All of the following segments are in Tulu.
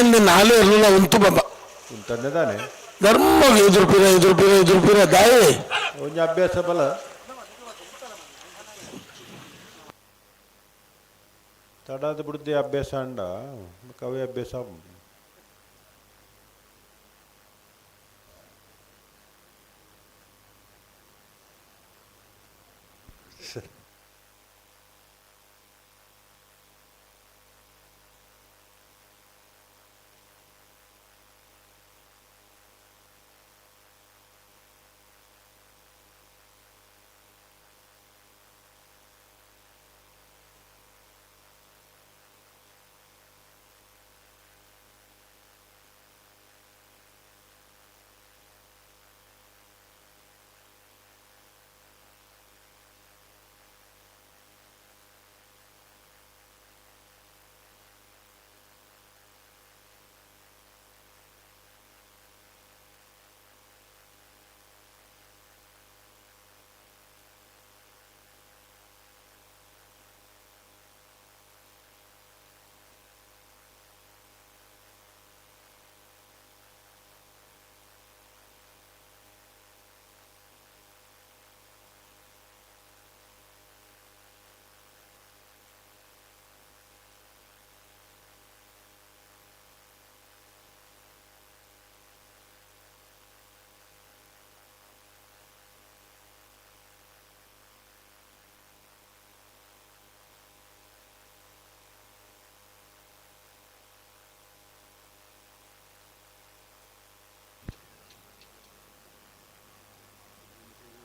ದಾಯಿಂದ ನಾಲು ಎಲ್ಲ ಉಂತು ಬಾಬಾ. ಉಂತಂದೆ ದಾನೆ. ಧರ್ಮ ಎದುರುಪಿರ ಎದುರುಪಿರ ಎದುರುಪಿರ ದಾಯೆ. ಒಂಜಿ ಅಭ್ಯಾಸ ಬಲ. ತಡಾದ ಬುಡ್ದೆ ಅಭ್ಯಾಸ ಅಂಡ ಕವಿ ಅಭ್ಯಾಸ.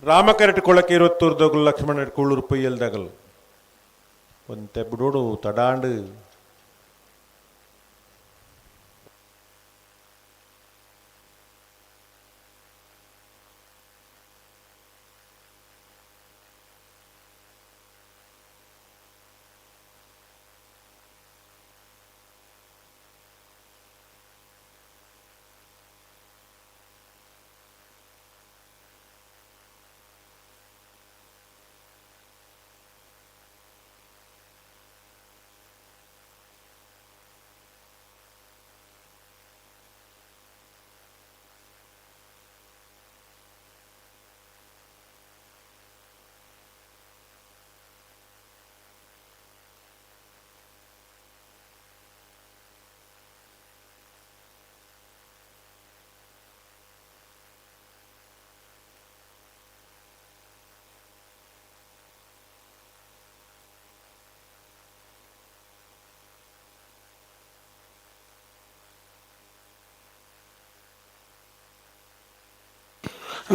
ರಾಮಕರೆಟ್ ಕೊಳಕೆ ಇರುವತ್ತೂರ್ದಗಲು ಲಕ್ಷ್ಮಣ ಕೂಳೂರು ಪೊಯ್ಯಲ್ದಗಲು ಒಂತೆ ಬಿಡೋಡು ತಡಾಂಡು.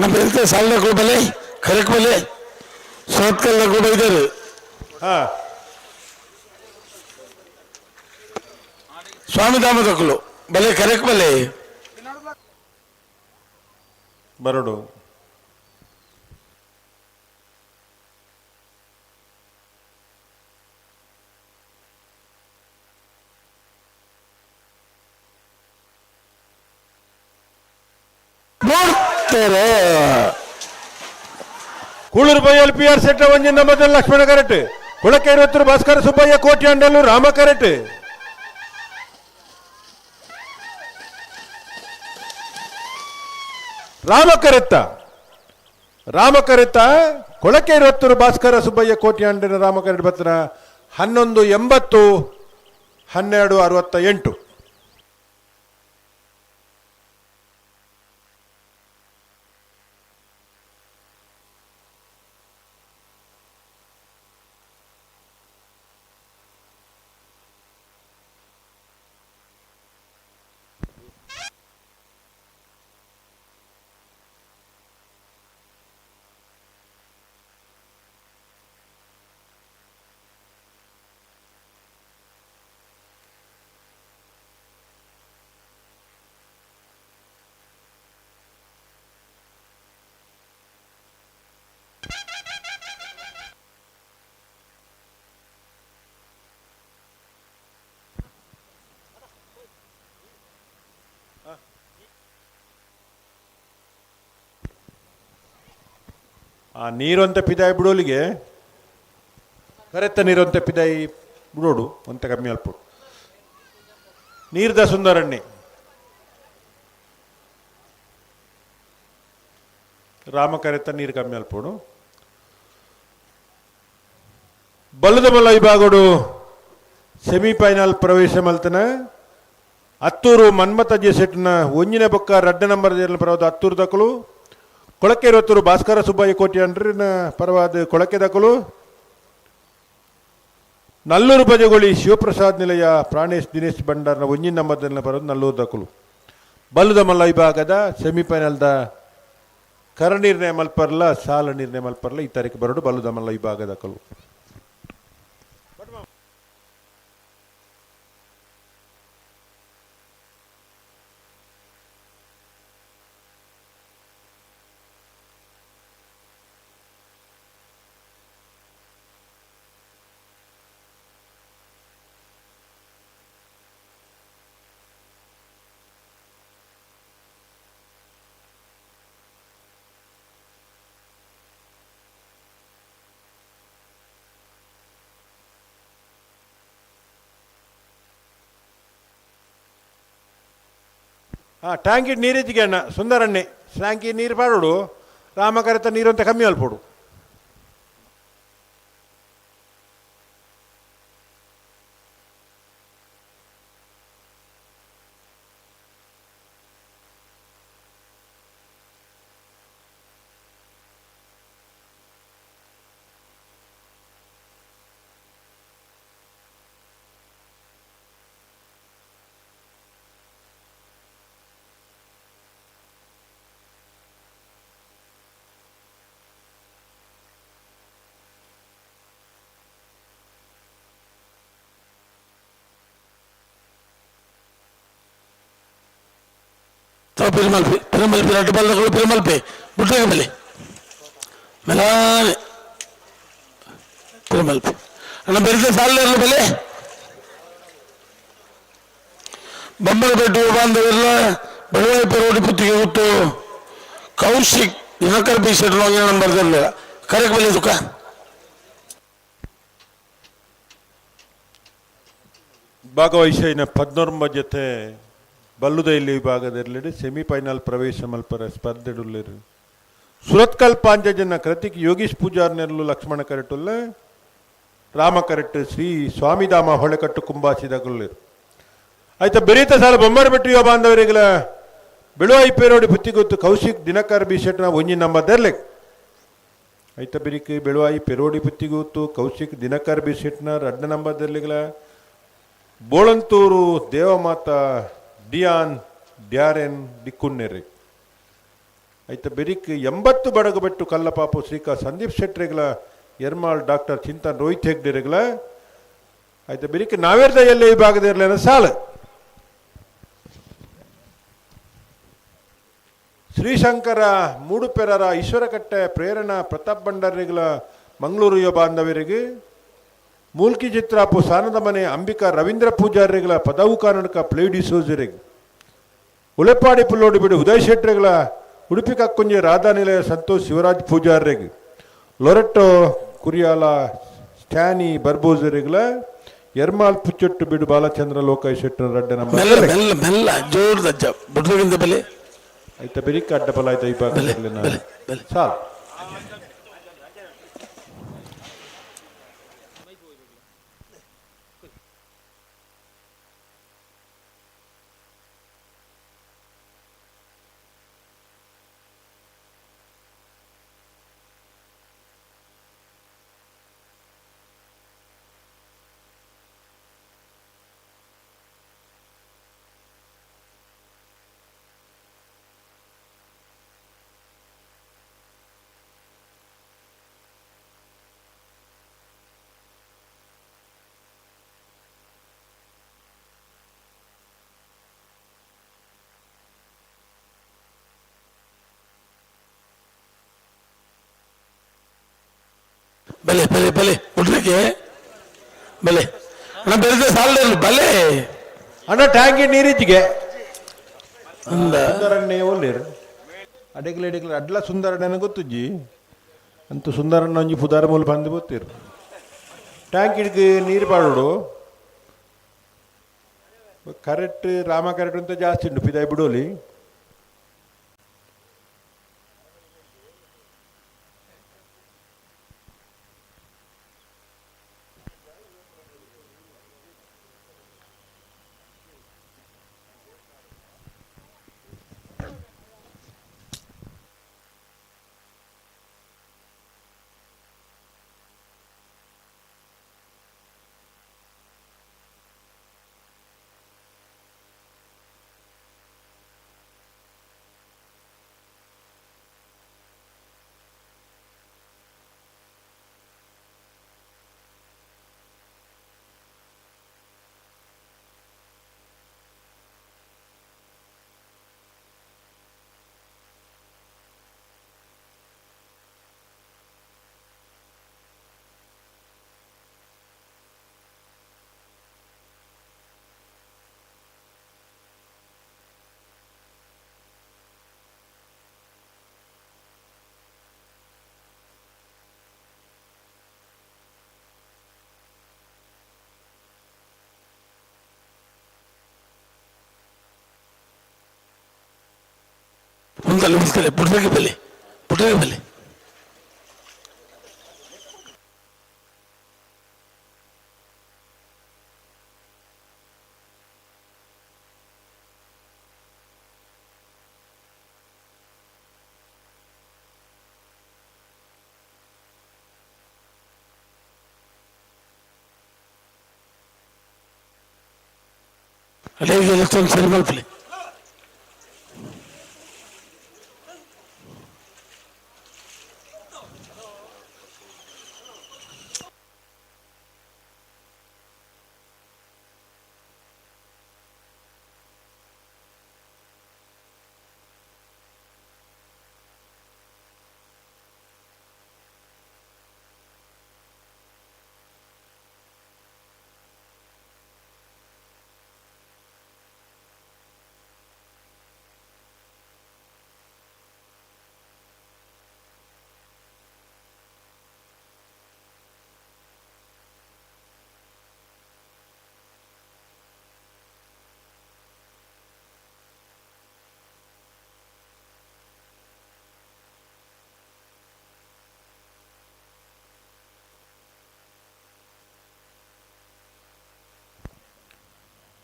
ನಮ್ಮ ಇರುತ್ತೆ ಸಾಲನಗಳು ಬಲೆ ಕರಕ್ ಬಲೆ ಸೋತ್ಕಲ್ ಕೂಡ ಇದ್ದಾರೆ. ಹಾ. ಸ್ವಾಮಿ ಧಾಮದಕ್ಕಲು ಬಲೆ ಕರೆಕ್ ಬಲೆ. ಬರಡು. ನೋಡ್ತಾರೆ. ಕೂಳೂರು ಬೈಯಲ್ ಪಿ ಆರ್ ಸೆಟ್ಟ ಒಂಜಿನ ಮೊದಲು ಲಕ್ಷ್ಮಣ ಕರೆಟ್ ಕುಳಕೆ ಇರುವತ್ತರು ಭಾಸ್ಕರ ಸುಬ್ಬಯ್ಯ ಕೋಟಿ ಅಂಡಲು ರಾಮ ಕರೆಟ್. ರಾಮ ಕರೆತ್ತ ರಾಮ ಕರೆತ್ತ ಕೊಳಕೆ ಇರುವತ್ತರು ಭಾಸ್ಕರ ಸುಬ್ಬಯ್ಯ ಕೋಟಿ ಅಂಡಿನ ರಾಮ ಕರೆಟ್ ಬತ್ತನ 11.80 12.68. ಆ ನೀರೊಂತ ಪಿದಾಯಿ ಬಿಡೋಲಿಗೆ ಕರೆತ್ತ ನೀರೊಂತ ಪಿದಾಯಿ ಬಿಡೋಡು ಒಂತ ಕಮ್ಮಿ ಅಲ್ಪ. ನೀರ್ದ ಸುಂದರಣ್ಣೆ ರಾಮಕರೆತ ನೀರು ಕಮ್ಮಿ ಅಲ್ಪೋಡು. ಬಲ್ಲದಮಲ್ಲ ವಿಭಾಗಡು ಸೆಮಿಫೈನಲ್ ಪ್ರವೇಶ ಮಲ್ತನ ಅತ್ತೂರು ಮನ್ಮಥ ಜೆಸೆಟ್ನ ಒಂಜಿನ ಬೊಕ್ಕ ರಡ್ಡ ನಂಬರ್ ಪರವಾದ ಅತ್ತೂರು ದಕಲು, ಕೊಳಕೆ ಭಾಸ್ಕರ ಸುಬ್ಬಯ್ಯ ಕೋಟಿ ಅಂಡ್ರಿನ ಪರವಾದ ಕೊಳಕೆ ದಕಲು, ನಲ್ಲೂರು ಬಜಗೋಳಿ ಶಿವಪ್ರಸಾದ್ ನಿಲಯ ಪ್ರಾಣೇಶ್ ದಿನೇಶ್ ಭಂಡಾರ್ನ ಒಂಜಿನ ನಂಬರ್ ಪರವಾದ ನಲ್ಲೂರು ದಕಲು. ಬಲ್ಲದಮಲ್ಲ ವಿಭಾಗದ ಸೆಮಿಫೈನಲ್ದ ಕರ ನಿರ್ಣಯ ಮಲ್ಪರ್ಲ ಸಾಲ ನಿರ್ಣಯ ಮಲ್ಪರ್ಲ ಈ ತಾರೀಕು ಬರಡು ಬಲ್ಲದಮಲ್ಲ ವಿಭಾಗದ ಕಲು. ಹಾಂ, ಟ್ಯಾಂಕಿ ನೀರಿಜ್ಜಿಗೆ ಅಣ್ಣ ಸುಂದರಣ್ಣೆ ಟ್ಯಾಂಕಿ ನೀರು ಪಾಡೋಡು, ರಾಮಕರೆತ ನೀರು ಅಂತ ಕಮ್ಮಿ ಅಲ್ಪೋಡು. ಪಿರುಮಲ್ಪಿ ಪಿರುಮಲ್ಪಿ ರಡ್ಡು ಬಲ್ಲಗಳು ಪಿರುಮಲ್ಪಿ ಬುಡ್ಡಗ ಬಲೆ ಮೆಲಾನೆ ಪಿರುಮಲ್ಪಿ ಅಣ್ಣ ಬೆರಿದ ಸಾಲ ಬಲೆ ಬೊಮ್ಮಲಪೇಟೆ ಬಾಂಧವೆಲ್ಲ ಬೆಳವಾಯಿಪ ರೋಡ್ ಪುತ್ತಿಗೆ ಗೊತ್ತು ಕೌಶಿಕ್ ದಿನಕರ್ ಬಿ ಶೆಟ್ರು ನಂಬರ್ ಕರೆಕ್ಟ್ ಬಲೆ ದುಃಖ. ಭಾಗವಹಿಸಿನ ಪದ್ನೊರ್ಮ ಜೊತೆ ಬಲ್ಲುದೈಲಿ ವಿಭಾಗದಲ್ಲಿ ಸೆಮಿಫೈನಲ್ ಪ್ರವೇಶ ಮಲ್ಪರ ಸ್ಪರ್ಧೆಡುಲ್ಲೇರು. ಸುರತ್ಕಲ್ ಪಾಂಚಜನ ಕೃತಿಕ್ ಯೋಗೀಶ್ ಪೂಜಾರ್ ನೆರಳು ಲಕ್ಷ್ಮಣ ಕರೆಟುಲ್ಲ ರಾಮ ಕರೆಟ್ ಶ್ರೀ ಸ್ವಾಮಿಧಾಮ ಹೊಳೆಕಟ್ಟು ಕುಂಬಾಸಿದಗುಲ್ಲೇರು. ಆಯ್ತಾ ಬೆರೀತ ಸಾಲ ಬೊಮ್ಮರಬೆಟ್ಟಿಯೋ ಬಾಂಧವರಿಗಳ ಬೆಳುವಾಯಿ ಪೇರೋಡಿ ಬುತ್ತಿಗೊತ್ತು ಕೌಶಿಕ್ ದಿನಕರ್ ಬಿ ಶೆಟ್ನ ಒಂಜಿ ನಂಬರ್ ದೆರ್ಲೆ. ಐತ ಬಿರಿಕ್ ಬೆಳುವಾಯಿ ಪೆರೋಡಿ ಬುತ್ತಿಗೊತ್ತು ಕೌಶಿಕ್ ದಿನಕರ್ ಬಿ ಶೆಟ್ನ ರಡ್ಡ ನಂಬರ್ ದೆರ್ಲಿಗಳ ಬೋಳಂತೂರು ದೇವಮಾತ ಡಿಯಾನ್ ಡ್ಯಾರೆನ್ ಡಿಕ್ಕುನ್ನೆರೆ. ಐತ ಬೆರಿಕ್ 80 ಬಡಗಬೆಟ್ಟು ಕಲ್ಲಪಾಪು ಶ್ರೀಕಾ ಸಂದೀಪ್ ಶೆಟ್ರೆಗಳ ಎರ್ಮಾಳ್ ಡಾಕ್ಟರ್ ಚಿಂತನ್ ರೋಹಿತ್ ಹೆಗ್ಡೆರೆಗಳ ಐತ ಬೆರಿಕ್ ನಾವೇರ್ದ ಎಲ್ಲೆ ಈ ಭಾಗದ ಇರಲೇನ ಸಾಲ. ಶ್ರೀಶಂಕರ ಮೂಡುಪೆರರ ಈಶ್ವರಕಟ್ಟೆ ಪ್ರೇರಣಾ ಪ್ರತಾಪ್ ಭಂಡಾರಿಗಳ ಮಂಗಳೂರು ಯುವ ಬಾಂಧವರಿಗೆ ಮೂಲ್ಕಿ ಚಿತ್ರಾಪು ಸಾನದ ಮನೆ ಅಂಬಿಕಾ ರವೀಂದ್ರ ಪೂಜಾರಿಗಳ ಪದವು ಕಾರಣಕ ಪ್ಲೇಡಿ ಸೋಜರಿಗೆ ಉಲೆಪಾಡಿ ಪುಲ್ಲೋಡಿ ಬಿಡು ಉದಯ್ ಶೆಟ್ರಿಗಳ ಉಡುಪಿ ಕಕ್ಕುಂಜೆ ರಾಧಾನಿಲಯ ಸಂತೋಷ್ ಶಿವರಾಜ್ ಪೂಜಾರಿಗೆ ಲೊರೆಟ್ಟೋ ಕುರಿಯಾಲ ಸ್ಟ್ಯಾನಿ ಬರ್ಬೋಜರಿಗಳ ಎರ್ಮಾಲ್ ಪುಚ್ಚೊಟ್ಟು ಬಿಡು ಬಾಲಚಂದ್ರ ಲೋಕಾಯ್ ಶೆಟ್ಟರ್ ರಡ್ಡ ನಂಬರ್ ಮೆಲ್ಲ ಮೆಲ್ಲ ಮೆಲ್ಲ ಜೋರ್ದಜ್ಜ ಬುಡ್ರಗಿಂದ ಬೆಲೆ ಐತ ಬೆರಿಕ್ ಅಡ್ಡ ಬಲ ಆಯ್ತ ಈ ಬೆಲೆ ಭಾಗದಲ್ಲಿ ಬೆಲೆ ಬೆಲೆ ಸಾಲು. ಬಲೆ ಬಲೆ ಬಲೆ ಬುಡ್ರಕ್ಕೆ ಬಲೆ ಅಣ್ಣ ಬೆರೆದ ಸಾಲ ಬಲೆ ಅಣ್ಣ ಟ್ಯಾಂಕಿ ನೀರಿಜ್ಜಿಗೆ ಅಂದ ಸುಂದರಣ್ಣೆ ಒಲ್ಲೇರು ಅಡೆಗ್ಲ ಎಡೆಗ್ಲ ಅಡ್ಲ ಸುಂದರಣ್ಣನ ಗೊತ್ತುಜ್ಜಿ ಅಂತೂ ಸುಂದರಣ್ಣ ಒಂಜಿ ಪುದಾರ ಮೂಲ ಬಂದು ಗೊತ್ತಿರು ಟ್ಯಾಂಕ್ ಹಿಡ್ದು ನೀರು ಪಾಡೋಡು. ಕರೆಕ್ಟ್ ರಾಮ ಕರೆಕ್ಟ್ ಅಂತ ಜಾಸ್ತಿ ಉಂಟು ಪಿದಾಯಿ ಬಿಡೋಲಿ. ಉಂತಲೆ ಉಂತಲೆ ಪುಟ್ಟಗೆ ಬಲ್ಲಿ ಪುಟ್ಟಗೆ ಬಲ್ಲಿ. ಅದೇ ಸರಿ ಮಲ್ಪಲಿ.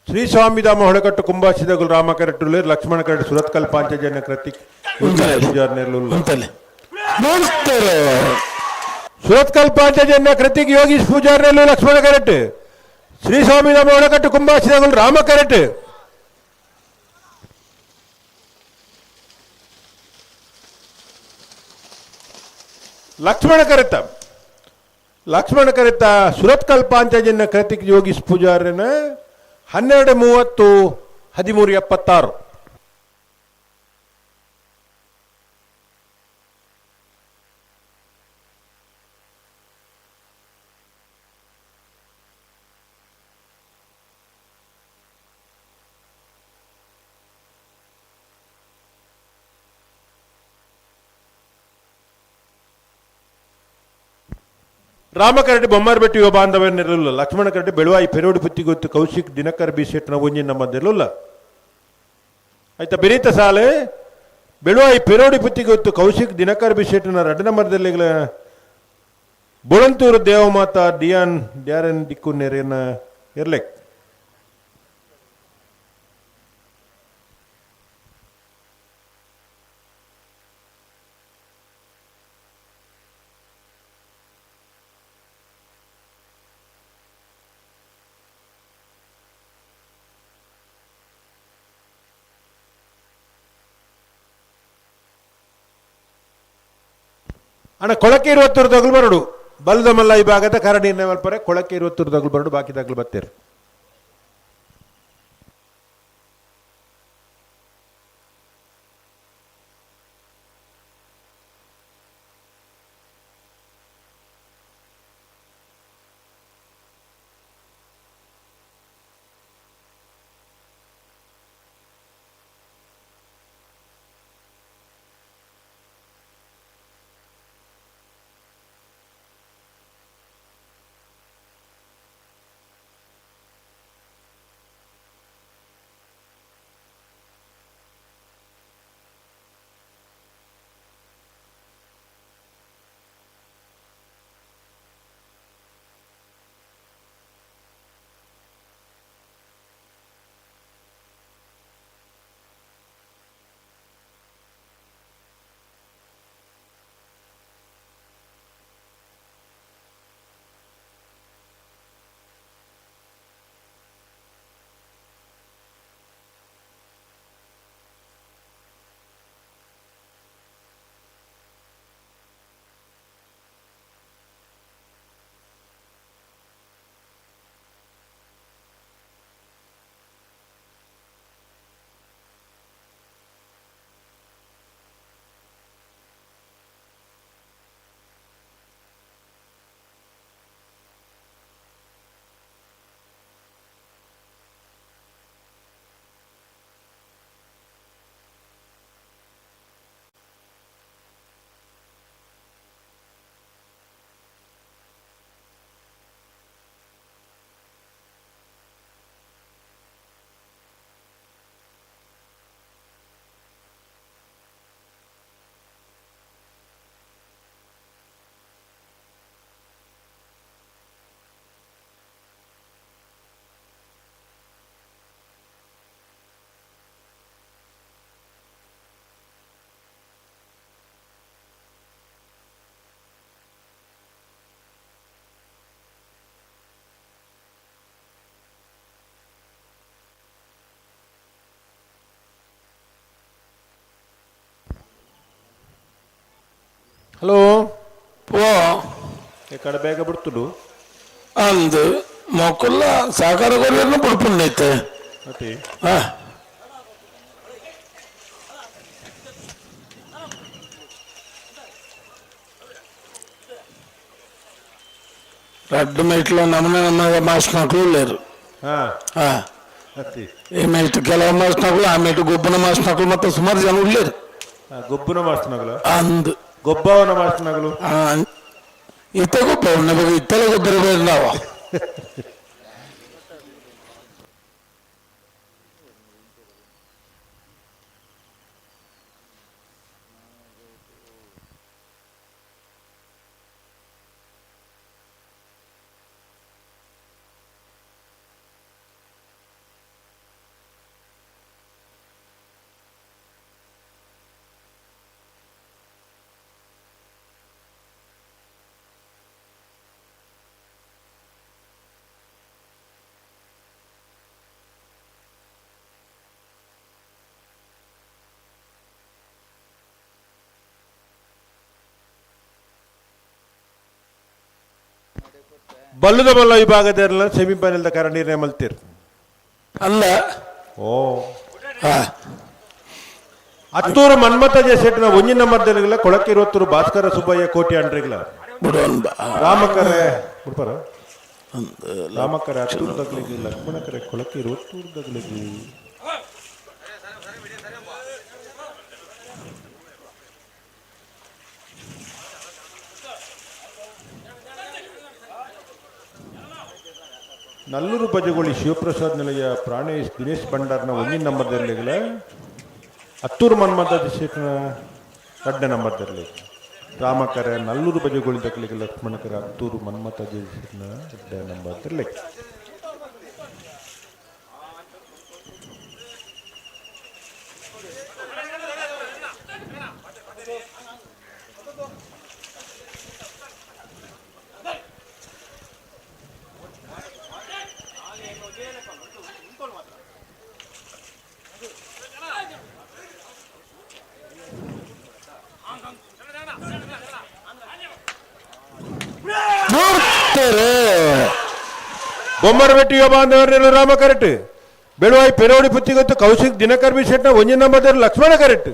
ಶ್ರೀ ಸ್ವಾಮಿಧಾಮ ಹೊಳಕಟ್ಟು ಕುಂಬಾಸಿದಗುಲ್ ರಾಮ ಕರೆಟ್ಟುಲ್ಲೇರ್, ಲಕ್ಷ್ಮಣ ಕರೆಟ್ ಸುರತ್ಕಲ್ ಪಾಂಚಜನ್ಯ ಕೃತಿಕ್ ಪೂಜಾರ್ ನೆರ್ಲುಲ್ಲ. ಉಂತಲೆ ನೋಡ್ತಾರೆ. ಸುರತ್ಕಲ್ ಪಾಂಚಜನ್ಯ ಕೃತಿಕ್ ಯೋಗೀಶ್ ಪೂಜಾರ್ ನೆರ್ಲು, ಲಕ್ಷ್ಮಣ ಕರೆಟ್ ಶ್ರೀ ಸ್ವಾಮಿಧಾಮ ಹೊಳಕಟ್ಟು ಕುಂಬಾಸಿದಗುಲ್ ರಾಮ ಕರೆಟ್. ಲಕ್ಷ್ಮಣ ಕರೆತ ಲಕ್ಷ್ಮಣ ಕರೆತ ಸುರತ್ಕಲ್ ಪಾಂಚಜನ್ಯ ಕೃತಿಕ್ ಯೋಗೀಶ್ ಪೂಜಾರನ 12:30 13:76. ರಾಮಕರಡಿ ಬೊಮ್ಮಾರಬೆಟ್ಟು ಯುವ ಬಾಂಧವರನ್ನಿರಲಿಲ್ಲ. ಲಕ್ಷ್ಮಣ ಕರಡಿ ಬೆಳುವಾಯಿ ಪೆರೋಡು ಪುತ್ತಿಗೊತ್ತು ಕೌಶಿಕ್ ದಿನಕರ್ ಬಿ ಶೆಟ್ನ ಒಂಜಿ ನಮ್ಮದಿರಲಿಲ್ಲ. ಆಯ್ತಾ ಬಿರೀತ ಸಾಲೆ ಬೆಳುವಾಯಿ ಪೆರೋಡಿ ಪುತ್ತಿಗೊತ್ತು ಕೌಶಿಕ್ ದಿನಕರ್ ಬಿ ಶೆಟ್ನ ರಡ್ಡ ನಂಬರ್ದಲ್ಲಿ ಬೊಳಂತೂರು ದೇವಮಾತಾ ಡಿಯಾನ್ ಡ್ಯಾರನ್ ದಿಕ್ಕು ನೆರೆನ ಇರ್ಲೆಕ್. ಅಣ್ಣ ಕೊಳಕೆ ಇರುವತ್ತೂರು ತಗಲು ಬರಡು ಬಲ್ದಮಲ್ಲ ಈ ಭಾಗದ ಕರಡಿ ಮಲ್ಪರೆ ಕೊಳಕೆ ಇರುವತ್ತೂರು ತಗಲು ಬರಡು ಬಾಕಿ ತಗಲು ಬತ್ತೇರು. ಹಲೋ. ಓ. ಈ ಕಡೆ ಬೇಗ ಬಿಡ್ತುಡು. ಅಂದು ಮೊಕ್ಕಲ್ಲ ಸಹಕಾರ ಕೊರಿಯರ್ನ ಬಿಡ್ಪುಂಡೈತೆ. ಅತಿ. ಹಾ. ರಡ್ಡು ಮೈಟ್ಲ ನಮ್ಮನೆ ನಮ್ಮ ಮಾಸ್ನಕ್ಲು లేరు. ಹಾ. ಹಾ. ಅತಿ. ಈ ಮೈಟ್ ಕೆಲವು ಮಾಸ್ನಕ್ಲು, ಆ ಮೈಟ್ ಗೊಬ್ಬನ ಮಾಸ್ನಕ್ಲು ಮತ್ತೆ ಸುಮಾರು ಜನ ಉಳ್ಳೇರು. ಗೊಬ್ಬನ ಮಾಸ್ನಗಲ. ಅಂದು. ಗೊಬ್ಬವನ ಮಾಸ್ನಗಲು. ಇತ್ತ ಗೊಬ್ಬ ನಮಗೆ ಇತ್ತಲ ಗೊಬ್ಬರ ನಾವು. ಬಲ್ಲದ ಬಲ್ಲ ವಿಭಾಗದ ಸೆಮಿಫೈನಲ್ ಕಾರ ನಿರ್ಣಯ ಮಲ್ತೀರ್. ಅಲ್ಲ. ಓ. ಹಾ. ಹತ್ತೂರು ಮನ್ಮಥ ಜೆಸೆಟ್ನ ಒಂಜಿ ನಂಬರ್ ದೆಲಗಿಲ್ಲ ಕೊಳಕಿರುವತ್ತೂರು ಭಾಸ್ಕರ ಸುಬ್ಬಯ್ಯ ಕೋಟಿ ಅಂಡ್ರಿಗ್ಲ. ಬಿಡೋನ್ ಬಾ. ರಾಮಕರೆ ಬಿಡ್ಪಾರ, ರಾಮಕರೆ ಹತ್ತೂರು ದಗ್ಲಿಗೆ, ಲಕ್ಷ್ಮಣಕರೆ ಕೊಳಕಿರುವತ್ತೂರು ದಗ್ಲಿಗೆ. ನಲ್ಲೂರು ಬಜಗೋಳಿ ಶಿವಪ್ರಸಾದ್ ನಿಲಯ ಪ್ರಾಣೇಶ್ ದಿನೇಶ್ ಭಂಡಾರ್ನ ಒಂದಿನ ನಂಬರ್ದಲ್ಲಿಗಲ ಹತ್ತೂರು ಮನ್ಮಥ ಶೇಖನ ರಡ್ಡ ನಂಬರ್ದಲ್ಲಿ ರಾಮಕರೆ ನಲ್ಲೂರು ಬಜಗೋಳಿ ದಕ್ಕಲಿಗೆ, ಲಕ್ಷ್ಮಣಕರೆ ಹತ್ತೂರು ಮನ್ಮಥ ಶೇಖನ ರಡ್ಡ ನಂಬರ್ದಲ್ಲಿ. ನೋಡ್ತಾರೆ. ಬೊಮ್ಮರಬೆಟ್ಟಿ ಬಾಂಧವರೆಲ್ಲ ರಾಮ ಕರೆಕ್ಟ್, ಬೆಳುವಾಯಿ ಪೆರೋಡಿ ಪುತ್ತಿಗೊತ್ತು ಕೌಶಿಕ್ ದಿನಕರ್ ಬಿ ಶೆಟ್ನ ಒಂಜಿ ನಂಬರ್ ಲಕ್ಷ್ಮಣ ಕರೆಕ್ಟ್.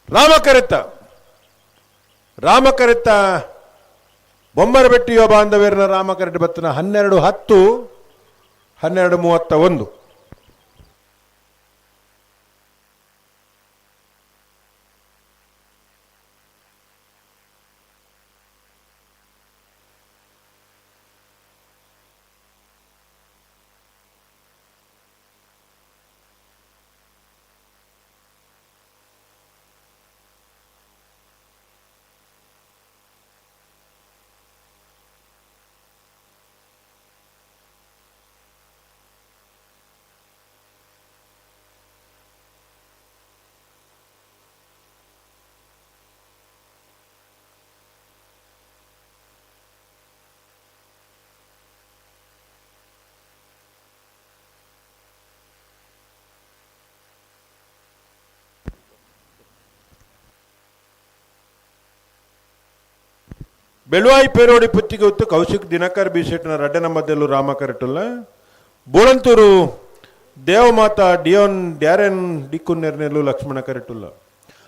ರಾಮ ಕರೆತ್ತ, ರಾಮ ಕರೆತ್ತ ಬೊಮ್ಮರಬೆಟ್ಟಿಯ ಬಾಂಧವ್ಯರನ್ನ ರಾಮ ಕರೆಕ್ಟ್ ಬತ್ತನ. 12:10, 12:31. ಬೆಳುವಾಯಿ ಪೇರೋಡಿ ಪುತ್ತಿಗೆ ಹೊತ್ತು ಕೌಶಿಕ್ ದಿನಕರ್ ಬಿ ಶೆಟ್ನ ರಡ್ಡ ನಂಬರ್ದಲ್ಲೂ ರಾಮ ಕರೆಟುಲ್ಲ. ಬೋಳಂತೂರು ದೇವಮಾತಾ ಡಿಯೋನ್ ಡ್ಯಾರೆನ್ ಡಿಕ್ಕುನ್ನೆರ್ನೆಲ್ಲು ಲಕ್ಷ್ಮಣ ಕರೆಟುಲ್ಲ.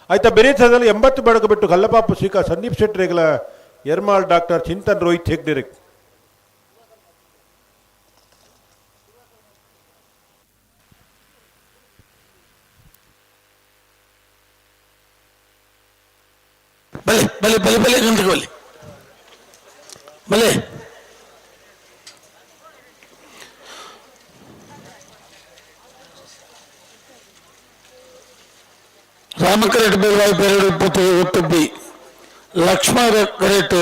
ಆಯ್ತಾ, ಬೇರೆ ಸದಲ್ಲಿ 80 ಬಡಗು ಬಿಟ್ಟು ಕಲ್ಲಪಾಪು ಸೀಕಾ ಸಂದೀಪ್ ಶೆಟ್ರಿಗಳ ಎರ್ಮಾಲ್ ಡಾಕ್ಟರ್ ಚಿಂತನ್ ರೋಹಿತ್ ಹೆಗ್ಡೆರೆಕ್. ಬಲೆ ಬಲೆ ಬಲೆ ಬಲೆ ಗಂಟೆಗೆ ಬಲೆ ಬಲೆ. ರಾಮಕರೆಟ್ ಬೆಳಗಾವಿ ಪೆರಡು ಇಪ್ಪತ್ತು ಒತ್ತು ಬಿ, ಲಕ್ಷ್ಮಣ ಕರೆಟ್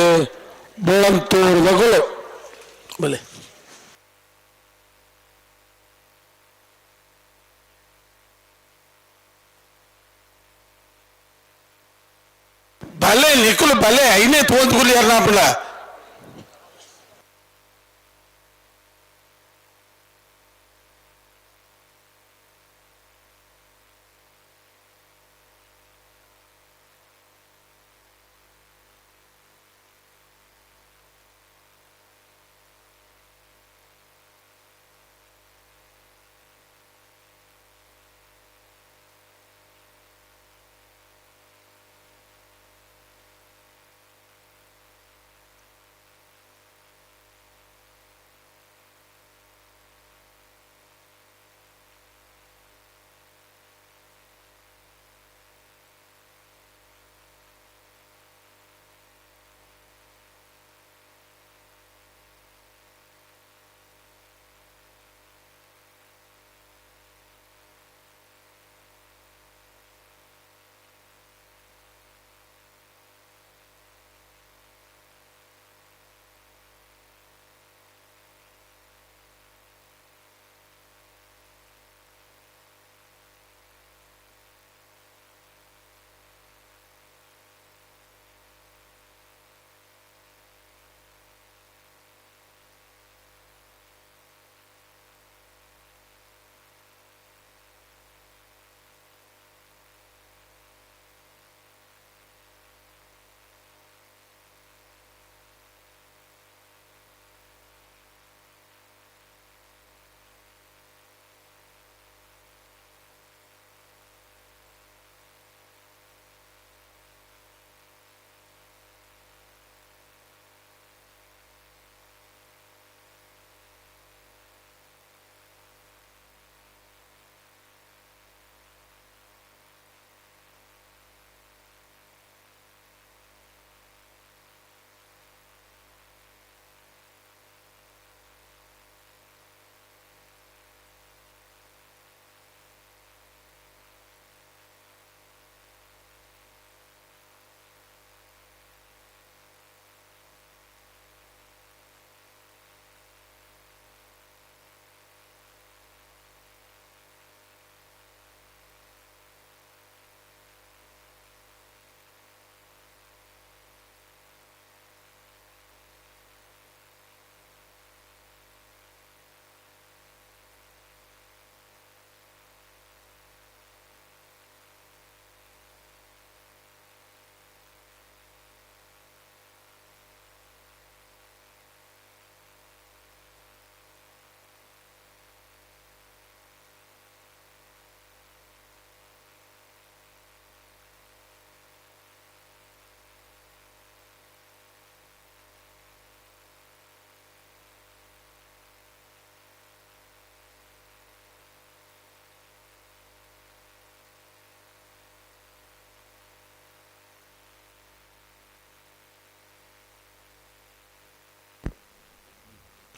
ಬೋಳಂತೂರು ಮಗಳು ಬಲೆ. ಭಲೆ ನಿಕ್ಕುಲು ಭಲೆ ಐನೇ ತೋಂತು ಯಾರನ್ನ.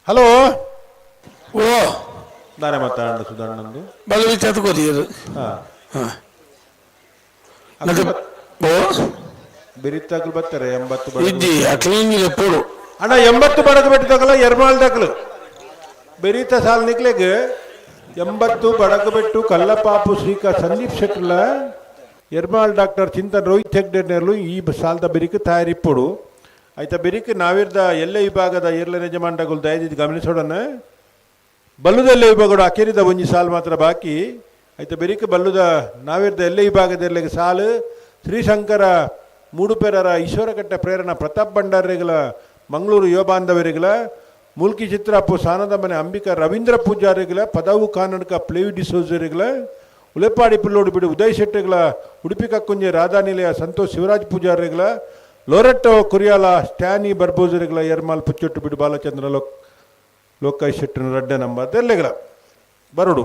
Hello. ಓ. ದಾನೆ ಮಾತಾಡ ಸುಧಣ್ಣಂದು. ಬಲ ವಿಚಾರ ಕೊರಿಯರು. ಹಾ. ಹಾ, ಮತ್ತೆ ಓ. ಬೆರಿತಾಗ್ಲು ಬರ್ತಾರೆ 80 ಬಡಗು. ಇಜ್ಜಿ, ಅಕ್ಲೇಂಜಿಲ್ಲ ಪೋಡು. ಅಣ್ಣ, 80 ಬಡಗು ಬೆಟ್ಟದಾಗಲ ಎರ್ಮಾಳ್ ದಾಕಲು ಬೆರೀತ ಸಾಲ್ ನಿಕ್ಲೆಗ್. 80 ಬಡಗಬೆಟ್ಟು ಕಲ್ಲಪಾಪು ಶ್ರೀಕ ಸಂದೀಪ್ ಶೆಟ್ಟರ್ಲ ಎರ್ಮಾಳ್ ಡಾಕ್ಟರ್ ಚಿಂತನ್ ರೋಹಿತ್ ಹೆಗ್ಡೆ ನೇರ್ಲು ಈ ಸಾಲ್ದ ಬೆರಿಕ್ ತಯಾರಿಪ್ಪೊಡು. ಆಯ್ತ ಬೆರಿಕ್ ನಾವಿರ್ದ ಎಲ್ಲೆ ವಿಭಾಗದ ಎರ್ಲ ಯಜಮಾನ್ಡಗುಲು ದಯದಿದ್ದು ಗಮನಿಸೋಡನ. ಬಲ್ಲುದ ಎಲ್ಲೆ ವಿಭಾಗಡು ಅಕೇರಿದ ಒಂಜಿ ಸಾಲ್ ಮಾತ್ರ ಬಾಕಿ. ಆಯ್ತ ಬೆರಿಕ್ ಬಲ್ಲುದ ನಾವಿರ್ದ ಎಲ್ಲೆ ವಿಭಾಗದ ಎರ್ಲೆಗ್ ಸಾಲು ಶ್ರೀಶಂಕರ ಮೂಡುಪೆರರ ಈಶ್ವರಕಟ್ಟೆ ಪ್ರೇರಣ ಪ್ರತಾಪ್ ಭಂಡಾರಿಗಳ ಮಂಗಳೂರು ಯುವ ಬಾಂಧವರಿಗಳ ಮುಲ್ಕಿ ಚಿತ್ರಾಪು ಸಾನದ ಮನೆ ಅಂಬಿಕಾ ರವೀಂದ್ರ ಪೂಜಾರಿಗಳ ಪದವು ಕಾನಡ್ಕ ಪ್ಲೇವಿ ಡಿಸೋಜರಿಗಳ ಉಲೆಪಾಡಿ ಪಿಲ್ಲೋಡು ಬಿಡು ಉದಯ್ ಶೆಟ್ಟಿಗಳ ಉಡುಪಿ ಕಕ್ಕುಂಜೆ ರಾಧಾನಿಲಯ ಸಂತೋಷ್ ಶಿವರಾಜ್ ಪೂಜಾರಿಗಳ ಲೋರೆಟ್ಟೋ ಕುರಿಯಾಲ ಸ್ಟ್ಯಾನಿ ಬರ್ಬೋಜರಿಗಳ ಎರ್ಮಾಲ್ ಪುಚ್ಚೊಟ್ಟು ಬಿಡು ಬಾಲಚಂದ್ರ ಲೋಕ್ ಲೋಕಾಯ್ ಶೆಟ್ಟಿನ ರಡ್ಡೆ ನಂಬರ್ ದೆರ್ಲೆಗಳ ಬರುಡು.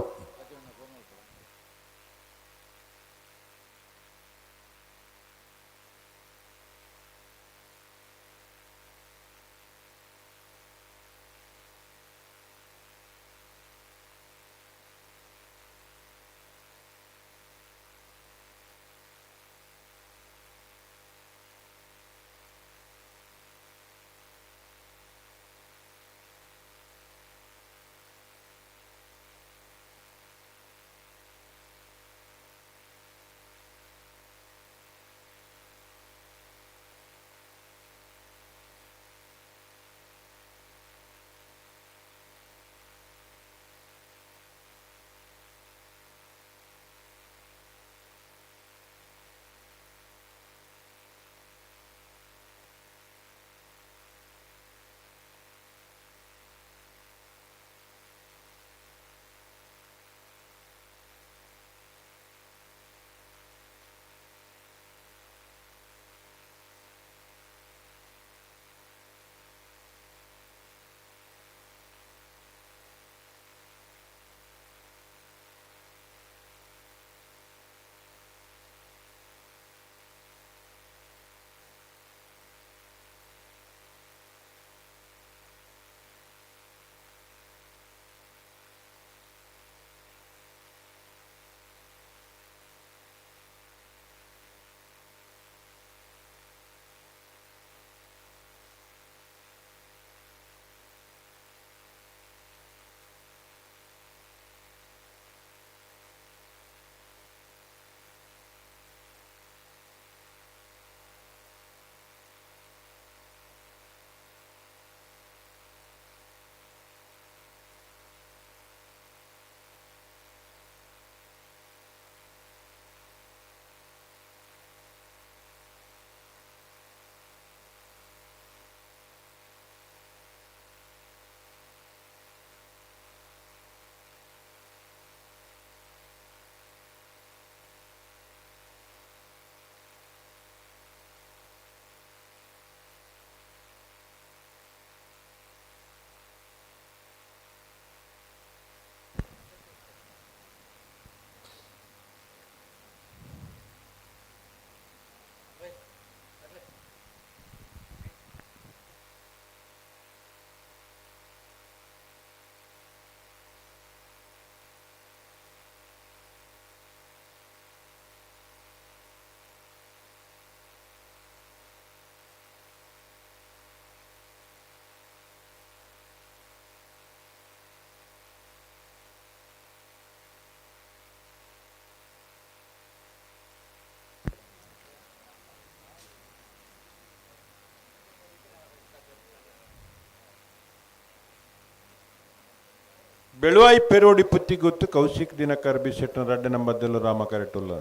ಬೆಳುವಾಯಿ ಪೆರೋಡಿ ಪುತ್ತಿಗುತ್ತು ಕೌಶಿಕ್ ದಿನಕರ್ ಬಿ ಶೆಟ್ಟನ ರಡ್ಡೆ ನಂಬದ್ದೆಲ್ಲ ರಾಮ ಕರೆಟುಲ್ಲ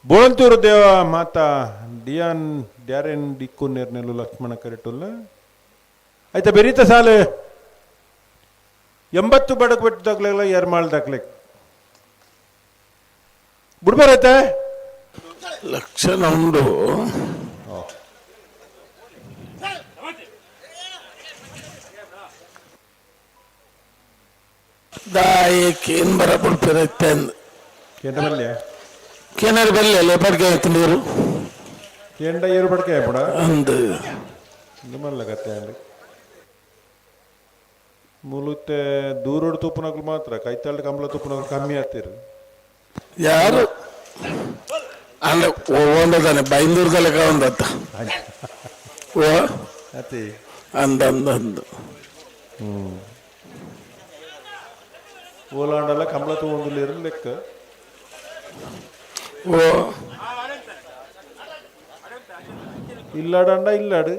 ಬೋಳಂತೂರು ದೇವ ಮಾತಾ ಡಿಯಾನ್ ಡ್ಯಾರೆನ್ ಡಿಕ್ಕು ನೇರ್ನೆಲು ಲಕ್ಷ್ಮಣ ಕರೆಟುಲ್ಲ. ಆಯ್ತಾ ಬೆರೀತ ಸಾಲು 80 ಬಡಕ್ ಬೆಟ್ಟು ದಾಖಲೆಗಳ ಎರ್ಮಾಳ್ ದಾಖಲೆ ಬಿಡ್ಬಾರೈತೆ. ಲಕ್ಷಣ ಉಂಡು. ದಾಯಕ್ಕೆ ಏನ್ ಬರ ಬಿಡ್ತಿರತ್ತೆ ಅಂದ್. ಕೇಂದ್ರ ಬಲ್ಯ. ಕೇನಾರು ಬರಲಿ ಅಲ್ಲ ಪಡ್ಕೆ ತಿಂದಿರು. ಕೇಂದ್ರ ಏರು ಬಡ್ಕೆ ಬುಡ. ಅಂದು. ನಿಮ್ಮಲ್ಲ ಕತೆ ಅಂದ್ರೆ. ಮುಲುತ್ತೆ ದೂರೋಡು ತುಪ್ಪನಕ್ಲು ಮಾತ್ರ ಕೈತಾಳು ಕಂಬಳ ತುಪ್ಪನಕ್ಲು ಕಮ್ಮಿ ಆಗ್ತಿರು. ಯಾರು ಅಂದ್ರೆ ಓಂಡದಾನೆ ಬೈಂದೂರ್ದ ಲೆಕ್ಕ ಒಂದತ್ತ ಓ. ಅತಿ. ಅಂದ ಅಂದ ಅಂದು. ಓಲಾಂಡಲ್ಲ ಕಂಬಳ ತಗೊಂಡು ಲೆಕ್ಕ. ಓ. ಇಲ್ಲಾಡಂಡ ಇಲ್ಲಾಡು.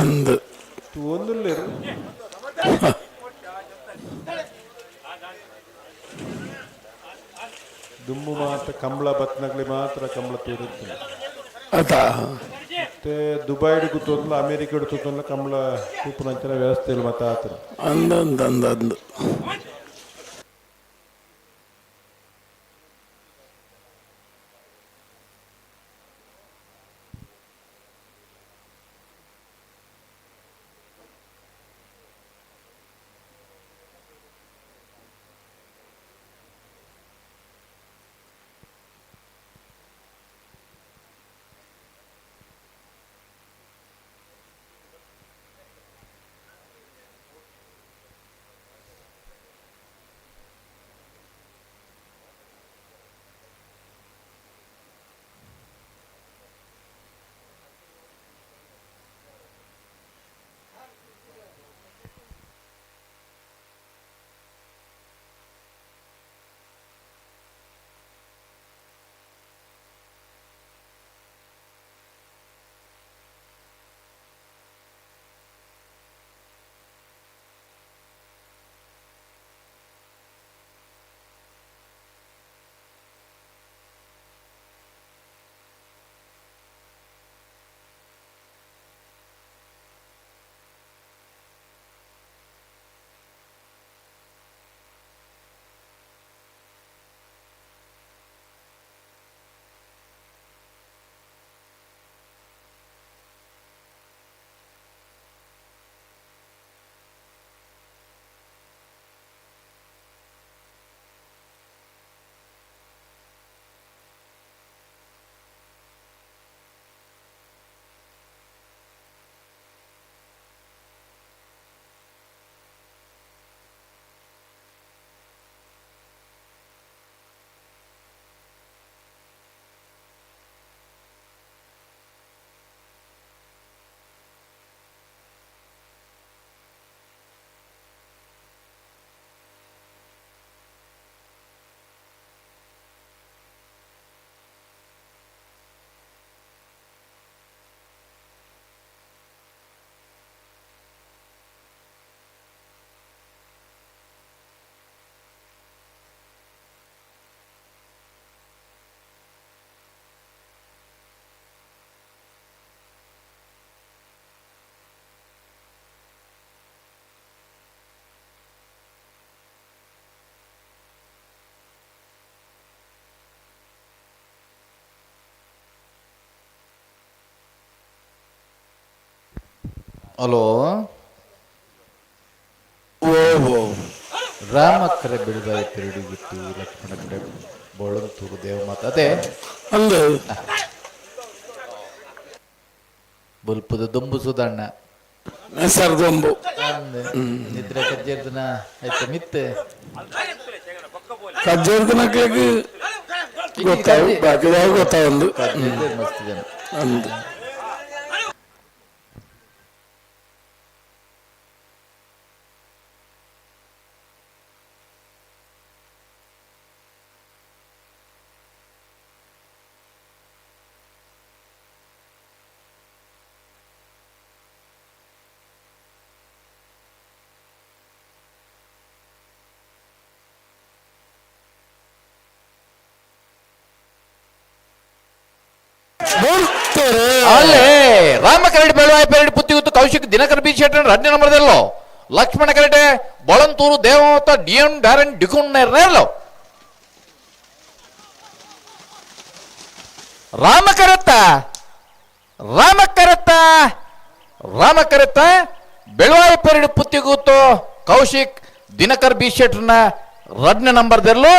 ಅಂದು. ತೂವೊಂದುಲ್ಲೇರು. ದುಂಬು ಮಾತ್ರ ಕಂಬಳ ಬತ್ನಗ್ಲಿ ಮಾತ್ರ ಕಂಬಳ ತೂರುತ್ತೆ. ಅತ. ಮತ್ತೆ ದುಬೈಡ್ ಕೂತೊಂದ್ಲ ಅಮೇರಿಕಡ್ ತೂತೊಂದ್ಲ ಕಂಬಳ ತೂಪುನಂಚಿನ ವ್ಯವಸ್ಥೆ ಇಲ್ಲ ಮತ್ತೆ ಆತನ. ಅಂದ ಅಂದ ಅಂದ ಅಂದು. ಹಲೋ. ಓ ಓ. ರಾಮಕ್ಕರೆ ಬಿಡುಗಾಯಿ ಪಿರಡಿಗಿತ್ತು ಲಕ್ಷ್ಮಣ ಕಡೆ ಬೋಳಂತೂರು ದೇವಮಾತ ಅದೇ. ಅಂದು. ಬಲ್ಪದ ದುಂಬು ಸುದಣ್ಣ. ಸರ್ದೊಂಬು. ಅಂದ್ ನಿದ್ರೆ ಕಜ್ಜೇರ್ದನ ಆಯ್ತು ಮಿತ್ತೆ. ಕಜ್ಜೇರ್ದನಕ್ಲಿಗೆ ಗೊತ್ತಾವು ಬಾಕಿದಾಗ ಗೊತ್ತಾವೊಂದು. ಕಜ್ಜೇರ್ದೆ ಮಸ್ತ್ ಜನ. ಅಂದು. ಬರ್ತಾರೆ. ಅಲ್ಲೇ ರಾಮಕರಡಿ ಬೆಳವಾಯಿ ಪೆರಡಿ ಪುತ್ತಿಗುತ್ತು ಕೌಶಿಕ್ ದಿನಕರ್ ಬಿ ಶೆಟ್ಟರ್ ಹದಿನ ನಂಬರ್ದಲ್ಲೋ ಲಕ್ಷ್ಮಣ ಕರಟೆ Bolanthur Devamata D M Darren ಡಿಕುನ್ ನೇರ್ಲೋ ರಾಮಕರತ್ತ ರಾಮಕರತ್ತ ರಾಮಕರತ್ತ ಬೆಳವಾಯಿ ಪೆರಡಿ ಪುತ್ತಿಗುತ್ತು ಕೌಶಿಕ್ ದಿನಕರ್ ಬಿ ಶೆಟ್ಟರ್ನ ರಡ್ನ ನಂಬರ್ದಲ್ಲೂ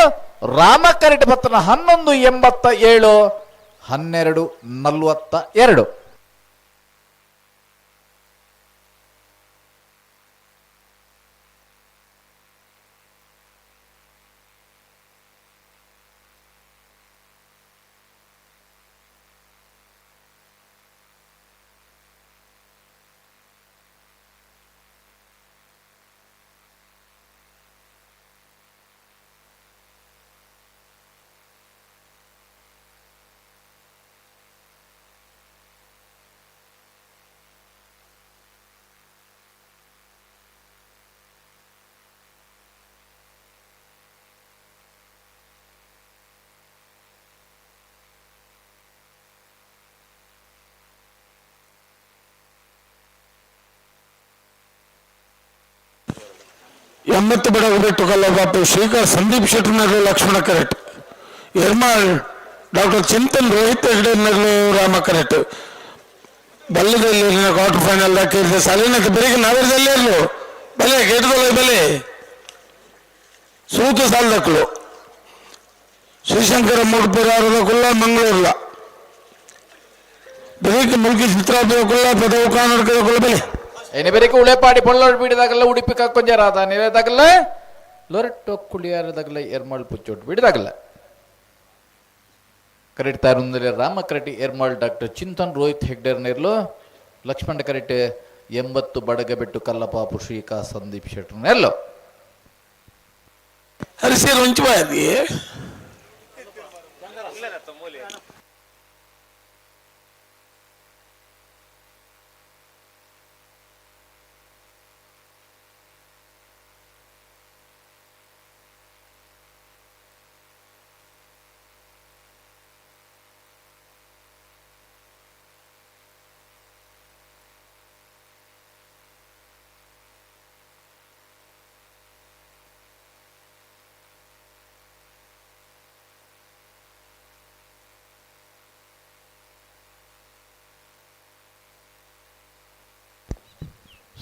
ರಾಮಕರಟಿ ಬತ್ತನ 11.87 12.42. 80 Badagabettu Kallabappu Srikar Sandeep ಶೆಟ್ಟರ್ನರು Lakshmana correct. Ermal doctor Chintan Rohit ಹೆಗ್ಡೆನರು ರಾಮ correct. ಬಲ್ಲದಲ್ಲಿ quarter final ಹಾಕಿದ್ರೆ ಸಾಲಿನ ಬೆಳಿಗ್ಗೆ ನಾವಿರದಲ್ಲೇ ಇರಲು ಬಲೆ ಗೇಟ್ದಲ್ಲ ಬಲೆ ಸೂತು ಸಾಲದಕ್ಕಲು ಶ್ರೀಶಂಕರ ಮೂಡ್ಪುರ ಕುಲ್ಲ ಮಂಗಳೂರ್ಲ ಬೆಳಿಗ್ಗೆ ಮುಲ್ಕಿ ಚಿತ್ರಾಪುರ ಕುಲ್ಲ ಪದವು ಕಾನಡ್ಕದ ಕುಲ್ಲ ಬೆಲೆ. ಎನೆ ಬೆರಿಕೆ ಉಳೆಪಾಡಿ ಪೊಳ್ಳೋಡು ಬೀಡಿದಾಗಲ್ಲ ಉಡುಪಿ ಕಕ್ಕೊಂಜಾರಾದ ನಿಲಯದಾಗಲ್ಲ ಲೊರೆಟ್ಟೋ ಕುಳಿಯಾರದಾಗಲ್ಲ ಎರ್ಮಾಳ್ ಪುಚ್ಚೋಟ್ ಬೀಡಿದಾಗಲ್ಲ ಕರೆಕ್ಟ್ ತಾರುಂದರೆ ರಾಮ ಕರೆಟಿ ಎರ್ಮಾಳ್ ಡಾಕ್ಟರ್ ಚಿಂತನ್ ರೋಹಿತ್ ಹೆಗ್ಡೇರ್ ನೇರ್ಲು ಲಕ್ಷ್ಮಣ ಕರೆಟ್ 80 ಬಡಗಬೆಟ್ಟು ಕಲ್ಲಪಾಪು ಶ್ರೀಕಾ ಸಂದೀಪ್ ಶೆಟ್ಟರ್ ನೇರ್ಲು. ಹರಿಸೇರು ಒಂಚು ಬಾಯಿ.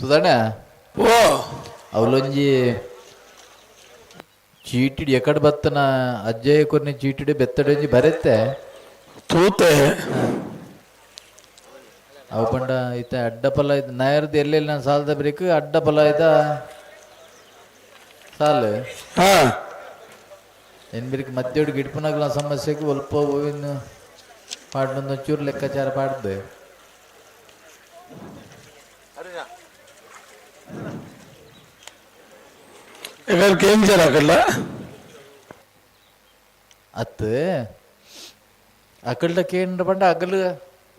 ಸುಧಣ್ಣ. ಓ. ಅವಲೊಂಜಿ ಚೀಟಿಡಿ ಎಕಡೆ ಬತ್ತನ ಅಜ್ಜಯ ಕೊರ್ನಿ ಚೀಟಿಡಿ ಬೆತ್ತಡೊಂಜಿ ಬರೆತ್ತೆ. ತೂತೆ. ಅವು ಪಂಡ ಇತ್ತ ಅಡ್ಡ ಫಲ ಇದ್ದ ನಾಯರ್ದು ಎಲ್ಲೆಲ್ಲಿ ನಾನು ಸಾಲದ ಬ್ರೇಕ್ ಅಡ್ಡ ಫಲ ಇದ್ದ ಸಾಲು. ಹಾ. ಏನ್ ಬೇಕ್ ಮಧ್ಯೆ ಗಿಡ್ಪುನಾಗ್ಲ ಸಮಸ್ಯೆಗೆ ಒಲ್ಪ ಹೂವಿನ ಪಾಡ್ನೊಂದು ಒಂಚೂರು ಲೆಕ್ಕಾಚಾರ ಪಾಡ್ದು. ಯಾಕಂದ್ರೆ ಏನ್ ಜರ ಹಾಕಲ್ಲ. ಅತ್ತು ಅಕಲ್ಡ ಕೇಂದ್ರ ಪಂಡ ಅಗಲು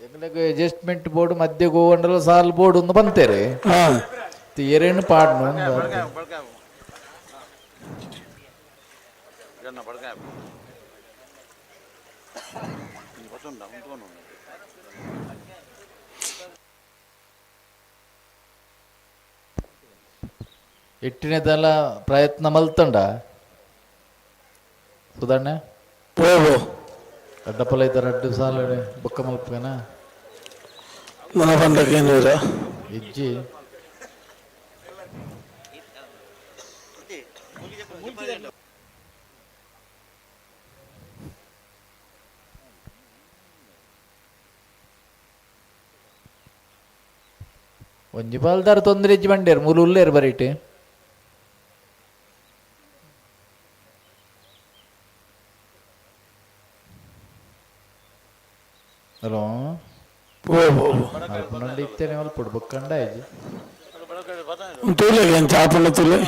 ಎಂಗ್ಲಗ್ ಅಡ್ಜಸ್ಟ್ಮೆಂಟ್ ಬೋರ್ಡ್ ಮಧ್ಯೆ ಗೋವಂಡಲ ಸಾಲ್ ಬೋರ್ಡ್ ಒಂದು ಬಂತೇರಿ. ಹಾ. ಏರೇನು ಪಾಡ್ನು. ಎಟ್ಟಿನದೆಲ್ಲ ಪ್ರಯತ್ನ ಮಲ್ತಂಡ ಸುಧಣ್ಣ. ಓ. ಅಡ್ಡಪಲ ಇದ್ದಾರೆ ಅಡ್ಡು ಸಾಲ ಬೊಕ್ಕ ಮಲ್ಪಗನ. ನನ್ನ ಬಂದಕ್ಕೆ ಏನಿರ. ಇಜ್ಜಿ. ಒಂಜಿ ಪಾಲ್ದಾರ ತೊಂದರೆ ಇಜ್ಜಿ ಬಂಡೇರು ಮೂಲು ಉಲ್ಲೇರು ಬರೀಟಿ. ಹಲೋ. ಓ ಓ. ಮಲ್ಪುನಂಡ ಇತ್ತೇನೆ ಮಲ್ಪುಡು ಬೊಕ್ಕಂಡ ಇಜ್ಜಿ. ತೂಲೆ ಏನು ಚಾಪಣ್ಣ ತೂಲೆ.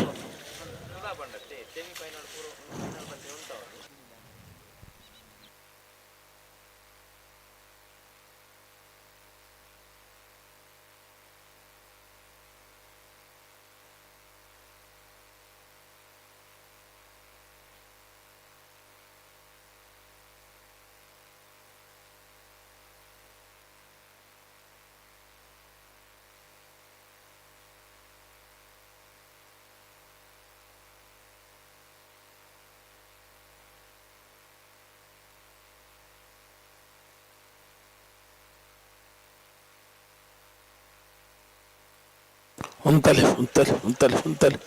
ಉಂತಲೆ ಉಂತಲೆ ಉಂತಲೆ ಉಂತಲೆ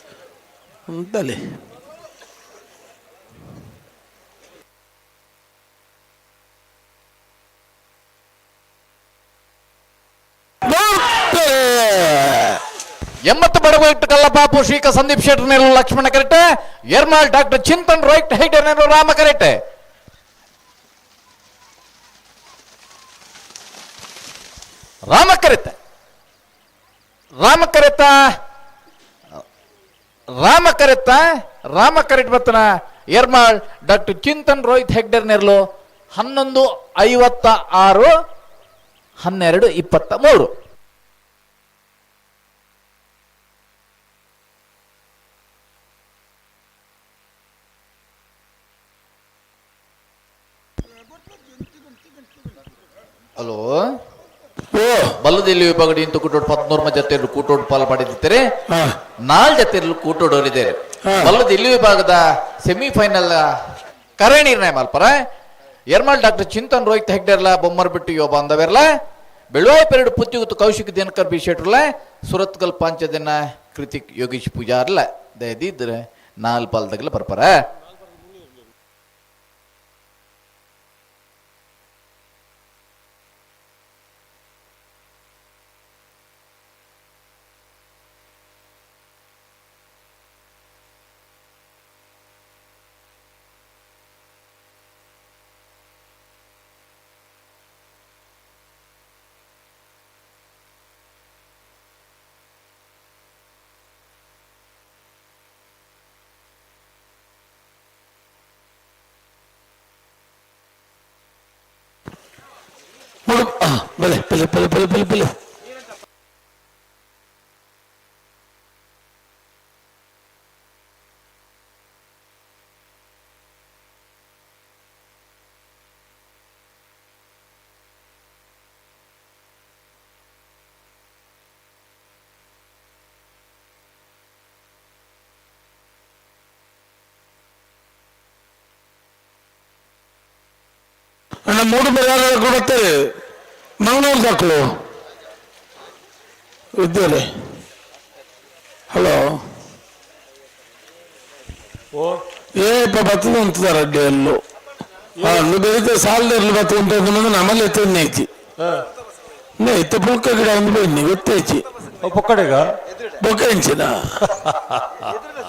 ಉಂತಲೆ. 80 ಬಡಗಬೆಟ್ಟು ಕಲ್ಲಪಾಪು ಶ್ರೀಕ ಸಂದೀಪ್ ಶೆಟ್ಟರ್ ನೇರ್ಲು ಲಕ್ಷ್ಮಣ ಕರೆಟೆ ಎರ್ಮಾಳ್ ಡಾಕ್ಟರ್ ಚಿಂತನ್ ರೋಹಿತ್ ಹೆಗ್ಡೆ ನೇರ್ಲು ರಾಮ ಕರೆಟೆ. ರಾಮ ಕರೆತ ರಾಮ ಕರೆತ ರಾಮ ಕರೆತ ರಾಮ ಕರೆಟ್ ಬತ್ತನ ಎರ್ಮಾಳ್ ಡಾಕ್ಟರ್ ಚಿಂತನ್ ರೋಹಿತ್ ಹೆಗ್ಡೆರ್ ನೇರ್ಲು 11:56 12:23. ಹಲೋ. ಓ. ಬಲ್ಲದೆಲ್ಲಿ ವಿಭಾಗ ಇಂತು ಕೂಟೋಡು 11 ಜೊತೆ ಕೂಟೋಡು ಪಾಲ್ ಪಡೆದಿದ್ದಾರೆ. 4 ಜೊತೆ ಕೂಟೋಡೋರಿದ್ದಾರೆ. ಬಲ್ಲದೆಲ್ಲಿ ವಿಭಾಗದ ಸೆಮಿಫೈನಲ್ ಕರೆ ನಿರ್ಣಯ ಮಲ್ಪರ ಎರ್ಮಾಳ್ ಡಾಕ್ಟರ್ ಚಿಂತನ್ ರೋಹಿತ್ ಹೆಗ್ಡೆರ್ಲ ಬೊಮ್ಮರ್ ಬಿಟ್ಟು ಯೋ ಬಾಂಧವೆರ್ಲ ಬೆಳುವಾಯಿ ಪೆರಡು ಪುತ್ತಿಗುತ್ತು ಕೌಶಿಕ್ ದಿನಕರ್ ಬಿ ಶೆಟ್ರಲ ಸುರತ್ಕಲ್ ಪಾಂಚದಿನ ಕೃತಿಕ್ ಯೋಗೀಶ್ ಪೂಜಾರ್ಲ ದಯದಿದ್ರೆ ನಾಲ್ ಪಾಲ್ದಗಲ ಬರ್ಪರ. ಬಲೆ ಬಲೆ ಬಲೆ ಬಲೆ ಬಲೆ ಬಲೆ ಅಣ್ಣ ಮೂಡು ಬಜಾರ ಕೊಡುತ್ತಾರೆ ಮಂಗಳೂರು ದಾಖಲು ಇದ್ದೇನೆ. ಹಲೋ ಓ ಏ ಬತ್ತದ ಉಂಟುದಾರ ಅಡ್ಡಿಯಲ್ಲು ನೀವು ಬೆಳಿಗ್ಗೆ ಸಾಲದಲ್ಲಿ ಬತ್ತ ಉಂಟು ನಮ್ಮಲ್ಲಿ ಎತ್ತನ್ನೇ ಐತಿ ಇತ್ತ ಪುಲ್ಕ ಗಿಡ ಒಂದು ಬನ್ನಿ ಗೊತ್ತೈತಿ. ಪೊಕ್ಕಡೆಗ ಬೊಕ್ಕ ಇಂಚಿನ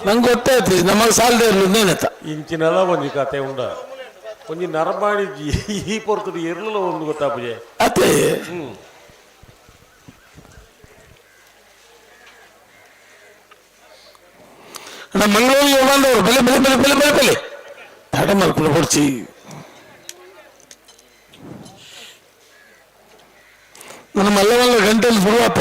ನಂಗೆ ಗೊತ್ತಾಯ್ತು ನಮಗೆ ಸಾಲದಲ್ಲಿ ನೇನತ ಇಂಚಿನಲ ಒಂಜಿ ಕತೆ ಉಂಡ ಒಂಜಿ ನರಮಾಣಿ ಈ ಪೊರ್ತುಡು ಎರ್ಲಲ ಒಂದು ಗೊತ್ತಾಪುಜೆ. ಅತ್ತೆ ನಮ್ಮ ಮಂಗಳೂರಿಗೆ ಬಂದವರು ಬೆಲೆ ಬೆಲೆ ಬೆಲೆ ಬೆಲೆ ಬೆಲೆ ಬೆಲೆ ತಡ ಮಲ್ಪುನ ಕೊಡ್ಚಿ ನನ್ನ ಮಲ್ಲ ಮಲ್ಲ ಗಂಟೆಯಲ್ಲಿ ಶುರುವಾಪ.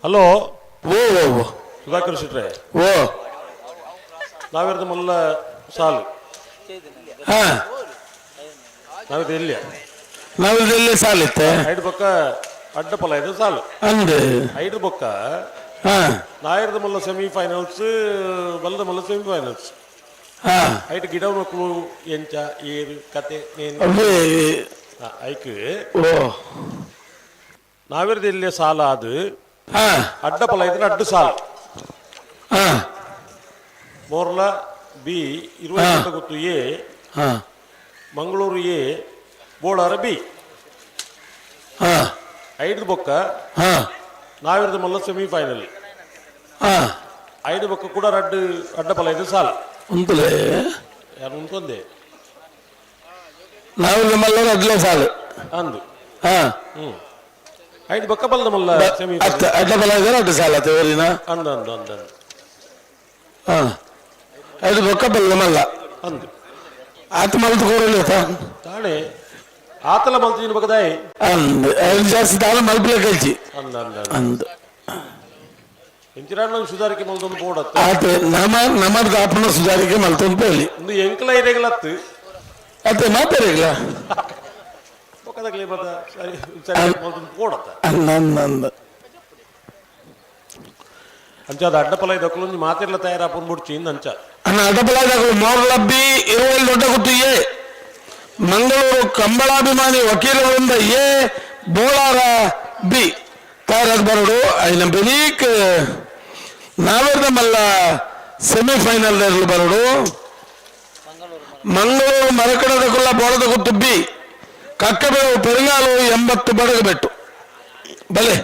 ಹಲೋ ಓ ಓ ಓ ಸುಧಾಕರ್ ಶೆಟ್ರೆ ಓ ನಾವಿರದ ಮಲ್ಲ ಸಾಲು ಹಾ ನಾವಿದ ಎಲ್ಲಿ ನಾವಿದೆಲ್ಲೇ ಸಾಲಿತ್ತೆ ಐದು ಬೊಕ್ಕ ಅಡ್ಡ ಪಲ ಇದು ಸಾಲು ಅಂದೆ ಐದು ಬೊಕ್ಕ ಹಾ ನಾಯಿರದ ಮಲ್ಲ ಸೆಮಿಫೈನಲ್ಸ್ ಬಲ್ಲದ ಮಲ್ಲ ಸೆಮಿಫೈನಲ್ಸ್ ಹಾ ಐಟ್ ಗಿಡ ಮಕ್ಕಳು ಎಂಚ ಏರು ಕತೆ ನೇನು ಅವೇ ಐಕ್ ಓ ನಾವಿರದ ಎಲ್ಲಿ ಸಾಲ ಅದು ಹಾ ಅಡ್ಡ ಪಲ ಇದ್ರೆ ಅಡ್ಡ ಸಾಲು ಹಾ ಮೋರ್ಲ ಬಿ ಇರುವತ್ತು ಗೊತ್ತು ಎ ಹಾ ಮಂಗಳೂರು ಎ ಬೋಳಾರ ಬಿ ಹಾ ಐದು ಬೊಕ್ಕ ಹಾ ನಾವಿರದ ಮಲ್ಲ ಸೆಮಿಫೈನಲ್ ಹಾ ಐದು ಬೊಕ್ಕ ಕೂಡ ರಡ್ಡು ಅಡ್ಡ ಪಲ ಇದು ಸಾಲ ಉಂಟುಲೇ ಯಾರು ಉಂಟೊಂದೆ ನಾವಿದ ಮಲ್ಲ ಅಡ್ಲೆ ಸಾಲು ಅಂದು ಹಾ ಹ್ಮ್ ಐದು ಬೊಕ್ಕ ಬಲ್ದ ಮಲ್ಲ ಸೆಮಿ ಅತ್ತ ಅಡ್ಡ ಬಲ ಇದ್ರೆ ಅಡ್ಡ ಸಾಲ ತೇವರಿನ ಅಂದು ಅಂದು ಅಂದು ಅಂದು ಹಾ ಐದು ಬೊಕ್ಕ ಬಲ್ಲ ಮಲ್ಲ ಅಂದು ಆತ ಮಲ್ತು ಕೋರಲಿ ತಾಣೆ ಆತಲ ಮಲ್ತಿನ ಬಗ್ದಾಯಿ ಅಂದ್ ಐದು ಜಾಸ್ತಿ ತಾನು ಮಲ್ಪಲೆ ಕಲ್ಚಿ ಅಂದ ಅಂದ ಅಂದ್ ಎಂಚಿರಾಣ ಸುಧಾರಿಕೆ ಮಲ್ತೊಂದು ಬೋರ್ಡ್ ಅತ್ತ ಆತ ನಮ್ಮ ನಮ್ಮದ ಅಪ್ಪನ ಸುಧಾರಿಕೆ ಮಲ್ತೊಂದು ಪೇಳಿ ಒಂದು ಎಂಕಲ ಇರೆಗಳತ್ತು ಅತ್ತೆ ಮಾತಾಡಿಲ್ಲ ಬೊಕ್ಕದಾಗಲಿ ಬತ್ತ ಸರಿ ಸರಿ ಮಲ್ತೊಂದು ಬೋರ್ಡ್ ಅತ್ತ ಅಂದ ಅಂದ ಅಂದ ಅಂಚ ಅದು ಅಡ್ಡಪಲ ಇದಕ್ಕಲೊಂದು ಮಾತಿರ್ಲ ತಯಾರಾಪನ್ ಬುಡ್ಚಿ ಅಂಚ ಅನ್ನ ಅಡ್ಡಪಲಾದಾಗ ಮೋರ್ಲಬ್ಬಿ ಇರುವಲ್ಲಿ ದೊಡ್ಡ ಗುತ್ತು ಎ ಮಂಗಳೂರು ಕಂಬಳಾಭಿಮಾನಿ ವಕೀಲರಿಂದ ಎ ಬೋಳಾರ ಬಿ ತಯಾರಾದ ಬರೋಡು ಐನ ಬೆನೀಕ್ ನಾವೆರ್ದ ಮಲ್ಲ ಸೆಮಿಫೈನಲ್ ಬರೋಡು ಮಂಗಳೂರು ಮರಕಡದ ಕುಲ್ಲ ಬೋಳದ ಗುತ್ತು ಬಿ ಕಕ್ಕಬೆಳವು ಪೆರುಗಾಲು 80 ಬಡಗಬೆಟ್ಟು ಬಲೆ.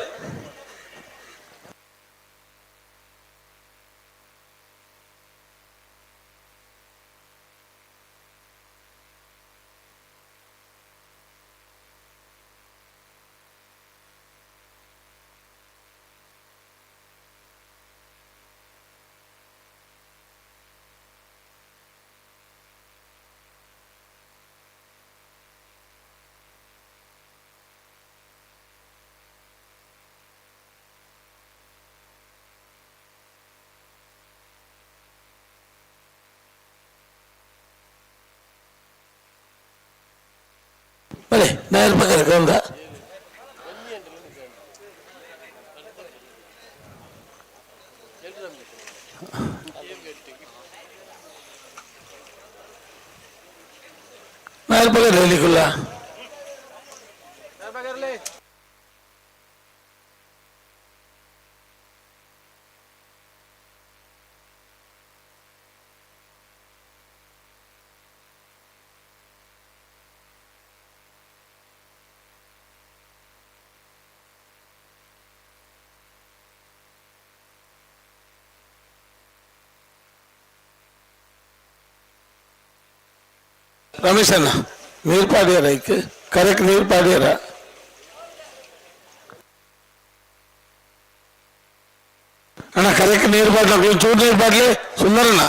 ಬಲೆ ನಾಯರ್ ಪಕ್ಕದ ಕಂದ ನಾಯರ್ ಪಕ್ಕದ ಹೇಳಿಕುಲ್ಲ. ರಮೇಶ್ ಅಣ್ಣ ನೀರು ಪಾಡ್ಯಾರ ಐಕ್ ಕರೆಕ್ಟ್ ನೀರು ಪಾಡ್ಯಾರ. ಅಣ್ಣ ಕರೆಕ್ಟ್ ನೀರು ಪಾಡ್ಲ, ಚೂರು ನೀರು ಪಾಡ್ಲಿ ಸುಂದರಣ್ಣ.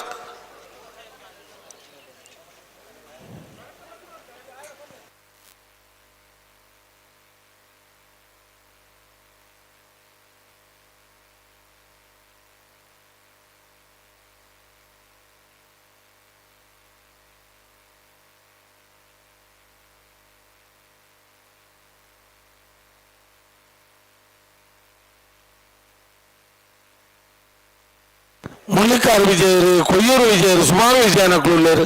ಮುಳ್ಳಿಕಾರು ವಿಜಯರು, ಕೊಯ್ಯೂರು ವಿಜಯರು, ಸುಮಾರು ವಿಜಯನಕ್ಲು.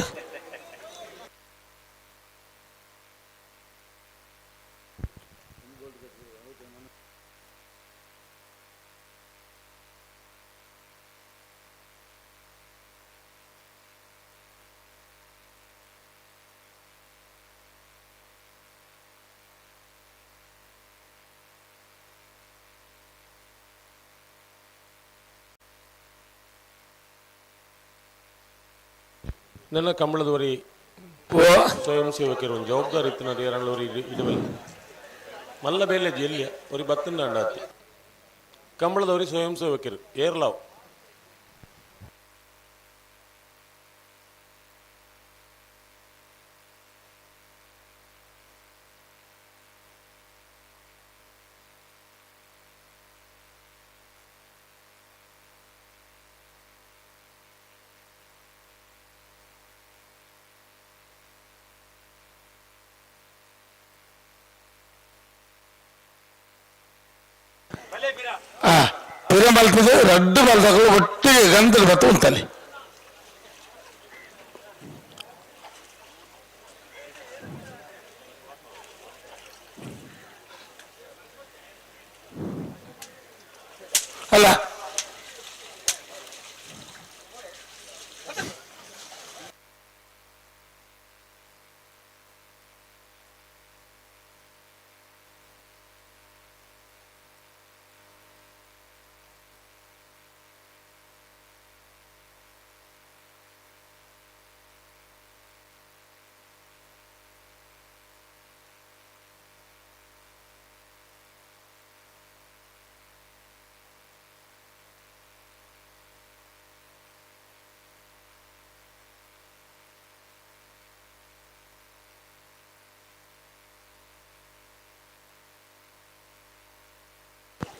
ನನ್ನ ಕಂಬಳದವರಿ ಓ ಸ್ವಯಂ ಸೇವಕರು ಒಂದು ಜವಾಬ್ದಾರಿ ಇತ್ತಿನ ಏರಳ್ಳವರಿ ಇಡುವಲ್ ಮಲ್ಲ ಬೇಲೆ ಜಿಲ್ಲೆ ಒರಿ ಬತ್ತಂಡ ಅಂಡಾತಿ ಕಂಬಳದವರಿ ಸ್ವಯಂ ಸೇವಕರು ಏರ್ಲಾವ್. ಆ ಪಿರ ಮಲ್ತದೆ ರಡ್ಡು ಮಲ್ತಗಳು ಒಟ್ಟಿಗೆ ಗಂಧದ ಬತ್ತು ಉಂಟಲ್ಲಿ. ಅಲ್ಲ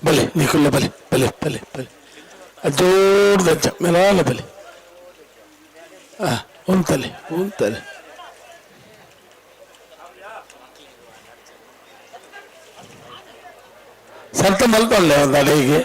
ಬಲೆ ನಿಕುಲ್ಲ ಬಲೆ ಬಲೆ ಬಲೆ ಬಲೆ ಜೋಡ್ದಜ್ಜ ಮೆಲಾಲ ಬಲೆ. ಆ ಉಂತಲೆ ಉಂತಲೆ. ಸರ್ತ ಮಲ್ತೊಲ್ಲೆ ಒಂದು ಅಡಿಗೆ.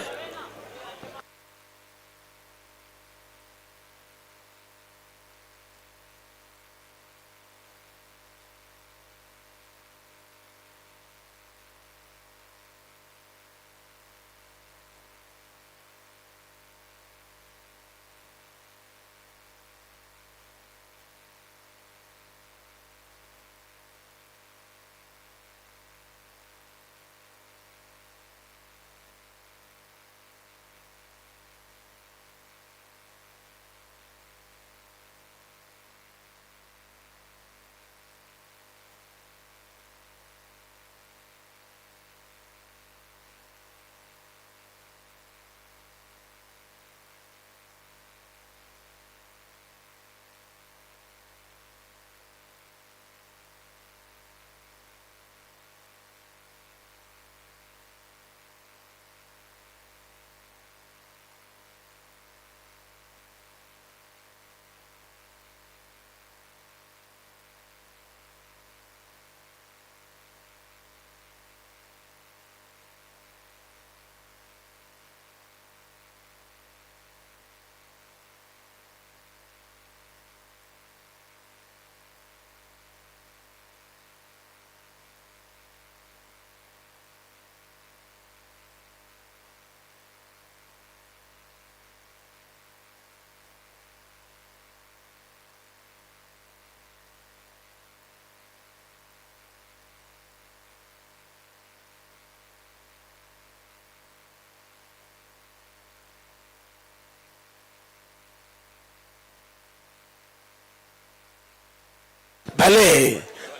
ಬಲೆ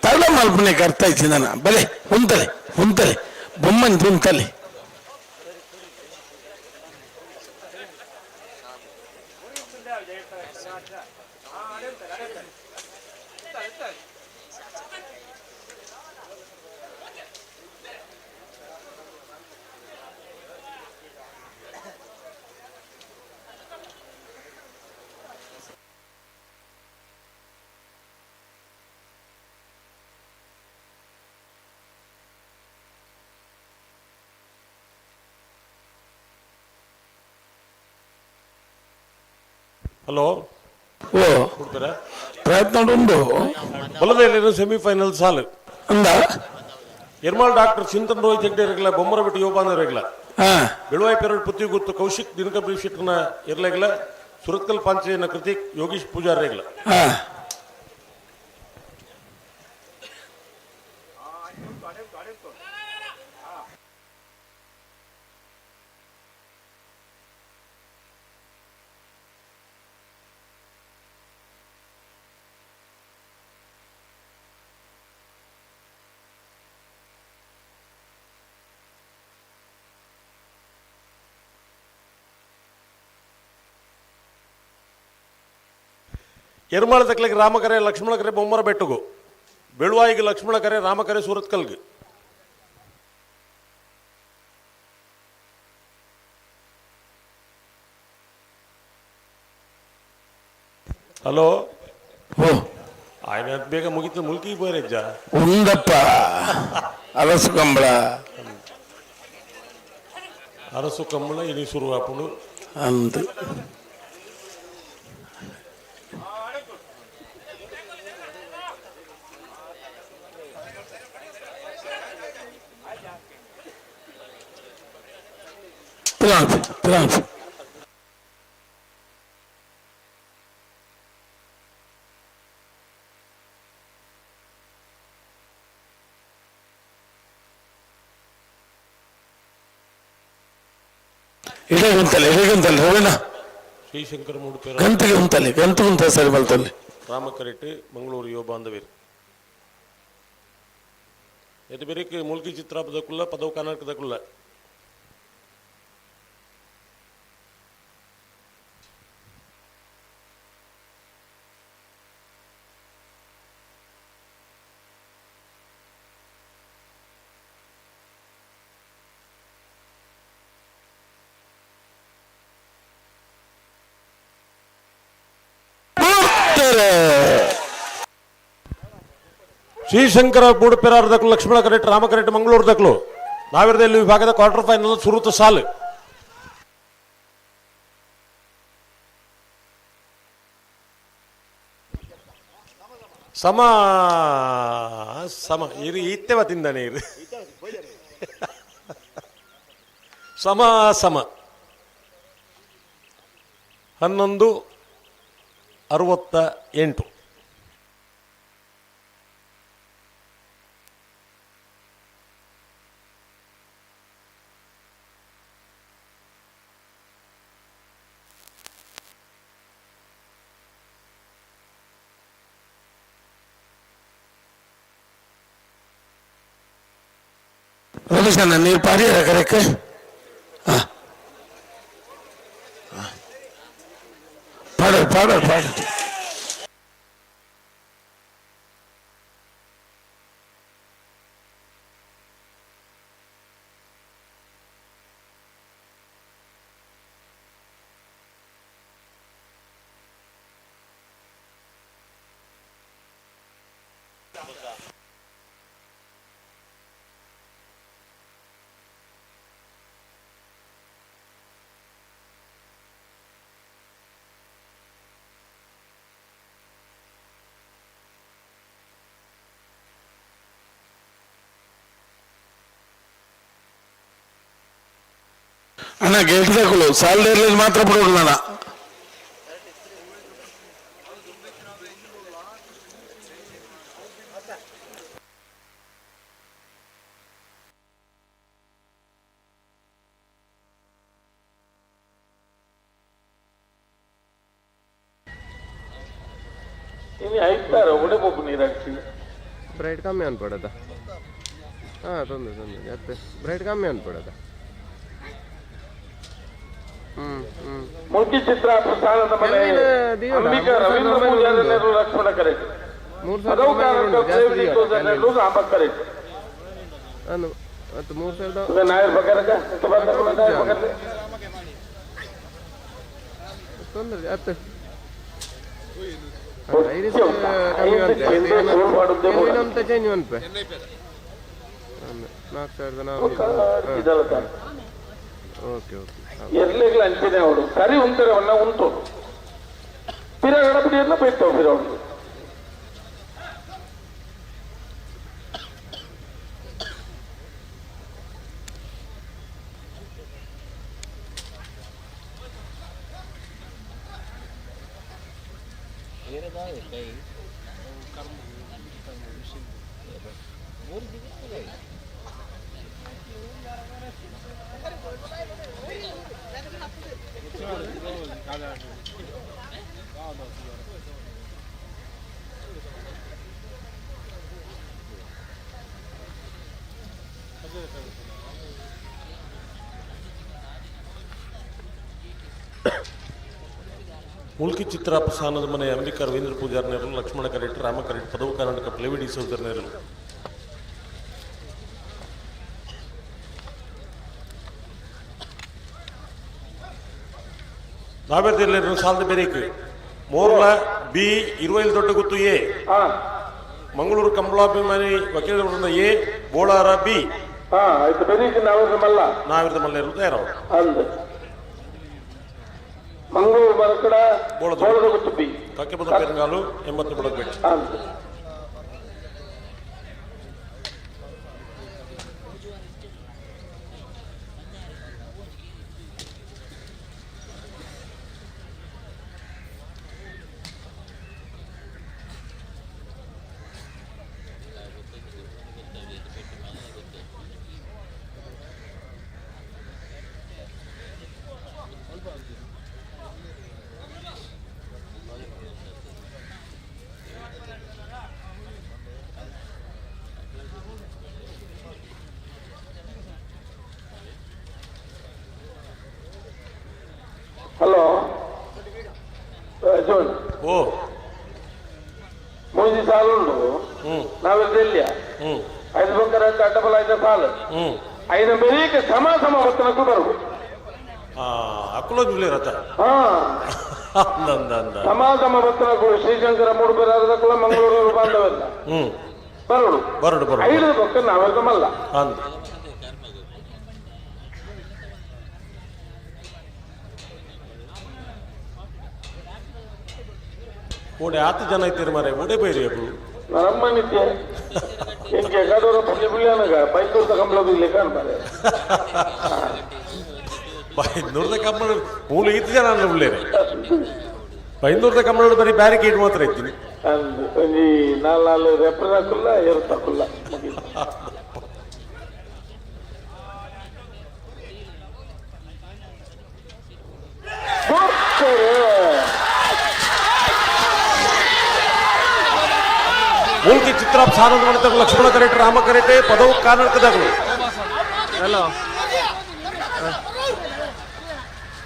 ತಡ ಮಲ್ಪನೆ ಅರ್ಥ ಇಚ್ಚಿದಾನ ಬಲೆ ಉಂತಲೆ ಉಂತಲೆ ಬೊಮ್ಮನ್ ಉಂತಲೆ. ಹಲೋ. ಓ. ಕೊಡ್ತಾರ. ಪ್ರಯತ್ನ ಉಂಡು. ಬಲದ ಸೆಮಿಫೈನಲ್ ಸಾಲು. ಅಂದ. ಎರ್ಮಾಳ್ ಡಾಕ್ಟರ್ ಚಿಂತನ್ ರೋಹಿತ್ ಹೆಗ್ಡೆ ಇರಗಿಲ್ಲ, ಬೊಮ್ಮರಬೆಟ್ಟು ಯೋಬಾನ ಇರಗಿಲ್ಲ. ಹಾ. ಬೆಳುವಾಯಿ ಪೆರಡ್ ಪೃಥ್ವಿ ಗುತ್ತು ಕೌಶಿಕ್ ದಿನಕಬ್ರಿ ಶೆಟ್ಟರ್ನ ಇರ್ಲಾಗಿಲ್ಲ, ಸುರತ್ಕಲ್ ಪಾಂಚೆಯನ್ನ ಕೃತಿಕ್ ಯೋಗೀಶ್ ಪೂಜಾರ್ ಇರಗಿಲ್ಲ. ಹಾ. ಎರ್ಮಾಳ ತಕ್ಲಿಗೆ ರಾಮಕರೆ ಲಕ್ಷ್ಮಣಕರೆ ಬೊಮ್ಮರ ಬೆಟ್ಟುಗು, ಬೆಳುವಾಯಿಗೆ ಲಕ್ಷ್ಮಣಕರೆ ರಾಮಕರೆ ಸೂರತ್ಕಲ್ಗೆ. ಹಲೋ. ಓ. ಆಯ್ನ ಬೇಗ ಮುಗಿತು, ಮುಲ್ಕಿ ಬೋರೆಜ್ಜ. ಉಂದಪ್ಪ ಅರಸು ಕಂಬಳ. ಅರಸು ಕಂಬಳ ಇನಿ ಶುರು ಆಪುಂಡು. ಅಂದು ಪಿಲಾಂಪ್ ಪಿಲಾಂಪ್ ಇಡೇ ಗುಂತಲೆ ಇಡೇ ಗುಂತಲೆ ರವೀಣ. ಶ್ರೀಶಂಕರ ಮೂಡುಪೇರ. ಗಂತಿಗೆ ಉಂತಲೆ ಗಂತು ಉಂತ ಸರಿ ಬಲ್ತಲ್ಲಿ. ರಾಮಕರೆಟ್ ಮಂಗಳೂರು ಯುವ ಬಾಂಧವೀರ್ ಎದು ಬೇರೆ ಮುಲ್ಕಿ ಚಿತ್ರ ಪದಕುಲ್ಲ ಪದವು ಕರ್ನಾಟಕದಕುಲ್ಲ. ಶ್ರೀಶಂಕರ ಬೂಡುಪೆರಾರ್ ದಕ್ಲು ಲಕ್ಷ್ಮಣ ಕರೆಟ್ ರಾಮ ಕರೆಟ್ ಮಂಗಳೂರು ದಕ್ಲು ನಾವಿರದಲ್ಲಿ ವಿಭಾಗದ ಕ್ವಾರ್ಟರ್ ಫೈನಲ್ ಸುರುತ ಸಾಲು. ಸಮ ಸಮ ಇರು ಇತ್ತೆವ ತಿಂದಾನೆ ಇರು ಸಮ ಸಮ 11:68. ರಮೇಶಣ್ಣ ನೀರು ಪಾರಿಯರ ಕರೆಕ್ ಪಾಡರ್ ಪಾಡರ್ ಪಾಡರ್. ಅಣ್ಣ ಗೇಟ್ ತಗೊಳ್ಳು ಸಾಲದಲ್ಲಿ ಮಾತ್ರ ಬಿಡೋದು ಅಣ್ಣ. ಇನ್ನು ಐತಾರ ಒಡೆ ಪೊಪ್ಪು ನೀರು ಹಾಕ್ತೀವಿ. ಬ್ರೈಟ್ ಕಮ್ಮಿ ಅನ್ಪಡದ. ಹಾಂ, ತೊಂದರೆ ತೊಂದರೆ ಅತ್ತೆ, ಬ್ರೈಟ್ ಕಮ್ಮಿ ಅನ್ಪಡದ. ಹ್ಞೂ ಹ್ಞೂ. ಮುಲ್ಕಿ ಚಿತ್ರ ಪ್ರಸಾದದ ಮನೆ ದಿಯೋಡ, ಅಂಬಿಕಾ ಮೂರು ಸಾವಿರದ ರವೀಂದ್ರ ಒಂಬೈನೂರು ಪೂಜಾರಿ ಉಂಟು. ನೆರಳು ಲಕ್ಷ್ಮಣ ಕರೆಟ್. 3000 ಒಂಬೈನೂರು ಉಂಟು, ಜಾಸ್ತಿ ದಿಯೋಡ ಕಮ್ಮಿ. ರಾಮ ಕರೆಟ್. ಅನ್ನು ಮತ್ತು 3000 ನಾಯರ್ ಬಕರಕ ನಾಯರ್ ಬಕರ. ತೊಂದರೆ ಅತ್ತೆ. ಐರಿಸ್ ಕಮ್ಮಿ ಬಂತೆ, ಇನ್ನೊಂದು ಚೇಂಜ್ ಮನ್ಪೆ. 4400. ಇದಲ್ಲ. Okay okay. ಎರ್ಲೆಗ್ಲ ಅಂಚನೆ ಅವಳು ಸರಿ ಉಂತಾರೆ ವನ್ನ ಉಂಟು ಪಿರ ಗಣಪತಿ ಎಲ್ಲ ಬೈತಾವ ಪಿರ ಅವಳು. ಮುಲ್ಕಿ ಚಿತ್ರ ಪ್ರಸಾನದ ಮನೆ ಅಂಬಿಕಾ ರವೀಂದ್ರ ಪೂಜಾರ್ ನೆರಳು ಲಕ್ಷ್ಮಣ ಕರೆಟ್ ರಾಮ ಕರೆಟ್ ಪದವು ಕರ್ನಾಟಕ ಪ್ಲೇವಿ ಡಿ ಸೌದರ್ ನೆರಳು. ನಾವೆಲ್ಲ ಸಾಲದ ಬೇರೇಕು ಮೋರ್ಲ ಬಿ ಇರುವೈಲ್ ದೊಡ್ಡ ಗುತ್ತು ಎ. ಹಾ. ಮಂಗಳೂರು ಕಂಬಳಾಭಿಮಾನಿ ವಕೀಲರ ವೃಂದ ಎ, ಬೋಳಾರ ಬಿ. ಹಾ, ಆಯ್ತು, ಬೆರೀಕ್ ನಾವಿರ್ದ ಮಲ್ಲ. ನಾವಿರದ ಮಲ್ಲೇರು ತಯಾರವು. ಅಂದು ಮಂಗಳೂರು ಬರಕಡ. ಬೋಳದ. ಬೋಳದ ಗುತ್ತು ಬಿ. ಕಾಕೆಬದ ಪೆರಂಗಾಲು 80 ಬುಡಕಬೇಕು. ಅಂದು ಹಲೋ ಜೋನ್. ಓ. ಮೂಜಿ ಸಾಲು ಉಂಟು. ಹ್ಞೂ. ನಾವಿರ್ದ ಎಲ್ಲಿಯ? ಹ್ಞೂ. ಐದು ಬೊಕ್ಕ ಎರಡು ಡಬಲ್ ಐದು ಸಾಲು. ಹ್ಞೂ. ಐದು ಬೆರೀಕ್ ಸಮ ಸಮ ಬತ್ತನಕ್ಕೂ ಬರು. ಅಕ್ಕುಲ ಜುಲಿ ರಥ. ಹಾ. ಅಂದ ಅಂದ ಅಂದ. ಸಮ ಸಮ ಬತ್ತನಕ್ಕೂ ಶ್ರೀಶಂಕರ ಮೂಡು ಬೇರಾದಕ್ಕೂ ಮಂಗಳೂರು ಬಾಂಧವೆಲ್ಲ ಹ್ಞೂ. ಬರೋಡು. ಬರಡು ಬರಡು. ಐದು ಬೊಕ್ಕ ನಾವಿರ್ದ ಮಲ್ಲ. ಅಂದ ಓಡೆ ಆತ ಜನ ಐತಿರಿ ಮಾರೆ, ಓಡೆ ಬೈರಿ ಅವು. ನಮ್ಮ ನಿತ್ಯ ಎಂಕೆ ಕಡೋರ ಪುಳ್ಳಿ ಪುಳ್ಳಿ ಬೈಕೂರ್ದ ಕಂಬಳ ಬೀಗ್ಲಿ ಕಾಣ್ತಾರೆ. ಬೈಂದೂರ್ದ ಕಂಬಳ ಮೂಲ ಈತ ಜನ ಅಂದ್ರೆ ಉಳ್ಳೇರಿ ಬೈಂದೂರ್ದ ಕಂಬಳ ಬರೀ ಬ್ಯಾರಿಕೇಡ್ ಮಾತ್ರ ಐತೀನಿ. ಅಂದ್ ಒಂಜಿ ನಾಲ್ ನಾಲ್ ರೆಪ್ರ ಹಾಕುಲ್ಲ ಏರು ತಾಕುಲ್ಲ ಮುಗೀತು. ಬೊಕ್ಕರೆ. ಮೂಲ್ಕಿ ಚಿತ್ರ ಸಾನಂದ ಮಾಡಿದ ಲಕ್ಷ್ಮಣ ಕರೆಟ್ ರಾಮ ಕರೆಟೆ ಪದವು ಕರ್ನಾಟಕದಾಗಲು. ಹಲೋ,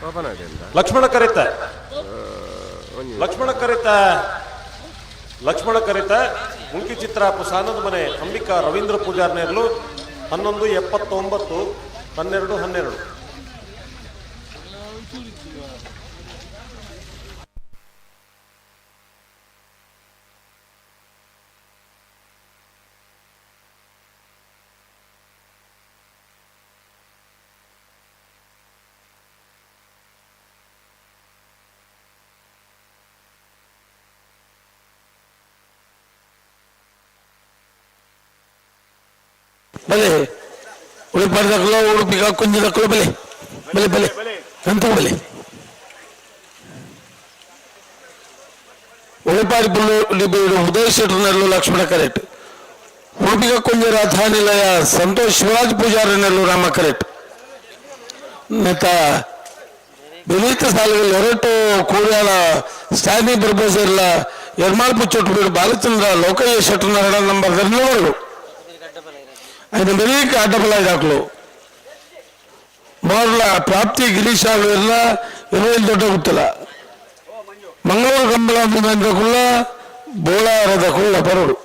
ಓಪನ್ ಆಗಿದೆ. ಲಕ್ಷ್ಮಣ ಕರೆತ. ಒಂಜಿ. ಲಕ್ಷ್ಮಣ ಕರೆತ, ಲಕ್ಷ್ಮಣ ಕರೆತ. ಮುಲ್ಕಿ ಚಿತ್ರ ಸಾನಂದ ಮನೆ ಅಂಬಿಕಾ ರವೀಂದ್ರ ಪೂಜಾರ್ ನೇರ್ಲು 11 79, 12 12. ಬಲೆ ಉಳಿಪಾಡ್ದಕ್ಕಲ್ಲ ಉಡುಪಿಗ ಕುಂಜದಕ್ಕಲ್ಲ. ಬಲೆ ಬಲೆ ಬಲೆ ಎಂತ ಬಲೆ ಉಳಿಪಾಡಿ ಬುಲ್ಲು ಉದಯ ಶೆಟ್ಟರ್ನಲ್ಲೂ ಲಕ್ಷ್ಮಣ ಕರೆಕ್ಟ್. ಉಡುಪಿಗ ಕುಂಜ ರಾಧಾನಿಲಯ ಸಂತೋಷ್ ಶಿವರಾಜ್ ಪೂಜಾರಿನಲ್ಲೂ ರಾಮ ಕರೆಕ್ಟ್. ಮತ್ತ ವಿನೀತ ಸಾಲುಗಳು ಹೊರಟು ಕೂಡ್ಯಾಳ ಸ್ಟ್ಯಾನಿ ಬರ್ಬೋಸಿರ್ಲ. Ermal ಪುಚ್ಚೊಟ್ಟು ಬಾಲಚಂದ್ರ ಲೋಕಯ್ಯ ಶೆಟ್ಟರ್ ನಂಬರ್ ಧನ್ಯವಾದಗಳು. ಐದು ಬೆರೀಕ ಅಡ್ಡಬಲ ಇದಾಕ್ಲು ಮೊದಲ ಪ್ರಾಪ್ತಿ ಗಿರೀಶ್ ಆಗಲಿಲ್ಲ ಇರುವಲ್ಲಿ ದೊಡ್ಡ ಗೊತ್ತಿಲ್ಲ ಮಂಗಳೂರು ಕಂಬಳ ಕುಳ್ಳ ಬೋಳಾರದ ಕುಳ್ಳ ಬರೋಡು.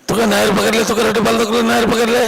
तुका नायर पकडले, तुका रेटे बाल नायर पकडले.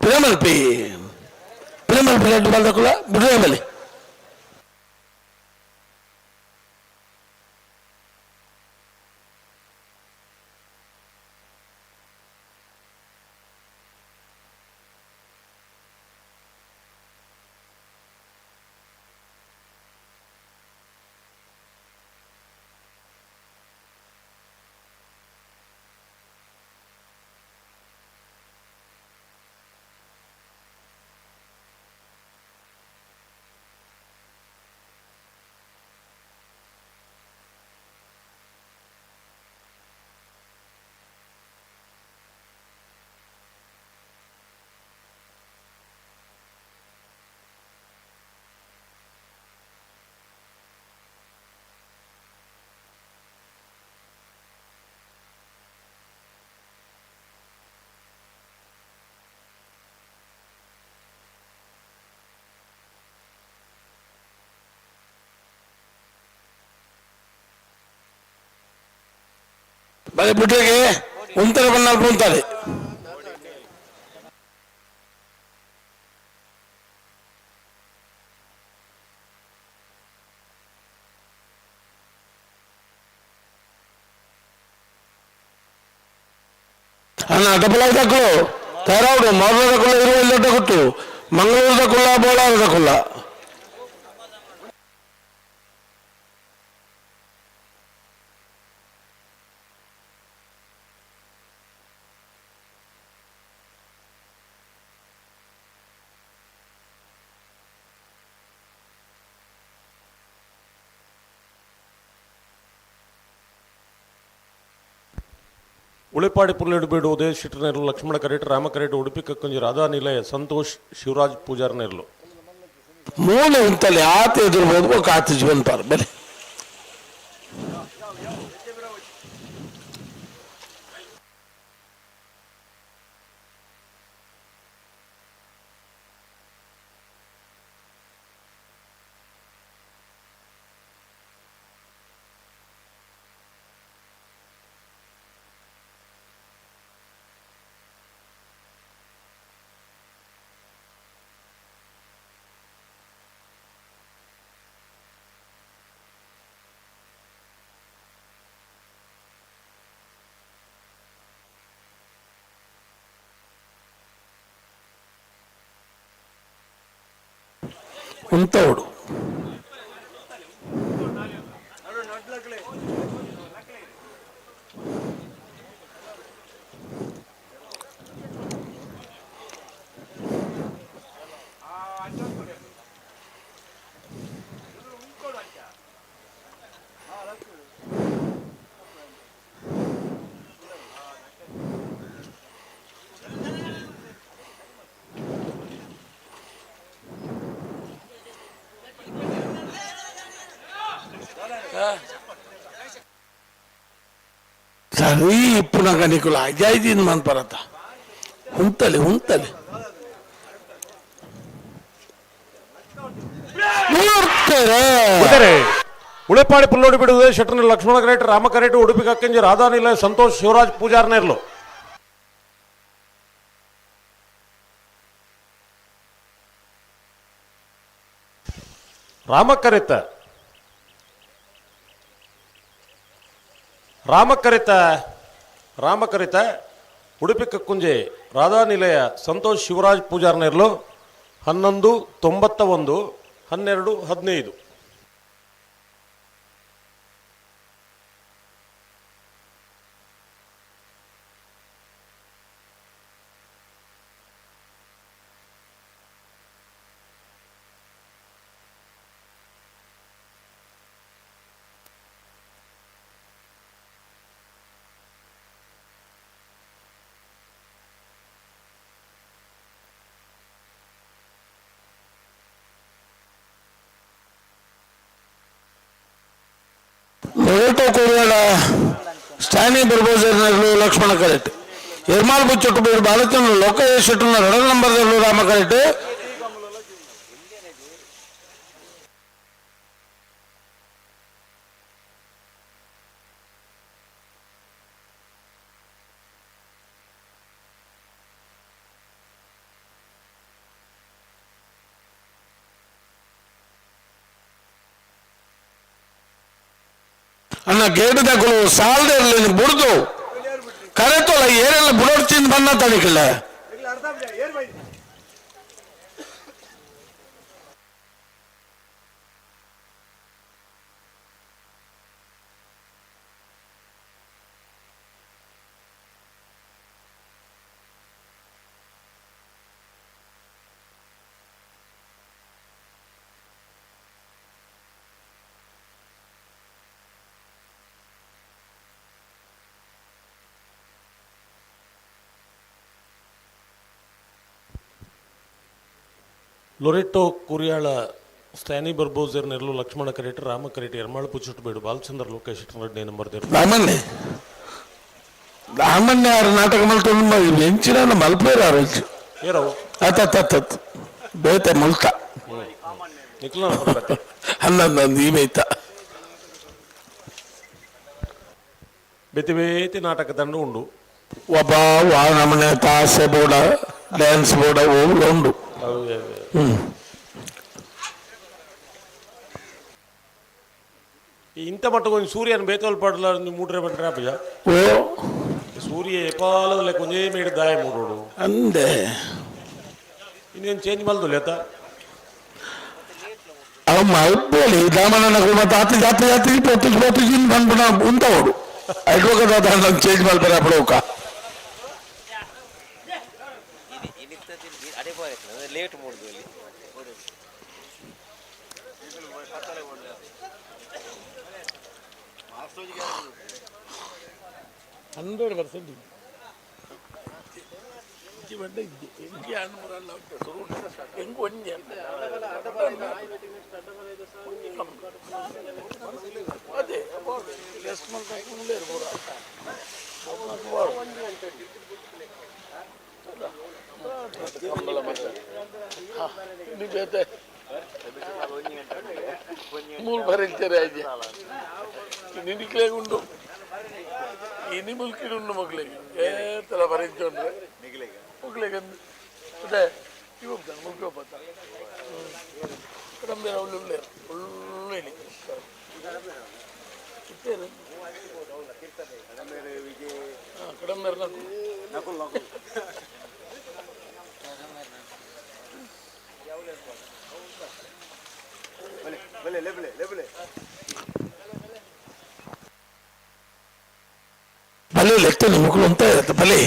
ಪ್ರೇಮಲ್ಪಿ ಪ್ರೇಮಲ್ಪಿ ರೆಡ್ಡು ಬಲ್ದಕುಲ ಬುಡ್ರೇಮಲಿ. ಬಲೆ ಬಿಟ್ಟಿಗೆ ಉಂತರ ಬಣ್ಣ ಉಂತಾರೆ. ಅಣ್ಣ ಡಬಲ್ ಆಯ್ತಕ್ಕಳು ತಯಾರಾవుಡು ಮೊದಲ ಕುಲ್ಲ ಇರುವ ದೊಡ್ಡ ಕೊಟ್ಟು ಮಂಗಳೂರದ ಕುಲ್ಲ ಬೋಳಾರದ ಕುಲ್ಲ. ಉಳಿಪಾಡಿ ಪುರ್ಲೆಡು ಉದಯ ಶೆಟ್ಟರ್ನೇರ್ಲು ಲಕ್ಷ್ಮಣ ಕರೇಟ್ ರಾಮ ಕರೇಟ್ ಉಡುಪಿ ಕಕ್ಕಂಜಿ ರಾಧಾ ನಿಲಯ ಸಂತೋಷ್ ಶಿವರಾಜ್ ಪೂಜಾರ್ನೇರ್ಲು. ಮೂಲೆ ಉಂತಲ್ಲಿ ಆತ ಎದುರ್ಬೋದು ಆತ ಬಂತಾರೆ ಬೆಲೆ. ಉಂತವಡು. ಸರಿ ಇಪ್ಪುನಗ ನಿಕುಲು ಅಜಾಯ್ದಿನ ಮನ್ಪರತ ಉಂತಲೆ ಉಂತಲೆ ಉದರೆ ಉಳೆಪಾಡಿ ಪುಲ್ಲೋಡಿ ಬಿಡುವುದು ಶೆಟ್ಟರ್ನ ಲಕ್ಷ್ಮಣ ಕರೇಟ್ ರಾಮ ಕರೇಟ್ ಉಡುಪಿ ಕಕ್ಕಂಜಿ ರಾಧಾನಿಲ ಸಂತೋಷ್ ಶಿವರಾಜ್ ಪೂಜಾರ್ನೇರ್ಲು. ರಾಮ ಕರಿತ ರಾಮ ಕರಿತ ರಾಮ ಕರಿತ ಉಡುಪಿ ಕಕ್ಕುಂಜೆ ರಾಧಾನಿಲಯ ಸಂತೋಷ್ ಶಿವರಾಜ್ ಪೂಜಾರ್ನೇರ್ಲು 11 91 12 15. ಲೊರೆಟೋ ಕೋರಿಯಾಳ ಸ್ಟ್ಯಾನಿ ಬರ್ಬೋಜರ್ನಲ್ಲೂ ಲಕ್ಷ್ಮಣ ಕರೆಕ್ಟ್. ಎರ್ಮಾಲ್ ಬುಚ್ಚೊಟ್ಟು ಬೀಡು ಬಾಲಚಂದ್ರ ಲೋಕೇಶ್ ಶೆಟ್ಟರ್ನ ಎರಡನೇ ನಂಬರ್ದಲ್ಲೂ ರಾಮ ಕರೆಕ್ಟ್. ಅಣ್ಣ ಗೇಟ್ ದಕ್ಕಲು ಸಾಲದೆ ಇರಲಿ ಬುಡ್ದು ಕರೆತೋಲ್ಲ ಏರೆಲ್ಲ ಬುಡೋಡ್ಚಿಂದ ಬಣ್ಣ ತಡಿಕಿಲ್ಲ. ಲೊರೆಟೋ ಕುರಿಯಾಳ ಸ್ಟ್ಯಾನಿ ಬರ್ಬೋಜರ್ ನೆರಳು ಲಕ್ಷ್ಮಣ ಕರೇಟ್ ರಾಮ ಕರೇಟ್ ಎರ್ಮಾಳು ಪುಚ್ಚುಟ್ಟು ಬೇಡು ಬಾಲಚಂದ್ರ ಲೋಕೇಶ್ ಎರಡನೇ ನಂಬರ್ ದೇರು. ರಾಮನ್ನೇ ರಾಮನ್ನೇ ಆರು ನಾಟಕ ಮಲ್ತು ಎಂಚಿನ ಮಲ್ಪೇರು ಆರು ಏರವು ಅತ್ತ ಬೇತೆ ಮುಲ್ಕ ನಿಖಿಲ ಬತ್ತೆ ಅಲ್ಲ ಈಮೇತ ಬೇತೆ ಬೇತೆ ನಾಟಕ ತಂಡ ಉಂಡು. ಒಬ್ಬ ವಾ ನಮನೆ ತಾಸೆ ಬೋಡ ಡ್ಯಾನ್ಸ್ ಬೋಡ ಉಂಡು. ಈ ಇಂಥ ಮಟ್ಟಕ್ಕೆ ಒಂಜಿ ಸೂರ್ಯನ ಬೇತೋಲ್ ಪಾಡ್ಲ ಒಂಜಿ ಮೂಡ್ರೆ ಬಂದ್ರೆ ಅಪ್ಪಜ. ಓ ಸೂರ್ಯ ಎಪಾಲದ ಕೊಂಜೇ ಮೇಡ್ ದಾಯ ಮೂಡೋಡು. ಅಂದೆ ಇನ್ನೇನು ಚೇಂಜ್ ಮಲ್ದು ಲೇತ. ಅವ ಮಲ್ಪೋಲಿ ದಾಮನ ಮತ್ತೆ ಆತಿ ಜಾತಿ ಜಾತಿ ಪೊತ್ತು ಪೊತ್ತು ಜಿನ್ ಬಂದ್ಬಿಡ ಉಂಟವಡು ಅಡ್ವೊಕೇಟ್ ಆದ ಚೇಂಜ್ ಮಲ್ಪರ ಅಪ್ಪಡೋಕ. ಲೇಟ್ ಮೂಡ್ದು 100% ಮೂರು ಬರೀತಾರೆ ಅಜ್ಜ ನಿನಕ್ಲೇ ಉಂಡು ಇನಿ ಮುಲ್ಕಿಡು ಉಂಡು ಮಕ್ಕಳಿಗೆ ಏತರ ಬರೀಚೊಂಡ್ರೆ ಮಕ್ಕಳಿಗೆ ಅದೇ ಇವ ಮುಲ್ಕಿ ಒಬ್ಬತ್ತ ಕಡಂಬೇರ ಒಳ್ಳೆ ಒಳ್ಳೆ ಇತ್ತೇರು ಕಡಂಬೇರ ನಕುಲ್. ಬಲೆ ಲೆಕ್ಕ ನಿಮಗೂ ಅಂತ ಇರುತ್ತೆ ಬಲೆ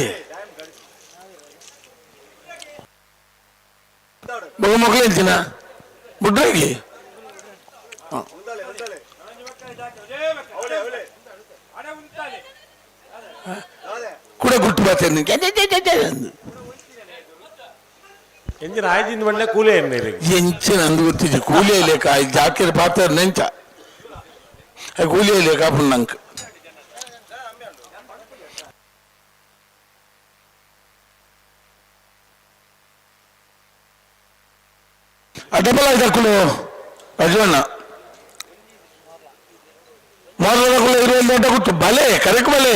ಮಗು ಮಗಳು ಎಂಚಿನ ಬುಡ್ರಾಗಿ ಕೂಡ ಗುಟ್ಟು ಬಾತೇನೆ. ಎಂಜಿನ ಆಯ್ಜಿಂದ ಬಣ್ಣ ಕೂಲಿ ಏನ್ ಎಂಚಿನ ಅಂದು ಗೊತ್ತಿದ್ದು ಕೂಲಿ ಲೇಕ ಜಾಕಿರ ಪಾತ್ರ ನೆಂಚ ಕೂಲಿ ಲೇಕ ನಂಗೆ. ಡಬಲ್ ಆಯ್ತು ಅರ್ಜುನ ಮೊದಲ ಇರುವ ದೊಡ್ಡ ಗುಟ್ಟು ಬಲೆ ಕರೆಕ್ ಬಲೆ.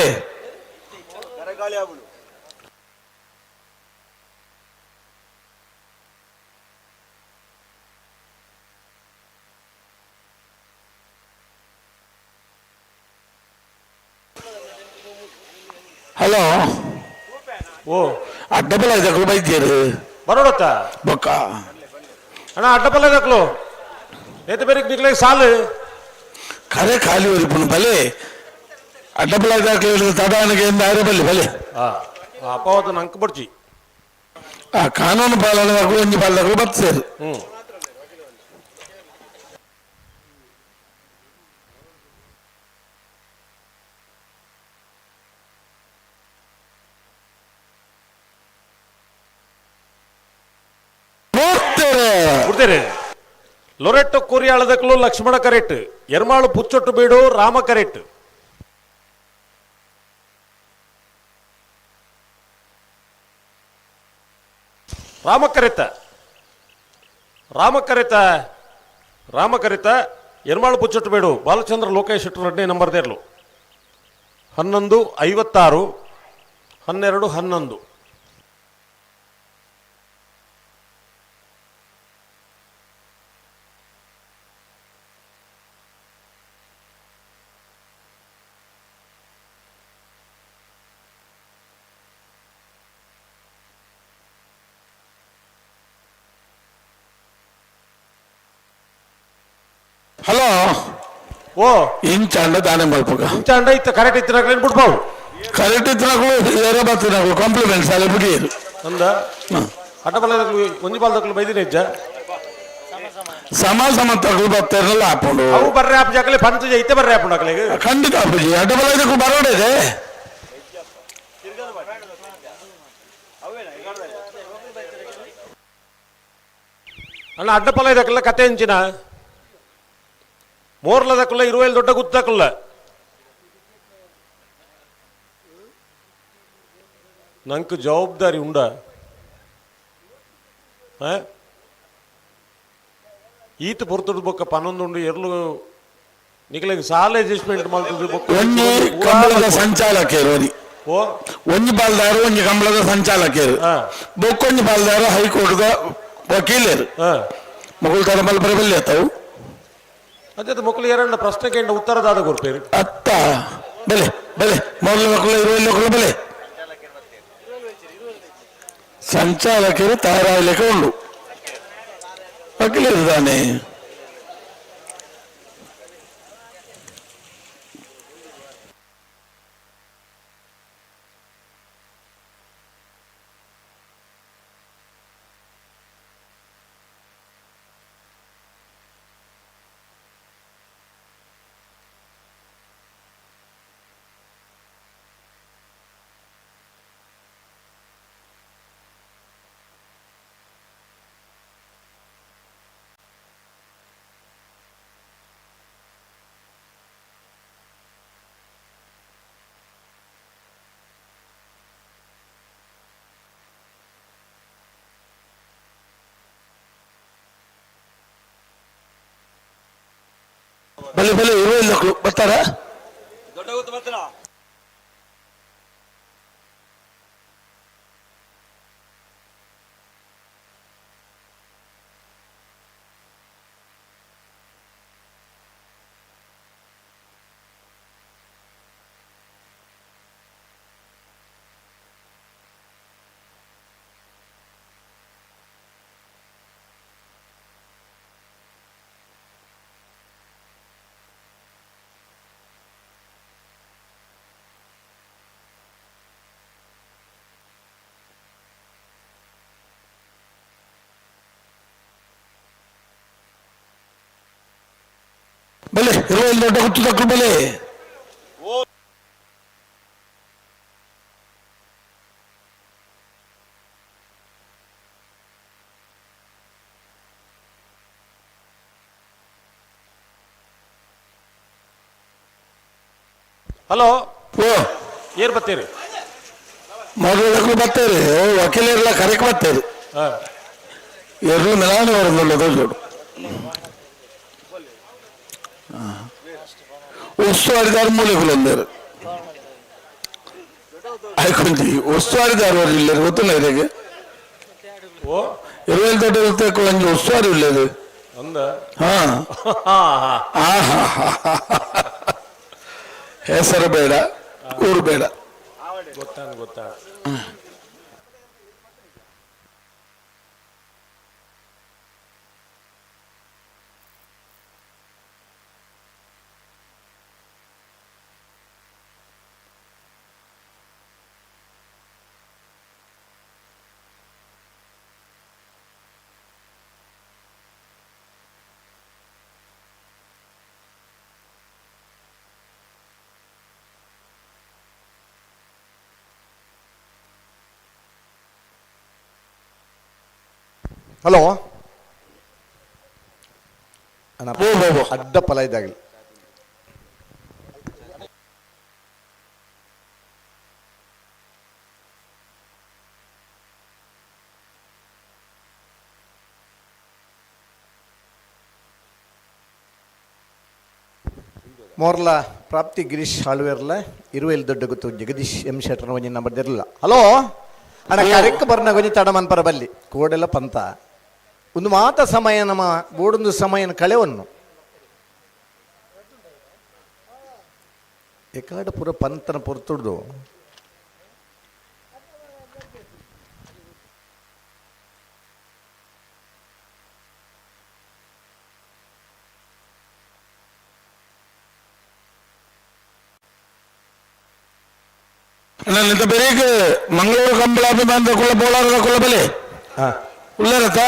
ಹಲೋ. ಓ. ಅಡ್ಡಬಲ ಆಯ್ತು ಬೈದ್ಯರು. ಬರೋಡತ್ತ. ಬೊಕ್ಕ. ಅಣ್ಣ ಅಡ್ಡಪಲ್ಲ ದಕ್ಲು ಏತ ಬೇರೆ ನಿಕ್ಲೆ ಸಾಲು. ಕರೆ ಖಾಲಿ ಒರಿಪುನು ಬಲೆ ಅಡ್ಡಬಲ ದಾಖಲೆ ತಡಾನಿಗೆ ಆರೆ ಬಲ್ಲಿ ಬಲೆ. ಅಪವಾದ ನಂಕ್ ಬಡ್ಜಿ. ಆ ಕಾನೂನು ಪಾಲನೆ ಒಂಜಿ ಪಾಲನೆ ಬತ್ಸೇರು. ಹ್ಮ್. ನೋಡ್ತೇವೆ. ಬಿಡ್ತೇನೆ ಲೊರೆಟ್ಟೊ ಕೊರಿಯಾಳದಕ್ಲು ಲಕ್ಷ್ಮಣ ಕರೆಟ್, ಎರ್ಮಾಳು ಪುಚ್ಚೊಟ್ಟು ಬೀಡು ರಾಮ ಕರೆಟ್. ರಾಮ ಕರೆತ ರಾಮ ಕರೆತ ರಾಮ ಕರೆತ ಎರ್ಮಾಳು ಪುಚ್ಚೊಟ್ಟು ಬೀಡು ಬಾಲಚಂದ್ರ ಲೋಕೇಶ್ ಶೆಟ್ಟರು 2ನೇ ನಂಬರ್ ದೇರ್ಲು. 11:56, 12:11. ಹಲೋ. ಓ. ಇಂಚಾಂಡ ದಾನೆ ಮಲ್ಪಗ. ಇಂಚಾಂಡ ಇತ್ತ ಕರೆಕ್ಟ್ ಇತ್ತಿನಾಗ್ಲೇನು ಬಿಡ್ಬಾವು. ಕರೆಕ್ಟ್ ಇತ್ತಿನಾಗ್ಲು ಏರೋ ಬತ್ತಿನಾಗ್ಲು ಕಾಂಪ್ಲಿಮೆಂಟ್ಸ್ ಅಲ್ಲ ಬಿಡಿಯರು. ಅಂದ ಅಡ್ಡಬಲ ಒಂಜಿ ಬಾಲ್ದಕ್ಲು ಬೈದಿನ ಹೆಜ್ಜ. ಸಮ ಸಮ ತಗಲು ಬತ್ತಾರಲ್ಲ ಹಾಕೊಂಡು. ಅವು ಬರ್ರೆ ಆಪ್ ಜಾಕಲೆ ಪಂಚ ಇತ್ತೆ ಬರ್ರೆ ಆಪುಂಡು ಅಕ್ಲೆಗ್. ಖಂಡಿತ ಅಪ್ಪುಜಿ ಅಡ್ಡಬಲ ಇದಕ್ಕೂ ಬರೋಡಿದೆ. ಅಣ್ಣ ಅಡ್ಡಪಲ ಇದಕ್ಕೆಲ್ಲ ಕತೆ ಹೆಂಚಿನ ಮೋರ್ಲದಕ್ಕಲ್ಲ ಇರುವಲ್ಲಿ ದೊಡ್ಡ ಗುತ್ತಕ್ಕಲ್ಲ ನಂಗೆ ಜವಾಬ್ದಾರಿ ಉಂಡ. ಆ? ಈತ ಪೊರ್ತುಡು ಬೊಕ್ಕ ಪನ್ನೊಂದುಂಡು ಎರ್ಲು ನಿಕ್ಲೆಗ್ ಸಾಲ ಅಡ್ಜಸ್ಟ್ಮೆಂಟ್ ಮಲ್ತದ್ದು ಬೊಕ್ಕ. ಒಂಜಿ ಕಂಬಳದ ಸಂಚಾಲಕರು ಒರಿ. ಓ. ಒಂಜಿ ಪಾಲ್ದಾರು ಒಂಜಿ ಕಂಬಳದ ಸಂಚಾಲಕರು. ಬೊಕ್ಕೊಂಜಿ ಪಾಲ್ದಾರು ಹೈಕೋರ್ಟ್ದ ವಕೀಲರು. ಮಗುಲ್ ತರ ಮಲ್ಪರೆ ಬಲ್ಲಿ ಆತವು. ಅದೇ ಮಕ್ಕಳು ಎರಡ ಪ್ರಶ್ನೆ ಕೇಂದ್ರ ಉತ್ತರದಾದ ಕೊರ್ಪೇರು. ಅತ್ತ ಬಲೆ ಬಲೆ ಮೊದಲ ಮಕ್ಕಳು ಇರುವ ಮಕ್ಕಳು ಬಲೆ ಸಂಚಾಲಕರು ತಯಾರಾಗಲಿಕ್ಕೆ ಉಂಡು ವಕೀಲರು ತಾನೆ. ಬಲೆ ಬಲೆ ಇರುವ ಮಕ್ಕಳು ಬರ್ತಾರಾ? ಬಲೆ ಇರುವಲ್ಲಿ ದೊಡ್ಡ ಗುತ್ತು ತಕ್ಕ ಬಲೆ. ಹಲೋ. ಓ. ಏರ್ ಬತ್ತೀರಿ? ಮೊದಲು ಬರ್ತಾರೆ, ವಕೀಲರೆಲ್ಲ ಕರೆಕ್ ಬರ್ತಾರೆ. ಎರಡು ಮೆಲಾನೆ ಬರೋದಿಲ್ಲ ದೊಡ್ಡ ಉಸ್ತುವಾರಿದಾರ ಮೂಲೆಗಳು ಆಯ್ಕೊಂಡಿ ಉಸ್ತುವಾರಿದಾರ ಇಲ್ಲ ಗೊತ್ತಿಲ್ಲ ಇದಕ್ಕೆ. ಓ. ಇರುವಲ್ಲಿ ದೊಡ್ಡ ಒಂಜಿ ಉಸ್ತುವಾರಿ ಇಲ್ಲ. ಅಂದ. ಹಾ. ಹೆಸರು ಬೇಡ, ಊರು ಬೇಡ. ಗೊತ್ತಾ ಗೊತ್ತಾ. ಹಲೋ ಅಣ್ಣ, ಅಡ್ಡ ಫಲ ಇದ್ದಾಗಲಿ. ಮೋರ್ಲ ಪ್ರಾಪ್ತಿ ಗಿರೀಶ್ ಹಾಳ್ವೇರ್ಲ ಇರುವೆಲ್ ದೊಡ್ಡ ಗೊತ್ತು ಜಗದೀಶ್ ಎಂ ಶೆಟ್ಟರ್ ಒಂಜಿ ನಂಬರ್ ಇರಲಿಲ್ಲ. ಹಲೋ ಅಣ್ಣ, ಕರೆಕ್ ಬರ್ನ ಗೊಂಜಿ ತಡಮನ್ಪರ ಬಲ್ಲಿ ಕೋಡೆಲ್ಲ ಪಂತ ಒಂದು ಮಾತ ಸಮಯ ನಮ್ಮ ಬೋಡೊಂದು ಸಮಯನ ಕಳೆವನ್ನು ಎಕಾಡ ಪುರ ಪಂತನ ಪೊರ್ತುಡ್ದು. ನನ್ನ ಬೇರೆ ಮಂಗಳೂರು ಕಂಬಳ ಅಭಿಮಾನದ ಕುಲ ಬೋಳಾರದ ಕುಲ ಬಲೆ ಉಳ್ಳರತ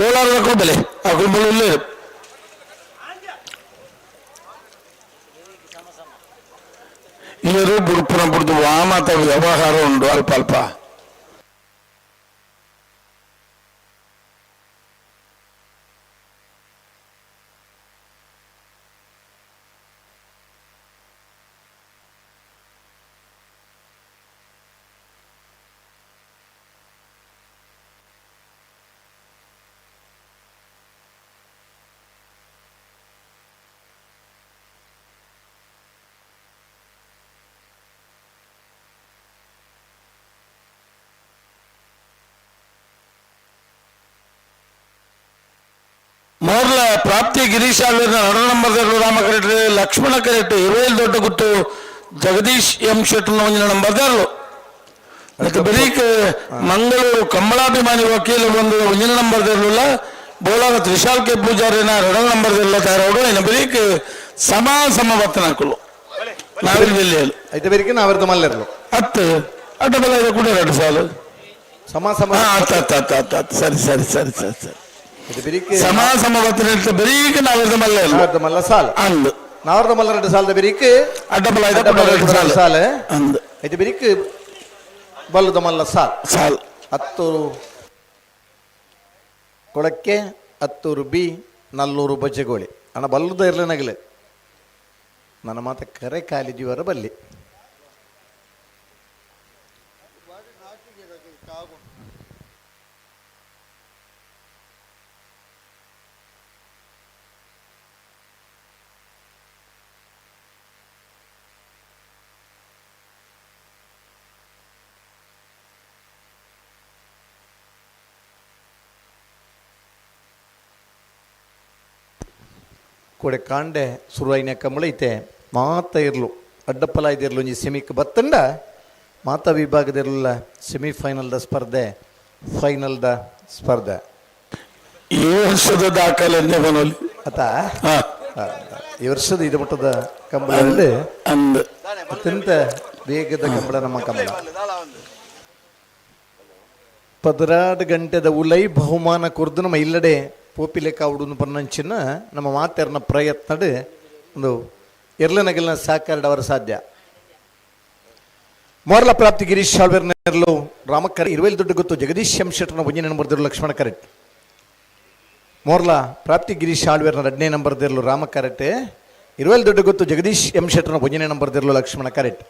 ಬೋಳಾರದ ಕುಲ ಬಲೆ ಆ ಕುಂಬಳ ಉಳ್ಳೇರು. ಇವರು ಬುಡ್ಪುನ ಬುಡ್ದು ವಾಮಾತ ವ್ಯವಹಾರ ಉಂಟು ಅಲ್ಪ ಅಲ್ಪ. ಮೋರ್ಲ ಪ್ರಾಪ್ತಿ ಗಿರೀಶ್ ಆಳ್ವೇರ್ನ ನಡ number Rama correct Lakshmana correct Iruvail ದೊಡ್ಡ ಗುತ್ತು ಜಗದೀಶ್ ಎಂ ಶೆಟ್ಟರ್ನ ಒಂಜಿನ ನಂಬರ್ ಮತ್ತು ಬರೀಕ್ ಮಂಗಳೂರು ಕಮಲಾಭಿಮಾನಿ ವಕೀಲ ಒಂದು ಒಂಜಿನ ನಂಬರ್ ಇರಲಿಲ್ಲ. ಬೋಳಾರ ತ್ರಿಶಾಲ್ ಕೆ ಪೂಜಾರಿನ ಎರಡನೇ ನಂಬರ್ ಇರಲ್ಲ ತಯಾರೋಡು ಇನ್ನು ಬರೀಕ್ ಸಮ ಸಮ ಬತ್ತನಾಕುಲು ನಾವಿಲ್ಲಿ ಐತೆ ಬೇರಿಕೆ ನಾವಿರ್ದು ಮಲ್ಲಿರ್ಲು ಹತ್ತು ಅಡ್ಡ ಬಲ ಇದೆ ಕೂಡ ಎರಡು ಸಾಲು ಸಮ ಸಮ. ಹಾ, ಅತ್ತ ಅತ್ತ ಅತ್ತ ಅತ್ತ ಅತ್ತ ಸರಿ ಸರಿ ಸರಿ ಸರಿ ಸರಿ. ಐತೆ ಬೇರಿಕೆ ಸಮ ಸಮ ಬತ್ತನ ಬರೀಕ್ ನಾವಿರ್ದು ಮಲ್ಲ ನಾವಿರ್ದು ಮಲ್ಲ ಸಾಲು ಅಂದು ನಾವಿರ್ದು ಮಲ್ಲ ಎರಡು ಸಾಲದ ಬೇರಿಕೆ ಅಡ್ಡ ಬಲ ಇದೆ ಅಡ್ಡ ಕೂಡ ಬಲ ಎರಡು ಕೂಡ ಸಾಲು ಸಾಲು. ಅಂದು ಐತೆ ಬೇರಿಕೆ ಬಲ್ಲದ ಮಲ್ಲ ಸಾಲು ಸಾಲು. ಹತ್ತೂರು ಕೊಳಕ್ಕೆ, ಹತ್ತೂರು ಬಿ, ನಲ್ಲೂರು ಬಜ್ಜೆಗೋಳಿ. ಅಣ್ಣ ಬಲ್ಲದ ಇರಲಿನಗಲೆ ನನ್ನ ಮಾತ ಕರೆ ಕಾಲಿದ್ದೀವರ ಬಲ್ಲಿ. ಕೂಡೆ ಕಾಂಡೆ ಸುರುವಾಯಿನ ಕಂಬಳ ಐತೆ ಮಾತ ಇರ್ಲು ಅಡ್ಡಪ್ಪಲ ಇದಿರ್ಲು ಒಂಜಿ ಸೆಮಿಕ್ ಬತ್ತಂಡ ಮಾತಾ ವಿಭಾಗದಿರಲಿಲ್ಲ ಸೆಮಿಫೈನಲ್ದ ಸ್ಪರ್ಧೆ ಫೈನಲ್ದ ಸ್ಪರ್ಧೆ. ಈ ವರ್ಷದ ದಾಖಲೆ ಬನೋಲಿ ಆತ ಈ ವರ್ಷದ ಇದು ಮಟ್ಟದ ಕಂಬಳದಲ್ಲಿ ಅಂದ್ ಅತ್ಯಂತ ವೇಗದ ಕಂಬಳ ನಮ್ಮ ಕಂಬಳ. 12 ಗಂಟೆದ ಉಲೈ ಬಹುಮಾನ ಕೊರ್ದು ನಮ್ಮ ಇಲ್ಲಡೆ ಪೋಪಿಲೆಕ್ಕ ಪನ್ನಂಚಿನ ನಮ್ಮ ಮಾತೆರ್ನ ಪ್ರಯತ್ನಡು ಒಂದು ಎರ್ಲನಗಲ್ನ ಸಹಕಾರ ಸಾಧ್ಯ. ಮೋರ್ಲ ಪ್ರಾಪ್ತಿ ಗಿರೀಶ್ ಶಾಳ್ವೇರ್ ನೆರ್ಲು ರಾಮಕರೆ ಇರುವೇಲ್ ದೊಡ್ಡ ಗೊತ್ತು ಜಗದೀಶ್ ಎಂ ಶೆಟ್ಟರ್ನ ಒಂಜನೇ ನಂಬರ್ ದಿರ್ಲು ಲಕ್ಷ್ಮಣ ಕರೆಟ್. ಮೋರ್ಲ ಪ್ರಾಪ್ತಿ ಗಿರೀಶ್ ಆಳ್ವೇರ್ನ ಎರಡನೇ ನಂಬರ್ ದಿರ್ಲು ರಾಮ ಕರೆಟೆ. ಇರುವೇಲ್ ದೊಡ್ಡ ಗೊತ್ತು ಜಗದೀಶ್ ಎಂ ಶೆಟ್ಟರ್ನ ಒಂಜನೇ ನಂಬರ್ ದಿರ್ಲು ಲಕ್ಷ್ಮಣ ಕರೆಟ್.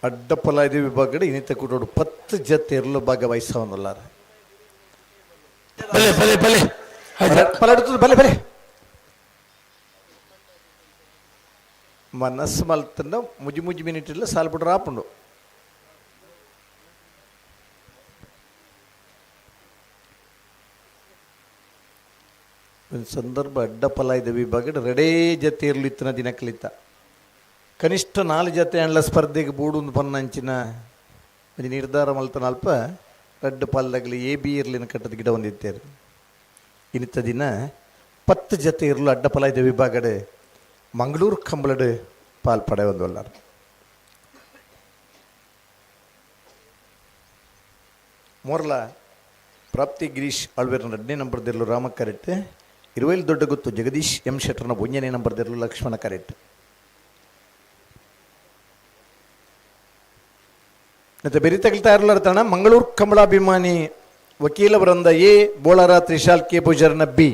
ಅಡ್ಡಪಲಾಯ್ದ ವಿಭಾಗಡೆ ಇನ್ನಿತ ಕೂಟೋಡು 10 ಜತೆ ಇರಲು ಭಾಗವಹಿಸವನ್ನಲ್ಲಾರ. ಬಲೆ ಬಲೆ ಬಲೆ ಪಲಾಡುತ್ತದೆ ಬಲೆ ಬಲೆ ಮನಸ್ಸು ಮಲ್ತಂಡ ಮುಜಿ ಮುಜಿ ಮಿನಿಟ್ ಇಲ್ಲ ಸಾಲು ಬಿಡ್ರ ಆಪುಂಡು. ಒಂದು ಸಂದರ್ಭ ಅಡ್ಡಪಲಾಯ್ದ ವಿಭಾಗಡೆ ರೆಡೇ ಜತೆ ಇರಲು ಇತ್ತಿನ ದಿನ ಕಲಿತ ಕನಿಷ್ಠ 4 ಜತೆ ಅಂಡ್ಲ ಸ್ಪರ್ಧೆಗೆ ಬೂಡುಂದು ಪನ್ನಂಚಿನ ಒಂಜಿ ನಿರ್ಧಾರ ಮಲ್ತನ ಅಲ್ಪ ರಡ್ಡು ಪಾಲ್ದಾಗಲಿ ಎ ಬಿ ಇರ್ಲಿನ ಕಟ್ಟದ ಗಿಡ ಹೊಂದಿತ್ತೇರು. ಇನ್ನಿತ್ತ ದಿನ 10 ಜತೆ ಇರಲು ಅಡ್ಡಪಲಾಯ್ದ ವಿಭಾಗಡೆ ಮಂಗಳೂರು ಕಂಬಳಡು ಪಾಲ್ ಪಡೆ ಒಂದೊಲ್ಲಾರ. ಮೋರ್ಲ ಪ್ರಾಪ್ತಿ ಗಿರೀಶ್ ಆಳ್ವೇರ್ನ ಎರಡನೇ ನಂಬರ್ ದಿರ್ಲು ರಾಮ ಕರೆಟ್. ಇರುವೇಲ್ ದೊಡ್ಡ ಗೊತ್ತು ಜಗದೀಶ್ ಎಂ ಶೆಟ್ಟರ್ನ ಒಂಜನೇ ನಂಬರ್ ದಿರ್ಲು ಲಕ್ಷ್ಮಣ ಕರೆಟ್. ಮತ್ತೆ ಬೆರಿತಗಲ್ತಾ ಇರಲಾರ್ತಾಣ ಮಂಗಳೂರು ಕಂಬಳಾಭಿಮಾನಿ ವಕೀಲ ವೃಂದ ಎ ಬೋಳಾರ ತ್ರಿಶಾಲ್ ಕೆ ಪೂಜಾರ್ನ ಬಿ.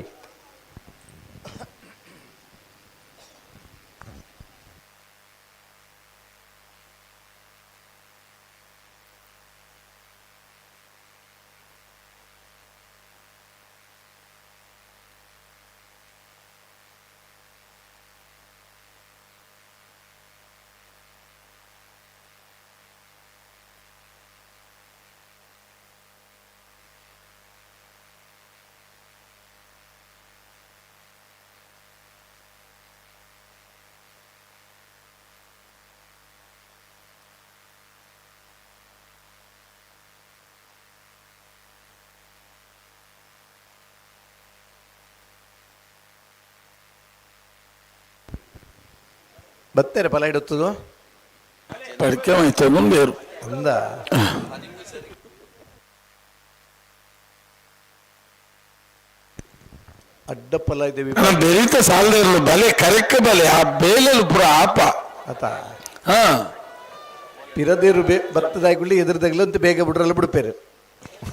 ಬತ್ತೇರೆ ಫಲ ಇಡುತ್ತದು ಪಡಿಕೆ ಮುಂದೇರು ಅಂದ ಅಡ್ಡ ಫಲ ಇದೆ ಬೆರೀತ ಸಾಲದ ಇರಲು ಬಲೆ ಕರೆಕ್ಕ ಬಲೆ ಆ ಬೇಲೆಲು ಪೂರ ಆಪ ಆತ ಹಾ ಪಿರದೇರು ಬೇ ಬತ್ತದಾಗುಳ್ಳಿ ಎದುರುದಾಗಲು ಅಂತ ಬೇಗ ಬಿಡ್ರಲ್ಲ ಬಿಡ್ಪೇರು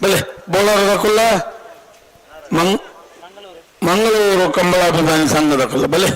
ಬಲೆ ಬೋಳಾರದ ಕುಲ್ಲ ಮಂಗಳೂರು ಕಂಬಳಾಭಿಮಾನಿ ಸಂಘದ ಕುಲ್ಲ ಬಲೆ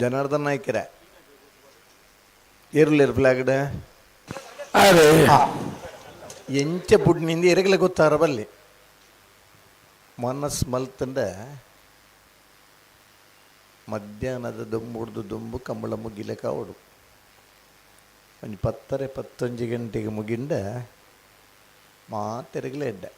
ಜನಾರ್ದನ್ ನಾಯ್ಕರ ಏರುಲೇರು ಫ್ಲಾಗಡ ಅರೆ ಎಂಚ ಬುಡ್ನಿಂದ ಎರಗಲೆ ಗೊತ್ತಾರ ಬಲ್ಲಿ ಮನಸ್ ಮಲ್ತಂಡ ಮಧ್ಯಾಹ್ನದ ದೊಂಬುಡ್ದು ದೊಂಬು ಕಂಬಳ ಮುಗಿಲೆ ಕಾವಡು ಒಂಜಿ ಪತ್ತರೆ ಪತ್ತೊಂಜಿ ಗಂಟೆಗೆ ಮುಗಿಂಡ ಮಾತೆರಗಲೆ ಎಡ್ಡೆ.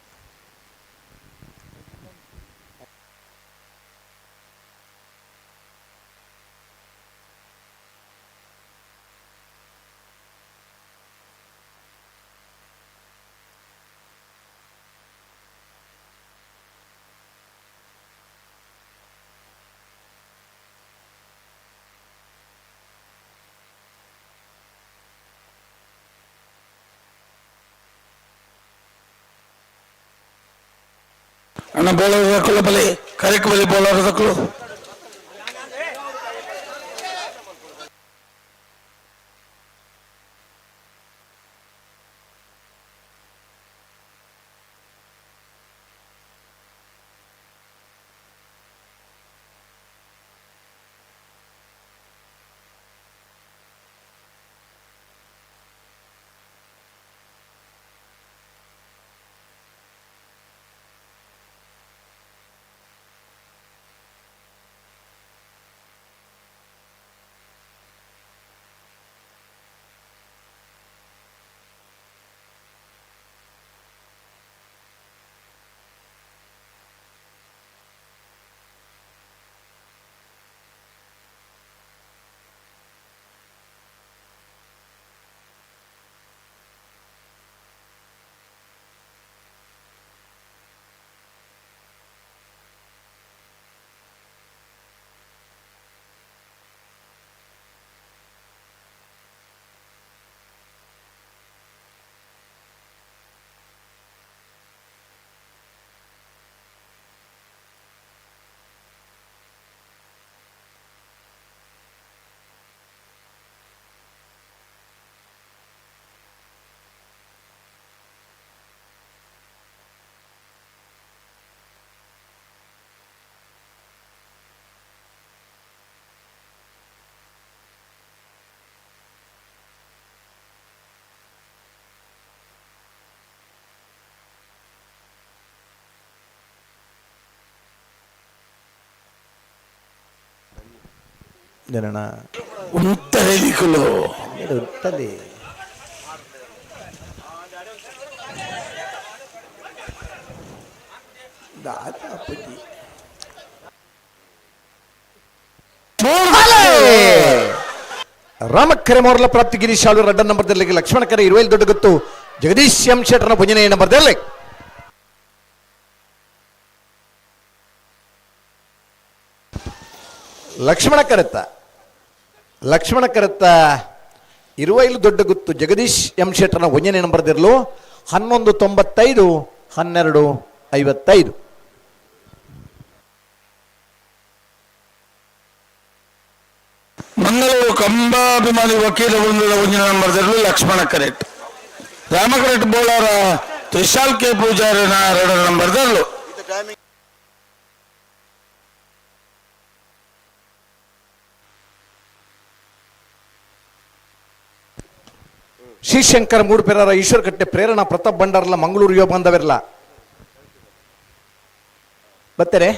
ಅಣ್ಣ ಬೋಳಾರದ ಕುಲ್ಲ ಬಲೆ ಕರೆಕ್ ಬಲೆ ಬೋಳಾರದ ಕುಲ್ಲ. ಜನನ ಉಂತರೆ ಉತ್ತಲಿ ದಾದಾಪತಿ. ರಾಮಕ್ಕರೆ ಮೋರ್ಲ ಪ್ರಾಪ್ತಿ ಗಿರೀಶ್ ಆಳ್ವರು ರಡ್ಡ ನಂಬರ್ದಲ್ಲಿ, ಲಕ್ಷ್ಮಣಕರೆ ಇರುವೈಲ್ ದೊಡ್ಡ ಗೊತ್ತು ಜಗದೀಶ್ ಎಂ ಶೆಟ್ಟರ್ನ ಭುಜನೆಯ ನಂಬರ್ದಲ್ಲಿ. ಲಕ್ಷ್ಮಣ ಕರೆತ್ತ, ಲಕ್ಷ್ಮಣ ಕರೆತ್ತ ಇರುವೈಲು ದೊಡ್ಡ ಗುತ್ತು ಜಗದೀಶ್ ಎಂ ಶೆಟ್ಟರ್ನ ಒಂಜನೇ ನಂಬರ್ದಿರಲು 11.95, 12.55. ಮಂಗಳೂರು ಕಂಬಾಭಿಮಾನಿ ವಕೀಲ ವೃಂದದ ಒಂಜನೇ ನಂಬರ್ದಿರಲು ಲಕ್ಷ್ಮಣ ಕರೆಟ್, ರಾಮ ಕರೆಟ್ ಬೋಳಾರ ತ್ರಿಶಾಲ್ ಕೆ ಪೂಜಾರಿನ ಎರಡರ ನಂಬರ್ದಲ್ಲೂ. ಶ್ರೀಶಂಕರ ಮೂಡುಪೆರರ ಈಶ್ವರಕಟ್ಟೆ ಪ್ರೇರಣಾ ಪ್ರತಾಪ್ ಭಂಡಾರಲ ಮಂಗಳೂರು ಯುವ ಬಾಂಧವರಲ್ಲ ಬತ್ತಾರೆ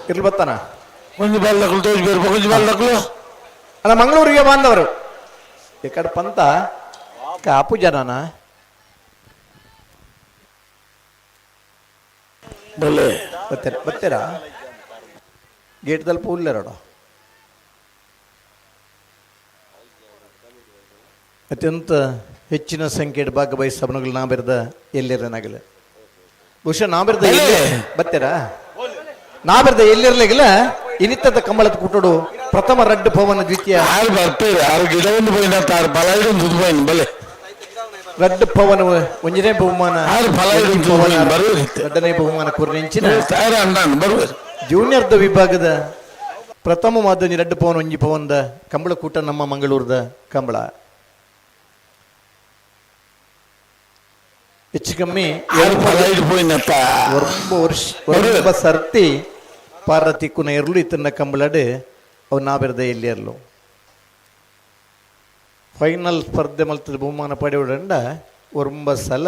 ಇರ್ಲಿ ಬತ್ತಾನ ಒಂಜಿ ಬಾಲ್ ದಕ್ಕಲು ತೋಜ್ ಬೇರು ಒಂಜಿ ಬಾಲ್ ದಕ್ಕಲು. ಅಲ್ಲ ಮಂಗಳೂರು ಯುವ ಬಾಂಧವರು ಈ ಕಡೆ ಪಂತ ಕಾಪು ಜನನ ಬಲ್ಲೆ ಬತ್ತಾರೆ ಬತ್ತೀರಾ ಗೇಟ್ದಲ್ಲಿ ಪೂಲ್ಲೆರಡು. ಅತ್ಯಂತ ಹೆಚ್ಚಿನ ಸಂಖ್ಯೆ ಭಾಗವಹಿಸಬನುಗಳು ನಾಬಿರದ ಎಲ್ಲಿರನಾಗಿಲ್ಲ, ಬಹುಶಃ ನಾಬಿರದ ಎಲ್ಲಿ ಬತ್ತೀರಾ ನಾಬಿರದ ಎಲ್ಲಿರ್ಲಿಗಿಲ್ಲ. ಇನಿತದ ಕಂಬಳದ ಕುಟುಡು ಪ್ರಥಮ ರಡ್ಡು ಪವನ ದ್ವಿತೀಯ ಆರು ಬರ್ಪೇರು ಆರು ಗಿಡ ಒಂದು ಪೋಯಿನ ಆರು ಬಲ ಇಡೊಂದು ಪೋಯಿನ ಬಲೆ ರಡ್ಡು ಪವನ ಒಂಜನೇ ಬಹುಮಾನ ಆರು ಫಲ ಇಡೊಂದು ಪವನ ಬರುವರು ಎರಡನೇ ಬಹುಮಾನ ಕುರ್ನೆಂಚಿನ ತಾರ ಅಂಡಾನ್ ಬರುವರು. ಜೂನಿಯರ್ದ ವಿಭಾಗದ ಪ್ರಥಮ ಮಾದನಿ ರಡ್ಡು ಪವನ ಒಂಜಿ ಪವನದ ಕಂಬಳ ಕೂಟ ನಮ್ಮ ಮಂಗಳೂರದ ಕಂಬಳ ಹೆಚ್ಚು ಕಮ್ಮಿ ಆರು ಫಲ ಇಡು ಪೋಯಿನತ್ತ ಒರ್ಂಬ ವರ್ಷ ಒರ್ಂಬ ಸರ್ತಿ ಪಾರ್ವತಿ ಕುನ ಎರ್ಲು ಇತ್ತನ್ನ ಕಂಬಳಡು ಅವು ನಾಬಿರದ ಎಲ್ಲಿ ಎರ್ಲು ಫೈನಲ್ ಸ್ಪರ್ಧೆ ಮಲ್ತದ ಬಹುಮಾನ ಪಡೆಯುಡಂಡ ಒರ್ಂಬ ಸಲ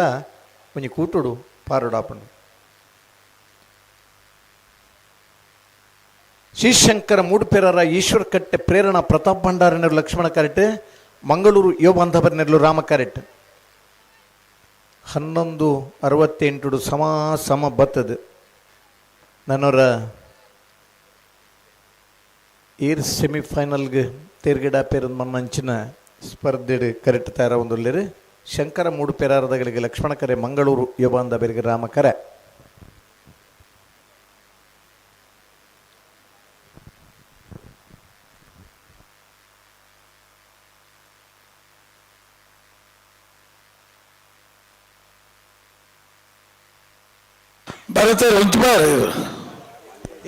ಒಂಜಿ ಕೂಟುಡು ಪಾರುಡಾಪಂಡು. ಶ್ರೀಶಂಕರ ಮೂಡುಪೆರರ ಈಶ್ವರಕಟ್ಟೆ ಪ್ರೇರಣಾ ಪ್ರತಾಪ್ ಭಂಡಾರನೆರ್ಲು ಲಕ್ಷ್ಮಣ ಕರೆಟ್, ಮಂಗಳೂರು ಯುವ ಬಾಂಧವರನೆರ್ಲು ರಾಮ ಕರೆಟ್. 11.68 ಸಮ ಸಮ ಬತ್ತದ ನನ್ನವರ ಏರ್ ಸೆಮಿಫೈನಲ್ಗೆ ತೇರ್ಗಡ ಪೇರದ ಮನ್ನಂಚಿನ ಸ್ಪರ್ಧೆ ಕರೆಕ್ಟ್ ತಯಾರ ಒಂದುಲ್ಲೇರು ಶಂಕರ ಮೂಡುಪೆರಾರದಗಳಿಗೆ ಲಕ್ಷ್ಮಣ ಕರೆ, ಮಂಗಳೂರು ಯುವ ಬಾಂಧವರಿಗೆ ರಾಮ ಕರೆ. ಬರತಾರೆ ಉಂಟು ಬಾರ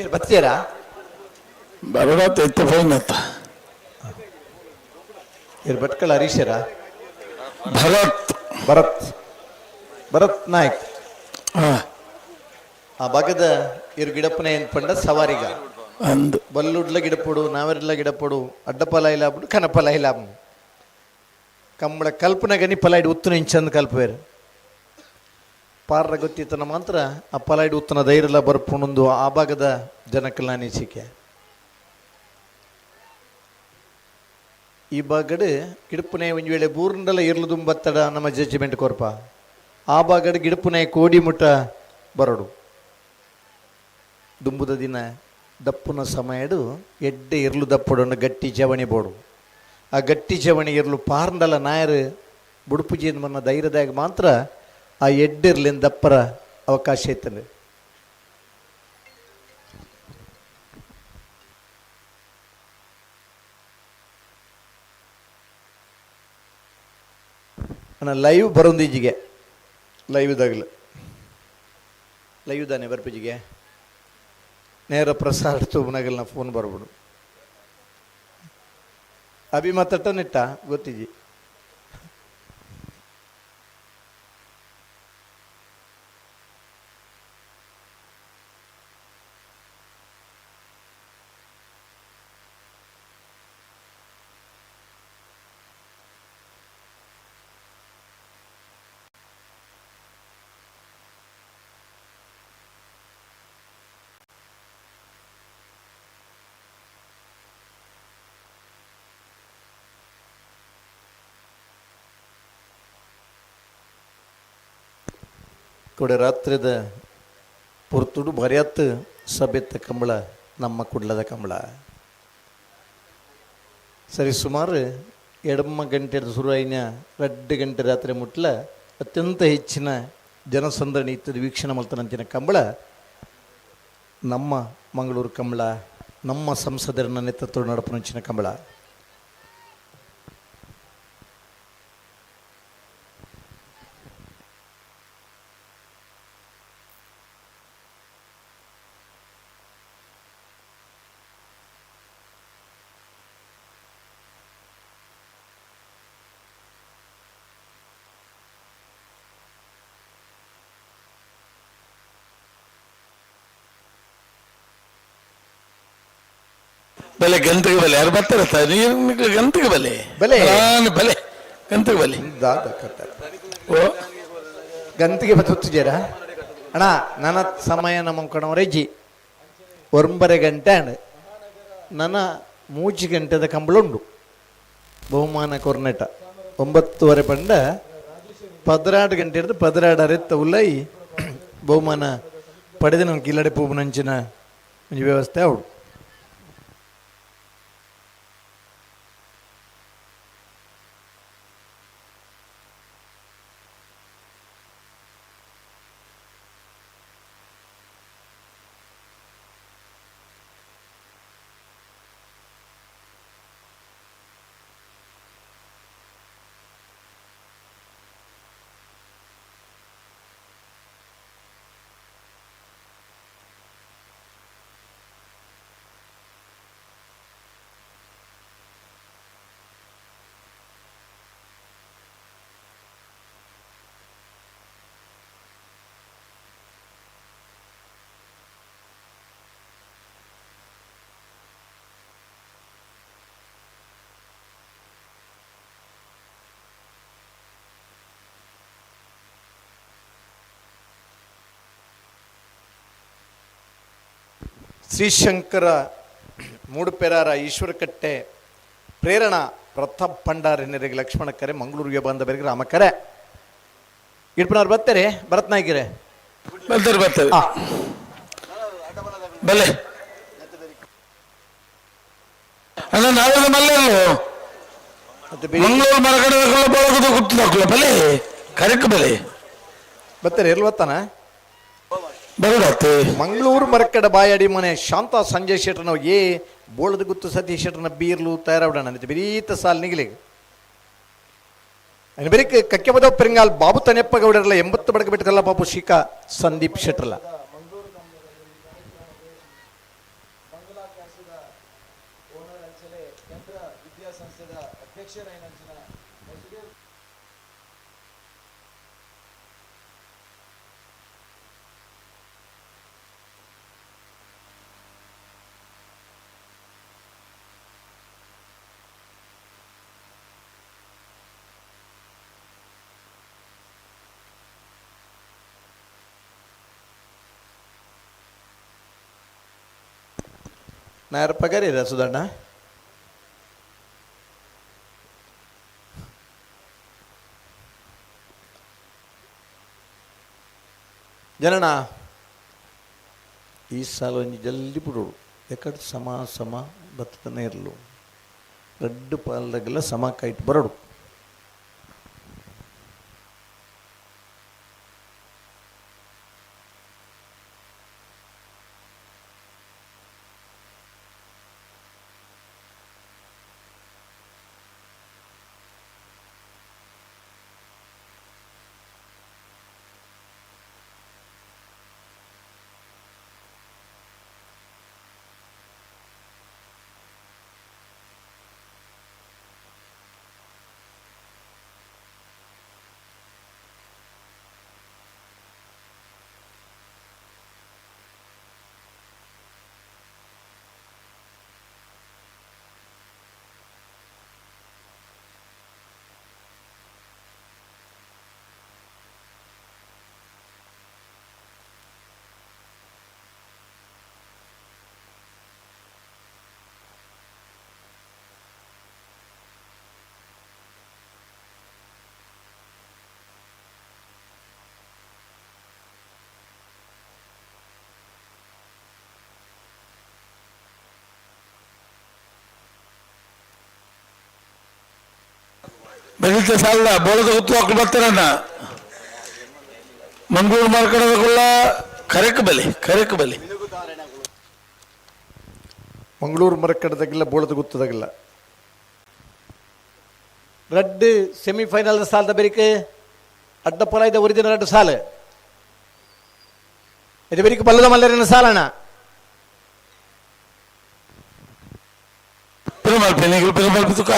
ಏರ್ ಬತ್ತೀರಾ ಬರೋಡಾತ ಇತ್ತ ಫೈನ್ ಅತ್ತ ಏರ್ ಭಟ್ಕಳ ಹರೀಶರ ಭರತ್ ಭರತ್ ಭರತ್ ನಾಯ್ಕ್ ಹಾ ಆ ಭಾಗದ ಇರು ಗಿಡಪ್ಪನ ಏನ್ ಪಂಡ ಸವಾರಿಗ ಅಂದು ಬಲ್ಲುಡ್ಲ ಗಿಡಪೊಡು ನಾವೆರ್ಲ ಗಿಡಪೊಡು ಅಡ್ಡಪಲ ಇಲಾಪುಡು ಕನಪಲ ಇಲಾಪು ಕಂಬಳ ಕಲ್ಪನೆ ಗನಿ ಪಲಾಯ್ಡು ಉತ್ತನ ಇಂಚಂದು ಕಲ್ಪವೇರು ಪಾರ್ರ ಗೊತ್ತಿತ್ತನ ಮಾತ್ರ ಆ ಪಲಾಯ್ಡು ಉತ್ತನ ಧೈರ್ಯಲ ಬರ್ಪುಣಂದು ಆ ಭಾಗದ ಜನಕ್ಕೆಲ್ಲ ಅನಿಸಿಕೆ. ಈ ಭಾಗಡು ಗಿಡಪುನೆ ಒಂದು ವೇಳೆ ಬೂರ್ನಲ್ಲ ಇರ್ಲು ದುಂಬತ್ತಡ ನಮ್ಮ ಜಡ್ಜ್ಮೆಂಟ್ ಕೊರ್ಪ ಆ ಭಾಗಡು ಗಿಡಪುನೆ ಕೋಡಿ ಮುಟ್ಟ ಬರಡು ದುಂಬುದ ದಿನ ದಪ್ಪುನ ಸಮಯಡು ಎಡ್ಡೆ ಇರ್ಲು ದಪ್ಪುಡನ್ನು ಗಟ್ಟಿ ಜವಣಿ ಬೋಡು ಆ ಗಟ್ಟಿ ಜವಣಿ ಇರ್ಲು ಪಾರ್ಂಡಲ ನಾಯರು ಬುಡುಪುಜಿಯಿಂದ ಮನ್ನ ಧೈರ್ಯದಾಗ ಮಾತ್ರ ಆ ಎಡ್ಡಿರ್ಲಿಂದ ದಪ್ಪರ ಅವಕಾಶ ಐತಂದ್ರೆ. ಅಣ್ಣ ಲೈವ್ ಬರೋಂದಿಜಿಗೆ ಲೈವ್ದಾಗಲ ಲೈವ್ ದಾನೆ ಬರ್ಪಿಜಿಗೆ ನೇರ ಪ್ರಸಾರ ತೂಬನಾಗಲ್ಲ ಫೋನ್ ಬರ್ಬಿಡು ಅಭಿಮತಟ ನೆಟ್ಟ ಗೊತ್ತಿಜಿ. ಕೊಡೆ ರಾತ್ರಿದ ಪೊರ್ತುಡು ಬರಿಯತ್ ಸಭೆತ್ತ ಕಂಬಳ ನಮ್ಮ ಕುಡ್ಲದ ಕಂಬಳ. ಸರಿ ಸುಮಾರು ಎಡಮ್ಮ ಗಂಟೆ ಶುರುವಾಯಿನ 2 ಗಂಟೆ ರಾತ್ರಿ ಮುಟ್ಲ ಅತ್ಯಂತ ಹೆಚ್ಚಿನ ಜನಸಂದಣಿ ಇತ್ತದ ವೀಕ್ಷಣೆ ಮಲ್ತನಂಚಿನ ಕಂಬಳ ನಮ್ಮ ಮಂಗಳೂರು ಕಂಬಳ, ನಮ್ಮ ಸಂಸದರನ್ನ ನೇತೃತ್ವ ನಡಪನಂಚಿನ ಕಂಬಳ. ಬೆಲೆ ಗಂತಿಗೆ ಬೆಲೆ ಯಾರು ಬರ್ತಾರೆ ನೀರು ಗಂತಿಗೆ ಬೆಲೆ ಬೆಲೆ. ನಾನು ಬೆಲೆ ಗಂತಿಗೆ ಬೆಲೆ ದಾದ ಕತೆ. ಓ ಗಂತಿಗೆ ಬತ್ತುಜೇರ ಅಣ್ಣ ನನ್ನ ಸಮಯ ನಮ್ಮ ಕಣವರೆಜ್ಜಿ 9 ಗಂಟೆ ಅಣ್ಣ ನನ್ನ 3 ಗಂಟೆದ ಕಂಬಳ ಉಂಡು ಬಹುಮಾನ ಕೊರ್ನೆಟ 9:30 ಪಂಡ 16 ಗಂಟೆ ಹಿಡಿದು 16 ಅರೆತ್ತ ಉಲ್ಲೈ ಬಹುಮಾನ ಪಡೆದ ನಮ್ಮ ಕಿಲ್ಲಡೆ ಪೂಬನಂಚಿನ ಒಂದು ವ್ಯವಸ್ಥೆ ಅವಳು. ಶ್ರೀಶಂಕರ ಮೂಡುಪೆರಾರ ಈಶ್ವರಕಟ್ಟೆ ಪ್ರೇರಣಾ ಪ್ರತಾಪ್ ಭಂಡಾರಿ ನೆರೆಗೆ ಲಕ್ಷ್ಮಣ ಕರೆ ಮಂಗಳೂರಿಗೆ ಬಂದವರಿಗೆ ರಾಮಕರೆ ಇಡ್ಪನವ್ರು ಬರ್ತಾರೆ ಭರತ್ ನಾಯ್ಕರೇ ಬರ್ತಾರೆ ಬರ್ತಾರೆ ಬಲೆ ಅಣ್ಣ ನಾವೆಲ್ಲ ಮಲ್ಲರು ಮಂಗಳೂರು ಮರಗಡೆ ಬಳಗದು ಗುರ್ತದಾಕಲ್ಲ ಬಲೆ ಕರೆಕ್ಟ್ ಬಲೆ ಬರ್ತಾರೆ ಎಲ್ಲಿ ಬರ್ತಾನ ಬರೋಡತ್ತೆ ಮಂಗಳೂರು ಮರಕಡ ಬಾಯಡಿ ಮನೆ ಶಾಂತ ಸಂಜಯ್ ಶೆಟ್ಟರ್ನ ಎ ಬೋಳದ ಗುತ್ತು ಸತೀಶ್ ಶೆಟ್ಟರ್ನ ಬೀರ್ಲು ತಯಾರಾವಡಣ ಬಿರೀತ ಸಾಲ್ ನಿಗಿಲಿ ಬೆರಿಕ್ ಕಕ್ಕೆಬದ ಪೆರಿಂಗಾಲ್ ಬಾಬು ತನೆಪ್ಪ ಗೌಡರಲ್ಲ 80 ಬಡಕ ಬಿಟ್ಟಲ್ಲ ಬಾಬು ಶಿಕಾ ಸಂದೀಪ್ ಶೆಟ್ಟರ್ಲ ನಾಯರ್ ಪಗರಿರ ಸುಧಣ್ಣ ಜನಣ ಈ ಸಾಲ ಒಂಜಿ ಜಲ್ದಿ ಬಿಡೋಡು ಎಕಡೆ ಸಮ ಸಮ ಬತ್ತನೆ ಇರಲು ರಡ್ಡು ಪಾಲ್ದಾಗೆಲ್ಲ ಸಮ ಕೈಟ್ ಬರೋಡು. ಬೆಳಿಗ್ಗೆ ಸಾಲ ಬೋಳದ ಗುತ್ತು ಹಾಕು ಬರ್ತಾರಣ್ಣ. ಮಂಗಳೂರು ಮಾರ್ಕಡದಗುಳ್ಳ ಕರೆಕ್ ಬಲಿ, ಕರೆಕ್ ಬಲಿ. ಮಂಗಳೂರು ಮರಕಡದಾಗಿಲ್ಲ, ಬೋಳದ ಗುತ್ತದಾಗಿಲ್ಲ. ರಡ್ಡು ಸೆಮಿಫೈನಲ್ ಸಾಲದ ಬೆರಿಕೆ ಅಡ್ಡ ಪೊಲ ಇದೆ ಒರಿದಿನ ರಡ್ಡು ಸಾಲು ಇದು ಬೆರಿಕೆ ಬಲ್ಲದ ಮಲ್ಲರಿನ ಸಾಲಣ್ಣ. ಪಿರಮಾಲ್ ಪೆನಿಗಳು ಪಿರಮಾಲ್ ತುಕ.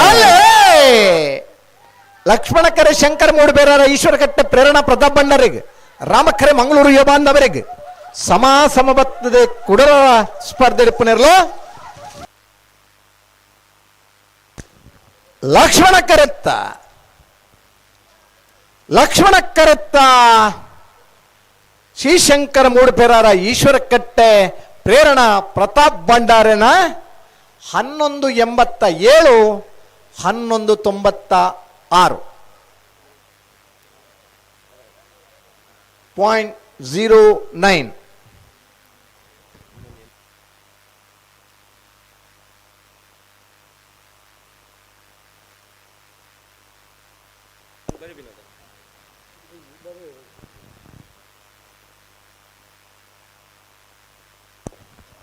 ಅಲ್ಲೇ ಲಕ್ಷ್ಮಣ ಕರೆ ಶಂಕರ್ ಮೂಡಬೇರಾರ ಈಶ್ವರಕಟ್ಟೆ ಪ್ರೇರಣಾ ಪ್ರತಾಪ್ ಭಂಡಾರಿಗೆ, ರಾಮಖರೆ ಮಂಗಳೂರು ಯುವ ಬಾಂಧವರಿಗೆ ಸಮ ಸಮಬತ್ತದೆ ಕುಡರ ಸ್ಪರ್ಧೆ ಇಪ್ಪನಿರಲು. ಲಕ್ಷ್ಮಣ ಕರೆತ್ತ, ಲಕ್ಷ್ಮಣ ಕರೆತ್ತ ಶ್ರೀಶಂಕರ ಮೂಡುಪೇರಾರ ಈಶ್ವರಕಟ್ಟೆ ಪ್ರೇರಣಾ ಪ್ರತಾಪ್ ಭಂಡಾರನ 11.87, 11.96 .09.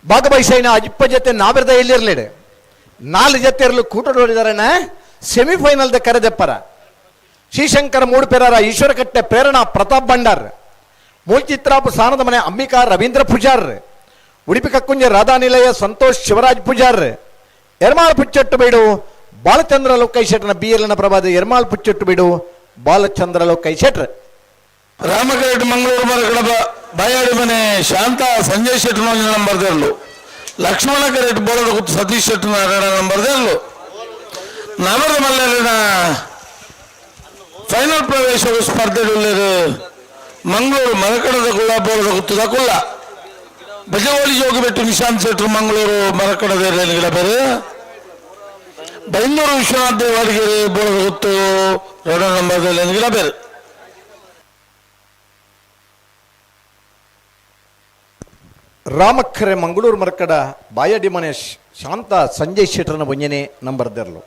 ಭಾಗವಹಿಸೈನ ಅಜಿಪ್ಪ ಜೊತೆ ನಾವಿರದ ಎಲ್ಲಿರ್ಲಿಡೆ ನಾಲ್ಕು ಜೊತೆ ಇರಲು ಕೂಟದೋಡಿದಾರಣ ಸೆಮಿಫೈನಲ್ದ ಕರೆದೆಪ್ಪರ. ಶ್ರೀಶಂಕರ ಮೂಡುಪೆರರ ಈಶ್ವರಕಟ್ಟೆ ಪ್ರೇರಣಾ ಪ್ರತಾಪ್ ಭಂಡಾರ್, ಮೂಲ್ಚಿತ್ರಾಪು ಸಾನದ ಮನೆ ಅಂಬಿಕಾ ರವೀಂದ್ರ ಪೂಜಾರ್, ಉಡುಪಿ ಕಕ್ಕುಂಜ ರಾಧಾನಿಲಯ ಸಂತೋಷ್ ಶಿವರಾಜ್ ಪೂಜಾರ್, ಎರ್ಮಾಳ್ ಪುಚ್ಚೊಟ್ಟು ಬೀಡು ಬಾಲಚಂದ್ರ ಲೋಕೈ ಶೆಟ್ಟನ ಬಿ ಎಲ್ ನ ಪ್ರಭಾದ ಎರ್ಮಾಳ್ ಪುಚ್ಚೊಟ್ಟು ಬೀಡು ಬಾಲಚಂದ್ರ ಲೋಕೈ ಶೆಟ್ರ್. ರಾಮಕರೆಟ್ ಮಂಗಳೂರು ಮರಕಡಬ ಬಾಯಾಡಿ ಮನೆ ಶಾಂತ ಸಂಜಯ್ ಶೆಟ್ಟರ್ ನಂಬರ್ ದೇರ್ಲು. ಲಕ್ಷ್ಮಣ ಕರೆಟ್ ಬೋಳದ ಗುತ್ತು ಸತೀಶ್ ಶೆಟ್ಟರ್ ನಂಬರ್ ದೇರ್ಲು. ನವರದ ಮಲ್ಲರಿನ ಫೈನಲ್ ಪ್ರವೇಶ ಸ್ಪರ್ಧೆ ಮಂಗಳೂರು ಮರಕಡದ ಗುಳ್ಳ ಬೋಳದ ಗುತ್ತದ ಕುಲ್ಲ ಬಜಗೋಳಿ ಜೋಗಿಬೆಟ್ಟು ನಿಶಾಂತ್ ಶೆಟ್ಟರು ಮಂಗಳೂರು ಮರಕಡದ ಗಿಡ ಬೇರೆ. ಬೈಂದೂರು ವಿಶ್ವನಾಥ್ ದೇವಾಡಿಗೆರೆ ಬೋಳದ ಗುತ್ತು ಎರಡನೇ ನಂಬರ್ ಗಿಡ ಬೇರೆ. ರಾಮಖರೆ ಮಂಗಳೂರು ಮರಕಡ ಬಾಯಾಡಿ ಮನೆ ಶಾಂತ ಸಂಜಯ್ ಶೆಟ್ಟರ್ನ ಒಂಜನೇ ನಂಬರ್ ದೆರ್ಲು.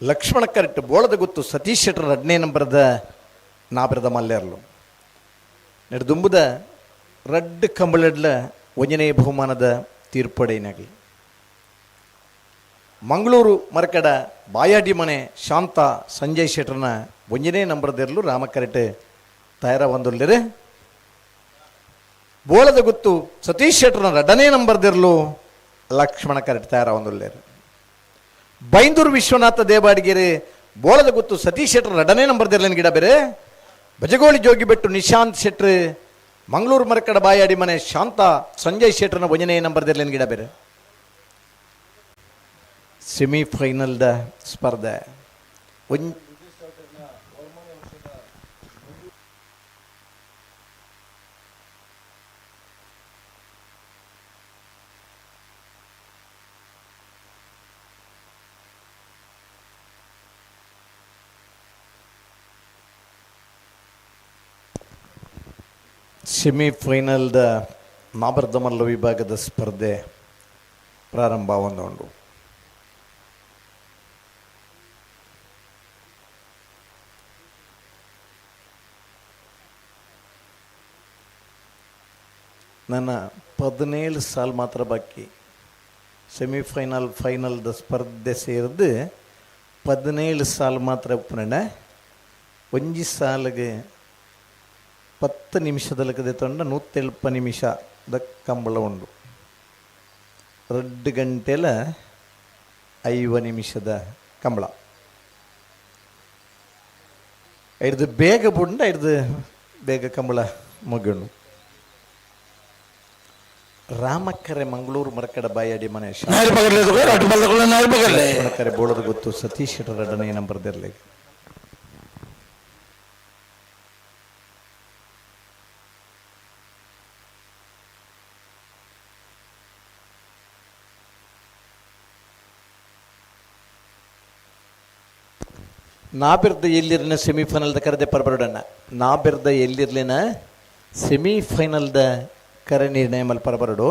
ಲಕ್ಷ್ಮಣ ಕರೆಟ್ ಬೋಳದ ಗುತ್ತು ಸತೀಶ್ ಶೆಟ್ಟರ್ ಎರಡನೇ ನಂಬರ್ದ ನಾಬಿರದ ಮಲ್ಲೇರ್ಲು. ನೆಡ್ದುಂಬುದ ರಡ್ಡು ಕಂಬಳಡ್ಲ ಒಂಜನೇ ಬಹುಮಾನದ ತೀರ್ಪಡೆಯಿನಾಗಲಿ. ಮಂಗಳೂರು ಮರಕಡ ಬಾಯಾಡಿ ಮನೆ ಶಾಂತ ಸಂಜಯ್ ಶೆಟ್ಟರ್ನ ಒಂಜನೇ ನಂಬರ್ದೆರ್ಲು ರಾಮಕರೆಟ್ ತಯಾರ ಒಂದುಲ್ಲೆರೆ. ಬೋಳದ ಗುತ್ತು ಸತೀಶ್ ಶೆಟ್ಟರ್ನ ಎರಡನೇ ನಂಬರ್ದಿರ್ಲು ಲಕ್ಷ್ಮಣ ಕರೆಟ್ ತಯಾರ ಒಂದುಲ್ಲೇರು. ಬೈಂದೂರು ವಿಶ್ವನಾಥ ದೇವಾಡಿಗೆರೆ ಬೋಳದ ಗುತ್ತು ಸತೀಶ್ ಶೆಟ್ಟರ್ ಎರಡನೇ ನಂಬರ್ದಿರ್ಲೇನು ಗಿಡ ಬೇರೆ. ಬಜಗೋಳಿ ಜೋಗಿಬೆಟ್ಟು ನಿಶಾಂತ್ ಶೆಟ್ರ್ ಮಂಗಳೂರು ಮರಕಡ ಬಾಯಾಡಿ ಮನೆ ಶಾಂತ ಸಂಜಯ್ ಶೆಟ್ಟರ್ನ ಒಂದನೇ ನಂಬರ್ದಿರ್ಲೇನು ಗಿಡ ಬೇರೆ. ಸೆಮಿಫೈನಲ್ದ ಸ್ಪರ್ಧೆ ಒಂಜ್ ಸೆಮಿಫೈನಲ್ದ ನಾಬರ್ದಮಲ್ಲ ವಿಭಾಗದ ಸ್ಪರ್ಧೆ ಪ್ರಾರಂಭ ಒಂದುಂಡು. ನನ್ನ 17 ಸಾಲ್ ಮಾತ್ರ ಬಾಕಿ. ಸೆಮಿಫೈನಲ್ ಫೈನಲ್ದ ಸ್ಪರ್ಧೆ ಸೇರಿದು 17 ಸಾಲ್ ಮಾತ್ರ ಉಪ್ಪುನಣ್ಣ. ಒಂಜಿ ಸಾಲಿಗೆ 10 ನಿಮಿಷದಲಕದೆ ತೊಂಡ 170 ನಿಮಿಷ The Kambala ಉಂಡು. 2 ಗಂಟೆಲ 50 ನಿಮಿಷದ ಕಂಬಳ. ಹಿಡ್ದು ಬೇಗ ಬುಂಡ ಹಿಡ್ದು ಬೇಗ ಕಂಬಳ ಮುಗಿಯುಂಡು. ರಾಮಕ್ಕರೆ ಮಂಗಳೂರು ಮರಕಡ ಬಾಯಾಡಿ ಮನೆ ಲಕ್ಷ್ಮಣಕರೆ ಬೋಳದ ಗೊತ್ತು ಸತೀಶ್ ಶೆಟ್ಟರ್ ನಂಬರ್ ದಿರ್ಲಿ. ನಾಬಿರ್ದ ಎಲ್ಲಿರ್ಲಿನ ಸೆಮಿಫೈನಲ್ದ ಕರೆದೆ ಪರಬರೋಡಣ್ಣ. ನಾಬಿರ್ದ ಎಲ್ಲಿರ್ಲಿನ ಸೆಮಿಫೈನಲ್ದ ಕರೆ ನಿರ್ಣಯ ಮಲ್ ಪರಬರಡು.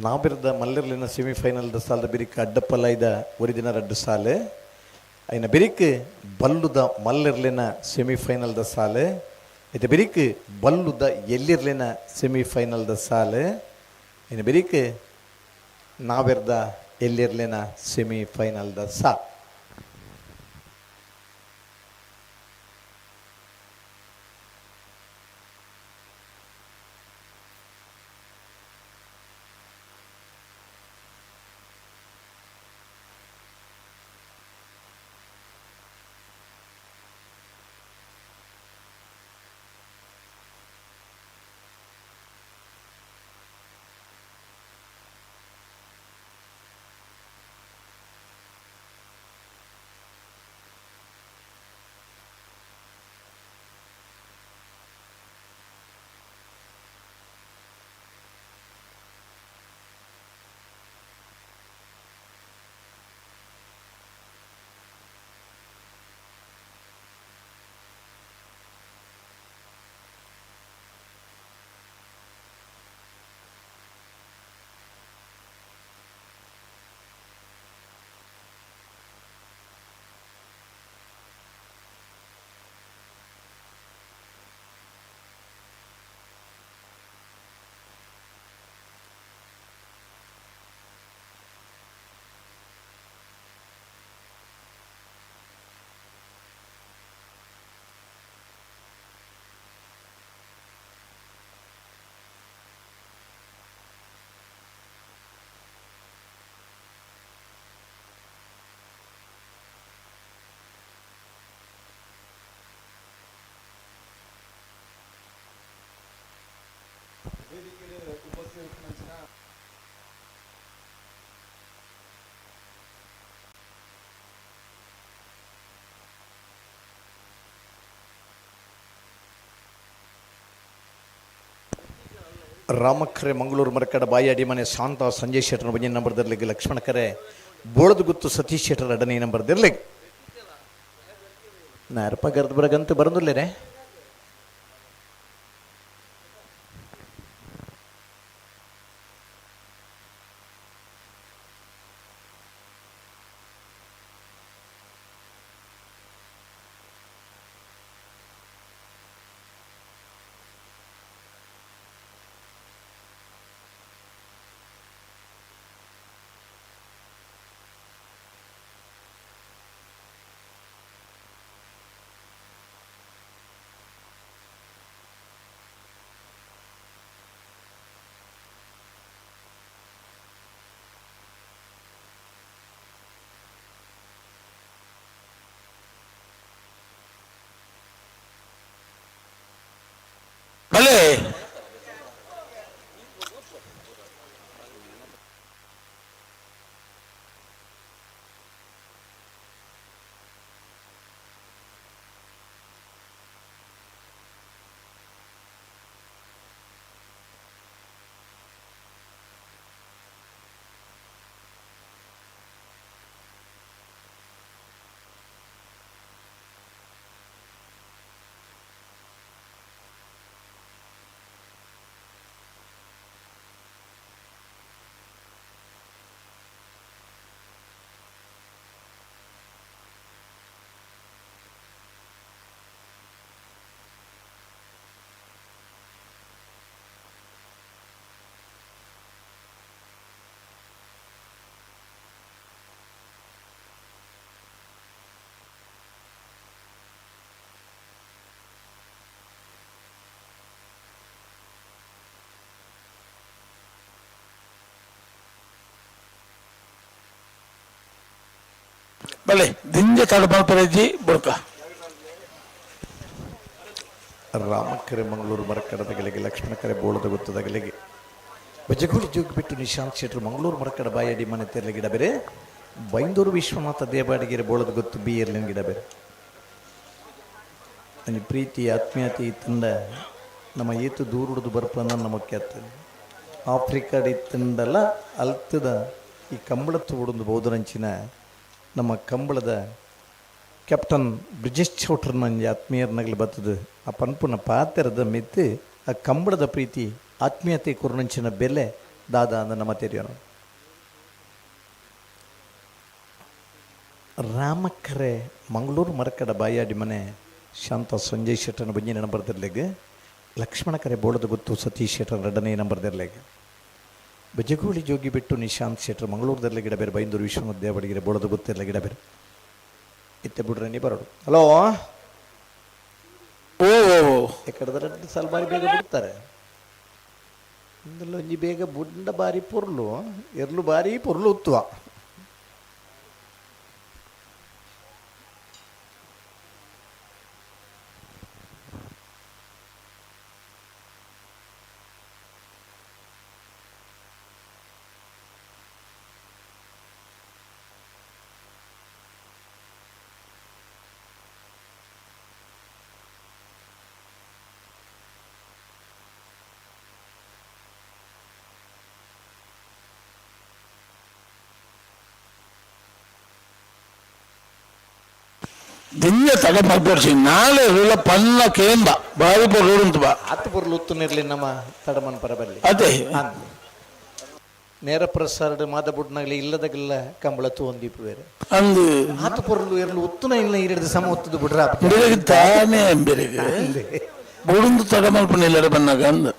ನಾಬಿರ್ದ ಮಲ್ಲಿರ್ಲಿನ ಸೆಮಿಫೈನಲ್ದ ಸಾಲದ ಬಿರಿಕ್ ಅಡ್ಡಪ್ಪಲೈದ ಒರಿದಿನ ರಡ್ಡು ಸಾಲೆ. ಐನ ಬಿರಿಕ್ ಬಲ್ಲುದ ಮಲ್ಲಿರ್ಲಿನ ಸೆಮಿಫೈನಲ್ದ ಸಾಲೆ. ಐತ ಬಿರಿಕ್ ಬಲ್ಲುದ ಎಲ್ಲಿರ್ಲಿನ ಸೆಮಿಫೈನಲ್ದ ಸಾಲೆ. ಐನ ಬಿರಿಕ್ ನಾಬಿರ್ದ ಎಲ್ಲಿರ್ಲಿನ ಸೆಮಿಫೈನಲ್ದ ಸಾ. ರಾಮಖರೆ ಮಂಗಳೂರು ಮರಕಡ ಬಾಯಾಡಿ ಮನೆ ಶಾಂತ ಸಂಜಯ್ ಶೆಟ್ಟರ್ ಬಂಜಿನ ನಂಬರ್ ದಿರ್ಲಿಕ್ಕೆ. ಲಕ್ಷ್ಮಣಕರೆ ಬೋಳದ ಗುತ್ತು ಸತೀಶ್ ಶೆಟ್ಟರ್ ಅಡನೆ ನಂಬರ್ ದಿರ್ಲಿಕ್ಕೆ. ನಾರಪ್ಪ ಗರ್ದ ಬರಗಂತ ಬರಂದಿಲ್ಲೇನೆ. ಭಲೆ ಬಲೆ ದಿಂಜ ತಡ ಮಲ್ಪರೆಜ್ಜಿ ಬುಡ್ಕ. ರಾಮಕರೆ ಮಂಗಳೂರು ಮರಕಡದ ಗೆಲೆಗೆ, ಲಕ್ಷ್ಮಣಕರೆ ಬೋಳದ ಗೊತ್ತದ ಗೆಲೆಗೆ, ಬಜಗೋಳಿ ಜೋಗಿಬಿಟ್ಟು ನಿಶಾಂತ್ ಶೆಟ್ಟರು ಮಂಗಳೂರು ಮರಕಡ ಬಾಯಡಿ ಮನೆ ತೆರಲಿ ಗಿಡ ಬೇರೆ, ಬೈಂದೂರು ವಿಶ್ವನಾಥ ದೇವಾಡಿಗೆರೆ ಬೋಳದ ಗೊತ್ತು ಬಿ ಎರ್ಲಿನ ಗಿಡ ಬೇರೆ. ನನ್ನ ಪ್ರೀತಿ ಆತ್ಮೀಯತೆ ಇತ್ತಂದ ನಮ್ಮ ಏತು ದೂರುಡ್ದು ಬರ್ಪನ ನಮ್ಮ ಕೆತ್ತ ಆಫ್ರಿಕಾಡ್ ಇತ್ತಂದಲ್ಲ ಅಲ್ತದ ಈ ಕಂಬಳ ತೋಡೊಂದು ಬೌದ್ಧರಂಚಿನ ನಮ್ಮ ಕಂಬಳದ ಕ್ಯಾಪ್ಟನ್ ಬ್ರಿಜೇಶ್ ಚೌಟ್ರನ ಆತ್ಮೀಯರ್ನಗಲಿ ಬತ್ತದು ಆ ಪನ್ಪುನ ಪಾತೆರದ ಮಿತ್ತು ಆ ಕಂಬಳದ ಪ್ರೀತಿ ಆತ್ಮೀಯತೆ ಕುರುನಂಚಿನ ಬೆಲೆ ದಾದ ಅಂದ ನಮ್ಮ ತೆರಿಯೋನು. ರಾಮಕರೆ ಮಂಗಳೂರು ಮರಕಡ ಬಾಯಾಡಿ ಮನೆ ಶಾಂತ ಸಂಜಯ್ ಶೆಟ್ಟನ ಬಂಜಿನ ನಂಬರ್ ದಿರ್ಲೆಗ್, ಲಕ್ಷ್ಮಣ ಕರೆ ಬೋಳದ ಗೊತ್ತು ಸತೀಶ್ ಶೆಟ್ಟನ ಎರಡನೇ ನಂಬರ್ ದಿರ್ಲೆಗ್, ಬಜಗೋಳಿ ಜೋಗಿ ಬಿಟ್ಟು ನಿಶಾಂತ್ ಶೆಟ್ಟರ್ ಮಂಗಳೂರದಲ್ಲಿ ಗಿಡ ಬೇರೆ, ಬೈಂದೂರು ವಿಶ್ವನಾಥ ದೇವಡಿಗೆರೆ ಬೋಳದ ಗೊತ್ತಿರಲಿ ಗಿಡ ಬೇರೆ. ಇತ್ತೆ ಬಿಡ್ರೆ ನೀ ಬರೋಡು. ಹಲೋ ಓ ಓ ಓ ಎಕ್ಕಡದ ರೆಡ್ಡು ಸಾಲ ಬಾರಿ ಬೇಗ ಬಿಡ್ತಾರೆ. ಇಂದಲ್ಲ ಒಂಜಿ ಬೇಗ ಬುಂಡ ಬಾರಿ ಪೊರ್ಲು ಎರ್ಲು ಬಾರಿ ಪೊರ್ಲು ಉತ್ತುವ. ದಿಂಜ ತಡ ಮಲ್ಪೊಡ್ಚಿ ನಾಳೆ ಉಳ್ಳ ಪನ್ನ ಕೇಂಬ ಬಾರಿ ಪೊರ್ಲು ಉಂಟು ಬಾ. ಆತು ಪೊರ್ಲು ಉತ್ತುನಿರ್ಲಿ ನಮ್ಮ ತಡಮನ್ ಪರಬಲ್ಲಿ. ಅದೇ ನೇರ ಪ್ರಸಾರದ ಮಾದ ಬುಡ್ನಾಗಲಿ ಇಲ್ಲದಗಿಲ್ಲ ಕಂಬಳ ತೂಂದೀಪು ಬೇರೆ. ಅಂದು ಆತು ಪೊರ್ಲು ಎರ್ಲು ಉತ್ತುನ ಇಲ್ಲ ಇರದು ಸಮ ಒತ್ತುದು ಬಿಡ್ರ. ಬೆರಗ್ ತಾನೇ ಬೆರಗ್ ಬುಡುಂದು ತಡ ಮಲ್ಪುನ ಇಲ್ಲಡೆ ಬನ್ನಾಗ ಅಂದ.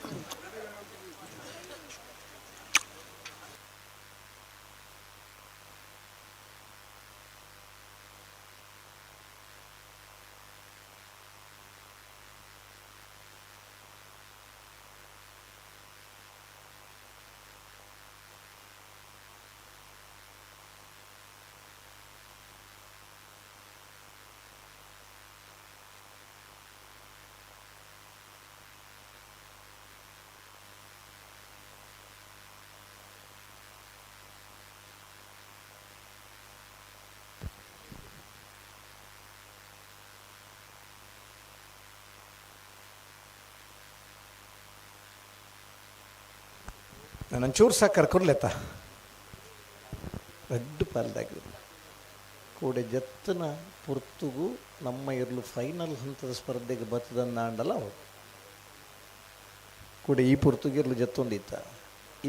ನಾನು ಒಂಚೂರು ಸಹ ಕರ್ಕೊರ್ಲೆತ್ತ ರಡ್ಡು ಪಾಲ್ದಾಗಿ ಕೂಡೆ ಜತ್ತನ ಪುರ್ತುಗು ನಮ್ಮ ಇರ್ಲು ಫೈನಲ್ ಹಂತದ ಸ್ಪರ್ಧೆಗೆ ಬತ್ತದನ್ನ ಅಂಡಲ್ಲ ಅವು ಕೂಡೆ ಈ ಪುರ್ತುಗೆ ಇರ್ಲು ಜತ್ತೊಂದಿತ್ತ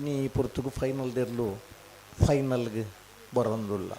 ಇನಿ ಈ ಪುರ್ತುಗು ಫೈನಲ್ದಿರ್ಲು ಫೈನಲ್ಗೆ ಬರೋಂದುಲ್ಲ.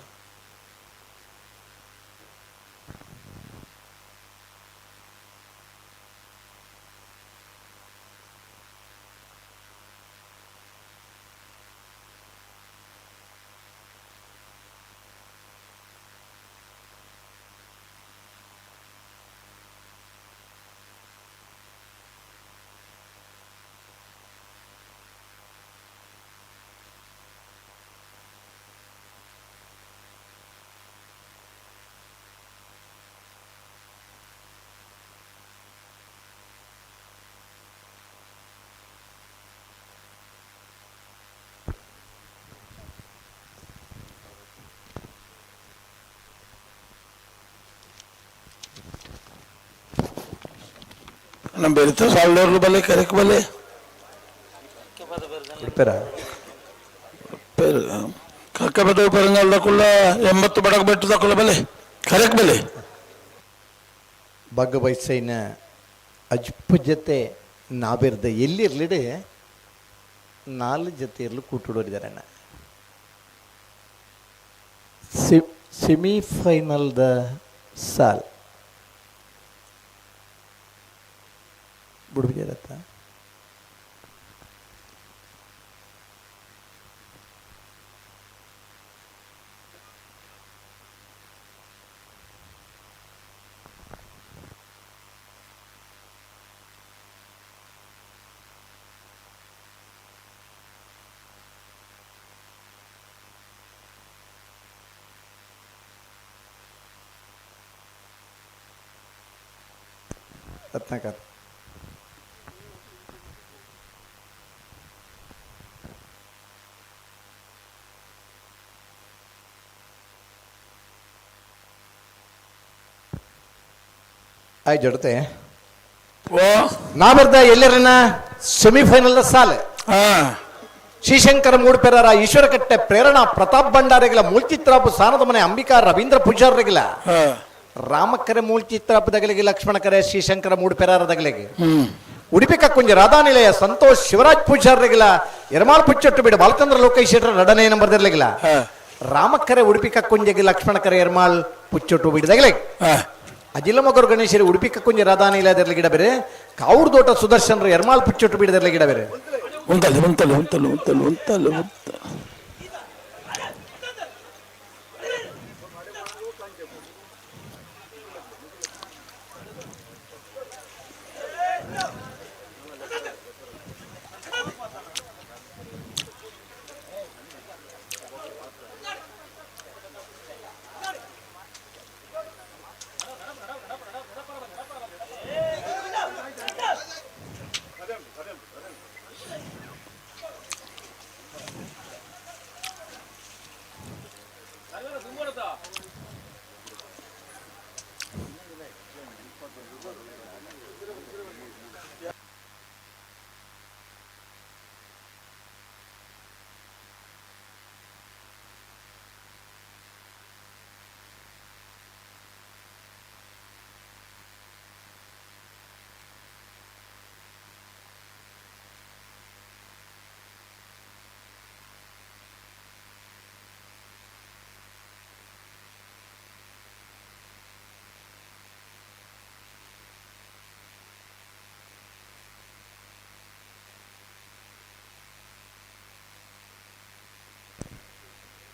ನಮ್ಮ ಬೆರಿತ ಸಾಲ್ಡೋರ್ಲು ಬಲೆ ಕರೆಕ್ ಬಲೆ ಉಡುಪೆರ ಪೇರು ಕಕ್ಕಬೆಟ್ಟು ಪೆರಂಗಾಲ್ದಕ್ಕುള്ള 80 ಬಡಕ ಬೆಟ್ಟದಕ್ಕುള്ള ಬಲೆ ಕರೆಕ್ ಬಲೆ. ಭಾಗವಹಿಸೈನ ಅಜ್ಪು ಜೊತೆ ನಾವಿರ್ದ ಎಲ್ಲಿರ್ಲಿಡೆ 4 ಜೊತೆ ಇರಲು ಕೂಟುಡೋರಿದ್ದಾರೆ. ಸೆಮಿಫೈನಲ್ದ ಸಾಲ್ ಬುಡ್ಬಿಜಾರತ್ತ. Ratnakar. ಆಯ್ ಜೊತೆ ನಾ ಬರ್ದ ಎಲ್ಲರನ್ನ ಸೆಮಿಫೈನಲ್ ಸಾಲೆ. ಶ್ರೀಶಂಕರ ಮೂಡ್ಪೆರರ ಈಶ್ವರಕಟ್ಟೆ ಪ್ರೇರಣಾ ಪ್ರತಾಪ್ ಭಂಡಾರಿಗಳ ಮೂಲ್ಚಿತ್ರಾಪು ಸಾನದ ಮನೆ ಅಂಬಿಕಾ ರವೀಂದ್ರ ಪೂಜಾರಿಗಳ ರಾಮಕರೆ ಮೂಲ್ಚಿತ್ರಾಪದಗಳಿಗೆ ಲಕ್ಷ್ಮಣಕರೆ ಶ್ರೀಶಂಕರ ಮೂಡ್ಪೆರರದಗಳಿಗೆ ಉಡುಪಿ ಕಕ್ಕುಂಜ ರಾಧಾನಿಲಯ ಸಂತೋಷ್ ಶಿವರಾಜ್ ಪೂಜಾರಿಗಳ ಯರಮಾಳ್ ಪುಚ್ಚೊಟ್ಟು ಬಿಡ ಬಾಲಚಂದ್ರ ಲೋಕೇಶ್ ಶೆಟ್ಟರ್ ಎರಡನೇ ನಂಬರ್ ದರ್ಲಿಗಿಲ್ಲ ರಾಮಕರೆ ಉಡುಪಿ ಕಕ್ಕುಂಜಗೆ ಲಕ್ಷ್ಮಣಕರೆ ಯರಮಾಳ್ ಪುಚ್ಚೊಟ್ಟು ಬಿಡದಗಲೆ ಅಜಿಲ ಮಗರು ಗಣೇಶರು ಉಡುಪಿ ಕಕ್ಕುಂಜ ರಾಧಾನಿಲಯದಲ್ಲಿ ಗಿಡ ಬೇರೆ ಕಾವೂರು ದೋಟ ಸುದರ್ಶನರು ಯರಮಾಳ್ ಪುಚ್ಚೊಟ್ಟು ಬಿಡದರ್ಲಿ ಗಿಡ ಬೇರೆ ಉಂಟಲ್ಲ ಉಂಟಲ್ಲ ಉಂಟಲ್ಲ ಉಂಟಲ್ಲ ಉಂಟಲ್ಲ ಉಂಟ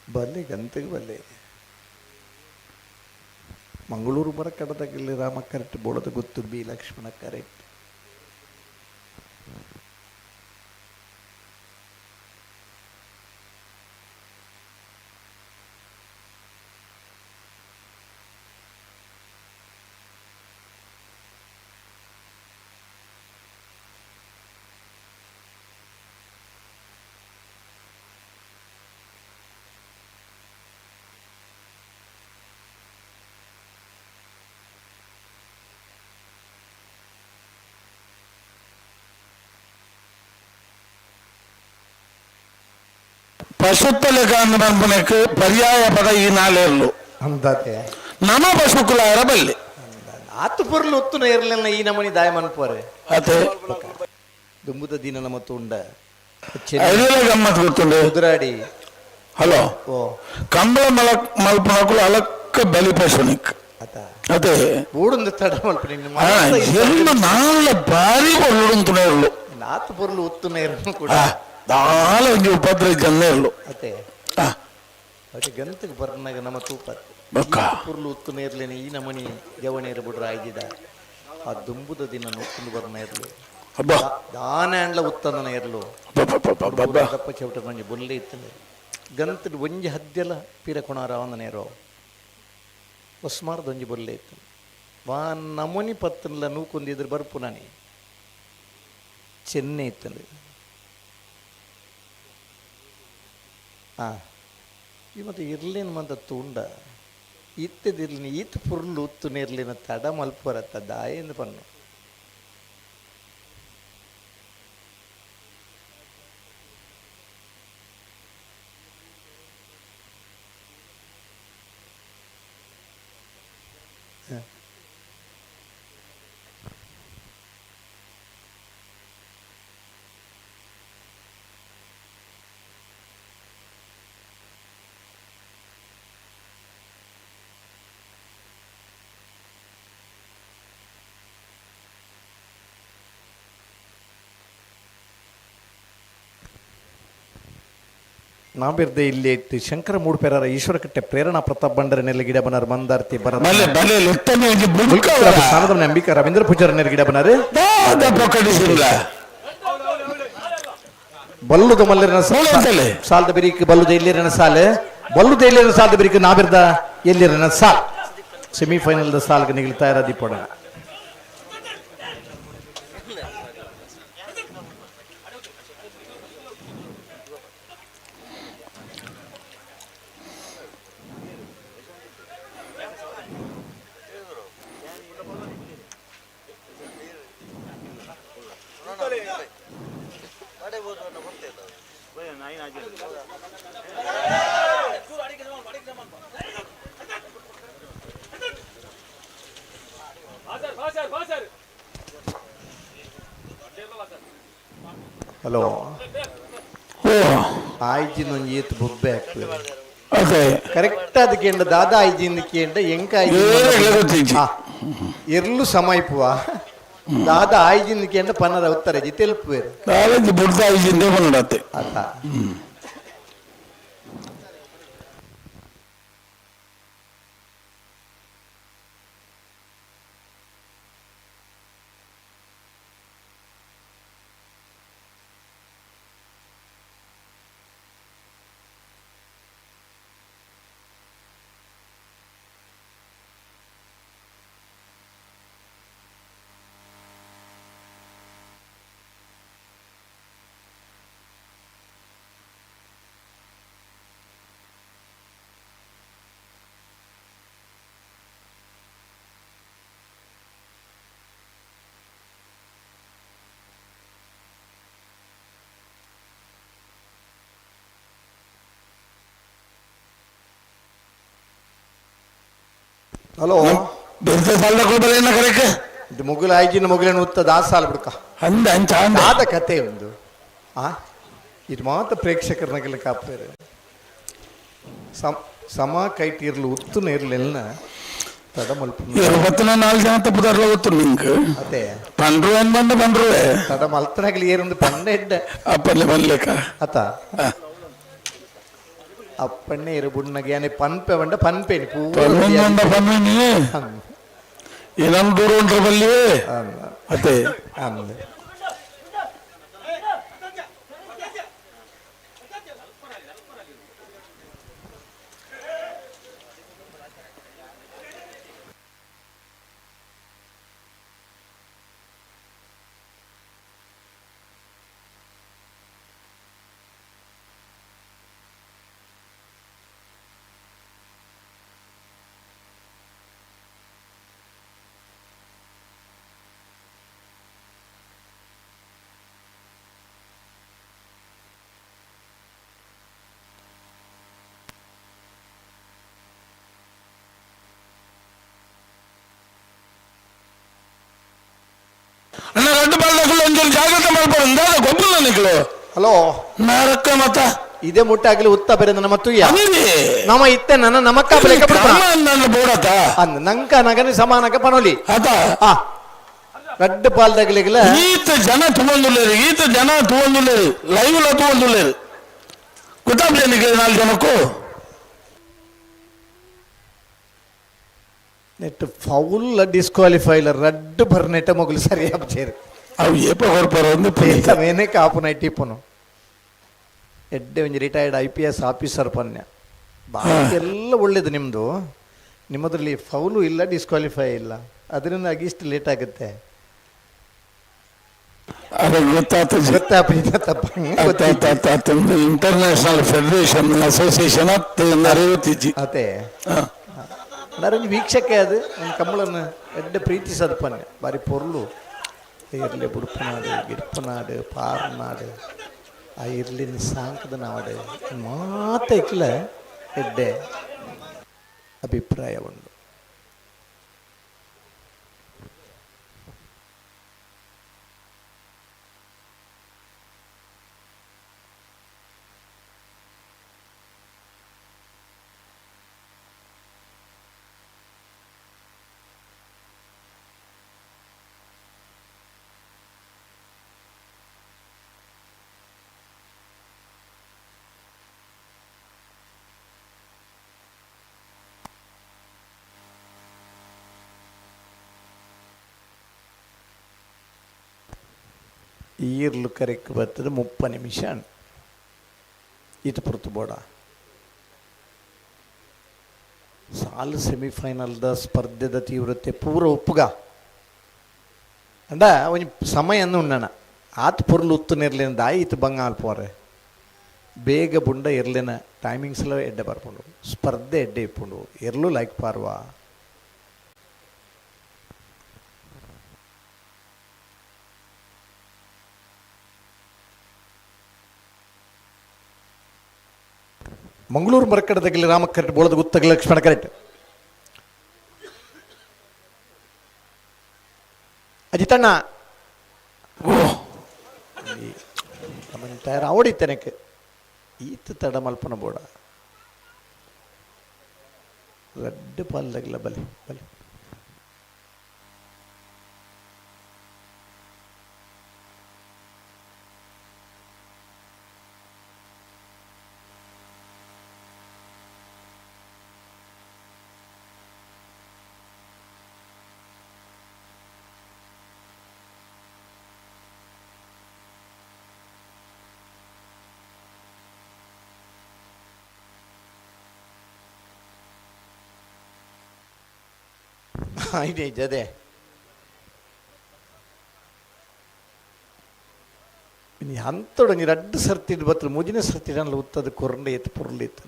ಬಲ್ಲೆ ಗಂತಿಗೆ ಬಲ್ಲೆ ಮಂಗಳೂರು ಬರ ಕಡದಾಗಿಲ್ಲಿ ರಾಮ ಕರೆಕ್ಟ್ ಬೋಳದ ಗೊತ್ತು ಬಿ ಲಕ್ಷ್ಮಣ ಕರೆಕ್ಟ್. ಪಶುತ್ತಲೆ ಪನ್ಪುನಕ್ಕೆ ಪರ್ಯಾಯ ಪದ ಈ ನಾಲೇರ್ಲು ಅಂದಾತೆ ನಮ ಪಶುಕುಲಾರ ಬಲ್ಲಿ ಆತು ಪೊರ್ಲು ಒತ್ತುನ ಇರಲಿಲ್ಲ ಈ ನಮನಿ ದಾಯ ಮನ್ಪೋರೆ ಅತೆ ದುಂಬುದ ದಿನ ನಮ್ಮ ತುಂಡ ಐದೆಲ್ಲ ಗಮ್ಮತ್ ಗೊತ್ತುಂಡು ಕುದುರಾಡಿ ಹಲೋ ಓ ಕಂಬಳ ಮಲ ಮಲ್ಪನಕುಲು ಅಲಕ್ಕ ಬಲಿ ಪಶುನಿಕ್ ಅತ ಅದೇ ಊಡುಂದು ತಡ ಮಲ್ಪನಿ ಎಲ್ಲ ನಾಲ ಬಾರಿ ಒಳ್ಳುಂತುನ ಇರ್ಲು ಆತು ಪೊರ್ಲು ಒತ್ತುನ ಇರಲು ಕೂಡ ದಾಲ ಒಂಜಿ ಉಪದ್ರ ಜನ ಇರ್ಲು ಅತೆ ಅತೆ ಗಂತಕ್ಕೆ ಬರ್ನಾಗ ನಮ್ಮ ತೂಪ ಬೊಕ್ಕ ಪುರ್ಲು ಉತ್ತು ಇರ್ಲೇನೆ ಈ ನಮನಿ ಜವಣೇರು ಬಿಡ್ರ ಆಯ್ದಿದ ಆ ದುಂಬುದ ದಿನ ನೊಕ್ಕುಂದು ಬರ್ನ ಇರ್ಲು ಅಬ್ಬ ದಾನ ಅಂಡ್ಲ ಉತ್ತಂದನ ಇರ್ಲು ಅಬ್ಬಬ್ಬಬ್ಬಬ್ಬ. ದಪ್ಪ ಚೌಟ ಒಂಜಿ ಬೊಲ್ಲೆ ಇತ್ತಂದೆ ಗಂತದ ಒಂಜಿ ಹದ್ದೆಲ ಪೀರ ಕೊಣಾರ ಒಂದನೇರೋ ಹೊಸ್ಮಾರ್ದ ಒಂಜಿ ಬೊಲ್ಲೆ ಇತ್ತು ವಾ ನಮೂನಿ ಪತ್ತನ್ಲ ನೂಕೊಂದಿದ್ರು ಬರ್ಪು ನಾನೇ ಚೆನ್ನೆ ಇತ್ತಂದೆ ಈ ಮತ್ತು ಇರ್ಲೇನು ಮಂತ ತುಂಡ ಇತ್ತದಿರ್ಲಿನ ಈತ್ ಪುರ್ಲು ಉತ್ತು ಇರ್ಲಿನ ತಡ ಮಲ್ಪರತ್ತ ದಾಯೆಂದು ಪನ್ನು ನಾಬಿರ್ದೆ ಇಲ್ಲಿ ಇತ್ತು ಶಂಕರ ಮೂಡ್ಪೆರರ ಈಶ್ವರಕಟ್ಟೆ ಪ್ರೇರಣಾ ಪ್ರತಾಪ್ ಬಂಡರ ನೆಲ್ಲ ಗಿಡ ಬನಾರ್ ಮಂದಾರ್ತಿ ಬರ ಬಲೆ ಬಲೆ ಲೆತ್ತನೆ ಒಂಜಿ ಬುಡ್ಕ ಸ್ಥಾನದ ಅಂಬಿಕಾ ರವೀಂದ್ರ ಪೂಜಾರ ನೆಲ್ಲ ಗಿಡ ಬನಾರ್ ದಾದ ಪೊಕ್ಕಡಿಸಿಲ್ಲ ಬಲ್ಲುದ ಮಲ್ಲರನ ಮೂಲಂತಲೆ. ಸಾಲದ ಬಿರಿಕ್ ಬಲ್ಲುದ ಎಲ್ಲಿರನ ಸಾಲ ಬಲ್ಲುದ ಎಲ್ಲಿರನ ಸಾಲದ ಬಿರಿಕ್ ನಾಬಿರ್ದ ಎಲ್ಲಿರನ ಸಾಲ್ ಸೆಮಿಫೈನಲ್ the ಸಾಲ್ಗೆ ನಿಗಲ್ತಾ ಇರೋ ದೀಪೋಣ. Hello ಓ ಆಯ್ಜಿನೊಂಜಿ ಏತ್ ಬೊಬ್ಬೆ ಆಗ್ತದೆ ಅದೇ ಕರೆಕ್ಟ್ ಅದಕ್ಕೆ ದಾದಾ ಆಯ್ಜಿಂದ ಕೇಂಡ ಎಂಕ ಏರೆಗ್ಲ ಗೊತ್ತಿಜ್ಜಿ. ಎರ್ಲು ಸಮಯಪುವ ದಾದಾ ಆಯ್ಜಿಂದ ಕೇಂಡ ಪನ್ನರ ಉತ್ತರ ಜಿ ತೆಲ್ಪುವೆರು ನಾಲೆಜ್ ಬುಡ್ದ ಐಜಿಂದ ಬಂದಡತ್ತೆ ಅತ್ತ ಹಲೋ ಬೆರ್ತ ಸಾಲ್ದ ಕೊಬ್ಬರಿ ಕರೆಕ್ ಇದು ಮುಗುಲ ಆಯ್ಜಿನ ಮುಗುಲನ ಉತ್ತ ದಾಸಾಲ್ ಬಿಡ್ಕ ಅಂದ ಅಂಚ ಅಂದ ದಾದ ಕತೆ ಒಂದು ಆ ಇದು ಮಾತ್ರ ಪ್ರೇಕ್ಷಕರನಗೆಲ್ಲ ಕಾಪೇರು ಸಮ ಕೈಟ್ ಇರ್ಲು ಉತ್ತುನ ಇರ್ಲಿಲ್ಲ ತಡ ಮಲ್ಪ ಇರುವತ್ತನ ನಾಲ್ಕು ಜನ ತಪ್ಪುದಾರ್ಲ ಗೊತ್ತು ನಿಂಗೆ ಅದೇ ಪಂಡ್ರು ಏನ್ ಬಂದ ಬಂಡ್ರುವೆ ತಡ ಮಲ್ತನಾಗಲಿ ಏರೊಂದು ಪಂಡ ಹೆಡ್ಡ ಅಪ್ಪಲ್ಲಿ ಬನ್ಲೇಕ ಅತ ಅಪ್ಪಣ್ಣೆ ಇರು ಬುಣ್ಣಗೆ ಯಾನೆ ಪನ್ಪೆ ಬಂಡ ಪನ್ಪೇನಿ ಪೂರ ಪನ್ನೊಂದ ಪನ್ನಿ ಏನಂ ದೂರ ಉಂಟ್ರ ಬಲ್ಲಿ ಅತ್ತೆ ಅಂದೆ ಅಣ್ಣ రెండు ಬಾಲ್ದಕ್ಕಳು ಒಂಚೂರು ಜಾಗ್ರತೆ ಮಾಡ್ಬಾರ್ದು ದಾದ ಗೊಬ್ಬರ ನಿಕ್ಳು ಹಲೋ ನಾರಕ್ಕ ಮತ್ತ ಇದೇ ಮುಟ್ಟಾಗಲಿ ಉತ್ತ ಬೇರೆ ನನ್ನ ತುಯ್ಯ ಅಂದಿ ನಮ್ಮ ಇತ್ತೆ ನನ್ನ ನಮಕ್ಕ ಬಲೆಕ ಬಿಡ್ಪಣ ನನ್ನ ಬೋಡತ ಅಂದ್ ನಂಕ ನಗನ ಸಮಾನಕ ಪನೋಲಿ ಆತ ಆ ರಡ್ಡು ಪಾಲ್ದಾಗಲಿಗಲ ಈತ ಜನ ತಗೊಂಡುಲ್ಲೇರು ಈತ ಜನ ತಗೊಂಡುಲ್ಲೇರು ಲೈವ್ ಲ ತಗೊಂಡುಲ್ಲೇರು ಗೊತ್ತಾಗ್ಲಿ ನಿಕ್ಳು ನಾಲ್ಕು ಜನಕ್ಕೂ ನೆಟ್ ಫೌಲ್ ಡಿಸ್ಕ್ವಾಲಿಫೈ ರಡ್ಡು ಬರ್ನೆಟ್ಟ ಮೊಗಲು ಸರಿ ಸೇರಿ ಅವು ಏಪ ಕೊಡ್ಪಾರ ಒಂದು ಪುನೀತ ಏನೇ ಕಾಪು ನೈಟ್ ಇಪ್ಪನು ಎಡ್ಡೆ ಒಂಜಿ retired I P S officer ಪನ್ಯ ಬಾಕಿ ಎಲ್ಲ ಒಳ್ಳೇದು ನಿಮ್ಮದು ನಿಮ್ಮದ್ರಲ್ಲಿ ಫೌಲು ಇಲ್ಲ ಡಿಸ್ಕ್ವಾಲಿಫೈ ಇಲ್ಲ ಅದರಿಂದಾಗಿ ಇಷ್ಟು ಲೇಟ್ ಆಗುತ್ತೆ ಅದು ಗೊತ್ತಾಗ್ತದೆ ಗೊತ್ತಾಪ international federation association ಅರಿವತ್ತಿಜ್ಜಿ ಅದೇ ನಾರೊಂಜಿ ವೀಕ್ಷಕೆ ಅದು ನನ್ನ ಕಂಬಳನ್ನು ಎಡ್ಡೆ ಪ್ರೀತಿಸೋದು ಪನ್ಯ ಬಾರಿ ಪೊರ್ಲು ಇರ್ಲಿ ಬುಡುಪನಾಡು ಗಿಡ್ಪನಾಡು ಪಾರ್ನಾಡು ಆ ಇರ್ಲಿನ ಸಾಂಕದ ನಾಡು ಮಾತ ಇಕ್ಲ ಎಡ್ಡೆ ಅಭಿಪ್ರಾಯ ಉಂಡು. ಈರ್ಲು ಕರೆಕ್ ಬರ್ತದೆ 30 ನಿಮಿಷ ಇದು ಪುರ್ತು ಬೋಡ ಸಾಲು ಸೆಮಿಫೈನಲ್ದ ಸ್ಪರ್ಧೆದ ತೀವ್ರತೆ ಪೂರ ಒಪ್ಪುಗ ಅಂಡ ಒಂಜಿ ಸಮಯ ಉಣ್ಣಣ ಆತ್ ಪೊರ್ಲು ಉತ್ತುನಿರ್ಲಿನ ದಾಯಿ ಇತ್ತು ಬಂಗಾಲ್ ಪೋರೆ ಬೇಗ ಬುಂಡ ಇರ್ಲಿನ ಟೈಮಿಂಗ್ಸ್ಲ ಎಡ್ಡೆ ಬರ್ಪುಂಡು ಸ್ಪರ್ಧೆ ಎಡ್ಡೆ ಇಪ್ಪುಂಡು ಎರ್ಲು ಲೈಕ್ ಪಾರ್ವಾ. Mangaluru ಮರಕಡದಗಲಿ ರಾಮ correct ಬೋಳದ ಗುತ್ತಗಲಿ ಲಕ್ಷ್ಮಣ correct ಅಜಿತಣ್ಣ ನಮ್ಮನ್ನು ತಯಾರು ಅವಡಿತನಕ್ಕೆ ಈತ ತಡ ಮಲ್ಪನ ಬೋಡ ರಡ್ಡು ಪಾಲ್ದಾಗಲ್ಲ ಬಲೆ ಬಲೆ ಇದೆ ಜದೆ ಇನ್ನು ಅಂತೊಡಂಗಿ ರಡ್ಡು ಸರ್ತಿಡ್ ಬತ್ತಲು ಮುಜಿನ ಸರ್ತಿಡಲ್ಲ ಉತ್ತದ ಕೊರಂಡೆ ಎತ್ತು ಪುರ್ಲಿ ಇತ್ತು.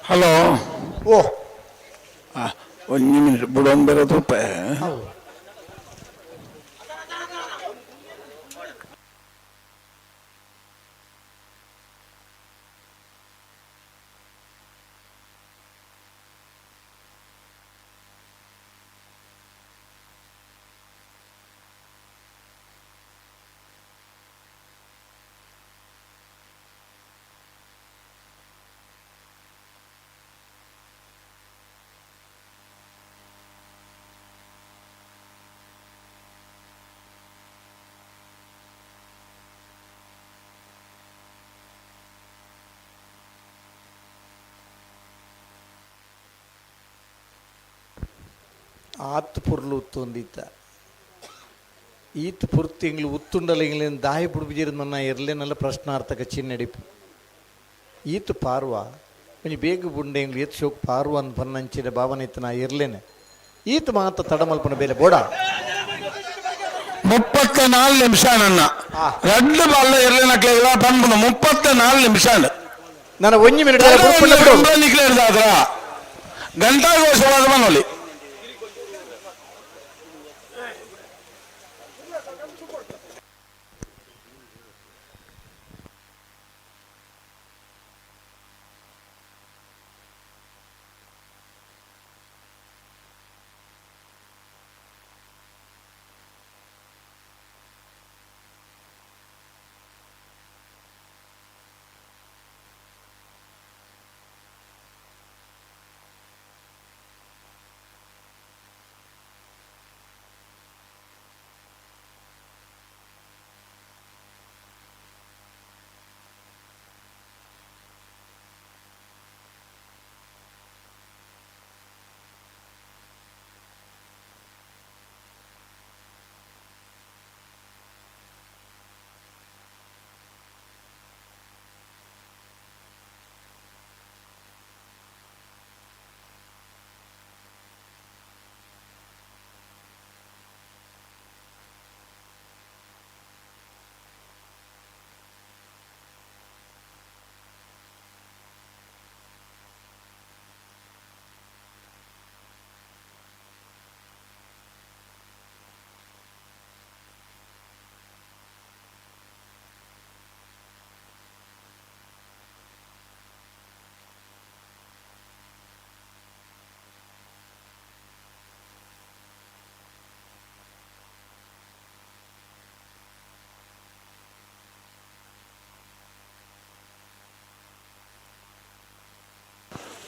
ಹಲೋ. ಓ. ಒಂಜಿ ಮಿನಿಟ್ ಬುಡೊಂದು ರೂಪಾಯಿ. ಆತ್ ಪೊರ್ಲು ಉತ್ತೊಂದಿತ್ತ ಈತ್ ಪೊರ್ತು ಎಂಗ್ಲು ಉತ್ತುಂಡಲ ಎಂಗ್ಲೇನ್ ದಾಯಿ ಬುಡ್ಬಿಜಿರ್ ಮನ್ನ ಎರ್ಲೇನಲ್ಲ ಪ್ರಶ್ನಾರ್ಥಕ ಚಿನ್ನಡಿಪು ಈತ್ ಪಾರ್ವ ಒಂಜಿ ಬೇಗ ಬುಂಡೆ ಎಂಗ್ಲು ಏತ್ ಶೋಕ್ ಪಾರ್ವ ಅಂದ್ ಪನ್ನಂಚಿನ ಭಾವನೆ ಇತ್ತು ನಾ ಎರ್ಲೇನೆ ಈತ್ ಮಾತ ತಡಮಲ್ಪನ ಬೇಲೆ ಬೋಡ. 34 ನಿಮಿಷ ನನ್ನ ರಡ್ಡು ಬಾಲ್ ಎರ್ಲೇನಕ್ಲೆಗ್ಲ ಪನ್ಪುನ 34 ನಿಮಿಷ. ನಾನು ಒಂಜಿ ಮಿನಿಟ್ ನಿಕ್ಲೆ ಗಂಟಾಘೋಷವಾದ ಮನೋಲಿ.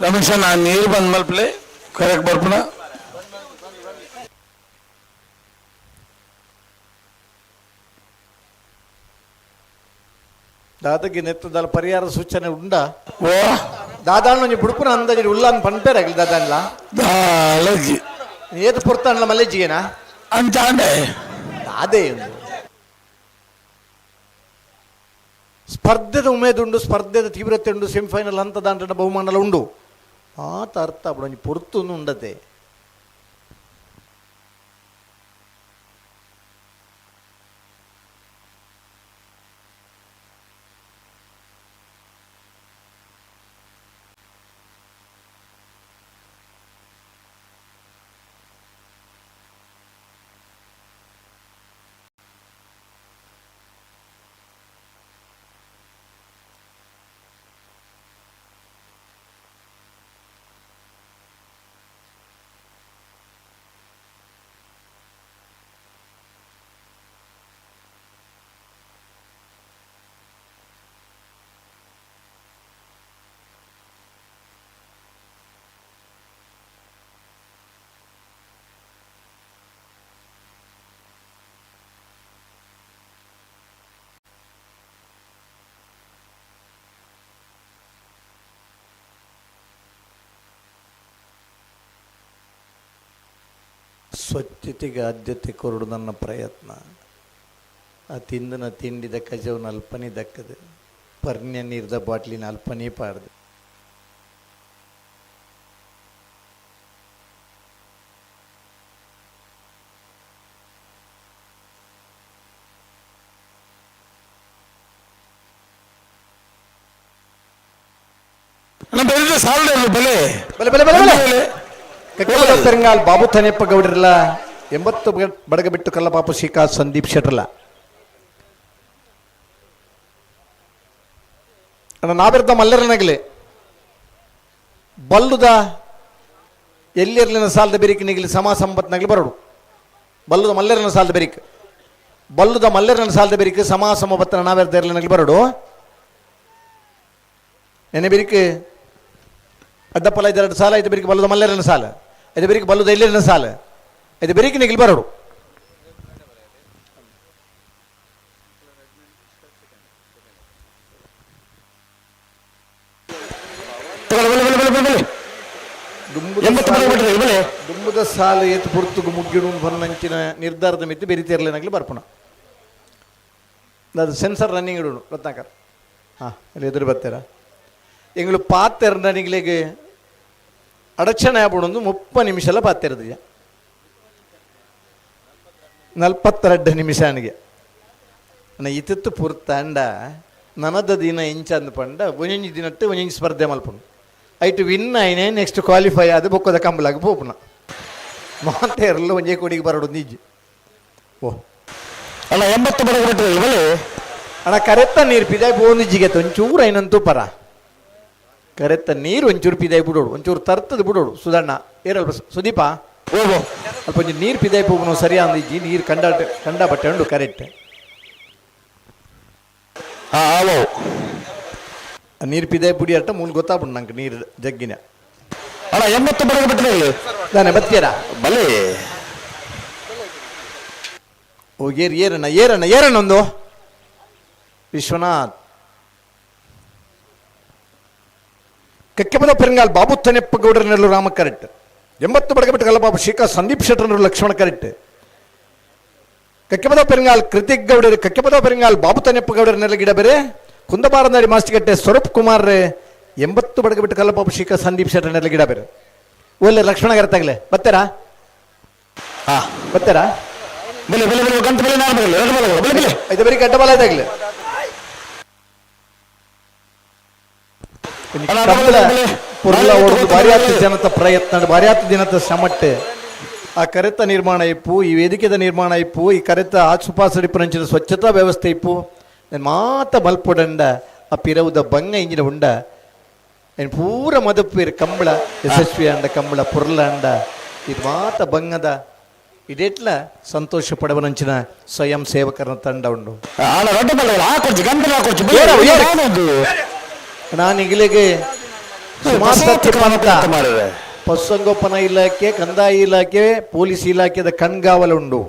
Ramesh ನಾನು ನೀರು ಬಂದ್ ಮಲ್ಪಲೆ ಕರೆಕ್ಟ್ ಬರ್ಪಣ. ದಾದಗೆ ನೆತ್ತದಲ್ಲ ಪರಿಹಾರ ಸೂಚನೆ ಉಂಡ. ಓ ದಾದಾಣ್ಣ ಬುಡುಪುನ ಅಂದಾಜು ಉಲ್ಲಾನ್ ಪನ್ಪೇರಾಗಲಿ ದಾದಾಣ್ಲ. ದಾಲಜಿ. ಏತು ಪೊರ್ತಾಣ್ಲ ಮಲ್ಲೆಜ್ಜಿಗೆನಾ? ಅಂಚಾಂಡೆ. ಅದೇ ಒಂದು ಸ್ಪರ್ಧೆದ ಉಮೇದುಂಡು, ಸ್ಪರ್ಧೆದ ತೀವ್ರತೆ ಉಂಡು, ಸೆಮಿಫೈನಲ್ ಹಂತದ ಬಹುಮಾನಲ ಉಂಡು. ಆತ ಅರ್ಥ ಬಿಡು ಒಂಜಿ ಪೊರ್ತು ಉಂಡತೆ. ಸ್ವಚ್ಛತೆಗೆ ಆದ್ಯತೆ ಕೊರಡು ನನ್ನ ಪ್ರಯತ್ನ. ಆ ತಿಂದನ ತಿಂಡಿದ ಕಜವನ ಅಲ್ಪನೇ ದಕ್ಕದು, ಪರ್ಣ್ಯ ನೀರ್ದ ಬಾಟ್ಲಿನ ಅಲ್ಪನೇ ಪಾಡ್ದು. ನಮ್ಮ ಬೆಳೆದ ಸಾಲ ಬಲೆ. ಬಲೆ ಬಲೆ ಬಲೆ ಬಲೆ. ಕಕ್ಕಬದ ಪೆರಂಗಾಲ್ ಬಾಬು ಥನೇಪ್ಪ ಗೌಡರಲ್ಲ 80 ಬಡಗ ಬಿಟ್ಟು ಕಲ್ಲಪಾಪು ಶಿಖಾ ಸಂದೀಪ್ ಶೆಟ್ರಲ್ಲ. ನಾವಿರ್ದ ಮಲ್ಲರನಗಲೆ ಬಲ್ಲುದ ಎಲ್ಲಿರ್ಲಿನ ಸಾಲದ ಬೆರಿಕ್ ನಿಗಲಿ ಸಮ ಸಂಪತ್ನಾಗಲಿ ಬರೋಡು. ಬಲ್ಲುದ ಮಲ್ಲರನ ಸಾಲದ ಬೆರಿಕ್, ಬಲ್ಲುದ ಮಲ್ಲರನ ಸಾಲದ ಬೆರಿಕ್ ಸಮ ಸಮಬತ್ತನ ನಾವಿರ್ದ ಇರ್ಲಿನಗಲಿ ಬರೋಡು. ನೆನೆ ಬೆರಿಕ್ ಅಡ್ಡಪ್ಪಲ ಇದೆರಡು ಸಾಲ, ಇದು ಬೆರಿಕೆ ಬಲ್ಲದ ಮಲ್ಲೇರನ ಸಾಲ, ಇದು ಬೆರಿಕೆ ಬಲ್ಲದ ಎಲ್ಲಿರನ ಸಾಲ, ಇದು ಬೆರಿಕೆ ನಿಗಲಿ ಬರೋಡು. ದುಂಬುದ ಸಾಲ ಏತು ಪುರ್ತುಗು ಮುಗ್ಗಿಡು ಬನ್ನಂಚಿನ ನಿರ್ಧಾರದ ಮಿತಿ ಬೆರಿತಿರ್ಲೇನಾಗಲಿ ಬರ್ಪಣ. ಅದು ಸೆನ್ಸರ್ ರನ್ನಿಂಗ್ ಇಡೋಣ ರತ್ನಾಕರ್. ಹಾಂ ಇಲ್ಲಿ ಎದುರು ಬರ್ತೀರಾ ಎಂಗಳು ಪಾತೆರ್ ನನಗೆ ಅಡಚಣೆ ಆಪುಂಡು 30 ನಿಮಿಷಲ ಪಾತೆರ್ದಿಯ 42 ನಿಮಿಷ ನನಗೆ ನನ್ನ ಇತಿತ್ತು ಪುರ್ತಾಂಡ ನನದ ದಿನ ಇಂಚಂದು ಪಂಡ ಒಂಜೊಂಜಿ ದಿನಟ್ಟು ಒಂಜೊಂಜಿ ಸ್ಪರ್ಧೆ ಮಲ್ಪುಂಡು. ಐಟು ವಿನ್ ಆಯ್ನೆ ನೆಕ್ಸ್ಟ್ ಕ್ವಾಲಿಫೈ ಆದ ಬೊಕ್ಕದ ಕಂಬಲಾಗ ಪೋಪುನ ಮಾತೇರಲ್ಲ ಒಂಜೇ ಕೋಡಿಗೆ ಬರೋಡು ನಿಜ. ಓ ಅಲ್ಲ 80 ಬಡಗ ಬಲೆ. ಅಣ್ಣ ಕರೆತ್ತ ನೀರು ಪಿದಾಯ್ ಪೋಂದು ಜಿಗೆತ್ತು ಒಂಚೂರು ಐನಂತೂ ಪರ ಕರೆತ್ತ ನೀರು ಒಂಚೂರು ಪಿದಾಯ್ ಬಿಡೋಡು, ಒಂಚೂರು ತರ್ತದ ಬಿಡೋಡು. ಸುಧಣ್ಣ ಏರಲ್ಪ ಸುದೀಪ ಓಹೋ ಅಲ್ಪ ಒಂಜಿ ನೀರು ಪಿದಾಯ್ ಪೋಪುನ ಸರಿಯಾ ಅಂದಿಜ್ಜಿ ನೀರು ಕಂಡ ಕಂಡ ಬಟ್ಟೆ ಉಂಡು ಕರೆಕ್ಟ್. ನೀರು ಪಿದಾಯ್ ಪುಡಿ ಅಟ್ಟ ಮೂಲ ಗೊತ್ತಾಗ್ಬಿಡು ನಂಗೆ ನೀರು ಜಗ್ಗಿನ. ಅಣ್ಣ 80 ಬಡಗ ಬಿಟ್ಟರೆ ದಾನೆ ಬತ್ತೀರಾ ಬಲೆ. ಓ ಏರ್ ಏರಣ್ಣ ಏರಣ್ಣ ಏರಣ್ಣ ಒಂದು ವಿಶ್ವನಾಥ್ ಕಕ್ಕೆಪದ ಪೆರಂಗಾಲ್ ಬಾಬು ಥನೆಪ್ಪ ಗೌಡರನೆಲ್ಲೂ ರಾಮ ಕರೆಕ್ಟ್. 80 ಬಡಗಬಿಟ್ಟು ಕಲ್ಲಬಾಬು ಶಿಖಾ ಸಂದೀಪ್ ಶೆಟ್ಟರ್ನರು ಲಕ್ಷ್ಮಣ ಕರೆಕ್ಟ್. ಕಕ್ಕೆಪದ ಪೆರಂಗಾಲ್ ಕೃತಿಕ್ ಗೌಡರು, ಕಕ್ಕೆಪದ ಪೆರಂಗಾಲ್ ಬಾಬು ಥನೆಪ್ಪ ಗೌಡರನೆಲ್ಲ ಗಿಡ ಬೇರೆ. ಕುಂದಬಾರನಾಡಿ ಮಾಸ್ತಿಕಟ್ಟೆ ಸ್ವರೂಪ್ ಕುಮಾರ್ 80 ಬಡಗಬಿಟ್ಟು ಕಲ್ಲಬಾಬು ಶಿಖಾ ಸಂದೀಪ್ ಶೆಟ್ಟರ್ನೆಲ್ಲ ಗಿಡ ಬೇರೆ. ಒಳ್ಳೆ ಲಕ್ಷ್ಮಣ ಕರೆಕ್ಟಾಗಲೇ ಬರ್ತಾರಾ? ಹಾ ಬರ್ತಾರಾ? ಬಲೆ ಬಲೆ ಬಲೆ ಗಂಟು ಬಲೆ ನಾನು ಬರಲ್ಲ ಎರಡು ಬಲೆ ಬಲೆ ಬಲೆ. ಇದು ಬರೀ ಗಡ್ಡ ಬಲ ಇದಾಗಲಿ. ಪುರ್ಲ ಹೊಡೆದು ಭಾರಿ ಆತು ಜನತ ಪ್ರಯತ್ನ, ಭಾರಿ ಆತು ದಿನದ ಶ್ರಮಟ್ಟೆ ಆ ಕರೆತ ನಿರ್ಮಾಣ ಇಪ್ಪು, ಈ ವೇದಿಕೆದ ನಿರ್ಮಾಣ ಇಪ್ಪು, ಈ ಕರೆತ ಆಸುಪಾಸಡಿಪುರಂಚಿನ ಸ್ವಚ್ಛತಾ ವ್ಯವಸ್ಥೆ ಇಪ್ಪು. ನಾನು ಮಾತ ಮಲ್ಪೊಡಂಡ ಆ ಪಿರವುದ ಬಂಗ ಇಂಜಿನ ಉಂಡ ಏನು ಪೂರ ಮದಪ್ಪೇರು ಕಂಬಳ ಯಶಸ್ವಿ ಅಂಡ ಕಂಬಳ ಪುರ್ಲ ಅಂಡ ಇದು ಮಾತ ಬಂಗದ ಇದೇಟ್ಲ ಸಂತೋಷ ಪಡವನಂಚಿನ ಸ್ವಯಂ ಸೇವಕರನ ತಂಡ ಉಂಡು. ನಾನು ಈಗಲಿಗೆ ಸುಮಾರು ಪಂತ ಪಶುಸಂಗೋಪನಾ ಇಲಾಖೆ, ಕಂದಾಯ ಇಲಾಖೆ, ಪೊಲೀಸ್ ಇಲಾಖೆದ ಕಣ್ಗಾವಲು ಉಂಡು.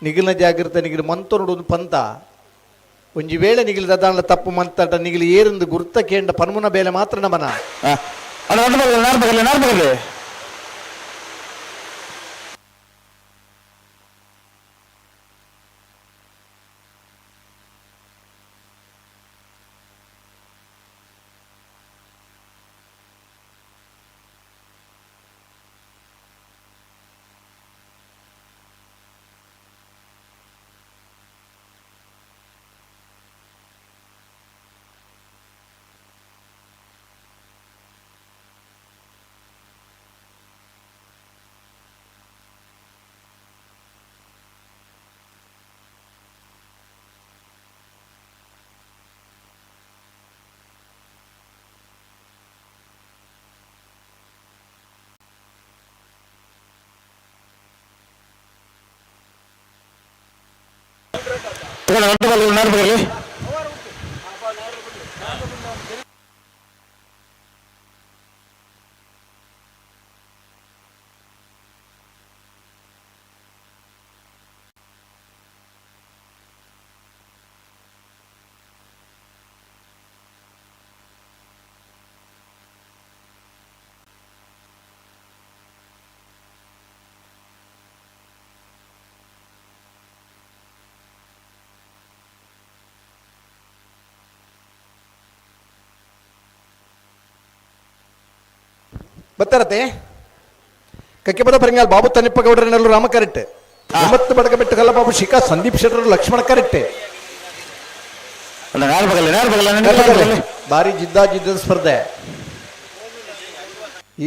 ನಿಗಿಲಿನ ಜಾಗೃತೆ ನಿಗಿಲು ಮಂತೊನುಡು ಒಂದು ಪಂತ. ಒಂಜಿ ವೇಳೆ ನಿಗಿಲು ದದಾಂಡ ತಪ್ಪು ಮಂತಾಟ ನಿಗಿಲು ಏರಿಂದು ಗುರ್ತ ಕೇಂಡ ಪನ್ಮುನ ಬೇಲೆ ಮಾತ್ರ ನಮನ. ಬತ್ತಾರತೆ ಕಕ್ಕೆಪದ ಪರಿಂಗಾಲ್ ಬಾಬು ತನ್ನಿಪ್ಪ ಗೌಡರನಲ್ಲೂ ರಾಮ ಕರೆಕ್ಟ್. ಒಂಬತ್ತು ಬಡಕ ಬೆಟ್ಟು ಕಲ್ಲಬಾಬು ಶಿಖಾ ಸಂದೀಪ್ ಶೆಟ್ಟರು ಲಕ್ಷ್ಮಣ ಕರೆಕ್ಟ್. ಬಾರಿ ಜಿದ್ದಾ ಜಿದ್ದದ ಸ್ಪರ್ಧೆ.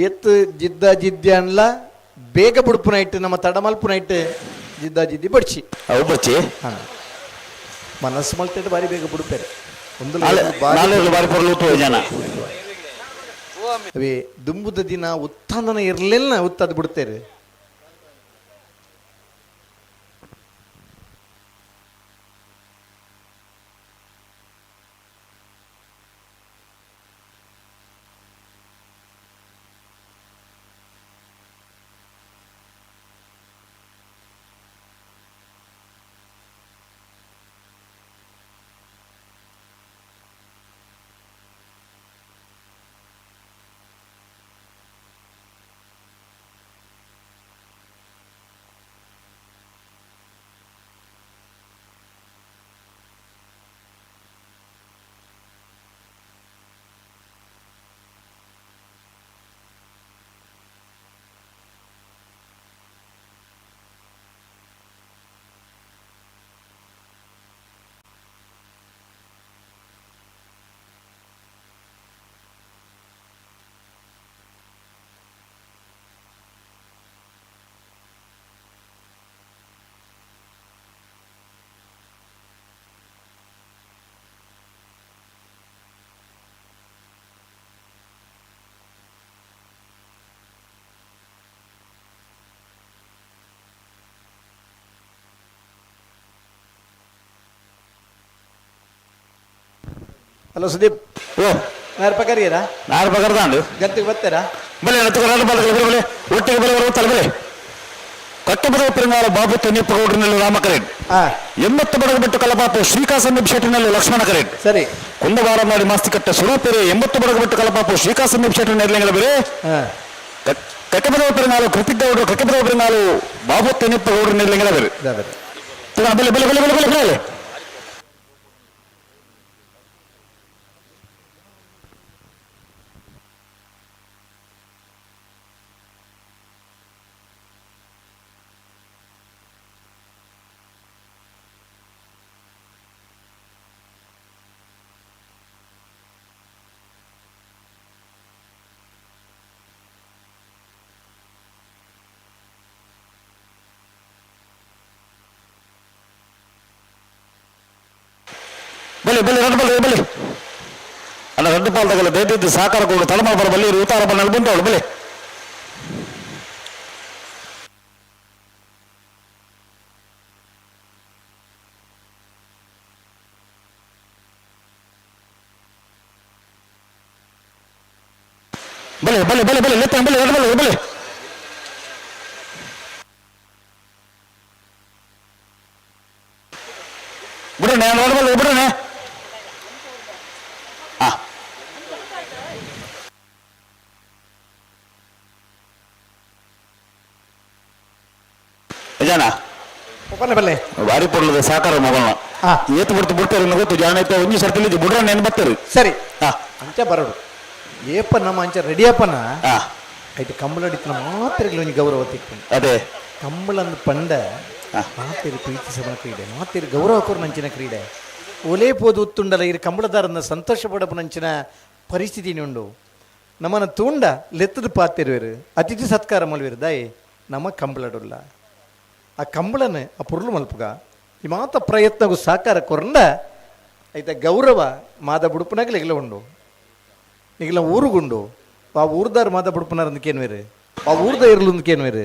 ಏತ್ ಜಿದ್ದ ಜಿದ್ದೆ ಅನ್ಲ ಬೇಗ ಬುಡುಪುನ ಇಟ್ಟು ನಮ್ಮ ತಡಮಲ್ಪುನ ಇಟ್ಟು ಜಿದ್ದಾ ಜಿದ್ದಿ ಬಡ್ಚಿ. ಬಡ್ಚಿ ಮನಸ್ಸು ಮಲ್ತಿಟ್ಟು ಬಾರಿ ಬೇಗ ಬುಡುಪೇರೆ. ಒಂದು ಜನ ಅವೇ ದುಂಬುದ ದಿನ ಉತ್ತಂದನ ಇರಲಿಲ್ಲ ಉತ್ತದ ಬಿಡ್ತೇವೆ. ಹಲೋ ಸುದೀಪ್. ಓ ನಾರು ಪಕರಿಯರಾ? ನಾರು ಪಕರ್ದಾಂಡು. ಗಂತಿಗೆ ಬರ್ತಾರಾ? ಬಲೆ ನತ್ತುಕ ಬಲೆ ಬಲೆ ಒಟ್ಟಿಗೆ ಬಲೆ ಬರುತ್ತಲ್ಲ ಬಲೆ. ಕಟ್ಟಬದ ಪೆರುಂಗಾಲ ಬಾಬು ತನ್ನಿಪ್ಪ ಗೌಡ್ರಿನಲ್ಲಿ ರಾಮ ಕರೆಡ್. 80 ಬಡಗ ಬಿಟ್ಟು ಕಲಬಾಪು ಶ್ರೀಕಾ ಸಂದೀಪ್ ಶೆಟ್ಟಿನಲ್ಲಿ ಲಕ್ಷ್ಮಣ ಕರೆಡ್. ಸರಿ. ಕುಂದವಾರ ಮಾಡಿ ಮಾಸ್ತಿಕಟ್ಟ ಸ್ವರೂಪೇರೆ 80 ಬಡಗ ಬಿಟ್ಟು ಕಲಬಾಪು ಶ್ರೀಕಾ ಸಂದೀಪ್ ಶೆಟ್ಟಿನ ನಿರ್ಲಂಗಳ ಬೇರೆ. ಕಟ್ಟಬದ ಪೆರುಂಗಾಲು ಕೃತಿಕ್ ಗೌಡ್ರು ಕಟ್ಟಬದ ಪೆರುಂಗಾಲು ಬಾಬು ತನ್ನಿಪ್ಪ ಗೌಡ್ರ ನಿರ್ಲಂಗಳ ಬೇರೆ. ಬಲೆ ಬಲೆ ಬಲೆ ಬಲೆ ಬಲೆ ಬಲೆ. ಬಲೆ ಬಲೆ ರಡ್ಡು ಬಲೆ ಬಲೆ ಅಲ್ಲ ರಡ್ಡು ಪಾಲ್ದಗಲ್ಲ ಬೇದಿದ್ದು ಸಾಕಾರ ಕೊಡು ತಳಮಾಪರ ಬಲ್ಲಿ ಉತ್ತಾರ ಬನ್ನ ಬಂದವಳು ಬಲೆ. ಬಲೆ ಬಲೆ ಬಲೆ ಬಲೆ ಲೆತ್ತ ಬಲೆ ಬಲೆ ಬಲೆ ಬಿಡೋಣ ಬಲೆ ಬಿಡೋಣ. ಹಾ ನಿಜಾನ ಬಲ್ಲೆ ಬಲ್ಲೆ ಬಾರಿ ಪೊರ್ಲದ ಸಾಕಾರ ಮಗಳನ್ನ ಹಾ. ಏತು ಬಿಡ್ತು ಬಿಡ್ತಾರೆ ಗೊತ್ತು ಜಾಣ ಐತೆ ಒಂಜಿ ಸರ್ತಿ ಬಿಡ್ರ ನೆನ್ ಬರ್ತಾರೆ. ಸರಿ ಹಾ ಅಂಚ ಬರಡು ಏಪ ನಮ್ಮ ಅಂಚ ರೆಡಿಯಪ್ಪನ ಹಾ ಐಟ್ ಕಂಬಳ ಅಡಿತನ ಮಾತ್ರೆಗಳು ಒಂಜಿ ಗೌರವ ತಿಕ್ಕೊಂಡು ಅದೇ ಕಂಬಳ ಅಂದ್ ಪಂಡ ಮಾತೆರು ಪ್ರೀತಿಸಬನ ಕ್ರೀಡೆ ಮಾತೆರು ಗೌರವ ಕೊರ್ನಂಚಿನ ಕ್ರೀಡೆ ಒಲೇ ಪೋದು ಉತ್ತುಂಡಲ ಇರು ಕಂಬಳದಾರನ ಸಂತೋಷ ಪಡಪನಂಚಿನ ಪರಿಸ್ಥಿತಿ ಉಂಡು ನಮ್ಮನ ತೂಂಡ ಲೆತ್ತದ ಪಾತಿರುವೆರು ಅತಿಥಿ ಸತ್ಕಾರ ಮಲ್ವೇರು ದಾಯಿ ನಮ್ಮ ಕಂಬಳಡುಲ್ಲ ಆ ಕಂಬಳನೆ ಆ ಪುರ್ಲು ಮಲ್ಪುಗ ಈ ಮಾತ ಪ್ರಯತ್ನಗೂ ಸಾಕಾರ ಕೊರಂಡ ಐತ ಗೌರವ ಮಾದ ಬುಡುಪನಾಗಲಿ ಇಗಲ ಉಂಡು ನಿಗಲ ಊರುಗುಂಡು ಆ ಊರ್ದಾರ್ ಮಾದ ಬುಡುಪನಾರ ಅಂದಕೇನ್ವೇರು ಆ ಊರ್ದ ಇರ್ಲು ಅಂದಕೇನ್ವೇರು.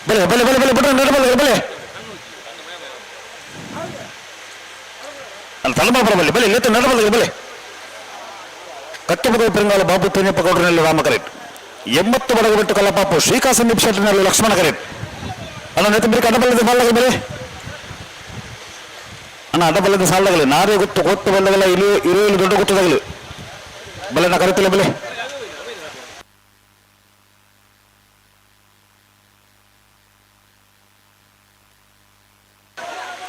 ಬಲೆ ಬಲೆ ಬಲೆ ಬಲೆ ಬಿಡ್ರ ಬಲೆ ಬಲೆ ಅಲ್ಲಿ ತಲಬಾಪುರ ಬಲೆ ಬಲೆ ಲೆತ್ತ ನಡಬಲ್ಲ ಬಲೆ ಕಟ್ಟಬದ ಪೆರಂಗಾಲ ಬಾಬು ತೇನಪ್ಪ ಗೌಡರಲ್ಲಿ ರಾಮ ಕರೆಕ್ಟ್ 80 ಬಡಗ ಬಿಟ್ಟು ಕಲ್ಲಪಾಪು ಶ್ರೀಕಾ ಸಂದೀಪ್ ಶೆಟ್ಟಿನಲ್ಲಿ ಲಕ್ಷ್ಮಣ ಕರೆಕ್ಟ್ ಅಣ್ಣ ನೆತ್ತ ಬಿಡಿ ಅಡ್ಡಬಲ್ಲದ ಬಾಲಗ ಬೆಲೆ ಅಣ್ಣ ಅಡ್ಡಬಲ್ಲದ ಸಾಲದಾಗಲಿ ನಾರೇ ಗೊತ್ತು ಗೊತ್ತು ಬಲ್ಲಗಲ್ಲ ಇಲ್ಲಿ ಇರು ದೊಡ್ಡ ಗೊತ್ತದಾಗಲಿ ಬಲೆ ನಾ ಕರೆತಿಲ್ಲ ಬಲೆ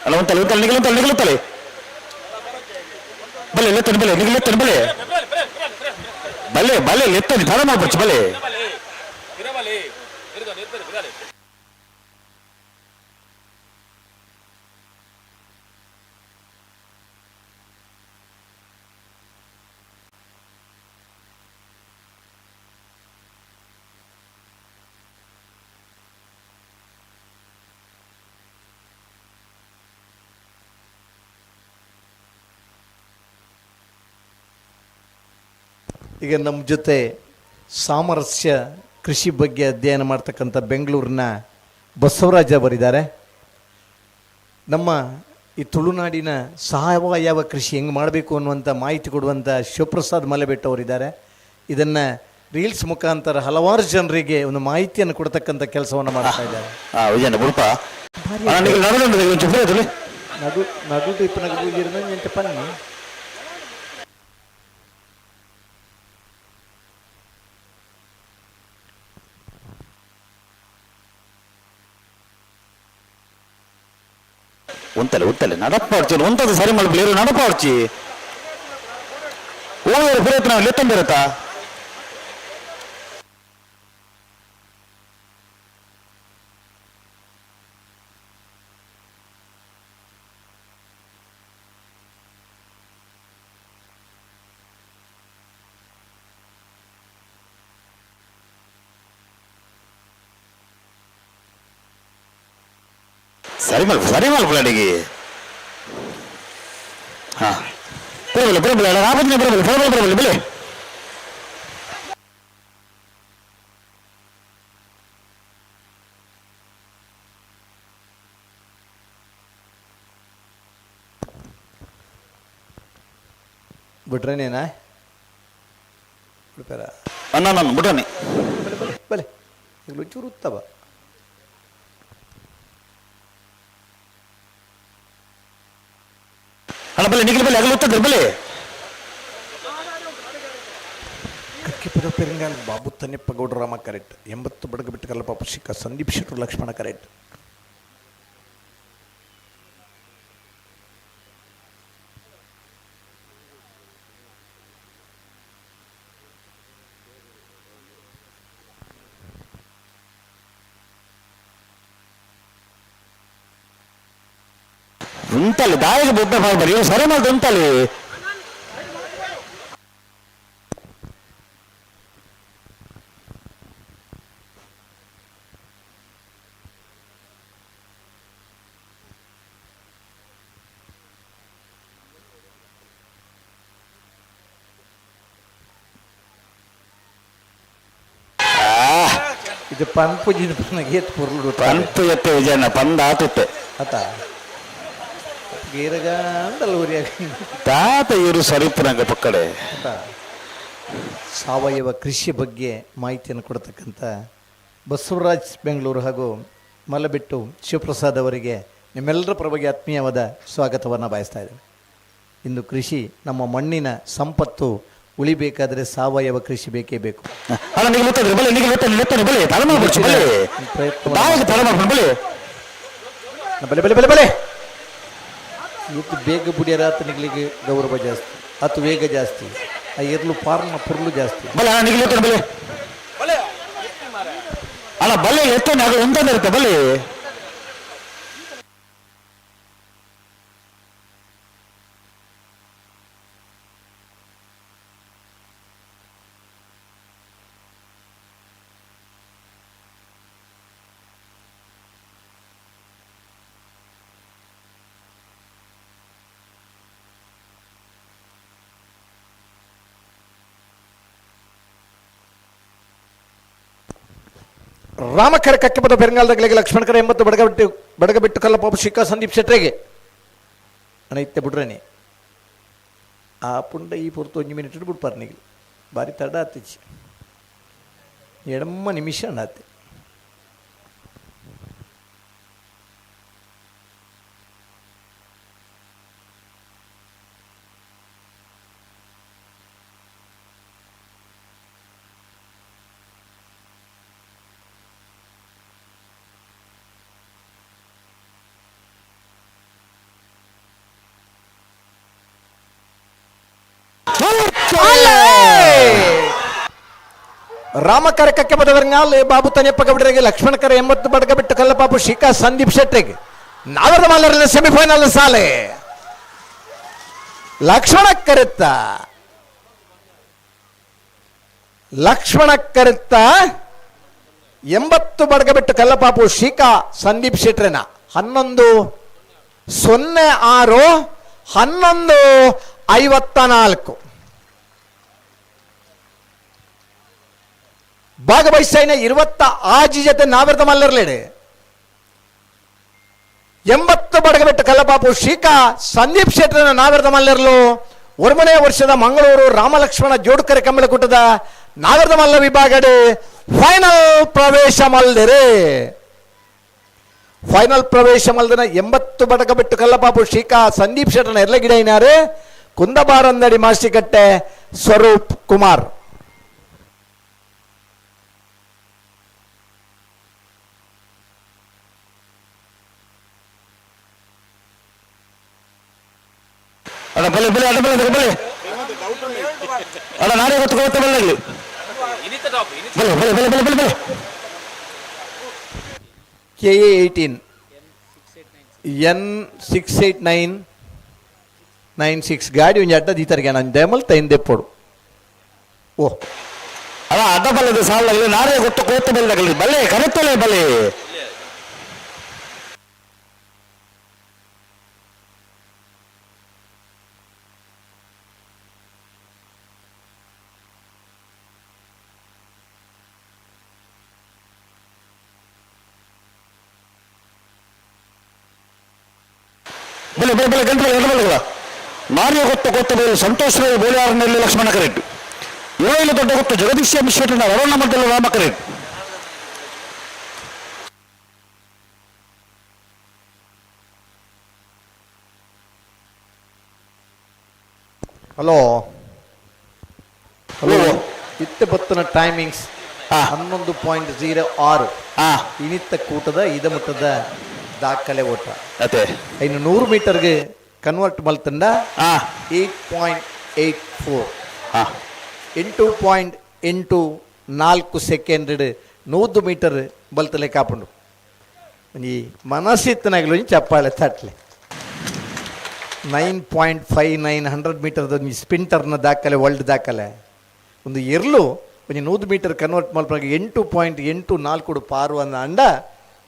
ಅಲ್ಲ ಒಂತಲೆ ಒಂತಲೆ ನಿಗಲಂತಲೆ ನಿಗಲಂತಲೆ ಬಲೆ ಲೆತ್ತನೆ ಬಲೆ ನಿಗಲೆತ್ತನೆ ಬಲೆ ಬಲೆ ಬಲೆ ಲೆತ್ತನೆ ತಡ ಮಾಡ್ಬರ್ಚು ಬಲೆ ಈಗ ನಮ್ಮ ಜೊತೆ ಸಾಮರಸ್ಯ ಕೃಷಿ ಬಗ್ಗೆ ಅಧ್ಯಯನ ಮಾಡ್ತಕ್ಕಂಥ ಬೆಂಗಳೂರಿನ ಬಸವರಾಜ ಅವರಿದ್ದಾರೆ. ನಮ್ಮ ಈ ತುಳುನಾಡಿನ ಸಾವಯವ ಕೃಷಿ ಹೆಂಗೆ ಮಾಡಬೇಕು ಅನ್ನುವಂಥ ಮಾಹಿತಿ ಕೊಡುವಂಥ ಶಿವಪ್ರಸಾದ್ ಮಲೆಬೆಟ್ಟ ಅವರಿದ್ದಾರೆ. ಇದನ್ನು ರೀಲ್ಸ್ ಮುಖಾಂತರ ಹಲವಾರು ಜನರಿಗೆ ಒಂದು ಮಾಹಿತಿಯನ್ನು ಕೊಡ್ತಕ್ಕಂಥ ಕೆಲಸವನ್ನು ಮಾಡ್ತಾ ಇದ್ದಾರೆ. ನಡು ನಡು ಪನ್ನಿ ಉಂತಲೆ ಉಂತಲೆ ನಡಪಾಡ್ಚಿ ಉಂತದ ಸರಿ ಮಲ್ಪಲೇರು ನಡಪಾಡ್ಚಿ ಓ ಪ್ರಯತ್ನ ಲೆತ್ತಂದಿರತ್ತಾ ಸರಿ ಮಲ್ಪ ಸರಿ ಮಲ್ಪಲಾಡಿಗೆ ಹಾ ಬರಬಲ್ಲ ಬರಬಲ್ಲ ರಾಮದಿನ ಬರಬಲ್ಲ ಬರಬಲ್ಲ ಬರಬಲ್ಲ ಬಲೆ ಬಿಟ್ರೇನೇನಾ ಬಿಡ್ಪಾರ ಅಣ್ಣ ನಾನು ಬಿಡನೆ ಬಲೆ ಬಲೆ ಬಲೆ ಈಗ ಒಂಚೂರು ಉತ್ತವ ಅಣ್ಣ ಬಲೆ ನಿಖಿಲ್ ಬಲೆ ಅಗಲ ಉತ್ತದ್ರ ಬಲೆ ಕಕ್ಕಿಪುರ ಪೆರಂಗಾಲ್ ಬಾಬು ತನ್ನಿಪ್ಪ ಗೌಡರಾಮ ಕರೆಕ್ಟ್ 80 ಬಡಗ ಬಿಟ್ಟು ಕಲ್ಲಪ್ಪ ಶಿಕ್ಕ ಸಂದೀಪ್ ಶೆಟ್ಟರು ಲಕ್ಷ್ಮಣ ಕರೆಕ್ಟ್. ಉಂಟಲ್ಲಿ ದಾಯಿಗೆ ಬೊಬ್ಬೆ ಮಾಡ್ಬಾರಿ ಇವು ಸರಿ ಮಾಡ್ದು ಉಂಟಲ್ಲಿ ಇದು ಪನ್ಪುಜಿನ ಪನ್ನಗೆ ಪೊರ್ಲು ಪಂತು ಎತ್ತೆ ವಿಜಯಣ್ಣ ಪಂದ ಆತುತ್ತೆ ಅತ ಗೀರಗಾಂಡಲ್ ಊರಿಯಾಗ ತಾತ ಇವರು ಸರಿಪುನಂಗ ಪಕ್ಕಡೆ. ಅತ ಸಾವಯವ ಕೃಷಿ ಬಗ್ಗೆ ಮಾಹಿತಿಯನ್ನು ಕೊಡ್ತಕ್ಕಂಥ ಬಸವರಾಜ್ ಬೆಂಗಳೂರು ಹಾಗೂ ಮಲಬೆಟ್ಟು ಶಿವಪ್ರಸಾದ್ ಅವರಿಗೆ ನಿಮ್ಮೆಲ್ಲರ ಪರವಾಗಿ ಆತ್ಮೀಯವಾದ ಸ್ವಾಗತವನ್ನು ಬಯಸ್ತಾ ಇದ್ದೇನೆ. ಇಂದು ಕೃಷಿ ನಮ್ಮ ಮಣ್ಣಿನ ಸಂಪತ್ತು ಉಳಿಬೇಕಾದರೆ ಸಾವಯವ ಕೃಷಿ ಬೇಕೇ ಬೇಕು. ಅಲ್ಲ ನೀವು ಗೊತ್ತಾದ್ರೆ ಬಲೆ ನೀವು ಗೊತ್ತಾದ್ರೆ ನೆತ್ತನೆ ಬಲೆ ತಲೆ ಮಾಡ್ಬಿಡ್ಸು ಬಲೆ ಪ್ರಯತ್ನ ಬಾಯಿಗೆ ತಲೆ ಮಾಡ್ಕೊಂಡು ಬಲೆ ಬಲೆ ಬಲೆ ಬಲೆ ಬಲೆ ಇವತ್ತು ಬೇಗ ಬುಡಿಯರ ಆತನಿಗಳಿಗೆ ಗೌರವ ಜಾಸ್ತಿ, ಆತ ವೇಗ ಜಾಸ್ತಿ, ಆ ಎರ್ಲು ಪಾರ್ನ ಪುರ್ಲು ಜಾಸ್ತಿ. ಬಲೆ ನಿಗ್ಲಿ ಬಲೆ ಅಲ್ಲ ಬಲೆ ಎತ್ತನೆ ಅದು ಒಂದೊಂದು ಇರುತ್ತೆ ಬಲೆ. ರಾಮಕರ ಕಕ್ಕೆಪದ ಬೆರಂಗಾಲದಗಳಿಗೆ ಲಕ್ಷ್ಮಣಕರ 80 ಬಡಗಬಿಟ್ಟು ಬಡಗಬಿಟ್ಟು ಕಲ್ಲಪಾಪು ಶಿಖಾ ಸಂದೀಪ್ ಶೆಟ್ರೆಗೆ ಅಣ್ಣ ಇತ್ತೆ ಬಿಡ್ರೇನೆ ಆ ಪುಂಡ ಈ ಪೊರ್ತು ಒಂಜಿ ಮಿನಿಟ್ ಬಿಡ್ಪಾರ್ ನಿಗಿಲ್ ಬಾರಿ ತಡ ಆತಿಚ್ಚಿ ಎಡಮ್ಮ ನಿಮಿಷ ಅಣ್ಣಾತೆ. ರಾಮಕರ ಕಕ್ಕೆಪದ ಬೆರಂಗಾಲ್ ಬಾಬು ತನಿಯಪ್ಪ ಗೌಡರಿಗೆ ಲಕ್ಷ್ಮಣಕರ 80 ಬಡಗಬಿಟ್ಟು ಕಲ್ಲಪಾಪು ಶಿಖಾ ಸಂದೀಪ್ ಶೆಟ್ಟಿಗೆ ನಾವರದ ಮಾಲರಲ್ಲಿ ಸೆಮಿಫೈನಲ್ ಸಾಲೆ ಲಕ್ಷ್ಮಣ ಕರೆತ್ತ ಲಕ್ಷ್ಮಣ ಕರೆತ್ತ 80 ಬಡಗಬಿಟ್ಟು ಕಲ್ಲಪಾಪು ಶಿಖಾ ಸಂದೀಪ್ ಶೆಟ್ರೆನ 11:06 11:54 ಭಾಗವಹಿಸೈನ 26 ಜೊತೆ ನಾವರ್ದ ಮಲ್ಲರ್ಲೇಡೆ 80 ಬಡಗಬೆಟ್ಟು ಕಲ್ಲಪಾಪು ಶ್ರೀಕಾ ಸಂದೀಪ್ ಶೆಟ್ಟರನ ನಾವರ್ದ ಮಲ್ಲರ್ಲು 1ನೇ ವರ್ಷದ ಮಂಗಳೂರು ರಾಮಲಕ್ಷ್ಮಣ ಜೋಡ್ಕರೆ ಕಂಬಳಕೂಟದ ನಾವರ್ದ ಮಲ್ಲ ವಿಭಾಗಡೆ ಫೈನಲ್ ಪ್ರವೇಶ ಮಲ್ದಿರೆ. ಫೈನಲ್ ಪ್ರವೇಶ ಮಲ್ದನ 80 ಬಡಗಬೆಟ್ಟು ಕಲ್ಲಪಾಪು ಶ್ರೀಕಾ ಸಂದೀಪ್ ಶೆಟ್ಟರನ ಎರ್ಲಗಿಡೈನಾರೆ ಕುಂದಬಾರಂದಡಿ ಮಾಸ್ಟಿಕಟ್ಟೆ ಸ್ವರೂಪ್ ಕುಮಾರ್. ಅಣ್ಣ ಬಲೆ ಬಲೆ ಅಣ್ಣ ಬಲೆ ಬಲೆ ಅಣ್ಣ ನಾನೇ ಗೊತ್ತು ಗೊತ್ತ ಬಲ್ಲೆ ಬಲೆ ಬಲೆ ಬಲೆ ಬಲೆ ಬಲೆ ಬಲೆ KA 18 N68996 ಗಾಡಿ ಒಂಜಿ ಅಡ್ಡ ದೀತರಿಗೆ ನಾನು ದೇಮಲ್ ತೈನ್ ದೆಪ್ಪೋಡು ಓ ಅಲ್ಲ ಅಡ್ಡ ಬಲ್ಲದ ಸಾಲಗಲಿ ನಾನೇ ಗೊತ್ತು ಕೋತ ಬಲ್ಲಗಲಿ ಬಲೆ ಕರೆತ್ತಲೆ ಬಲೆ ಬಲೆ ಬಲೆ ಬಲೆ ಗಂಟೆ ಗಂಟೆ ಬಲೆಗಳ ನಾನೇ ಗೊತ್ತು ಗೊತ್ತ ಬಲೆ ಸಂತೋಷ್ ರೈ ಬೋಳಿಯಾರನಲ್ಲಿ ಲಕ್ಷ್ಮಣ ಕರೆಕ್ಟ್ ಏಳು ದೊಡ್ಡ ಗೊತ್ತು ಜಗದೀಶ ಮಿಶ್ರನ ವರುಣ ಮದ್ದಲು ರಾಮ ಕರೆಕ್ಟ್. Hello hello ಇತ್ತೆ ಬತ್ತನ ಟೈಮಿಂಗ್ಸ್ 11.06 ಇನಿತ್ತ ಕೂಟದ ಇದಮುಟ್ಟದ ದಾಖಲೆ ಓಟ ಅದೇ ಇನ್ನು 100 ಮೀಟರ್ಗೆ ಕನ್ವರ್ಟ್ ಮಲ್ತಂಡ 8.84 8.84 ಸೆಕೆಂಡ್ 100 ಮೀಟರ್ ಬಲ್ತಲೆ ಕಾಪುಂಡು. ಈ ಮನಸ್ಸಿತ್ತನಾಗಲು ಚಪ್ಪಾಳೆ ತಟ್ಲೆ. 9.59 100 ಮೀಟರ್ದ ಒಂಜಿ ಸ್ಪಿಂಟರ್ನ ದಾಖಲೆ ವರ್ಲ್ಡ್ ದಾಖಲೆ. ಒಂದು ಎರ್ಲು ಒಂಜಿ 100 ಮೀಟರ್ ಕನ್ವರ್ಟ್ ಮಲ್ಪನಾಗ 8.84 ಪಾರು ಅಂದ ಅಂಡ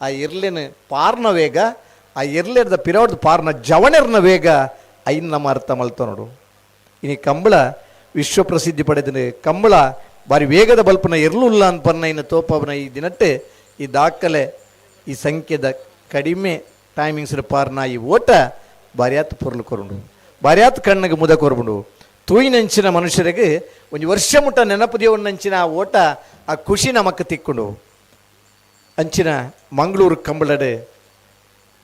ಆ ಎರ್ಲಿನ ಪಾರ್ನ ವೇಗ ಆ ಎರ್ಲೆರ್ದ ಪಿರೋಡ್ದ ಪಾರ್ನ ಜವಣೆರ್ನ ವೇಗ ಐನ್ ನಮ್ಮ ಅರ್ಥ ಮಲ್ತ ನೋಡು. ಇನಿ ಕಂಬಳ ವಿಶ್ವ ಪ್ರಸಿದ್ಧಿ ಪಡೆದ ಕಂಬಳ ಬಾರಿ ವೇಗದ ಬಲ್ಪನ ಎರ್ಲುಲ್ಲ ಅನ್ಪನ್ನ ಇನ್ನು ತೋಪವನ ಈ ದಿನಟ್ಟೆ ಈ ದಾಖಲೆ ಈ ಸಂಖ್ಯೆದ ಕಡಿಮೆ ಟೈಮಿಂಗ್ಸ್ ಪಾರ್ನ ಈ ಓಟ ಬಾರ್ಯಾತ್ ಪೊರ್ಲು ಕೊರುಂಡು ಬಾರ್ಯಾತ್ ಕಣ್ಣಿಗೆ ಮುದ ಕೊರ್ಬುಂಡು ತೂಯಿನಂಚಿನ ಮನುಷ್ಯರಿಗೆ ಒಂದು ವರ್ಷ ಮುಟ್ಟ ನೆನಪು ದೇವನಂಚಿನ ಆ ಓಟ ಆ ಖುಷಿ ನಮಕ್ ತಿಕ್ಕೊಂಡು ಅಂಚಿನ ಮಂಗಳೂರು ಕಂಬಳಡೆ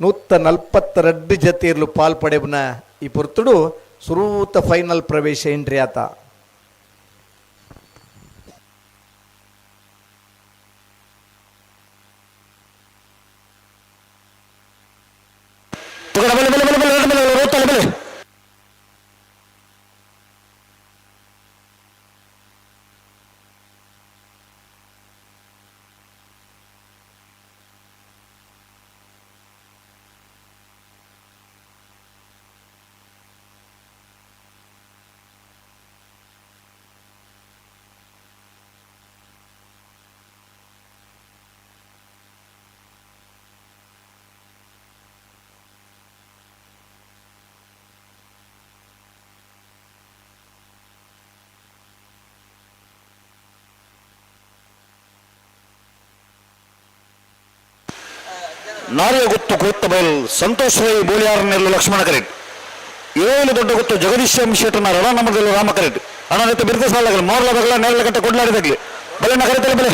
142 ಜತಿಯರ್ಲು ಪಾಲ್ ಪಡೆಬನ ಈ ಪೊರ್ತುಡು ಸುರೂತ ಫೈನಲ್ ಪ್ರವೇಶ ಎಂಟ್ರಿ ಆತ. ಬಲೆ ಬಲೆ ಬಲೆ ಬಲೆ ಬಲೆ ಬಲೆ ಬಲೆ ನಾರಿಯ ಗುತ್ತು ಕೂತ್ತ ಬಯಲ್ ಸಂತೋಷ್ ರೈ ಬೋಳಿಯಾರನೆಲ್ಲ ಲಕ್ಷ್ಮಣ ಕರೆಟ್ ಏಳು ದೊಡ್ಡ ಗುತ್ತು ಜಗದೀಶ್ ಎಂ ಶೆಟ್ಟನ ರಣನಮದಲ್ಲಿ ರಾಮ ಕರೆಟ್ ಅಣ್ಣ ಬಿರ್ದ ಸಾಲಗಲಿ ಮೋರ್ಲ ಬಗಲ ನೇರಳೆ ಕಟ್ಟ ಕೊಡ್ಲಾಡಿದಾಗ್ಲಿ ಬಲೆ ನಗರದಲ್ಲಿ ಬಲೆ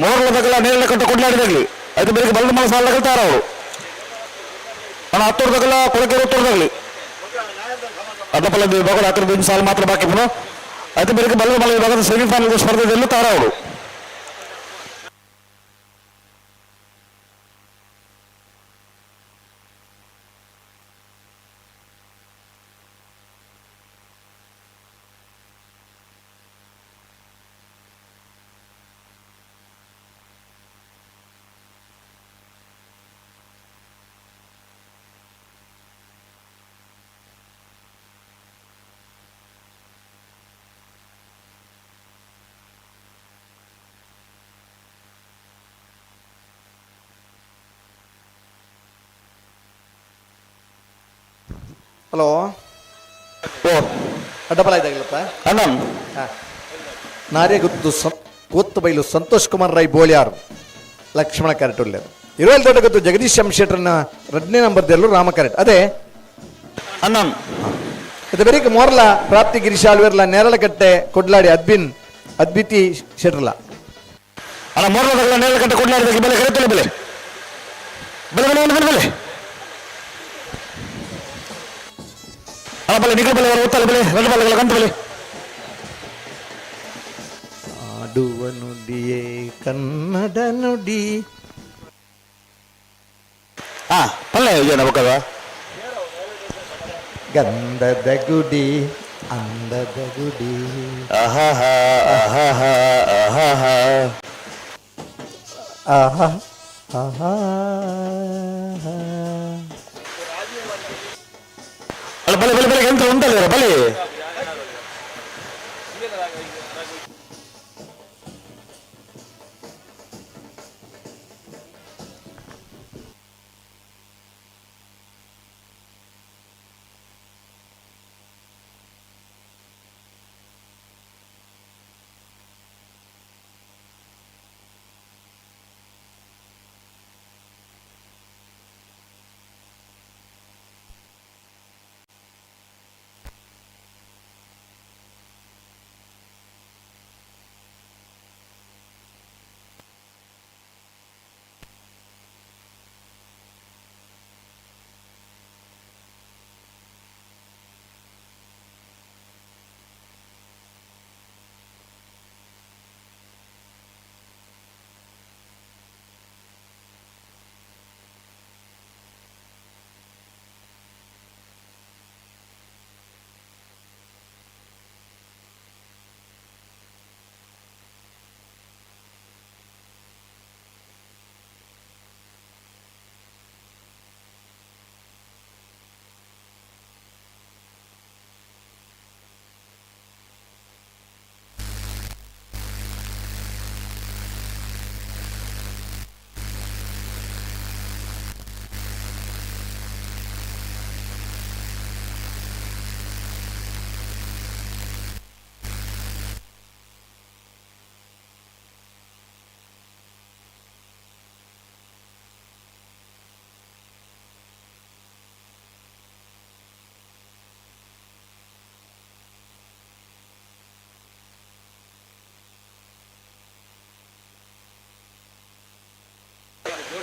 ಮೋರ್ಲ ಬಗಲ ನೇರಳೆ ಕಟ್ಟ ಕೊಡ್ಲಾಡಿದಾಗ್ಲಿ ಅದು ಬೆಳಿಗ್ಗೆ ಬಲ್ದ ಮಲ ಸಾಲಗಲ್ ತಾರ ಅವರು ಅಣ್ಣ ಹತ್ತೂರ್ದಾಗಲ್ಲ ಕೊಳಕೆ ಉತ್ತರದಾಗ್ಲಿ ಅಡ್ಡಪಲ್ಲ ವಿಭಾಗ ಹತ್ತಿರ ಸಾಲ ಮಾತ್ರ ಬಾಕಿ ಪುನಃ ಅದು ಬೆಳಿಗ್ಗೆ ಬಲ್ದ ಮಲ ವಿಭಾಗದ ಸೆಮಿಫೈನಲ್ ಸ್ಪರ್ಧೆಯಲ್ಲಿ ತಾರ ಅವರು. ಹಲೋ ಓ ಅಡ್ಡಬಲ ಇದ್ದಾಗಲಪ್ಪ ಅಣ್ಣ ನಾರೇ ಗುತ್ತು ಕೂತ್ತು ಬೈಲು ಸಂತೋಷ್ ಕುಮಾರ್ ರೈ ಬೋಳ್ಯಾರು ಲಕ್ಷ್ಮಣ ಕ್ಯಾರೆಟ್ ಉಳ್ಳೇರು ಇರುವಲ್ಲಿ ದೊಡ್ಡ ಗೊತ್ತು ಜಗದೀಶ್ ಎಂ ಶೆಟ್ಟರ್ನ ಎರಡನೇ ನಂಬರ್ದಲ್ಲೂ ರಾಮ ಕ್ಯಾರೆಟ್ ಅದೇ ಅಣ್ಣ. ಇದು ಬೆರಿಕ್ ಮೋರ್ಲ ಪ್ರಾಪ್ತಿ ಗಿರೀಶ್ ಆಳ್ವೇರ್ಲ ನೇರಳಕಟ್ಟೆ ಕೊಡ್ಲಾಡಿ ಅದ್ಬಿನ್ ಅದ್ಬಿತಿ ಶೆಟ್ರಲ ಅಣ್ಣ ಮೋರ್ಲ ಬಗಲ ನೇರಳಕಟ್ಟೆ ಕೊಡ್ಲಾಡಿ ಬೆಲೆ ಕರೆತಲೆ ಬೆಲೆ ಬೆಲೆ ಬೆಲೆ ಬೆಲೆ ಬೆಲೆ ಅಣ್ಣ ಬಲೆ ನಿಖಿಲ್ ಬಲೆ ಒತ್ತಲೆ ಬೆಲೆ రెండు ಬಲೆಗಳ ಗಂಟು ಬೆಲೆ. ಆಡುವ ನುಡಿಯೇ ಕನ್ನಡ ನುಡಿ. ಹಾ ಪಲ್ಲೆ ವಿಜಯನ ಬೊಕ್ಕದ ಗಂಧದ ಗುಡಿ ಅಂದದ ಗುಡಿ. ಆಹಾಹಾ ಆಹಾಹಾ ಆಹಾಹಾ ಆಹಾ ಆಹಾ. ಅಲ್ಲ ಬಲೆ ಬಲೆ ಬಲೆ ಎಂತ ಉಂಟಲ್ಲ ಬಲೆ.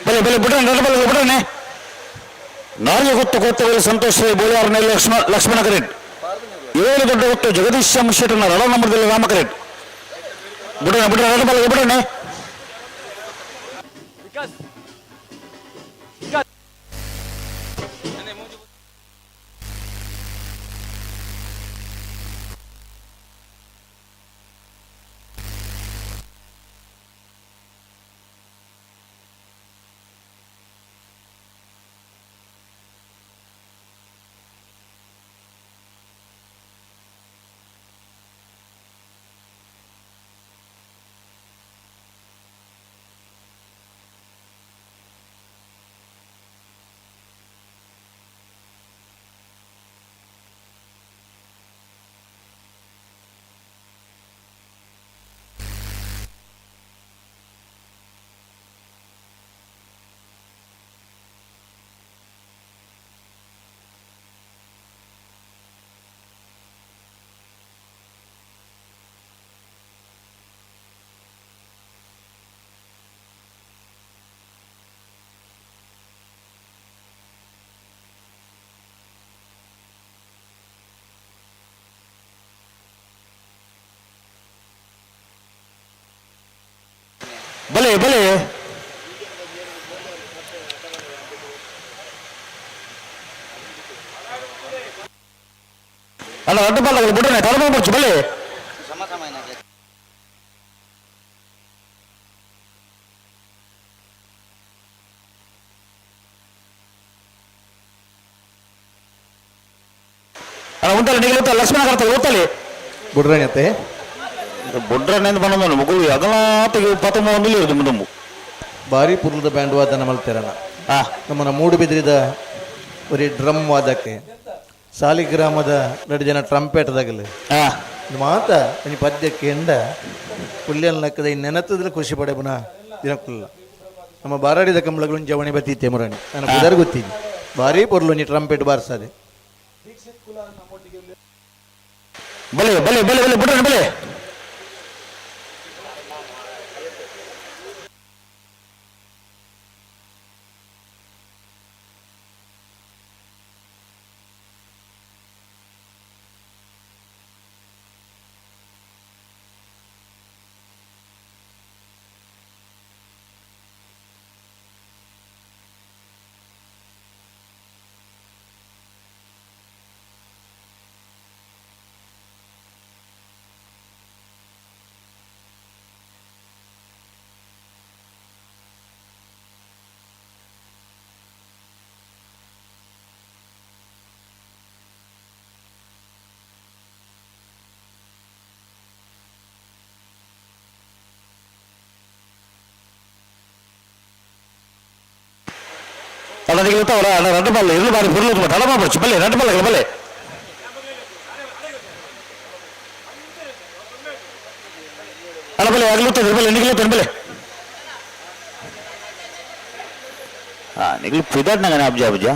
ಬಲೆ ಬಲೆ ಬಿಡ್ರಣ ರಡ್ಡು ಬಲೆ ಬಿಡ್ರಣ ನಾಲ್ಕು ಗೊತ್ತು ಕೊತ್ತವರು ಸಂತೋಷ್ ಬೋಳಿಯಾರ್ ಲಕ್ಷ್ಮಣ ಲಕ್ಷ್ಮಣ ಕರೆಟ್ ಏಳು ದೊಡ್ಡ ಗೊತ್ತು ಜಗದೀಶ್ ಶೆಟ್ಟರ್ನ ರಡ ನಂಬರ್ದಲ್ಲಿ ರಾಮ ಕರೆಟ್ ಬಿಡೋಣ ಬಿಡೋಣ ರಡ್ಡು ಬಲೆ ಬಿಡೋಣ. ಬಲೆ ಬಲೆ ಅಲ್ಲ ಅಡ್ಡ ಬಲ್ಲ ಬಿಡೋಣ ತಲೆ ಬರ್ಚು ಬಲೆ. ಅಲ್ಲ ಉಂಟಲ್ಲ ನಿಗಲುತ್ತ ಲಕ್ಷ್ಮಣ ಕರ್ತವೆ ಗೊತ್ತಲ್ಲಿ ಬುಡ್ರಣತೆ ಬೊಡ್ರನೆಂದು ಬಂದ ಮಗು ಅಗಲಾತಿಗೆ ಪತ್ತೊಂಬತ್ತು ಇರುದು ಮುಂದೊಂಬು. ಭಾರಿ ಪುರ್ಲದ ಬ್ಯಾಂಡ್ ವಾದನ ಮಲ್ತೆರಣ. ಆ ನಮ್ಮನ್ನ ಮೂಡುಬಿದ್ರಿದ ಒರಿ ಡ್ರಮ್ ವಾದಕ್ಕೆ ಸಾಲಿಗ್ರಾಮದ ಎರಡು ಜನ ಟ್ರಂಪೇಟ್ದಾಗಲಿ ಆ ಮಾತ ಒಂಜಿ ಪದ್ಯಕ್ಕೆ ಎಂಡ ಪುಲ್ಯಲ್ ನಕ್ಕದ ಈ ನೆನತದ್ರೆ ಖುಷಿ ಪಡೆ ಪುನಃ ದಿನಕ್ಕುಲ್ಲ. ನಮ್ಮ ಬಾರಾಡಿದ ಕಂಬಳಗಳು ಜವಣಿ ಬತ್ತೀತೆ ಮುರಣಿ ನಾನು ಬುಧರ್ ಗೊತ್ತೀನಿ ಭಾರಿ ಪೊರ್ಲು ಒಂಜಿ ಟ್ರಂಪೇಟ್ ಬಾರ್ಸದೆ. ಬಲೆ ಬಲೆ ಬಲೆ ಬಲೆ ಬಿಡ್ರಣ ಬಲೆ. ಅಲ್ಲ ನಿಗಲುತ್ತ ಅವರ ಅಣ್ಣ ರಡ್ಡು ಬಲ್ಲ ಇರ್ಲು ಬಾರಿ ಪುರ್ಲು ತಡಮ ಬರ್ಚು ಬಲೆ ರಡ್ಡು ಬಲ್ಲ ಬಲೆ. ಅಲ್ಲ ಬಲೆ ಆಗಲುತ್ತ ಬಲೆ ನಿಗಲುತ್ತ ಬಲೆ. ಹಾ ನಿಗಲು ಪಿದಾಟ್ನಾಗನೆ Abja Abja.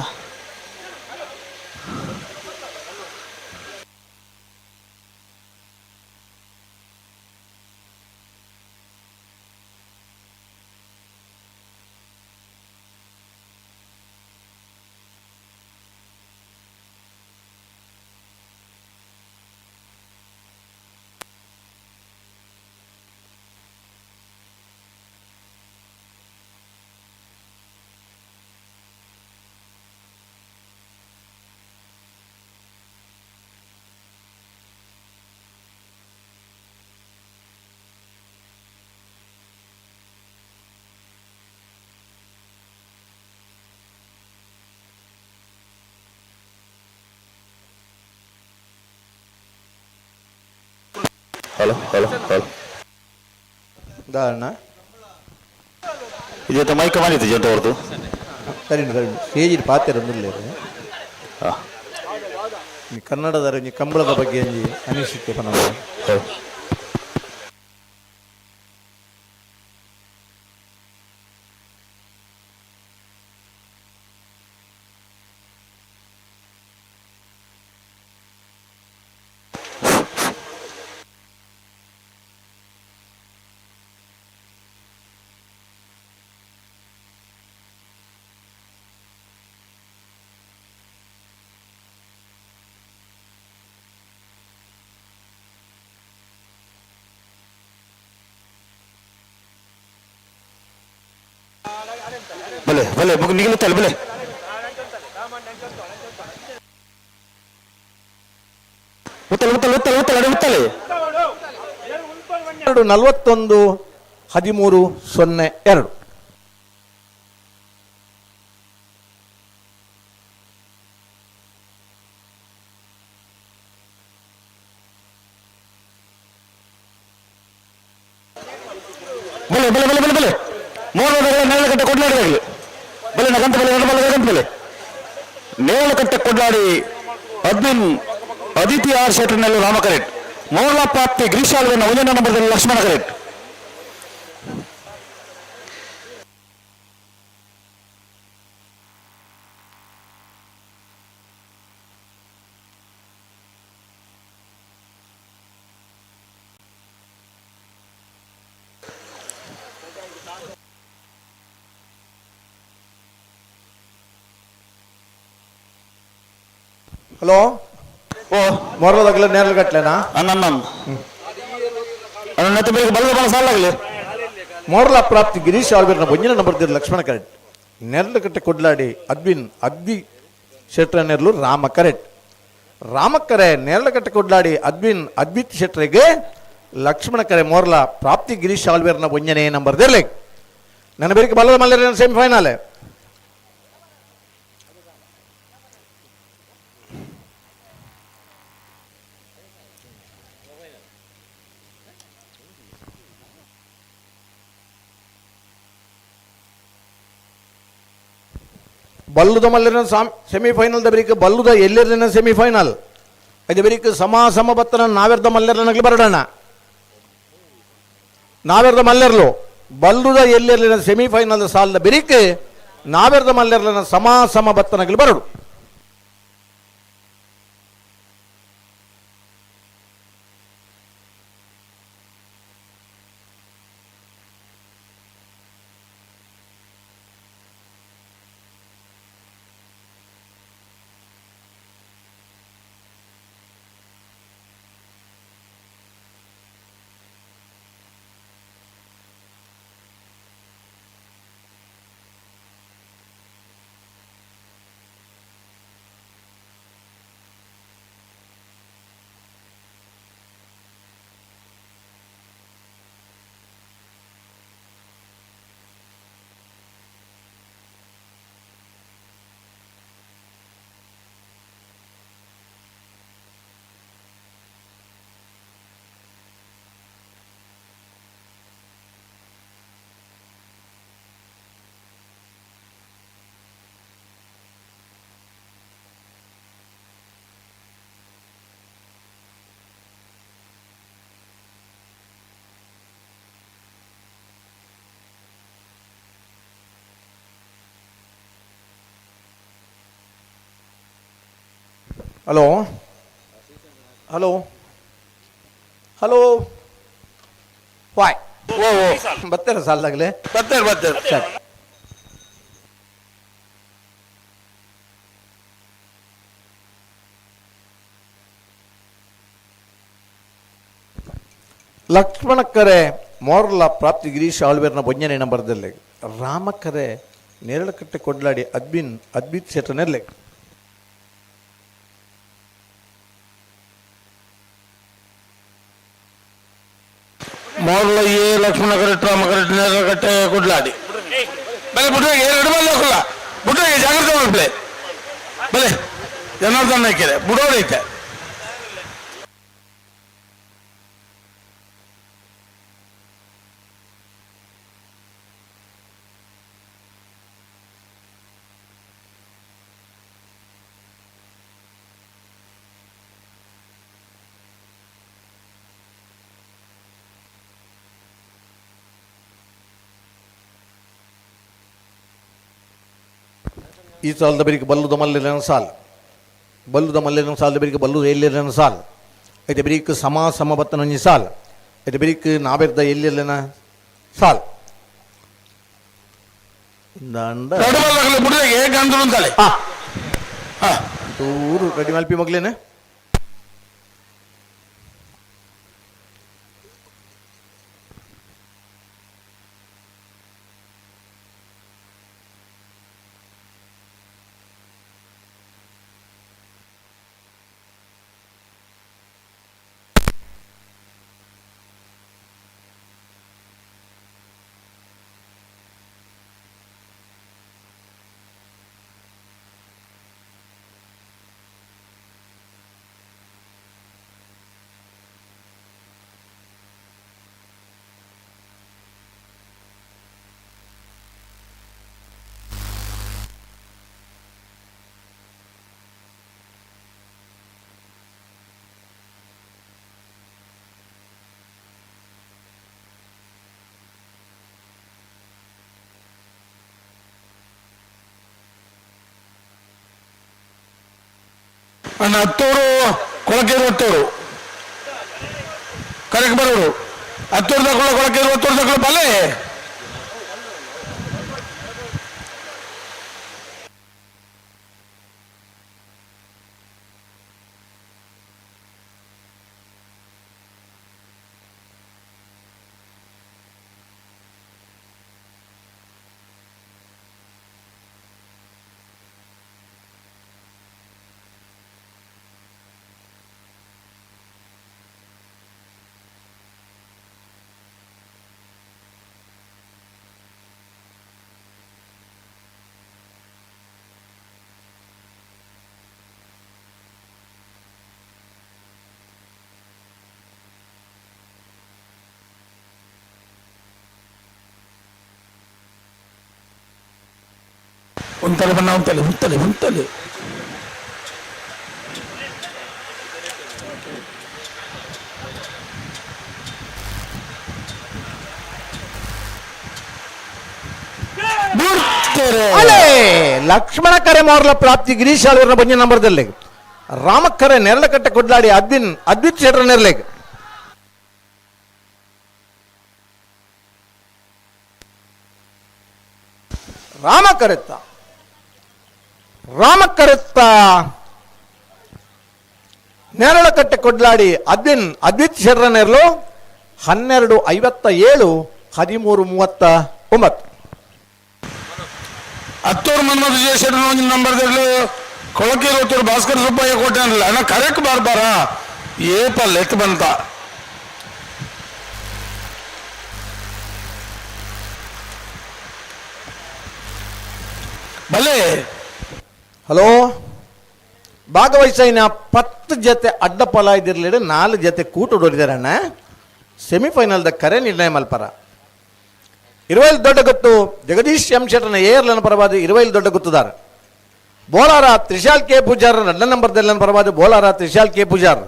Hello hello hello. ದಾರಣ. ಇದು ಮೈಕ್ ಮಾಡಿತ್ತು ಜಂತ ಅವ್ರದ್ದು. ಸರಿ ಸರಿ ಸ್ಟೇಜ್ ಪಾತ್ರ ಒಂದಿಲ್ಲ. ಹಾ. ಈ ಕನ್ನಡದ ಒಂಜಿ ಕಂಬಳದ ಬಗ್ಗೆ ಒಂಜಿ ಅನಿಸಿಕೆ ಪನೊಂದು. ಹೌದು. ಬಲೆ ಬಲೆ ಮುಗ ನಿಗಲುತ್ತಲ್ಲ ಬಲೆ ಉತ್ತಲೆ ಉತ್ತಲೆ ಉತ್ತಲೆ ಉತ್ತಲೆ ಅಡೆ ಉತ್ತಲೆ 2 41 13 0 2. ಬಲೆ ಬಲೆ ಬಲೆ ಬಲೆ ಬಲೆ ಮೂರು ನೇರಳಕಟ್ಟೆ ಕೊಡ್ಲಾಡಿ ಬಲೆ ನಗಂತ ಬಲೆ ಬಲೆ ನಗಂತ ಬಲೆ ನೇರಳಕಟ್ಟೆ ಕೊಡ್ಲಾಡಿ ಅದ್ಮಿನ್ ಅದಿತಿ ಆರ್ ಶೆಟ್ಟರ್ನಲ್ಲಿ ರಾಮಕರೆಟ್ ಮೂಲ ಪ್ರಾಪ್ತಿ ಗಿರೀಶಾಲ್ವೆನ ಒಂದನೇ ನಂಬರ್ದಲ್ಲಿ ಲಕ್ಷ್ಮಣ ಕರೆಟ್. ಹಲೋ ಓ ಮೊರದಾಗಲ ನೇರಲಗಟ್ಲೆನಾ? ಅನ್ನ ಅನ್ನ ಬೆಳಿಗ್ಗೆ ಬಲದ ಬಲ ಸಾಲಾಗಲಿ. ಮೋರ್ಲ ಪ್ರಾಪ್ತಿ ಗಿರೀಶ್ ಆಳ್ವೇರ್ನ ಒಂಜಿನ ನಂಬರ್ ಲಕ್ಷ್ಮಣ ಕರೆಟ್. ನೆರಳುಕಟ್ಟೆ ಕೊಡ್ಲಾಡಿ ಅದ್ವಿನ್ ಅದ್ವಿ ಶೆಟ್ರ ನೆರಳು ರಾಮ ಕರೆಟ್. ರಾಮಕ್ಕರೆ ನೇರಳಕಟ್ಟೆ ಕೊಡ್ಲಾಡಿ ಅದ್ವಿನ್ ಅದ್ವಿತ್ ಶೆಟ್ರಿಗೆ ಲಕ್ಷ್ಮಣ ಕರೆ ಮೋರ್ಲ ಪ್ರಾಪ್ತಿ ಗಿರೀಶ್ ಆಳ್ವೇರ್ನ ಒಂಜನೇ ನಂಬರ್ ದಿರ್ಲಿ. ನನ್ನ ಬೇರೆ ಬಲದ ಮಲ್ಲೇರಿನ ಸೆಮಿಫೈನಲ್. ಬಲ್ಲುದ ಮಲ್ಲಿನ ಸೆಮಿಫೈನಲ್ the ಬರೀಕ್ ಬಲ್ಲುದ ಎಲ್ಲೆರ್ಲಿನ ಸೆಮಿಫೈನಲ್ ಅದು ಬರೀಕ್ ಸಮ ಸಮ ಬತ್ತನ ನಾವೆರ್ದ ಮಲ್ಲೆರ್ಲನಗ್ಲಿ ಬರಡಣ ನಾವೆರ್ದ ಮಲ್ಲೆರ್ಲು ಬಲ್ಲುದ ಎಲ್ಲೆರ್ಲಿನ ಸೆಮಿಫೈನಲ್ ಸಾಲದ ಬಿರಿಕ್ ನಾವೆರ್ದ ಮಲ್ಲೆರ್ಲಿನ ಸಮ ಸಮ ಬತ್ತನಗ್ಲಿ ಬರಡು. ಹಲೋ ಹಲೋ ಹಲೋ ವಾಯ್ ಓ ಓ ಬರ್ತಾರ ಸಾಲದಾಗಲೇ? ಬರ್ತಾರೆ ಬರ್ತಾರೆ. ಸರಿ. ಲಕ್ಷ್ಮಣಕ್ಕರೆ ಮೋರ್ಲ ಪ್ರಾಪ್ತಿ Girish ಆಳ್ವೇರ್ನ ಬೊಂಜನೆ ನಂಬರ್ದಲ್ಲಿ ರಾಮಕ್ಕರೆ Neralakatte ಕೊಡ್ಲಾಡಿ ಅದ್ಬಿನ್ ಅದ್ಬಿತ್ ಶೆಟ್ಟನೆರ್ಲೆ. Morla A Lakshmana correct Rama correct Neralakatte Kudladi ಬಲೆ ಬುಡ್ರಿಗೆ ಎರಡು ಬಲ್ಲೆ ಹೋಗಲ್ಲ ಬುಡ್ರಿಗೆ ಜಾಗ್ರತೆ ಮಾಡ್ಪ್ಲೆ ಬಲೆ ಜನಾರ್ದನ ಹಾಕಿದೆ ಬುಡೋಡೈತೆ. ಈ ಸಾಲದ ಬರಿಗೆ ಬಲ್ಲುದ ಮಲ್ಲಿನ ಸಾಲ್ ಬಲ್ಲುದ ಮಲ್ಲಿನ ಸಾಲದ ಬರಿಗೆ ಬಲ್ಲುದ ಎಲ್ಲಿರನ ಸಾಲ್ ಐತೆ ಬರೀಕ್ ಸಮ ಸಮ ಬತ್ತನೊಂಜಿ ಸಾಲ್ ಐತೆ ಬರೀಕ್ ನಾವೆರ್ದ ಎಲ್ಲಿರ್ಲಿನ ಸಾಲ್ ದಂಡ ಎರಡು ಬಲ್ಲೆ ಬುಡ್ರಿಗೆ ಗಂಧರು ಅಂತಾಳೆ. ಆ ಹಾ ಚೂರು ಕಡಿಮೆ ಅಲ್ಪಿ ಮಗ್ಲೇನೆ. ಅಣ್ಣ ಹತ್ತೂರು ಕೊಳಕೇರು ಹತ್ತೂರು ಕರೆಕ್ಟ್ ಬರೋರು ಹತ್ತೂರು ತಗೊಳ್ಳೋ ಕೊಳಕೇರು ಹತ್ತೂರು ತಗೊಳ್ಳೋ ಬಲೆ. ಉಂತಲೆ ಬಣ್ಣ ಉಂತಲೆ ಉಂತಲೆ ಉಂತಲೆ ಬಿಡ್ತಾರೆ. ಅಲೇ ಲಕ್ಷ್ಮಣ ಕರೆ ಮಾರ್ಲ ಪ್ರಾಪ್ತಿ ಗಿರೀಶ್ ಆಳ್ವರ್ನ ಬಂಜ ನಂಬರ್ದಲ್ಲಿ ರಾಮಕ್ಕರೆ ನೆರಳಕಟ್ಟೆ ಕೊಡ್ಲಾಡಿ ಅದ್ವಿನ್ ಅದ್ವಿತ್ ಶೆಟ್ರ ನೆರಳಿಗೆ. ರಾಮ ಕರೆತ್ತ ರಾಮ ಕರೆತ್ತ ನೇರಳಕಟ್ಟೆ ಕೊಡ್ಲಾಡಿ ಅದ್ವಿನ್ ಅದ್ವಿತ್ ಶೆಟ್ರ ನೆರಳು 12:57 13:39. ಹತ್ತೂರು ಮನ್ಮಥ ಜಯಶೆಟ್ರ ಒಂದು ನಂಬರ್ದಲ್ಲಿ ಕೊಳಕೇರು ಹತ್ತೂರು ಭಾಸ್ಕರ ಸುಬ್ಬಯ್ಯ ಕೋಟೆ ಅನ್ಲ ಅಣ್ಣ ಕರೆಕ್ಟ್ ಬಾರ್ಬಾರ ಏಪ ಲೆತ್ ಬಂತ. ಬಲೆ. ಹಲೋ ಭಾಗವಹಿಸೈನ 10 ಜೊತೆ ಅಡ್ಡ ಫಲ ಇದ್ದಿರ್ಲಿಡ 4 ಜೊತೆ ಕೂಟ ಅಣ್ಣ ಸೆಮಿಫೈನಲ್ದ ಕರೆ ನಿರ್ಣಯ ಮಲ್ಪರ. ಇರುವೈಲ್ ದೊಡ್ಡ ಗೊತ್ತು ಜಗದೀಶ್ ಎಂ ಶೆಟ್ಟರ್ನ ಏರ್ಲನ ಪರವಾದ ಇರುವೈಲ್ ದೊಡ್ಡ ಗುತ್ತುದಾರ. ಬೋಲಾರ ತ್ರಿಶಾಲ್ ಕೆ ಪೂಜಾರ್ ಎರಡನೇ ನಂಬರ್ದಲ್ಲನ ಪರವಾದ ಬೋಲಾರ ತ್ರಿಶಾಲ್ ಕೆ ಪೂಜಾರ್.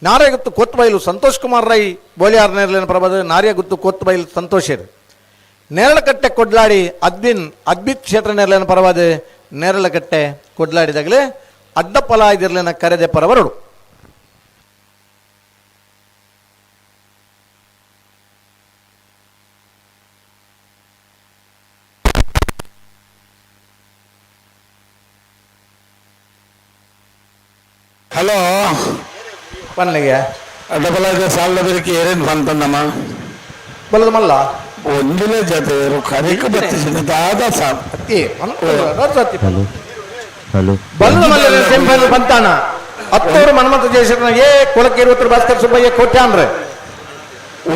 ನಾರ್ಯಗುತ್ತು ಕೊತ್ತಬೈಲು ಸಂತೋಷ್ ಕುಮಾರ್ ರೈ ಬೋಲಿಯಾರ್ ನೇರ್ಲನ ಪರವಾದ ನಾರ್ಯಗುತ್ತು ಕೊತ್ತಬೈಲು ಸಂತೋಷ್. ನೇರಳಕಟ್ಟೆ ಕೊಡ್ಲಾಡಿ ಅದ್ವಿನ್ ಅದ್ವಿತ್ ಕ್ಷೇತ್ರ ನೇರ್ಲನ ಪರವಾದ ನೇರಳಕಟ್ಟೆ ಕೊಡ್ಲಾಡಿದಾಗಲೇ ಅಡ್ಡಫಲ ಇದಿರ್ಲಿನ ಕರೆದೆ ಪರವರಡು. ಹಲೋ ಪನ್ಲಿಗೆ ಅಡ್ಡಫಲ ಇದೆ ಸಾಲದ ಬೆರಕೆ ಏರೇನು ಬಂತಂದಮ್ಮ ಬಲದ ಮಲ್ಲ ಒಂದಿನ ಜೊತೆ ಕರೆಕ್ ಬತ್ತಿಸಿದ ದಾದಾ ಸಾಬ್ ಅತ್ತಿ ಬಲದ ಮಲ್ಲ ಸೆಮಿಫೈನಲ್ ಬಂತಾನ ಹತ್ತೂರು ಮನ್ಮಂತ ಜಯಶಂಕರ್ ಎ ಕೊಳಕೇರು ಉತ್ತರ ಭಾಸ್ಕರ್ ಸುಬ್ಬಯ್ಯ ಕೋಟ್ಯಾನ್ರೆ.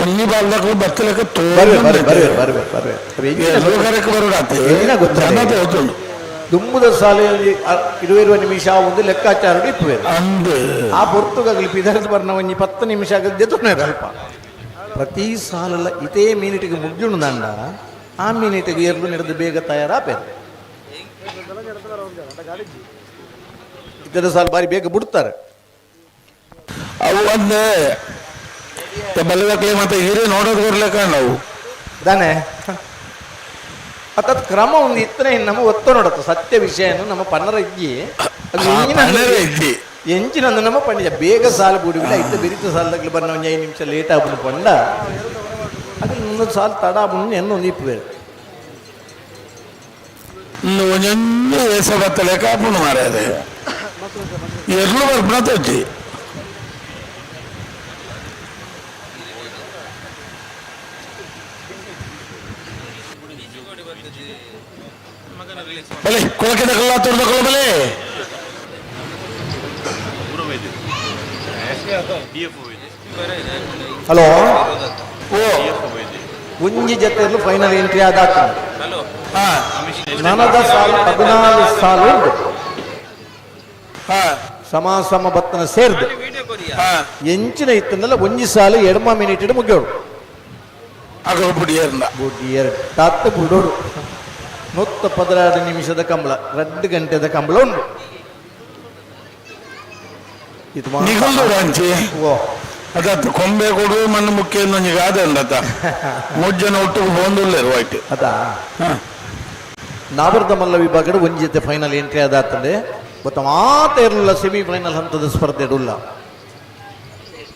ಒಂದಿ ಬಾಲ್ದಕ್ಕೂ ಬತ್ತಲಕ್ಕ ಬರ್ವೆ ಬರ್ವೆ ಬರ್ವೆ ಬರ್ವೆ ಬರ್ವೆ. ಕರೆಕ್ ಬರೋಡಾತೆ ಏನ ಗೊತ್ತಾ? ಜನತೆ ಹೋತುಂಡು. ದುಂಬುದ ಸಾಲೆಯಲ್ಲಿ ಇರುವ ನಿಮಿಷ ಒಂದು ಲೆಕ್ಕಾಚಾರ ಇಪ್ಪುವೆ ಅಂದು ಆ ಪೊರ್ತುಗಾಗಲಿ ಪಿದರದ ಬರ್ನ ಒಂಜಿ 10 ನಿಮಿಷ ಆಗದೆ ತೊಂದರೆ ಅಲ್ಪ. ಪ್ರತಿ ಸಾಲಲ್ಲ ಇದೇ ಮಿನಿಟಿಗೆ ಮುಗ್ಜುಂಡು ದಂಡ ಆ ಮಿನಿಟಿಗೆ ಎರಡು ನಡೆದು ಬೇಗ ತಯಾರಾಪೇರು. ಇತರ ಸಾಲು ಬಾರಿ ಬೇಗ ಬಿಡ್ತಾರೆ. ಅವು ಒಂದೇ ಬಲ್ಲದಕ್ಲೆ ಮತ್ತೆ ಹೀರೆ ನೋಡೋದು ಬರ್ಲಿಕ್ಕ ನಾವು ದಾನೆ ಅತ್ತತ್ ಕ್ರಮ ಒಂದು ಇತ್ತನೆ ನಮ್ಮ ಒತ್ತು ನೋಡತ್ತ ಸತ್ಯ ವಿಷಯನು ನಮ್ಮ ಪನ್ನರ ಇಜ್ಜಿ ಅದು ಪನ್ನರ ಇಜ್ಜಿ. ಎಂಚಿನ ನಮ್ಮ ಪಂಡಿತ ಬೇಗ ಸಾಲು ಬುಡಿಬಿಲ್ಲ ಇತ್ತ ಬೆರಿತ ಸಾಲದಾಗಲಿ ಬನ್ನ ಒಂದು 5 ನಿಮಿಷ ಲೇಟ್ ಆಗ್ಬಿಡು ಪಂಡ ಅದು ಇನ್ನೊಂದು ಸಾಲು ತಡ ಆಗ್ಬಿಡು ಎನ್ನೊಂದು ಇಪ್ಪು ಬೇರೆ. ಒಂದೊಂದು ಏಸ ಬತ್ತಲೆ ಕಾಪುಂಡು ಮಾರಾದೆ ಎರ್ಲು ಬರ್ಪುಣ ತೊಜ್ಜಿ. ಬಲೆ ಕೊಳಕೆ ತಗೊಳ್ಳ ತೋರ್ ತಗೊಳ್ಳ ಬಲೆ. ಹಲೋ ಓ ಒಂಜಿ ಜೊತೆಯಲ್ಲೂ ಫೈನಲ್ ಎಂಟ್ರಿ ಆದಾತ ಹಾ ನನದ ಸಾಲು 14 ಸಾಲು ಉಂಟು. ಹಾ ಸಮ ಸಮ ಬತ್ತನ ಸೇರ್ದು ಹಾ ಎಂಚಿನ ಇತ್ತಂದಲ್ಲ ಒಂಜಿ ಸಾಲು ಎಡಮ ಮಿನಿಟ್ ಮುಗಿಯೋಡು ಅಗಲು ಬುಡಿಯರ್ನ ಬುಡಿ ಎರಡು ತಾತ ಬುಡೋಡು 112 ನಿಮಿಷದ ಕಂಬಳ 2 ಗಂಟೆದ ಕಂಬಳ ಉಂಟು. ಇದು ನಿಗುಲ್ದು ಅಂಚಿ ಓ ಅದತ್ತು ಕೊಂಬೆ ಕೊಡು ಮಣ್ಣು ಮುಖ್ಯ ಒಂಜಿ ಗಾದೆ ಉಂಡತ ಮುಜ್ಜನ ಒಟ್ಟಿಗೆ ಬೋಂದುಲ್ಲೇರು ವೈಟ್. ಅದಾ ನಾವರ್ದ ಮಲ್ಲ ವಿಭಾಗದ ಒಂಜಿ ಜೊತೆ ಫೈನಲ್ ಎಂಟ್ರಿ ಆದಾತಂದೆ. ಬೊತ್ತ ಮಾತ ಇರಲಿಲ್ಲ ಸೆಮಿಫೈನಲ್ ಹಂತದ ಸ್ಪರ್ಧೆ ಉಲ್ಲ.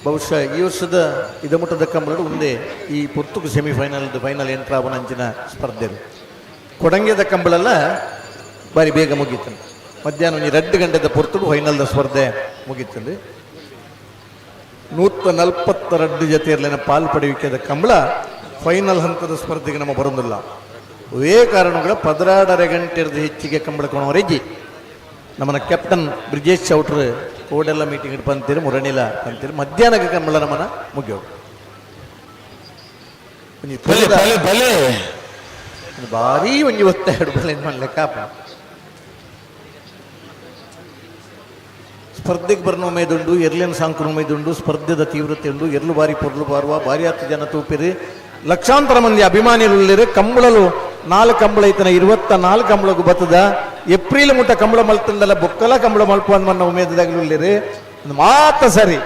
ಬಹುಶಃ ಈ ವರ್ಷದ ಇದಮುಟ್ಟದ ಕಂಬಳಡು ಒಂದೇ ಈ ಪೊರ್ತುಗು ಸೆಮಿಫೈನಲ್ ಫೈನಲ್ ಎಂಟ್ರಾವನ ಅಂಚಿನ ಸ್ಪರ್ಧೆ. ಕೊಡಂಗೆದ ಕಂಬಳೆಲ್ಲ ಬಾರಿ ಬೇಗ ಮುಗೀತು. ಮಧ್ಯಾಹ್ನ ಒಂಜಿ 2 ಗಂಟೆದ ಪೊರ್ತುಡು ಫೈನಲ್ದ ಸ್ಪರ್ಧೆ ಮುಗೀತಂದು. 142 ಜೊತೆ ಇರಲಿನ ಪಾಲ್ ಪಡೆಯುವಿಕೆದ ಕಂಬಳ ಫೈನಲ್ ಹಂತದ ಸ್ಪರ್ಧೆಗೆ ನಮ್ಮ ಬರೋದಿಲ್ಲ. ಇವೇ ಕಾರಣಗಳ 12.5 ಗಂಟೆರ್ದು ಹೆಚ್ಚಿಗೆ ಕಂಬಳ ಕೊಣವರೆಜ್ಜಿ. ನಮ್ಮನ್ನ ಕ್ಯಾಪ್ಟನ್ ಬ್ರಿಜೇಶ್ ಚೌಟ್ರು ಕೋಡೆಲ್ಲ ಮೀಟಿಂಗ್ ಇಟ್ಟು ಬಂತೀರಿ, ಮುರಣಿಲ ಅಂತೀರಿ. ಮಧ್ಯಾಹ್ನಕ್ಕೆ ಕಂಬಳ ನಮ್ಮನ್ನ ಮುಗಿಯೋದು. ಒಂಜಿ ಬಲೆ ಬಲೆ ಬಲೆ ಭಾರೀ ಒಂಜಿ ಒತ್ತಾಯ ಬಲೆ ಮಾಡ್ಲಿಕ್ಕಾಪ. ಸ್ಪರ್ಧೆಗೆ ಬರ್ನ ಉಮೇದುಂಡು, ಎರ್ಲಿನ ಸಾಂಕುನ ಉಮೇದುಂಡು, ಸ್ಪರ್ಧೆದ ತೀವ್ರತೆ ಉಂಡು. ಎರ್ಲು ಬಾರಿ ಪೊರ್ಲು ಬಾರುವ ಭಾರಿ ಹತ್ತು ಜನ ತೂಪಿರಿ, ಲಕ್ಷಾಂತರ ಮಂದಿ ಅಭಿಮಾನಿಗಳು. ಕಂಬಳಲು 4 ಕಂಬಳ ಐತನ 24 ಕಂಬಳಗು ಬತ್ತದ. ಏಪ್ರಿಲ್ ಮುಟ್ಟ ಕಂಬಳ ಮಲ್ತಂದಲ್ಲ ಬೊಕ್ಕಲ ಕಂಬಳ ಮಲ್ಪ ಮನ್ನ ಉಮೇದದಾಗಲುಳ್ಳಿರಿ. ಮಾತ ಸರಿ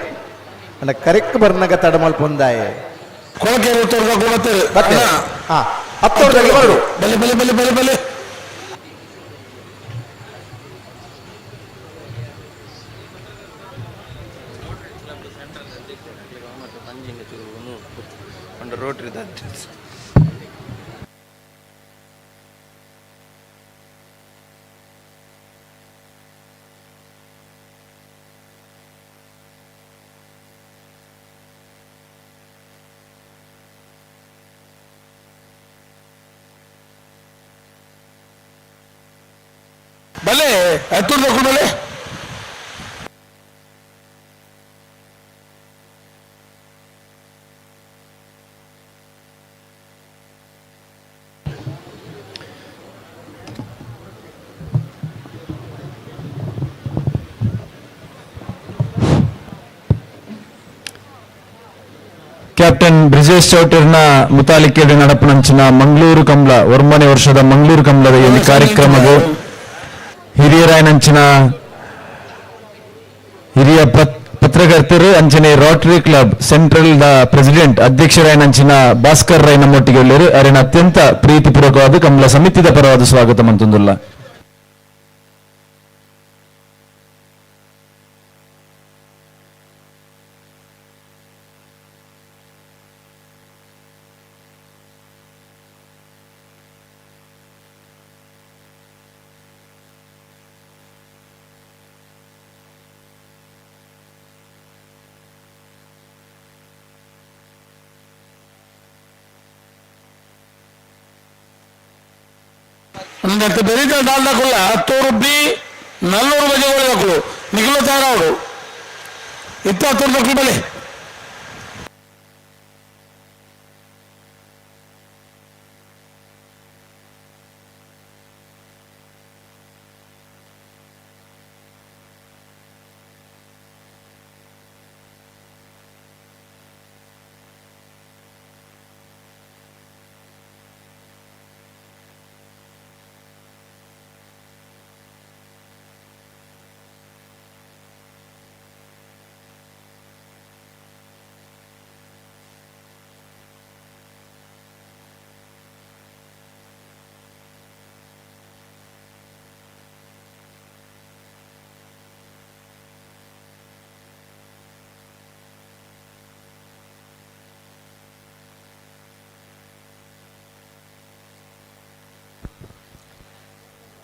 ಅಲ್ಲ, ಕರೆಕ್ಟ್ ಬರ್ನಾಗ ತಡ ಮಲ್ಪೊಂದಾಯೆ. ಕೊಳಕೆರೆ ತೋರ್ದಕ್ಕೂ ಬತ್ತಾರೆ. ಬತ್ತೆ. ಹಾ, ಹತ್ತೊರ್ದಾಗೆ ಬರಡು. ಬಲೆ ಬಲೆ ಬಲೆ ಬಲೆ ಬಲೆ. ರೋಟ್ರಿ ಬಲೆ ಹತ್ತೊರ್ದಕ್ಕೂ ಬಲೆ. ಕ್ಯಾಪ್ಟನ್ ಬ್ರಿಜೇಶ್ ಚೌಟರ್ನ ಮುತಾಲಿಕೆಯಲ್ಲಿ ನಡಪನಂಚಿನ ಮಂಗಳೂರು ಕಂಬ್ಲ 9ನೇ ವರ್ಷದ ಮಂಗಳೂರು ಕಂಬ್ಲದ ಈ ಕಾರ್ಯಕ್ರಮದ ಹಿರಿಯರಾಯನಂಚಿನ ಹಿರಿಯ ಪತ್ರಕರ್ತರು ಅಂಚನೆ Rotary club central the president ಅಧ್ಯಕ್ಷರಾಯನಂಚಿನ Bhaskar Rai ನಮ್ಮೊಟ್ಟಿಗೆ ಉಳ್ಳೇರು. ಅರಿನ ಅತ್ಯಂತ ಪ್ರೀತಿಪೂರ್ವಕವಾದ ಕಂಬ್ಲ ಸಮಿತಿದ ಪರವಾದ ಸ್ವಾಗತ ಮಂತೊಂದುಲ್ಲ. ಮತ್ತೆ ಬೆರೀತ ದಾಲ್ದಕುಲ್ಲ ಹತ್ತೂರು ಬಿ ನಲ್ಲೂರು ಬಜೆ ಒಳದಕ್ಕಳು ನಿಖಿಲ ತಾರಾವರು ಇತ್ತ ಹತ್ತೂರು ಬಲೆ.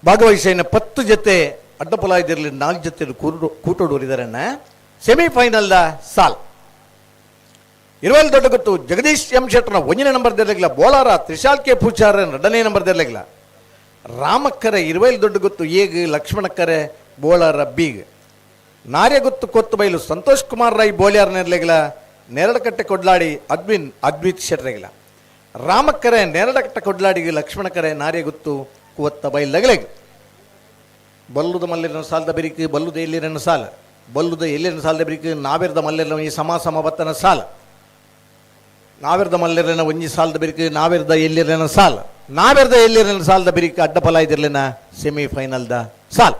ಭಾಗವಹಿಸಿನ 10 ಜೊತೆ ಅಡ್ಡಪಲಾಯದಿರಲಿ, 4 ಜೊತೆ ಕೂಟೋಡೂರಿದಾರಣ್ಣ. ಸೆಮಿಫೈನಲ್ದ ಸಾಲ್ ಇರುವಲ್ಲಿ ದೊಡ್ಡ ಗೊತ್ತು ಜಗದೀಶ್ ಎಂ ಶೆಟ್ಟರ್ನ 1ನೇ ನಂಬರ್ ದೇರ್ಲಿಲ್ಲ, ಬೋಳಾರ ತ್ರಿಶಾಲ್ ಕೆ ಪೂಜಾರ 2ನೇ ನಂಬರ್ ದೇರ್ಲಿಲ್ಲ, ರಾಮಕ್ಕರೆ ಇರುವಲ್ಲಿ ದೊಡ್ಡ ಗೊತ್ತು ಏಗ್, ಲಕ್ಷ್ಮಣಕ್ಕರೆ ಬೋಳಾರ ಬೀಗ್, ನಾರ್ಯಗುತ್ತು ಕೊತ್ತು ಬೈಲು ಸಂತೋಷ್ ಕುಮಾರ್ ರೈ ಬೋಳ್ಯಾರ್ ನೆರ್ಲಿಗಿಲ್ಲ, ನೆರಳಕಟ್ಟೆ ಕೊಡ್ಲಾಡಿ ಅದ್ವಿನ್ ಅದ್ವಿತ್ ಶೆಟ್ರೆಗಿಲ್ಲ, ರಾಮಕ್ಕರೆ ನೆರಳಕಟ್ಟೆ ಕೊಡ್ಲಾಡಿಗೆ ಲಕ್ಷ್ಮಣಕರೆ ನಾರ್ಯಗುತ್ತು ಕುವತ್ತ ಬೈಲಗಲೆಗ್. ಬಲ್ಲುದ ಮಲ್ಲಿರನ ಸಾಲದ ಬೆರಿಕು ಬಲ್ಲುದ ಎಲ್ಲಿರನ ಸಾಲ, ಬಲ್ಲುದ ಎಲ್ಲಿರನ ಸಾಲದ ಬೆರಿಕು ನಾವೆರ್ದ ಮಲ್ಲಿರನ ಈ ಸಮ ಸಮ ಬತ್ತನ ಸಾಲ, ನಾವೆರ್ದ ಮಲ್ಲಿರನ ಒಂಜಿ ಸಾಲದ ಬೆರಿಕು ನಾವೆರ್ದ ಎಲ್ಲಿರನ ಸಾಲ, ನಾವೆರ್ದ ಎಲ್ಲಿರನ ಸಾಲದ ಬೆರಿಕು ಅಡ್ಡಪಲ ಇದಿರ್ಲಿನ ಸೆಮಿಫೈನಲ್ದ ಸಾಲ್.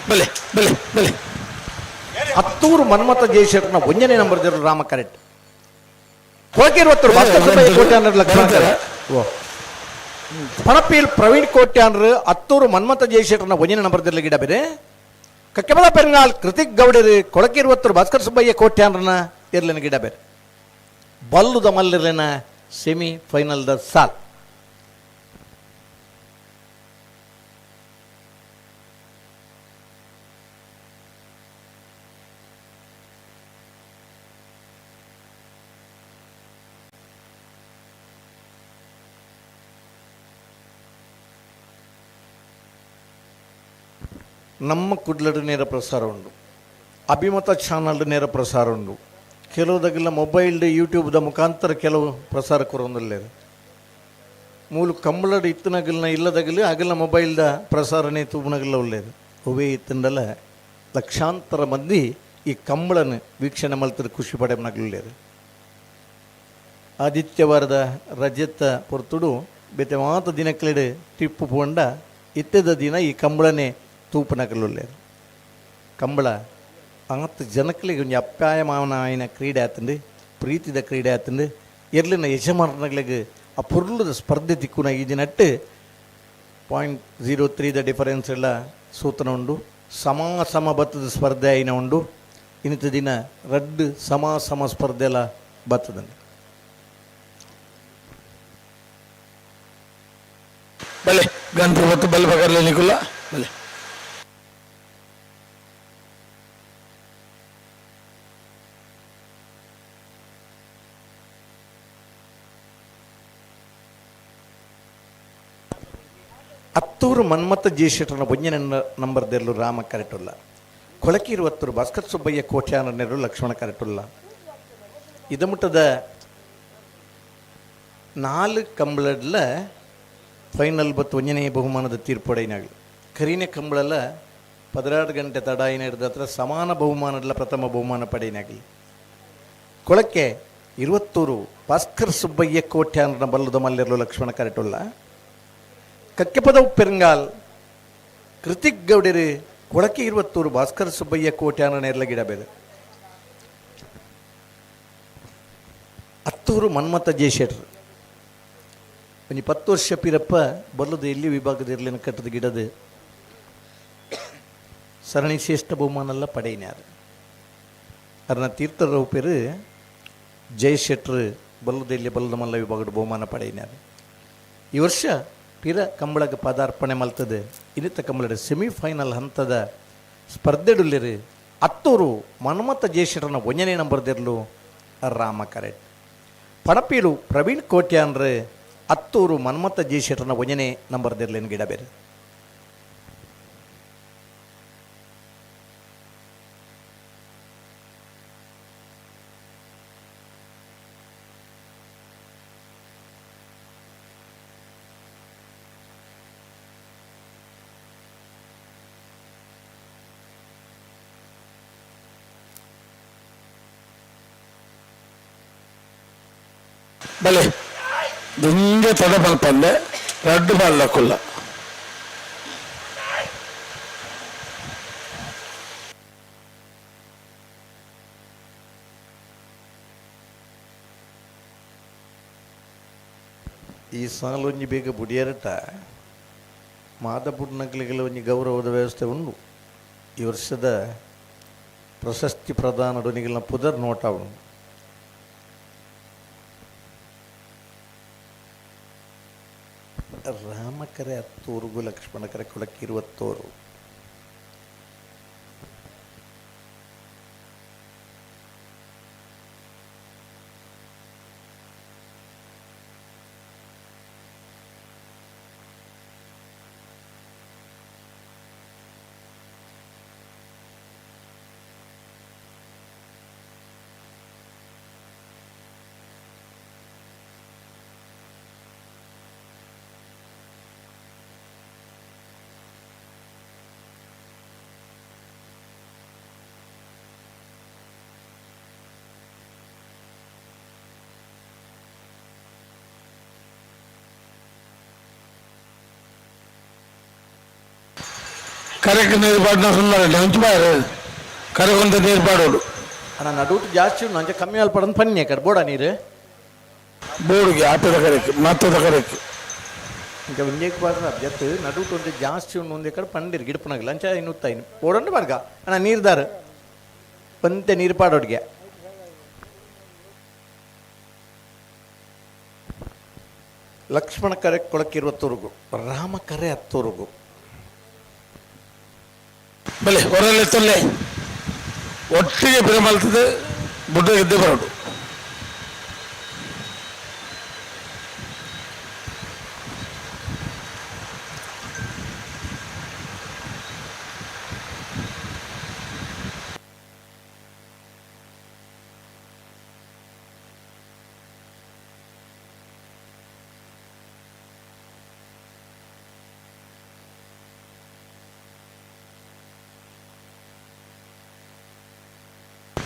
ಬಲೆ ಬಲೆ ಬಲೆ. ಹತ್ತೂರು ಮನ್ಮಥ ಜಯಶೆಟ್ಟರ್ನ ಒಂಜನೇ ನಂಬರ್ ದೇರು ರಾಮ ಕರೆಕ್ಟ್. ಕೊಳಕಿರುವತ್ತೂರು ಭಾಸ್ಕರ್ ಸುಬ್ಬಯ್ಯ ಕೋಟ್ಯಾನ್ರ ಲಕ್ಷ್ಮಣ ಕರೆ. ಓ ಪಣಪೀಲ್ ಪ್ರವೀಣ್ ಕೋಟ್ಯಾನ್ರು ಹತ್ತೂರು ಮನ್ಮಥ ಜಯಶೆಟ್ಟರ್ನ ಒಂಜನೇ ನಂಬರ್ ದೇರ್ಲ ಗಿಡ ಬೇರೆ. ಕಕ್ಕೆಮಲ ಪೆರಂಗಾಲ್ ಕೃತಿಕ್ ಗೌಡರು ಕೊಳಕಿರುವತ್ತೂರು ಭಾಸ್ಕರ್ ಸುಬ್ಬಯ್ಯ ಕೋಟ್ಯಾನ್ರನ ಇರ್ಲಿನ ಗಿಡ ಬೇರೆ. ಬಲ್ಲುದ ಮಲ್ಲಿರ್ಲಿನ ಸೆಮಿ ಫೈನಲ್ದ ಸಾಲ್. ನಮ್ಮ ಕುಡ್ಲಡು ನೇರ ಪ್ರಸಾರ ಉಂಡು, ಅಭಿಮತ ಚಾನಲ್ ನೇರ ಪ್ರಸಾರ ಉಂಡು. ಕೆಲವುದಾಗೆಲ್ಲ ಮೊಬೈಲ್ ಯೂಟ್ಯೂಬ್ದ ಮುಖಾಂತರ ಕೆಲವು ಪ್ರಸಾರ ಕೊರೊಂದುಲ್ಲೆರ್. ಮೂಲು ಕಂಬಳಡ್ ಇತ್ತನಗಲ್ನ ಇಲ್ಲದಗಲು ಅಗಲ ಮೊಬೈಲ್ದ ಪ್ರಸಾರನೇ ತೂಪುನಗಲ್ಲ ಉಲ್ಲೆರ್. ಒವೇ ಇತ್ತಂಡಲ ಲಕ್ಷಾಂತರ ಮಂದಿ ಈ ಕಂಬಳನ್ ವೀಕ್ಷಣೆ ಮಲ್ತದ ಖುಷಿ ಪಡೆಯನಗಲ್ಲೇರು. ಆದಿತ್ಯವಾರದ ರಜೆತ್ತ ಪೊರ್ತುಡು ಬೇತೆ ಮಾತ ದಿನಕ್ಲೆಡ್ ಟಿಪ್ಪು ಪೋಂಡ ಇತ್ತೆದ ದಿನ ಈ ಕಂಬಳನೆ ತೂಪುನಗಲುಲ್ಲೆರ್. ಕಂಬಳ ಆತ್ ಜನಕ್ಲೆಗ್ ಒಂಜಿ ಅಪ್ಯಾಯಮಾನ ಆಯಿನ ಕ್ರೀಡೆ ಆತುಂಡು, ಪ್ರೀತಿದ ಕ್ರೀಡೆ ಆತುಂಡು. ಎರ್ಲಿನ ಯಜಮಾನನಗ್ಲೆಗ್ ಆ ಪೊರ್ಲುದ ಸ್ಪರ್ಧೆ ತಿಕ್ಕುನ ಈ ದಿನಟ್ಟ್ 0.03 the difference ಎಲ್ಲ ಸೂತನ ಉಂಡು. ಸಮ ಸಮ ಬತ್ತದ ಸ್ಪರ್ಧೆ ಆಯಿನ ಉಂಡು. ಇನ್ನಿತ ದಿನ ರಡ್ಡ್ ಸಮ ಸಮ ಸ್ಪರ್ಧೆ ಎಲ್ಲ ಬತ್ತದಂಡು. ಬಲೆ ಗಂತ್ರು ಬತ್ತು ಬಲ್ ಬಗರ್ಲೆ ನಿಕುಲ್ಲ ಬಲೆ. ಹತ್ತೂರು ಮನ್ಮಥ ಜಯಶೆಟ್ಟರ್ನ ಒಂಜನೇ ನಂಬರ್ ದೆರ್ಲು ರಾಮ ಕರೆಟುಲ್ಲ. ಕೊಳಕಿರುವತ್ತೂರು ಭಾಸ್ಕರ್ ಸುಬ್ಬಯ್ಯ ಕೋಟ್ಯಾನ ನೆರಳು ಲಕ್ಷ್ಮಣ ಕರೆಟುಲ್ಲ. ಇದಮುಟ್ಟದ 4 ಕಂಬಳಡ್ಲ ಫೈನಲ್ ಬತ್ತು ಒಂಜನೇ ಬಹುಮಾನದ ತೀರ್ಪುಡೈನಾಗಲಿ. ಕರೀನೆ ಕಂಬಳಲ್ಲ 16 ಗಂಟೆ ತಡಾಯಿನ ಹಿಡಿದ ಹತ್ರ ಸಮಾನ ಬಹುಮಾನದಲ್ಲ ಪ್ರಥಮ ಬಹುಮಾನ ಪಡೆಯಿನಾಗಲಿ. ಕೊಳಕ್ಕೆ 20 ಭಾಸ್ಕರ್ ಸುಬ್ಬಯ್ಯ ಕೋಟ್ಯಾನ ಬಲ್ಲದ ಮಲ್ಲೆರ್ಲು ಲಕ್ಷ್ಮಣ ಕರೆಟುಲ್ಲ. ಕಕ್ಕೆಪದವು ಪೆರಂಗಾಲ್ ಕೃತಿಕ್ ಗೌಡರು ಕೊಳಕೆ 20 ಭಾಸ್ಕರ್ ಸುಬ್ಬಯ್ಯ ಕೋಟ್ಯಾನ ನೇರ್ಲ ಗಿಡ ಬೇರೆ. ಹತ್ತೂರು ಮನ್ಮಥ ಜಯಶೆಟ್ರು ಒಂಜಿ 10 ವರ್ಷ ಪಿರಪ್ಪ ಬಲ್ಲದ ಎಲ್ಲಿ ವಿಭಾಗದ ಇರ್ಲಿನ ಕಟ್ಟದ ಗಿಡದ ಸರಣಿ ಶ್ರೇಷ್ಠ ಬಹುಮಾನಲ್ಲ ಪಡೆಯಿನಾರು. ಅದನ್ನ ತೀರ್ಥರಾವ್ ಪೇರು ಜಯಶೆಟ್ರು ಬಲ್ಲದ ಎಲ್ಲಿ ಬಲ್ಲದ ಮಲ್ಲ ವಿಭಾಗದ ಬಹುಮಾನ ಪಡೆಯಿನಾರು. ಈ ವರ್ಷ ಪಿರ ಕಂಬಳಗ ಪದಾರ್ಪಣೆ ಮಲ್ತದೆ. ಇನ್ನಿತ ಕಂಬಳದ ಸೆಮಿಫೈನಲ್ ಹಂತದ ಸ್ಪರ್ಧೆಡುಲ್ಲಿರು ಹತ್ತೂರು ಮನ್ಮಥ ಜಯಶೆಟ್ಟರ್ನ ಒಂಜನೇ ನಂಬರ್ದಿರ್ಲು ರಾಮ ಕರೆಟ್. ಪಣಪೀಲು ಪ್ರವೀಣ್ ಕೋಟ್ಯಾನ್ರು ಹತ್ತೂರು ಮನ್ಮಥ ಜಯಶೆಟ್ಟರ್ನ ಒಂಜನೇ ನಂಬರ್ದಿರ್ಲೇನು ಗಿಡ ಬೇರೆ. ಬಲೆ ದಿಂಜ ತಡ ಮಲ್ಪಂದೆ ರಡ್ಡು ಬಾಲ್ ಕುಲ್ಲ. ಈ ಸಾಲೊಂಜಿ ಬೇಗ ಬುಡಿಯರಟ ಮಾದಪುಡ್ನಕ್ಲಿಗೆಲ್ಲ ಒಂಜಿ ಗೌರವದ ವ್ಯವಸ್ಥೆ ಉಂಡು. ಈ ವರ್ಷದ ಪ್ರಶಸ್ತಿ ಪ್ರದಾನ ನಿಗಲ್ನ ಪುದರ್ ನೋಟ ಉಂಡು. ರಾಮಕರೆ ಹತ್ತೂರುಗು ಲಕ್ಷ್ಮಣಕರೆ ಕೊಳಕಿರುವತ್ತೋರು. ಕರೆಕ್ ನೀರು ಪಾಡಿನ ಸುಂದರ ಅಂಚು ಬಾಯರು ಕರೆಗೊಂತ ನೀರು ಪಾಡೋಡು. ಅಣ್ಣ, ನಡುಟು ಜಾಸ್ತಿ ಉಂಡು, ಅಂಚೆ ಕಮ್ಮಿ ಅಲ್ಪ ಪನ್ನಿ ಕಡೆ ಬೋಡ ನೀರು. ಬೋರ್ಡ್ಗೆ ಆಟದ ಕರೆಕ್ ಮತ್ತದ ಕರೆಕ್. ಇಂಚ ಒಂಜೇಕ್ ಪಾಡ್ರ ಜತ್ತು ನಡುಟು ಒಂಜಿ ಜಾಸ್ತಿ ಉಂಡು, ಒಂದೇ ಕಡೆ ಪಂಡಿರ್ ಗಿಡಪನಾಗಲ್ಲ ಅಂಚ ಇನ್ನು ಉತ್ತಾಯಿನ ಬೋಡಂಡು ಬಾರ್ಗ. ಅಣ್ಣ, ನೀರ್ದಾರು ಒಂತೆ ನೀರು ಪಾಡೋಡ್ಗೆ. ಲಕ್ಷ್ಮಣ ಕರೆ ಕೊಳಕಿರುವತ್ತೂರುಗು, ರಾಮ ಕರೆ ಹತ್ತೂರುಗು. ಬಲೆ ಹೊರಲೆ ತೊಲ್ಲೆ ಒಟ್ಟಿಗೆ ಬಿರಮಲ್ತದೆ ಬುಡ್ಡ ಗೆದ್ದೆ ಬರೋಡು.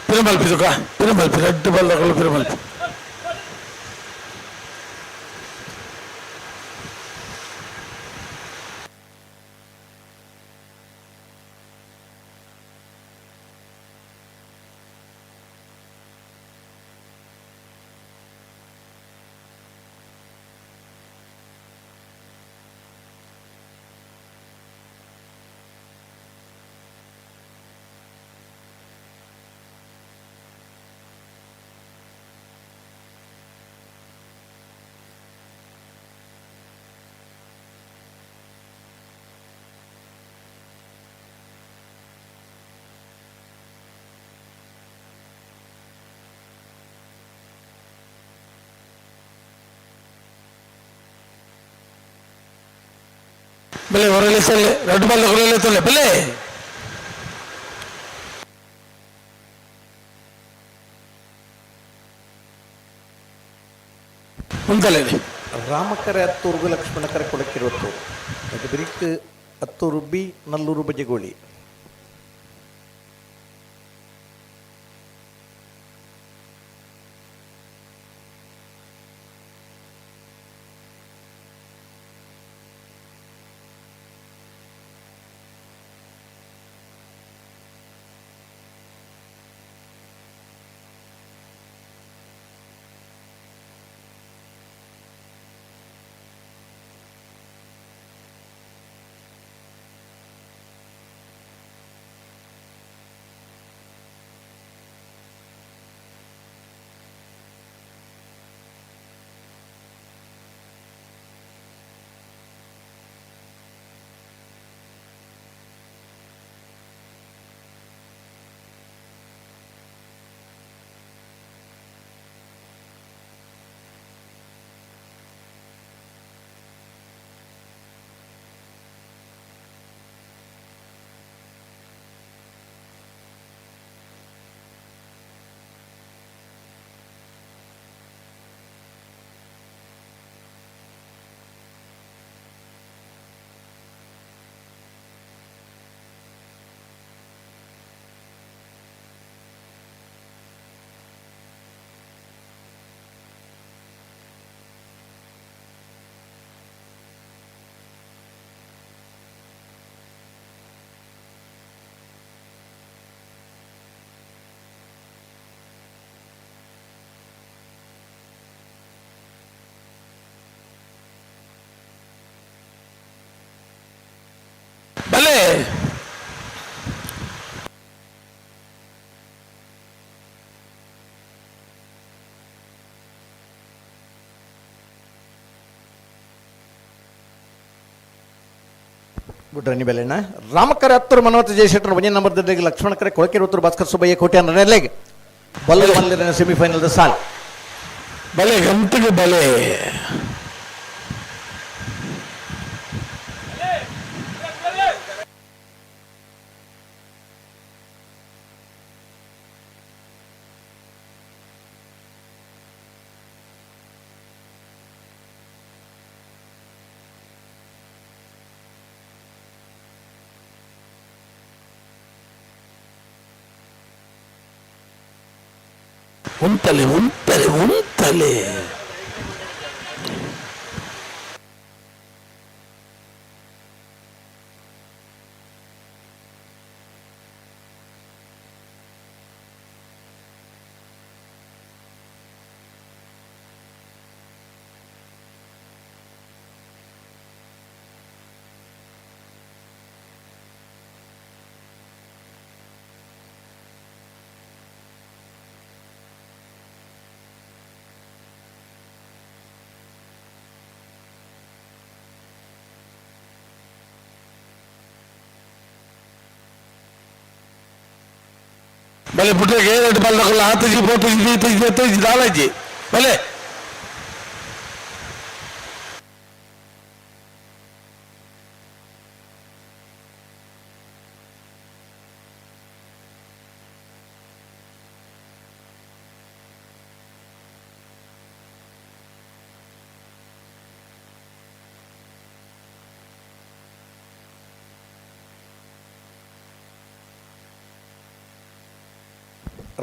ಪಿರಮಲ್ಪಿ ತುಕ ಪಿರಮಲ್ಪಿ ರೆಡ್ ಬಲ್ಲಗಳು ಪಿರಮಲ್ಪಿ. ಬಲೆ ಹೊರಲೆ ತೊಲ್ಲೆ ರೆಡ್ ಬಲ್ಲಗಳು ತೊಲ್ಲೆ ಬಲೆ. ಉಂತಲೇ. ರಾಮಕರೆ ಹತ್ತೂರುಗು, ಲಕ್ಷ್ಮಣ ಕರೆ ಕೊಳಕಿರುವತ್ತೂರು. ಅದು ಬಿರಿಕ್ ಹತ್ತೂರು ಬಿ, ನಲ್ಲೂರು ಬಜೆಗೋಳಿ. ಬಲೆ. ಬುಡ್ರನಿ ಬೆಲೆಣ್ಣ. ರಾಮಕರೆ ಹತ್ತೂರು ಮನವತ್ತ ಜಯಶೆಟ್ಟರು ಒಂದೇ ನಂಬರ್ ದಲ್ಲಿ, ಲಕ್ಷ್ಮಣಕರೆ ಕೊಳಕಿರುವತ್ತೂರು ಭಾಸ್ಕರ್ ಸುಬ್ಬಯ್ಯ ಕೋಟೆ ನೆಲೆಗೆ ಬಲ್ಲ ಮಲ್ಲಿನ ಸೆಮಿಫೈನಲ್ ಸಾಲ್. ಬಲೆ ಗಂಟಿಗೆ ಬಲೆ. ಉಂತಲೆ ಉಂತಲೆ ಉಂತಲೆ. ಬಲೆ ಪುಟ್ಟಕ್ಕೆ ಎರಡು ಬಲ್ದಕಲ್ಲ ಹಾತಜಿ ಪೋತಜಿ ದೀತಜಿ ದತ್ತಜಿ ದಾಲಾಜಿ ಬಲೆ.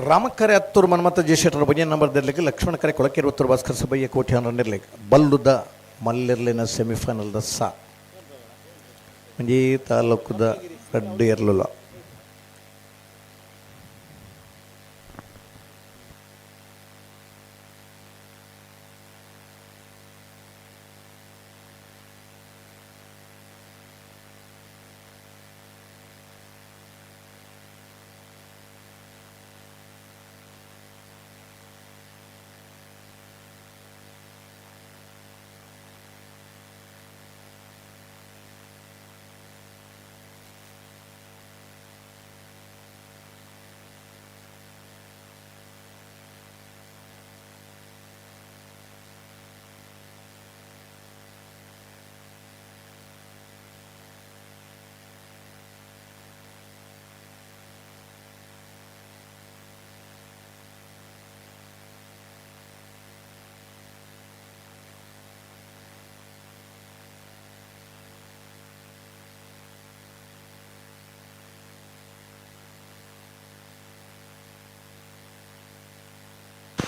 ರಾಮಕರೆ ಹತ್ತೂರು ಮನ್ಮಥ ಜಯಶೆಟ್ಟರ ಬೊಂಜ ನಂಬರ್ ದೆರ್ಲಿಕ್ಕೆ, ಲಕ್ಷ್ಮಣ ಕರೆ ಕೊಳಕೆರುವತ್ತೂರು ಭಾಸ್ಕರ್ ಸುಬ್ಬಯ್ಯ ಕೋಟಿ ನಿರ್ಲಿಕ್ಕೆ. ಬಲ್ಲುದ ಮಲ್ಲಿರ್ಲಿನ ಸೆಮಿಫೈನಲ್ದ ಸಾ ಒಂಜಿ ತಾಲೂಕುದ ರಡ್ಡು ಎರ್ಲುಲ.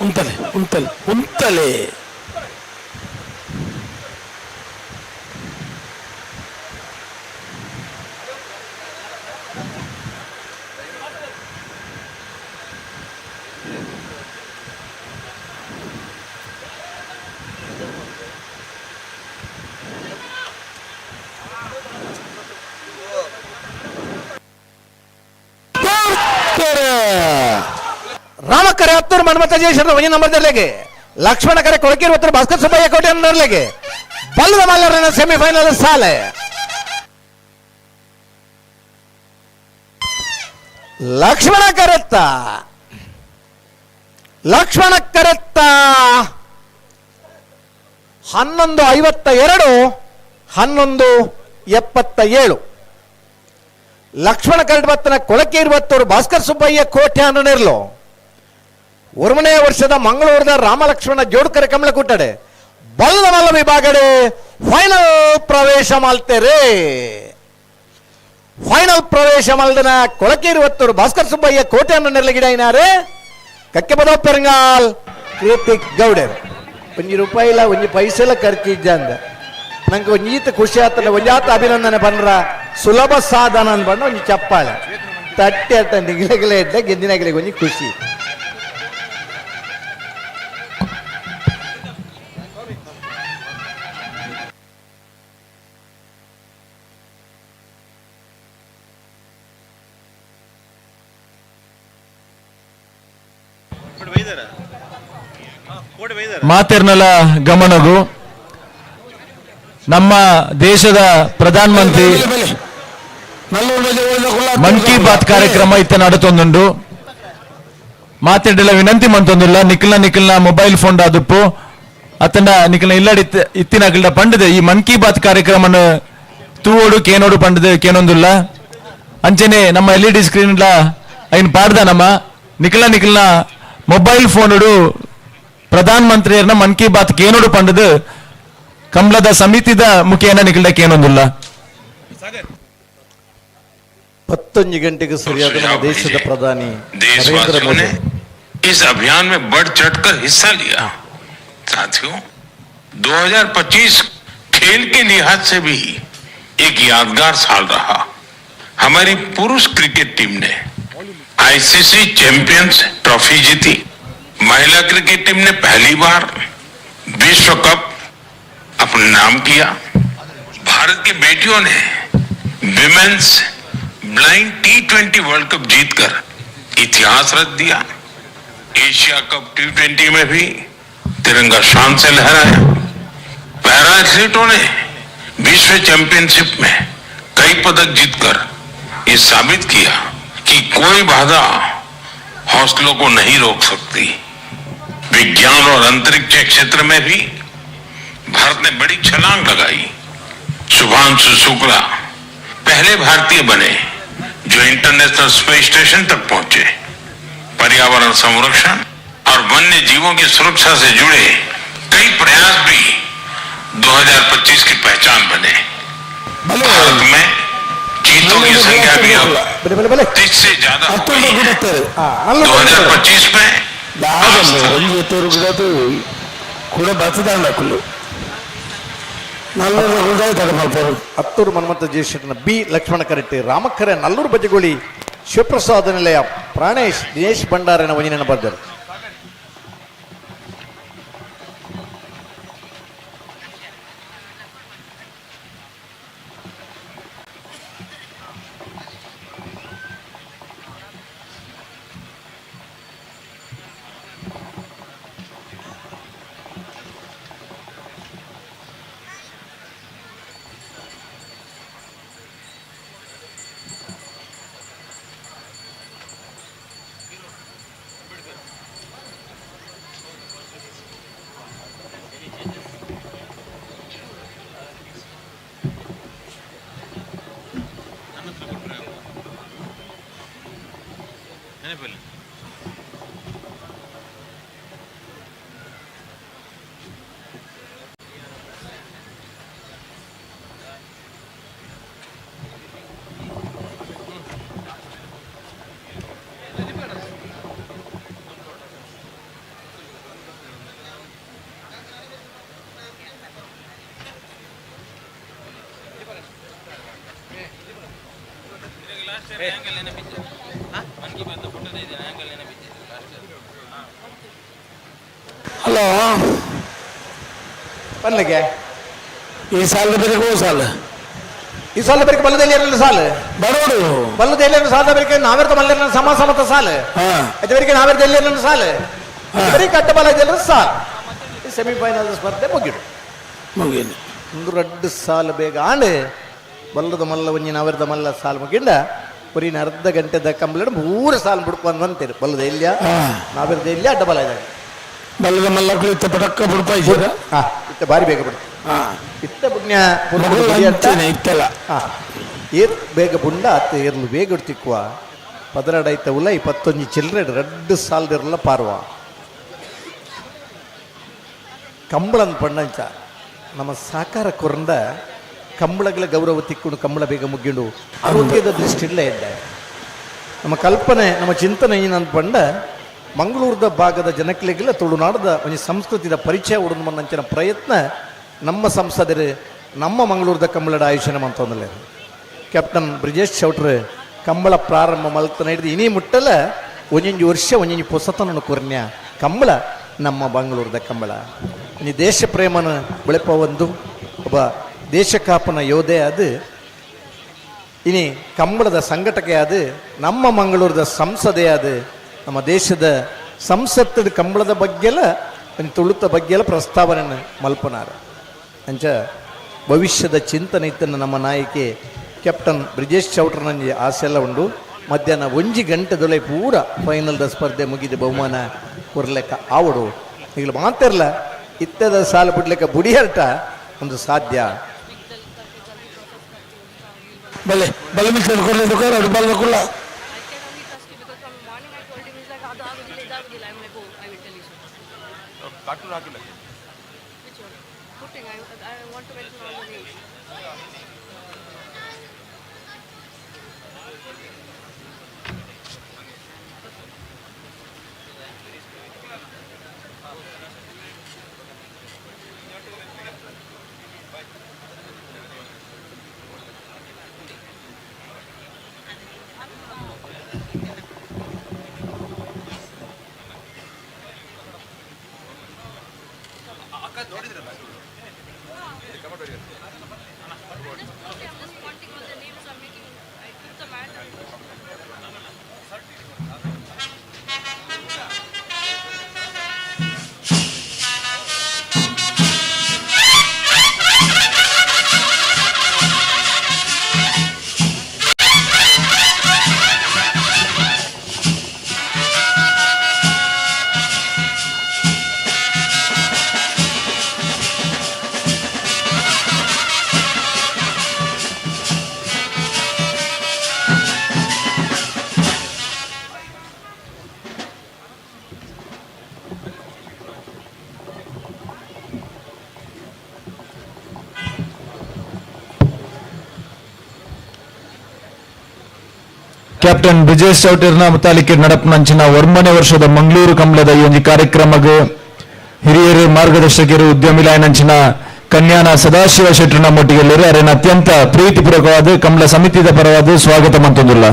ಉಂತಲೆ ಉಂತಲೆ ಉಂತಲೆ. ರಾಮಕರೆ ಹತ್ತೂರು ಮನ್ಮಥ ಜಯಶೆಟ್ಟರ ಒಂಜಿ ನಂಬರ್ ದೆರ್ಲಿಕ್ಕೆ, ಲಕ್ಷ್ಮಣ ಕರೆ ಕೊಳಕೇರು ಭಾಸ್ಕರ್ ಸುಬ್ಬಯ್ಯ ಕೋಟೆ ನಿರ್ಲಿಕ್ಕೆ. ಬಲ್ಲದ ಮಲ್ಲರನ ಸೆಮಿಫೈನಲ್ ಸಾಲೆ. ಲಕ್ಷ್ಮಣ ಕರೆತ್ತ, ಲಕ್ಷ್ಮಣ ಕರೆತ್ತ 11:52, 11:77. ಲಕ್ಷ್ಮಣ ಕರಡ್ಬತ್ತನ ಕೊಳಕೇರುವತ್ತೂರು ಭಾಸ್ಕರ್ ಸುಬ್ಬಯ್ಯ ಕೋಟೆ ನಿರ್ಲು. ಒರ್ಮನೇ ವರ್ಷದ ಮಂಗಳೂರದ ರಾಮಲಕ್ಷ್ಮಣ ಜೋಡ್ಕರೆ ಕಮಲಕೂಟಡೆ ಬಲ್ಲದ ಮಲ್ಲ ವಿಭಾಗಡೆ ಫೈನಲ್ ಪ್ರವೇಶ ಮಾಲ್ತೇರೆ. ಫೈನಲ್ ಪ್ರವೇಶ ಮಲ್ದನ ಕೊಳಕೇರುವತ್ತೂರು ಭಾಸ್ಕರ್ ಸುಬ್ಬಯ್ಯ ಕೋಟೆಯನ್ನು ನೆರಳಿಗಿಡ ಇನಾರೆ ಕಕ್ಕೆ ಪದೋ ಪೆರಂಗಾಲ್ ಕೃತಿಕ್ ಗೌಡರ್. ಒಂಜಿ ರೂಪಾಯಿಲ ಒಂಜಿ ಪೈಸೆಲ ಖರ್ಚಿದ್ದ ಅಂದ ನಂಗೆ ಒಂಜೀತ ಖುಷಿ ಆತಲ್ಲ. ಒಂಜಾತ ಅಭಿನಂದನೆ ಬಂದ್ರ ಸುಲಭ ಸಾಧನ ಅಂದ್ಬಂಡ ಒಂಜಿ ಚಪ್ಪಾಳೆ ತಟ್ಟಿ ಅಟ್ಟ ನಿಗಿಲೆಗಿಲೆ ಇದ್ದ ಗೆದ್ದಿನಾಗಿಲೆ ಒಂಜಿ ಖುಷಿ. ಮಾತೆರ್ನಲ ಗಮನಗು ನಮ್ಮ ದೇಶದ ಪ್ರಧಾನ ಮಂತ್ರಿ ಮನ್ ಕಿ ಬಾತ್ ಕಾರ್ಯಕ್ರಮ ಇತ್ತ ನಡತೊಂದುಂಡು. ಮಾತೆಡ್ಡಲ ವಿನಂತಿ ಮಂತೊಂದುಲ್ಲ ನಿಖಲ್ನ ನಿಖಲ್ನ ಮೊಬೈಲ್ ಫೋನ್ ಆದುಪ್ಪು ಅತ್ತಂಡ ನಿಖಲ್ನ ಇಲ್ಲಡಿ ಇತ್ತಿನ ಅಗಲ್ಡ ಪಂಡದೆ ಈ ಮನ್ ಕಿ ಬಾತ್ ಕಾರ್ಯಕ್ರಮನ ತೂವೋಡು ಕೇನೋಡು ಪಂಡದೆ ಕೇನೊಂದುಲ್ಲ. ಅಂಚನೆ ನಮ್ಮ L E D screen ಐನ್ ಪಾಡ್ದ ನಮ್ಮ ನಿಖಲ್ನ ನಿಖಲ್ನ ಮೊಬೈಲ್ ಫೋನುಡು ಪ್ರಧಾನ ಮಂತ್ರಿಯರ್ನ ಮನ್ ಕಿ ಬಾತ್ ಕೇನೋಡು ಪಂಡದು ಕಮಲದ ಸಮಿತಿದ ಮುಖೇನ ನಿಖಲ್ಡ ಕೇನೊಂದುಲ್ಲ. 11 ಗಂಟೆಗೆ ಸರಿಯಾದ ನಮ್ಮ ದೇಶದ ಪ್ರಧಾನಿ ನರೇಂದ್ರ देशवासियों ಮೋದಿ ने इस अभियान में बढ़ चढ़कर हिस्सा लिया। साथियों, 2025 खेल के लिहाज से भी एक यादगार साल रहा। हमारी पुरुष क्रिकेट टीम ने ICC champions trophy जीती। महिला क्रिकेट टीम ने पहली बार विश्व कप अपने नाम किया। भारत की बेटियों ने women's blind T20 world cup जीतकर इतिहास रच दिया। Asia cup T20 में भी तिरंगा शान से लहराया। पैरा एथलीटों ने विश्व चैंपियनशिप में कई पदक जीतकर ये साबित किया कि कोई बाधा हौसलों को नहीं रोक सकती। विज्ञान और अंतरिक्ष के क्षेत्र में भी भारत ने बड़ी छलांग लगाई। शुभांशु शुक्ला पहले भारतीय बने जो इंटरनेशनल स्पेस स्टेशन तक पहुंचे। पर्यावरण संरक्षण और वन्य जीवों की सुरक्षा से जुड़े कई प्रयास भी 2025 की पहचान बने। भारत में चीतों की संख्या भी अब ಬಲೆ ಬಲೆ ಬಲೆ 30 से ज्यादा हो ಅತ್ತೊಂದು गई है। ಗುಡತ್ತಾರೆ 2025 में ದಾದಂದು ಒಂಜಿ ಎತ್ತೂರು ಗುಡತು ಕೂಡ ಬತ್ತದಾಂಡ ಕುಲ್ಲು ನಲ್ಲೂರು ಗುಡ ತಡ ಮಲ್ಪರು. ಅತ್ತೂರು ಮನ್ಮಂತ ಜಯಶೆಟ್ಟನ ಬಿ ಲಕ್ಷ್ಮಣ ಕರೆಟ್ಟಿ, ರಾಮಕ್ಕರೆ ನಲ್ಲೂರು ಬಜಗೋಳಿ ಶಿವಪ್ರಸಾದ ನಿಲಯ ಪ್ರಾಣೇಶ್ ದಿನೇಶ್ ಭಂಡಾರನ ಒಂಜಿನ ಬರ್ದರು. ಹಲೋ. ಪನ್ಲಿಗೆ ಈ ಸಾಲ ಬೇರೆ ಸಾಲ. ಈ ಸಾಲ ಬೇರೆ ಬಲ್ಲದಲ್ಲಿ ಇರಲಿಲ್ಲ ಸಾಲ. ಬರೋಡು. ಬಲ್ಲದಲ್ಲಿ ಸಾಲ ಬೇರೆ ನಾವೆರ್ತ ಮಲ್ಲೇರ ಸಮ ಸಮತ ಸಾಲ. ಹಾ. ಅದು ಬೇರೆ ನಾವೆರ್ತ ಎಲ್ಲಿ ಸಾಲ ಬರೀ ಕಟ್ಟ ಬಲ ಇದೆಲ್ಲ ಸಾಲ. ಈ ಸೆಮಿಫೈನಲ್ ಸ್ಪರ್ಧೆ ಮುಗಿಡು. ಮುಗೀನಿ. ಒಂದು ರಡ್ಡು ಸಾಲ ಬೇಗ ಆಂಡ್ ಬಲ್ಲದ ಮಲ್ಲ ಒಂಜಿ ನಾವೆರ್ದ ಮಲ್ಲ ಸಾಲ ಮುಗಿಂಡ ಬರೀ ಅರ್ಧ ಗಂಟೆದ ಕಂಪ್ಲೇಂಟ್ ಪೂರ ಸಾಲ ಬಿಡ್ಕೊಂಡು ಅಂತೀರಿ ಬಲ್ಲದ ಎಲ್ಲಿಯ ನಾವೆರ್ದ ಎಲ್ಲಿಯ ಅಡ್ಡ ಬಲ ಇದ್ದಾಗ. ಬಲ್ಲದ ಮಲ್ಲ ಕುಳಿತ ಪಟಕ್ಕ ಬಿಡ್ಪ ಇದ್ದೀರ. ಹಾ, ಇತ್ತ ಬಾರಿ ಬೇಗ ಬಿಡ್ತು. ಹಾ. ಇತ್ತ ಪುಣ್ಯ. ಮಗಳು ಅಂಚೆನೆ ಇತ್ತಲ್ಲ. ಹಾ, ಏರ್ ಬೇಗ ಬುಂಡ ಅತ್ತ ಏರ್ಲು ಬೇಗ ತಿಕ್ಕುವ ಪದರಡೈತ ಉಲ್ಲ ಇಪ್ಪತ್ತೊಂಜಿ ಚಿಲ್ಲರೆ ರಡ್ಡು ಸಾಲದಿರಲ್ಲ ಪಾರ್ವ. ಕಂಬಳನ್ ಪಣ್ಣಂಚ ನಮ್ಮ ಸಾಕಾರ ಕೊರಂದ ಕಂಬಳಗಳ ಗೌರವ ತಿಕ್ಕೊಂಡು ಕಂಬಳ ಬೇಗ ಮುಗ್ಗಿಂಡು ಆರೋಗ್ಯದ ದೃಷ್ಟಿ ಇಲ್ಲ ಇದ್ದೆ. ನಮ್ಮ ಕಲ್ಪನೆ ನಮ್ಮ ಚಿಂತನೆ ಏನಂತ ಪಂಡ ಮಂಗಳೂರದ ಭಾಗದ ಜನಕ್ಲೆಗೆಲ್ಲ ತುಳುನಾಡದ ಒಂಜಿ ಸಂಸ್ಕೃತಿದ ಪರಿಚಯ ಉಡನು ಮಂಚಿನ ಪ್ರಯತ್ನ ನಮ್ಮ ಸಂಸದರು ನಮ್ಮ ಮಂಗಳೂರದ ಕಂಬಳದ ಆಯೋಜನೆ ಮಂತೊಂದಲ್ಲ. ಕ್ಯಾಪ್ಟನ್ ಬ್ರಿಜೇಶ್ ಚೌಟ್ರು ಕಂಬಳ ಪ್ರಾರಂಭ ಮಲ್ತನ ಹಿಡಿದು ಇನಿ ಮುಟ್ಟಲ ಒಂಜೊಂಜಿ ವರ್ಷ ಒಂಜೊಂಜಿ ಪೊಸತನನ್ನು ಕೊರ್ನ್ಯ ಕಂಬಳ ನಮ್ಮ ಮಂಗಳೂರದ ಕಂಬಳ. ಒಂಜಿ ದೇಶ ಪ್ರೇಮನ ಬೆಳೆಪ ಒಂದು ಒಬ್ಬ ದೇಶ ಕಾಪನ ಯೋಧೆ ಅದು ಇನಿ ಕಂಬಳದ ಸಂಘಟಕೆ ಅದು ನಮ್ಮ ಮಂಗಳೂರದ ಸಂಸದೆ ಅದು ನಮ್ಮ ದೇಶದ ಸಂಸತ್ತದ ಕಂಬಳದ ಬಗ್ಗೆಲ್ಲ ಒಂದು ತುಳುತ ಬಗ್ಗೆಲ್ಲ ಪ್ರಸ್ತಾವನೆ ಮಲ್ಪನಾರ. ಅಂಚ ಭವಿಷ್ಯದ ಚಿಂತನೆ ಇತ್ತನ್ನು ನಮ್ಮ ನಾಯಕಿ ಕ್ಯಾಪ್ಟನ್ ಬ್ರಿಜೇಶ್ ಚೌಟ್ರನಂಜಿ ಆಸೆ ಎಲ್ಲ ಉಂಡು. ಮಧ್ಯಾಹ್ನ ಒಂಜಿ ಗಂಟೆದೊಳೆ ಪೂರ ಫೈನಲ್ದ ಸ್ಪರ್ಧೆ ಮುಗಿದ ಬಹುಮಾನ ಕೊರ್ಲೆಕ್ಕ ಆವಡು. ಈಗಲೂ ಮಾತಿರಲ್ಲ ಇತ್ತದ ಸಾಲ ಬಿಡ್ಲಿಕ್ಕ ಬುಡಿಯರ್ಟ ಒಂದು ಸಾಧ್ಯ. ಬಲೆ ಬಲೆ ಮಿಕ್ಸರ್ ಕೊಡ್ಲಿ ದುಕಾನ ಅದು ಬಲ್ಲ ಕುಲ್ಲ. I can only trust you because from morning I told him, he's like, ಅದು ಆಗುದಿಲ್ಲ, ಇದಾಗುದಿಲ್ಲ. I'm like, oh, I will tell you soon. Which one? Putting, I want to mention all the names. Captain Brijesh ಚೌಟರ್ನ ಮುತಾಲಿಕೆ ನಡಪನಂಚಿನ 9ನೇ ವರ್ಷದ ಮಂಗಳೂರು ಕಂಬಳದ ಈ ಒಂದು ಕಾರ್ಯಕ್ರಮಗ್ ಹಿರಿಯರು ಮಾರ್ಗದರ್ಶಕರು ಉದ್ಯಮಿಲಾಯನಂಚಿನ ಕನ್ಯಾನ ಸದಾಶಿವ ಶೆಟ್ಟರ್ನ ಮೊಟ್ಟಿಗೆಲ್ಲರು ಅರೇನ ಅತ್ಯಂತ ಪ್ರೀತಿಪೂರ್ವಕವಾದ ಕಂಬಳ ಸಮಿತಿದ ಪರವಾದ ಸ್ವಾಗತ ಮಂತೊಂದುಲ್ಲ.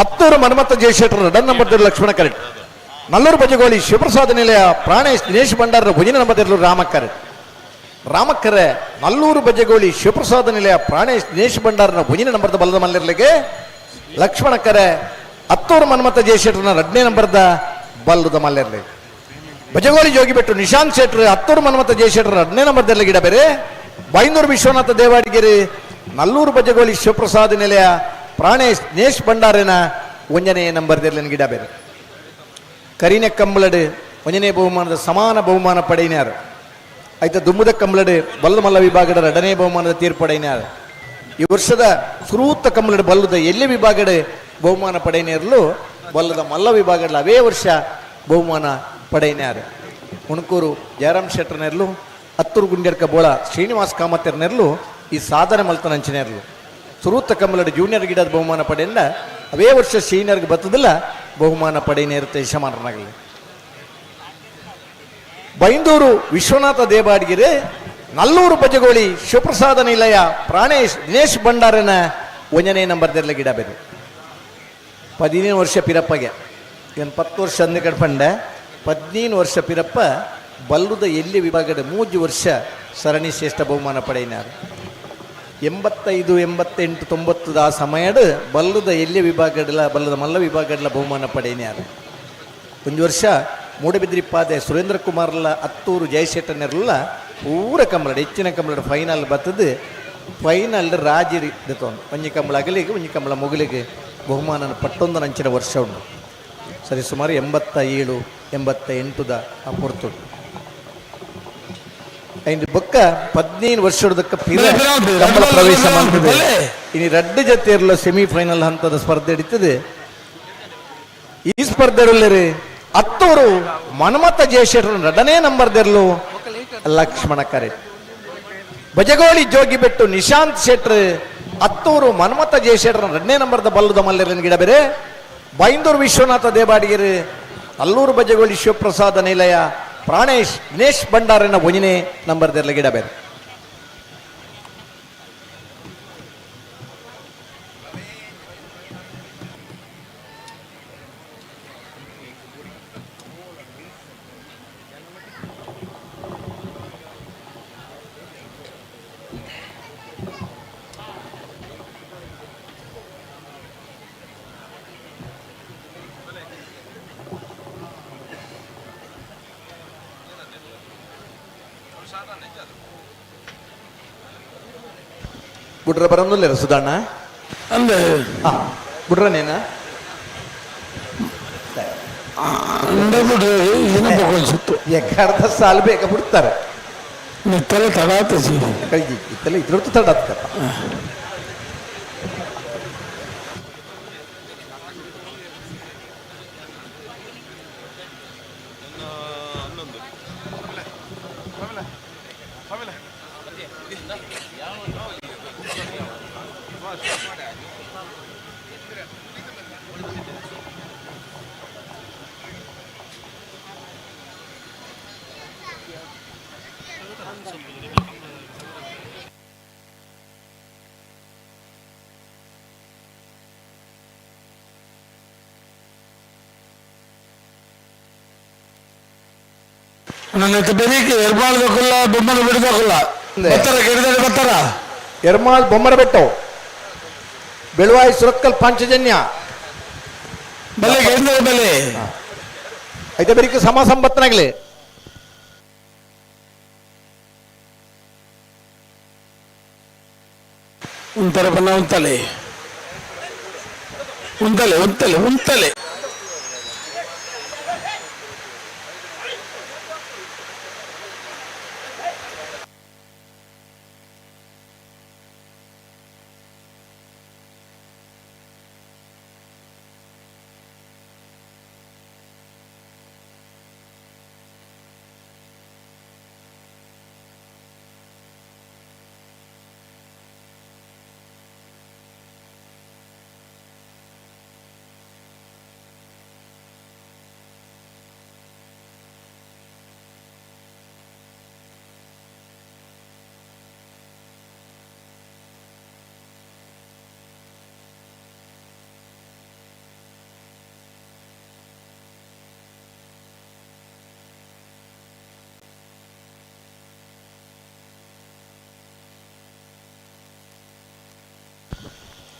ಅತ್ತೂರು ಮನ್ಮಥ ಜಯಶೆಟ್ಟರ್ ಡನ್ ನಂಬರ್ ಲಕ್ಷ್ಮಣ ಕರೆಟ್. ನಲ್ಲೂರು ಬಜಗೋಳಿ ಶಿವಪ್ರಸಾದ ನಿಲಯ ಪ್ರಾಣೇಶ್ ದಿನೇಶ್ ಭಂಡಾರ ಭುಜಿನ ನಂಬರ್ ರಾಮಕ್ಕರೆ. ರಾಮಕ್ಕರೆ ನಲ್ಲೂರು ಬಜಗೋಳಿ ಶಿವಪ್ರಸಾದ ನಿಲಯ ಪ್ರಾಣೇಶ್ ದಿನೇಶ್ ಭಂಡಾರನ ಭುಜಿನ ನಂಬರ್ದ ಬಲದ ಮಲ್ಲಿರ್ಲಿಗೆ. ಲಕ್ಷ್ಮಣ ಕರೆ ಅತ್ತೂರು ಮನ್ಮಥ ಜಯಶೆಟ್ಟರ್ನ 2ನೇ ನಂಬರ್ದ ಬಲ್ಲದ ಮಲ್ಲಿರ್ಲಿ. ಬಜಗೋಳಿ ಜೋಗಿಬೆಟ್ಟು ನಿಶಾಂತ್ ಶೆಟ್ಟರ್ ಅತ್ತೂರು ಮನ್ಮಥ ಜಯಶೆಟ್ಟರ್ 2ನೇ ನಂಬರ್ದಲ್ಲಿ ಗಿಡ ಬೇರೆ. ಬೈಂದೂರು ವಿಶ್ವನಾಥ ದೇವಾಡಿಗೆರೆ ನಲ್ಲೂರು ಬಜಗೋಳಿ ಶಿವಪ್ರಸಾದ ನಿಲಯ ಪ್ರಾಣೇಶ್ ದಿನೇಶ್ ಭಂಡಾರನ 1ನೇ ನಂಬರ್ದಲ್ಲಿ ಗಿಡ ಬೇರೆ. ಕರಿನ ಕಂಬಳಡು 1ನೇ ಬಹುಮಾನದ ಸಮಾನ ಬಹುಮಾನ ಪಡೆಯಿನಾರು. ಆಯ್ತ ದುಮ್ಮದ ಕಂಬಳಡು ಬಲ್ಲಮಲ್ಲ ವಿಭಾಗದ 2ನೇ ಬಹುಮಾನದ ತೀರ್ಪಡೆಯಿನಾರು. ಈ ವರ್ಷದ ಸುರೂತ ಕಂಬಳಡು ಬಲ್ಲದ ಎಲ್ಲಿ ವಿಭಾಗದ ಬಹುಮಾನ ಪಡೆಯಿನೇರಲು ಬಲ್ಲದ ಮಲ್ಲ ವಿಭಾಗದ ಅವೇ ವರ್ಷ ಬಹುಮಾನ ಪಡೆಯಿನಾರು. ಹುಣಕೂರು ಜಯರಾಮ್ ಶೆಟ್ಟರ್ನೆರ್ಲು ಅತ್ತೂರು ಗುಂಡ್ಯರ್ಕ ಬೋಳ ಶ್ರೀನಿವಾಸ್ ಕಾಮತ್ತರ್ನೆರ್ಲು ಈ ಸಾಧನೆ ಮಲ್ತನಂಚಿನೇರ್ಲು. ಸುರೂತ ಕಂಬಳಡು ಜೂನಿಯರ್ ಗಿಡದ ಬಹುಮಾನ ಪಡೆಯಿಂದ ಅವೇ ವರ್ಷ ಸೀನಿಯರ್ಗೆ ಬತ್ತದಿಲ್ಲ ಬಹುಮಾನ ಪಡೆಯನೇರುತ್ತೆ ಯಜಮಾನರನಾಗಲಿ. ಬೈಂದೂರು ವಿಶ್ವನಾಥ ದೇವಾಡಿಗೆರೆ ನಲ್ಲೂರು ಬಜಗೋಳಿ ಶಿವಪ್ರಸಾದ ನಿಲಯ ಪ್ರಾಣೇಶ್ ದಿನೇಶ್ ಭಂಡಾರನ 1ನೇ ನಂಬರ್ದೆಲ್ಲ ಗಿಡ ಬೇರೆ. 15 ವರ್ಷ ಪಿರಪ್ಪಗೆ ಏನು 10 ವರ್ಷ ಅಂದ ಕಡ್ಪಂಡೆ 15 ವರ್ಷ ಪಿರಪ್ಪ ಬಲ್ಲುದ ಎಲ್ಲಿ ವಿಭಾಗದ 3 ವರ್ಷ ಸರಣಿ ಶ್ರೇಷ್ಠ ಬಹುಮಾನ ಪಡೆಯಿನಾರು. 85 88 90 ಆ ಸಮಯಡ್ ಬಲ್ಲದ ಎಲ್ಲಿ ವಿಭಾಗಡಲ ಬಲ್ಲದ ಮಲ್ಲ ವಿಭಾಗಡಲ ಬಹುಮಾನ ಪಡೆಯಿನಾರು. ಒಂದು ವರ್ಷ ಮೂಡಬಿದ್ರಿ ಪಾದೆ ಸುರೇಂದ್ರ ಕುಮಾರ್ಲ ಅತ್ತೂರು ಜಯಶೆಟ್ಟನೆರಲ್ಲ ಪೂರ ಕಂಬಳಡ್ ಹೆಚ್ಚಿನ ಕಂಬಳಡ್ ಫೈನಲ್ ಬತ್ತದು. ಫೈನಲ್ ರಾಜಿ ದೆತ್ತೊಂದು ಒಂಜಿ ಕಂಬಳ ಅಗಲಿಗೆ ಒಂಜಿ ಕಂಬಳ ಮುಗುಲಿಗೆ ಬಹುಮಾನ ಪಟ್ಟೊಂದು ನಂಚಿನ ವರ್ಷ ಉಂಟು. ಸರಿ ಸುಮಾರು 87 88 ಆ ಪೊರ್ತು. ಐದು ಬೊಕ್ಕ 15 ವರ್ಷದಕ್ಕ ಪಿರ ಕಂಬಳ ಪ್ರವೇಶ ಮಾಡ್ತದೆ. ಇನ್ನು 2 ಜೊತೆ ಇರಲು ಸೆಮಿಫೈನಲ್ ಹಂತದ ಸ್ಪರ್ಧೆ ನಡೀತದೆ. ಈ ಸ್ಪರ್ಧೆಯಲ್ಲಿ ಅತ್ತೂರು ಮನ್ಮಥ ಜಯಶೆಟ್ಟರ್ 2ನೇ ನಂಬರ್ದೆರಲು ಲಕ್ಷ್ಮಣ ಕರೆ. ಬಜಗೋಳಿ ಜೋಗಿಬೆಟ್ಟು ನಿಶಾಂತ್ ಶೆಟ್ಟರ್ ಅತ್ತೂರು ಮನ್ಮಥ ಜಯಶೆಟ್ಟರ್ 2ನೇ ನಂಬರ್ದ ಬಲ್ಲದ ಮಲ್ಲಿರನ್ ಗಿಡ ಬೇರೆ. ಬೈಂದೂರು ವಿಶ್ವನಾಥ ದೇವಾಡಿಗೆರೆ ಅಲ್ಲೂರು ಬಜಗೋಳಿ ಶಿವಪ್ರಸಾದ ನಿಲಯ ಪ್ರಾಣೇಶ್ ದಿನೇಶ್ ಭಂಡಾರನ 1ನೇ ನಂಬರ್ದೆಲ್ಲ ಗಿಡ ಬೇರೆ. ಬುಡ್ರ ಬರೋದಿಲ್ಲ ಸುಧಾಣ್ಣ ಅಂದೆ ಬುಡ್ರನೇನ ಅರ್ಧ ಸಾಲು ಬೇಗ ಬಿಡ್ತಾರೆ. ಇತ್ತಲೆ ತಡ ಆತಜಿ ಇತ್ತಲೆ ಇದ್ರದ್ದು ತಡ ಆಗ್ತಪ್ಪ. ನನ್ನ ಬೆರೀಕೆ ಎರ್ಮಾಳ್ದಕ್ಕಲ್ಲ ಬೊಮ್ಮನ ಬಿಡದಕ್ಕಲ್ಲ ಬರ್ತಾರ ಗಿಡದಲ್ಲಿ ಬರ್ತಾರ. ಎರ್ಮಾಳ್ ಬೊಮ್ಮರ ಬೆಟ್ಟು ಬೆಳುವಾಯಿ ಸುರತ್ಕಲ್ ಪಾಂಚಜನ್ಯ ಬಲೆ ಗಿಡದಲ್ಲಿ ಬಲೆ ಐತೆ ಬೆರಿಕೆ ಸಮ ಸಂಪತ್ತನಾಗ್ಲಿ. ಒಂಥರ ಬಣ್ಣ ಉಂತಲೆ. ಉಂತಲೆ ಉಂತಲೆ ಉಂತಲೆ.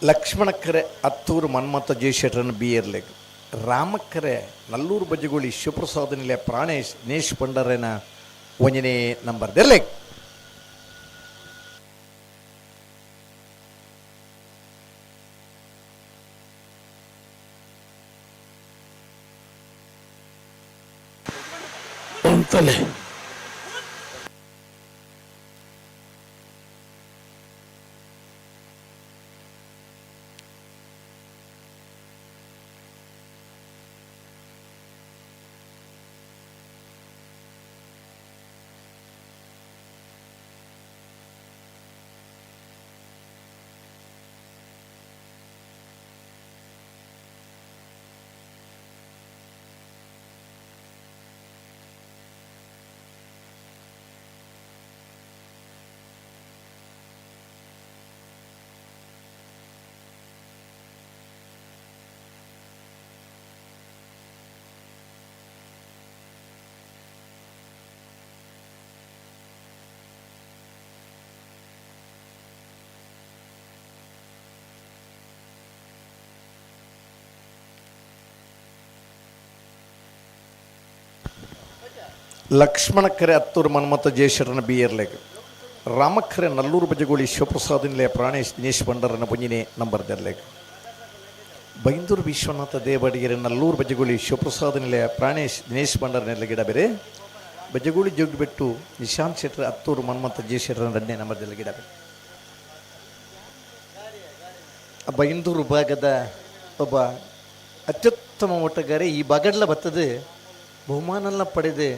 ಲಕ್ಷ್ಮಣಕ್ಕರೆ ಅತ್ತೂರು ಮನ್ಮಥ ಜಯಶೆಟ್ಟರನ್ನು ಬಿ ಎರ್ಲೆಗ್ ರಾಮಕ್ಕರೆ ನಲ್ಲೂರು ಬಜ್ಜಗೋಳಿ ಶಿವಪ್ರಸಾದ ನಿಲೆ ಪ್ರಾಣೇಶ್ ನೇಶ್ ಪಂಡರೇನ ಒಂಜನೇ ನಂಬರ್ ದೆರ್ಲೆಗ್. ಉಂತಲೆ. ಲಕ್ಷ್ಮಣಕ್ಕರೆ ಅತ್ತೂರು ಮನ್ಮಥ ಜಯಶೆಟ್ಟರನ ಬಿ ಎರ್ಲೆಗ್ ರಾಮಕ್ಕರೆ ನಲ್ಲೂರು ಬಜ್ಜಗೋಳಿ ಶಿವಪ್ರಸಾದ ನಿಲೆ ಪ್ರಾಣೇಶ್ ದಿನೇಶ್ ಪಂಡರನ ಒಂಜನೇ ನಂಬರ್ ದೆರ್ಲೆಗ್. ಬೈಂದೂರು ವಿಶ್ವನಾಥ ದೇವಡಿಗೆರೆ ನಲ್ಲೂರು ಬಜ್ಜಗೋಳಿ ಶಿವಪ್ರಸಾದ ನಿಲಯ ಪ್ರಾಣೇಶ್ ದಿನೇಶ್ ಭಂಡಾರ ಗಿಡ ಬೇರೆ. ಬಜ್ಜಗೋಳಿ ಜೋಗಿಬೆಟ್ಟು ನಿಶಾಂತ್ ಶೆಟ್ಟರ್ ಅತ್ತೂರು ಮನ್ಮಥ ಜಯಶೆಟ್ಟರ ಎರಡನೇ ನಂಬರ್ ಗಿಡ ಬೇರೆ. ಬೈಂದೂರು ಭಾಗದ ಒಬ್ಬ ಅತ್ಯುತ್ತಮ ಓಟಗಾರೆ. ಈ ಭಾಗಡ್ಲ ಬರ್ತದೆ ಬಹುಮಾನಲ್ಲ ಪಡೆದು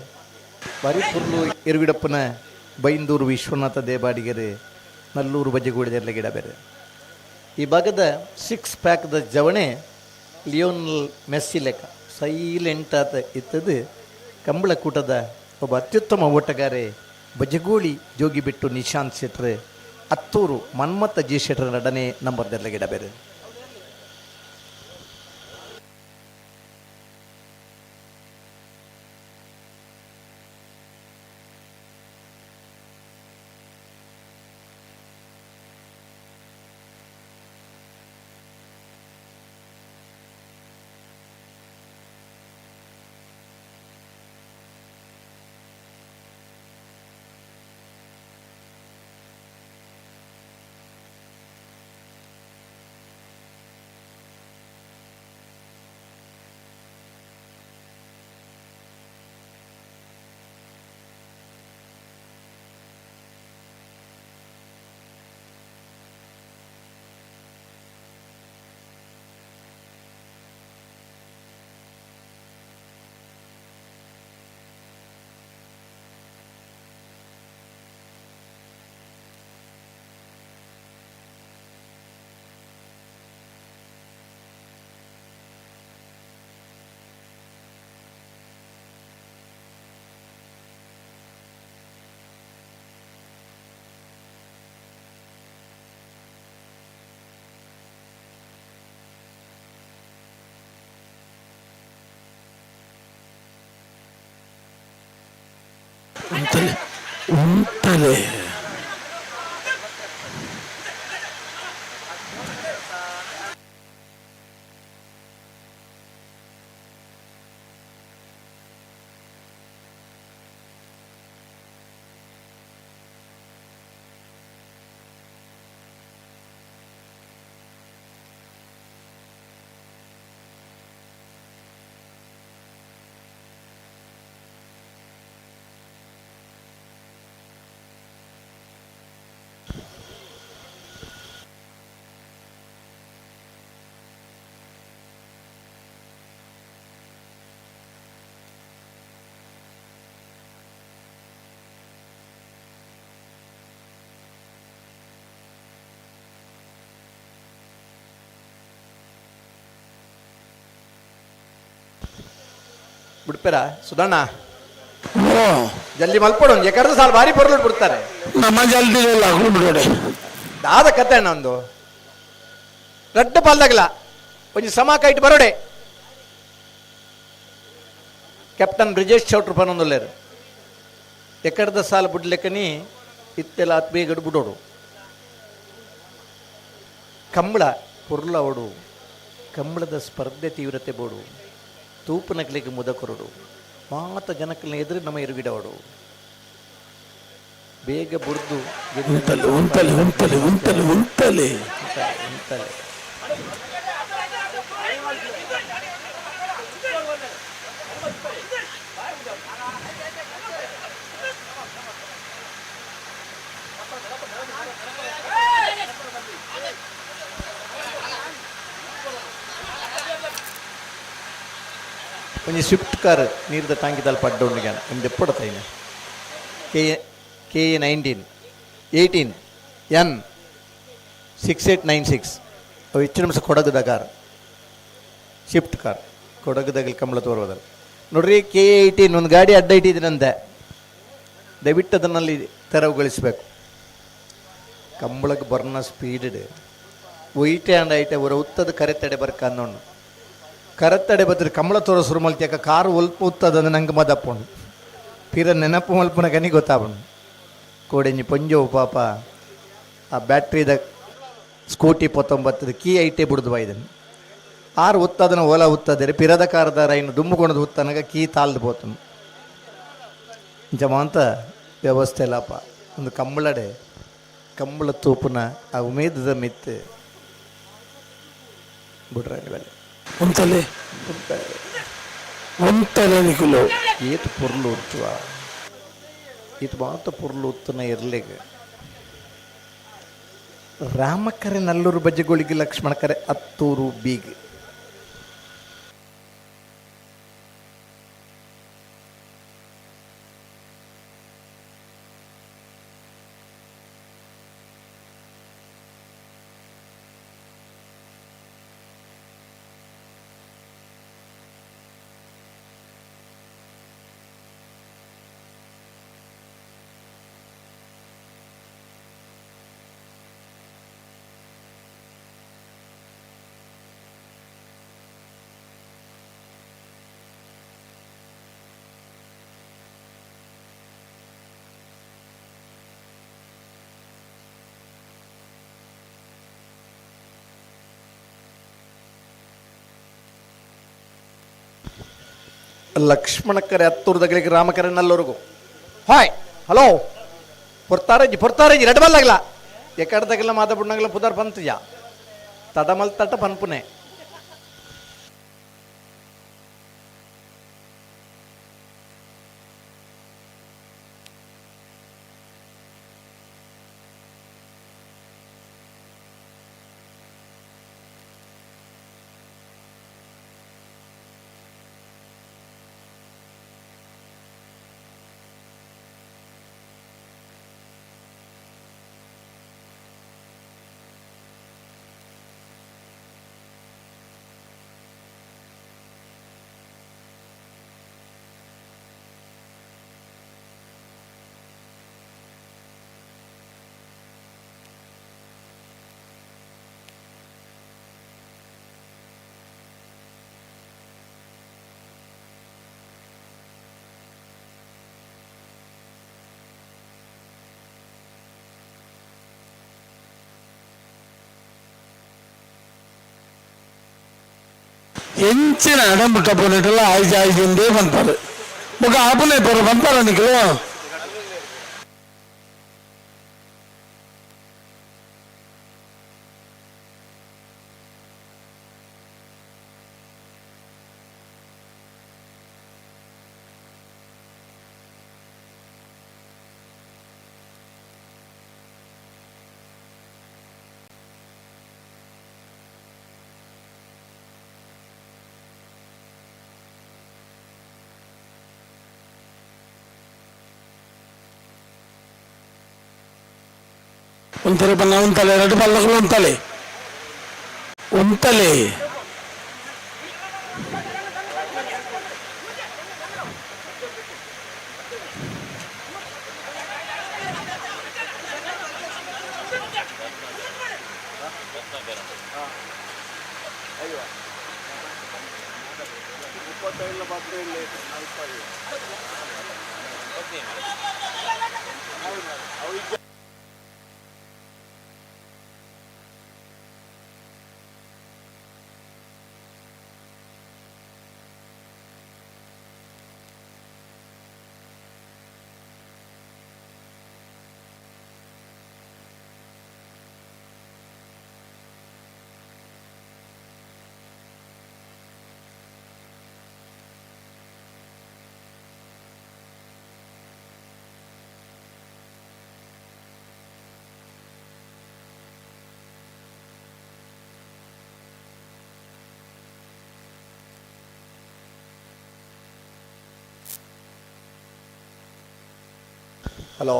ಬಾರಿ ಪುರ್ಲು ಎರುಗಿಡಪ್ಪನ ಬೈಂದೂರು ವಿಶ್ವನಾಥ ದೇವಾಡಿಗೆರೆ ನಲ್ಲೂರು ಬಜ್ಜಗೋಳಿದೆಲ್ಲ ಗಿಡ ಬೇರೆ. ಈ ಭಾಗದ ಸಿಕ್ಸ್ ಪ್ಯಾಕ್ದ ಜವಣೆ ಲಿಯೋನಲ್ ಮೆಸ್ಸಿ ಲೆಕ್ಕ ಸೈಲೆಂಟ್ ಆತ ಇತ್ತದು. ಕಂಬಳಕೂಟದ ಒಬ್ಬ ಅತ್ಯುತ್ತಮ ಓಟಗಾರೆ ಬಜಗೋಳಿ ಜೋಗಿಬೆಟ್ಟು ನಿಶಾಂತ್ ಶೆಟ್ರ್ ಅತ್ತೂರು ಮನ್ಮಥ ಜಿ ಶೆಟ್ರ್ ಎರಡನೇ ನಂಬರ್ದೆಲ್ಲ ಗಿಡ ಬೇರೆ. ಉಂತಲೆ ಉಂತಲೆ. ಬಿಡ್ಪೇರ ಸುಧಣ್ಣ? ಜಲ್ದಿ ಮಲ್ಪಡು, ಎಕರ್ದು ಸಾಲ ಭಾರಿ ಪೊರ್ಲು ಬಿಡ್ತಾರೆ. ನಮ್ಮ ಜಲ್ದಿ ಇಲ್ಲ ಬಿಡೋಡೆ. ದಾದ ಕತೆ ಅಣ್ಣ, ಒಂದು ರಡ್ಡು ಪಾಲ್ದಾಗಲ ಒಂಜಿ ಸಮ ಕೈಟ್ ಬರೋಡೆ. ಕ್ಯಾಪ್ಟನ್ ಬ್ರಿಜೇಶ್ ಚೌಟ್ರು ಪನೊಂದುಲ್ಲೇರು. ಎಕರ್ದ ಸಾಲ ಬುಡ್ಲೆಕ್ಕನಿ ಇತ್ತೆಲ್ಲ ಬೇಗಡು ಬಿಡೋಡು. ಕಂಬಳ ಪೊರ್ಲವಡು, ಕಂಬಳದ ಸ್ಪರ್ಧೆ ತೀವ್ರತೆ ಬೋಡು, ತೂಪುನಕ್ಲೆಗ್ ಮುದಕೊರಡು, ಮಾತ ಜನಕ್ಕಲ್ನ ಎದುರು ನಮ್ಮ ಎರುಗಿಡವಡು, ಬೇಗ ಬುಡ್ದು. ಉಂತಲೆ ಉಂತಲೆ ಉಂತಲೆ ಉಂತಲೆ ಉಂತಲೆ. ಉಂತಲೆ. ಒಂಜಿ ಸ್ವಿಫ್ಟ್ ಕಾರ್ ನೀರ್ದ ಟಾಂಕಿದಲ್ಲಿ ಪಡ್ಡ ಉಂಡು ನಿಮ್ದು ಎಪ್ಪಡತೈನೆ. K A 19 18 N 6896. ಅವು ಹೆಚ್ಚು ನಿಮಿಷ ಕೊಡಗದ ಕಾರ್, ಶಿಫ್ಟ್ ಕಾರ್, ಕೊಡಗದಾಗಲಿ ಕಂಬಳ ತೋರುವುದಲ್ಲ ನೋಡ್ರಿ. ಕೆ ಎ 18 ಒಂದು ಗಾಡಿ ಅಡ್ಡ ಇಟ್ಟಿದ್ದೀನಂತೆ, ದಯವಿಟ್ಟು ಅದನ್ನಲ್ಲಿ ತೆರವುಗೊಳಿಸಬೇಕು. ಕಂಬಳಕ್ಕೆ ಬರ್ನ ಸ್ಪೀಡ್ ಒಯ್ಟೆ ಅಂಡ್ ಐಟೆ ಅವರ ಉತ್ತದ ಕರೆತಡೆ ಬರ್ಕ ಅಂದೋಣ. ಕರೆತಡೆ ಬತ್ತಿರ ಕಂಬಳ ತೋರ ಶುರು ಮಲ್ತಿಯಾಕ ಕಾರು ಒಲ್ಪ ಉತ್ತದ ನಂಗೆ ಮದಪ್ಪುಂಡು. ಪಿರ ನೆನಪು ಮಲ್ಪುನ ಕನಿ ಗೊತ್ತಾಪುಂಡು. ಕೋಡೆಂಜಿ ಪೊಂಜೋವು ಪಾಪ ಆ ಬ್ಯಾಟ್ರಿದ ಸ್ಕೂಟಿ ಪೊತ್ತೊಂಬತ್ತದ ಕೀ ಐಟೆ ಬುಡ್ದು ಬಾಯ್ದನು. ಆರು ಉತ್ತದನ ಓಲಾ ಉತ್ತದರೆ ಪಿರದ ಕಾರದಾರ ಇನ್ನು ದುಮ್ಮುಕೊಣದು ಉತ್ತನಗ ಕೀ ತಾಲ್ದು ಪೋತನು. ಇಂಚ ವ್ಯವಸ್ಥೆ ಇಲ್ಲಪ್ಪ. ಒಂದು ಕಂಬಳಡೆ ಕಂಬಳ ತೂಪುನ ಆ ಉಮೇದದ ಮಿತ್ತು ಬಿಡ್ರ. ಉಂತಲೆ ಉಂತಲೆ ನಿಕುಲು. ಏತು ಪೊರ್ಲು ಉತ್ತುವ, ಈತ ಮಾತ ಪೊರ್ಲು ಉತ್ತನ ಇರ್ಲಿಗೆ. ರಾಮಕರೆ ನಲ್ಲೂರು ಬಜ್ಜೆಗಳಿಗೆ, ಲಕ್ಷ್ಮಣಕರೆ ಅತ್ತೂರು ಬೀಗ್. ಲಕ್ಷ್ಮಣಕರೆ ಹತ್ತೂರ್ದಗಳಿಗೆ, ರಾಮಕರೆ ನಲ್ಲೂರ್ಗು. ಹಾಯ್ ಹಲೋ ಪೊರ್ತಾರಜ್ಜಿ ಪೊರ್ತಾರಜ್ಜಿ ರೆಡ್ ಬಲ್ಲಾಗಲ ಎಕ್ಕಡದಾಗಲ ಮಾತಾಡ್ಬಿಡ್ನಾಗಲ ಪುದಾರ್ ಪಂತಜ ತಡಮಲ್ ತಟ ಪನ್ಪುನೆ. ಎಂಚಿನ ಅಡಂಬಿಟ್ಟ ಪೋನಿಟ್ಟಲ್ಲ ಆಯ್ತು ಆಯ್ತು ಎಂದೇ ಬಂತಾರೆ ಮುಖ ಆಪನೆ ಪೋರ ಬಂತಾರ ನಿಕಲು. ಒಂಥರ ಬನ್ನ ಉಂತಲೆ ಎರಡು ಬಲ್ಲಗಳು ಉಂತಲೆ ಉಂತಲೆ. ಹಲೋ.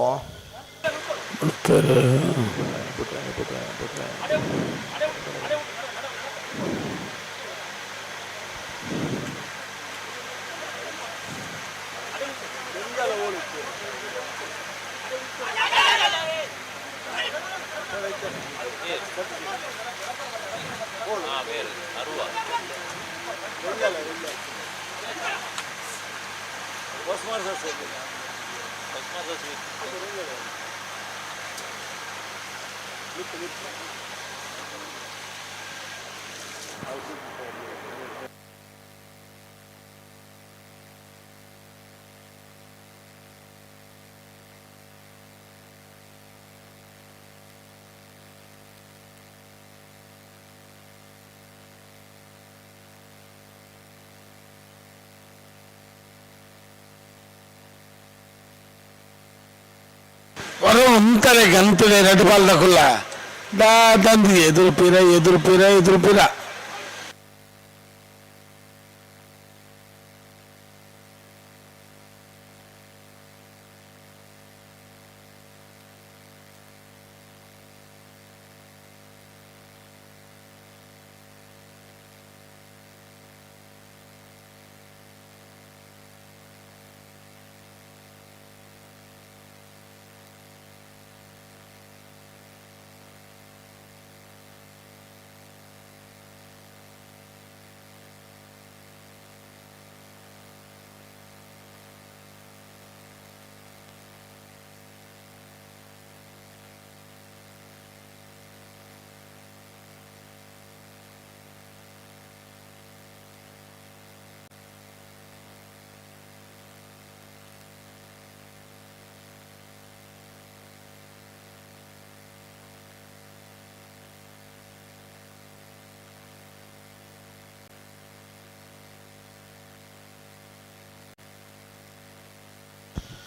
ಹೊರ ಉಂತಲೆ ಗಂತಲೆ ಎರಡು ಬಾಲ್ದಕುಲ್ಲ ದಾದಂದಿ ಎದುರು ಪೀರ ಎದುರು ಪೀರ ಎದುರು ಪೀರ.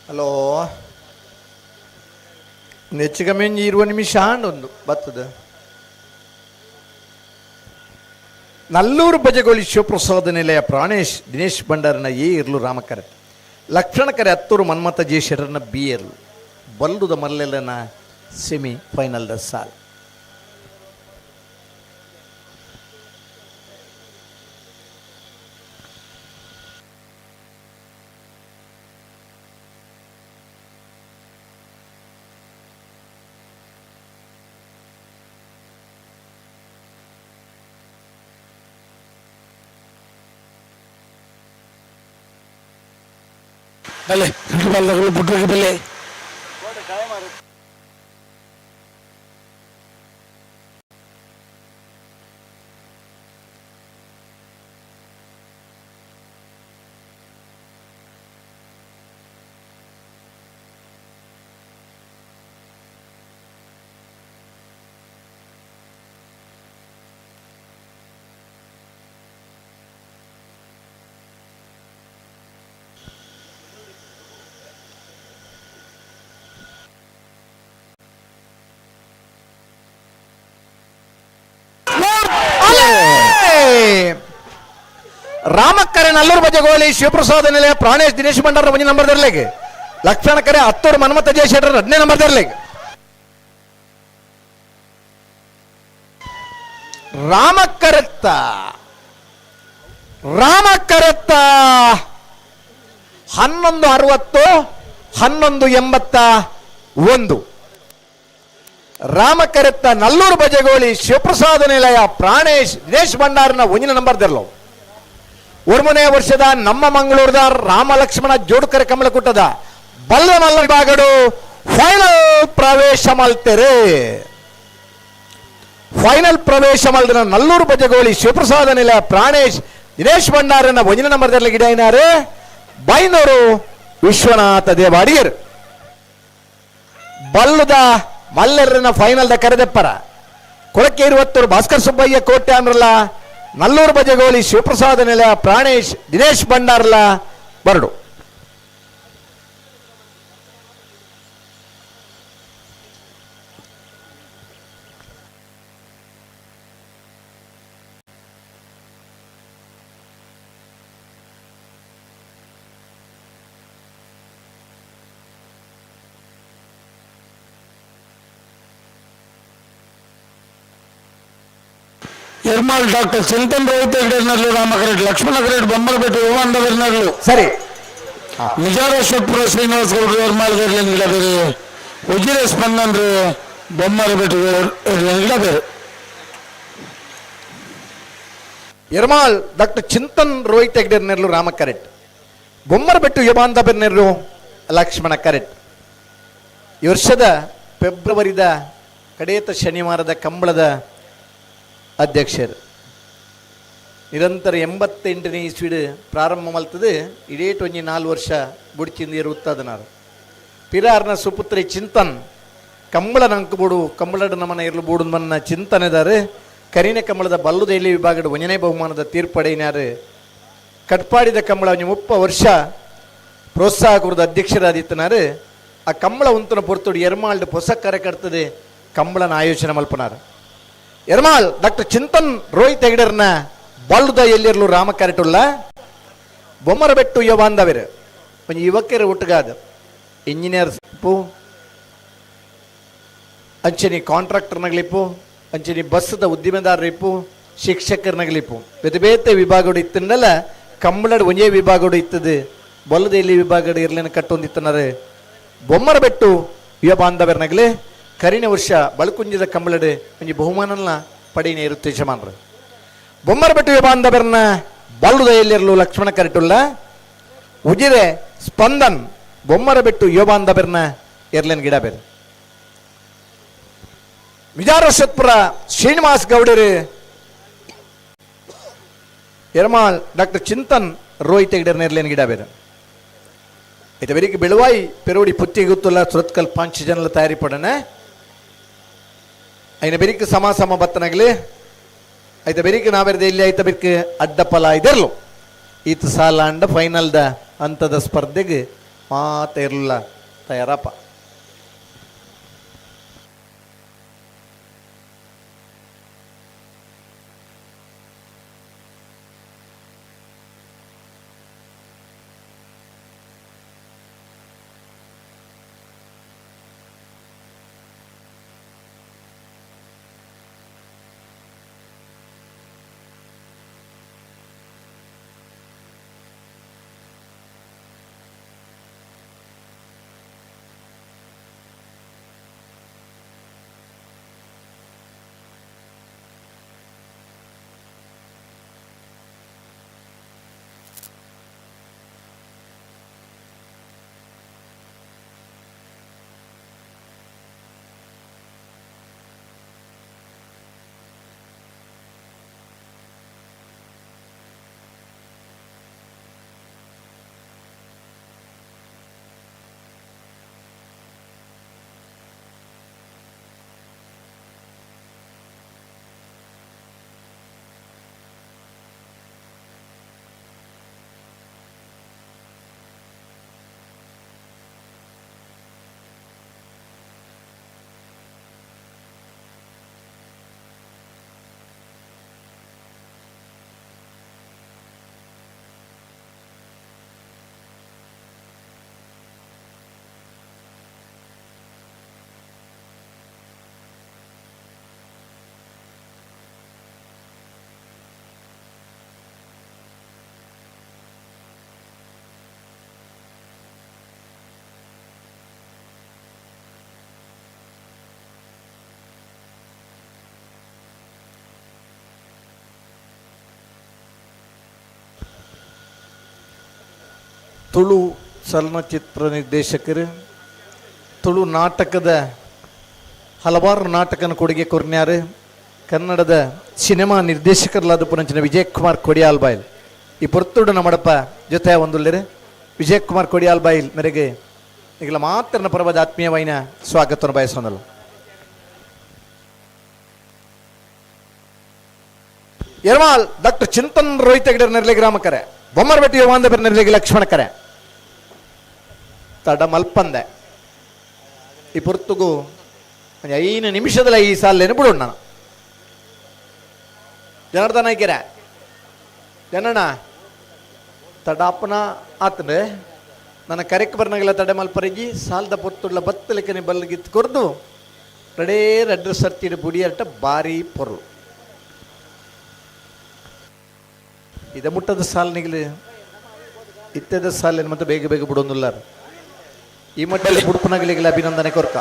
ಹಲೋ, ಹೆಚ್ಚು ಕಮ್ಮಿ ಒಂಜಿ 20 ನಿಮಿಷ ಆಂಡ್ ಒಂದು ಬತ್ತದ. ನಲ್ಲೂರು ಬಜಗೋಳಿ ಶಿವಪ್ರಸಾದ ನಿಲಯ ಪ್ರಾಣೇಶ್ ದಿನೇಶ್ ಭಂಡಾರನ ಎ ಇರ್ಲು ರಾಮಕರೆ, ಲಕ್ಷಣಕರೆ ಹತ್ತೂರು ಮನ್ಮಥ ಜೆ ಶೆಟ್ಟರ್ನ ಬಿ ಇರ್ಲು, ಬಲ್ಲುದ ಮಲ್ಲೆಲ್ಲನ semi final the ಸಾಲ್. ಬಲೆ ಎರಡು ಬಾಲ್ದಕುಲು ಪುಟ್ಟಕ್ಕೆ ಬಲೆ. ರಾಮಕ್ಕರೆ ನಲ್ಲೂರು ಬಜಗೋಳಿ ಶಿವಪ್ರಸಾದ ನಿಲಯ ಪ್ರಾಣೇಶ್ ದಿನೇಶ್ ಭಂಡಾರ ಒಂಜಿ ನಂಬರ್ ದರ್ಲೆಗ್, ಲಕ್ಷಣಕರೆ ಹತ್ತೂರು ಮನ್ಮಥ ಜಯ ಶೆಟ್ಟರ್ 2ನೇ ನಂಬರ್ ದರ್ಲೆಗ್. ರಾಮಕರತ್ತ ರಾಮಕರತ್ತ 11:60 11:81. ರಾಮಕರೆತ್ತ ನಲ್ಲೂರು ಬಜಗೋಳಿ ಶಿವಪ್ರಸಾದ ನಿಲಯ ಪ್ರಾಣೇಶ್ ದಿನೇಶ್ ಭಂಡಾರನ ಒಂಜಿನ ನಂಬರ್ ದೆರ್ಲೋ. ಒರ್ಮನೆ ವರ್ಷದ ನಮ್ಮ ಮಂಗಳೂರದ ರಾಮ ಲಕ್ಷ್ಮಣ ಜೋಡ್ಕರೆ ಕಮಲಕುಟ್ಟದ ಬಲ್ಲ ಮಲ್ಲ ವಿಭಾಗಡು ಫೈನಲ್ ಪ್ರವೇಶ ಮಲ್ತೆರೆ. ಫೈನಲ್ ಪ್ರವೇಶ ಮಲ್ದಿನ ನಲ್ಲೂರು ಬಜಗೋಳಿ ಶಿವಪ್ರಸಾದ ನಿಲಯ ಪ್ರಾಣೇಶ್ ದಿನೇಶ್ ಭಂಡಾರನ ಒಂಜಿನ ನಂಬರ್ ದೆರ್ಲ ಗಿಡೈನಾರೆ ಬೈನೂರು ವಿಶ್ವನಾಥ ದೇವಾಡಿಯರ್. ಬಲ್ಲದ ಮಲ್ಲೆರ್ರನ ಫೈನಲ್ the ಕರೆದೆಪ್ಪರ ಕೊಳಕೇರಿ ಒತ್ತೂರು ಭಾಸ್ಕರ್ ಸುಬ್ಬಯ್ಯ ಕೋಟೆ ಅಂದ್ರಲ್ಲ ನಲ್ಲೂರು ಬಜಗೋಳಿ ಶಿವಪ್ರಸಾದ ನಿಲಯ ಪ್ರಾಣೇಶ್ ದಿನೇಶ್ ಭಂಡಾರ್ಲ ಬರಡು. ಎರ್ಮಾಳ್ ಡಾಕ್ಟರ್ ಚಿಂತನ್ ರೋಹಿತ್ ಹೆಗ್ಡೆನರ್ಲು ರಾಮಕರೆಡ್ ಲಕ್ಷ್ಮಣ ಕರೆಡ್ ಬೊಮ್ಮಲಪೇಟೆ ಯುವಾಂಡವೆರ್ನರ್ಲು ಸರಿ. ನಿಜಾರೇಶ್ವರಪುರ ಶ್ರೀನಿವಾಸ ಗೌಡರು ಎರ್ಮಾಳ್ ಗಿಡ ಬೇರೆ, ಉಜಿರೆ ಸ್ಪಂದನ್ರು ಬೊಮ್ಮಲಪೇಟೆ ಗಿಡ ಬೇರೆ. ಎರ್ಮಾಳ್ ಡಾಕ್ಟರ್ ಚಿಂತನ್ ರೋಹಿತ್ ಹೆಗ್ಡೆ ನೆರ್ಲು ರಾಮ ಕರೆಟ್, ಬೊಮ್ಮರಬೆಟ್ಟು ಯುವಾಂಧ ಬೆರ್ನೆರ್ಲು ಲಕ್ಷ್ಮಣ ಕರೆಟ್. ಈ ವರ್ಷದ ಫೆಬ್ರವರಿದ ಕಡೇತ ಶನಿವಾರದ ಕಂಬಳದ ಅಧ್ಯಕ್ಷರು ನಿರಂತರ 88ನೇ ಇಸ್ವಿಡ್ ಪ್ರಾರಂಭ ಮಲ್ತದೆ. ಇಡೇಟ್ ಒಂಜಿ 4 ವರ್ಷ ಬುಡ್ಚಿಂದಿರು ಉತ್ತದನಾರು ಪಿರಾರ್ನ ಸುಪುತ್ರಿ ಚಿಂತನ್ ಕಂಬಳ ನಂಕಬೋಡು ಕಂಬಳಡ ನಮನ ಇರಲು ಬೋಡು ಮನ್ನ ಚಿಂತನೆದಾರೆ. ಕರಿನ ಕಂಬಳದ ಬಲ್ಲುದೈಲಿ ವಿಭಾಗದ ಒಂಜನೇ ಬಹುಮಾನದ ತೀರ್ಪಡೆಯಿನಾರು. ಕಟ್ಪಾಡಿದ ಕಂಬಳ ಒಂಜಿ 30 ವರ್ಷ ಪ್ರೋತ್ಸಾಹ ಕೊರದ ಅಧ್ಯಕ್ಷರಾದಿತ್ತನಾರು. ಆ ಕಂಬಳ ಉಂತನ ಪೊರ್ತುಡು ಎರ್ಮಾಲ್ಡ್ ಹೊಸ ಕರೆ ಕಟ್ತದೆ ಕಂಬಳನ ಆಯೋಜನೆ ಮಲ್ಪನಾರು. ಎರ್ಮಾಳ್ ಡಾಕ್ಟರ್ ಚಿಂತನ್ ರೋಹಿತ್ ಹೆಗ್ಡೆರ್ನ ಬಲ್ದ ಎಲ್ಲಿರ್ಲು ರಾಮ ಕರೆಟುಲ್ಲ ಬೊಮ್ಮರಬೆಟ್ಟು ಯುವಾಂದವೆರ್ ಒಂಜಿ ಯುವಕರ ಒಟ್ಟುಗಾದ ಇಂಜಿನಿಯರ್ಸ್ ಇಪ್ಪು, ಅಂಚನಿ ಕಾಂಟ್ರಾಕ್ಟರ್ನಗಳಿಪ್ಪು, ಅಂಚನಿ ಬಸ್ದ ಉದ್ದಿಮೆದಾರರು ಇಪ್ಪು, ಶಿಕ್ಷಕರ್ನಗಳಿಪ್ಪು, ಬೇತೆ ಬೇತೆ ವಿಭಾಗಡು ಇತ್ತಂಡಲ್ಲ ಕಂಬಳಡ್ ಒಂಜೇ ವಿಭಾಗಡು ಇತ್ತದು ಬಲ್ಲದ ಎಲ್ಲಿ ವಿಭಾಗಡು ಇರ್ಲೇನ ಕಟ್ಟೊಂದಿತ್ತನಾರೆ. ಬೊಮ್ಮರಬೆಟ್ಟು ಯುವ ಬಾಂಧವರ್ನಗಲೇ ಕರಿನ ವರ್ಷ ಬಳಕುಂಜದ ಕಂಬಳಡು ಒಂಜಿ ಬಹುಮಾನನ ಪಡೆಯಿನ ಇರುತ್ತೆ ಯಜಮಾನರು. ಬೊಮ್ಮರಬೆಟ್ಟು ಯುವ ಬಾಂಧವರ್ನ ಬಲ್ಲುದ ಎಲ್ಲಿರಲು ಲಕ್ಷ್ಮಣ ಕರೆಟುಲ್ಲ ಉಜಿರೆ ಸ್ಪಂದನ್ ಬೊಮ್ಮರಬೆಟ್ಟು ಯುವ ಬಾಂಧವರ್ನ ಎರ್ಲೇನ್ ಗಿಡ ಬೇರೆ. ವಿಜಾರಶತ್ಪುರ ಶ್ರೀನಿವಾಸ್ ಗೌಡರು ಎರ್ಮಾಳ್ ಡಾಕ್ಟರ್ ಚಿಂತನ್ ರೋಹಿತ್ ಹೆಗ್ಡೆರ್ನ ಎರ್ಲೇನ್ ಗಿಡ ಬೇರೆ. ಐತೆ ಬೆರಿಕೆ ಬೆಳುವಾಯಿ ಪೆರೋಡಿ ಪುತ್ತಿ ಗೊತ್ತಲ್ಲ ಸುರತ್ಕಲ್ ಪಾಂಚ ಜನಲ ತಯಾರಿ ಪಡನೆ ಐನ ಬೆರಿಕೆ ಸಮ ಸಮ ಬತ್ತನಾಗಲಿ ಐತ ಬೆರಿಕೆ ನಾವೆರ್ದೆ ಇಲ್ಲಿ ಐತ ಬೆರಿಕೆ ಅಡ್ಡಪಲ ಇದೆರ್ಲು ಈತ ಸಾಲ ಅಂಡ ಫೈನಲ್ದ ಹಂತದ ಸ್ಪರ್ಧೆಗೆ ಮಾತ ಇರಲಿಲ್ಲ ತಯಾರಪ್ಪ. ತುಳು ಚಲನಚಿತ್ರ ನಿರ್ದೇಶಕರು, ತುಳು ನಾಟಕದ ಹಲವಾರು ನಾಟಕನ ಕೊಡುಗೆ ಕೊರ್ನ್ಯಾರು, ಕನ್ನಡದ ಸಿನಿಮಾ ನಿರ್ದೇಶಕರಲಾದ ಪುನಂಚಿನ ವಿಜಯ್ ಕುಮಾರ್ ಕೊಡಿಯಾಲ್ ಬಾಯಿಲ್ ಈ ಪೊರ್ತುಡು ನಮ್ಮಡಪ್ಪ ಜೊತೆ ಒಂದುಲ್ಲೇರು. ವಿಜಯ್ ಕುಮಾರ್ ಕೊಡಿಯಾಲ್ ಬಾಯಿಲ್ ಮೇರೆಗೆ ಈಗಲ ಮಾತ್ರನ ಪರವಾದ ಆತ್ಮೀಯವಾಯಿನ ಸ್ವಾಗತವನ್ನು ಬಯಸೋದಲ್ಲ. ಯರ್ಮಾಲ್ ಡಾಕ್ಟರ್ ಚಿಂತನ್ ರೋಹಿತ್ ಹೆಗಡೆ ನೆರಳಿ ಗ್ರಾಮಕರೆ, ಬೊಮ್ಮರಬೆಟ್ಟಿ ಯೋಗಾಂಧ ನೆರಳಿಗೆ ಲಕ್ಷ್ಮಣ ಕರೆ ತಡ ಮಲ್ಪಂದೆ ಈ ಪೊರ್ತುಗು 5 ನಿಮಿಷದಲ್ಲ ಈ ಸಾಲೇನು ಬಿಡೋಣ ನಾನು. ಜನಾರ್ದನ ಐಕೆರೆ ಜನಣ್ಣ ತಡಾಪನ ಆತಂದ್ರೆ ನನ್ನ ಕರೆಕ್ ಬರ್ನಾಗೆಲ್ಲ ತಡೆ ಮಲ್ಪರಿಗಿ ಸಾಲದ ಪೊರ್ತುಳ್ಳ ಬತ್ತಲಿಕ್ಕನೆ ಬಲ್ಲಗಿತ್ತು ಕೊರ್ದು ರಡೇ ರಡ್ಡು ಸರ್ತಿಡು ಬುಡಿಯರ್ಟ ಬಾರಿ ಪೊರ್ಲು. ಇದ ಮುಟ್ಟದ ಸಾಲನಿಗಲು ಇತ್ತದ ಸಾಲಿನ ಮತ್ತೆ ಬೇಗ ಬೇಗ ಬಿಡೋದಿಲ್ಲ. ಈ ಮಟ್ಟದಲ್ಲಿ ಬುಡುಪನಗಲಿಗೆಲ್ಲ ಅಭಿನಂದನೆ ಕೊರ್ಕ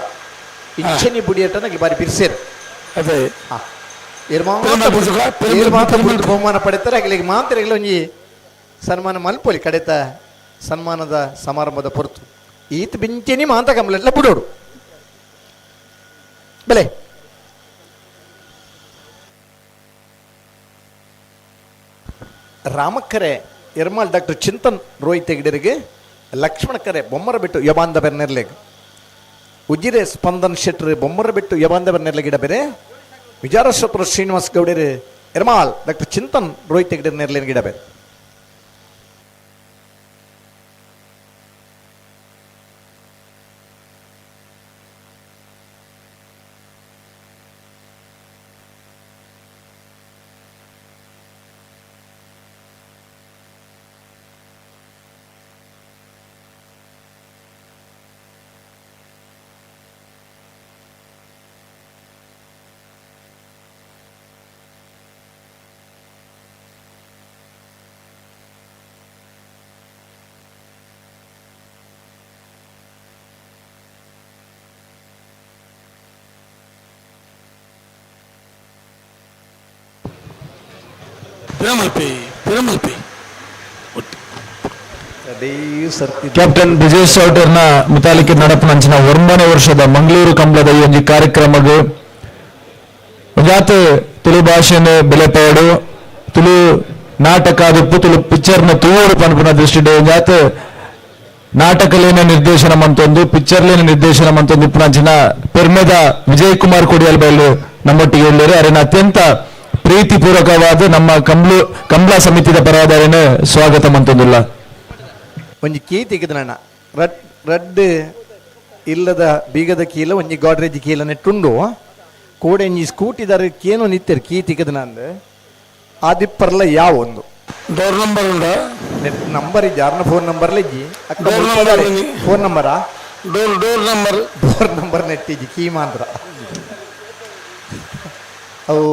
ಇಚ್ಛೆನಿ ಬುಡಿಯಟ್ಟನಾಗಿ ಬಾರಿ ಬಿರ್ಸೇರು. ಅದೇ ಬಹುಮಾನ ಪಡೆತಾರೆ ಅಗಲಿಗೆ ಮಾತ್ರ ಒಂಜಿ ಸನ್ಮಾನ ಮಲ್ಪೊಲಿ ಕಡೆತ ಸನ್ಮಾನದ ಸಮಾರಂಭದ ಪೊರ್ತು ಈತ ಬಿಂಚೆನಿ ಮಾಂತ ಕಂಪ್ಲೇಂಟ್ಲ ಬಿಡೋಡು ಬೆಲೆ. ರಾಮಕ್ಕರೆ ಎರ್ಮಾಲ್ ಡಾಕ್ಟರ್ ಚಿಂತನ್ ರೋಹಿತ್ ಹೆಗ್ಡೆರಿಗೆ, ಲಕ್ಷ್ಮಣಕರೆ ಬೊಮ್ಮರ ಬಿಟ್ಟು ಯಬಾಂದ ಬೆರ್ನೆರ್ಲೆಗ್, ಉಜಿರೆ ಸ್ಪಂದನ್ ಶೆಟ್ರ್ ಬೊಮ್ಮರ ಬಿಟ್ಟು ಯಬಾಂದ ಬೆರ್ನೆರ್ಲೆಗ್ ಗಿಡ ಬೇರೆ, ವಿಚಾರಶೋತ್ರ ಶ್ರೀನಿವಾಸ್ ಗೌಡರು ಎರ್ಮಾಲ್ ಡಾಕ್ಟರ್ ಚಿಂತನ್ ರೋಹಿತ್ ಹೆಗ್ಡೆ ನೆರ್ಲೇನ್ ಗಿಡ ಬೇರೆ. ಕ್ಯಾಪ್ಟನ್ ಬ್ರಿಜೇಶ್ ಚೌಟರ್ನ ಮುತಾಲಿಕೆ ನಡಪುನಂಚಿನ 9ನೇ ವರ್ಷದ ಮಂಗಳೂರು ಕಂಬಳದ ಈ ಒಂಜಿ ಕಾರ್ಯಕ್ರಮಗ್ ಒಂಜಾತ್ ತುಳು ಭಾಷೆನ್ ಬೆಲೆಪಾಡು, ತುಳು ನಾಟಕ ಆದಿಪ್ಪು, ತುಳು ಪಿಕ್ಚರ್ನ ತೂವೊಡು ಪನ್ಪುನ ದೃಷ್ಟಿಡ್ ಒಂಜಾತ್ ನಾಟಕಲೇನ ನಿರ್ದೇಶನ ಮಂತೊಂದು ಪಿಕ್ಚರ್ಲೇನ ನಿರ್ದೇಶನ ಮಂತೊಂದು ಇಪ್ಪುನಂಚಿನ ಪೆರ್ಮೆದ ವಿಜಯ್ ಕುಮಾರ್ ಕೊಡಿಯಾಲ್ ಬೈಲು ನಮ್ಮೊಟ್ಟಿಗೆ ಉಳ್ಳೇರು. ಅರೆನ ಅತ್ಯಂತ ಪ್ರೀತಿಪೂರ್ವಕವಾದ ನಮ್ಮ ಕಂಬ್ಲ ಸಮಿತಿದ ಪರವಾದ ಅರೆನ ಸ್ವಾಗತ ಮಂತೊಂದುಲ್ಲ. ಒಂಜಿ ಕೀ ತೆಗೆದನಣ್ಣ ರಡ್ ರಡ್ ಇಲ್ಲದ ಬೀಗದ ಕೀಲ ಒಂಜಿ ಗಾಡ್ರೇಜ್ ಕೀಲ ನೆಟ್ಟುಂಡು ಕೋಡೆ ಒಂಜಿ ಸ್ಕೂಟಿದಾರ ಕೇನೋ ನಿತ್ತೆರ್ ಕೀ ತಿಕ್ಕದನ ಅಂದ್ ಆದಿಪ್ಪರ್ಲ ಯಾವ ಒಂದು ಡೋರ್ ನಂಬರ್ ಉಂಡ ನೆಟ್ ನಂಬರ್ ಇಜ್ಜಿ ಯಾರನ್ನ ಫೋನ್ ನಂಬರ್ ಇಜ್ಜಿ ಅಕ್ಕ ಡೋರ್ ನಂಬರ್ ಫೋನ್ ನಂಬರಾ door door number door number ನೆಟ್ಟಿಜ್ಜಿ key ಮಾತ್ರ. ಅವು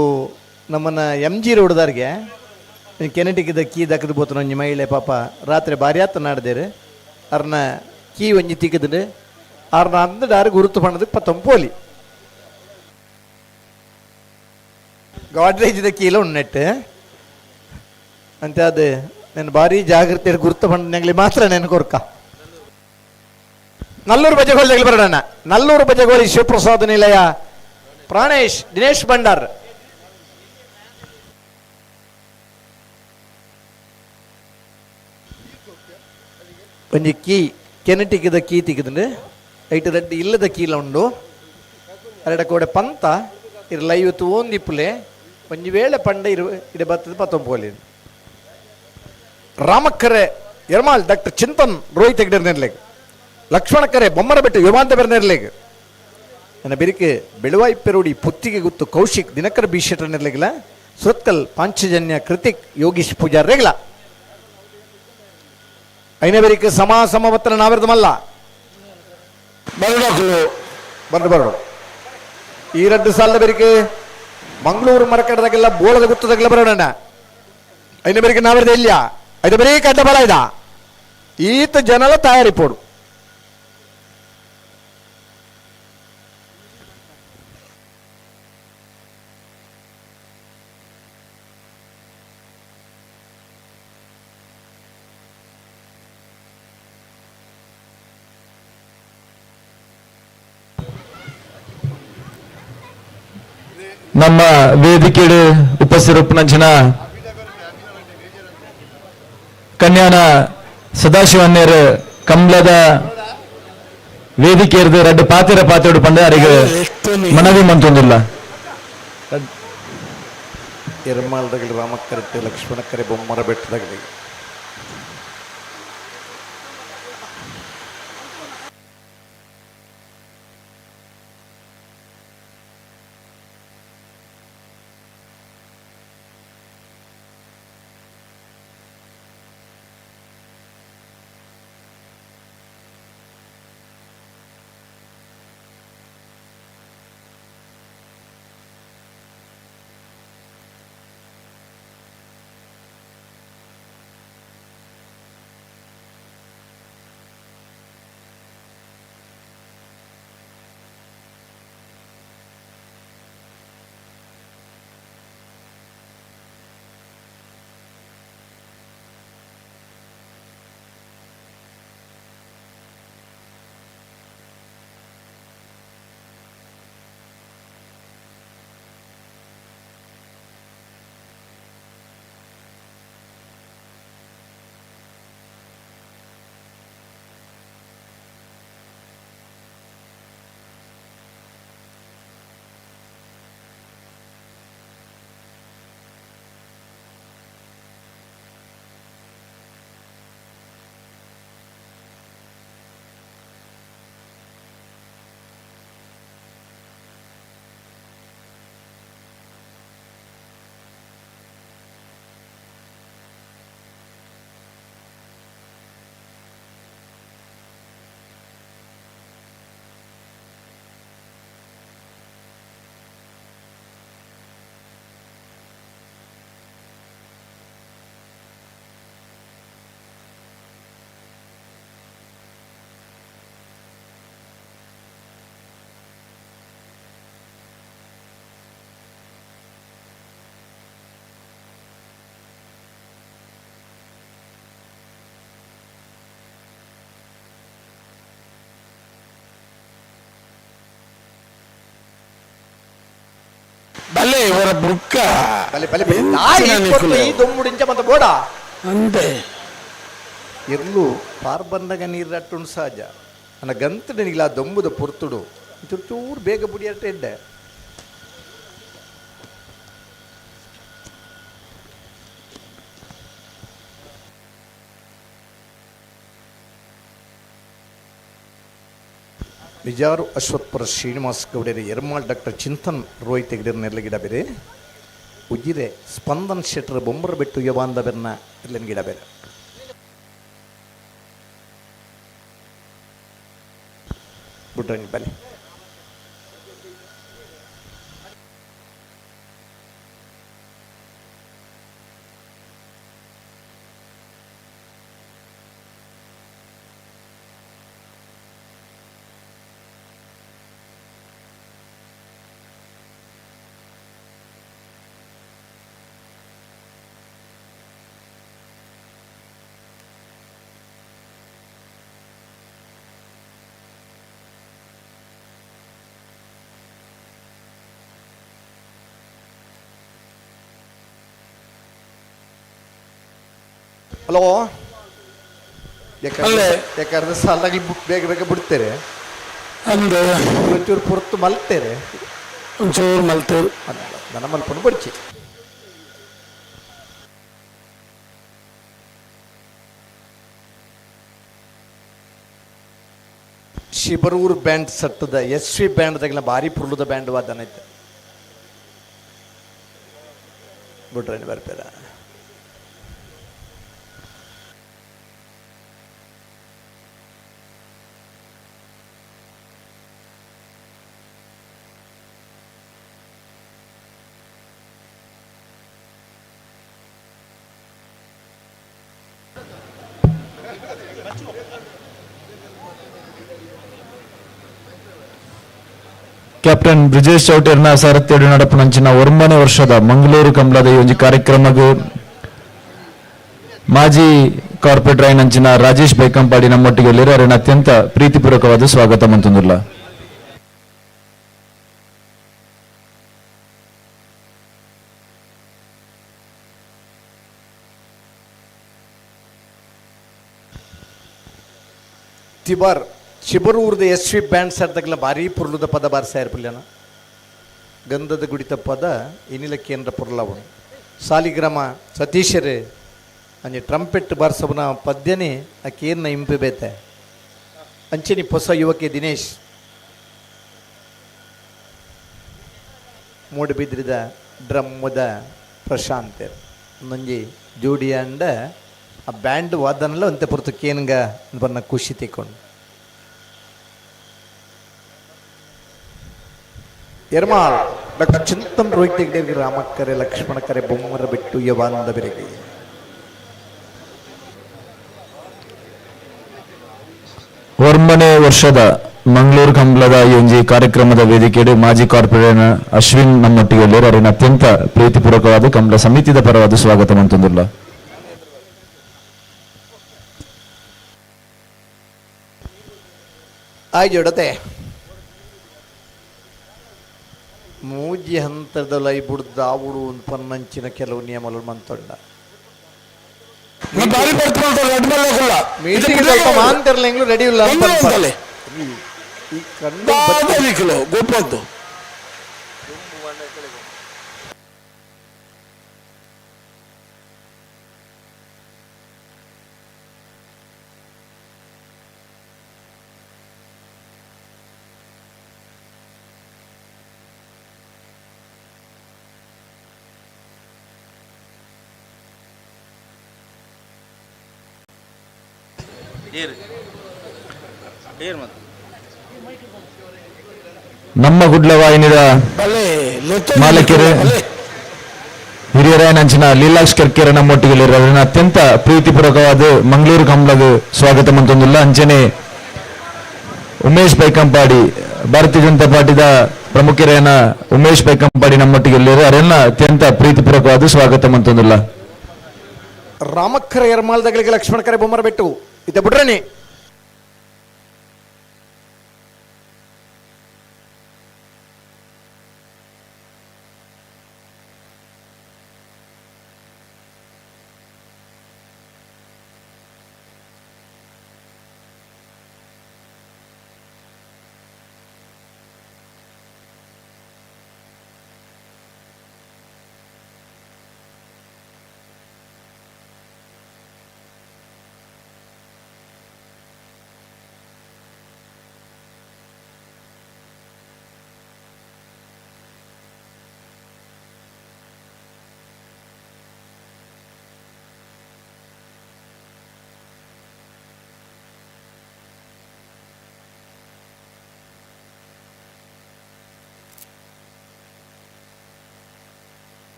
ನಮ್ಮನ್ನ ಎಮ್ ಜಿ ರೋಡ್ದಾರ್ಗೆ ಕೆನೆಟಿಕ್ಕಿದ ಕೀ ದಕ್ಕದು ಬೋತನ ಒಂಜಿ ಮಹಿಳೆ ಪಾಪ ರಾತ್ರಿ ಭಾರಿ ಆತ ನಾಡ್ದೇರು ಅರ್ನ ಕೀ ಒಂಜಿ ತಿಕ್ಕದ್ರೆ ಅರ್ನ ಅಂದಡ ಆರು ಗುರುತು ಪಣ್ಣದಕ್ಕೆ ಪತ್ತೊಂಪೋಲಿ ಗಾಡ್ರೇಜ್ದ ಕೀಲ ಉಣ್ಣೆಟ್ಟು ಅಂತ ಅದು నేను ಭಾರಿ ಜಾಗ್ರತೆ ಗುರುತು ಪಣ್ಣಂಗ್ಲಿ ಮಾತ್ರ ನೆನ ಕೊರ್ಕ. ನಲ್ಲೂರು ಬಜಗೋಳಿ ಬರೋಣ. ನಲ್ಲೂರು ಬಜಗೋಳಿ ಶಿವಪ್ರಸಾದ ನಿಲಯ ಪ್ರಾಣೇಶ್ ದಿನೇಶ್ ಭಂಡಾರ್. ಒಂಜಿ ಕೀ ಕೆನಟಿಕ್ಕಿದ ಕೀ ತಿಕ್ಕದಂಡು ಐಟ್ ರಡ್ಡ್ ಇಲ್ಲದ ಕೀಲ ಉಂಡು ಅರೆಡ ಕೋಡೆ ಪಂತ ಇರ್ ಲೈವ್ ತೂವೊಂದಿಪ್ಪುಲೆ ಒಂಜಿ ವೇಳೆ ಪಂಡ ಇರು ಇಡೆ ಬತ್ತದ ಪತ್ತೊಂಪೋಲಿ. ರಾಮಕ್ಕರೆ ಎರ್ಮಾಲ್ ಡಾಕ್ಟರ್ ಚಿಂತನ್ ರೋಹಿತ್ ಹೆಗ್ಡೆ ನೆರ್ಲೆಗ್, ಲಕ್ಷ್ಮಣಕರೆ ಬೊಮ್ಮರಬೆಟ್ಟು ವಿಮಾಂತ ಬೆರ್ನೆರ್ಲೆಗ್, ನನ್ನ ಬಿರಿಕೆ ಬೆಳುವಾಯಿ ಪೆರುಡಿ ಪುತ್ತಿಗೆ ಗುತ್ತು ಕೌಶಿಕ್ ದಿನಕರ ಬಿ ಶೆಟ್ಟರ್ ನೆರ್ಲೆಗ್ಲ, ಸುರತ್ಕಲ್ ಪಾಂಚಜನ್ಯ ಕೃತಿಕ್ ಯೋಗೀಶ್ ಪೂಜಾರ್ ರೆಗ್ಲ. ಐನ ಬೆರಿಕೆ ಸಮ ಸಮವತ್ರ ನಾವಿರ್ದಮಲ್ಲ ಬರಡಾಕುಲು ಬರ್ದು ಬರಡು ಈ ರಡ್ಡು ಸಾಲದ ಬೆರಿಕೆ ಮಂಗಳೂರು ಮರಕಡದಾಗೆಲ್ಲ ಬೋಳದ ಗುತ್ತದಾಗೆಲ್ಲ ಬರೋಣ. ಐನ ಬೆರಿಕೆ ನಾವಿರ್ದ ಇಲ್ಲ ಐದ ಬರೀ ಕಡ್ಡ ಬಲ ಇದ ಈತ ಜನಲ ತಯಾರಿ ಪೋಡು. ನಮ್ಮ ವೇದಿಕೆಡು ಉಪಸ್ಥಿರಪ್ಪನಂಚಿನ ಕನ್ಯಾನ ಸದಾಶಿವನ್ನೇರು ಕಂಬ್ಲದ ವೇದಿಕೆಯರ್ದು ರಡ್ಡು ಪಾತಿರ ಪಾತಿಡು ಪಂಡ ಅರಿಗೆ ಮನವಿ ಮಂತೊಂದಿಲ್ಲ. ಎರ್ಮಾಲ್ದಗಲಿ ರಾಮಕ್ಕರೆಟ್ಟೆ ಲಕ್ಷ್ಮಣಕ್ಕರೆ ಬೊಮ್ಮರ ಬೆಟ್ಟದಗಲಿ. ಬಲೆ ಇವರ ಬುಕ್ಕ. ಬಲೆ ಬಲೆ ಬಲೆ ನಾಯಿ ಕೊಟ್ಟು ಈ ದೊಮ್ಮುಡಿಂಚ ಮತ್ತೆ ಬೋಡ. ಅಂದೆ. ಎರ್ಲು ಪಾರ್ ಬಂದಾಗ ನೀರು ರಟ್ಟುಂಡು ಸಹಜ ನನ್ನ ಗಂತನಿಗಿಲ್ಲ. ದೊಂಬುದ ಪೊರ್ತುಡು ಚೂರು ಚೂರು ಬೇಗ ಬುಡಿಯಟ್ಟ ಇದ್ದೆ. ಬಿಜಾರು ಅಶ್ವತ್ಪುರ ಶ್ರೀನಿವಾಸ್ ಗೌಡರ ಎರ್ಮಾಳ್ ಡಾಕ್ಟರ್ ಚಿಂತನ್ ರೋಹಿತ್ ಹೆಗ್ಡೆರ್ ನೆರ್ಲ ಗಿಡ ಬೇರೆ. ಉಜಿರೆ ಸ್ಪಂದನ್ ಶೆಟ್ಟರ್ ಬೊಂಬರ ಬೆಟ್ಟು ಯವಾಂದ ಬೆರ್ನ ಇರ್ಲೆನ್ ಗಿಡ ಬೇರೆ. ಬುಡ್ರಂಗಿ ಬಲೆ. ಹಲೋ, ಯಾಕಂದ್ರೆ ಅಲ್ಲೇ. ಯಾಕಂದ್ರೆ ಸಾಲಾಗಿ ಬೇಗ ಬೇಗ ಬಿಡ್ತೇವೆ. ಅಂದೆ. ಒಂಚೂರು ಪೊರ್ತು ಮಲ್ತೇವೆ. ಒಂಚೂರು ಮಲ್ತೇರು. ನನ್ನ ಮಲ್ಪನ್ನು ಬಡ್ಚಿ. ಶಿಬರೂರು ಬ್ಯಾಂಡ್ ಸಟ್ಟದ S V band ತಗಿನ ಭಾರಿ ಪುರ್ಲುದ ಬ್ಯಾಂಡ್ ವಾದನ ಐತೆ. ಬಿಟ್ರೆ ಬರ್ಪೇರ. ಕ್ಯಾಪ್ಟನ್ ಬ್ರಿಜೇಶ್ ಚೌಟೇರ್ನ ಸಾರಥ್ಯಡು ನಡಪುನಂಚಿನ 9ನೇ ವರ್ಷದ ಮಂಗಳೂರು ಕಂಬ್ಲದ ಈ ಒಂಜಿ ಕಾರ್ಯಕ್ರಮಗ್ ಮಾಜಿ ಕಾರ್ಪೊರೇಟರ್ ಆಯಿನಂಚಿನ ರಾಜೇಶ್ ಬೈಕಂಪಾಡಿ ನಮ್ಮೊಟ್ಟಿಗೆ ಅರೆನ ಅತ್ಯಂತ ಪ್ರೀತಿಪೂರ್ವಕವಾದ ಸ್ವಾಗತ ಮಂತೊಂದುಲ್ಲ. ತಿಬಾರ್ ಶಿಬರೂರ್ದ ಎಸ್ ವಿ ಬ್ಯಾಂಡ್ ಸರ್ದಗ್ಲ ಭಾರೀ ಪುರ್ಲುದ ಪದ ಬಾರಿಸಾಯರ್ ಪುಲ್ಯನ ಗಂಧದ ಗುಡಿತ ಪದ ಇನಿಲ ಕೇಂದ್ರ ಪುರ್ಲವನು ಸಾಲಿಗ್ರಾಮ ಸತೀಶರೇ ಅಂಜೆ ಟ್ರಂಪೆಟ್ ಬಾರ್ಸವನ ಪದ್ಯನೇ ಆ ಕೇರ್ನ ಇಂಪು ಬೇತೆ ಅಂಚೆನಿ ಹೊಸ ಯುವಕೆ ದಿನೇಶ್ ಮೂಡುಬಿದ್ರಿದ ಡ್ರಮ್ಮದ ಪ್ರಶಾಂತ್ ಒಂದೊಂಜಿ ಜೋಡಿ ಅಂಡ ಆ ಬ್ಯಾಂಡ್ ವಾದನಲ್ಲ ಒಂತೆ ಪೊರ್ತು ಕೇನ್ಗ ಬನ್ನ ಖುಷಿ ತಿಕ್ಕೊಂಡು ಎರ್ಮಾಳ್ ಡಾಕ್ಟರ್ ಚಿಂತನ್ ರೋಹಿತ್ ಹೆಗ್ಡೆ ರಾಮಕ್ಕರೆ ಲಕ್ಷ್ಮಣಕರೆ ಬೊಮ್ಮರ ಬಿಟ್ಟು ಯವಾನಂದ ಬೆರಗೆ. ಒರ್ಮನೆ ವರ್ಷದ ಮಂಗಳೂರು ಕಂಬಳದ ಈ ಒಂಜಿ ಕಾರ್ಯಕ್ರಮದ ವೇದಿಕೆಯಡು ಮಾಜಿ ಕಾರ್ಪೊರೇಟರ್ ಅಶ್ವಿನ್ ನಮ್ಮೊಟ್ಟಿಗೆ ಅವರಿನ ಅತ್ಯಂತ ಪ್ರೀತಿಪೂರ್ವಕವಾದ ಕಂಬಳ ಸಮಿತಿದ ಪರವಾದ ಸ್ವಾಗತ ಮಂತೊಂದುಲ್ಲ. ಆಯ್ಜೋಡತೆ ಮೂಜಿ ಹಂತದ ಬುಡ್ದು ಆವುಡು ಒಂದು ಪನ್ನಂಚಿನ ಕೆಲವು ನಿಯಮಗಳು ಮಂತೊಂಡ. ಮೀಟಿಂಗ್ ಸ್ವಲ್ಪ ಮಾಂತಿರ್ಲ ಎಂಗ್ಲು ರೆಡಿ ಇಲ್ಲ ಅಂತ ಪನ್ಪರ್. ಈ ಕಣ್ಣು ಗೋಪದ್ದು ನಮ್ಮ ಗುಡ್ಲ ವಾಹಿನಿದ ಮಾಲೀಕರು ಹಿರಿಯರಾಯನಂಚಿನ ಲೀಲಾಕ್ಷ್ ಕೆರ್ಕೆರೆ ನಮ್ಮೊಟ್ಟಿಗೆ ಅವರನ್ನ ಅತ್ಯಂತ ಪ್ರೀತಿಪೂರ್ವಕವಾದ ಮಂಗಳೂರು ಕಂಬಳದ ಸ್ವಾಗತ ಮಂತೊಂದುಲ್ಲ. ಅಂಚನೆ ಉಮೇಶ್ ಬೈಕಂಪಾಡಿ ಭಾರತೀಯ ಜನತಾ ಪಾರ್ಟಿದ ಪ್ರಮುಖರೇನ ಉಮೇಶ್ ಬೈಕಂಪಾಡಿ ನಮ್ಮೊಟ್ಟಿಗೆ ಅವರನ್ನ ಅತ್ಯಂತ ಪ್ರೀತಿಪೂರ್ವಕವಾದ ಸ್ವಾಗತ ಮಂತೊಂದುಲ್ಲ. ರಾಮಕ್ಕರ ಎರ್ಮಾಲ್ದಗಳಿಗೆ ಲಕ್ಷ್ಮಣಕರೆ ಬೊಮ್ಮರ ಬೆಟ್ಟು ಇದ್ದ ಬಿಡ್ರನಿ.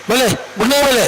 ಬಲೆ ಬುಡ್ಲೆ ಬಲೆ.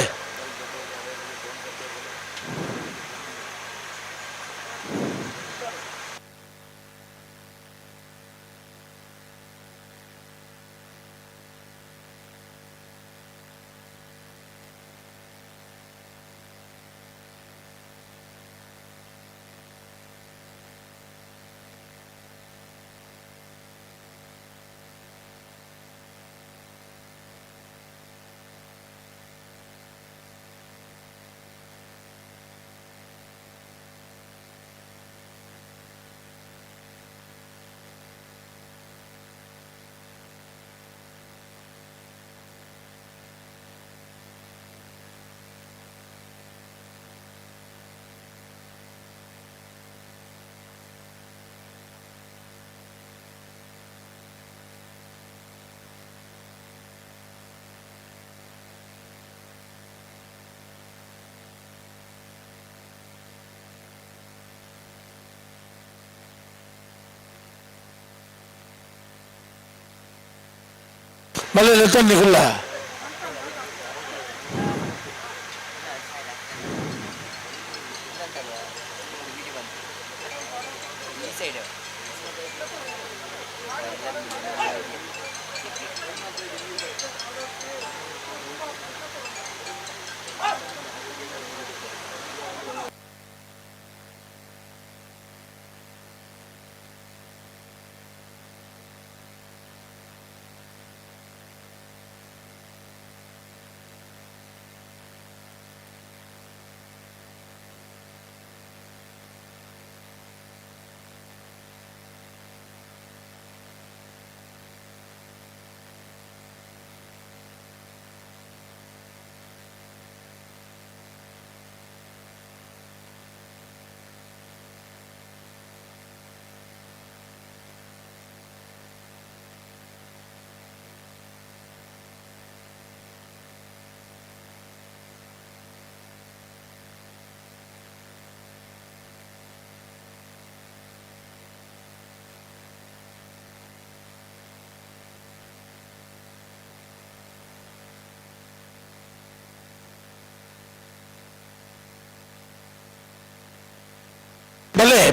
ಬಲೆ ಲೆತ್ತೊಂದಿಗುಲ್ಲ.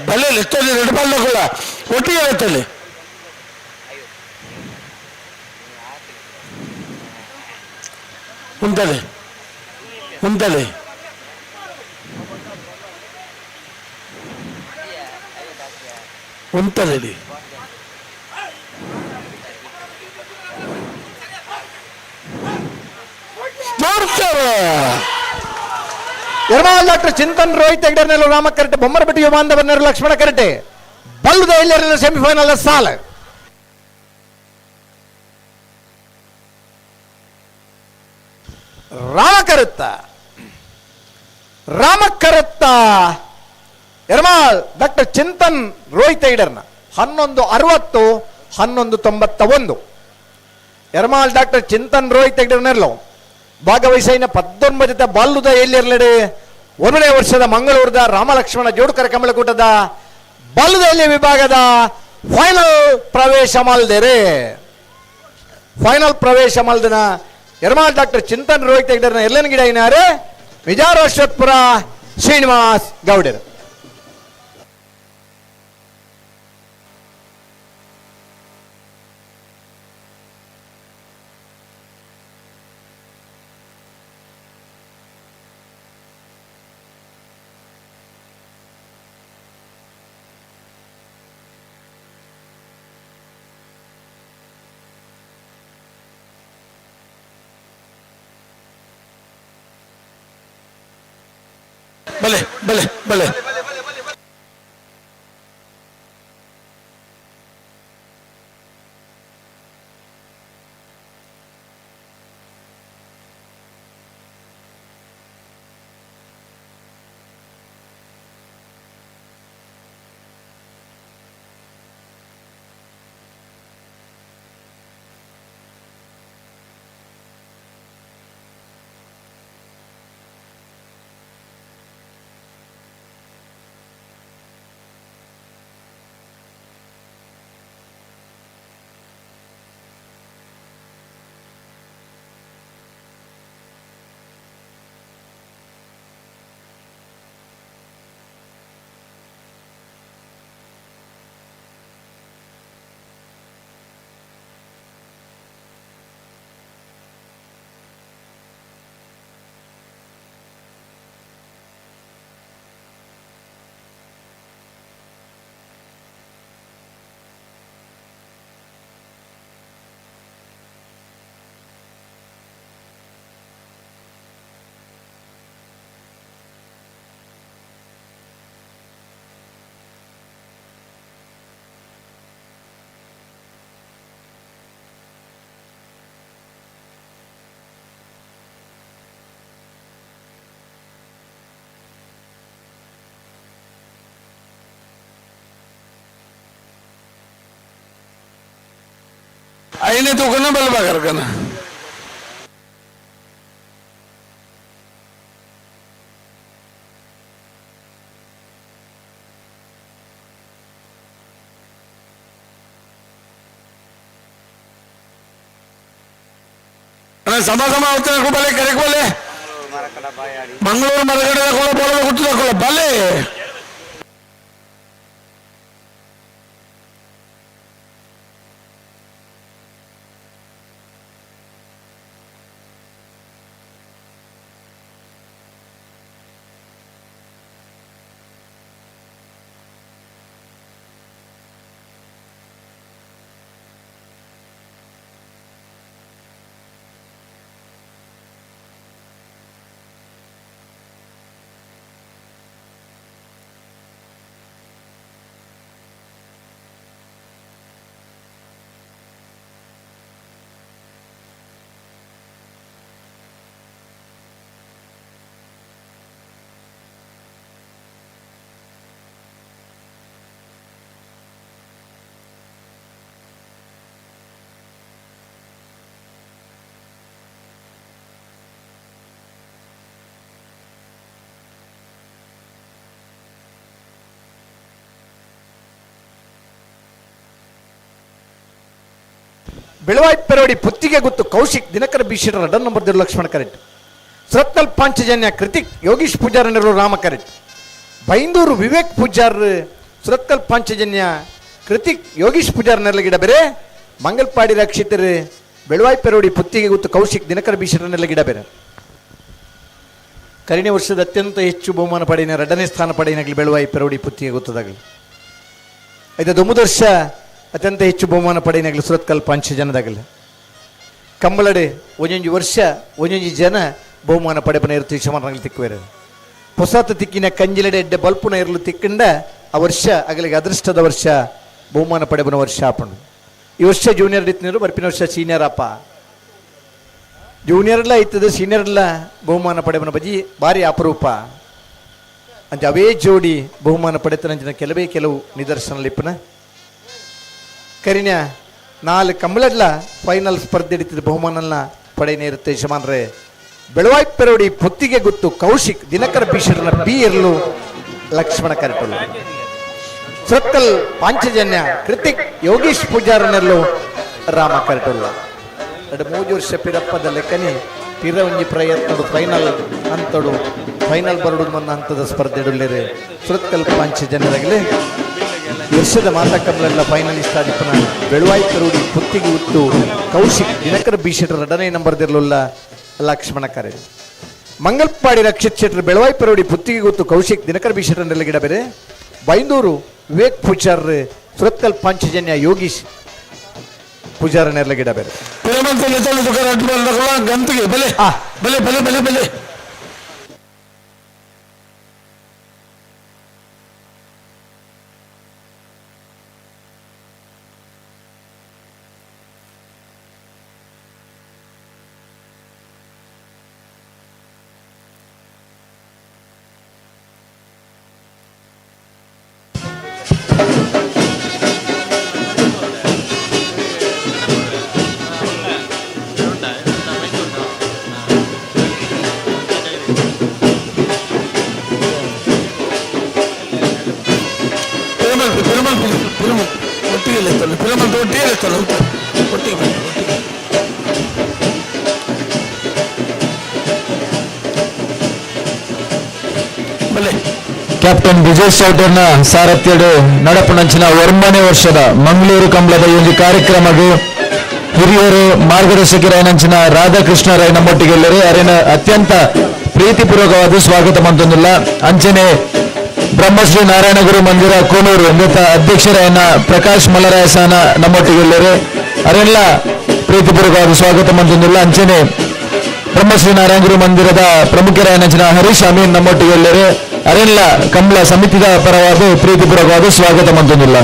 ಬಲೆ ಲೆತ್ತಲ್ಲಿ ರೆಡ್ ಬಾಲ್ ಕೂಡ ಒಟ್ಟಿಗೆ ಲೆತ್ತಲ್ಲಿ. ಉಂತಲೆ ಉಂತಲೆ ಉಂತಲೆ. Ermal doctor Chintan Rohit ಹೆಗ್ಡೆರ್ನೆಲ್ಲ Rama karate, ಬೊಮ್ಮರಪಟ್ಟಿ ಯುವಾಂಧವರ್ನರು Lakshmana karate, ಬಲ್ಲುದ ಎಲ್ಲರ ಸೆಮಿಫೈನಲ್ ಸಾಲ. ರಾಮಕರುತ್ತ ರಾಮಕರುತ್ತ ಎರ್ಮಾಲ್ ಡಾಕ್ಟರ್ ಚಿಂತನ್ ರೋಹಿತ್ ಹೆಗ್ಡೆರ್ನ 11:60 11:91. ಎರ್ಮಾಲ್ ಡಾಕ್ಟರ್ ಚಿಂತನ್ ರೋಹಿತ್ ಹೆಗ್ಡೆರ್ನೆಲ್ಲೋ ಭಾಗವಹಿಸೈನ 19 ಬಾಲ್ಲುದ ಎಲ್ಲಿರಲೆಡೆ 1ನೇ ವರ್ಷದ ಮಂಗಳೂರದ ರಾಮಲಕ್ಷ್ಮಣ ಜೋಡುಕರ ಕಮಲಕೂಟದ ಬಾಲ್ಲುದ ಎಲ್ಲಿ ವಿಭಾಗದ ಫೈನಲ್ ಪ್ರವೇಶ ಮಾಲ್ದೇರೆ. ಫೈನಲ್ ಪ್ರವೇಶ ಮಾಲ್ದನ ಎರ್ಮಾಲ್ ಡಾಕ್ಟರ್ ಚಿಂತನ್ ರೋಹಿತ್ ಹೆಗ್ಡೆರ್ನ ಎಲ್ಲನ ಗಿಡ ಇನಾರೆ ವಿಜಾರ ಅಶ್ವತ್ಪುರ ಶ್ರೀನಿವಾಸ್ ಗೌಡರು. ಬಲೆ ಬಲೆ ಬಲೆ. ಐನೇ ತೂಕನ ಬಲ್ಬ ಕರ್ಕನ. ಸಮ ಸಮ ಅವತರಕ್ಕೂ ಬಲೆ ಕರೆಕ್ ಬಲೆ. ಮಂಗಳೂರು ಮರಗಡೆ ಬೋಲ ಗುಟ್ಟದ ಬಲೆ. ಬೆಳವಾಯಿ ಪೆರೋಡಿ ಪುತ್ತಿಗೆ ಗುತ್ತು ಕೌಶಿಕ್ ದಿನಕರ ಬಿಶಿರ ರಡನ್ ನಂಬರ್ ದಿರು ಲಕ್ಷ್ಮಣ ಕರೆಟ್, ಸುರತ್ಕಲ್ ಪಾಂಚಜನ್ಯ ಕೃತಿಕ್ ಯೋಗೀಶ್ ಪೂಜಾರನರು ರಾಮ ಕರೆಟ್, ಬೈಂದೂರು ವಿವೇಕ್ ಪೂಜಾರ್ ಸುರತ್ಕಲ್ ಪಾಂಚಜನ್ಯ ಕೃತಿಕ್ ಯೋಗೀಶ್ ಪೂಜಾರ್ ನೆರಳು ಗಿಡ ಬೇರೆ. ಮಂಗಲ್ಪಾಡಿ ರಕ್ಷಿತರು ಬೆಳವಾಯಿ ಪೆರೋಡಿ ಪುತ್ತಿಗೆ ಗೊತ್ತು ಕೌಶಿಕ್ ದಿನಕರ ಬಿ ಶೆಟ್ಟರ್ ನೆರಳು ಗಿಡ ಬೇರೆ. ಕರಿಣೆ ವರ್ಷದ ಅತ್ಯಂತ ಹೆಚ್ಚು ಬಹುಮಾನ ಪಡೆಯಿನ ಎರಡನೇ ಸ್ಥಾನ ಪಡೆಯಿನಾಗಲಿ ಬೆಳವಾಯಿ ಪೆರೋಡಿ ಪುತ್ತಿಗೆ ಗೊತ್ತದಾಗಲಿ. ಐದು ದೊಮ್ಮದ ವರ್ಷ ಅತ್ಯಂತ ಹೆಚ್ಚು ಬಹುಮಾನ ಪಡೆಯಿನಾಗಲಿ ಸುರತ್ಕಲ್ ಪಾಂಚಜನದಾಗಲಿ. ಕಂಬಳಡೆ ಒಂದೊಂದು ವರ್ಷ ಒಂದೊಂದು ಜನ ಬಹುಮಾನ ಪಡೆಪನ ಇರ್ತೀವಿ ಶಮನಾಗಲಿ ತಿಕ್ಕುವೇರು. ಹೊಸತ ತಿಕ್ಕಿನ ಕಂಜಿಲಡೆ ಎಡ್ಡೆ ಬಲ್ಪುನ ಇರಲು ತಿಕ್ಕಿಂಡ ಆ ವರ್ಷ ಅಗಲಿಗೆ ಅದೃಷ್ಟದ ವರ್ಷ ಬಹುಮಾನ ಪಡೆಪನ ವರ್ಷ ಆಪಣು. ಈ ವರ್ಷ ಜೂನಿಯರ್ ಇತ್ತಿನರು ಬರ್ಪಿನ ವರ್ಷ ಸೀನಿಯರ್ ಅಪ್ಪ. ಜೂನಿಯರ್ಲ ಇತ್ತದ ಸೀನಿಯರ್ಲ ಬಹುಮಾನ ಪಡೆಪನ ಬಜಿ ಭಾರಿ ಅಪರೂಪ. ಅಂಚ ಅವೇ ಜೋಡಿ ಬಹುಮಾನ ಪಡೆತನಂಚಿನ ಕೆಲವೇ ಕೆಲವು ನಿದರ್ಶನ ಲಿಪ್ಪನ. ಕರಿನ ನಾಲ್ ಕಂಬಳಡ್ಲ ಫೈನಲ್ ಸ್ಪರ್ಧೆ ಹಿಡಿತದ ಬಹುಮಾನನ್ನ ಪಡೆಯನೇ ಇರುತ್ತೆ ಯಜಮಾನ್ರೆ. ಬೆಳವಾಯಿ ಪೆರೋಡಿ ಪುತ್ತಿಗೆ ಗುತ್ತು ಕೌಶಿಕ್ ದಿನಕರ ಬೀಶರನ ಬಿ ಇರಲು ಲಕ್ಷ್ಮಣ ಕರೆಟಲು. ಸುರತ್ಕಲ್ ಪಾಂಚಜನ್ಯ ಕೃತಿಕ್ ಯೋಗೀಶ್ ಪೂಜಾರನೆಲ್ಲೂ ರಾಮ ಕರೆಟುಲ್ಲ. ಎರಡು ಮೂಜು ವರ್ಷ ಪಿರಪ್ಪದ ಲೆಕ್ಕನೆ ಪಿರ ಒಂಜಿ ಪ್ರಯತ್ನದ ಫೈನಲ್ ಹಂತಡು ಫೈನಲ್ ಬರಡು ಮನ್ನ ಹಂತದ ಸ್ಪರ್ಧೆ ಇಡಲಿರೆ ಸುರತ್ಕಲ್ ಪಾಂಚಜನ್ಯದಾಗಲಿ. ವರ್ಷದ ಮಾತಾ ಕಮಲೆಲ್ಲ ಫೈನಲಿಸ್ಟ್ ಆದಿಪ್ಪನ ಬೆಳುವಾಯಿ ಪೆರೋಡಿ ಪುತ್ತಿಗೆ ಉತ್ತು ಕೌಶಿಕ್ ದಿನಕರ ಬಿ ಶೆಟ್ಟರ್ ಎರಡನೇ ನಂಬರ್ದಿರಲಿಲ್ಲ ಲಕ್ಷ್ಮಣ ಕರೆ. ಮಂಗಲ್ಪಾಡಿ ರಕ್ಷಿತ್ ಶೆಟ್ಟರ್ ಬೆಳವಾಯಿ ಪೆರೋಡಿ ಪುತ್ತಿಗೆ ಗೊತ್ತು ಕೌಶಿಕ್ ದಿನಕರ ಬಿ ಶೆಟ್ಟರ್ ಗಿಡ ಬೇರೆ. ಬೈಂದೂರು ವಿವೇಕ್ ಪೂಜಾರ್ ಸುರತ್ಕಲ್ ಪಾಂಚಜನ್ಯ ಯೋಗೀಶ್ ಪೂಜಾರ ನೆರಳ ಗಿಡ ಬೇರೆ. ಗಂತಿಗೆ ಬಲೆ ಬಲೆ ಬಲೆ ಬಲೆ ಬಲೆ. ಒಟ್ಟಿಗೆ ಬನ್ನಿ, ಒಟ್ಟಿಗೆ. ಬಲೆ. ಕ್ಯಾಪ್ಟನ್ ವಿಜಯ್ ಚೌಟರ್ನ ಸಾರಥ್ಯಡು ನಡಪುನಂಚಿನ ಒಂಬನೇ ವರ್ಷದ ಮಂಗಳೂರು ಕಂಬಳದ ಈ ಒಂದು ಕಾರ್ಯಕ್ರಮಕ್ಕೆ ಹಿರಿಯರು ಮಾರ್ಗದರ್ಶಕರಾಯನಂಚಿನ ರಾಧಾಕೃಷ್ಣ ರೈ ನಮ್ಮೊಟ್ಟಿಗೆಲ್ಲರು ಅರಿನ ಅತ್ಯಂತ ಪ್ರೀತಿಪೂರ್ವಕವಾದ ಸ್ವಾಗತ ಮಂತೊಂದಿಲ್ಲ. ಅಂಚನೆ ಬ್ರಹ್ಮಶ್ರೀ ನಾರಾಯಣಗುರು ಮಂದಿರ ಕೋನೂರು ಮೃತ ಅಧ್ಯಕ್ಷರಾಯನ ಪ್ರಕಾಶ್ ಮಲರಾಯಸಾನ ನಮ್ಮೊಟ್ಟಿಗೆಲ್ಲರು ಅರೆಲ್ಲ ಪ್ರೀತಿಪೂರ್ವಕವಾದ ಸ್ವಾಗತ ಮಂತೊಂದಿಲ್ಲ. ಅಂಚನೆ ಬ್ರಹ್ಮಶ್ರೀ ನಾರಾಯಣಗುರು ಮಂದಿರದ ಪ್ರಮುಖರಾಯನಂಚಿನ ಹರೀಶ್ ಅಮೀನ್ ನಮ್ಮೊಟ್ಟಿಗೆಲ್ಲರು ಅರೆಲ್ಲ ಕಂಬಳ ಸಮಿತಿದ ಪರವಾದ ಪ್ರೀತಿಪೂರ್ವಕವಾದ ಸ್ವಾಗತ ಮಂತೊಂದಿಲ್ಲ.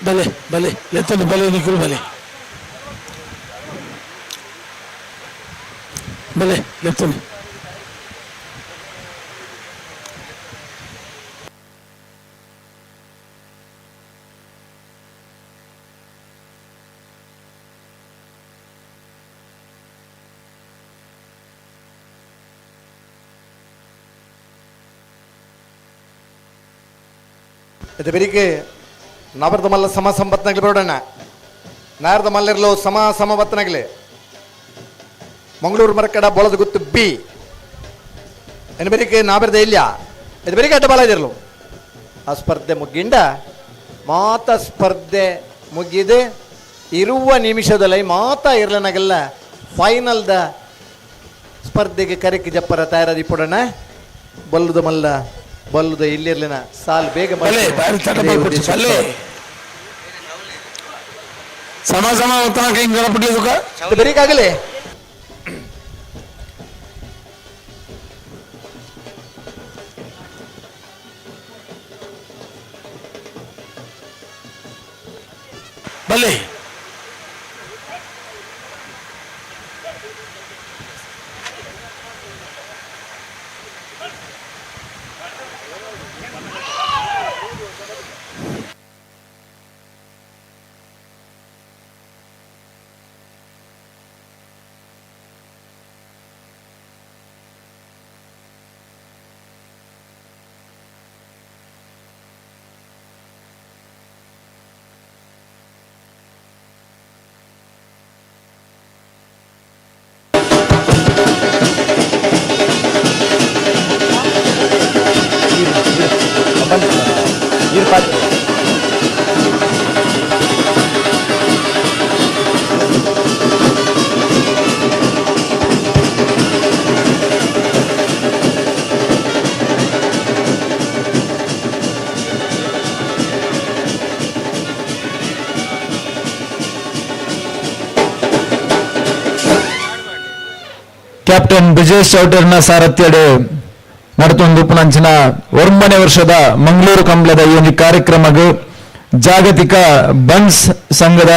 ಬಲೆ ಬಲೆ ಲೆತ್ತಲು ಬಲೆ ನಿಖಿಲ್ ಬಲೆ ಬಲೆ ಲೆತ್ತಲು. ಇದು ಬೆರಿಕೆ ನವರದ ಮಲ್ಲ ಸಮ ಸಂಬತ್ನಾಗ್ಲಿ ಬರೋಡಣ್ಣ. ನಾರದ ಮಲ್ಲಿರ್ಲು ಸಮ ಸಮ ಬತ್ತನಾಗ್ಲಿ. ಮಂಗಳೂರು ಮರಕಡ ಬೊಳದ ಗುತ್ತು ಬಿ ಏನು ಬೆರಿಕೆ ನಾಬರದ ಇಲ್ಲ ಇದು ಬೆರಿಕೆ ಅಡ್ಡ ಬಾಳ ಇದಿರ್ಲು. ಆ ಸ್ಪರ್ಧೆ ಮುಗ್ಗಿಂಡ ಮಾತ ಸ್ಪರ್ಧೆ ಮುಗಿದೆ ಇರುವ ನಿಮಿಷದಲ್ಲಿ ಮಾತಾ ಇರ್ಲನಾಗೆಲ್ಲ ಫೈನಲ್ದ ಸ್ಪರ್ಧೆಗೆ ಕರೆಕ್ಕೆ ಜಪ್ಪರ ತಯಾರಾದಿ ಪುಡಣ. ಬಲ್ಲದ ಮಲ್ಲ ಬಲ್ಲದ ಇಲ್ಲಿರ್ಲಿನ ಸಾಲ್ ಬೇಗ ಬಲೆ ಬಾರಿ ತಡ ಮಾಡ್ಕೊಡ್ಸಿ, ಬಲೆ. ಸಮ ಸಮ ಉತ್ತಮ ಹಿಂಗ್ ಗಣಪತಿ ಬೆರಿಕಾಗಲಿ. ಬಲೆ. ಸ್ಪರ್ಧೆ. ಕ್ಯಾಪ್ಟನ್ ಬ್ರಿಜೇಶ್ ಚೌಟರ್ನ ಸಾರಥ್ಯಡ್ ನಡತೊಂದು ಪುನಂಚಿನ 9ನೇ ವರ್ಷದ ಮಂಗಳೂರು ಕಂಬ್ಳದ ಈ ಒಂದು ಕಾರ್ಯಕ್ರಮಗ್ ಜಾಗತಿಕ ಬಂಡ್ಸ್ ಸಂಘದ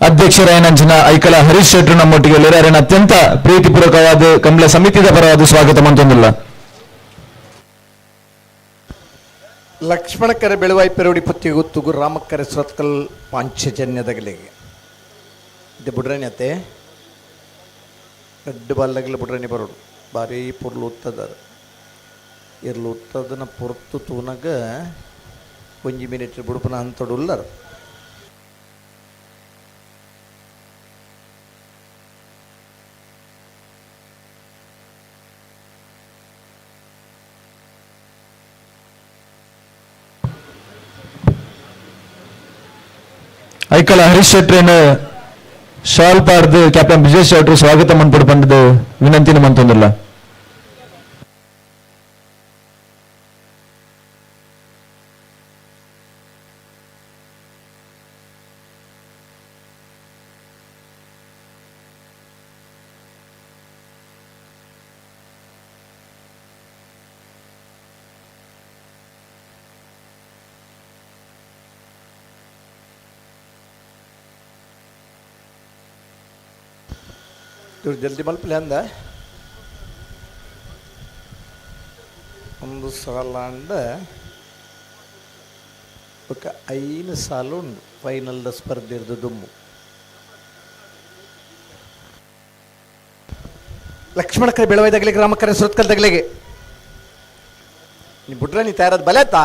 ಅಧ್ಯಕ್ಷರಾಯನಂಚಿನ ಐಕಳ ಹರೀಶ್ ಶೆಟ್ಟರು ನಮ್ಮೊಟ್ಟಿಗೆ ಅರೆನ ಅತ್ಯಂತ ಪ್ರೀತಿಪೂರ್ವಕವಾದ ಕಂಬ್ಳ ಸಮಿತಿದ ಪರವಾದ ಸ್ವಾಗತ ಮಂತೊಂದಿಲ್ಲ. ಲಕ್ಷ್ಮಣಕರೆ ಬೆಳುವಾಯಿ ಪೆರುಡಿ ಪತ್ತಿ ಗುತ್ತುಗು ರಾಮಕ್ಕರೆ ಸುರತ್ಕಲ್ ಪಾಂಚಜನ್ಯದಗಲಿಗೆ ಇದು ಬುಡ್ರಣಿ ಅತ್ತೆ ರಡ್ಡು ಬಾಲ್ದಗಲ ಬುಡ್ರಣಿ ಬರೋಡು ಭಾರಿ ಪೊರ್ಲು ಉತ್ತದ ಇರ್ಲು ಉತ್ತದನ ಪೊರ್ತು ತೂನಗ ಒಂಜಿ ಮಿನಿಟ್ ಬುಡುಪನ ಅಂತಡುಲ್ಲರು. ಐಕಳ ಹರೀಶ್ ಶೆಟ್ರೇನು ಶಾಲ್ ಪಾಡ್ದು ಕ್ಯಾಪ್ಟನ್ ಬ್ರಿಜೇಶ್ ಚೌಟ್ರು ಸ್ವಾಗತ ಮನ್ಪುಡು ಪಂಡದು ವಿನಂತಿನ ಮಂತೊಂದಿಲ್ಲ. ಇವ್ರು ಜಲ್ದಿ ಮಲ್ಪಲೆ ಅಂದ ಒಂದು ಸಾಲ ಅಂದ ఒక 5 ಸಾಲು ಉಂಡು ಫೈನಲ್ದ ಸ್ಪರ್ಧೆ ಇರ್ದು ದುಮ್ಮು. ಲಕ್ಷ್ಮಣಕರೆ ಬೆಳವೈದಗಲಿಗೆ ರಾಮಕರೆ ಸುರತ್ಕಲ್ ತಗಲಿಗೆ ನೀ ಬಿಟ್ರೆ ನೀ ತಯಾರಾದ ಬಲೆತ್ತಾ.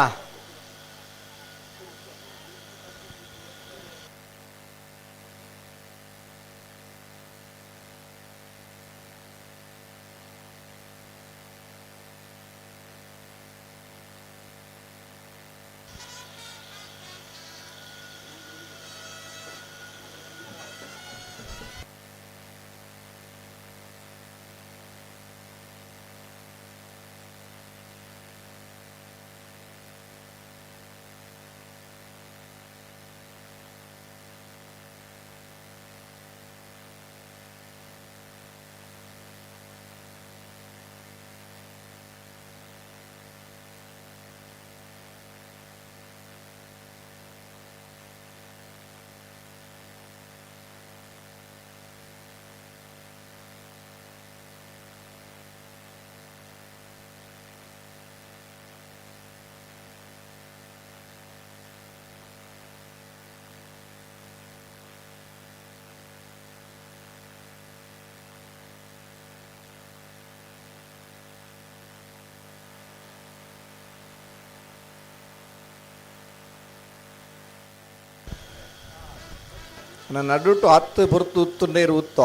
ನಡುಟು ಹತ್ತು ಪೊರ್ತು ಉತ್ತುಂಡೇರು ಉತ್ತ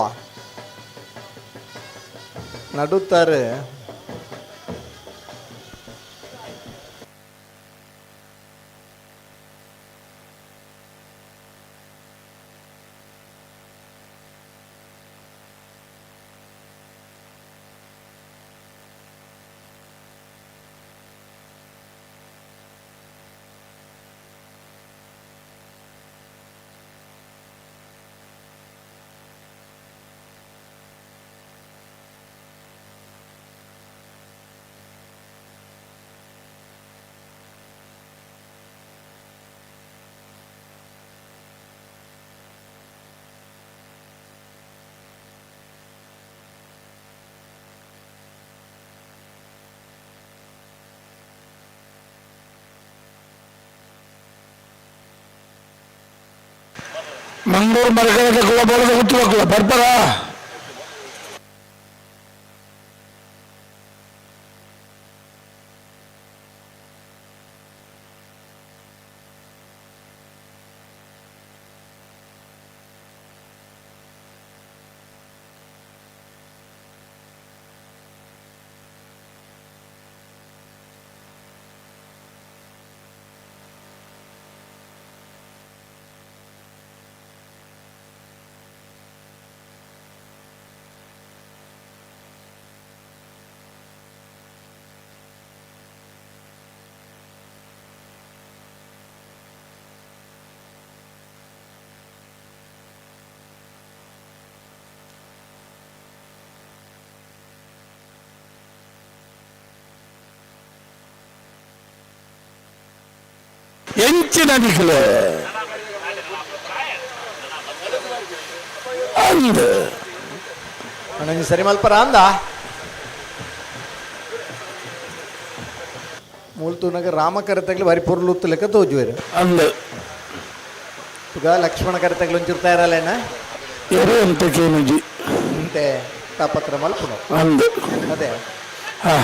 ನಡುತ್ತಾರೆ. ಮಂಗಳೂರು ಮರಕರದಕ್ಕುള്ള ಬೋಲದ ಗುತ್ತುವಕ್ಕುള്ള ಬರ್ಪರ. ಎಂಚಿನ ನಿಕ್ಲೆ ಅಂದ್ ಅಣ್ಣ ಸರಿ ಮಲ್ಪರ ಅಂದ ಮೂಲ್ತೂನಾಗ ರಾಮ ಕರೆತಗ್ಲಿ ಬಾರಿ ಪೊರ್ಲು ಲೆಕ್ಕ ತೋಜುವೆರು. ಅಂದ್. ಈಗ ಲಕ್ಷ್ಮಣ ಕರೆತಗ್ಲಿ ಒಂಚೂರು ತಯಾರಲ್ಲೇನ? ಎರು ಅಂತ ಕೇನುಜಿ. ಅಂತೆ ತಾಪತ್ರ ಮಲ್ಪುನು. ಅಂದ್. ಅದೇ. ಹಾ.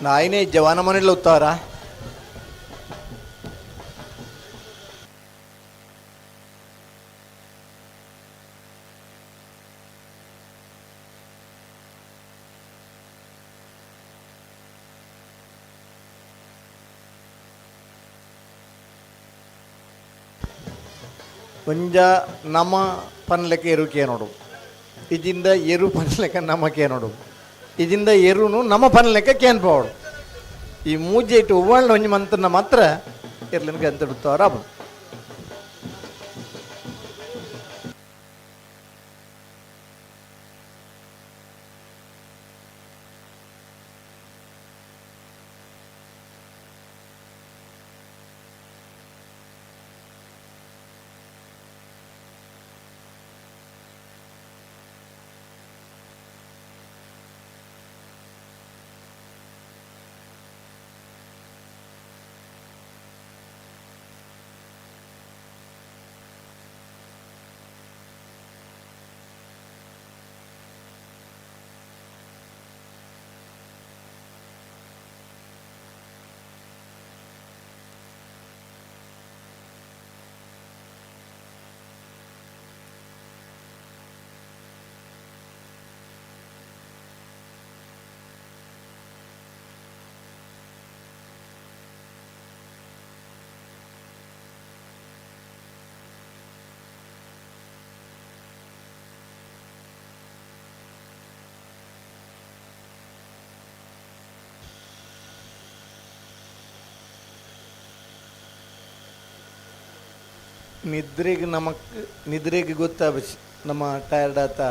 ನಾಯಿನೇ ಜವಾನ ಮನೇಲಿ ಉತ್ತಾರ. ಒಂಜ ನಮ ಪನ್ಲೆಕ್ಕ ಎರುಕೆ ನೋಡು, ಇದಿಂದ ಎರು ಪನ್ಲೆಕ್ಕ ನಮಕೆ ನೋಡು, ಇದಿಂದ ಎರುನು ನಮ ಪನ್ಲೆಕ್ಕ ಕೇನ್ ಪೋಡು. ಈ ಮೂಜೆ ಇಟ್ಟು ಉವ್ವಾಳ್ನ ಒಂಜಿ ಮಂತನ ಮಾತ್ರ ಇರ್ಲಿನ್ಗೆ ಅಂತ ಬಿಡ್ತಾರ. ನಿದ್ರೆಗೆ ನಮಕ್ ನಿದ್ರೆಗೆ ಗೊತ್ತಾಗ ನಮ್ಮ ಟಯರ್ಡ್ ಆತ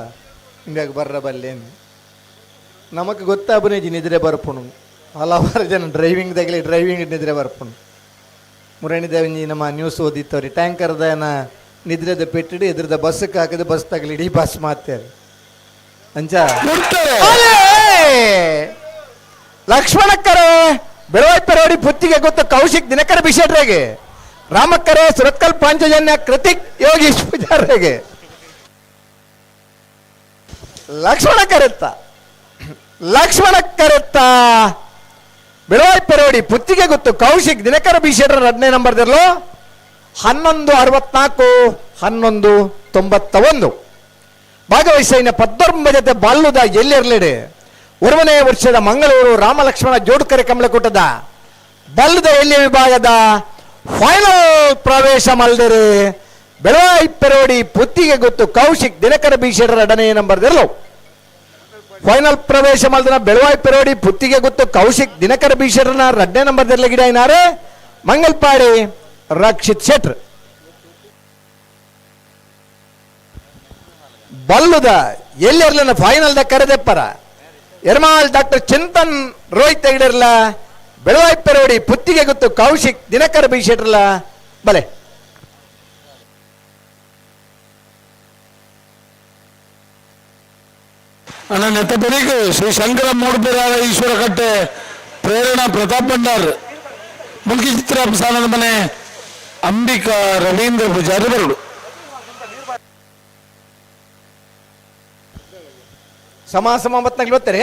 ಹಿಂಗಾಗಿ ಬರ್ರ ಬಲ್ಲೇನು ನಮಕ್ ಗೊತ್ತಾಬನೇಜಿ ನಿದ್ರೆ ಬರ್ಪುಣು. ಹಲವಾರು ಜನ ಡ್ರೈವಿಂಗ್ ತಗಲಿ ಡ್ರೈವಿಂಗ್ ನಿದ್ರೆ ಬರ್ಪುಣು. ಮುರಣಿ ದೇವಂಜಿ ನಮ್ಮ ನ್ಯೂಸ್ ಓದಿತ್ತವ್ರಿ, ಟ್ಯಾಂಕರ್ದ ಏನ ನಿದ್ರೆದ ಪೆಟ್ಟಿಡಿ ಎದ್ರದ ಬಸ್ಸಕ್ಕೆ ಹಾಕಿದ ಬಸ್ ತಗಲಿ ಇಡೀ ಬಸ್ ಮಾತಾರೆ ಅಂಚ. ಲಕ್ಷ್ಮಣಕ್ಕರೆ ಬೆಳವಾಯ್ಪರೋಡಿ ಪುತ್ತಿಗೆ ಗೊತ್ತು ಕೌಶಿಕ್ ದಿನಕರ ಬಿಷೇಟ್ರಿಗೆ, ರಾಮಕ್ಕರೆ ಸುರತ್ಕಲ್ ಪಾಂಚಜನ್ಯ ಕೃತಿಕ್ ಯೋಗೀಶ್ ಪೂಜಾರಿಗೆ, ಲಕ್ಷ್ಮಣ ಕರೆತ್ತ ಲಕ್ಷ್ಮಣ ಕರೆತ್ತ ಬೆಳವಾಯ್ಪರೋಡಿ ಪುತ್ತಿಗೆ ಗೊತ್ತು ಕೌಶಿಕ್ ದಿನಕರ ಬಿಷೇಟ್ರ 2ನೇ ನಂಬರ್ದಿರಲು 11:64 11:91. ಭಾಗವಹಿಸಿನ ಪದ್ದೊಂಬ ಜೊತೆ ಬಾಲ್ಲುದ ಎಲ್ಲಿರಲಿಡೆ 1ನೇ ವರ್ಷದ ಮಂಗಳೂರು ರಾಮಲಕ್ಷ್ಮಣ ಜೋಡ್ಕರೆ ಕಮಲಕೂಟದ ಬಲ್ಲದ ಎಲ್ಲಿ ವಿಭಾಗದ ಫೈನಲ್ ಪ್ರವೇಶ ಮಲ್ದಿರಿ ಬೆಳವಾಯಿ ಪೆರೋಡಿ ಪುತ್ತಿಗೆ ಗೊತ್ತು ಕೌಶಿಕ್ ದಿನಕರ ಬಿಷೇಟರ 2ನೇ ನಂಬರ್ದಿರಲು. ಫೈನಲ್ ಪ್ರವೇಶ ಮಲ್ದಿನ ಬೆಳವಾಯಿ ಪೆರೋಡಿ ಪುತ್ತಿಗೆ ಗೊತ್ತು ಕೌಶಿಕ್ ದಿನಕರ ಬಿಷೇಟರ್ನ 2ನೇ ನಂಬರ್ದಿರಲಿ ಗಿಡ ಏನಾರೆ ಮಂಗಲ್ಪಾಡಿ ರಕ್ಷಿತ್ ಶೆಟ್ರ್. ಬಲ್ಲುದ ಎಲ್ಲಿರ್ಲಿನ ಫೈನಲ್ ದ ಕರೆದೆಪ್ಪರ ಎರ್ಮಾಲ್ ಡಾಕ್ಟರ್ ಚಿಂತನ್ ರೋಹಿತ್ ಹೆಗಡೆರ್ಲ ಬೆಳವಾಯಿ ಪೆರೋಡಿ ಪುತ್ತಿಗೆ ಗೊತ್ತು ಕೌಶಿಕ್ ದಿನಕರ ಬಿ ಶೆಟ್ರಲ್ಲ ಬಲೆ. ಅಣ್ಣ ನೆತ್ತ ಬೆಳಿಗ್ಗೆ ಶ್ರೀ ಶಂಕರ ಮೂಡುಬಿರಾಳ ಈಶ್ವರ ಕಟ್ಟೆ ಪ್ರೇರಣಾ ಪ್ರತಾಪ್ ಭಂಡಾರ್ Mulki ಚಿತ್ರ ಸಾನದ ಮನೆ ಅಂಬಿಕಾ ರವೀಂದ್ರ ಪೂಜಾರಿ ಬರಡು. ಸಮ ಸಮ ಬತ್ನಾಗ್ಲಿ ಬರ್ತಾರೆ.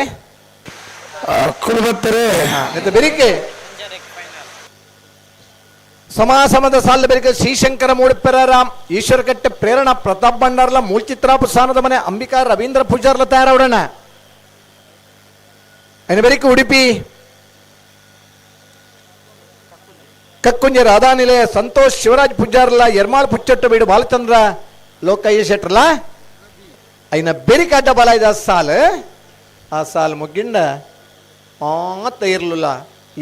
ಅಕ್ಕಳು ಬರ್ತಾರೆ. ಬೆರಿಕೆ ಸಮಾಸಮದ ಸಾಲ ಬೆರಿಕೆ ಶ್ರೀಶಂಕರ ಮೂಡಿಪೆರ ರಾಮ್ ಈಶ್ವರಕಟ್ಟೆ ಪ್ರೇರಣಾ ಪ್ರತಾಪ್ ಭಂಡಾರ್ಲ ಮೂಲ್ಚಿತ್ರಾಪು ಸ್ಥಾನದ ಮನೆ ಅಂಬಿಕಾ ರವೀಂದ್ರ ಪೂಜಾರ್ಲ ತಯಾರವಡಣ. ಬೆರಿಕೆ ಉಡುಪಿ ಕಕ್ಕುಂಜೆ ರಾಧಾನಿಲಯ ಸಂತೋಷ್ ಶಿವರಾಜ್ ಪೂಜಾರ್ಲ ಎರ್ಮಾಳ್ ಪುಚ್ಚಟ್ಟು ಬೀಡು ಬಾಲಚಂದ್ರ ಲೋಕಯ್ಯ ಶೆಟ್ರಲ ಐನ ಬೆರಿಕೆ ಅಡ್ಡ ಬಲ ಇದೆ ಸಾಲು. ಆ ಸಾಲು ಮುಗ್ಗಿಂಡ ಮಾತ ಇರಲಿಲ್ಲ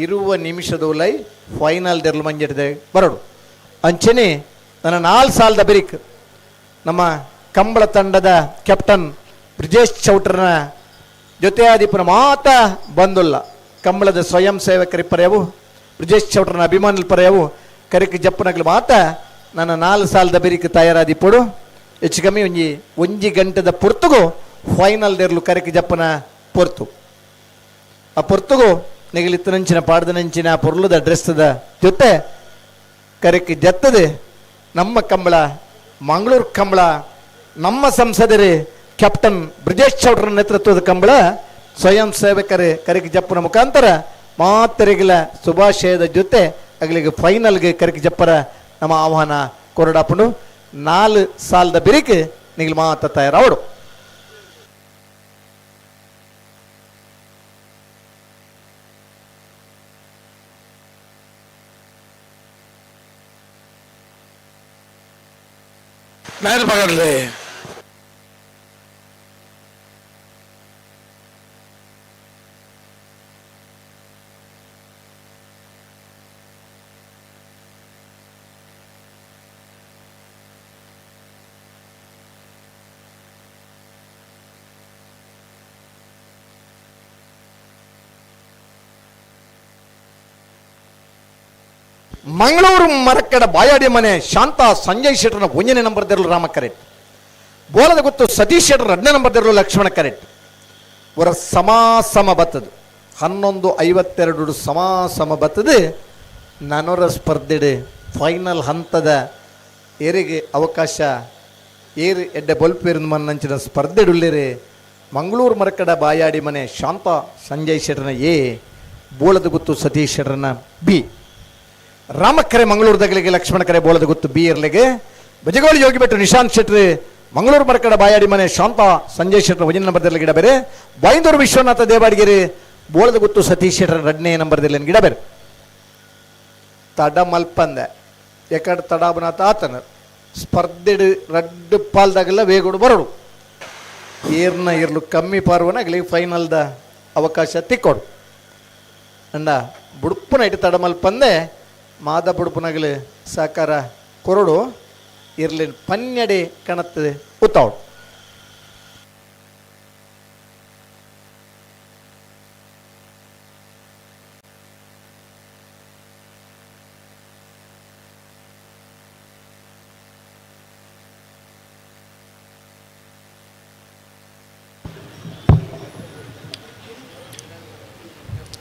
ಇರುವ ನಿಮಿಷದ ಲೈ ಫೈನಲ್ ದೆರ್ಲು ಮಂಜೆಟ್ಟಿದೆ ಬರೋಡು. ಅಂಚನೆ ನನ್ನ 4 ಸಾಲದ ಬೆರಿಕ್ ನಮ್ಮ ಕಂಬಳ ತಂಡದ ಕ್ಯಾಪ್ಟನ್ ಬ್ರಿಜೇಶ್ ಚೌಟ್ರನ ಜೊತೆಯಾದಿಪ್ಪನ ಮಾತ ಬಂದುಲ್ಲ. ಕಂಬಳದ ಸ್ವಯಂ ಸೇವಕರಿಪ್ಪರೆಯವು ಬ್ರಿಜೇಶ್ ಚೌಟ್ರನ ಅಭಿಮಾನಿಲ್ ಪರೆಯವು ಕರಿಕ್ ಜಪ್ಪನಗ್ಲು ಮಾತ ನನ್ನ 4 ಸಾಲದ ಬೆರಿಕ್ ತಯಾರಾದಿಪ್ಪಡು. ಹೆಚ್ಚು ಕಮ್ಮಿ ಒಂಜಿ ಒಂಜಿ ಗಂಟೆದ ಪೊರ್ತುಗು ಫೈನಲ್ ದೇರ್ಲು ಕರಿಕ್ ಜಪ್ಪನ ಪೊರ್ತು. ಆ ಪೊರ್ತುಗು ನೆಗಲಿತ್ತನಂಚಿನ ಪಾಡ್ದನಂಚಿನ ಪೊರ್ಲುದ ಡ್ರೆಸ್ದ ಜೊತೆ ಕರೆಕ್ ಜತ್ತದೆ ನಮ್ಮ ಕಂಬಳ ಮಂಗಳೂರು ಕಂಬಳ ನಮ್ಮ ಸಂಸದರು ಕ್ಯಾಪ್ಟನ್ ಬ್ರಿಜೇಶ್ ಚೌಡ್ರ ನೇತೃತ್ವದ ಕಂಬಳ ಸ್ವಯಂ ಸೇವಕರು ಕರಿಕ್ ಜಪ್ಪನ ಮುಖಾಂತರ ಮಾತರಿಗಲ ಶುಭಾಶಯದ ಜೊತೆ ಅಗಲಿಗೆ ಫೈನಲ್ಗೆ ಕರಿಕ್ ಜಪ್ಪರ ನಮ್ಮ ಆಹ್ವಾನ ಕೊರಡಾಪುಂಡು. 4 ಸಾಲದ ಬಿರಿಕೆ ನಿಗಲು ಮಾತ ತಯಾರಾವಡು. ಪಗಡ್ಲಿ ಮಂಗಳೂರು ಮರಕ್ಕಡ ಬಾಯಾಡಿ ಮನೆ ಶಾಂತ ಸಂಜಯ್ ಶೆಟ್ಟರ್ನ 1ನೇ ನಂಬರ್ ದೇರ್ಲು ರಾಮ ಕರೆಟ್, ಬೋಲದ ಗೊತ್ತು ಸತೀಶ್ ಶೆಟ್ಟರ್ 2ನೇ ನಂಬರ್ ದೇರ್ಲು ಲಕ್ಷ್ಮಣ ಕರೆಟ್. ಅವರ ಸಮಾಸಮ ಬತ್ತದು 11:52 ಸಮಾಸಮ ಬತ್ತದು. ನನೊರ ಸ್ಪರ್ಧೆಡು ಫೈನಲ್ ಹಂತದ ಏರಿಗೆ ಅವಕಾಶ ಏರು ಎಡ್ಡೆ ಬೊಲ್ಪೇರು ಮನ್ನಂಚಿನ ಸ್ಪರ್ಧೆಡುಳ್ಳೇರಿ ಮಂಗಳೂರು ಮರಕಡ ಬಾಯಾಡಿ ಮನೆ ಶಾಂತ ಸಂಜಯ್ ಶೆಟ್ಟರ್ನ ಎ, ಬೋಳದ ಗುತ್ತು ಸತೀಶ್ ಶೆಟ್ಟರ್ನ ಬಿ. ರಾಮಕ್ಕರೆ ಮಂಗಳೂರು ದಗಲಿಗೆ ಲಕ್ಷ್ಮಣ ಕರೆ ಬೋಳದ ಗುತ್ತು ಬಿ ಇರ್ಲಿಗೆ. ಬಜಗೋಳಿ ಯೋಗಿಬೆಟ್ಟು ನಿಶಾಂತ್ ಶೆಟ್ರಿ ಮಂಗಳೂರು ಮರಕಡ ಬಾಯಾಡಿ ಮನೆ ಶಾಂತ ಸಂಜಯ್ ಶೆಟ್ಟರ್ 1ನೇ ನಂಬರ್ದಲ್ಲಿ ಗಿಡ ಬೇರೆ. ಬೈಂದೂರು ವಿಶ್ವನಾಥ ದೇವಾಡಿಗೆರೆ ಬೋಳದ ಗುತ್ತು ಸತೀಶ್ ಶೆಟ್ಟರ್ 2ನೇ ನಂಬರ್ದಲ್ಲಿ ಗಿಡ ಬೇರೆ. ತಡ ಮಲ್ಪಂದೆ ಎಕಡೆ ತಡಾಬನಾಥ ಆತನ ಸ್ಪರ್ಧೆಡು ರಡ್ಡು ಪಾಲ್ದಾಗೆಲ್ಲ ವೇಗೋಡು ಬರೋಡು. ಏರ್ನ ಇರ್ಲು ಕಮ್ಮಿ ಪಾರ್ವನ ಆಗಲಿ ಫೈನಲ್ದ ಅವಕಾಶ ತಿಕ್ಕೋಡು. ಅಂಡ ಬುಡುಪುನ ಇಟ್ಟು ತಡ ಮಲ್ಪಂದೆ ಮಾದ ಬುಡುಪುನಗಲು ಸಹಕಾರ ಕೊರಡು ಇರ್ಲಿನ ಪನ್ನೆಡೆ ಕಣತ್ತದೆ ಉತ್ತಾವಡು.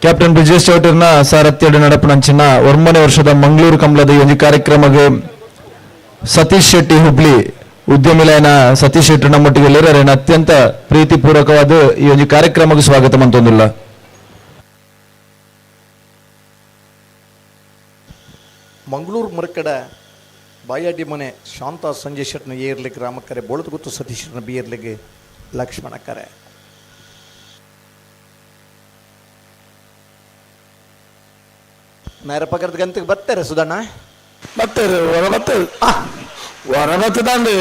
ಕ್ಯಾಪ್ಟನ್ ಬ್ರಿಜೇಶ್ ಚೌಟರ್ನ ಸಾರಥ್ಯಡು ನಡಪುನಂಚಿನ 9 ವರ್ಷದ ಮಂಗಳೂರು ಕಂಬಳದ ಈ ಒಂದು ಕಾರ್ಯಕ್ರಮಕ್ಕೆ ಸತೀಶ್ ಶೆಟ್ಟಿ ಹುಬ್ಳಿ ಉದ್ಯಮಿಲಯನ ಸತೀಶ್ ಶೆಟ್ಟಿ ನಮ್ಮೊಟ್ಟಿಗೆ ಎಲ್ಲರೂ ಅತ್ಯಂತ ಪ್ರೀತಿಪೂರ್ವಕವಾದ ಈ ಒಂದು ಕಾರ್ಯಕ್ರಮಕ್ಕೆ ಸ್ವಾಗತ ಮಂತೊಂದಿಲ್ಲ. ಮಂಗಳೂರು ಮರಕಡ ಬಾಯಾಡಿ ಮನೆ ಶಾಂತ ಸಂಜಯ್ ಶೆಟ್ಟನ ಎ ಇರ್ಲಿಕ್ಕೆ ರಾಮಕರೆ, ಬೋಳದಗುತ್ತು ಸತೀಶ್ ಶೆಟ್ಟನ ಬಿ ಇರ್ಲಿಕ್ಕೆ ಲಕ್ಷ್ಮಣ ಕರೆ. ನೇರ ಪಗರದ ಗಂತಿಗೆ ಬರ್ತಾರೆ ಸುಧಣ್ಣ. ಬರ್ತಾರೆ ಹೊರ ಬರ್ತಾರೆ ಹೊರ ಬರ್ತದಂಡು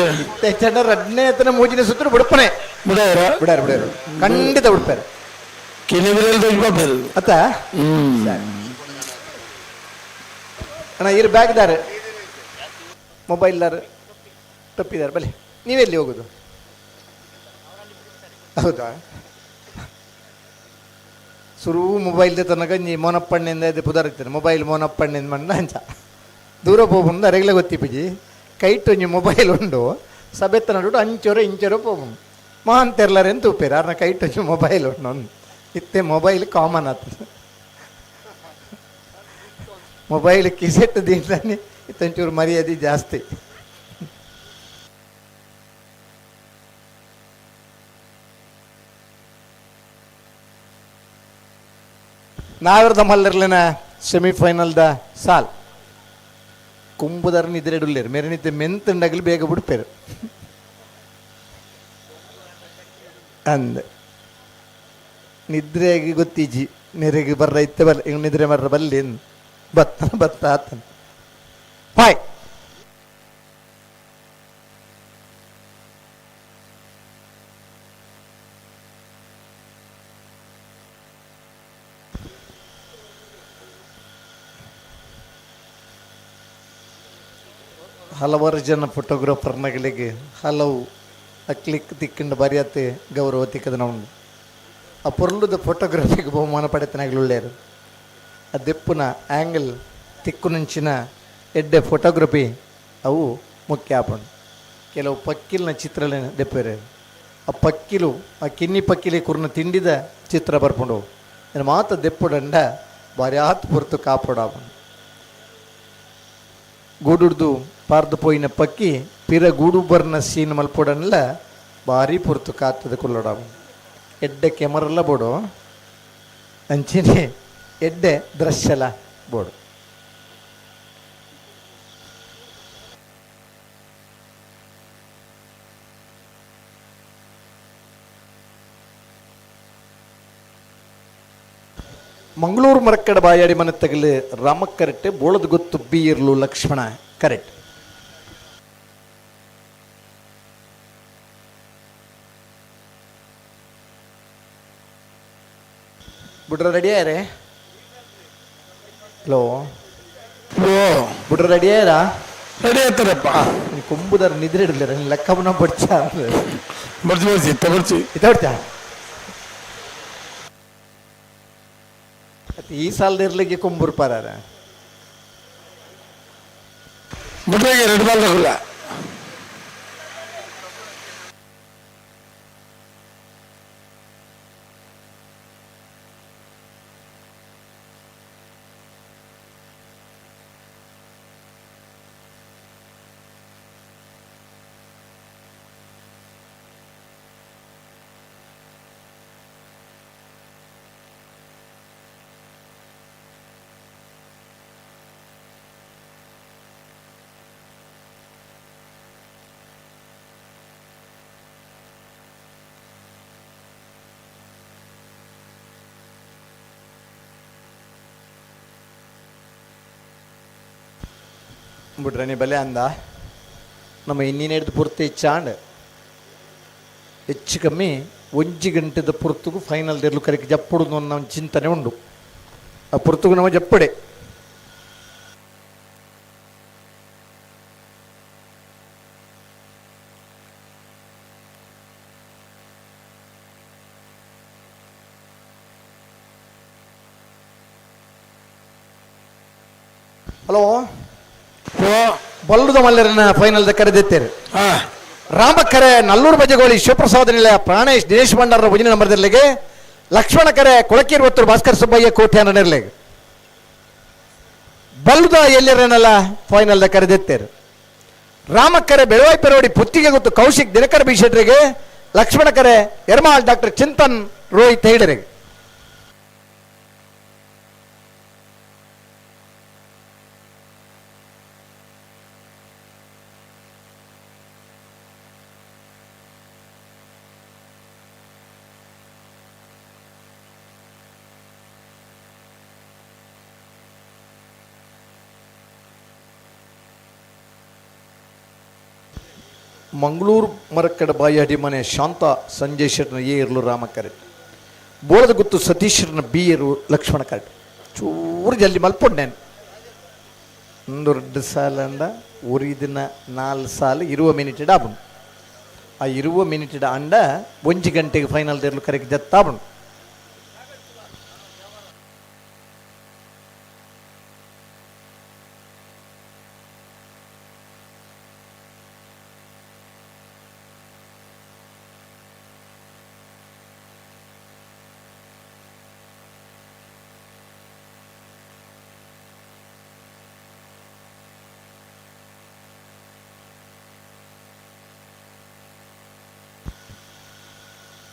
ರಡ್ನೇ ಎತ್ತನ ಮೂಜಿನ ಸುತ್ತಲೂ ಬಿಡ್ಪನೆ ಬಿಡಾರ ಬಿಡಾರ ಬಿಡಾರ ಖಂಡಿತ ಬಿಡ್ಪಾರೆ. ಕಿಲಿಬಿರಲ್ಲಿ ಅತ್ತ ಅಣ್ಣ ಇರು ಬ್ಯಾಗ್ದಾರೆ ಮೊಬೈಲ್ದಾರ ತಪ್ಪಿದಾರೆ ಬಲೆ. ನೀವೆಲ್ಲಿ ಹೋಗೋದು? ಹೌದಾ? ಸುರು ಮೊಬೈಲ್ ತನಕ ನೀ ಮೋನಪ್ಪಣ್ಣಿಂದ ಇದು ಪುದರಿರ್ತಾರೆ ಮೊಬೈಲ್ ಮೋನಪ್ಪಣ್ಣಿಂದ ಮಣ್ಣ ಅಂಚ ದೂರ ಪೋಪುಂದು ಅರೆಗ್ಲೆ ಗೊತ್ತಿಪ್ಪಜಿ ಕೈಟು ಒಂಜಿ ಮೊಬೈಲ್ ಉಂಡು ಸಬೆತ್ತ ನಡುಟು ಅಂಚೊರ ಇಂಚೊರ ಪೋಪುಂಡು ಮಹಾನ್ ತೆರ್ಲಾರೆ ಅಂತ ಉಪ್ಪೇರು ಅರ್ನ ಕೈಟು ಒಂಜಿ ಮೊಬೈಲ್ ಉಂಡು ಒಂದು ಇತ್ತೆ ಮೊಬೈಲ್ ಕಾಮನ್ ಆತದೆ. ಮೊಬೈಲ್ ಕಿಸೆಟ್ ದಿಂಡನೆ ಇತ್ತೊಂಚೂರು ಮರ್ಯಾದೆ ಜಾಸ್ತಿ. ನಾವಿರದ ಮಲ್ಲರ್ಲಿನ ಸೆಮಿಫೈನಲ್ದ ಸಾಲ್ ಕುಂಬುದರ್ ನಿದ್ರೆ ಮೇರೆ ಮೆಂತುಂಡಗಲು ಬೇಗ ಬಿಡ್ಪೇರು ಅಂದ ನಿದ್ರೆಗೆ ಗೊತ್ತೀಜಿ ಮೇರೆಗೆ ಬರ್ರ ಇತ್ತೆ ಬಲ್ಲ ಇಂಗ್ ನಿದ್ರೆ ಮರ್ರ ಬಲ್ಲಿ ಬತ್ತ ಬತ್ತ ಆತನ ಬಾಯ್. ಹಲವಾರು ಜನ ಫೋಟೋಗ್ರಾಫರ್ನಗಳಿಗೆ ಹಲವು ಆ ಕ್ಲಿಕ್ ತಿಕ್ಕಿಂಡ ಬರಿಯತ್ತೆ ಗೌರವ ತಿಕ್ಕದ ನಾವು ಆ ಪೊರ್ಲುದ ಫೋಟೋಗ್ರಫಿಗೆ ಬಹುಮಾನ ಪಡೆತನಾಗಲುಳ್ಳೇರು. ಆ ದೆಪ್ಪುನ ಆ್ಯಂಗಲ್ ತಿಕ್ಕುನಂಚಿನ ಎಡ್ಡೆ ಫೋಟೋಗ್ರಫಿ ಅವು ಮುಖ್ಯ ಆಪುಂಡು. ಕೆಲವು ಪಕ್ಕಿಲ್ನ ಚಿತ್ರಲೇನ ದೆಪ್ಪೆರೆ ಆ ಪಕ್ಕಿಲು ಆ ಕಿನ್ನಿ ಪಕ್ಕಿಲಿ ಕುರ್ನ ತಿಂಡಿದ ಚಿತ್ರ ಬರ್ಪುಂಡು ಮಾತ ದೆಪ್ಪುಡಂಡ ಬಾರಿ ಆತ್ ಪೊರ್ತು ಕಾಪುಡಾಪುಂಡು. ಗೂಡುಡ್ದು ಪಾರ್ದು ಪೋಯಿನ ಪಕ್ಕಿ ಪಿರ ಗೂಡು ಬರ್ನ ಸೀನ್ ಮಲ್ಪೊಡನ್ಲ ಭಾರಿ ಪೊರ್ತು ಕಾತದ ಕುಲ್ಲೊಡಾವು. ಎಡ್ಡೆ ಕೆಮರಲ್ಲ ಬೋಡು ಅಂಚಿನೆ ಎಡ್ಡೆ ದೃಶ್ಯಲ ಬೋಡು. ಮಂಗಳೂರು ಮರಕ್ಕಡ ಬಾಯಾಡಿ ಮನೆ ತಗಲು ರಾಮ ಕರೆಕ್ಟ್ ಬೋಳದ ಗೊತ್ತು ಬೀರ್ಲು ಲಕ್ಷ್ಮಣ ಕರೆಕ್ಟ್. ಬಿಡ್ರ ರೆಡಿ ಆಯ್ರೆ? ಹಲೋ ಬಿಡ್ರ ರೆಡಿ ಆಯ್ರಾ? ರೆಡಿ ಆಯ್ತಾರಪ್ಪ. ಕೊಂಬುದಾರ ನಿದ್ರೆ ಇಡಲಿರ ಲೆಕ್ಕವನ್ನ ಬಡ್ಚ ಬರ್ಚಿ ಬರ್ಚಿ ಇತ್ತ ಬರ್ಚಿ ಇತ್ತ ಬರ್ಚಾ. ಈ ಸಾಲದ ಇರ್ಲಿಕ್ಕೆ ಕೊಂಬುರ್ ಪಾರಾರ ಬಿಟ್ರೆ ಎರಡು ಬಾಲ್ ತಗೊಲ್ಲ. ಬಿಡ್ರೆ ಬಲೆ ಅಂದ ನಮ್ಮ ಇನ್ನಿನ ಹಿಡ್ದು ಪೂರ್ತಿ ಚಾಂಡ್ ಹೆಚ್ಚು ಕಮ್ಮಿ ಒಂಜಿ ಗಂಟೆದ ಪುರ್ತುಗು ಫೈನಲ್ ದೇರ್ಲು ಕರೆಕ್ ಜಪ್ಪುಡು ಅನ್ನೋ ಒಂದು ಚಿಂತನೆ ಉಂಡು. ಆ ಪುರ್ತುಗು ನಮ್ಮ ಜಪ್ಪಡೆ ಹಲೋ ಬಲ್ಲುದ ಮಲ್ಲರನ್ನ ಫೈನಲ್ ಕರೆದಿತ್ತೇರು. ರಾಮಕರೆ ನಲ್ಲೂರು ಬಜಗೋಳಿ ಶಿವಪ್ರಸಾದ ನಿಲಯ ಪ್ರಾಣೇಶ್ ದಿನೇಶ್ ಭಂಡಾರರ ಭಜನೆ ನಂಬರ್ದಲ್ಲಿಗೆ, ಲಕ್ಷ್ಮಣ ಕರೆ ಕೊಳಕೀರ್ ಒತ್ತೂರು ಭಾಸ್ಕರ್ ಸುಬ್ಬಯ್ಯ ಕೋಟ್ಯಾನ ನಿರ್ಲೆಗೆ, ಬಲ್ಲುದ ಎಲ್ಲರನ್ನೆಲ್ಲ ಫೈನಲ್ ಕರೆದಿತ್ತೇರು. ರಾಮಕರೆ ಬೆಳವಾಯಿ ಪೆರೋಡಿ ಪುತ್ತಿಗೆ ಗೊತ್ತು ಕೌಶಿಕ್ ದಿನಕರ ಬಿ ಶೆಟ್ಟರಿಗೆ, ಲಕ್ಷ್ಮಣ ಕರೆ ಎರ್ಮಾಳ್ ಡಾಕ್ಟರ್ ಚಿಂತನ್ ರೋಹಿತ್ ಹೆಗಡೆರಿಗೆ. ಮಂಗಳೂರು ಮರಕ್ಕಡ ಬಾಯಾಡಿ ಮನೆ ಶಾಂತ ಸಂಜಯ್ ಶೆಟ್ಟನ ಎ ಇರಲು ರಾಮ ಕರೆಕ್ಟ್, ಬೋಳದ ಗುತ್ತು ಸತೀಶ್ರನ ಬಿ ಇರು ಲಕ್ಷ್ಮಣ ಕರೆಕ್ಟ್. ಚೂರು ಜಲ್ದಿ ಮಲ್ಪೊಂಡು ನಾನು ಒಂದು ಎರಡು ಸಾಲ ಅಂದ ದಿನ ನಾಲ್ಕು ಸಾಲ ಇರುವ ಮಿನಿಟ್ ಆಪುಂಡು. ಆ ಇರುವ ಮಿನಿಟ್ ಅಂಡ ಒಂಜಿ ಗಂಟೆಗೆ ಫೈನಲ್ ದೇರ್ಲು ಕರೆಕ್ಟ್ ಜತ್ತಾಪುಂಡು.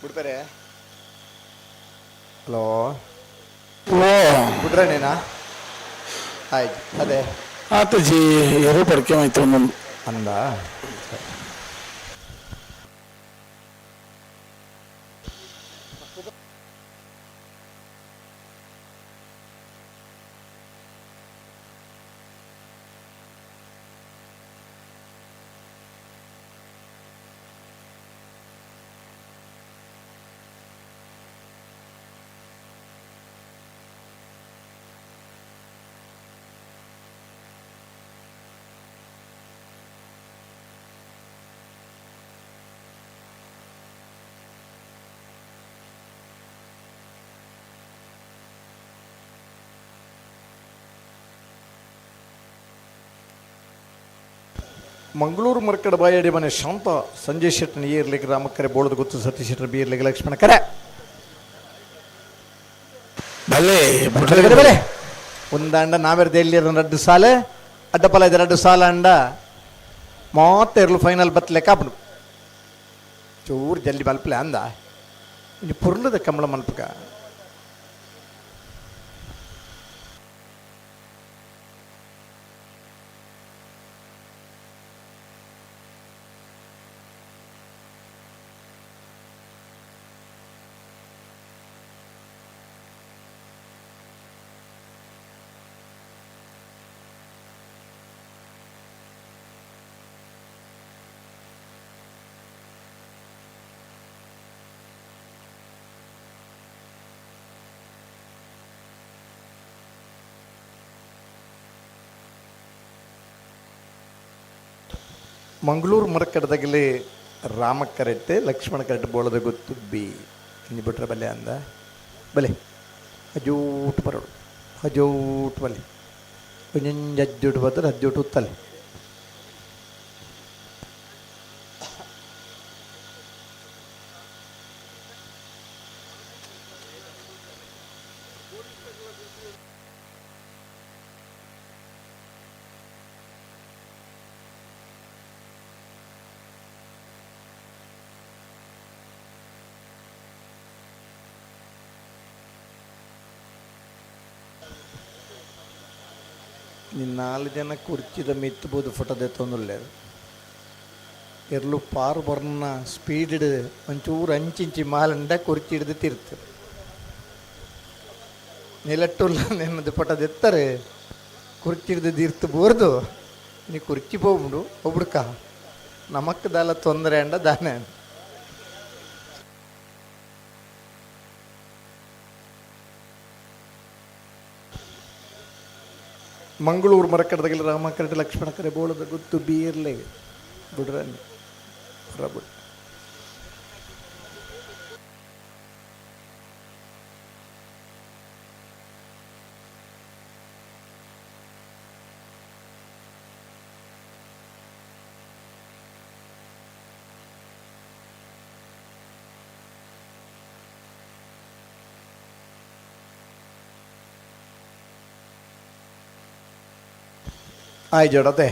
ಬಿಡ್ತಾರೆ. ಹಲೋ. ಓ. ಬಿಡ್ರನೇನಾ? ಆಯ್ತು, ಅದೇ. ಆತಜಿ ಎರು ಪಡ್ಕೆ ಆಯ್ತು ಒಂದೊಂದು. ಅಂದ. ಮಂಗಳೂರು ಮರ್ಕಡ ಬಾಯಡಿ ಮನೆ ಶಾಂತ ಸಂಜಯ್ ಶೆಟ್ಟನ ಏರ್ಲಿಕ್ಕೆ ರಾಮಕ್ಕರೆ, ಬೋಳದ ಗೊತ್ತು ಸತೀಶ್ ಶೆಟ್ಟರ್ ಬೀರ್ಲಿಕ್ಕೆ ಲಕ್ಷ್ಮಣ ಕರೆ. ಭಲೆ. ಬಲೆ ಬಲೆ ಬಲೆ. ಒಂದಂಡ ನಾವೆರ್ದ ಎಲ್ಲಿ ರಡ್ಡು ಸಾಲೆ ಅಡ್ಡಪಲ ಇದೆ, ರಡ್ಡು ಸಾಲ ಅಂಡ ಮಾತೆರ್ಲು ಫೈನಲ್ ಬತ್ತಲೆ ಕಾಪಡು. ಚೂರು ಜಲ್ದಿ ಮಲ್ಪಲೆ ಅಂದ. ಇಂಜಿ ಪೊರ್ಲುದ ಕಮಲ ಮಲ್ಪಕ. ಮಂಗಳೂರು ಮರಕಡದಾಗಲಿ ರಾಮ ಕರೆಕ್ಟ್, ಲಕ್ಷ್ಮಣ ಕರೆಕ್ಟ್, ಬೋಳದ ಗೊತ್ತು ಬಿ. ಇಂಜಿ ಬಿಟ್ರೆ ಬಲ್ಲೆ ಅಂದ. ಬಲೆ ಹಜೂಟ್ ಬರೋಡು, ಹಜೂಟ್ ಬಲೆ. ಒಂಜೊಂಜಿ ಅಜ್ಜುಟು ಬತ್ತರೆ ಹಜ್ಜೂಟು ಉತ್ತಲೆ. ನೀನು ನಾಲ್ಕು ಜನ ಕುರ್ಚಿದ ಮಿತ್ತಬೋದು ಫೋಟೋ ದೆತ್ತೊಂದುಲ್ಲೇರು. ಎರ್ಲು ಪಾರು ಬರ್ನ ಸ್ಪೀಡ್ ಒಂಚೂರು ಅಂಚಿಂಚಿ ಮಾಲಂಡ ಕುರ್ಚಿ ಹಿಡ್ದು ತಿರ್ತು ನಿಲಟ್ಟುಲ್ಲ. ನಿನ್ನದು ಫೋಟೋ ದೆತ್ತಾರೆ, ಕುರ್ಚಿ ಹಿಡ್ದು ದಿರ್ತು ಬೋರ್ದು. ನೀ ಕುರ್ಚಿ ಹೋಗ್ಬಿಡು ಒಬ್ಬಿಡ್ಕ ನಮಕ್ ದಾಲ ತೊಂದರೆ ಅಂಡ ದಾನೆ. ಮಂಗಳೂರು ಮರಕಡದಾಗಲಿ ರಾಮ ಕರೆಟ್, ಲಕ್ಷ್ಮಣ ಕರೆ, ಬೋಳದ ಗುತ್ತು ಬೀರ್ಲೆ. ಬಿಡ್ರನ್ನಿ ಬಿಡು. ಆಯ್ ಜೋಡತೆ.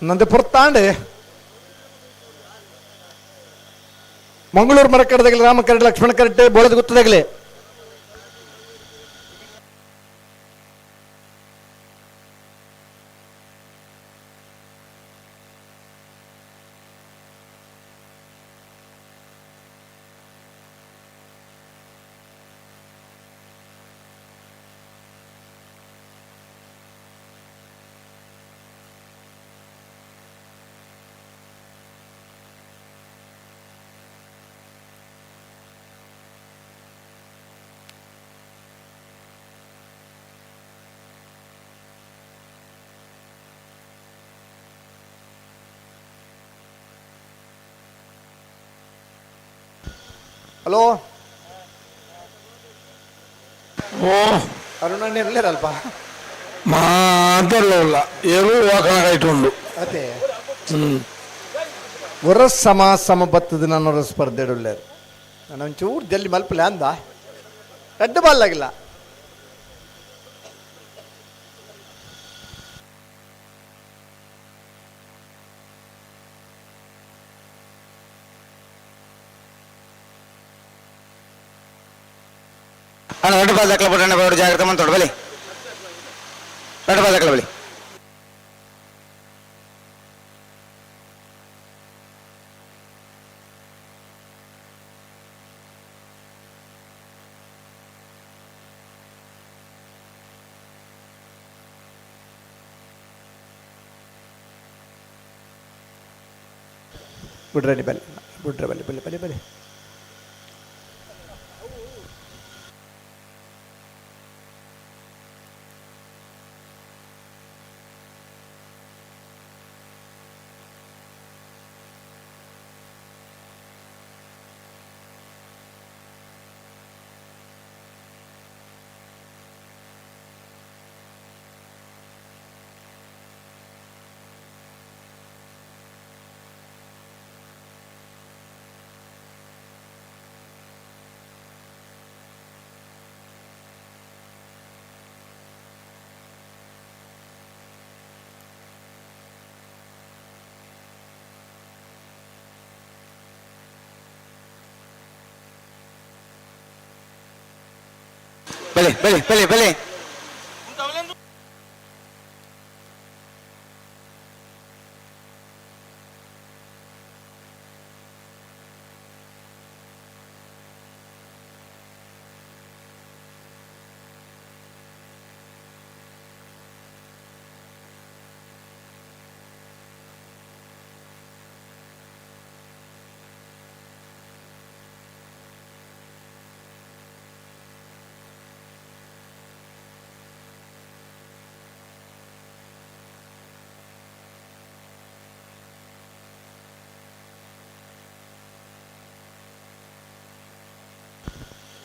ನಂದು ಪುರ್ತಾಂಡ್ ಮಂಗಳೂರು ಮರಕಡದಾಗಲಿ ರಾಮಕರಡೆ ಲಕ್ಷ್ಮಣ ಕರಟೆ ಬೋಳದ ಗುತ್ತದಾಗಲಿ ಹಲೋ ಓ ಅರುಣಣ್ಣ ಇರಲಿರಲ್ಪ ಮಾತಾಡಲ್ಲ ಏರು ವಾಕನಾಗಾಯ್ತು ಅದೇ ಹೊರ ಸಮ ಸಮ ಬತ್ತದ ನಾನು ಸ್ಪರ್ಧೆ ಇಡಲ್ಲೇರು ನಾನು ಒಂಚೂರು ಜಲ್ದಿ ಮಲ್ಪಲೆ ಅಂದ ರಡ್ಡು ಬಾಲ್ ಆಗಿಲ್ಲ. ಅಣ್ಣ ಎರಡು ಬಾಲ್ ದಾಖಲೆ ಬಿಡೋಣ, ಬೇಡ ಜಾಗ್ರತೆ ಮಂತೋಡು ಬಲಿ, ಎರಡು ಬಾಲ್ ದಾಖಲೆ ಬಲಿ. ಬಿಡ್ರಿ ಬಲಿ, ಬಿಡ್ರಿ ಬಲಿ ಬಲಿ ಬಲಿ ಬಲಿ. ಬಲಿ ಬಲಿ ಬಲಿ ಬಲಿ.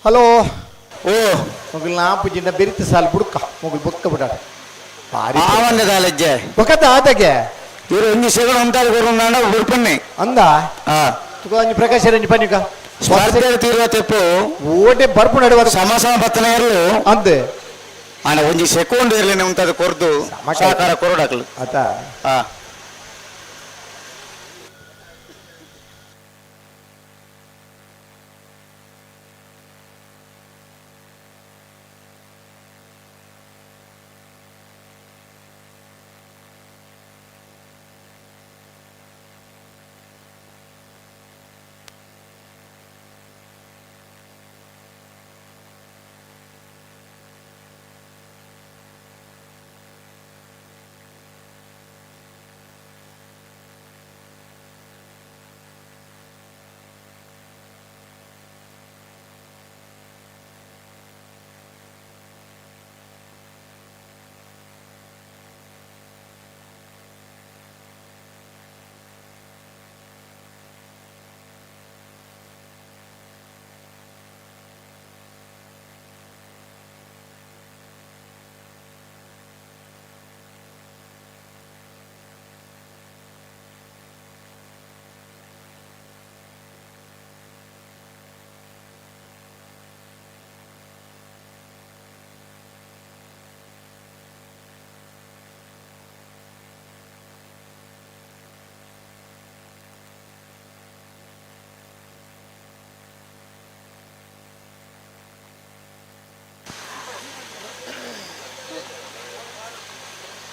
ಹಲೋ ಓ ಮೊಗಲ್ ನಾಪುಜಿನ ಬೆರಿತ ಸಾಲು ಬುಡ್ಕ ಮೊಗಲ್ ಬೊಕ್ಕ ಬಿಡಾಡ ಆವಂದ ದಾಲಜ್ಜೆ ಒಕತ ಆತಗೆ ಇವರು ಒಂಜಿ ಸೆಗಣ ಅಂತಾರು ಕೊರುಂದಾಂಡ ಬುಡ್ಪನ್ನೆ ಅಂದ ಆ ತುಕ ಪ್ರಕಾಶ್ ರಂಜಿ ಪನ್ನಿಕ ಸ್ಪರ್ಧೆ ತೀರುವ ತೆಪ್ಪು ಓಟೆ ಬರ್ಪು ನಡುವ ಸಮ ಸಮ ಬತ್ತನ ಇರಲು ಅಂದೆ ಆಂಡ ಒಂಜಿ ಸೆಕೆಂಡ್ ಇರ್ಲಿನ ಉಂಟದ ಕೊರ್ದು ಸಹಕಾರ ಕೊರಡಾಕ್ಲು ಆತ ಆ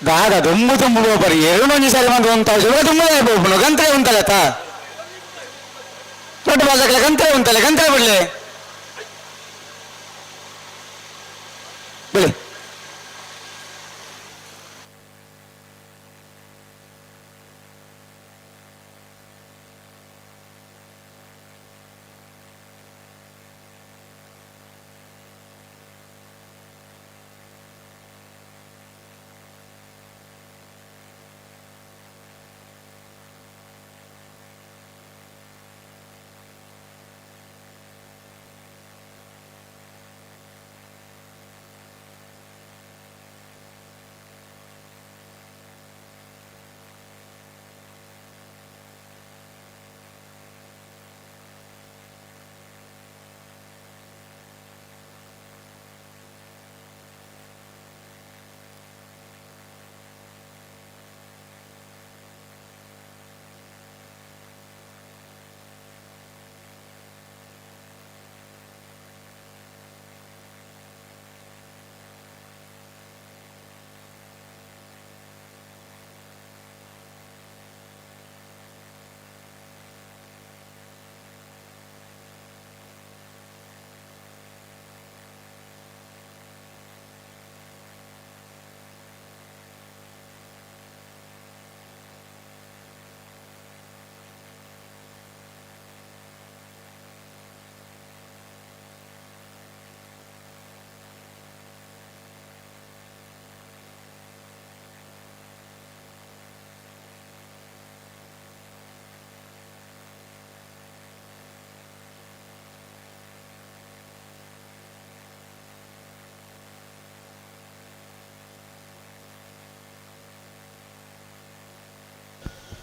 ದಾದ ದುಂಬು ತುಂಬು ಬೋಪರಿ ಎರಡೊಂಜಿ ಸರಿ ಬಂದು ಒಂದು ತುಂಬು ಬೋಪುನು ಗಂತ್ರೆ ಉಂತಲತ್ತ ದೊಡ್ಡ ಬಾಲ್ದಕ್ಲೆ ಗಂತ್ರೆ ಉಂತಲೆ ಗಂತ್ರೆ ಬಿಡ್ಲಿ ಬಿಡಿ.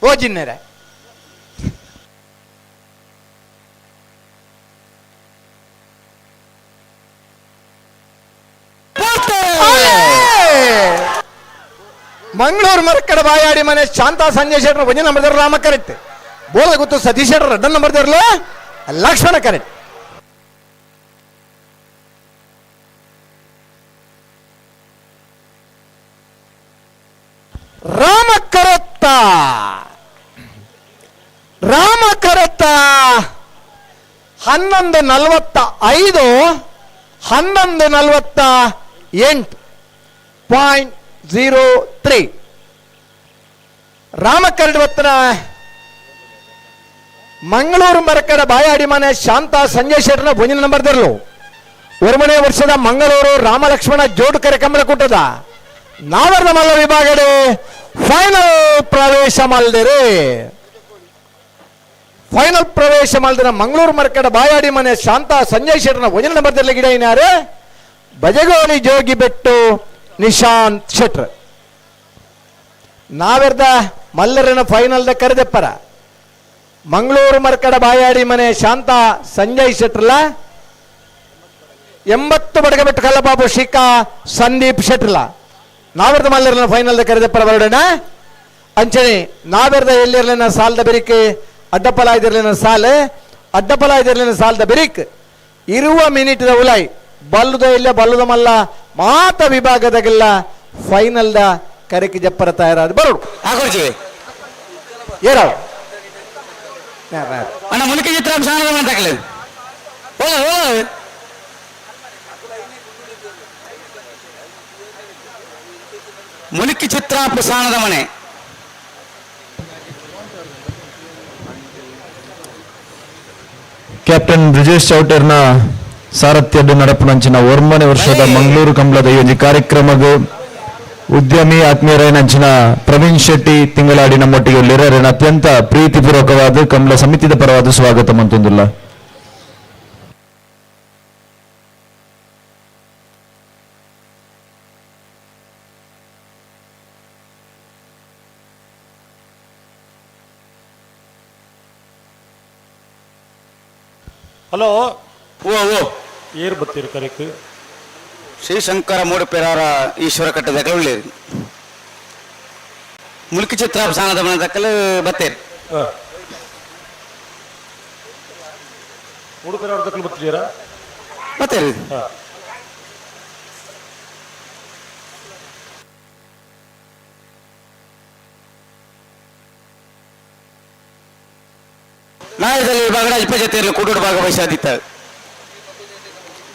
ಓ ಜಿನ್ನೆರೆ ಮಂಗಳೂರು ಮರಕಡ ಬಾಯಾಡಿ ಮನೆ ಶಾಂತಾ ಸಂಜಯ್ ಶೆಟ್ಟರ್ ಒಂದೇ ನಂಬರ್ ರಾಮ ಕರೆಕ್ಟ್ ಬೋಲ ಗೊತ್ತು ಸತೀಶ್ ಶೆಟ್ಟರ್ ರಡ್ಡ ನಂಬರ್ ಲಕ್ಷ್ಮಣ ಕರೆಕ್ಟ್. ರಾಮ ಕರತ್ತ ರಾಮ ಕರತ್ತ 11:45 11:48.03. ರಾಮ ಕರಡ್ವತ್ತನ ಮಂಗಳೂರು ಮರಕಡ ಬಾಯಾಡಿ ಮನೆ ಶಾಂತ ಸಂಜಯ್ ಶೆಟ್ಟರ್ನ ಒಂದಿನ ನಂಬರ್ ದರ್ಲು ಒರಮನೆ ವರ್ಷದ ಮಂಗಳೂರು ರಾಮಲಕ್ಷ್ಮಣ ಜೋಡುಕರೆ ಕಮಲಕೂಟದ ನಾವರ್ಣ ಮಲ್ಲ ವಿಭಾಗಡೆ ಫೈನಲ್ ಪ್ರವೇಶ ಮಲ್ದಿರಿ. ಫೈನಲ್ ಪ್ರವೇಶ ಮಲ್ದಿನ ಮಂಗಳೂರು ಮರಕಡ ಬಾಯಾಡಿ ಮನೆ ಶಾಂತ ಸಂಜಯ್ ಶೆಟ್ಟರ್ನ ಒಂದಿನ ನಂಬರ್ ದರ್ಲಿ ಗಿಡ ಏನಾರೆ ಬಜಗೋಲಿ ಜೋಗಿ ಬೆಟ್ಟು ನಿಶಾಂತ್ ಶೆಟ್ರ್. ನಾವೆರ್ದ ಮಲ್ಲರನ ಫೈನಲ್ದ ಕರೆದೆಪ್ಪರ ಮಂಗಳೂರು ಮರ್ಕಡ ಬಾಯಾಡಿ ಮನೆ ಶಾಂತ ಸಂಜಯ್ ಶೆಟ್ರಲ 80 ಬಡಗಬೆಟ್ಟು ಕಲ್ಲಬಾಬು ಶಿಕಾ ಸಂದೀಪ್ ಶೆಟ್ರಲ ನಾವೆರ್ದ ಮಲ್ಲರನ ಫೈನಲ್ದ ಕರೆದೆಪ್ಪರ ಬರೋಣ. ಅಂಚನೆ ನಾವೆರ್ದ ಎಲ್ಲಿರ್ಲಿನ ಸಾಲದ ಬೆರಿಕೆ ಅಡ್ಡಪಲ ಇದಿರ್ಲಿನ ಸಾಲ ಅಡ್ಡಪಲ ಇದಿರ್ಲಿನ ಸಾಲದ ಬೆರಿಕ್ ಇರುವ ಮಿನಿಟ್ದ ಉಲಾಯ್ ಬಲ್ಲುದ ಇಲ್ಲ ಬಲ್ಲುದ ಮಲ್ಲ ಮಾತ ವಿಭಾಗದಾಗೆಲ್ಲ ಫೈನಲ್ದ ಕರೆಕಿ ಜಪ್ಪರ ತಯಾರಾದ ಬರೋಡು ಏರಾವ್ ಅಣ್ಣ ಮುಲುಕಿ ಚಿತ್ರಾಂಶ ತಕಲಿ ಓ ಓ ಮುಲುಕಿ ಚಿತ್ರಾಪು ಸಾಣದ ಮನೆ ಕ್ಯಾಪ್ಟನ್ ಬ್ರಿಜೇಶ್ ಚೌಟರ್ನ ಸಾರಥ್ಯದ ನಡಪುನಂಚಿನ ಒರ್ಮನೆ ವರ್ಷದ ಮಂಗಳೂರು ಕಂಬಳದ ಈ ಒಂದು ಕಾರ್ಯಕ್ರಮದ ಉದ್ಯಮಿ ಆತ್ಮೀಯರೈನಂಚಿನ ಪ್ರವೀಣ್ ಶೆಟ್ಟಿ ತಿಂಗಳಾಡಿ ನಮ್ಮೊಟ್ಟಿಗೆ ಲಿರರೇನ ಅತ್ಯಂತ ಪ್ರೀತಿಪೂರ್ವಕವಾದ ಕಂಬಳ ಸಮಿತಿದ ಪರವಾದ ಸ್ವಾಗತ ಮಂತೊಂದುಲ್ಲ. ಹಲೋ ಓ ಓ ಏರ್ ಬತ್ತೀರಿ ಕರೆಕ್ಟ್. ಶ್ರೀಶಂಕರ ಮೂಡುಪೆರಾರ ಈಶ್ವರ ಕಟ್ಟದ ಉಳ್ಳೇರಿ ಮುಲ್ಕಿ ಚಿತ್ರ ಸಾಣದ ಮನೆ ದಕ್ಕಲು ಬತ್ತೇರಿ. ಮೂಡುಪೆರಾರ ದಕ್ಕಲು ಬತ್ತಿದ್ದೀರಾ? ಬತ್ತೇರಿ. ನಾಯದಲ್ಲಿ ವಿಭಾಗದ ಅಲ್ಪ ಕೂಟೋಡು ಭಾಗವಹಿಸಾದಿತ್ತ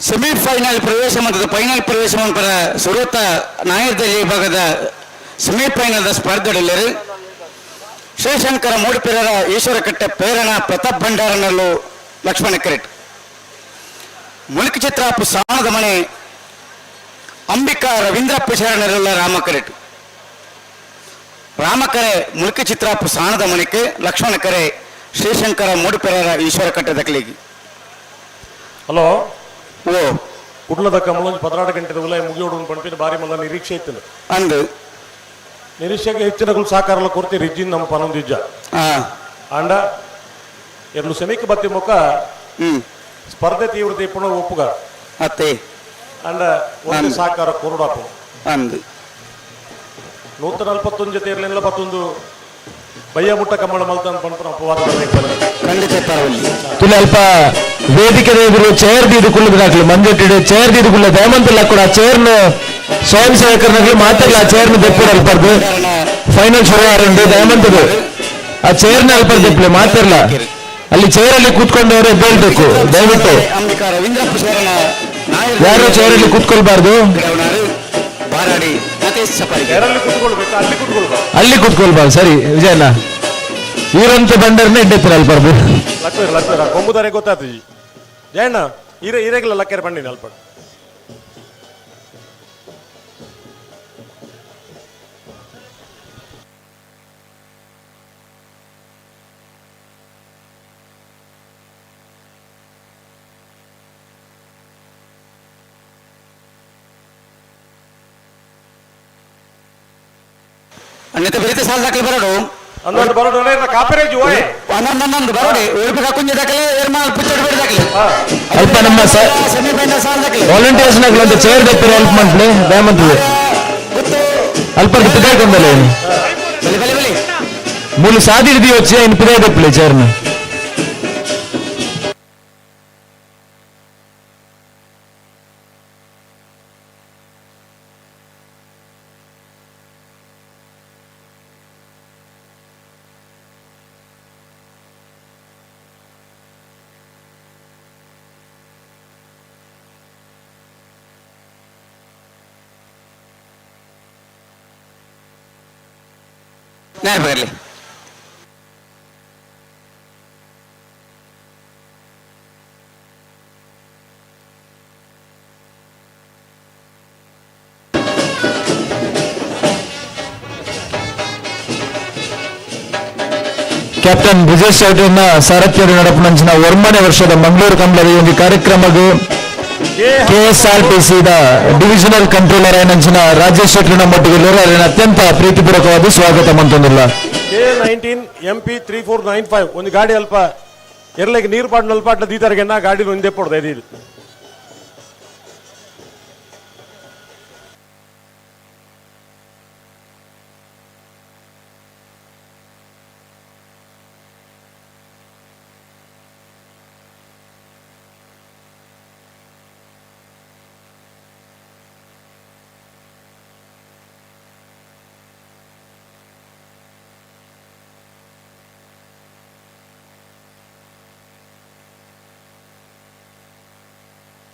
ಸೆಮಿಫೈನಲ್ ಪ್ರವೇಶ ಮತ್ತು ಫೈನಲ್ ಪ್ರವೇಶ ಮಂತರ ಸುರತ ನಾಯರ್ದಲ್ಲಿ ವಿಭಾಗದ ಸೆಮಿಫೈನಲ್ ಸ್ಪರ್ಧೆಯಲ್ಲಿ ಶ್ರೀಶಂಕರ ಮೂಡುಪಿರರ ಈಶ್ವರಕಟ್ಟೆ ಪ್ರೇರಣ ಪ್ರತಾಪ್ ಭಂಡಾರನಲ್ಲೂ ಲಕ್ಷ್ಮಣ ಕೆರೆಟ್ ಮುಳುಕು ಚಿತ್ರಾಪು ಸಾಣದ ಮನೆ ಅಂಬಿಕಾ ರವೀಂದ್ರ ಪುಷಾರನಲ್ಲ ರಾಮಕರೆಟ್ ರಾಮಕರೆ ಮುಳುಕು ಚಿತ್ರಾಪು ಸಾಣದ ಮನೆಗೆ ಲಕ್ಷ್ಮಣ ಕರೆ ಶ್ರೀಶಂಕರ ಮೂಡುಪೆರರ ಈಶ್ವರ ಕಟ್ಟದಕ್ಲಿಗೆ. ಹಲೋ. ಓ. ಕುಡ್ಲದ ಕಮಲೊಂಜಿ 16 ಗಂಟೆದ ಉಲಾಯಿ ಮುಗಿಯೋಡು ಪಂಪಿನ ಬಾರಿ ಮಲ್ಲ ನಿರೀಕ್ಷೆ ಇತ್ತು. ಅಂದು. ನಿರೀಕ್ಷೆಗೆ ಹೆಚ್ಚಿನಗಳು ಸಾಕಾರಲ ಕೊರ್ತಿ ರಿಜ್ಜಿನ್ ನಮ್ಮ ಪನೊಂದಿಜ್ಜ. ಆಂಡ ಎರಡು ಸೆಮಿಕ್ ಬತ್ತಿ ಮುಖ ಸ್ಪರ್ಧೆ ತೀವ್ರತೆ ಇಪ್ಪಣ ಒಪ್ಪುಗ. ಅತ್ತೆ. ಅಂಡ ಒಂದು ಸಾಕಾರ ಕೊರಡಾಪು. ಅಂದು. 141 ಜೊತೆ ಇರಲಿಲ್ಲ ಮತ್ತೊಂದು ಬಯ್ಯ ಮುಟ್ಟ ಕಮ್ಮಳ ಮಲ್ತನ್ ಪಂಪನ ಅಪವಾದ. ಖಂಡಿತ ಪರವಲ್ಲಿ. ತುಲೆ ಅಲ್ಪ ವೇದಿಕೆ ಎದುರು ಚೇರ್ ದೀದು ಕುಲ್ಲದಾಕ್ಲು ಮಂಜೊಟ್ಟಿಡು ಚೇರ್ ದೀದು ಕುಲ್ಲ ದಯಮಂತಿಲ್ಲ ಕೂಡ ಚೇರ್ನ ಸ್ವಯಂ ಸೇವಕರನಾಗ್ಲಿ ಮಾತಾಡಲ್ಲ ಆ ಚೇರ್ನ ದೆಪ್ಪುಡು ಅಲ್ಪರ್ದು ಫೈನಲ್ ಶುರು ಆರಂಡು ದಯಮಂತದು ಆ ಚೇರ್ನ ಅಲ್ಪರ್ ದೆಪ್ಪಲೆ ಮಾತಾಡಲ್ಲ ಅಲ್ಲಿ ಚೇರ್ ಅಲ್ಲಿ ಕೂತ್ಕೊಂಡವರು ಎದ್ದೇಳ್ಬೇಕು ದಯವಿಟ್ಟು. ಅಂಬಿಕಾ ರವೀಂದ್ರ ಪುಷಾರನ ಯಾರು ಚೇರ್ ಅಲ್ಲಿ ಕೂತ್ಕೊಳ್ಬಾರ್ದು. ಬಾರಾಡಿ ನತೇಶ್ ಸಪಾರಿಗೆ. ಚೇರಲ್ಲಿ ಕೂತ್ಕೊಳ್ಬೇಕು, ಅಲ್ಲಿ ಕೂತ್ಕೊಳ್ಬಾರ್ದು. ಅಲ್ಲಿ ಕೂತ್ಕೊಳ್ಬಾರ್ದು. ಸರಿ ವಿಜಯಣ್ಣ ಈರಂತ ಬಂಡರ್ನ ಎಡ್ಡೆತ್ತಿರ ಅಲ್ಪರ್ದು. ಲಕ್ವೇರ್ ಲಕ್ವೇರ್ ಕೊಂಬುದಾರೆ ಗೊತ್ತಾತು ಜಯಣ್ಣ ಇರೇ ಇರೇಗಿಲ್ಲ ಲಕ್ಕೇರ್ ಬಂಡಿನ ಅಲ್ಪ. ಅನ್ನತೆ ಬರೀತೆ ಸಾಲ ದಾಖಲೆ ಬರೋಡು. ಅಂದೊಂದು ಬರೋಡು ಕಾಪರೇಜ್ ಓಯ್. ಒಂದೊಂದೊಂದು ಬರೋಡಿ ಉಡುಪಿ ಕುಂಜ ದಾಖಲೆ ಏರ್ಮಾಲ್ ಪುಚ್ಚಡ್ ಬೇಡ ದಾಖಲೆ. ಅಲ್ಪ ನಮ್ಮ ಸೆಮಿಫೈನಲ್ ಸಾಲ ದಾಖಲೆ. ವಾಲಂಟಿಯರ್ಸ್ ನಗ್ಲಂತ ಚೇರ್ ದೆಪ್ಪಿರ ಹೆಲ್ಪ್ ಮಾಡ್ಲಿ ದಯಮಂತದೆ ಅಲ್ಪ ಪಿದಾಯ್ ಕೊಂದಲೆ. ಬಲಿ ಬಲಿ ಬಲಿ. ಮೂಲು ಸಾದಿ ಹಿಡಿದಿ వచ్చి ఆయన పిದಾಯ್ ದೆಪ್ಪಲೆ ಚೇರ್ನ. ನ್ಯಾಯ ಬರಲಿ. ಕ್ಯಾಪ್ಟನ್ ಬ್ರಿಜೇಶ್ ಶೆಟ್ಟಿನ ಸಾರಥ್ಯದ ನಡಪುನಂಚಿನ 9ನೇ ವರ್ಷದ ಮಂಗಳೂರು ಕಂಬಳದ ಈ ಒಂದು ಕಾರ್ಯಕ್ರಮಕ್ಕೆ ಕೆಎಸ್ಆರ್ಟಿಸಿ ಡಿವಿಷನಲ್ ಕಂಟ್ರೋಲರ್ అయినంచిన ರಾಜೇಶ್ ಶೆಟ್ಟಿ ನಮ್ಮೊಟ್ಟಿಗೆ ಅವರನ್ನು ಅತ್ಯಂತ ಪ್ರೀತಿಪೂರ್ವಕವಾದ ಸ್ವಾಗತ ಮಂತೊಂದಿಲ್ಲ. K 19 MP 3495 ಒಂದು ಗಾಡಿ ಅಲ್ಪ ಎರ್ಲೆಗೆ ನೀರು ಪಾಡ್ ಅಲ್ಪ ಅಟ್ಲ ದೀತಾರಿಗೆ ಗಾಡಿ ಒಂದೇ ಪೊಡ್ದ ಇದು.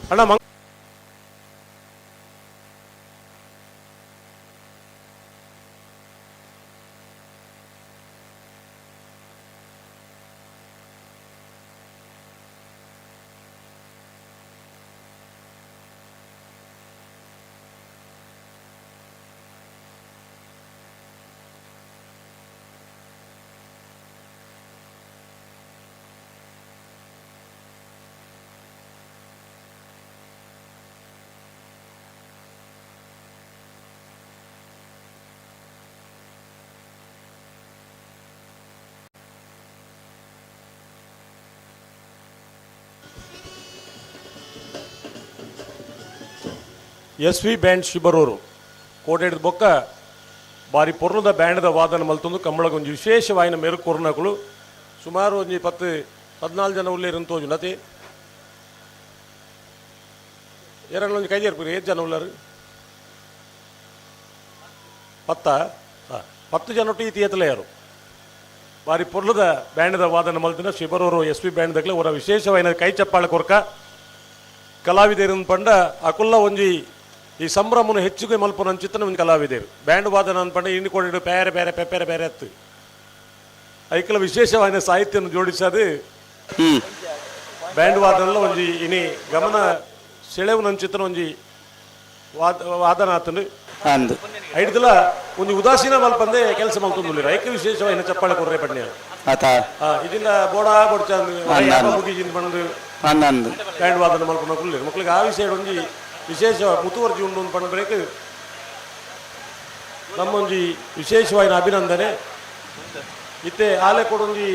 ಅಣ್ಣ ಎಸ್ ವಿ ಬ್ಯಾಂಡ್ ಶಿಬರೂರು ಕೋಟೆಡ್ ಬೊಕ್ಕ ಬಾರಿ ಪೊರ್ಲದ ಬ್ಯಾಂಡ್ದ ವಾದನ ಮಲ್ತೊಂದು ಕಂಬಳಗೊಂಜಿ ವಿಶೇಷವಾಯಿನ ಮೇರು ಕೊರ್ನಕುಲು ಸುಮಾರು ಒಂಜಿ 10 14 ಜನ ಉಲ್ಲೇರು ತೋಜು ನತಿ ಏರಣ್ಣ ಒಂಜಿ ಕೈ ಏರ್ಪುರಿ ಏತ್ ಜನ ಉಳ್ಳಾರು ಪತ್ತ 10 ಜನ ಒಟ್ಟು ಈ ತಿಯೇತಲೇ ಯಾರು ಬಾರಿ ಪೊರ್ಲದ ಬ್ಯಾಂಡ್ದ ವಾದನ ಮಲ್ತಿನ ಶಿಬರೂರು ಎಸ್ ಪಿ ಬ್ಯಾಂಡ್ ದಕ್ಲೆ ಅವರ ವಿಶೇಷವಾಯಿನ ಕೈ ಚಪ್ಪಾಳೆ ಕೊರ್ಕ ಕಲಾವಿದರು ಪಂಡ ಅಕುಲ್ಲ ಒಂಜಿ ಈ ಸಂಭ್ರಮನು ಹೆಚ್ಚಿಗೆ ಮಲ್ಪುನ ಅಂಚಿತ್ತನ ಒಂಜಿ ಕಲಾವಿದರು ಬ್ಯಾಂಡ್ ವಾದನ ಅನ್ಪಂಡ ಇಂಡಿ ಕೊಡಿಡು ಬೇರೆ ಬೇರೆ ಪೆಪ್ಪೆರೆ ಬೇರೆ ಅತ್ತು ಐಕಲ ವಿಶೇಷವಾದ ಸಾಹಿತ್ಯವನ್ನು ಜೋಡಿಸದು ಬ್ಯಾಂಡ್ ವಾದನಲ್ಲ ಒಂಜಿ ಇನಿ ಗಮನ ಸೆಳೆವು ಅಂಚಿತ್ತನ ಒಂಜಿ ವಾದನ ಆತನು ಅಂದು ಐಡ್ದಲ ಒಂಜಿ ಉದಾಸೀನ ಮಲ್ಪಂದೆ ಕೆಲಸ ಮಲ್ತೊಂದುಲ್ಲೆರ್ ಐಕ್ ವಿಶೇಷವಾಯಿನ ಚಪ್ಪಾಳೆ ಕೊರ್ರೆ ಪಣ್ಯ ಆತ ಇದನ್ನ ಬೋಡಾ ಬೊಡ್ಚ ಮುಗಿಜಿಂದ ಪಂಡು ಅಂದಂದು ಬ್ಯಾಂಡ್ ವಾದನ ಮಲ್ಪುನ ಕುಲ್ಲೆರ್ ಮಕ್ಕಳಿಗೆ ಆ ವಿಷಯ ಒಂಜಿ ವಿಶೇಷ ಮುತುವರ್ಜಿ ಉಂಡು ಪಂಡ ಬ್ರೇಕ್ ನಮ್ಮೊಂಜಿ ವಿಶೇಷವಾಯಿನ ಅಭಿನಂದನೆ ಇತ್ತೆ ಆಲೆ ಕೊಡೊಂಜಿ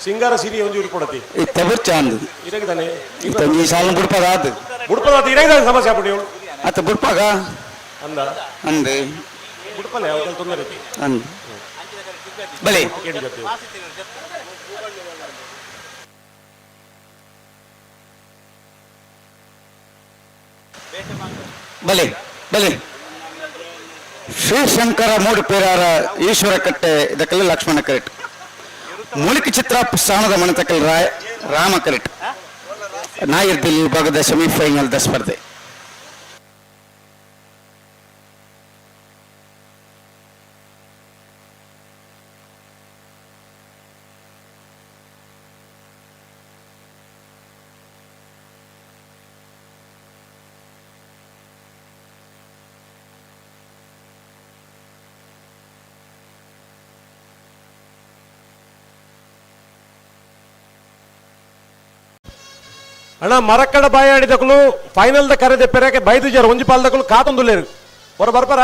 ಸಿಂಗಾರ ಸಿರಿ ಒಂಜಿ ಉರುಪಡತಿ ಇತ್ತೆ ಬುರ್ಚ ಅಂದು ಇರಗಿದಾನೆ ಇತ್ತೆ ಈ ಸಾಲ ಬುಡ್ಪದ ಅದು ಬುಡ್ಪದ ಇರಗಿದಾನೆ ಸಮಸ್ಯೆ ಆಪುಡಿ ಅತ್ತ ಬುಡ್ಪಾಗ ಅಂದ ಅಂದು ಬುಡ್ಪಲೆ ಯಾವ ತೊಂದರೆ ಐತಿ ಅಂದು ಬಲೆ ಕೇಳಿ ಜೊತೆ ಬಲೆ ಬಲೆ ಶ್ರೀಶಂಕರ ಮೂಡುಪೇರಾರ ಈಶ್ವರ ಕಟ್ಟೆ ಇದಕ್ಕೆಲ್ಲ ಲಕ್ಷ್ಮಣ ಕರೆಟ್ ಮುಳುಕಿ ಚಿತ್ರ ಸ್ಥಾನದ ಮಣತಕಲ್ ರಾಯ ರಾಮ ಕರೆಟ್ ನಾಯರ್ದಿಲ್ಲಿ ವಿಭಾಗದ ಸೆಮಿಫೈನಲ್ the ಸ್ಪರ್ಧೆ. ಅಣ್ಣ ಮರಕ್ಕಡ ಬಾಯಾಡಿದಕಲು ಫೈನಲ್ the ಕರೆದೆ ಪೆರಕೆ ಬೈದು ಜರ ಒಂಜಿ ಪಾಲ್ದಕಲು ಕಾತೊಂದುಲ್ಲೇರು ಹೊರ ಬರ್ಪರ.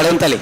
ಅಡಂತಲಿ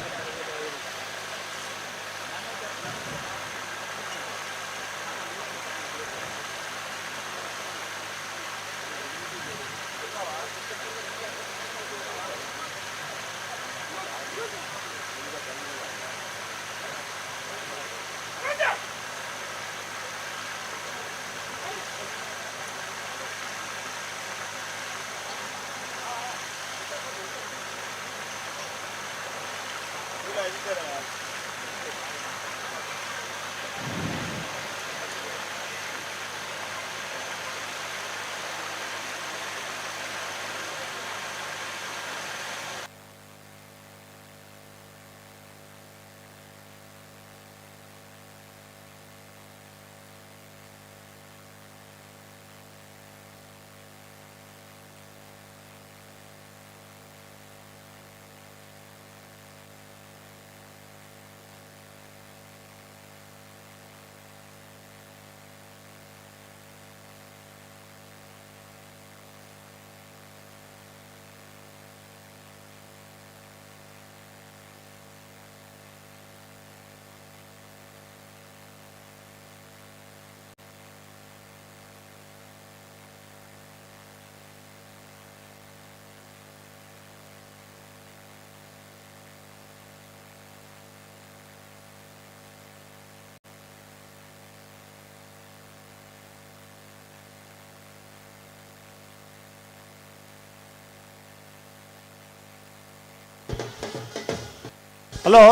ಹಲೋ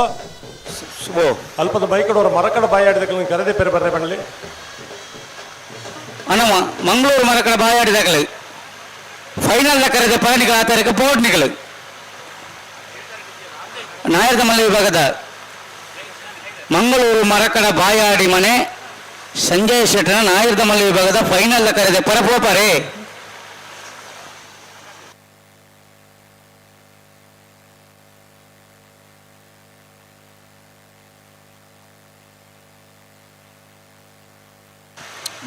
ಅಲ್ಪದ ಬೈಕಡವರು ಮರಕಡ ಬಾಯಾಡಿದಕಲು ಕರೆದೆ ಪೆರೆ ಬರ್ರೆ ಬಣ್ಣಲಿ. ಅಣ್ಣ ಮಂಗಳೂರು ಮರಕಡ ಬಾಯಾಡಿದಾಗಲು ಫೈನಲ್ ಕರೆದ ಪಯಣಿಗಳ ಆತರಕ್ಕೆ ಬೋರ್ಡ್ನಿಗಳು ನಾಯರ್ದ ಮಲೆ ವಿಭಾಗದ ಮಂಗಳೂರು ಮರಕಡ ಬಾಯಾಡಿ ಮನೆ ಸಂಜಯ್ ಶೆಟ್ಟನ ನಾಯರ್ದ ಮಲೆ ವಿಭಾಗದ ಫೈನಲ್ ಕರೆದ ಪರಪೋಪರೆ.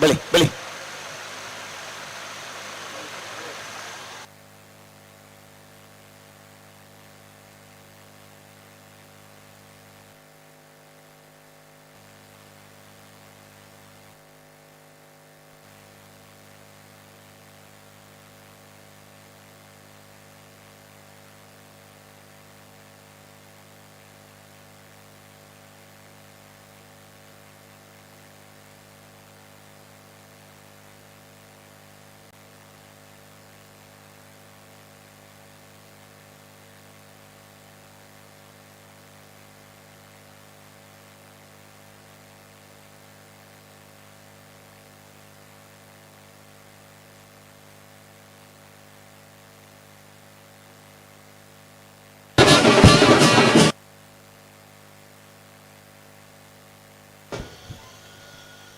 ಬಲಿ ಬಲಿ.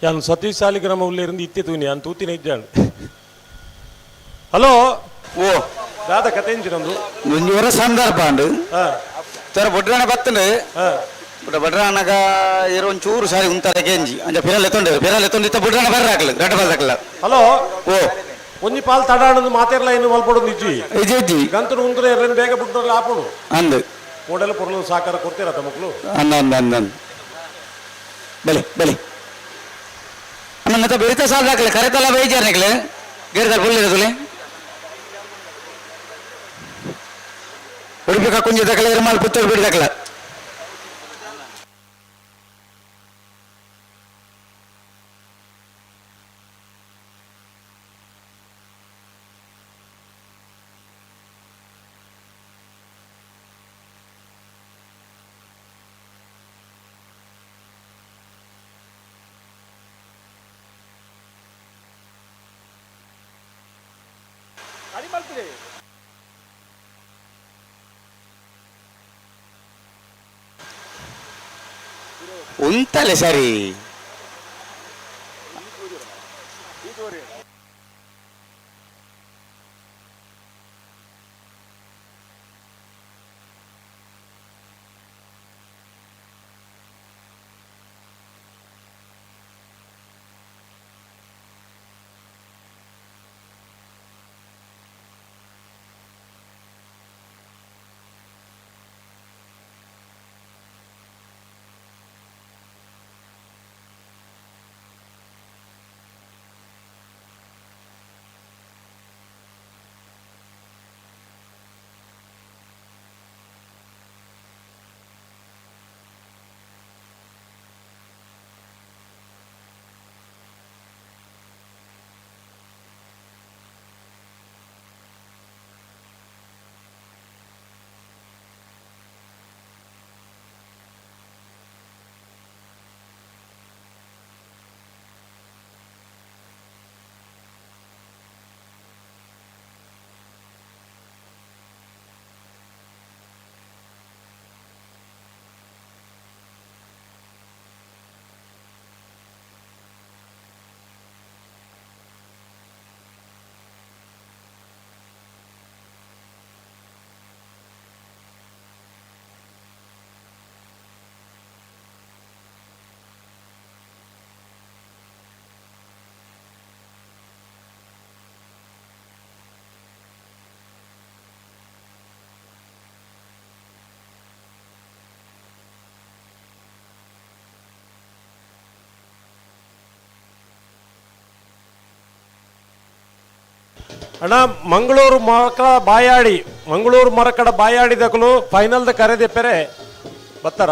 ಯಾನ್ ಸತೀಶ್ ಸಾಲಿಗ್ರಾಮ ಉಲ್ಲೇರಿಂದ ಇತ್ತೆ ತೂನಿ ಯಾನ್ ತೂತಿನ ಇಜ್ಜಾಣ್. ಹಲೋ ಓ ದಾದ ಕತೆ ಎಂಚಿನೊಂದು ಒಂಜಿ ವರ ಸಂದರ್ಭ ಅಂಡು ತರ ಬೊಡ್ರಾಣ ಬತ್ತಂಡು ಬುಡ ಬಡ್ರಾಣಗ ಏರೋ ಒಂಚೂರು ಸಾರಿ ಉಂತಾರೆ ಕೆಂಜಿ ಅಂಚ ಪಿರಲ್ ಎತ್ತೊಂಡು ಪಿರಲ್ ಎತ್ತೊಂಡು ಇತ್ತ ಬುಡ್ರಾಣ ಬರ್ರ ಹಾಕಲು ರಡ್ಡ ಬಾಲ್ ಹಾಕಲ. ಹಲೋ ಓ ಒಂಜಿ ಪಾಲ್ ತಡಾಣಂದು ಮಾತೆರ್ಲ ಇನ್ನು ಮಲ್ಪೊಡೊಂದು ಇಜ್ಜಿ. ಇಜ್ಜಿ ಇಜ್ಜಿ ಗಂತನು ಉಂತುನ ಎರ್ರೆನ್ ಬೇಗ ಬುಡ್ಡೋರ್ಲ ಆಪುಡು ಅಂದು ಕೋಡೆಲ ಪೊರ್ಲು ಸಾಕಾರ ಕೊಡ್ತೀರತ್ತ ಮಕ್ಕಳು. ಅಂದ ಅಂದ ಅಂದ ಅಂದ ಬಲೆ ಬಲೆ ಅಣ್ಣ ಮತ್ತೆ ಬೆರಿತ ಸಾಲ ಹಾಕಲೆ ಕರೆತಲ್ಲ ಬೇಜಾರ್ ನಿಕ್ಲೆ ಗೇರ್ದಾರ್ ಫುಲ್ ಇರೋದಿಲ್ಲ. ಉಡುಪಿ ಕಕ್ಕುಂಜಿ ದಕ್ಕಲೆ ಇರ್ಮಾಲ್ ಪುತ್ತೂರು ಬಿಡಿ ದಕ್ಕಲ. ಉಂತಲೆ ಸರಿ ಅಣ್ಣ ಮಂಗಳೂರು ಮರಕಡ ಬಾಯಾಡಿ, ಮಂಗಳೂರು ಮರಕಡ ಬಾಯಾಡಿ ದಕಲು ಫೈನಲ್ದ ಕರೆದೆಪ್ಪರೆ ಬತ್ತಾರ.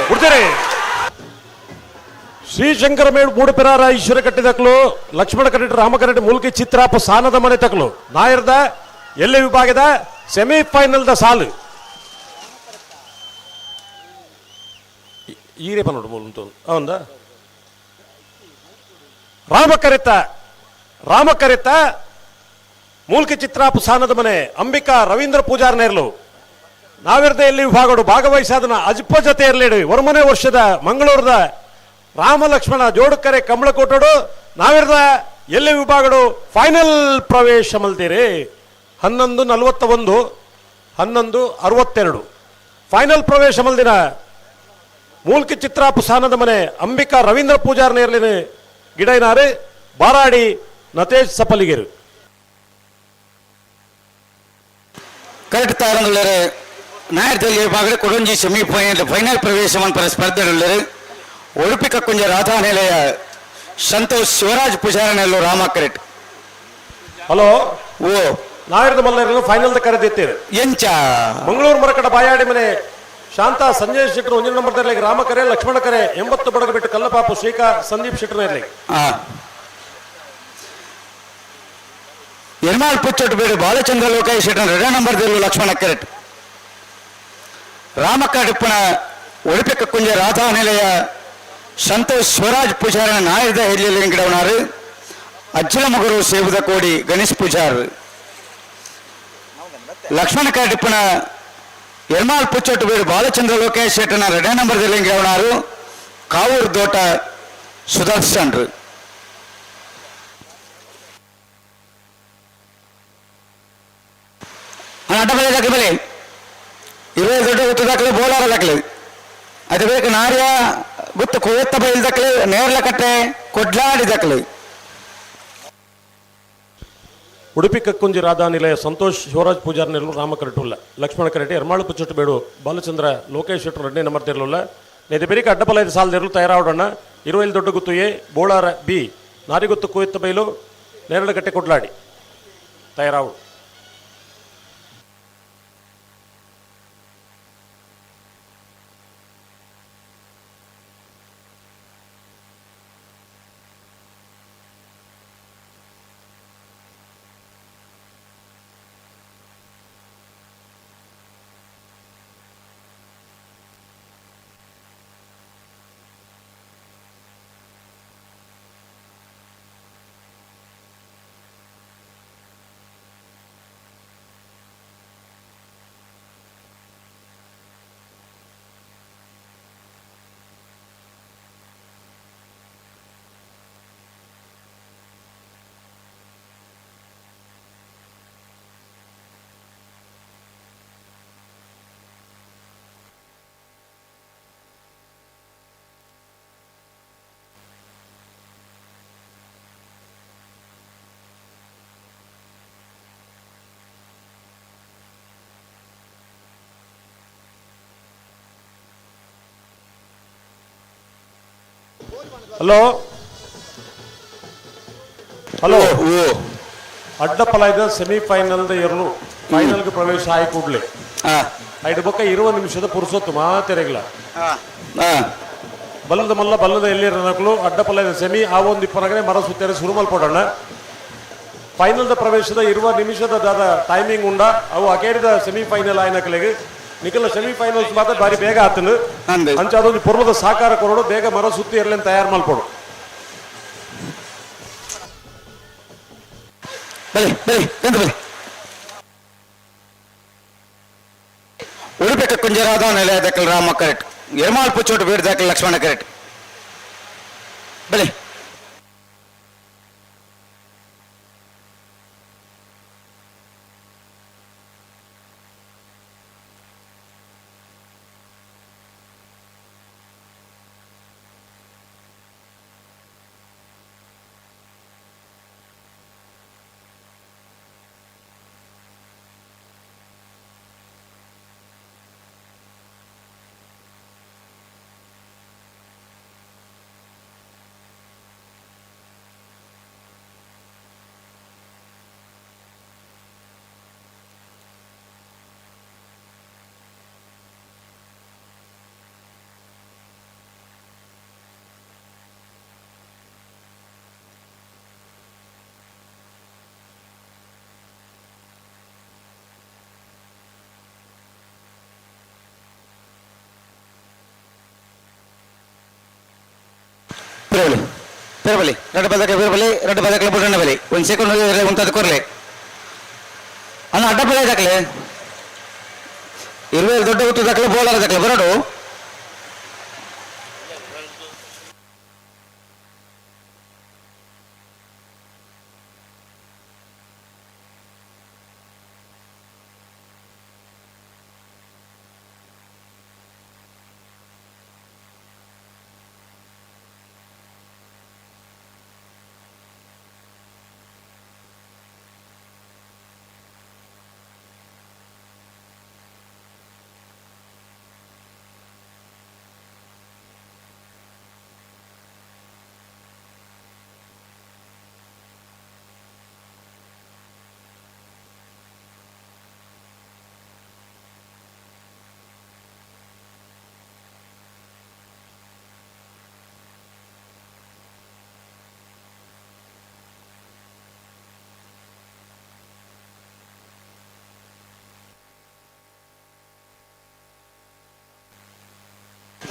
ಬಿಡ್ತಾರೆ. ಶ್ರೀಶಂಕರ ಮೇಡು ಮೂಡುಪೆರಾರ ಈಶ್ವರ ಕಟ್ಟಿದಕ್ಲು, ಲಕ್ಷ್ಮಣ ಕಟ್ಟಿಟ್ಟು ರಾಮ ಕಟ್ಟಿಟ್ಟು ಮೂಲ್ಕಿ ಚಿತ್ರಾಪ ಸಾನದ ಮನೆ ತಕ್ಲು ನಾಯರ್ದ ಎಲ್ಲೆ ವಿಭಾಗದ ಸೆಮಿಫೈನಲ್ದ ಸಾಲು ಈರೇ ಪನ್ನೋಡು ಮೂಲ ಅವಂದ ರಾಮಕರಿತ ರಾಮಕರಿತ ಮೂಲ್ಕಿ ಚಿತ್ರಾಪ ಸಾನದ ಮನೆ ಅಂಬಿಕಾ ರವೀಂದ್ರ ಪೂಜಾರ್ ನೇರ್ಲು ನಾವಿರ್ದ ಎಲ್ಲಿ ವಿಭಾಗಡು ಭಾಗವಹಿಸಾದನ ಅಜ್ಪ ಜೊತೆ ಇರಲೇಡು ಒರ್ಮನೆ ವರ್ಷದ ಮಂಗಳೂರದ ರಾಮ ಲಕ್ಷ್ಮಣ ಜೋಡುಕರೆ ಕಮಲಕೋಟಡು ನಾವಿರ್ದ ಎಲ್ಲಿ ವಿಭಾಗಡು ಫೈನಲ್ ಪ್ರವೇಶ ಮಲ್ತೀರಿ. 11:41 11:62 ಫೈನಲ್ ಪ್ರವೇಶ ಮಲ್ದಿನ ಮೂಲ್ಕಿ ಚಿತ್ರಾಪು ಸಾನದ ಮನೆ ಅಂಬಿಕಾ ರವೀಂದ್ರ ಪೂಜಾರ್ ನೇರ್ಲಿನ ಗಿಡೈನಾರು ಬಾರಾಡಿ ನತೇಶ್ ಸಪಲಿಗೆರು. ಕರೆಕ್ಟ್ ತಯಾರಂದುಳ್ಳೇರು ನಾಯರ್ದಲ್ಲಿ ವಿಭಾಗದ ಕೊಡೊಂಜಿ ಸೆಮಿ ಫೈನಲ್ ಪ್ರವೇಶ ಮನ್ಪರ ಸ್ಪರ್ಧೆಡುಳ್ಳೇರು ಉಡುಪಿ ಕಕ್ಕುಂಜ ರಾಧಾ ನಿಲಯ ಸಂತೋಷ್ ಶಿವರಾಜ್ ಪೂಜಾರನೆಲ್ಲೋ ರಾಮ ಕರೆಕ್ಟ್. ಹಲೋ. ಓ. ನಾಯರ್ದ ಮಲ್ಲರು ಫೈನಲ್ the ಕರೆದಿತ್ತೇವೆ. ಎಂಚ? ಮಂಗಳೂರು ಮರಕಡ ಬಾಯಾಡಿ ಮನೆ ಶಾಂತಾ ಸಂಜಯ್ ಶೆಟ್ಟರು ಒಂದಿನ ನಂಬರ್ ಇರಲಿ ರಾಮ ಕರೆ ಲಕ್ಷ್ಮಣ ಕರೆ 80 ಬಡಗ ಬಿಟ್ಟು ಕಲ್ಲಪಾಪು ಶ್ರೀಕಾ ಸಂದೀಪ್ ಶೆಟ್ಟರ್ ಇರಲಿ. ಎರ್ಮಾಲ್ ಪುಚ್ಚೊಟ್ಟು ಬೇಡು ಬಾಲಚಂದ್ರ ಲೋಕೇಶ್ ಶೆಟ್ಟರ್ ಎರಡನೇ ನಂಬರ್ ದಿಲ್ಲು ಲಕ್ಷ್ಮಣ ಕರೆಕ್ಟ್. ರಾಮ ಕರೆಕ್ಟ್ ಉಡುಪಿ ಕಕ್ಕುಂಜ ರಾಧಾ ನಿಲಯ ಸಂತೋಷ್ ಸ್ವರಾಜ್ ಪೂಜಾರನ ನಾಯರ್ದ ಹಿರಿಯಲ್ಲಿ ಗಿಡವನಾರು ಅಜ್ಜಲ ಮಗರು ಸೇಬುದ ಕೋಡಿ ಗಣೇಶ್ ಪೂಜಾರ್. ಲಕ್ಷ್ಮಣ ಕರೆಕ್ಟ್ ಎರ್ಮಾಲ್ ಪುಚ್ಚೊಟ್ಟು ಬೇಡು ಬಾಲಚಂದ್ರ ಲೋಕೇಶ್ ಶೆಟ್ಟನ ಎರಡನೇ ನಂಬರ್ ಗಿಡವನಾರು ಕಾವೂರು ದೋಟ ಸುದರ್ಶನ್. ಅಡ್ಡ ಬಲೆ ದಾಖಲೆ ಬಲೆ ಇರವೈ ದೊಡ್ಡ ಗುತ್ತು ದಾಖಲೆ ಬೋಲಾರ ದಾಖಲೆ ಅದು ಬೇಕು ನಾರ್ಯ ಗುತ್ತು ಕೋಯತ್ತ ಬೈಲ್ ದಾಖಲೆ ನೇರ್ಲ ಕಟ್ಟೆ ಕೊಡ್ಲಾಡಿ ದಾಖಲೆ. ಉಡುಪಿ ಕಕ್ಕುಂಜಿ ರಾಧಾ ನಿಲಯ ಸಂತೋಷ್ ಶಿವರಾಜ್ ಪೂಜಾರ್ ನೆರಳು ರಾಮ ಕರೆಟುಲ್ಲ ಲಕ್ಷ್ಮಣ ಕರೆಟಿ ಎರ್ಮಾಳು ಪುಚ್ಚೊಟ್ಟು ಬೇಡು ಬಾಲಚಂದ್ರ ಲೋಕೇಶ್ ಶೆಟ್ಟರು ಎರಡನೇ ನಂಬರ್ ತಿರಲಿಲ್ಲ ನೇದು ಬೆರಿಕ ಅಡ್ಡಪಲ ಐದು ಸಾಲ ತೆರಳು ತಯಾರಾವಡಣ್ಣ ಇರುವೈಲ್ ದೊಡ್ಡ ಗುತ್ತು ಎ ಬೋಳಾರ ಬಿ ನಾರಿಗುತ್ತು ಕೋಯತ್ತ ಬೈಲು ನೇರಳಕಟ್ಟೆ ಕೊಡ್ಲಾಡಿ ತಯಾರಾವು. Hello hello. ಓ. ಅಡ್ಡಪಲಾಯ್ದ ಸೆಮಿಫೈನಲ್ ಎರಲು ಫೈನಲ್ಗೆ ಪ್ರವೇಶ ಆಯಿ ಕೂಡ್ಲೆ ಐದು ಬೊಕ್ಕ 20 ನಿಮಿಷದ ಪುರುಸೊತ್ತು ಮಾತೆರೆಗ್ಲ ಬಲ್ಲದ ಮಲ್ಲ ಬಲ್ಲದ ಎಲ್ಲಿ ನಕಲು ಅಡ್ಡಪಲಾಯ್ದ ಸೆಮಿ ಆ ಒಂದು ಇಪ್ಪನಗನೆ ಮರ ಸುತ್ತೇರೆ ಸುರುಮಲ್ ಪಡೋಣ ಫೈನಲ್ the ಪ್ರವೇಶದ 20 ನಿಮಿಷದ ದಾದ ಟೈಮಿಂಗ್ ಉಂಡ ಅವು ಅಕೇರಿದ ಸೆಮಿಫೈನಲ್ ಆಯ್ನಕಲೆಗೆ ನಿಖಲ ಸೆಮಿಫೈನಲ್ಸ್ ಮಾತ್ರ ಬಾರಿ ಬೇಗ ಆತನು ಅಂಚ ಅದೊಂದು ಪೂರ್ವದ ಸಾಕಾರ ಕೊರಡು ಬೇಗ ಮರ ಸುತ್ತಿ ಇರ್ಲಿಂದ ತಯಾರು ಮಲ್ಪಡು. ಬಲಿ ಬಲಿ ಎಂತ ಬಲಿ ಉಡುಪಿ ಕುಂಜರಾದ ನೆಲೆ ದಾಖಲೆ ರಾಮ ಕರೆಕ್ಟ್ ಎರ್ಮಾಲ್ ಪುಚ್ಚೋಟು ಬೇಡ ದಾಖಲೆ ಲಕ್ಷ್ಮಣ ಕರೆಕ್ಟ್ ಬಲಿ. ಪಿರಬಲಿ ಪಿರಬಲಿ ಎರಡು ಪದಕ್ಕೆ ಪಿರಬಲಿ ಎರಡು ಪದಕ್ಕೆ ಬುಡಣ್ಣ ಬಲಿ ಒಂದು ಸೆಕೆಂಡ್ ಉಂಟದ ಕೊರ್ಲೆ ಅಣ್ಣ ಅಡ್ಡ ಪದ ದಾಖಲೆ ಇರುವೆ ದೊಡ್ಡ ಹುಟ್ಟು ದಾಖಲೆ ಬೋಲಾರ ದಾಖಲೆ ಬರಡು.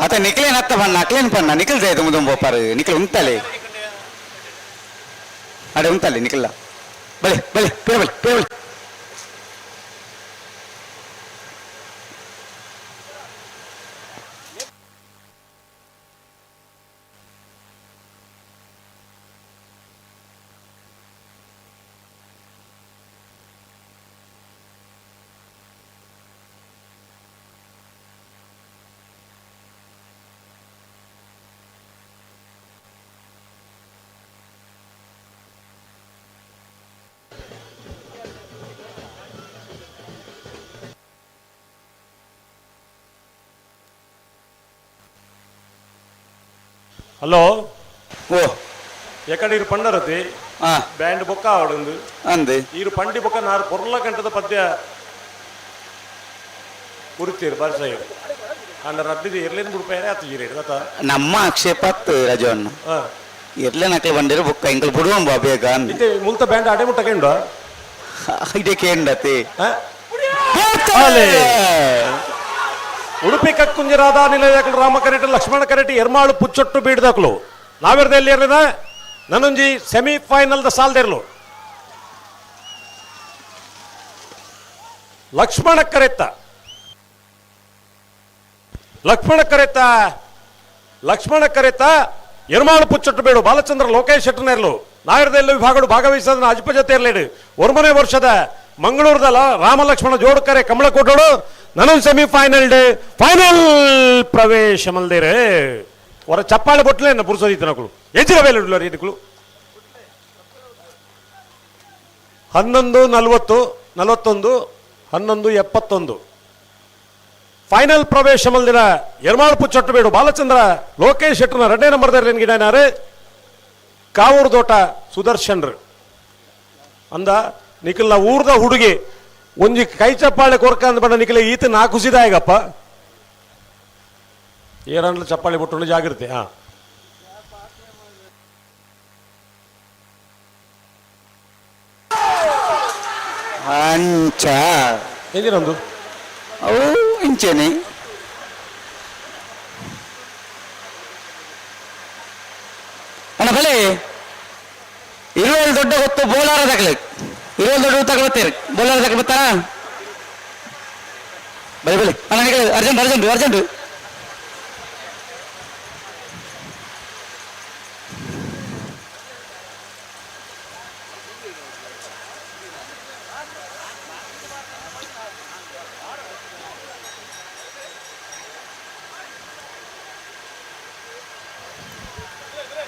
ಅತ ನಿಕ್ಲೇನ್ ಅತ್ತ ಬಣ್ಣ ಅಕ್ಲೇನ್ ಪಣ್ಣ ನಿಖಲ್ ಜಯ ದುಂಬ ಬೋಪಾರು ನಿಖಲ್ ಉಂತಲೆ ಅಡೆ ಉಂತಲೆ ನಿಖಲ್ಲ ಬಲೆ ಬಲೆ ಪೇರ ಬಲೆ ಪೇರ ಬಲೆ. ಹಲೋ. ಓ. ಎಕಡೆ ಇರು ಪಂಡರತಿ ಬ್ಯಾಂಡ್ ಬೊಕ್ಕ ಆವಡುಂದು. ಅಂದೆ. ಈರು ಪಂಡಿ ಬೊಕ್ಕ ನಾರು ಪೊರ್ಲ ಗಂಟದ ಪದ್ಯ ಉರುತ್ತೀರು ಬಾರಿಸಾಯಿ ಅಂಡ ರದ್ದಿದೆ ಇರ್ಲೇನು ಬುಡ್ಪೇರೆ ಆತು ಜೀರೇರು ಅತ. ನಮ್ಮ ಆಕ್ಷೇಪ ರಜವನ್ನ ಇರ್ಲೆ ನಕಲು ಬಂದಿರು ಬುಕ್ಕ ಇಂಕಲ್ ಬುಡುವಂಬ ಬೇಗ ಅಂದೆ. ಇತ್ತೆ ಮುಲ್ತ ಬ್ಯಾಂಡ್ ಅಡೆ ಮುಟ್ಟ ಕೇಂಡ ಇದೇ ಕೇಂಡತಿ. ಉಡುಪಿ ಕಕ್ಕುಂಜರಾದ ನಿಲಯಕಲು ರಾಮ ಕರೆಟ್ ಲಕ್ಷ್ಮಣ ಕರೆಟ್ ಎರ್ಮಾಳು ಪುಚ್ಚೊಟ್ಟು ಬೀಡ್ದಕ್ಲು ನಾವೆರ್ದ ಎಲ್ಲಿ ಇರ್ಲಿನ ನನೊಂಜಿ ಸೆಮಿಫೈನಲ್ the ಸಾಲ್ದಿರ್ಲು ಲಕ್ಷ್ಮಣ ಕರೆತ್ತ ಲಕ್ಷ್ಮಣ ಕರೆತ್ತ ಲಕ್ಷ್ಮಣ ಕರೆತ್ತ ಎರ್ಮಾಳು ಪುಚ್ಚೊಟ್ಟು ಬೇಡು ಬಾಲಚಂದ್ರ ಲೋಕೇಶ್ ಶೆಟ್ಟನೇರ್ಲು ನಾಯರ್ದೆಲ್ಲ ವಿಭಾಗಗಳು ಭಾಗವಹಿಸಿದ ಅಜ್ಪ ಜೊತೆ ಇರ್ಲೇಡು ಒರ್ಮನೆ ವರ್ಷದ ಮಂಗಳೂರದಲ್ಲ Rama Lakshmana ಜೋಡ್ಕರೆ ಕಮಲಕೋಟೋಡು ನನೊಂದು semifinal day final ಪ್ರವೇಶ ಮಲ್ದೇರೆ ಹೊರ ಚಪ್ಪಾಳೆ ಬೊಟ್ಲೆ ಪುರುಷೋದಿತ್ತನಕುಲು ಎಜ್ಜಿರ ಬೇಲೆ ಇದಕ್ಕಳು 11:40 41 11:71 ಫೈನಲ್ ಪ್ರವೇಶ ಮಲ್ದಿನ ಎರ್ಮಾಳು ಪುಚ್ಚೊಟ್ಟು ಬಾಲಚಂದ್ರ ಲೋಕೇಶ್ ಶೆಟ್ಟರ್ನ ಎರಡನೇ ನಂಬರ್ದಲ್ಲಿ ಗಿಡನಾರೆ ಕಾವೂರು ದೋಟ ಸುದರ್ಶನ್ರು ಅಂದ ನಿಖಲ್ನ ಊರ್ದ ಹುಡುಗಿ ಒಂಜಿ ಕೈ ಚಪ್ಪಾಳೆ ಕೊರ್ಕ ಅಂದ ಬಣ್ಣ ನಿಖಲ ಈತ ನಾ ಖುಷಿದಾಯಕಪ್ಪ ಏನಂದ್ರೆ ಚಪ್ಪಾಳೆ ಬಿಟ್ಟು ಜಾಗೃತಿ. ಹಾ ಅಂಚ ಎಂಜಿನೊಂದು ಅವು ಇಂಚೆನೆ ಅಣ್ಣ ಬಲೆ ಇರುವಲ್ಲಿ ದೊಡ್ಡ ಗೊತ್ತು ಬೋಲಾರ ತಗಲಿ ಇರುವಲ್ಲಿ ದೊಡ್ಡ ತಗೊಳ್ತೀರಿ ಬೋಲಾರ ತಗಲಿ ಬರ್ತಾರ ಬಲೆ ಬಲೆ ಅಣ್ಣ urgent urgent urgent.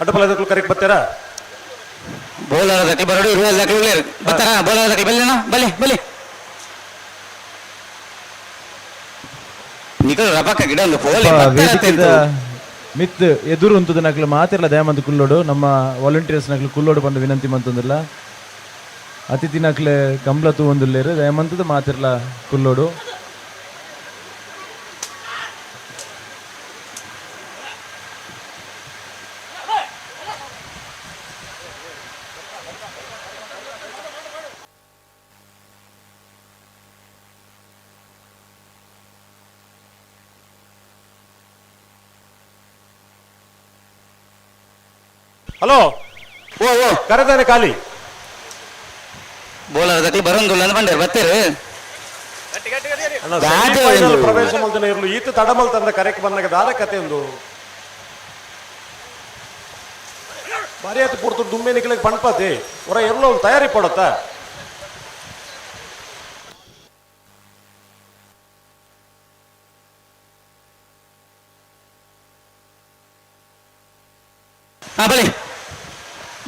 ಅಡ್ಡಪಲ ಕರೆಕ್ಟ್ ಬರ್ತೀರಾ? ಬೋಲಾರ ತಗಲಿ ಬರೋಡು ಇರುವಲ್ಲಿ ತಗಲಿ ಬರ್ತಾರ ಬೋಲಾರ ತಗಲಿ ಬಲ್ಲೆ ಅಣ್ಣ ಬಲೆ ಬಲೆ ನಿಖಲ್ ರಬಕ್ಕ ಗಿಡ ಒಂದು ಪೋಲೆ ವೇದಿಕೆದ ಮಿತ್ ಎದುರು ಉಂತದ ನಕ್ಲು ಮಾತಿರ್ಲ ದಯಮಂತ ಕುಲ್ಲೋಡು ನಮ್ಮ ವಾಲಂಟಿಯರ್ಸ್ ನಕ್ಲು ಕುಲ್ಲೋಡು ಬಂದು ವಿನಂತಿ ಮಂತಂದಿಲ್ಲ ಅತಿಥಿ ನಕ್ಲೆ ಕಂಬ್ಲ ತೂವೊಂದುಲ್ಲೇರು ದಯಮಂತದ ಮಾತಿರ್ಲ ಕುಲ್ಲೋಡು. ಹಲೋ. ಓ ಓ. ಕರೆದಾನೆ ಖಾಲಿ. ಬೋಲಾರ ತಗಲಿ ಬರೋಂಗಿಲ್ಲ ಅಂದ್ ಬಂಡೇರು ಬರ್ತೀರಿ. ಅಣ್ಣ, ಸೆಮಿಫೈನಲ್ ಪ್ರವೇಶ ಮಲ್ತನ ಇರ್ಲು ಈತ ತಡಮಲ್ ತಂದ ಕರೆಕ್ ಬಂದಾಗ ದಾದ ಕತೆ ಒಂದು ಬಾರಿ ಆಯ್ತು ಪೂರ್ತು ದುಮ್ಮೆ ನಿಖಲಿಗೆ ಪಣ್ಪಾತಿ ಹೊರ ಎಲ್ಲೋ ಒಂದು ತಯಾರಿ ಪಡತ್ತ. ಹಾ ಬಲಿ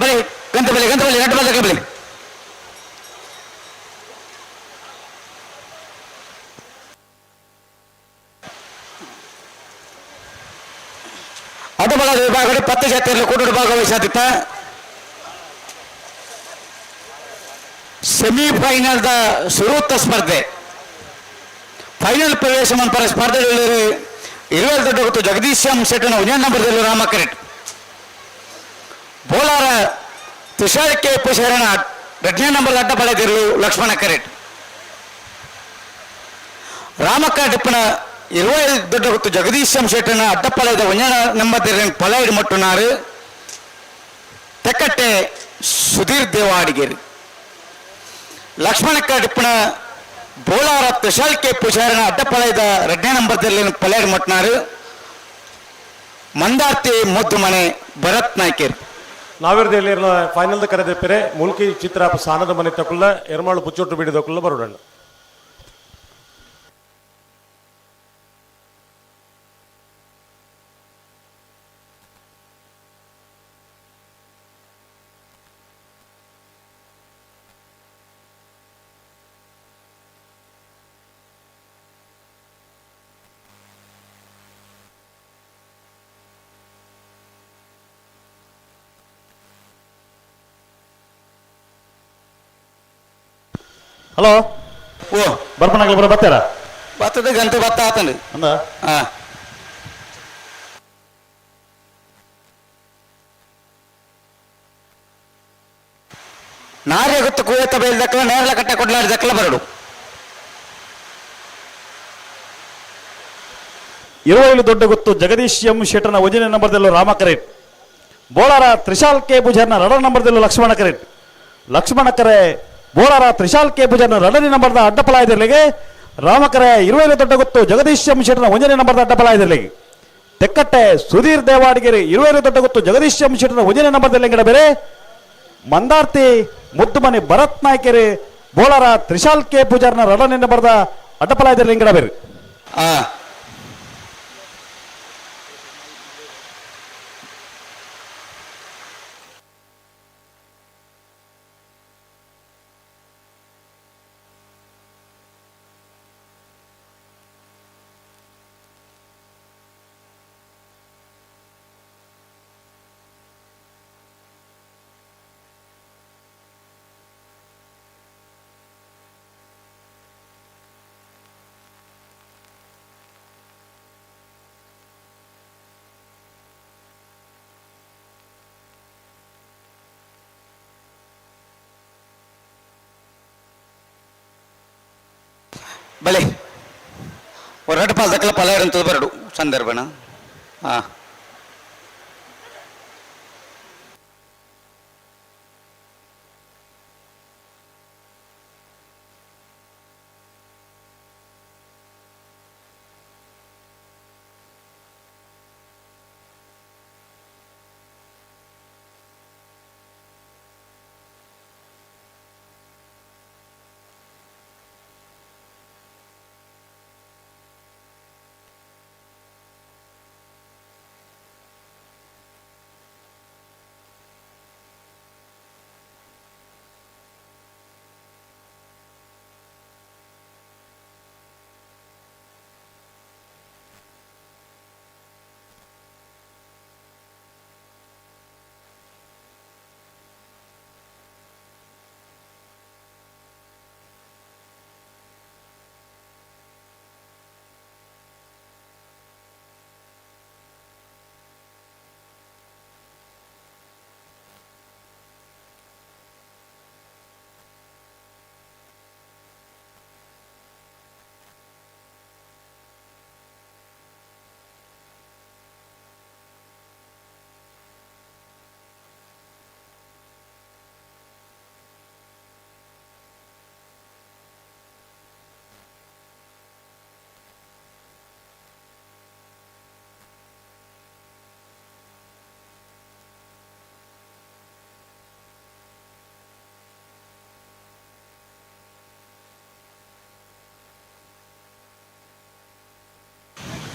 ಬಲಿ ಗಂತ ಬಲಿ ಗಂತ ಬಲಿ ನಟ್ಟು ಬಲಿ ಬಲಿ ಅಡ್ಡಬಲದ ವಿಭಾಗದ 10 ಜಾತಿಯಲ್ಲಿ ಕೂಟದ ಭಾಗವಹಿಸಾದಿತ್ತ ಸೆಮಿಫೈನಲ್ದ ಸುರೂತ ಸ್ಪರ್ಧೆ ಫೈನಲ್ ಪ್ರವೇಶ ಮಂಪರ ಸ್ಪರ್ಧೆಗಳಲ್ಲಿ ಇರುವಲ್ ದೊಡ್ಡ ಗೊತ್ತು ಜಗದೀಶ್ ಎಂ ಶೆಟ್ಟನ ಒಂದೇ ನಂಬರ್ದಲ್ಲಿ ರಾಮ ಕರೆಟ್ ಬೋಲಾರ ತುಷಾರ್ ಕೆ ಪುಷರಣ ಎರಡನೇ ನಂಬರ್ ಅಡ್ಡ ಪಡೆದಿರಲು ಲಕ್ಷ್ಮಣ ಕರೆಟ್ ರಾಮಕ್ಕ ಡಿಪ್ಪನ ಇರುವೈಲ್ ದೊಡ್ಡ ಗೊತ್ತು ಜಗದೀಶ್ ಎಂ ಶೆಟ್ಟನ ಅಡ್ಡಪ್ಪಲದ ಒಂಜನ ನಂಬರ್ ಪಲಾಯಿಡ್ ಮಟ್ಟುನಾರು ತೆಕ್ಕಟ್ಟೆ ಸುಧೀರ್ ದೇವಾಡಿಗೇರಿ ಲಕ್ಷ್ಮಣ ಕಡಿಪ್ಪನ ಬೋಳಾರ ತುಷಾಲ್ ಕೆ ಪೂಜಾರನ ಅಡ್ಡಪ್ಪಲದ ರಡ್ಡನೇ ನಂಬರ್ ಪಲಾಯಿಡ್ ಮಟ್ಟುನಾರು ಮಂದಾರ್ತಿ ಮುದ್ದು ಮನೆ ಭರತ್ ನಾಯ್ಕೇರ್. ನಾವಿರ್ದೆಲ್ಲಿ ಫೈನಲ್ ಕರೆದೆಪ್ಪರೆ ಮುಲ್ಕಿ ಚಿತ್ರ ಸಾನದ ಮನೆ ತಕುಲ್ಲ ಎರ್ಮಾಳು ಪುಚ್ಚೊಟ್ಟು ಬೀಡಿದಕ್ಕುಲ್ಲ ಬರೋಣ. ಹಲೋ ಓ ಬರ್ಪನಾಗಲಿ ಬರೋ ಬರ್ತಾರ ಬತ್ತದ ಗಂಟೆ ಬತ್ತ ಆತಂడి. ಅಂದ ಹಾ ನಾರ್ಯ ಗೊತ್ತು ಕೂಯತ್ತ ಬೈಲ್ದಕ್ಕಲ ನೇರಳ ಕಟ್ಟೆ ಕೊಡ್ಲಾಡ್ದಕ್ಕಲ ಬರಡು. ಇರುವೈಲು ದೊಡ್ಡ ಗೊತ್ತು ಜಗದೀಶ್ ಎಂ ಶೆಟ್ಟರ್ನ ಒಂದನೇ ನಂಬರ್ದಲ್ಲೂ ರಾಮ ಕರೇಟ್, ಬೋಳಾರ ತ್ರಿಶಾಲ್ ಕೆ ಪೂಜಾರ್ನ ಎರಡನೇ ನಂಬರ್ದಲ್ಲೂ ಲಕ್ಷ್ಮಣ ಕರೇಟ್, ಲಕ್ಷ್ಮಣ ಕರೆ ಬೋಳಾರ ತ್ರಿಶಾಲ್ ಕೆ ಪೂಜಾರ್ನ ಎರಡನೇ ನಂಬರ್ದ ಅಡ್ಡಪಲಾಯದಲ್ಲಿಗೆ, ರಾಮಕರೆ ಇರುವೈಲು ದೊಡ್ಡ ಗೊತ್ತು ಜಗದೀಶ್ ಎಂ ಶೆಟ್ಟರ್ನ ಒಂದನೇ ನಂಬರ್ದ ಅಡ್ಡಪಲಾಯದಲ್ಲಿಗೆ, ತೆಕ್ಕಟ್ಟೆ ಸುಧೀರ್ ದೇವಾಡಿಗೆರೆ ಇರುವೈಲು ದೊಡ್ಡ ಗೊತ್ತು ಜಗದೀಶ್ ಎಂ ಶೆಟ್ಟರ್ನ ಒಂದನೇ ನಂಬರ್ದಲ್ಲಿ ಗಿಡ ಬೇರೆ, ಮಂದಾರ್ತಿ ಮುದ್ದುಮನೆ ಭರತ್ ನಾಯ್ಕೆರೆ ಬೋಳಾರ ತ್ರಿಶಾಲ್ ಕೆ ಪೂಜಾರ್ನ ಎರಡನೇ ನಂಬರ್ದ ಅಡ್ಡಪಲಾಯದಲ್ಲಿ ಗಿಡ ಬೇರೆ. ಆ ಬಲೆ ಹೊರಟ ಪಾಲ್ದಕ್ಕಲ ಪಲಾಯಡ್ ಬರಡು ಸಂದರ್ಭನ. ಹಾ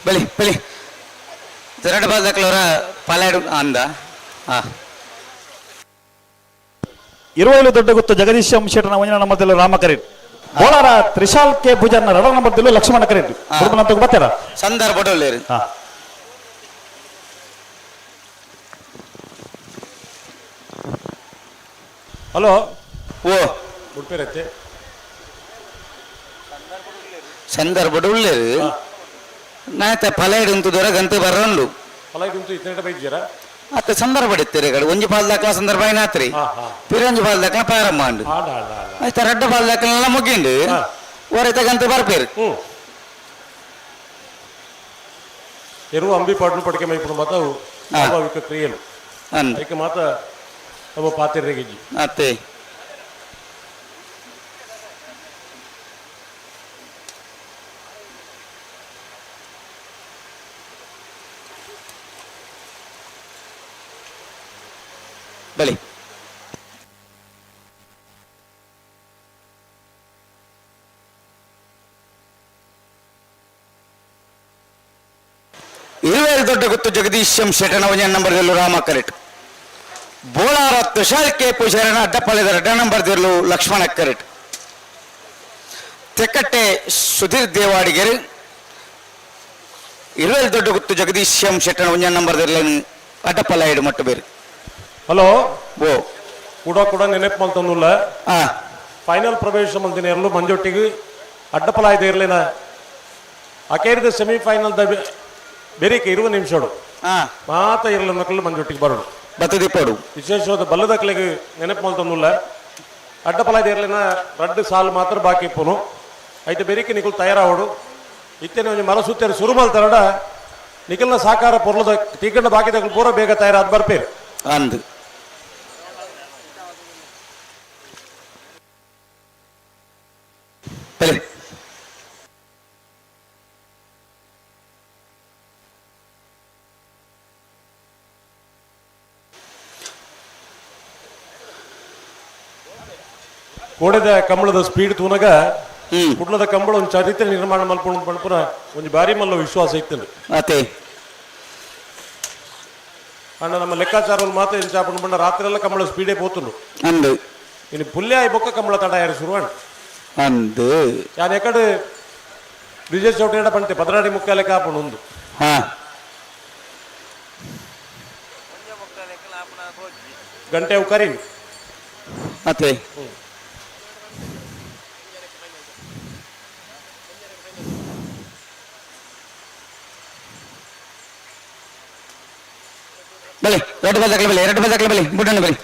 ಬಲಿ ಬಲಿ ಎರಡು ಬಾಲ್ದಕ್ಲವರ ಪಲಾಯ್ಡ್ ಅಂದ. ಹಾ ಇರುವೈಲು ದೊಡ್ಡ ಗೊತ್ತು ಜಗದೀಶ್ ಎಂ ಶೆಟ್ಟರ್ನ ಒಂದನೇ ನಂಬರ್ದಲ್ಲೂ ರಾಮ ಕರೇಟ್, ಬೋಳಾರ ತ್ರಿಶಾಲ್ ಕೆ ಪೂಜಾರ್ನ ಎರಡನೇ ನಂಬರ್ದಲ್ಲೂ ಲಕ್ಷ್ಮಣ ಕರೇಟ್. ಬರ್ತಾರ ಸಂದರ್ಭ ಹಾ ಹಲೋ ಓ ಉಡುಪಿರತ್ತೆ ಸಂದರ್ಭ ಉಳ್ಳೇರು ನಾಯ್ತ ಪಲಾಯ್ಡ್ ಉಂತುದೊರ ಗಂತೆ ಬರೋಂಡು ಪಲಾಯ್ಡ್ ಉಂತು ಇತ್ತನೇಟ ಬೈದ್ಯರ ಅತ್ತ ಸಂದರ್ಭ ಇತ್ತೀರಿ ಕಡೆ ಒಂಜಿ ಪಾಲ್ ದಾಖಲ ಸಂದರ್ಭ ಐನಾತ್ರಿ ಪಿರೊಂಜಿ ಪಾಲ್ ದಾಖಲ ಪ್ರಾರಂಭ ಉಂಡು ಆಯ್ತ ರಡ್ಡ ಪಾಲ್ ದಾಖಲೆಲ್ಲ ಮುಗಿಂಡು ಓರೈತ ಗಂತೆ ಬರ್ಪೇರು. ಎರುವ ಅಂಬಿ ಪಾಡ್ನು ಪಡಿಕೆ ಮೈಪುನ ಮಾತ ಅವು ಸ್ವಾಭಾವಿಕ ಕ್ರಿಯೆಲು. ಐಕೆ ಮಾತ ನಮ್ಮ ಪಾತಿರ್ರೆಗಿಜ್ಜಿ. ಅತ್ತೆ. ಬಲಿ. ಇರುವೇರು ದೊಡ್ಡ ಗುತ್ತು ಜಗದೀಶ್ ಎಂ ಶೆಟ್ಟನ ಒಂಜಿ ನಂಬರ್ ದಿಲ್ಲು ರಾಮ ಕರೆಟ್. ಬೋಳಾರ ತುಷಾರ್ ಕೆ ಪೂಜಾರನ ಅಡ್ಡಪಾಳ್ಯದ ರಡ್ಡ ನಂಬರ್ ದಿರ್ಲು ಲಕ್ಷ್ಮಣ ಕರೆಟ್. ತೆಕ್ಕಟ್ಟೆ ಸುಧೀರ್ ದೇವಾಡಿಗೆರು ಇರುವೇರು ದೊಡ್ಡ ಗುತ್ತು ಜಗದೀಶ್ ಎಂ ಶೆಟ್ಟನ ಒಂಜಿ ನಂಬರ್ ದಿರ್ಲು ಅಡ್ಡಪಾಳ್ಯ ಇಡು ಮಟ್ಟು ಬೇರು. ಹಲೋ. ಓ. ಕೂಡ ಕೂಡ ನೆನಪು ಮಲ್ತೊಂದುಲ್ಲ. ಫೈನಲ್ ಪ್ರವೇಶ ಮಲ್ತಿನ ಎರಲು ಮಂಜೊಟ್ಟಿಗೆ ಅಡ್ಡಪಲಾಯ್ದ ಇರ್ಲಿನ ಅಕೇರಿದ ಸೆಮಿಫೈನಲ್ the ಬೆರಿಕೆ 20 ನಿಮಿಷಡು ಮಾತ ಇರಲು ಮಕ್ಕಳು ಮಂಜೊಟ್ಟಿಗೆ ಬರೋಡು. ಬತ್ತದಿಪ್ಪೋಡು. ವಿಶೇಷವಾದ ಬಲ್ಲದಕ್ಲೆಗ್ ನೆನಪು ಮಲ್ತೊಂದುಲ್ಲ. ಅಡ್ಡಪಲಾಯ್ದ ಇರ್ಲಿನ ರಡ್ಡು ಸಾಲು ಮಾತ್ರ ಬಾಕಿ ಇಪ್ಪುನು. ಐತೆ ಬೆರಿಕೆ ನಿಕುಲು ತಯಾರಾವಡು. ಇತ್ತೇನೆ ಒಂಜಿ ಮರ ಸುತ್ತೇರು ಸುರು ಮಲ್ತಾರಡ ನಿಕಲ್ನ ಸಾಕಾರ ಪೊರ್ಲದ ತೀಕಂಡ ಬಾಕಿದಕ್ಲು ಪೂರ ಬೇಗ ತಯಾರಾದ್ ಬರ್ಪೇರು. ಅಂದು. ಬಲೆ. ಕೋಡೆದ ಕಂಬಳದ ಸ್ಪೀಡ್ ತೂನಗ ಕುಡ್ಲದ ಕಂಬಳ ಒಂದು ಚರಿತ್ರೆ ನಿರ್ಮಾಣ ಮಲ್ಪುಣ ಪಣಪುನ ಒಂಜಿ ಬಾರಿ ಮಲ್ಲ ವಿಶ್ವಾಸ ಇತ್ತು. ಅತ್ತೆ. ಅಣ್ಣ ನಮ್ಮ ಲೆಕ್ಕಾಚಾರವನ್ನು ಮಾತ್ರ ಎಂಚ ಆಪುಂಡು ಪಂಡ ರಾತ್ರಿ ಎಲ್ಲ ಕಂಬಳ ಸ್ಪೀಡೇ ಪೋತುಂಡು. ಅಂದು. ಇನ್ನು ಪುಲ್ಯ ಆಯಿ ಬೊಕ್ಕ ಕಂಬಳ ತಡ ಯಾರು ಶುರುವಾಂಡ್. ಅಂದು. ಯಾನ್ ಎಕಡೆ ಬ್ರಿಜೇಶ್ ಚೌಟೇಡ ಪಂತೆ ಪದರಾಡಿ ಮುಕ್ಕಾಲೆ ಲೆಕ್ಕ ಆಪುಂಡು ಉಂದು. ಗಂಟೆ ಅವು ಕರೀನಿ. ಅತ್ತೆ. ಬಲಿ ಎರಡು ಬದಕ್ಲೆ ಬಲಿ ಎರಡು ಬದಕ್ಲೆ ಬಲಿ ಬುಡ್ಡಣ್ಣ ಬಲಿ.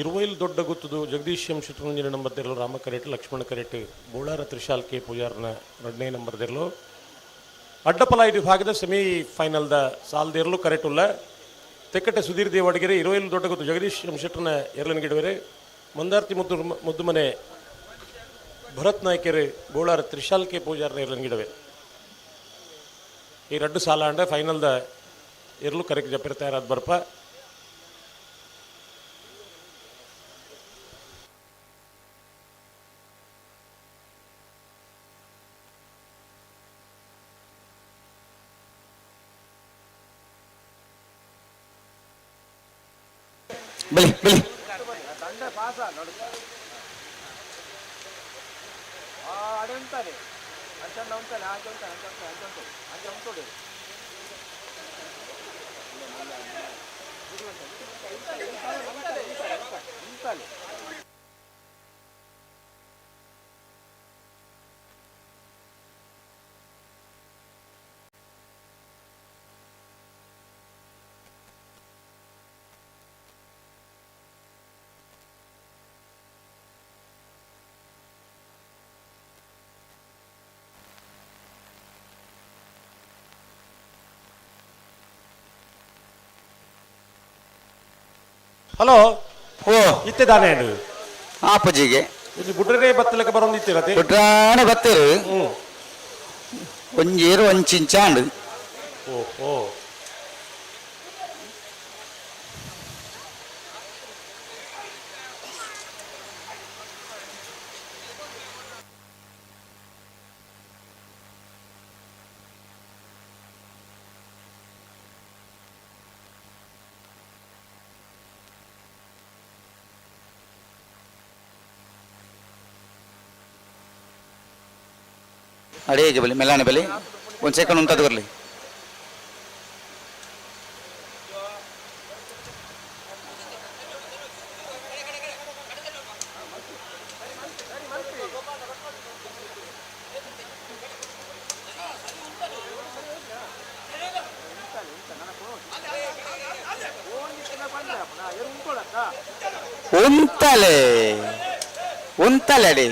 ಇರುವೈಲ್ ದೊಡ್ಡ ಗುತ್ತದು ಜಗದೀಶ್ ಎಂ ಶೆಟ್ಟರಂಜನೆ ನಂಬರ್ ತೆರಲು ರಾಮ ಕರೆಟ್ ಲಕ್ಷ್ಮಣ ಕರೆಟ್ ಬೋಳಾರ ತ್ರಿಶಾಲ್ ಕೆ ಪೂಜಾರ್ನ ಎರಡನೇ ನಂಬರ್ ತೆರಲು ಅಡ್ಡಪಲಾಯಿ ವಿಭಾಗದ ಸೆಮಿ ಫೈನಲ್ದ ಸಾಲ್ದೇರ್ಲು ಕರೆಟುಲ್ಲ ತೆಕ್ಕಟ್ಟೆ ಸುಧೀರ್ ದೇವಾಡಿಗೆರೆ ಇರುವೈಲ್ ದೊಡ್ಡ ಗುತ್ತು ಜಗದೀಶ್ ಎಂ ಶೆಟ್ಟರ್ನ ಎರಲನ ಗಿಡವೆರೆ ಮಂದಾರ್ತಿ ಮುದ್ದುಮನೆ ಭರತ್ ನಾಯ್ಕೆರೆ ಬೋಳಾರ ತ್ರಿಶಾಲ್ ಕೆ ಪೂಜಾರ್ನ ಎರಲನ ಗಿಡವೆ. ಈ ರಡ್ಡು ಸಾಲ ಅಂಡ ಫೈನಲ್ದ ಎರಲು ಕರೆಕ್ಟ್ ಜಪ್ಪಿರ ತಯಾರಾದ ಬರ್ಪ. ಬಲಿ ಬಲಿ. ಹಲೋ. ಓ. ಇತ್ತೆ ದಾನೆ ಆಪಜಿಗೆ ಇಲ್ಲಿ ಬುಡ್ರೇ ಬತ್ತಲಕ್ಕೆ ಬರೋಂದಿತ್ತಿರತೆ. ಬುಡ್ರಾನೆ ಬತ್ತೇರು. ಒಂಜೇರು ಒಂಚಿಂಚಾಂಡು. ಓ ಓ. ಅಡೇಗೆ ಬಲಿ ಮೆಲ್ಲಾನೆ ಬಲಿ ಒಂದು ಸೆಕೆಂಡ್ ಉಂಟದು ಬರಲಿ. ಉಂತಲೆ ಉಂತಲೆ ಅಡಿ.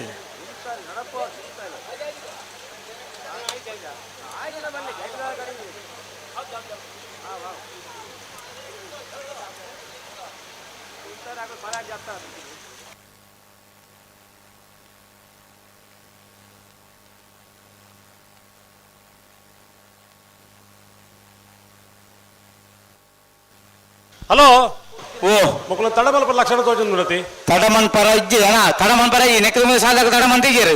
ಹಲೋ. ಓ. ಮೊಕ್ಕಲ ತಡಮಲ್ಪ ಲಕ್ಷಣ ತೋಜೊಂದು. ತಡಮನ್ ಪರ ಇಜ್ಜಿ ಅಣ್ಣ, ತಡಮನ್ ಪರ ಈ ನೆಕ್ಕದ ಮೇಲೆ ಸಾಧಾಕ ತಡಮನ್ ತೆಗಿಯರು.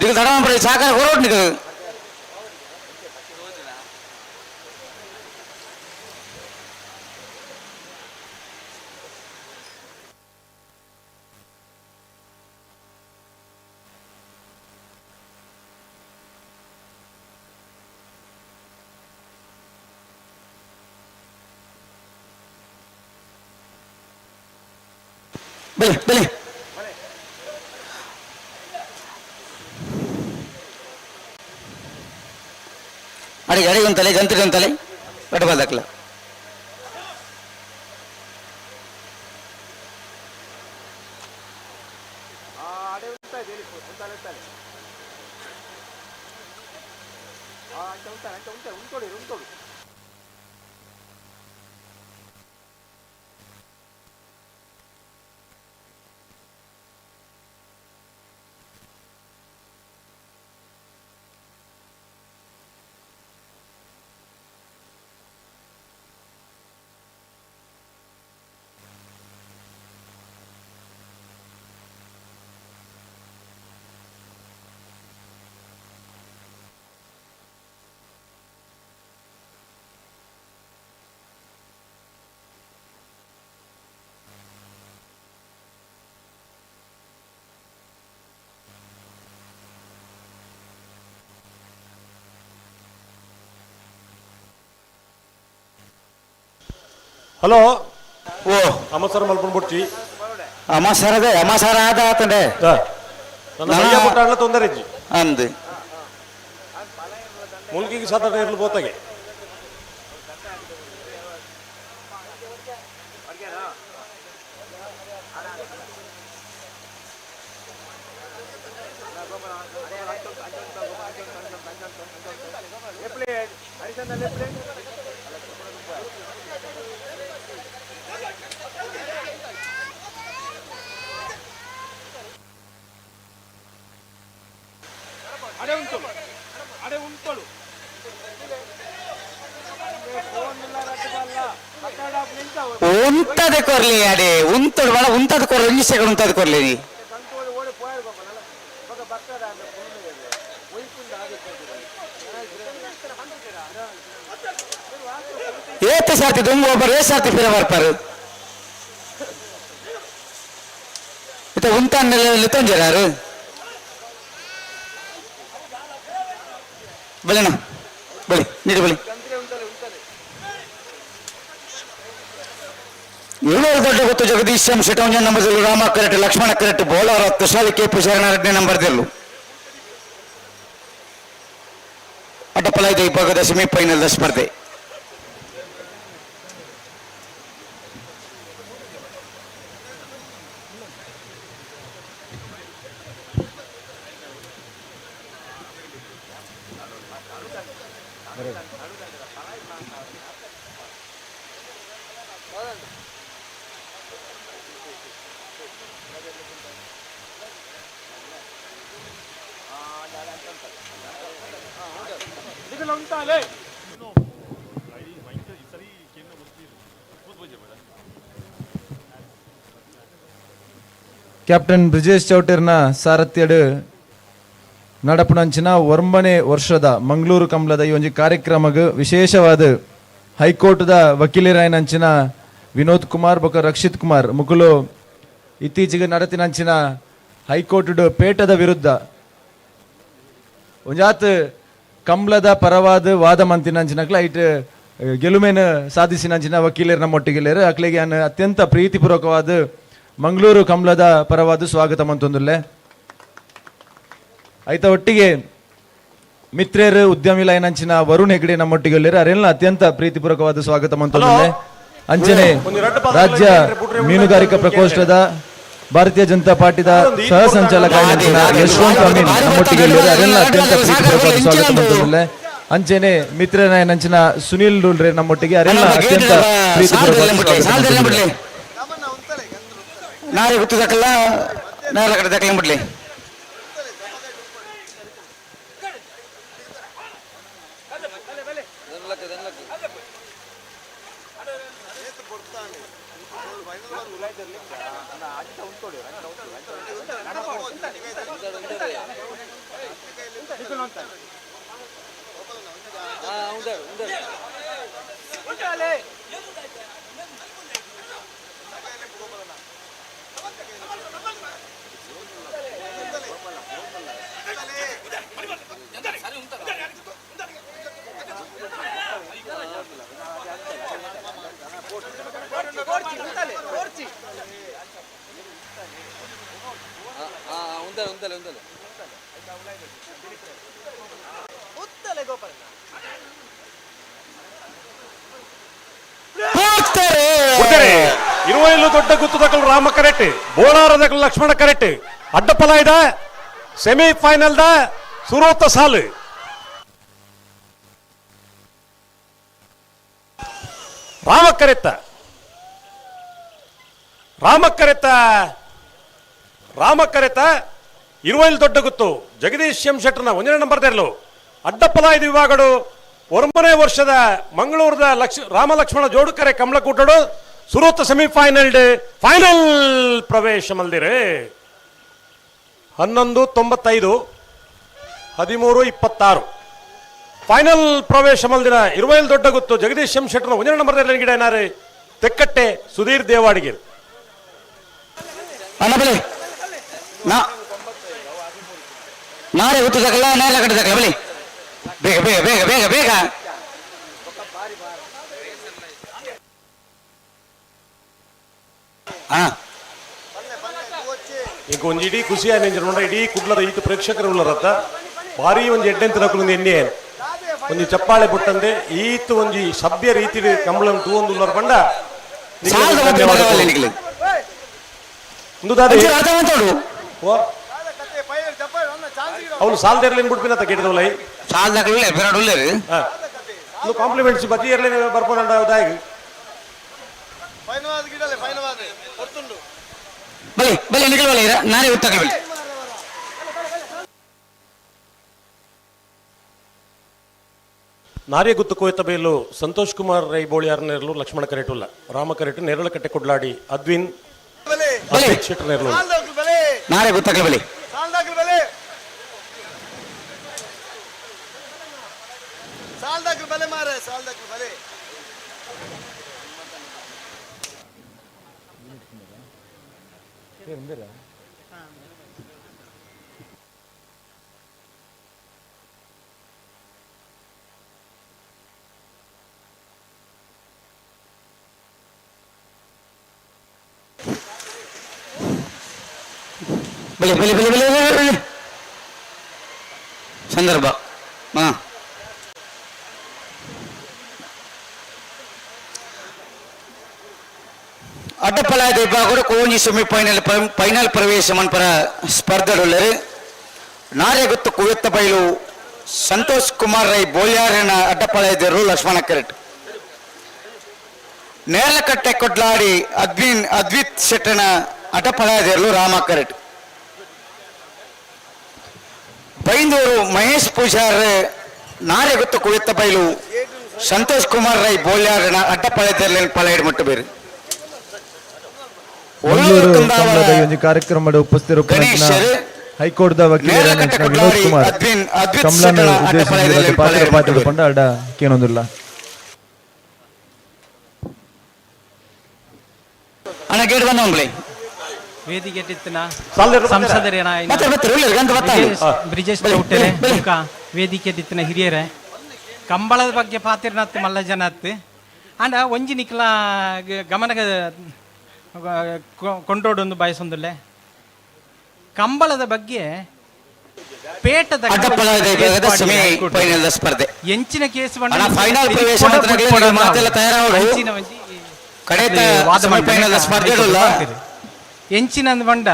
ಈಗ ತಡಮನ್ ಪರ ಸಾಕಾರ ಹೊರೋಟ್ ನಿಕ್ಕ. ಬಲಿ ಬಲಿ ಅಡಿಗೆ ಅಡಿಗೆ ಒಂತಲೆ ಗಂತಿಗೆ ಒಂತಲೆ ಬಟ್ಟಬಲ್ದಕ್ಲ. ಹಲೋ. ಓ. ಅಮಸರ ಮಲ್ಪನ್ ಬುಡ್ಚಿ. ಅಮಾಸಾರದೆ ಅಮಾಸಾರ ಆದ ಆತಂಡೆ. ನನ್ನ ಬಯ್ಯ ಪುಟ್ಟಾಡ್ಲ ತೊಂದರೆ ಇಜ್ಜಿ. ಅಂದು. ಮುಲ್ಕಿಗೆ ಸಾಧಾರಣ ಇರಲು ಬೋತಾಗೆ. ಉಂತದೆ ಕೊರ್ಲಿ ಅಡೆ ಉಂತಡು ಬಡ ಉಂತದ ಕೊರ್ಲಿ ಒಂಜಿ ಸೆಕೆಂಡ್ ಉಂತದ ಕೊರ್ಲಿ ನೀ. ಏತ ಸಾರ್ತಿ ದುಂಬು ಒಬ್ಬರು ಏ ಸಾರ್ತಿ ಪಿರ ಬರ್ಪಾರು ಇತ್ತ ಉಂತಾನ್ನೆಲ್ಲ ಲಿತ್ತೊಂಜಾರು ಬಲಿಣ ಬಲಿ ನೀಡಿ ಬಲಿ. ಏಳು ದೊಡ್ಡ ಗೊತ್ತು ಜಗದೀಶ್ ಎಂ ಶೆಟ್ಟಂಜನ್ ನಂಬರ್ದಲ್ಲೂ ರಾಮ ಕರೆಟ್ ಲಕ್ಷ್ಮಣ ಕರೆಟ್ ಬೋಳಾರ ತುಷಾಲಿ ಕೆ ಪೂಜಾರನ ಎರಡನೇ ನಂಬರ್ದಲ್ಲೂ ಅಡ್ಡಪಲ ಇದೆ ವಿಭಾಗದ ಸೆಮಿಫೈನಲ್ ಸ್ಪರ್ಧೆ. ಕ್ಯಾಪ್ಟನ್ ಬ್ರಿಜೇಶ್ ಚೌಟೆರ್ನ ಸಾರಥ್ಯಡ್ ನಡಪುನಂಚಿನ 9ನೇ ವರ್ಷದ ಮಂಗಳೂರು ಕಂಬ್ಲದ ಈ ಒಂಜಿ ಕಾರ್ಯಕ್ರಮಗ್ ವಿಶೇಷವಾದ ಹೈಕೋರ್ಟ್ದ ವಕೀಲರಾಯನಂಚಿನ ವಿನೋದ್ ಕುಮಾರ್ ಬೊಕ ರಕ್ಷಿತ್ ಕುಮಾರ್ ಮುಕುಲು ಇತ್ತೀಚೆಗೆ ನಡತಿನಂಚಿನ ಹೈಕೋರ್ಟ್ ಪೇಟದ ವಿರುದ್ಧ ಒಂಜಾತ್ ಕಂಬ್ಳದ ಪರವಾದ ವಾದ ಮಂತಿನಂಚಿನಕ್ಲ ಐಟ್ ಗೆಲುಮೇನ ಸಾಧಿಸಿನಂಚಿನ ವಕೀಲರ ನಮ್ಮೊಟ್ಟಿಗೆಲ್ಲೇರು ಅಕ್ಲೆಗೆ ಅತ್ಯಂತ ಪ್ರೀತಿಪೂರ್ವಕವಾದ ಮಂಗಳೂರು ಕಂಬ್ಳದ ಪರವಾದ ಸ್ವಾಗತ ಮಂತೊಂದುಲ್ಲೆ. ಐತ ಒಟ್ಟಿಗೆ ಮಿತ್ರೇರು ಉದ್ಯಮಿ ಲೈನಂಚಿನ ವರುಣ್ ಹೆಗ್ಡೆ ನಮ್ಮೊಟ್ಟಿಗೆ ಅರೆಲ್ಲ ಅತ್ಯಂತ ಪ್ರೀತಿಪೂರ್ವಕವಾದ ಸ್ವಾಗತ ಮಂತೊಂದುಲ್ಲೆ. ಅಂಚನೆ ರಾಜ್ಯ ಮೀನುಗಾರಿಕಾ ಪ್ರಕೋಷ್ಠದ ಭಾರತೀಯ ಜನತಾ ಪಾರ್ಟಿದ ಸಹ ಸಂಚಾಲಕ ಯಶವಂತ ಅಮೀನ್ ನಮ್ಮೊಟ್ಟಿಗೆ ಅರೆಲ್ಲ ಅತ್ಯಂತ ಪ್ರೀತಿಪೂರ್ವಕವಾದ ಸ್ವಾಗತ ಮಂತೊಂದುಲ್ಲೆ. ಅಂಚನೆ ಮಿತ್ರನಾಯನಂಚಿನ ಸುನೀಲ್ ಡೂಲ್ರೆ ನಮ್ಮೊಟ್ಟಿಗೆ ಅರೆಲ್ಲ ಅತ್ಯಂತ ಪ್ರೀತಿಪೂರ್ವಕವಾದ ಸ್ವಾಗತ ಮಂತೊಂದುಲ್ಲೆ. ನಾಳೆ ಗೊತ್ತಿದ್ದಕ್ಕಲ್ಲ ನಾಳೆ ಕಡೆ ದಕ್ಕಲ ಬಿಡ್ಲಿ. ಇರುವೈಲು ದೊಡ್ಡ ಗುತ್ತದಕಲು ರಾಮ ಕರೆಟ್, ಬೋಳಾರದಕಲು ಲಕ್ಷ್ಮಣ ಕರೆಟ್, ಅಡ್ಡಪಲ ಇದ ಸೆಮಿಫೈನಲ್ the ಸುರೋತ ಸಾಲು. ರಾಮ ಕರೆತ್ತ, ರಾಮ ಕರೆತ್ತ, ರಾಮ ಕರೆತ ಇರುವೈಲು ದೊಡ್ಡ ಗುತ್ತು ಜಗದೀಶ್ ಎಂ ಶೆಟ್ಟರ್ನ ಒಂದನೇ ನಂಬರ್ ತೆರಲು. ಅಡ್ಡಪ್ಪಲ ಇದು ವಿಭಾಗಡು ಒಂಬನೇ ವರ್ಷದ ಮಂಗಳೂರದ ರಾಮಲಕ್ಷ್ಮಣ ಜೋಡುಕರೆ ಕಮಲಕೂಟಡು ಸುರೂತ ಸೆಮಿಫೈನಲ್ ಫೈನಲ್ ಪ್ರವೇಶ ಮಲ್ದಿರೆ. 11.95 13.26 ಫೈನಲ್ ಪ್ರವೇಶ ಮಲ್ದಿನ ಇರುವೈಲು ದೊಡ್ಡ ಗುತ್ತು ಜಗದೀಶ್ ಎಂ ಶೆಟ್ಟರ್ನ ಒಂದನೇ ನಂಬರ್ ಗಿಡ ಏನಾರೆ ತೆಕ್ಕಟ್ಟೆ ಸುಧೀರ್ ದೇವಾಡಿಗೆ. ನಾಳೆ ಗೊತ್ತಿದ್ದಕ್ಕಲ್ಲ ನೇರ ಕಟ್ಟದಕ್ಕಲ್ಲ ಬಲಿ, ಬೇಗ ಬೇಗ ಬೇಗ ಬೇಗ ಬೇಗ. ಈಗ ಒಂಜಿ ಇಡೀ ಖುಷಿ ಆಯ್ತು ಇಡೀ ಕುಡ್ಲದ ಈತ ಪ್ರೇಕ್ಷಕರು ಉಳ್ಳರತ್ತ ಭಾರಿ ಒಂಜಿ ಎಡ್ಡೆಂತ ನಕುಲು ಎಣ್ಣೆ ಒಂಜಿ ಚಪ್ಪಾಳೆ ಬುಟ್ಟಂದೆ ಈತ ಒಂಜಿ ಸಭ್ಯ ರೀತಿ ಕಂಬಳನ್ ತೂವೊಂದುಲ್ಲರ ಪಂಡ ಅವನು ಸಾಲದೇರ್ಲಿನ್ ಬಿಡ್ಪಿನ ಕೇಳಿದವಲ್ಲ ಸಾಲದಾಗಲೇ ಬೇರೆ ಉಳ್ಳೇರು ಕಾಂಪ್ಲಿಮೆಂಟ್ಸ್ ಬಜ್ಜಿ ಇರ್ಲಿ ಬರ್ಪೋದಂಡ ದಾಯಿಗೆ. ಬಲಿ ಬಲಿ ನಿಖಲ್ ಬಲಿ ನಾನೇ ಉತ್ತಕಲ್ ಬಲಿ. ನಾರ್ಯ ಗುತ್ತು ಕೋಯ್ತ ಬೈಲು ಸಂತೋಷ್ ಕುಮಾರ್ ರೈ ಬೋಳಿಯಾರ್ ನೇರಲು ಲಕ್ಷ್ಮಣ ಕರೆಟುಲ್ಲ ರಾಮ ಕರೆಟು ನೇರಳಕಟ್ಟೆ ಕೊಡ್ಲಾಡಿ ಅದ್ವಿನ್ ಶೆಟ್ಟರ್ ನೇರಲು ನಾರೇ ಗುತ್ತಕಲ್ ಬಲಿ. ಬಲಿ ಬಲಿ ಬಲಿ ಬಲಿ ಬಲಿ ಸಂದರ್ಭ. ಹಾ ಅಡ್ಡಪಲಾಯದ ವಿಭಾಗಡು ಕೋಣಿ ಸೆಮಿಫೈನಲ್ ಫೈನಲ್ ಪ್ರವೇಶ ಮನ್ಪರ ಸ್ಪರ್ಧೆಡುಳ್ಳರು. ನಾರ್ಯಗುತ್ತು ಕುವೆತ್ತ ಬೈಲು ಸಂತೋಷ್ ಕುಮಾರ್ ರೈ ಬೋಲ್ಯಾರನ ಅಡ್ಡಪಲಾಯದರು ಲಕ್ಷ್ಮಣ ಕೆರೆಟ್. ನೇರಲಕಟ್ಟೆ ಕೊಡ್ಲಾಡಿ ಅದ್ವಿತ್ ಶೆಟ್ಟನ ಅಡ್ಡಪಲಾಯದರು ರಾಮ ಕರೆಟ್. ಬೈಂದೂರು ಮಹೇಶ್ ಪೂಜಾರ್ ನಾರ್ಯಗುತ್ತು ಕುವೆತ್ತ ಬೈಲು ಸಂತೋಷ್ ಕುಮಾರ್ ರೈ ಬೋಲ್ಯಾರನ ಅಡ್ಡಪಲಾಯದಲ್ಲಿ ಪಲಾಯಿಡ್ ಮುಟ್ಟು ಬೇರು. ಮಂಗಳೂರು ಕಂಬಳದ ಈ ಒಂಜಿ ಕಾರ್ಯಕ್ರಮದ ಉಪಸ್ಥಿತರು ಹೈಕೋರ್ಟ್ the ವಕೀಲರಾದ ವಿನೋದ್ ಕುಮಾರ್ ಕಮಲನ್ ಉದ್ದೇಶಿಸಿ ಪಾತ್ರ ಪಾತ್ರ ಪಂಡ ಅಡ ಕೇನೊಂದುಲ್ಲ. ಅಣ್ಣ ಗೇಟ್ ಬಂದ. ವೇದಿಕೆ ಟಿತ್ತಿನ ಸಂಸದರೇನ ಬ್ರಿಜೇಶ್ ಚೌಟೆರೆ ಬೊಕ್ಕ ವೇದಿಕೆ ಟಿತ್ತಿನ ಹಿರಿಯರೇ ಕಂಬಳದ ಬಗ್ಗೆ ಪಾತಿರ್ನತ್ತು ಮಲ್ಲ ಜನ ಅತ್ತು ಅಂಡ ಒಂಜಿ ನಿಕ್ಲ ಗಮನ ಕೊಂಡೋಡೊಂದು ಬಯಸೊಂದುಲ್ಲೆ ಕಂಬಳದ ಬಗ್ಗೆ ಪೇಟದ ಸ್ಪರ್ಧೆ ಎಂಚಿನ ಕೇಸ್ ಫೈನಲ್ ಪ್ರವೇಶ ಎಂಚಿನ ಬಂಡ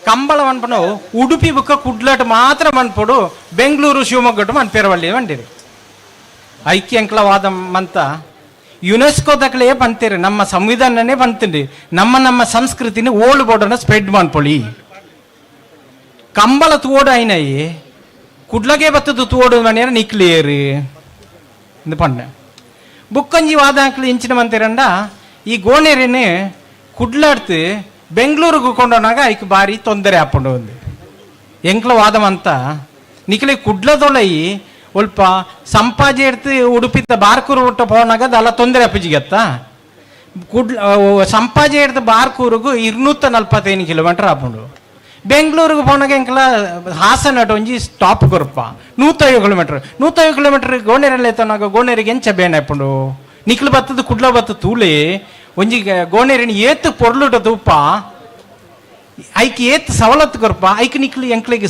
ಕಂಬಳ ಮನ್ಪನು ಉಡುಪಿ ಬುಕ್ಕ ಕುಡ್ಲಟ್ ಮಾತ್ರ ಮನ್ಪೊಡು ಬೆಂಗಳೂರು ಶಿವಮೊಗ್ಗಟ್ಟು ಮನ್ಪೇರವಳ್ಳಿ ಬಂಡಿರಿ ಐಕ್ಯ ಮಂತ ಯುನೆಸ್ಕೋದಕ್ಲೇ ಬಂತೀರಿ ನಮ್ಮ ಸಂವಿಧಾನನೇ ಬಂತೀನಿ ನಮ್ಮ ನಮ್ಮ ಸಂಸ್ಕೃತಿನ ಓಲ್ಡ್ ಬೋರ್ಡನ್ನ ಸ್ಪ್ರೆಡ್ ಮಾಡ್ಕೊಳ್ಳಿ ಕಂಬಳ ತೋಡು అయినాయి ಕುಡ್ಲಗೆ ಬತ್ತದು ತೋಡು ಮನೆಯ ನಿಕ್ಲಿಯರು ಇಂದು ಪಂಡ ಬುಕ್ಕಂಜಿ ವಾದಾಂಕ್ಲು ಇಂಚಿನ ಮಂತಿರಂಡ ಈ ಗೋಣೆರಿನ ಕುಡ್ಲಾಡ್ತು ಬೆಂಗಳೂರಿಗೆ ಕೊಂಡೋನಾಗ ಐಕ್ ಬಾರಿ ತೊಂದರೆ ಆಪುಂಡು ಒಂದು ಎಂಕ್ಲ ವಾದಮಂತ ನಿಕ್ಲೆ ಕುಡ್ಲದೊಳೈ ಒಲ್ಪ ಸಂಪಾಜೆ ಎಡ್ತು ಉಡುಪಿದ ಬಾರ್ಕೂರು ಒಟ್ಟ ಪೋನಾಗ ಅದೆಲ್ಲ ತೊಂದರೆ ಅಪ್ಪಿಜಿಗತ್ತ ಕುಡ್ಲ ಸಂಪಾಜೆ ಎಡ್ತು ಬಾರ್ಕೂರುಗು 245 ಕಿಲೋಮೀಟರ್ ಆಪುಂಡು ಬೆಂಗಳೂರಿಗೆ ಪೋನಾಗ ಎಂಕ್ಲ ಹಾಸನ ಒಂಜಿ ಸ್ಟಾಪ್ ಕೊರಪ 105 ಕಿಲೋಮೀಟರ್ 105 ಕಿಲೋಮೀಟರ್ ಗೋಣೆರಲ್ಲಿ ಎತ್ತನಾಗ ಗೋಣೆರಿಗೆ ಎಂಚ ಬೇನೆ ಆಪುಂಡು ನಿಕ್ಲು ಬತ್ತದ ಕುಡ್ಲ ಬತ್ತ ತೂಲೆ ಒಂಜಿ ಗೋಣೆರಿನ ಏತ್ ಪೊರ್ಲುಟ ತೂಪ ಐಕ್ ಏತ್ ಸವಲತ್ತು ಕೊರ್ಪ ಐಕ್ ನಿಕ್ಲು ಎಂಕ್ಲಿಗೆ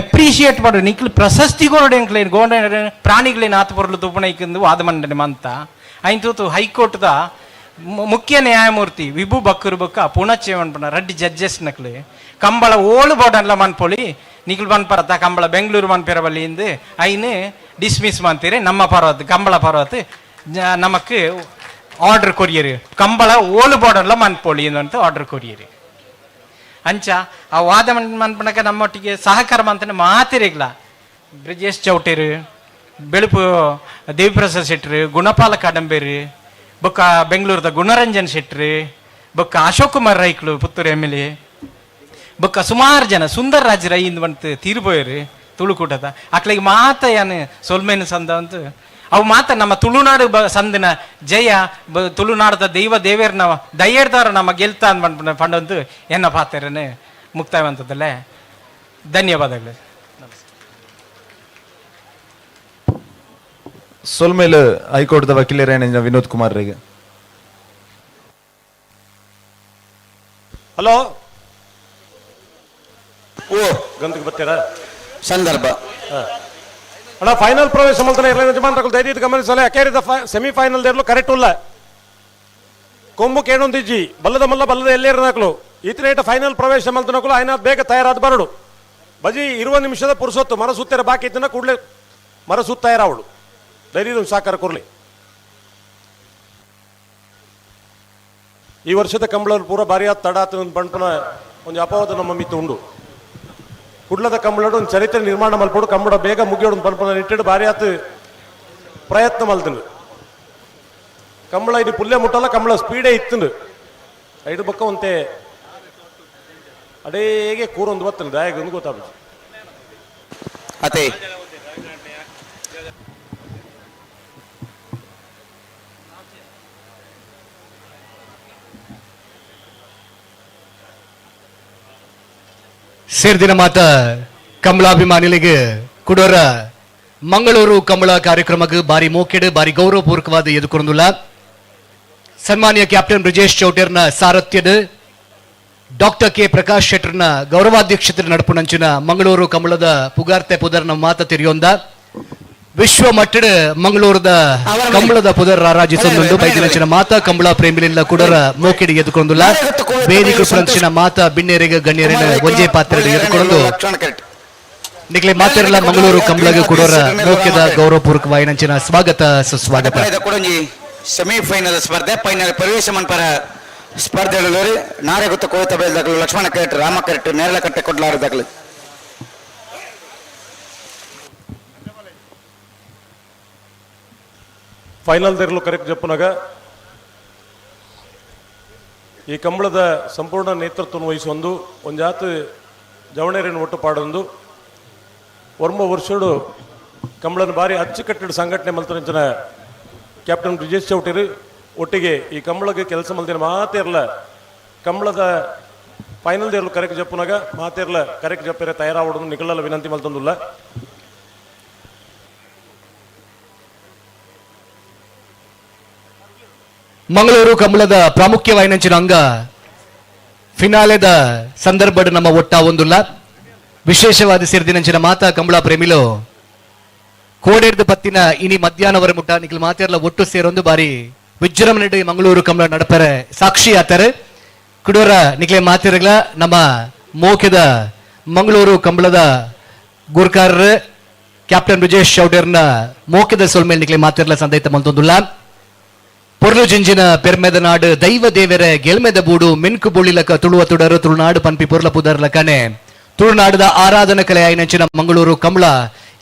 ಎಪ್ರಿಷಿಯೇಟ್ ಮಾಡು ನಿಕ್ಲು ಪ್ರಶಸ್ತಿ ಕೊರಡು ಎಂಕ್ಲೆ ಗೋಣೆ ಪ್ರಾಣಿಗಳೇನು ಆತ ಪೊರ್ಲು ತೂಪಣ ಐಕಂದು ವಾದ ಮಂಡನೆ ಮಂತ ಐನ್ ತೂತು ಹೈಕೋರ್ಟ್ದ ಮುಖ್ಯ ನ್ಯಾಯಮೂರ್ತಿ ವಿಭು ಬಕ್ಕರು ಬೊಕ್ಕ ಪುಣಚೆ ಮನ್ಪುನ ರಡ್ಡಿ ಜಡ್ಜಸ್ ನಕ್ಲು ಕಂಬಳ ಓಳು ಬೋರ್ಡನ್ಲ ಮನ್ಪೊಳಿ ನಿಕ್ಲು ಮನ್ಪರತ್ತ ಕಂಬಳ ಬೆಂಗಳೂರು ಮನ್ಪಿರಬಲ್ಲಿ ಇಂದು ಐನು ಡಿಸ್ಮಿಸ್ ಮಾಡ್ತೀರಿ ನಮ್ಮ ಪರ್ವತ್ ಕಂಬಳ ಪರ್ವತ್ ನಮಕ್ ಆರ್ಡರ್ ಕೊರಿಯರ್ ಕಂಬಳ ಓಳು ಬೋರ್ಡನ್ಲ ಮನ್ಪೊಳಿ ಅಂತ ಆರ್ಡರ್ ಕೊರಿಯರ್ ಅಂಚ ಆ ವಾದ ಮನ್ಪನಕ ನಮ್ಮೊಟ್ಟಿಗೆ ಸಹಕಾರ ಮಂತನೆ ಮಾತಿರಿಗ್ಲ ಬ್ರಿಜೇಶ್ ಚೌಟೇರು ಬೆಳುಪು ದೇವಿಪ್ರಸಾದ್ ಶೆಟ್ರು ಗುಣಪಾಲ ಕಾದಂಬೇರಿ ಬೊಕ್ಕ ಬೆಂಗಳೂರದ ಗುಣರಂಜನ್ ಶೆಟ್ರು ಬೊಕ್ಕ ಅಶೋಕ್ ಕುಮಾರ್ ರೈಕ್ಲು ಪುತ್ತೂರು ಎಮ್ ಎಲ್ ಎ ಬೊಕ್ಕ ಸುಮಾರು ಜನ ಸುಂದರ್ ರಾಜ್ ರೈ ಇಂದು ಬಂತು ತೀರ್ಪೋಯರು ತುಳುಕೂಟದ ಅಕ್ಲಿಗೆ ಮಾತ ಯಾನು ಸೊಲ್ಮೇನು ಸಂದ ಅಂತ ಅವು ಮಾತ ನಮ್ಮ ತುಳುನಾಡು ಸಂದಿನ ಜಯ ತುಳುನಾಡದ ದೈವ ದೇವೇರ್ನ ದಯೇರ್ದಾರ ನಮ್ಮ ಗೆಲ್ತಾ ಅಂದ್ ಪಂಡಂತು ಎನ್ನ ಪಾತ್ರನೇ ಮುಕ್ತಾಯವಂತದಲ್ಲೇ ಧನ್ಯವಾದಗಳು. ಸೊಲ್ಮೇಲೆ ಹೈಕೋರ್ಟ್ದ ವಕೀಲರೇನ ವಿನೋದ್ ಕುಮಾರ್ ರಿಗೆ. ಹಲೋ ಓ ಗಂಧಕ್ಕೆ ಬರ್ತೀರಾ ಸಂದರ್ಭ ಅಣ್ಣ ಫೈನಲ್ ಪ್ರವೇಶ ಮಲ್ತನ ಇರಲಿ ಯಜಮಾನ್ರಗಳು ದಯವಿಟ್ಟು ಗಮನಿಸಲ್ಲ ಅಕೇರಿದ ಸೆಮಿಫೈನಲ್ ದೇರ್ಲು ಕರೆಕ್ಟ್ ಉಲ್ಲ ಕೊಂಬು ಕೇಣೊಂದಿಜ್ಜಿ ಬಲ್ಲದ ಮಲ್ಲ ಬಲ್ಲದ ಎಲ್ಲೇರನಾಕ್ಲು ಈತನೇಟ ಫೈನಲ್ ಪ್ರವೇಶ ಮಲ್ತನಕಲು ಆಯ್ನ ಬೇಗ ತಯಾರಾದ ಬರಡು ಬಜಿ ಇರುವ ನಿಮಿಷದ ಪುರುಸೊತ್ತು ಮರ ಸುತ್ತರ ಬಾಕಿ ಇದ್ದನ ಕೂಡಲೇ ಮರ ಸುತ್ತಾಯರಾವಳು ಧೈರ್ಯದ ಸಾಕಾರ ಕೊರ್ಲಿ. ಈ ವರ್ಷದ ಕಂಬಳ ಪೂರ ಭಾರಿ ತಡ ಬಂಡ್ಪನ ಒಂದು ಅಪವಾದ ನಮ್ಮ ಮಿತ್ತು ಉಂಡು. ಕುಡ್ಲದ ಕಂಬಳಡು ಒಂದು ಚರಿತ್ರೆ ನಿರ್ಮಾಣ ಮಲ್ಪಡು ಕಂಬಳ ಬೇಗ ಮುಗಿಯೋಡು ಪನ್ಪನ ನಿಟ್ಟಿಡು ಭಾರಿ ಆತು ಪ್ರಯತ್ನ ಮಲ್ತನು. ಕಂಬಳ ಇದು ಪುಲ್ಲೆ ಮುಟ್ಟಲ್ಲ, ಕಂಬಳ ಸ್ಪೀಡೇ ಇತ್ತು. ಐದು ಬಕ್ಕ ಒಂತೆ ಅಡೇಗೆ ಕೂರೊಂದು ಬತ್ತನು ದಾಯಗೊಂದು ಗೊತ್ತಾಗುತ್ತೆ. ಅದೇ ಸೇರ್ದಿನ ಮಾತ ಕಮಲಾಭಿಮಾನಿಗಳಿಗೆ ಕುಡೋರ ಮಂಗಳೂರು ಕಮಲ ಕಾರ್ಯಕ್ರಮಕ್ಕೆ ಬಾರಿ ಮೋಕೆಡು ಬಾರಿ ಗೌರವಪೂರ್ವಕವಾದ ಎದುಕೊಂಡುಲ್ಲ ಸನ್ಮಾನ್ಯ ಕ್ಯಾಪ್ಟನ್ ಬ್ರಿಜೇಶ್ ಚೌಟೇರ್ನ ಸಾರಥ್ಯದ ಡಾಕ್ಟರ್ ಕೆ ಪ್ರಕಾಶ್ ಶೆಟ್ಟರ್ನ ಗೌರವಾಧ್ಯಕ್ಷತೆ ನಡಪುನಂಚಿನ ಮಂಗಳೂರು ಕಮಲದ ಪುಗಾರ್ತೆ ಪುದರ್ನ ಮಾತ ತಿರಿಯೊಂದ ವಿಶ್ವ ಮಟ್ಟದ ಮಂಗಳೂರದ ಕಂಬಳದ ಪುದರ್ ರಾರಾಜಿಸೊಂದುಂಡು. ಬೈದಿನಂಚಿನ ಮಾತಾ ಕಂಬಳ ಪ್ರೇಮಿಲಿಲ್ಲ ಕುಡರ ಮೋಕೆಡಿ ಎದುಕೊಂದುಲ್ಲ ವೇದಿಕೆ ಪುರಂಚಿನ ಮಾತಾ ಬಿನ್ನೇರಿಗೆ ಗಣ್ಯರಿನ ಒಂಜೇ ಪಾತ್ರ ಎದುಕೊಂಡು ನಿಕ್ಲೆ ಮಾತಿರಲ್ಲ ಮಂಗಳೂರು ಕಂಬಳಗೆ ಕುಡರ ಮೋಕೆದ ಗೌರವಪೂರ್ವಕವಾಯಿನಂಚಿನ ಸ್ವಾಗತ ಸುಸ್ವಾಗತ. ಸೆಮಿಫೈನಲ್ ಸ್ಪರ್ಧೆ ಫೈನಲ್ ಪ್ರವೇಶ ಮನ್ಪರ ಸ್ಪರ್ಧೆಗಳು ನಾರೆಗುತ್ತ ಕೋತ ಬೆಳೆದಗಳು ಲಕ್ಷ್ಮಣ ಕರೆಟ್ ರಾಮ ಕರೆಟ್ ನೇರಳಕಟ್ಟೆ ಕೊಡ್ಲಾರದಗಳು. ಫೈನಲ್ ದೇರ್ಲು ಕರೆಕ್ಟ್ ಜಪ್ಪುನಾಗ ಈ ಕಂಬಳದ ಸಂಪೂರ್ಣ ನೇತೃತ್ವ ವಹಿಸೊಂದು ಒಂಜಾತ ಜವಣೇರಿನ ಒಟ್ಟು ಪಾಡೊಂದು ವರ್ಮ ವರ್ಷಡು ಕಂಬಳನ ಬಾರಿ ಅಚ್ಚುಕಟ್ಟಿಡ ಸಂಘಟನೆ ಮಲ್ತನಂಚಿನ ಕ್ಯಾಪ್ಟನ್ ಬ್ರಿಜೇಶ್ ಚೌಟೇರು ಒಟ್ಟಿಗೆ ಈ ಕಂಬಳಗೆ ಕೆಲಸ ಮಲ್ದಿನ ಮಾತೇ ಇರಲ್ಲ. ಕಂಬಳದ ಫೈನಲ್ ದೇರ್ಲು ಕರೆಕ್ ಜಪ್ಪುನಾಗ ಮಾತೇರ್ಲ ಕರೆಕ್ ಜಪ್ಪೆರೆ ತಯಾರಾವಡು ನಿಕಲಲ್ಲ ವಿನಂತಿ ಮಲ್ತೊಂದುಲ್ಲ. ಮಂಗಳೂರು ಕಂಬಳದ ಪ್ರಾಮುಖ್ಯವಾಯಿನಂಚಿನ ಅಂಗ ಫಿನಾಲೆದ ಸಂದರ್ಭಡ್ ನಮ್ಮ ಒಟ್ಟ ಒಂದುಲ್ಲ. ವಿಶೇಷವಾದ ಸೇರಿದಿನಂಚಿನ ಮಾತಾ ಕಂಬಳ ಪ್ರೇಮಿಲು ಕೋಡೇರ್ದ ಪತ್ತಿನ ಇನಿ ಮಧ್ಯಾಹ್ನವರ ಮುಟ್ಟ ನಿಖಲ್ ಮಾತೇರ್ಲ ಒಟ್ಟು ಸೇರೊಂದು ಬಾರಿ ವಿಜೃಂಭಣೆ ಮಂಗಳೂರು ಕಂಬಳ ನಡಪರೆ ಸಾಕ್ಷಿ ಆತಾರೆ. ಕುಡೋರ ನಿಕ್ಲೆ ಮಾತಿರಗ್ಲ ನಮ್ಮ ಮೋಕೆದ ಮಂಗಳೂರು ಕಂಬಳದ ಗುರ್ಕಾರರ್ ಕ್ಯಾಪ್ಟನ್ ಬ್ರಿಜೇಶ್ ಚೌಡರ್ನ ಮೋಕೆದ ಸೊಲ್ಮೇಲ್ ನಿಕ್ಲೆ ಮಾತಿರ್ಲ ಸಂದೈತ ಮಲ್ತೊಂದುಲ್ಲ. ಪೊರ್ಲು ಜಿಂಜಿನ ಪೆರ್ಮೆದ ನಾಡು ದೈವ ದೇವೆರೆ ಗೆಲ್ಮೆದ ಬೂಡು ಮಿನ್ಕು ಬುಳಿಲಕ ತುಳುವ ತುಡರು ತುಳುನಾಡು ಪನ್ಪಿ ಪೊರ್ಲ ಪುದರ್ಲ ಕಣೆ ತುಳುನಾಡದ ಆರಾಧನಾ ಕಲೆ ಆಯಿನಂಚಿನ ಮಂಗಳೂರು ಕಂಬಳ.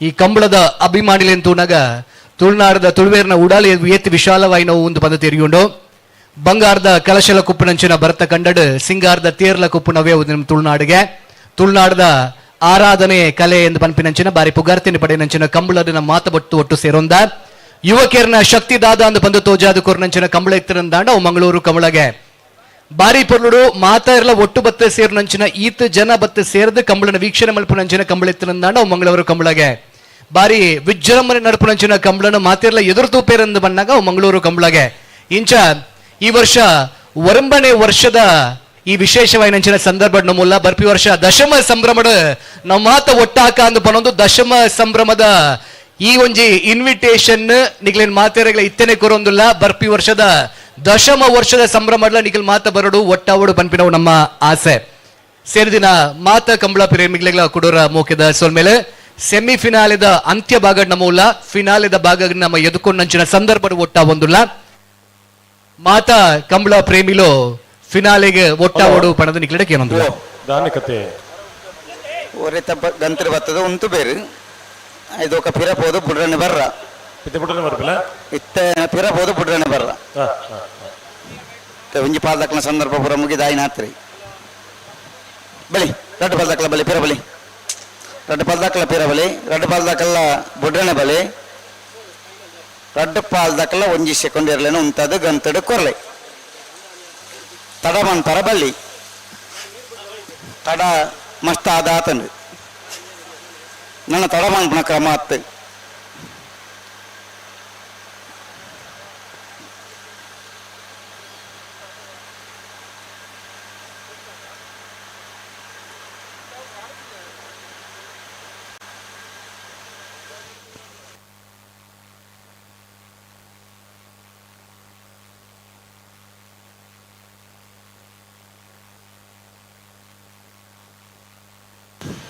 ಈ ಕಂಬಳದ ಅಭಿಮಾನಿಲೆಂತೂನಗ ತುಳುನಾಡದ ತುಳುವೇರ್ನ ಉಡಾಲಿ ಏತಿ ವಿಶಾಲವಾಯಿನ ಒಂದು ಪದ ತೆರಿಯುಂಡು. ಬಂಗಾರದ ಕಲಶಲ ಕುಪ್ಪುನಂಚಿನ ಭರತ ಕಂಡಡು ಸಿಂಗಾರದ ತೇರ್ಲ ಕುಪ್ಪುನವೇ ತುಳುನಾಡಿಗೆ. ತುಳುನಾಡದ ಆರಾಧನೆ ಕಲೆ ಎಂದು ಪನ್ಪಿನಂಚಿನ ಬಾರಿ ಪುಗಾರ್ತಿನ ಪಡೆಯನಂಚಿನ ಕಂಬಳದ ಮಾತಬಟ್ಟು ಒಟ್ಟು ಸೇರೊಂದ ಯುವಕರ್ನ ಶಕ್ತಿ ದಾದ ಅಂದು ಬಂದು ತೋಜಾದ ಕೊರ್ನಂಚಿನ ಕಂಬಳ ಇತ್ತಿರಂದಾಂಡ ಅವು ಮಂಗಳೂರು ಕಂಬಳಗೆ. ಬಾರಿ ಪೊರ್ಲುಡು ಮಾತಾ ಇರ್ಲ ಒಟ್ಟು ಬತ್ತ ಸೇರ್ನಂಚಿನ ಈತ ಜನ ಬತ್ತ ಸೇರ್ದು ಕಂಬಳನ ವೀಕ್ಷಣೆ ಮಲ್ಪುನಂಚಿನ ಕಂಬಳ ಇತ್ತಿರಂದಾಂಡ ಅವು ಮಂಗಳೂರು ಕಂಬಳಗೆ. ಬಾರಿ ವಿಜೃಂಭಣೆ ನಡಪುನಂಚಿನ ಕಂಬಳನ ಮಾತಿರ್ಲ ಎದುರು ತೂಪೇರಂದು ಬಂದಾಗ ಅವು ಮಂಗಳೂರು ಕಂಬಳಗೆ. ಇಂಚ ಈ ವರ್ಷ ಒರಂಬನೆ ವರ್ಷದ ಈ ವಿಶೇಷವಾಯಿನಂಚಿನ ಸಂದರ್ಭ ನಮ್ಮಲ್ಲ ಬರ್ಪಿ ವರ್ಷ ದಶಮ ಸಂಭ್ರಮದ ನಮ್ಮ ಮಾತ ಒಟ್ಟಾಕ ಅಂದು ಬನ್ನೊಂದು ದಶಮ ಸಂಭ್ರಮದ ಈ ಒಂಜಿ ಇನ್ವಿಟೇಷನ್ ನಿಗ್ಲೇನ್ ಮಾತೆರೆಗಳ ಇತ್ತನೆ ಕೊರೊಂದುಲ್ಲ. ಬರ್ಪಿ ವರ್ಷದ ದಶಮ ವರ್ಷದ ಸಂಭ್ರಮಡ್ಲ ನಿಖಲ್ ಮಾತ ಬರಡು ಒಟ್ಟಾವಡು ಪನ್ಪಿನವು ನಮ್ಮ ಆಸೆ. ಸೇರಿದಿನ ಮಾತ ಕಂಬಳ ಪ್ರೇಮಿಗಳ ಕುಡೋರ ಮೋಕೆದ ಸೋಲ್ಮೇಲೆ ಸೆಮಿಫಿನಾಲೆದ ಅಂತ್ಯ ಭಾಗ ನಮ್ಮಲ್ಲ ಫಿನಾಲೆದ ಭಾಗ ನಮ್ಮ ಎದುಕೊಂಡಂಚಿನ ಸಂದರ್ಭ ಒಟ್ಟ ಒಂದುಲ್ಲ. ಮಾತಾ ಕಂಬಳ ಪ್ರೇಮಿಲು ಫಿನಾಲೆಗೆ ಒಟ್ಟಾವಡು ಪಣದ ನಿಕ್ಲಡೆ ಏನೊಂದಿಲ್ಲ. ದಾನಿಕತೆ ಒರೆ ತಪ್ಪ ಗಂತ್ರ ಬರ್ತದ ಉಂಟು ಬೇರೆ ಇದು ఒక ಪಿರ ಪೋದು ಬುಡ್ರನೆ ಬರ್ರ ಇತ್ತೆ ಬುಡ್ರನೆ ಬರ್ಪಿಲ್ಲ ಇತ್ತೆ ಪಿರ ಪೋದು ಬುಡ್ರನೆ ಬರ್ರ ಒಂಜಿ ಪಾಲ್ದಕ್ಲ ಸಂದರ್ಭ ಪೂರ ಮುಗಿದಾಯಿ ನಾತ್ರಿ ಬಲಿ ರಡ್ಡು ಪಾಲ್ದಕ್ಲ ಬಲಿ ಪಿರ ಬಲಿ ರಡ್ಡು ಪಾಲ್ದಕ್ಲ ಪಿರ ಬಲಿ ರಡ್ಡು ಪಾಲ್ದಕ್ಲ ಬುಡ್ರನೆ ಬಲಿ ರಡ್ಡು ಪಾಲ್ದಕ್ಲ ಒಂಜಿ ಸೆಕೆಂಡ್ ಇರ್ಲೇನು ಉಂಟದು ಗಂತಡು ಕೊರ್ಲೆ ತಡ ಮಂತರ ಬಲ್ಲಿ ತಡ ಮಸ್ತ್ ಆದಾತಂಡು ನನ್ನ ತಡ ಮನ್ಪುನ ಕ್ರಮ ಅತ್ತು.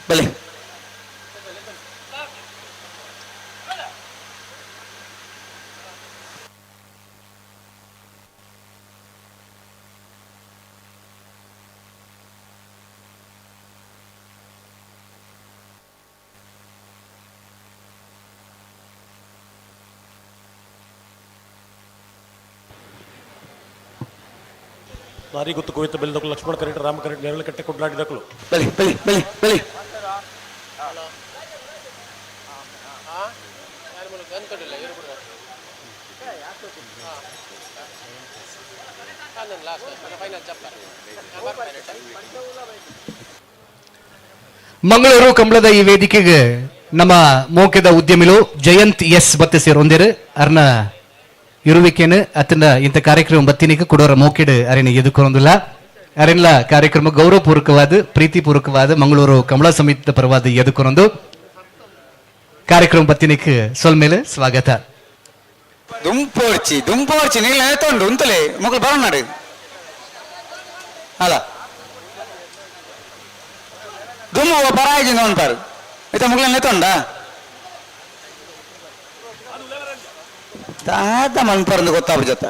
ಬಲಿ ನಾರಿ ಗೊತ್ತು ಕೋಯಿತ ಬೆಲ್ದಕ್ಕಲು ಲಕ್ಷ್ಮಣ ಕರೆಟ್ ರಾಮ ಕರೆಟ್ ನೇರಳಕಟ್ಟೆ ಕೊಡ್ಲಾಡಿದಕ್ಕಲು. ಬಲಿ ಬಲಿ ಬಲಿ ಬಲಿ ಮಂಗಳೂರು ಕಂಬಳದ ಈ ವೇದಿಕೆಗೆ ನಮ್ಮ ಮೋಕೆದ ಉದ್ಯಮಿಲು ಜಯಂತ್ ಎಸ್ ಬತ್ತೆ ಸೇರೊಂದಿರು. ಅರ್ನ ಇರುವಿಕೆನು ಅತನ ಇಂಥ ಕಾರ್ಯಕ್ರಮ ಬತ್ತಿನಿಗೆ ಕೊಡೋರ ಮೋಕೆಡು ಅರೆನ ಎದುಕೊಂದಿಲ್ಲ. ಅರೆಲ್ಲ ಕಾರ್ಯಕ್ರಮ ಗೌರವಪೂರ್ವಕವಾದ ಪ್ರೀತಿಪೂರ್ವಕವಾದ ಮಂಗಳೂರು ಕಮಲ ಸಮಿತಿಯ ಪರವಾದ ಎದುಕೊಂದು ಕಾರ್ಯಕ್ರಮ ಬತ್ತಿನಿಗೆ ಸೊಲ್ಮೇಲೆ ಸ್ವಾಗತ. ದುಂಪೋರ್ಚಿ ದುಂಪೋರ್ಚಿ ನೀಲ್ ನೇತೊಂಡು ಉಂತಲೆ ಮೊಗಲು ಬರೋಣ ಅಲ್ಲ ದುಮ್ಮು ಪರಾಯಿಜಿಂದ ಉಂಟಾರು ಇತ್ತ ಮುಗ್ಲ ನೇತೊಂಡ ತಾತ ಮನ್ಪರಂದು ಗೊತ್ತಾಪ ಜೊತೆ.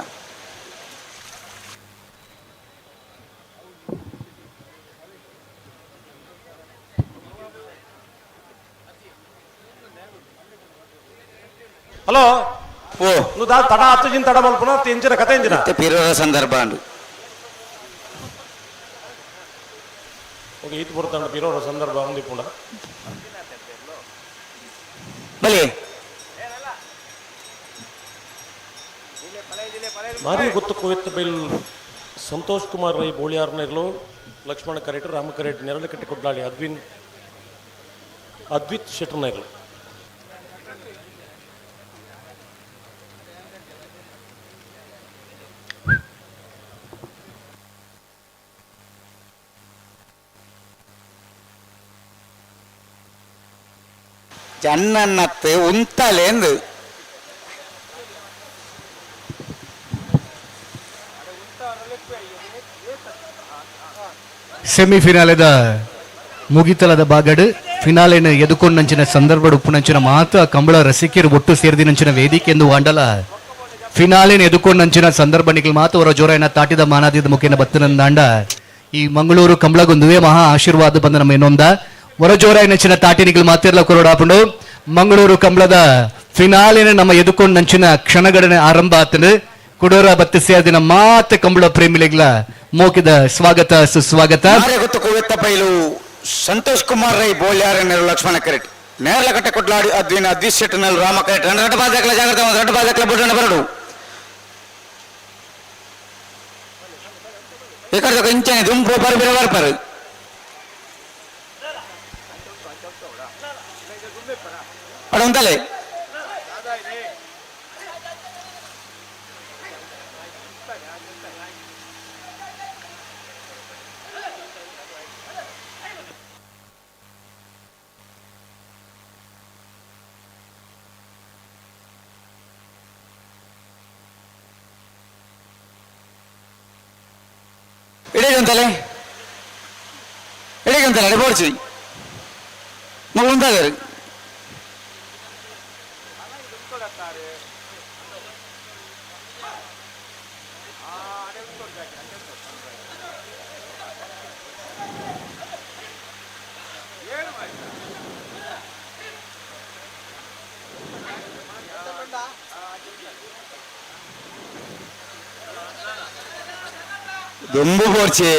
ಹಲೋ ಓ ನು ದಾ ತಡ ಹತ್ತು ಜಿನ್ ತಡ ಮಲ್ಪುನ ಎಂಚಿನ ಕತೆ ಎಂಚಿನ ಪಿರೋರ ಸಂದರ್ಭ ಅಂಡು. ಓಕೆ ಈತ್ ಬರುತ್ತಾಂಡ ಪಿರೋರ ಸಂದರ್ಭ ಒಂದಿಪ್ಪುಂಡ. ಬಲಿ ಮಾರಿ ಗೊತ್ತು ಕುವೆತ್ ಬೈಲ್ ಸಂತೋಷ್ ಕುಮಾರ್ ರೈ ಬೋಳಿಯಾರ್ನರ್ಲು Lakshmana ಕರೇಟು ರಾಮ ಕರೇಟ್ ನೆರಳಕಟ್ಟೆ ಕೊಡ್ಲಾಡಿ ಅದ್ವಿನ್ ಅದ್ವಿತ್ ಶೆಟ್ಟರ್ನಗರ್. ಜನ್ನನ್ನತ್ತೆ ಉಂತಲೇಂದು ಸೆಮಿಫಿನಾಲೆದ ಮುಗಿತಲದ ಬಾಗಡು ಫಿನಾಲೆನ ಎದುಕೊಂಡಂಚಿನ ಸಂದರ್ಭ ಉಪ್ಪುನಂಚಿನ ಮಾತ ಕಂಬಳ ರಸಿಕರು ಒಟ್ಟು ಸೇರಿದಿನಂಚಿನ ವೇದಿಕೆ ಎಂದು ವಾಂಡಲ ಫಿನಾಲೆನ ಎದುಕೊಂಡಂಚಿನ ಸಂದರ್ಭ ನಿಖಲ್ ಮಾತು ಅವರ ಜೋರಾಯನ ತಾಟಿದ ಮಾನಾದಿದ ಮುಖೇನ ಬತ್ತನಂದಾಂಡ ಈ ಮಂಗಳೂರು ಕಂಬಳಗೊಂದುವೆ ಮಹಾ ಆಶೀರ್ವಾದ ಬಂದ ನಮ್ಮ ಇನ್ನೊಂದ ಹೊರ ಜೋರಾಯನಂಚಿನ ತಾಟಿನಿಗಳು ಮಾತಿರ್ಲ ಕೊರಡಾಪುಂಡು ಮಂಗಳೂರು ಕಂಬಳದ ಫಿನಾಲೆನ ನಮ್ಮ ಎದುಕೊಂಡಂಚಿನ ಕ್ಷಣಗಣನೆ ಆರಂಭ ಆತನು ಕುಡೋರ ಬತ್ತಿ ಸೇರಿದಿನ ಮಾತ ಕಂಬಳ ಪ್ರೇಮಿಲಿಗ್ಲ ಮೋಕಿದ ಸ್ವಾಗತ ಸುಸ್ವಾಗತ. ಕುವೆತ್ತ ಬೈಲು ಸಂತೋಷ್ ಕುಮಾರ್ ರೈ ಬೋಲ್ಯಾರ ಲಕ್ಷ್ಮಣ ಕರೆಟ್ ನೇರಲಕಟ್ಟೆ ಕೊಡ್ಲಾಡಿ ಅದ್ವಿನ ಅದ್ವಿತ್ ಶೆಟ್ಟನಲ್ಲಿ ರಾಮ ಕರೆಟ್ రెండు ಬಾಜಕ್ಲ ಜಾಗ್ರತೆ రెండు ಬಾಜಕ್ಲ ಬುಡ್ಡನ ಬರಡು ఇక్కడ ಇಂಚನೆ ದುಂಪು ಬರಬಿರ ಬರ್ಪರು ಅಡ ಉಂತಲೆ ಇಡೀಗಂತಲೆ ಇಡೀಗಂತಲೆ ಅಡೆ ಬೋಡ್ಚಿ ಮಗು ಉಂತಾದರು. ದುಂಬು ಬೋಡ್ಚಿ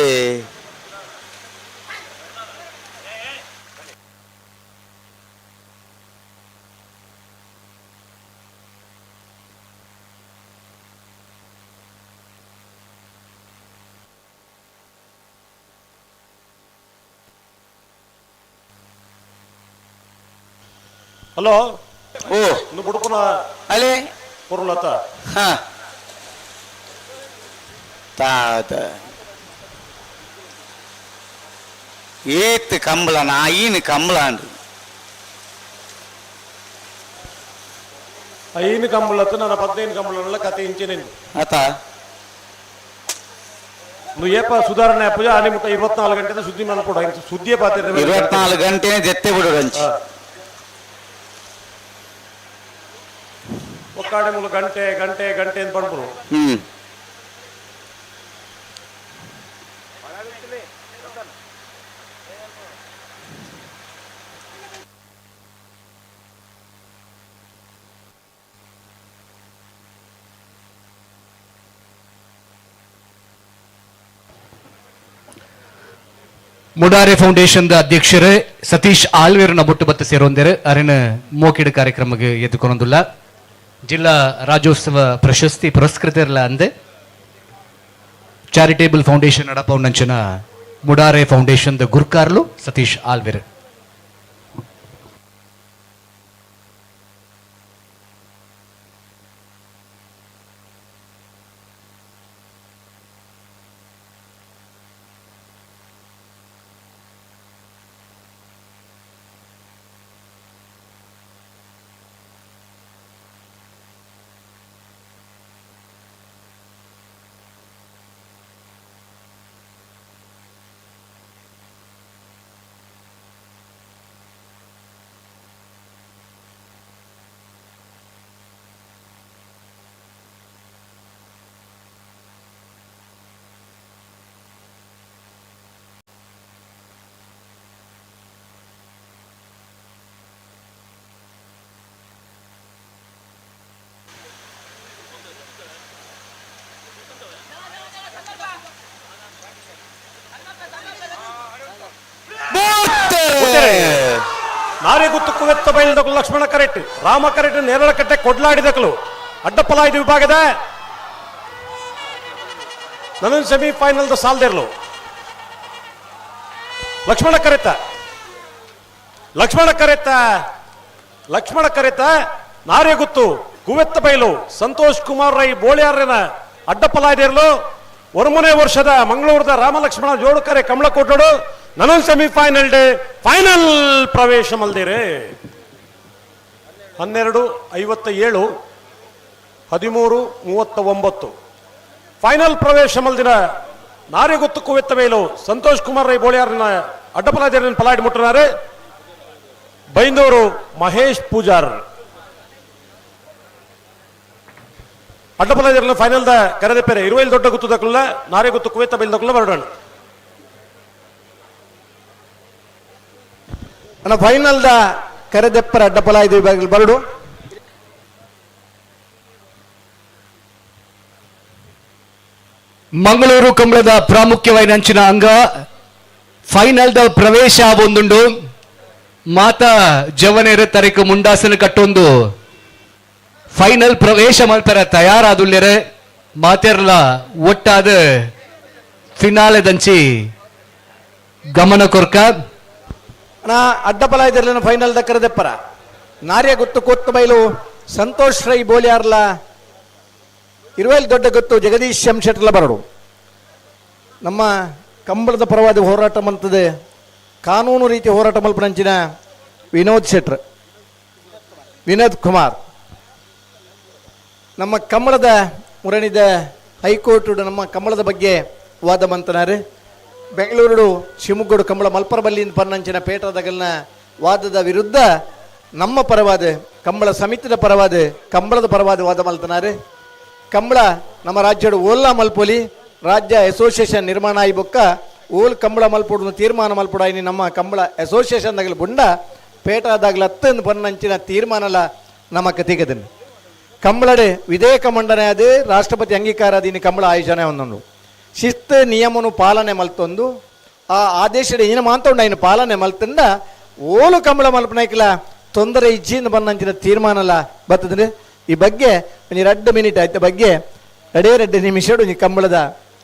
ಹಲೋ ಓ ಇನ್ನು ಬುಡ್ಪುನ ಅಲೆ ಪೊರುಲತ ಹಾ ತಾತ ಏತ್ ಕಂಬಳ ನಾಯಿನ ಕಂಬಳ ಅಂದ್ರು. ಐನು ಕಂಬಳತ್ತು ನನ್ನ 15 ಕಂಬಳ ಕತೆ ಇಂಚಿನೇನು ಆತ నువ్వు ಏಪ ಸುಧಾರಣೆ ಅಪ್ಪಜ ಆನಿ ಮುಟ್ಟ 24 ಗಂಟೆ ಸುದ್ದಿ ಮಲ್ಪೊಡು ಸುದ್ದಿಯೇ ಪಾತೆ 24 ಗಂಟೆನೇ ಜೆತ್ತೆ ಬಿಡು ರಂಚಿ ಒಕ್ಕಾಡೆ ಮೂಲ ಗಂಟೆ ಗಂಟೆ ಗಂಟೆ ಅಂತ ಪಡ್ಬರು. ಮುಡಾರೆ ಫೌಂಡೇಶನ್ ಅಧ್ಯಕ್ಷರು ಸತೀಶ್ ಆಳ್ವೇರನ ಬೊಟ್ಟು ಬತ್ತು ಸೇರೊಂದೇರು ಅರಿನ ಮೋಕಿಡ್ ಕಾರ್ಯಕ್ರಮಕ್ಕೆ ಎದ್ದುಕೊಂಡುಲ್ಲ ಜಿಲ್ಲಾ ರಾಜ್ಯೋತ್ಸವ ಪ್ರಶಸ್ತಿ ಪುರಸ್ಕೃತರಲ್ಲ ಅಂದೆ ಚಾರಿಟೇಬಲ್ ಫೌಂಡೇಶನ್ ನಡಪೌಂಡಂಚಿನ ಮುಡಾರೆ ಫೌಂಡೇಶನ್ the ಗುರ್ಕಾರ್ಲು ಸತೀಶ್ ಆಲ್ವೇರ್. ನಾರೆಗುತ್ತು ಕುವೆತ್ತ ಬೈಲ್ದಕಲು ಲಕ್ಷ್ಮಣ ಕರೆಟ್ ರಾಮ ಕರೆಟ್ ನೇರಳಕಟ್ಟೆ ಕೊಡ್ಲಾಡಿದಕಲು ಅಡ್ಡಪ್ಪಲಾಯ್ದು ವಿಭಾಗದ ನನ್ನ ಸೆಮಿಫೈನಲ್ the ಸಾಲ್ದಿರ್ಲು. Lakshmana ಕರೆತ ಲಕ್ಷ್ಮಣ ಕರೆತ ಲಕ್ಷ್ಮಣ ಕರೆತ ನಾರ್ಯಗುತ್ತು ಕುವೆತ್ತ ಬೈಲು ಸಂತೋಷ್ ಕುಮಾರ್ ರೈ ಬೋಳಿಯಾರನ ಅಡ್ಡಪಲಾಯ್ದಿರಲು ಒರ್ಮನೆ ವರ್ಷದ ಮಂಗಳೂರದ ರಾಮಲಕ್ಷ್ಮಣ ಜೋಡುಕರೆ ಕಮಲಕೋಟೋಡು ನನೊಂದು semifinal day final ಪ್ರವೇಶ ಮಲ್ದಿರೆ. 12:57 13:39 ಫೈನಲ್ ಪ್ರವೇಶ ಮಲ್ದಿನ ನಾರ್ಯಗುತ್ತು ಕುವೆತ್ತ ಬೈಲು ಸಂತೋಷ್ ಕುಮಾರ್ ರೈ ಬೋಳಿಯಾರನ ಅಡ್ಡಪಲಾಯ್ದಿರನ ಪಲಾಯ್ಡ್ ಮುಟ್ಟನಾರೆ ಬೈಂದೂರು ಮಹೇಶ್ ಪೂಜಾರ್. ಅಡ್ಡಪಲಾಯ್ದಿರನ ಫೈನಲ್ the ಕರೆದ ಪೇರೆ ಇರುವೈಲ್ ದೊಡ್ಡ ಗುತ್ತು ದಕ್ಕಲ್ಲ ನಾರ್ಯಗುತ್ತು ಕುವೆತ್ತ ಬೈಲ್ ದಕ್ಕಲ್ಲ ಬರೋಣ. ಅಣ್ಣ ಫೈನಲ್ the ಕರೆದೆಪ್ಪರ ಅಡ್ಡಪಲಾಯ್ದು ವಿಭಾಗದಲ್ಲಿ ಬರಡು. ಮಂಗಳೂರು ಕಂಬಳದ ಪ್ರಾಮುಖ್ಯವಾದ ಅಂಗ ಫೈನಲ್ the ಪ್ರವೇಶ ಒಂದುಂಡು. ಮಾತಾ ಜವನೇರ ತರಕ ಮುಂಡಾಸನ ಕಟ್ಟೊಂದು ಫೈನಲ್ ಪ್ರವೇಶ ಮಲ್ಪರ ತಯಾರಾದುಲ್ಲೆರೆ ಮಾತೆರ್ಲ ಒಟ್ಟಾದ ಫಿನಾಲೆದಂಚಿ ಗಮನ ಕೊರ್ಕ. ಅಣ್ಣ ಅಡ್ಡಪಲಾಯ್ದಿರಲಿನ ಫೈನಲ್ the ಕರೆದೆಪ್ಪರ ನಾರ್ಯ ಗುತ್ತು ಕೊತ್ತು ಬೈಲು ಸಂತೋಷ್ ರೈ ಬೋಲಿಯಾರ್ಲ ಇರುವಲ್ಲಿ ದೊಡ್ಡ ಗೊತ್ತು ಜಗದೀಶ್ ಎಂ ಶೆಟ್ಟರ್ಲ ಬರಡು. ನಮ್ಮ ಕಂಬಳದ ಪರವಾದ ಹೋರಾಟ ಮಂತದೆ ಕಾನೂನು ರೀತಿ ಹೋರಾಟ ಮಲ್ಪನಂಚಿನ ವಿನೋದ್ ಶೆಟ್ರ್ ವಿನೋದ್ ಕುಮಾರ್ ನಮ್ಮ ಕಂಬಳದ ಮುರಣಿದ ಹೈಕೋರ್ಟ್ ನಮ್ಮ ಕಂಬಳದ ಬಗ್ಗೆ ವಾದ ಮಂತನಾರು. ಬೆಂಗಳೂರು ಶಿವಮೊಗ್ಗಡು ಕಂಬಳ ಮಲ್ಪರಬಲ್ಲಿ ಪನ್ನಂಚಿನ ಪೇಟದಗಲ್ನ ವಾದದ ವಿರುದ್ಧ ನಮ್ಮ ಪರವಾದ ಕಂಬಳ ಸಮಿತಿಯ ಪರವಾದ ಕಂಬಳದ ಪರವಾದ ವಾದ ಮಲ್ತನಾರು. ಕಂಬಳ ನಮ್ಮ ರಾಜ್ಯಡು ಓಲ್ಲಾ ಮಲ್ಪೊಲಿ ರಾಜ್ಯ ಅಸೋಸಿಯೇಷನ್ ನಿರ್ಮಾಣ ಆಯಿ ಬೊಕ್ಕ ಓಲ್ ಕಂಬಳ ಮಲ್ಪೊಡು ತೀರ್ಮಾನ ಮಲ್ಪೊಡಾಯಿನಿ ನಮ್ಮ ಕಂಬಳ ಅಸೋಸಿಯೇಷನ್ ದಾಗಲಿ ಬುಂಡ ಪೇಟದಾಗಲ ಅತ್ತಂದು ಪನ್ನಂಚಿನ ತೀರ್ಮಾನಲ ನಮ್ಮ ಕತಿಗದನ್ನು. ಕಂಬಳಡೆ ವಿಧೇಯಕ ಮಂಡನೆ ಅದು ರಾಷ್ಟ್ರಪತಿ ಅಂಗೀಕಾರ ಅದಿನಿ ಕಂಬಳ ಆಯೋಜನೆ ಒಂದೊಂದು ಶಿಸ್ತು ನಿಯಮನು ಪಾಲನೆ ಮಲ್ತೊಂದು ಆ ಆದೇಶದ ಏನ ಮಾತೊಂಡು ఆయన ಪಾಲನೆ ಮಲ್ತಂದ ಓಲು ಕಂಬಳ ಮಲ್ಪನೈಕಲ ತೊಂದರೆ ಇಜ್ಜಿನ ಬಂದಂಚಿನ ತೀರ್ಮಾನಲ ಬರ್ತದೆ. ಈ ಬಗ್ಗೆ ಒಂಜಿ 2 ಮಿನಿಟ್ ಆಯ್ತ ಬಗ್ಗೆ 2.5 ನಿಮಿಷಡು ಈ ಕಂಬಳದ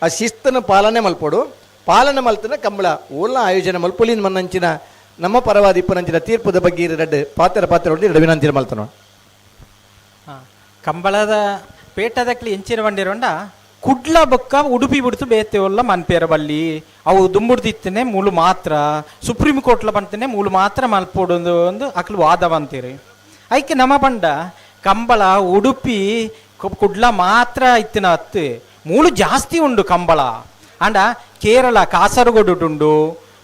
ಆ ಶಿಸ್ತನ್ನು ಪಾಲನೆ ಮಲ್ಪೊಡು ಪಾಲನೆ ಮಲ್ತನ ಕಂಬಳ ಓಲ ಆಯೋಜನೆ ಮಲ್ಪೊಲಿನ ಮನ್ನಂಚಿನ ನಮ್ಮ ಪರವಾದ ಇಪ್ಪನಂಚಿನ ತೀರ್ಪುದ ಬಗ್ಗೆ ಎರಡು ಪಾತ್ರ ಪಾತ್ರ ಎರಡು ವಿನಂತಿ ಮಲ್ತನ. ಕಂಬಳದ ಪೇಟದಕ್ಲಿ ಎಂಚಿನ ಬಂಡಿರೋಂಡ ಕುಡ್ಲ ಬೊಕ್ಕ ಉಡುಪಿ ಬಿಡ್ತು ಬೇತೆವಲ್ಲ ಮನ್ಪೇರ ಬಲ್ಲಿ ಅವು ದುಂಬುಡ್ದಿತ್ತನೆ ಮೂಲು ಮಾತ್ರ ಸುಪ್ರೀಂ ಕೋರ್ಟ್ಲ ಬಂತನೆ ಮೂಲು ಮಾತ್ರ ಮಲ್ಪೊಡು ಒಂದು ಅಕ್ಲು ವಾದವಂತೀರಿ. ಐಕೆ ನಮ್ಮ ಬಂಡ ಕಂಬಳ ಉಡುಪಿ ಕುಡ್ಲ ಮಾತ್ರ ಇತ್ತಿನ ಹತ್ತು ಮೂಲು ಜಾಸ್ತಿ ಉಂಡು ಕಂಬಳ. ಅಂಡ ಕೇರಳ ಕಾಸರಗೋಡು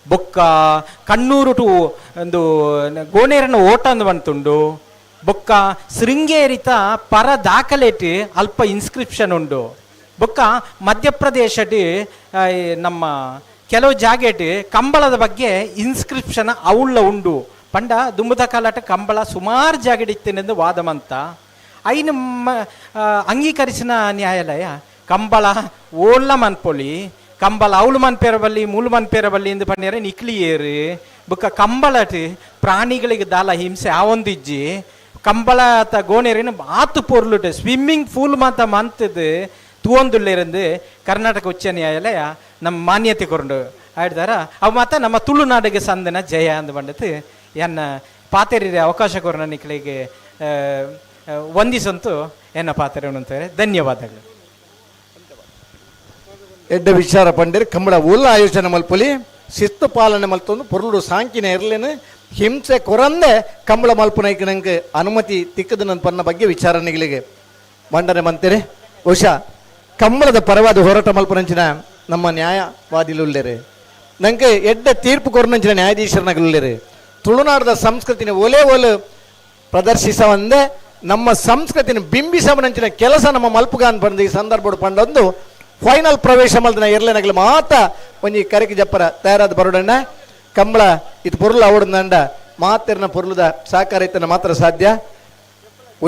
ಬೊಕ್ಕ ಕಣ್ಣೂರು ಟು ಒಂದು ಗೋನೇರನ ಓಟ ಅಂದು ಬಂತುಂಡು ಬೊಕ್ಕ ಶೃಂಗೇರಿತ ಪರ ದಾಖಲೇಟಿ ಅಲ್ಪ ಇನ್ಸ್ಕ್ರಿಪ್ಷನ್ ಉಂಡು ಬೊಕ್ಕ ಮಧ್ಯಪ್ರದೇಶಟಿ ನಮ್ಮ ಕೆಲವು ಜಾಗೆಟಿ ಕಂಬಳದ ಬಗ್ಗೆ ಇನ್ಸ್ಕ್ರಿಪ್ಷನ್ ಅವಳ್ಳ ಉಂಡು. ಪಂಡ ದುಂಬುದ ಕಾಲಾಟ ಕಂಬಳ ಸುಮಾರು ಜಾಗಡಿತ್ತೇನೆಂದು ವಾದಮಂತ ಐನು ಅಂಗೀಕರಿಸಿನ ನ್ಯಾಯಾಲಯ ಕಂಬಳ ಓಲ್ಲ ಮನ್ಪೊಲಿ ಕಂಬಳ ಅವಳು ಮನ್ಪೇರಬಲ್ಲಿ ಮೂಲು ಮನ್ಪೇರಬಲ್ಲಿ ಎಂದು ಪಣ್ಣಿಯರೆ ನಿಕ್ಲಿಯೇರು ಬೊಕ್ಕ ಕಂಬಳಟಿ ಪ್ರಾಣಿಗಳಿಗೆ ದಾಲ ಹಿಂಸೆ ಆವೊಂದಿಜ್ಜಿ ಕಂಬಳ ತ ಗೋನೇರಿನ ಆತು ಪೊರ್ಲುಟೆ ಸ್ವಿಮ್ಮಿಂಗ್ ಪೂಲ್ ಮಾತ ಮಂತದ್ದು ತೂವೊಂದುಳ್ಳಿರಂದು ಕರ್ನಾಟಕ ಉಚ್ಚ ನ್ಯಾಯಾಲಯ ನಮ್ಮ ಮಾನ್ಯತೆ ಕೊಂಡು ಆಯ್ತಾರ ಅವು ಮಾತ ನಮ್ಮ ತುಳುನಾಡಿಗೆ ಸಂದನ ಜಯ ಅಂದು ಬಂಡತು ಎನ್ನ ಪಾತೆರಿ ಅವಕಾಶ ಕೊರನ ನಿಕ್ಲಿಗೆ ವಂದಿಸಂತೂ ಎನ್ನ ಪಾತೆರೆ ಅಂತಾರೆ. ಧನ್ಯವಾದಗಳು. ಎಡ್ಡ ವಿಚಾರ ಪಂಡಿರ್ ಕಂಬಳ ಉಲ್ಲ ಆಯೋಜನೆ ಮಲ್ಪೊಲಿ ಶಿಸ್ತು ಪಾಲನೆ ಮಲ್ತೊಂದು ಪೊರುಳು ಸಾಂಕಿನ ಇರಲೇನು ಹಿಂಸೆ ಕೊರಂದೆ ಕಂಬಳ ಮಲ್ಪುನೈಕ್ ನಂಗೆ ಅನುಮತಿ ತಿಕ್ಕದು ನನ್ನ ಪನ್ನ ಬಗ್ಗೆ ವಿಚಾರಣೆಗಳಿಗೆ ಮಂಡನೆ ಮಂತೀರಿ. ಬಹುಶಃ ಕಂಬಳದ ಪರವಾದ ಹೋರಾಟ ಮಲ್ಪನಂಚಿನ ನಮ್ಮ ನ್ಯಾಯವಾದಿಲುಲ್ಲೇರು ನಂಗೆ ಎಡ್ಡ ತೀರ್ಪು ಕೊರನಂಚಿನ ನ್ಯಾಯಾಧೀಶರನಗಲುಲ್ಲೇರು ತುಳುನಾಡದ ಸಂಸ್ಕೃತಿನ ಒಲೆ ಒಲು ಪ್ರದರ್ಶಿಸವಂದೆ ನಮ್ಮ ಸಂಸ್ಕೃತಿನ ಬಿಂಬಿಸವನಂಚಿನ ಕೆಲಸ ನಮ್ಮ ಮಲ್ಪುಗಾನ್ ಬಂದು ಈ ಸಂದರ್ಭ ಪಂಡೊಂದು ಫೈನಲ್ ಪ್ರವೇಶ ಮಲ್ದಿನ ಎರ್ಲೆನಗಲು ಮಾತ ಒಂಜಿ ಕರೆಕ್ ಜಪ್ಪರ ತಯಾರಾದ ಬರೋಡಣ್ಣ ಕಂಬಳ ಇದು ಪೊರುಳು ಅವಡಂಡ ಮಾತಿರ್ನ ಪೊರುಳುದ ಸಹಕಾರ ಇತ್ತನ ಮಾತ್ರ ಸಾಧ್ಯ.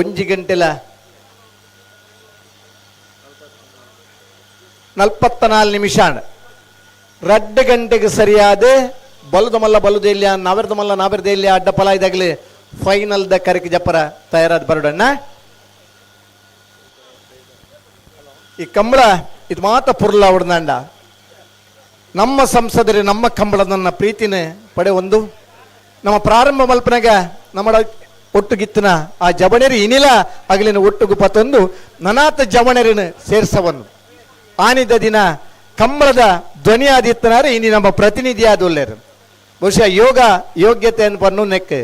1 ಗಂಟೆಲ 44 ನಿಮಿಷ 2 ಗಂಟೆಗೆ ಸರಿಯಾದ ಬಲುದ ಮಲ್ಲ ಬಲುದ ಇಲ್ಲ ನಾವೆರ್ದ ಮಲ್ಲ ನಾವೆರ್ದ ಇಲ್ಲ ಅಡ್ಡ ಫಲ ಇದಾಗಲಿ ಫೈನಲ್ the ಕರೆಕ್ ಜಪ್ಪರ ತಯಾರಾದ ಬರೋಡಣ್ಣ. ಈ ಕಂಬಳ ಇದು ಮಾತ್ರ ಪುರ್ಲ ಅವಡ್ದಂಡ ನಮ್ಮ ಸಂಸದರು ನಮ್ಮ ಕಂಬಳದನ್ನ ಪ್ರೀತಿನ ಪಡೆ ಒಂದು ನಮ್ಮ ಪ್ರಾರಂಭ ಮಲ್ಪನಾಗ ನಮ್ಮ ಒಟ್ಟುಗಿತ್ತಿನ ಆ ಜವಣೇರಿ ಇನಿಲ ಅಗಲಿನ ಒಟ್ಟುಗು ಪತ್ತೊಂದು ನನಾತ ಜವಣೇರಿನ ಸೇರ್ಸವನ್ನು ಆನಿದ ದಿನ ಕಂಬಳದ ಧ್ವನಿಯಾದಿತ್ತನಾರೆ ಇನಿ ನಮ್ಮ ಪ್ರತಿನಿಧಿಯಾದ ಒಲ್ಲೇರು. ಬಹುಶಃ ಯೋಗ ಯೋಗ್ಯತೆ ಅನ್ಪನ್ನು ನೆಕ್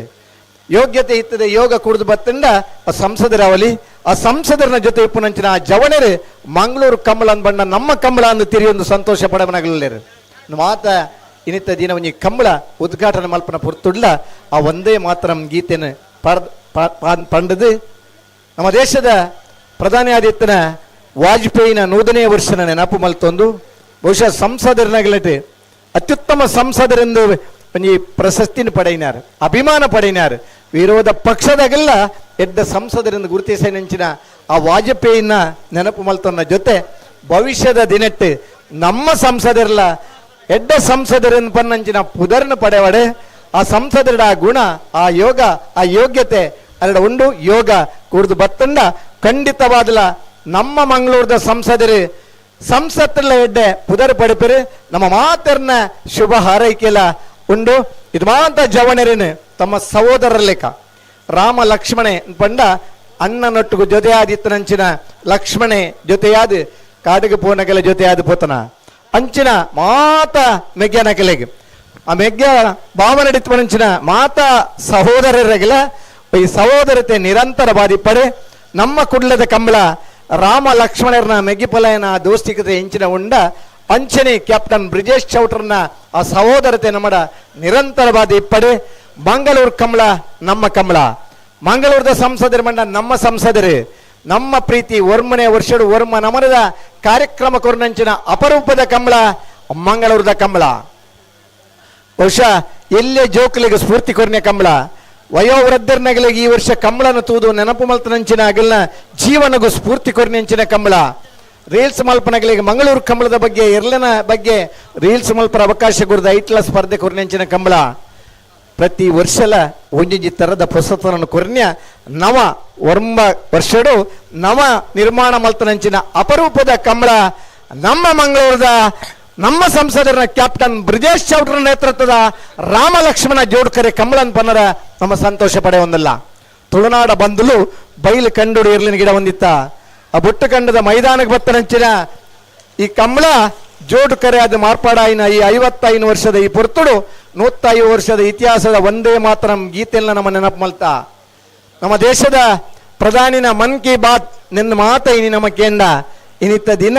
ಯೋಗ್ಯತೆ ಇತ್ತದೆ ಯೋಗ ಕುಡಿದು ಬತ್ತಂಡ ಆ ಸಂಸದರಾವಲಿ ಆ ಸಂಸದರನ ಜೊತೆ ಇಪ್ಪುನಂಚಿನ ಆ ಜವಣೇರು ಮಂಗಳೂರು ಕಂಬಳ ಬಣ್ಣ ನಮ್ಮ ಕಂಬಳ ಅಂದು ತಿರಿಯೊಂದು ಸಂತೋಷ ಪಡವನಾಗಲಿಲ್ಲೇರು. ಮಾತ ಇನ್ನಿತ ದಿನ ಒಂಜಿ ಕಂಬಳ ಉದ್ಘಾಟನೆ ಮಲ್ಪನ ಪುರ್ತುಡ್ಲ ಆ ಒಂದೇ ಮಾತ್ರ ಗೀತೆಯನ್ನು ಪಂಡದು ನಮ್ಮ ದೇಶದ ಪ್ರಧಾನಿ ಆದಿತ್ಯನ ವಾಜಪೇಯಿನ 100ನೇ ವರ್ಷನ ನೆನಪು ಮಲ್ತೊಂದು ಬಹುಶಃ ಸಂಸದರನಾಗಲಟೆ ಅತ್ಯುತ್ತಮ ಸಂಸದರೆಂದು ಒಂಜಿ ಪ್ರಶಸ್ತಿನ ಪಡೆಯಿನಾರು, ಅಭಿಮಾನ ಪಡೆಯಿನಾರು. ವಿರೋಧ ಪಕ್ಷದಾಗೆಲ್ಲ ಎದ್ದ ಸಂಸದರೆಂದು ಗುರುತಿಸಿನಂಚಿನ ಆ ವಾಜಪೇಯಿನ ನೆನಪು ಮಲ್ತೊನ್ನ ಜೊತೆ ಭವಿಷ್ಯದ ದಿನಟ್ಟು ನಮ್ಮ ಸಂಸದರೆಲ್ಲ ಎಡ್ಡ ಸಂಸದರೆಂದು ಪನ್ನಂಚಿನ ಪುದರ್ನ ಪಡೆವಡೆ ಆ ಸಂಸದರ ಆ ಗುಣ ಆ ಯೋಗ ಆ ಯೋಗ್ಯತೆ ಅದರ ಉಂಡು ಯೋಗ ಕುಡಿದು ಬತ್ತಂಡ ಖಂಡಿತವಾದಲ ನಮ್ಮ ಮಂಗಳೂರದ ಸಂಸದರು ಸಂಸತ್ತಲ್ಲ ಎಡ್ಡೆ ಪುದರ್ ಪಡೆಪರು ನಮ್ಮ ಮಾತರ್ನ ಶುಭ ಹಾರೈಕೆಲ್ಲ ಉಂಡು. ಇದು ಮಾತ ಜವಣರೇನು ತಮ್ಮ ಸಹೋದರರ ಲೆಕ್ಕ ರಾಮ ಲಕ್ಷ್ಮಣೆ ಪಂಡ ಅಣ್ಣನೊಟ್ಟಿಗೂ ಜೊತೆಯಾದಿತ್ತನಂಚಿನ ಲಕ್ಷ್ಮಣೆ ಜೊತೆಯಾದ ಕಾಡಿಗೆ ಪೋನಗೆಲ್ಲ ಜೊತೆಯಾದ ಪೋತನ ಅಂಚಿನ ಮಾತ ಮೆಗ್ಯಾನ ಕೆಲೆಗೆ ಆ ಮೆಗ್ಗ ಭಾವನಡಿತ್ವನಂಚಿನ ಮಾತಾ ಸಹೋದರರಿಗೆಲ್ಲ ಈ ಸಹೋದರತೆ ನಿರಂತರ ಬಾಧಿಪಡೆ ನಮ್ಮ ಕುಡ್ಲದ ಕಂಬಳ ರಾಮ ಲಕ್ಷ್ಮಣರನ್ನ ಮೆಗ್ಗಿಪಲಯನ ದೋಸ್ತಿಕತೆ ಹೆಂಚಿನ ಉಂಡ ಅಂಚನೆ ಕ್ಯಾಪ್ಟನ್ ಬ್ರಿಜೇಶ್ ಚೌಟ್ರನ್ನ ಆ ಸಹೋದರತೆ ನಮ್ಮಡ ನಿರಂತರವಾದ ಇಪ್ಪಡೆ. ಮಂಗಳೂರು ಕಂಬಳ ನಮ್ಮ ಕಂಬಳ, ಮಂಗಳೂರದ ಸಂಸದರ ಮಂಡ ನಮ್ಮ ಸಂಸದರು, ನಮ್ಮ ಪ್ರೀತಿ ವರ್ಮನೆ ವರ್ಷಡು ವರ್ಮ ನಮನದ ಕಾರ್ಯಕ್ರಮ ಕೊರ್ನಂಚಿನ ಅಪರೂಪದ ಕಂಬಳ ಮಂಗಳೂರದ ಕಂಬಳ. ಬಹುಶಃ ಎಲ್ಲೇ ಜೋಕುಲಿಗೆ ಸ್ಫೂರ್ತಿ ಕೊರ್ನೆ ಕಂಬಳ, ವಯೋವೃದ್ಧರ್ನಗಲಿಗೆ ಈ ವರ್ಷ ಕಂಬಳನ ತೂದು ನೆನಪು ಮಲ್ತನಂಚಿನ ಅಗಲ್ನ ಜೀವನಗೂ ಸ್ಫೂರ್ತಿ ಕೊರ್ನೆಂಚಿನ ಕಂಬಳ. ರೀಲ್ಸ್ ಮಲ್ಪನಗಲಿಗೆ ಮಂಗಳೂರು ಕಂಬಳದ ಬಗ್ಗೆ ಎರ್ಲನ ಬಗ್ಗೆ ರೀಲ್ಸ್ ಮಲ್ಪರ ಅವಕಾಶ ಗುರುದ ಐಟ್ಲ ಸ್ಪರ್ಧೆ ಕೊರ್ನೆಂಚಿನ ಕಂಬಳ. ಪ್ರತಿ ವರ್ಷಲ ಒಂಜೊಂಜಿ ತರದ ಪೊಸತನನ್ನು ಕೊರ್ನ್ಯ ನವ ವರ್ಮ ವರ್ಷಡು ನವ ನಿರ್ಮಾಣ ಮಲ್ತನಂಚಿನ ಅಪರೂಪದ ಕಂಬಳ ನಮ್ಮ ಮಂಗಳೂರದ ನಮ್ಮ ಸಂಸದರನ ಕ್ಯಾಪ್ಟನ್ ಬ್ರಿಜೇಶ್ ಚೌಟ್ರ ನೇತೃತ್ವದ ರಾಮ ಲಕ್ಷ್ಮಣ ಜೋಡ್ಕರೆ ಕಂಬಳನ್ ಪನ್ನರ ನಮ್ಮ ಸಂತೋಷ ಪಡೆ ಒಂದಲ್ಲ. ತುಳುನಾಡ ಬಂದಲು ಬೈಲು ಕಂಡುಡು ಇರ್ಲಿನ ಗಿಡ ಹೊಂದಿತ್ತ ಆ ಬುಟ್ಟು ಕಂಡದ ಮೈದಾನಕ್ಕೆ ಬತ್ತನಂಚಿನ ಈ ಕಂಬಳ ಜೋಡುಕರೆ ಅದು ಮಾರ್ಪಾಡಾಯಿನ ಈ 55 ವರ್ಷದ ಈ ಪೊರ್ತುಡು 105 ವರ್ಷದ ಇತಿಹಾಸದ ಒಂದೇ ಮಾತ್ರ ನಮ್ಮ ಗೀತೆಲ್ಲ ನಮ್ಮ ನೆನಪು ಮಲ್ತ. ನಮ್ಮ ದೇಶದ ಪ್ರಧಾನಿನ ಮನ್ ಕಿ ಬಾತ್ ನಿನ್ನ ಮಾತ ಇನಿ ನಮ್ಮ ಕೇಂದ್ರ ಇನ್ನಿತ್ತ ದಿನ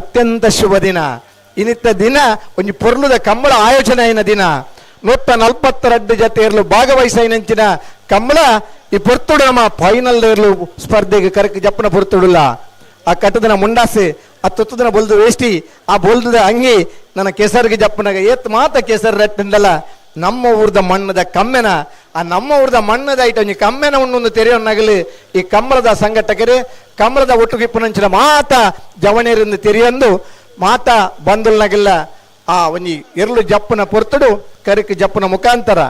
ಅತ್ಯಂತ ಶುಭ ದಿನ. ಇನ್ನಿತ್ತ ದಿನ ಒಂಜಿ ಪೊರ್ಲುದ ಕಂಬಳ ಆಯೋಜನೆ అయిన ದಿನ 142 ಜತೆ ಇರಲು ಭಾಗವಹಿಸೈನಂಚಿನ ಕಂಬಳ ಈ ಪೊರ್ತುಡು ನಮ್ಮ ಫೈನಲ್ ಇರಲು ಸ್ಪರ್ಧೆಗೆ ಕರಕ್ ಜಪ್ಪನ ಪೊರ್ತುಡುಲ್ಲ. ಆ ಕಟ್ಟದನ ಮುಂಡಾಸೆ ಆ ತುತ್ತದನ ಬೊಲ್ದು ವೇಷ್ಟಿ ಆ ಬೊಲ್ದದ ಅಂಗಿ ನನ್ನ ಕೆಸರಿಗೆ ಜಪ್ಪನಾಗ ಏತ್ ಮಾತ ಕೆಸರು ರಟ್ಟಿಂದಲ್ಲ ನಮ್ಮ ಊರ್ದ ಮಣ್ಣದ ಕಮ್ಮೆನ ಆ ನಮ್ಮ ಊರ್ದ ಮಣ್ಣದ ಐಟ ಒಂಜಿ ಕಮ್ಮೆನ ಉಣ್ಣೊಂದು ತೆರೆಯೋನಾಗಲಿ ಈ ಕಂಬಳದ ಸಂಘಟಕರು ಕಂಬಳದ ಒಟ್ಟುಗಿಪ್ಪನಂಚಿನ ಮಾತ ಜವಣೇರಿಂದ ತೆರೆಯೊಂದು ಮಾತ ಬಂದುಲ್ನಾಗಿಲ್ಲ ಆ ಒಂಜಿ ಎರ್ಲು ಜಪ್ಪನ ಪೊರ್ತುಡು ಕರಿಕ್ ಜಪ್ಪನ ಮುಖಾಂತರ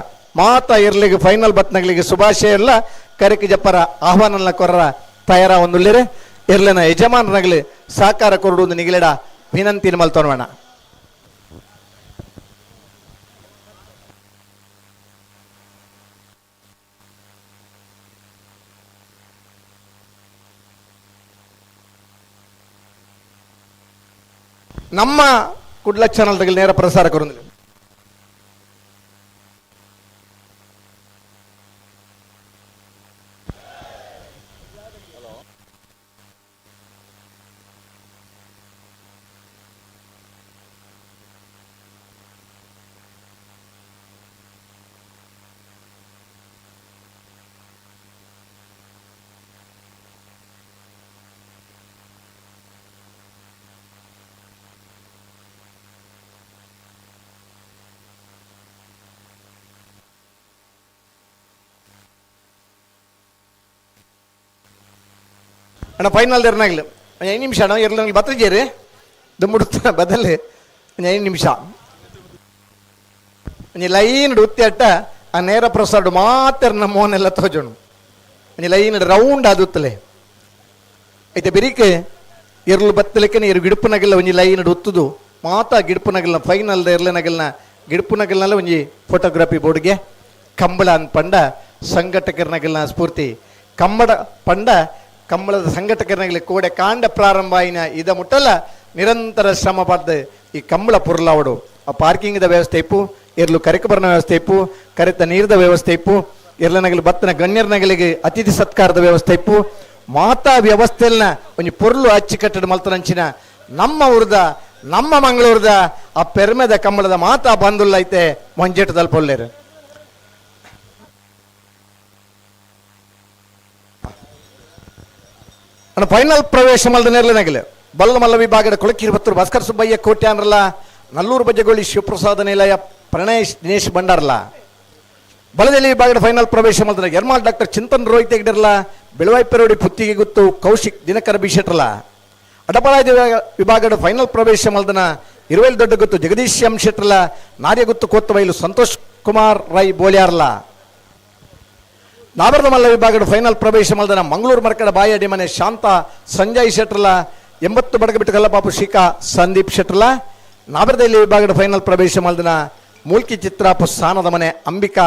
ಮಾತ ಎರ್ಲಿಗೆ ಫೈನಲ್ ಬತ್ನಗಳಿಗೆ ಶುಭಾಶಯ ಎಲ್ಲ ಕರಿಕ್ ಜಪ್ಪರ ಆಹ್ವಾನ ಕೊರರ ತಯಾರ ಒಂದುಳ್ಳಿರೆ ಎರ್ಲನ ಯಜಮಾನರಾಗಲಿ ಸಹಕಾರ ಕೊರಡು ನಿಗಲೆಡ ವಿನಂತಿ ಮಲ್ತೋಣ. ನಮ್ಮ ಕುಡ್ಲ ಚಾನಲ್ ನೇರ ಪ್ರಸಾರ ಕೊರೊಂದಿಲ್ಲ. ಅಣ್ಣ ಫೈನಲ್ ಎರನಾಗಲಿ 5 ನಿಮಿಷ ಅಣ್ಣ ಎರನಾಗಲಿ ಬತ್ತಜೇರಿ ದುಮ್ಮುಡುತ್ತ ಬದಲು 5 ನಿಮಿಷ ಒಂಜಿ ಲೈನ್ ಉತ್ತಿ ಅಟ್ಟ ಆ ನೇರ ಪ್ರಸಾದ ಮಾತ್ರ ನಮ್ಮ ಮೋನೆಲ್ಲ ತೋಜೋಣ ಒಂಜಿ ಲೈನ್ ರೌಂಡ್ ಆದುತ್ತಲೆ ಐತೆ ಬೆರಿಕೆ ಎರ್ಲು ಬತ್ತಲಿಕ್ಕೆ ಎರು ಗಿಡುಪನಾಗೆಲ್ಲ ಒಂಜಿ ಲೈನ್ ಉತ್ತುದು ಮಾತಾ ಗಿಡ್ಪುನಗಲ್ನ ಫೈನಲ್ ಇರ್ಲೆನಗಲ್ನ ಗಿಡ್ಪುನಗಲ್ನಲ್ಲ ಒಂಜಿ ಫೋಟೋಗ್ರಫಿ ಬೋರ್ಡ್ಗೆ ಕಂಬಳ ಪಂಡ ಸಂಘಟಕರನಗಲ್ನ ಸ್ಫೂರ್ತಿ ಕಂಬಳ ಪಂಡ ಕಂಬಳದ ಸಂಘಟಕರನಗಲಿ ಕೋಡೆ ಕಾಂಡ ಪ್ರಾರಂಭ ಆಯಿನ ಇದ ಮುಟ್ಟಲ್ಲ ನಿರಂತರ ಶ್ರಮ ಪಡ್ದು ಈ ಕಂಬಳ ಪುರ್ಲಾವಡು. ಆ ಪಾರ್ಕಿಂಗ್ದ ವ್ಯವಸ್ಥೆ ಇಪ್ಪು, ಎರ್ಲು ಕರೆಕಬರ್ನ ವ್ಯವಸ್ಥೆ ಇಪ್ಪು, ಕರೆತ ನೀರ್ದ ವ್ಯವಸ್ಥೆ ಇಪ್ಪು, ಎರ್ಲನಗಲಿ ಬತ್ತನ ಗಣ್ಯರ್ನಗಲಿಗೆ ಅತಿಥಿ ಸತ್ಕಾರದ ವ್ಯವಸ್ಥೆ ಇಪ್ಪು, ಮಾತಾ ವ್ಯವಸ್ಥೆಲ್ನ ಒಂಜಿ ಪೊರ್ಲು ಅಚ್ಚುಕಟ್ಟಡ ಮಲ್ತನಂಚಿನ ನಮ್ಮ ಊರ್ದ ನಮ್ಮ ಮಂಗಳೂರ್ದ ಆ ಪೆರ್ಮೆದ ಕಂಬಳದ ಮಾತಾ ಬಂದುಲ್ಲೈತೆ ಮಂಜೇಟದಲ್ಲಿ ಪೊಲ್ಲೇರು. ಫೈನಲ್ ಪ್ರವೇಶ ಮಲ್ದ ನೇರ್ಲನಗಲೆ ಬಲ್ಲ ಮಲ್ಲ ವಿಭಾಗದ ಕೊಳಕಿರ್ಬತ್ತೂರು ಭಾಸ್ಕರ್ ಸುಬ್ಬಯ್ಯ ಕೋಟ್ಯಾನ್ರಲ್ಲ, ನಲ್ಲೂರು ಬಜ್ಜಗೋಳಿ ಶಿವಪ್ರಸಾದ ನಿಲಯ ಪ್ರಣೇಶ್ ದಿನೇಶ್ ಭಂಡಾರ್ಲ. ಬಲದಲ್ಲಿ ವಿಭಾಗದ ಫೈನಲ್ ಪ್ರವೇಶ ಮಲ್ದ ಎರ್ಮಾಲ್ ಡಾಕ್ಟರ್ ಚಿಂತನ್ ರೋಹಿತ್ ಹೆಗ್ಡೆರ್ಲ, ಬೆಳವಾಯಿ ಪೆರೋಡಿ ಪುತ್ತಿಗೆ ಗುತ್ತು ಕೌಶಿಕ್ ದಿನಕರ ಬಿಶೆಟ್ರಲ. ಅಡಪಳಾಯ ವಿಭಾಗದ ಫೈನಲ್ ಪ್ರವೇಶ ಮಲ್ದನ ಇರುವೇಲ್ ದೊಡ್ಡ ಗುತ್ತು ಜಗದೀಶ್ ಎಂ ಶೆಟ್ರಲ, ನಾರ್ಯಗುತ್ತು ಕೋತ್ತಬೈಲು ಸಂತೋಷ್ ಕುಮಾರ್ ರೈ ಬೋಲ್ಯಾರ್ಲ. ನಾಬರದ ಮಲ್ಲ ವಿಭಾಗದ ಫೈನಲ್ ಪ್ರವೇಶ ಮಲ್ದನ ಮಂಗಳೂರು ಮರ್ಕಡ ಬಾಯಡಿ ಮನೆ ಶಾಂತ ಸಂಜಯ್ ಶೆಟ್ರಲ, 80 ಬಡಗಬಿಟ್ಟು ಕಲ್ಲಪಾಪು ಶಿಖಾ ಸಂದೀಪ್ ಶೆಟ್ರಲ. ನಾಬರದಲ್ಲಿ ವಿಭಾಗದ ಫೈನಲ್ ಪ್ರವೇಶ ಮಲ್ದನ ಮೂಲ್ಕಿ ಚಿತ್ರಾಪು ಸ್ಥಾನದ ಮನೆ ಅಂಬಿಕಾ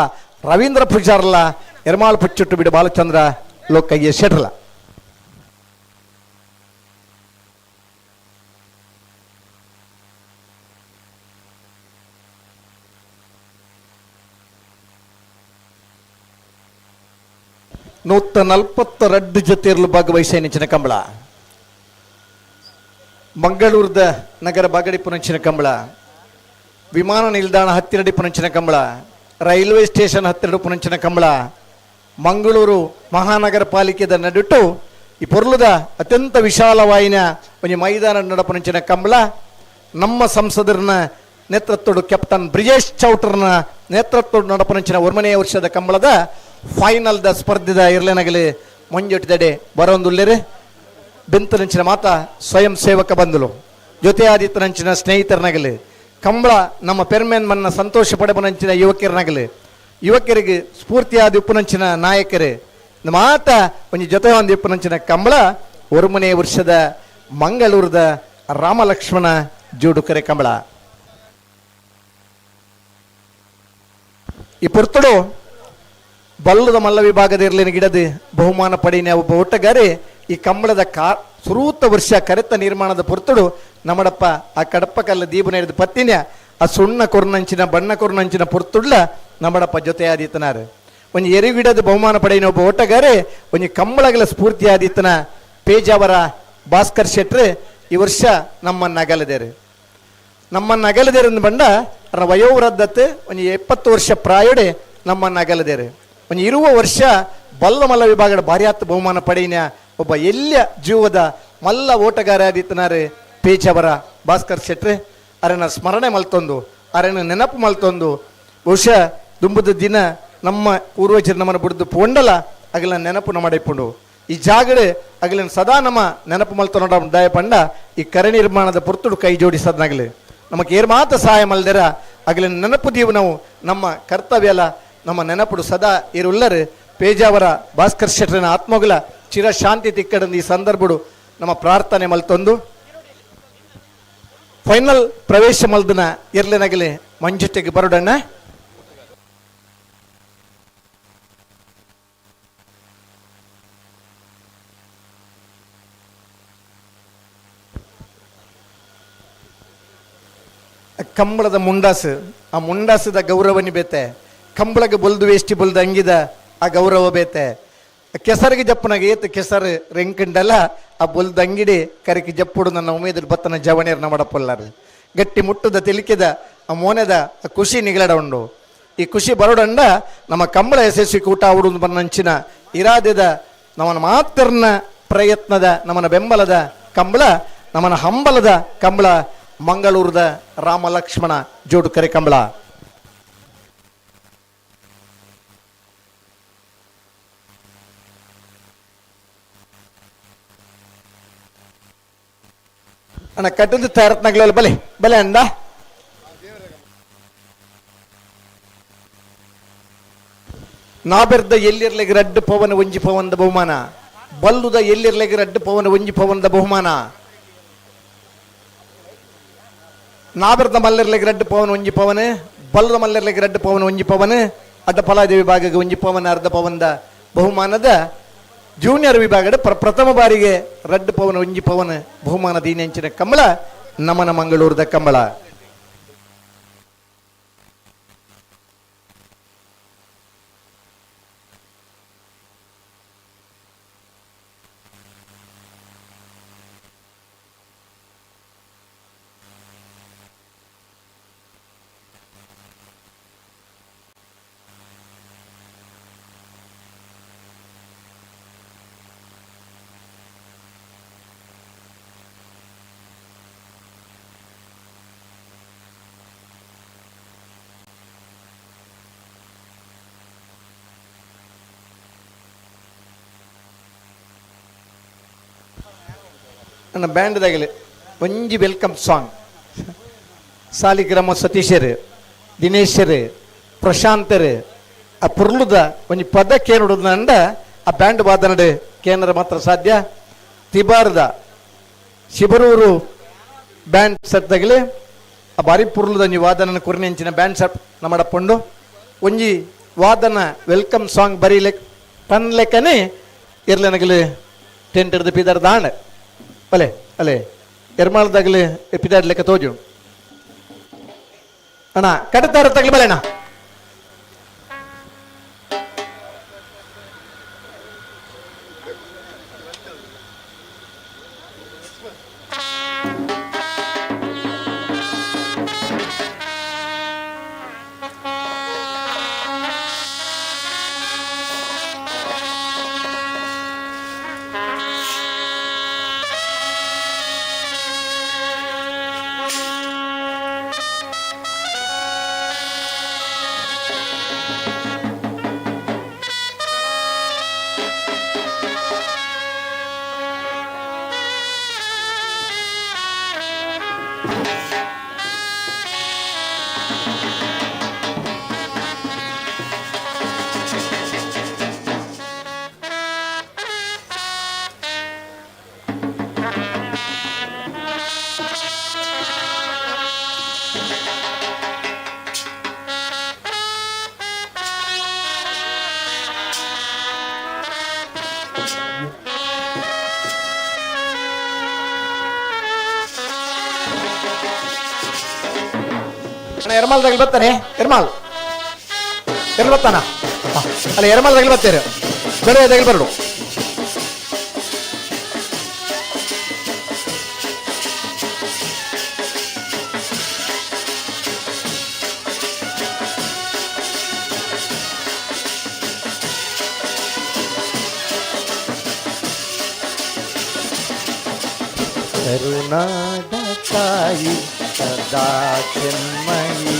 ರವೀಂದ್ರ ಪೂಜಾರ್ಲ, ಎರ್ಮಾಳ್ ಪುಚ್ಚುಟ್ಟು ಬಿಡು ಬಾಲಚಂದ್ರ ಲೋಕಯ್ಯ ಶೆಟ್ರಲ. 142 ಜೊತೆಯರ್ಲು ಭಾಗವಹಿಸ ನೆಂಚಿನ ಕಂಬಳ ಮಂಗಳೂರದ ನಗರ ಬಾಗಡಿ ಪುನಂಚಿನ ಕಂಬಳ, ವಿಮಾನ ನಿಲ್ದಾಣ ಹತ್ತಿರಡಿ ಪುನಂಚಿನ ಕಂಬಳ, ರೈಲ್ವೆ ಸ್ಟೇಷನ್ ಹತ್ತಿರಡು ಪುನಂಚಿನ ಕಂಬಳ, ಮಂಗಳೂರು ಮಹಾನಗರ ಪಾಲಿಕೆದ ನಡುಟು ಈ ಪೊರ್ಲುದ ಅತ್ಯಂತ ವಿಶಾಲವಾಯಿನ ಒಂಜಿ ಮೈದಾನ ನಡಪುನಂಚಿನ ಕಂಬಳ ನಮ್ಮ ಸಂಸದರನ್ನ ನೇತೃತ್ವಡು ಕ್ಯಾಪ್ಟನ್ ಬ್ರಿಜೇಶ್ ಚೌಟರ್ನ ನೇತೃತ್ವಡು ನಡಪುನಂಚಿನ ಒರ್ಮನೆಯ ವರ್ಷದ ಕಂಬಳದ ಫೈನಲ್ the ಸ್ಪರ್ಧೆದ ಇರ್ಲೆನಗಲಿ ಮಂಜೊಟ್ಟಿದಡೆ ಬರೋಂದುಲ್ಲೇರೆ ಬೆಂತನಂಚಿನ ಮಾತಾ ಸ್ವಯಂ ಸೇವಕ ಬಂದಲು ಜೊತೆಯಾದಿತ್ತನಂಚಿನ ಸ್ನೇಹಿತರನಗಲಿ ಕಂಬಳ ನಮ್ಮ ಪೆರ್ಮೇನ್ ಮನ್ನ ಸಂತೋಷ ಪಡೆಬನಂಚಿನ ಯುವಕರನಗಲಿ ಯುವಕರಿಗೆ ಸ್ಫೂರ್ತಿಯಾದ ಉಪ್ಪುನಂಚಿನ ನಾಯಕರೇ ಮಾತ ಒಂಜಿ ಜೊತೆ ಒಂದು ಉಪ್ಪುನಂಚಿನ ಕಂಬಳ ಒರುಮನೆ ವರ್ಷದ ಮಂಗಳೂರದ ರಾಮಲಕ್ಷ್ಮಣ ಜೋಡುಕರೆ ಕಂಬಳ. ಈ ಪೊರ್ತುಡು ಬಲ್ಲದ ಮಲ್ಲ ವಿಭಾಗದ ಇರ್ಲಿನ ಗಿಡದ ಬಹುಮಾನ ಪಡಿನ ಒಬ್ಬ ಒಟ್ಟಗಾರಿ ಈ ಕಂಬಳದ ಸುರೂತ ವರ್ಷ ಕರೆತ ನಿರ್ಮಾಣದ ಪೊರ್ತುಡು ನಮ್ಮಡಪ್ಪ ಆ ಕಡಪ್ಪ ಕಲ್ಲ ದೀಪನ ಹಿಡಿದು ಪತ್ತಿನ ಆ ಸುಣ್ಣ ಕೊರ್ನಂಚಿನ ಬಣ್ಣ ಕೊರ್ನಂಚಿನ ಪೊರ್ತುಡ್ಲ ನಮ್ಮಡಪ್ಪ ಜೊತೆ ಆದಿತ್ತನಾರು. ಒಂಜಿ ಎರಿಗಿಡದ ಬಹುಮಾನ ಪಡೆಯಿನ ಒಬ್ಬ ಓಟಗಾರೆ ಒಂಜಿ ಕಂಬಳಗಳ ಸ್ಫೂರ್ತಿ ಆದಿತ್ತನ ಪೇಜಾವರ ಭಾಸ್ಕರ್ ಶೆಟ್ರು ಈ ವರ್ಷ ನಮ್ಮನ್ನು ಅಗಲದೇರು. ನಮ್ಮನ್ನು ಅಗಲದೇರು ಬಂಡ ಅವರ ವಯೋವೃದ್ಧತೆ ಒಂಜಿ 70 ವರ್ಷ ಪ್ರಾಯೋಡೆ ನಮ್ಮನ್ನು ಅಗಲದೇರು. ಒಂಜಿ ಇರುವ ವರ್ಷ ಬಲ್ಲ ಮಲ್ಲ ವಿಭಾಗದ ಭಾರ್ಯಾತ್ ಬಹುಮಾನ ಪಡೆಯಿನ ಒಬ್ಬ ಎಲ್ಲಿಯ ಜೀವದ ಮಲ್ಲ ಓಟಗಾರ ಆದಿತ್ತನಾರು ಪೇಜಾವರ ಭಾಸ್ಕರ್ ಶೆಟ್ರು. ಅರನ ಸ್ಮರಣೆ ಮಲ್ತೊಂದು ಅರನ ನೆನಪು ಮಲ್ತೊಂದು ಬಹುಶಃ ದುಂಬದ ದಿನ ನಮ್ಮ ಪೂರ್ವಜರು ನಮ್ಮನ್ನು ಬಿಡ್ದು ಪೋಂಡಲ ಅಗಲ ನೆನಪು ನಮ್ಮ ಈ ಜಾಗಡೆ ಅಗಲಿನ ಸದಾ ನಮ್ಮ ನೆನಪು ಮಲ್ತೊಂಡ ದಯ ಪಂಡ ಈ ಕರೆ ನಿರ್ಮಾಣದ ಪೊರ್ತುಡು ಕೈ ಜೋಡಿಸದ್ನಾಗಲಿ ನಮಗೆ ಏರ್ ಮಾತ ಸಹಾಯ ಮಲ್ದಿರ ಅಗಲಿನ ನೆನಪು ದೀವು ನಾವು ನಮ್ಮ ಕರ್ತವ್ಯ ಅಲ್ಲ ನಮ್ಮ ನೆನಪುಡು ಸದಾ ಇರುಲ್ಲರು ಪೇಜಾವರ ಭಾಸ್ಕರ್ ಶೆಟ್ಟರನ ಆತ್ಮಗುಲ ಚಿರಶಾಂತಿ ತಿಕ್ಕಡಂದು ಈ ಸಂದರ್ಭಡು ನಮ್ಮ ಪ್ರಾರ್ಥನೆ ಮಲ್ತೊಂದು ಫೈನಲ್ ಪ್ರವೇಶ ಮಲ್ದನ ಇರ್ಲೆನಗಲಿ ಮಂಜುತೆಗೆ ಬರೋಡಣ್ಣ. ಕಂಬಳದ ಮುಂಡಾಸು ಆ ಮುಂಡಾಸದ ಗೌರವನಿ ಬೇತೆ, ಕಂಬಳಗೆ ಬೊಲ್ದು ವೇಷ್ಟಿ ಬೊಲ್ದು ಅಂಗಿದ ಆ ಗೌರವ ಬೇತೆ, ಕೆಸರಿಗೆ ಜಪ್ಪನಾಗ ಏತು ಕೆಸರು ರೆಂಕಂಡಲ್ಲ ಆ ಬೊಲ್ದು ಅಂಗಿಡಿ ಕರಕಿ ಜಪ್ಪುಡು ನನ್ನ ಉಮೇದ ಬತ್ತನ ಜವಣಿಯರ್ನ ಮಾಡಪೊಲ್ಲಾರು ಗಟ್ಟಿ ಮುಟ್ಟದ ತಿಳಿಕಿದ ಆ ಮೋನೆದ ಆ ಖುಷಿ ನಿಗಲಡ ಉಂಡು. ಈ ಖುಷಿ ಬರೋಡಂಡ ನಮ್ಮ ಕಂಬಳ ಯಶಸ್ವಿ ಕೂಟ ಅವಡು ಬನ್ನಂಚಿನ ಇರಾದೆದ ನಮ್ಮನ ಮಾತ್ರನ ಪ್ರಯತ್ನದ ನಮ್ಮನ ಬೆಂಬಲದ ಕಂಬಳ ನಮ್ಮನ ಹಂಬಲದ ಕಂಬಳ ಮಂಗಳೂರದ ರಾಮ ಲಕ್ಷ್ಮಣ ಜೋಡುಕರೆ ಕಂಬಳ. ಅಣ್ಣ ಕಟ್ಟದ ತಯಾರತ್ನಾಗ್ಲಲ್ಲ ಬಲೆ ಬಲೆ ಅಂದ ನಾಬೆರ್ದ ಎಲ್ಲಿರ್ಲಿಗೆ ರಡ್ಡು ಪವನ ಒಂಜಿ ಪವನದ ಬಹುಮಾನ, ಬಲ್ಲುದ ಎಲ್ಲಿರ್ಲಿಗೆ ರಡ್ಡು ಪವನ ಒಂಜಿ ಪವನದ ಬಹುಮಾನ. ನಾಬೆರ್ದ ಮಲ್ಲೆರ್ಲೆಗ್ 2 ಪವನ್ 1 ಪವನ್, ಬಲ್ಲದ ಮಲ್ಲೆರ್ಲೆಗ್ 2 ಪವನ್ 1 ಪವನ್, ಅಡ್ಡಪಲಾಯ ವಿಭಾಗಕ್ಕೆ 1 ಪವನ್ ಅರ್ಧ ಪವನ್ದ ಬಹುಮಾನದ ಜೂನಿಯರ್ ವಿಭಾಗದ ಪ್ರಥಮ ಬಾರಿಗೆ 2 ಪವನ್ 1 ಪವನ್ ಬಹುಮಾನ ದೀನೆಂಚಿನ ಕಂಬಳ ನಮನ ಮಂಗಳೂರದ ಕಂಬಳ. ನನ್ನ ಬ್ಯಾಂಡ್ದಾಗಲಿ ಒಂಜಿ welcome song. Saligrama ಸತೀಶರು, ದಿನೇಶರು, ಪ್ರಶಾಂತರು ಆ ಪುರ್ಲುದ ಒಂಜಿ ಪದ ಕೇನುಡುದಂಡ ಆ ಬ್ಯಾಂಡ್ ವಾದನಡು ಕೇನರ ಮಾತ್ರ ಸಾಧ್ಯ. ತಿಬಾರದ ಶಿಬರೂರು ಬ್ಯಾಂಡ್ ಸೆಟ್ದಾಗಲಿ ಆ ಬಾರಿ ಪುರ್ಲುದ ಒಂಜಿ ವಾದನ ಕುರ್ನೆಂಚಿನ ಬ್ಯಾಂಡ್ ಸೆಟ್ ನಮ್ಮಡಪ್ಪಂಡು ಒಂಜಿ ವಾದನ welcome song ಬರೀಲೆ ಪನ್ಲೆಕ್ಕನೆ ಇರ್ಲೆನಗಲಿ ಟೆಂಟ್ ಹಿಡ್ದು ಪಿದರ್ ದಾಂಡ್ ಅಲೆ ಅಲೆ ಎರ್ಮಾಳ್ದಾಗಲಿ ಪಿದಾಡ್ಲೆಕ್ಕ ತೋಜು ಅಣ್ಣ ಕಡತಾರ ತಗಲಿ ಬಲೆ ಅಣ್ಣ. ಎರ್ಮಾಲ್ ತಗಲಿ ಬರ್ತಾನೆ, ಎರ್ಮಾಲ್ ಎರ್ಲ್ ಬರ್ತಾನ ಅಲ್ಲ, ಎರ್ಮಾಲ್ ತಗಲಿ ಬರ್ತಾರೆ, ಬೆಳೆ ತಗಲಿ ಬರಡು. ಕರುಣಾದ ತಾಯಿ ಸದಾ ಚಿನ್ಮಯಿ,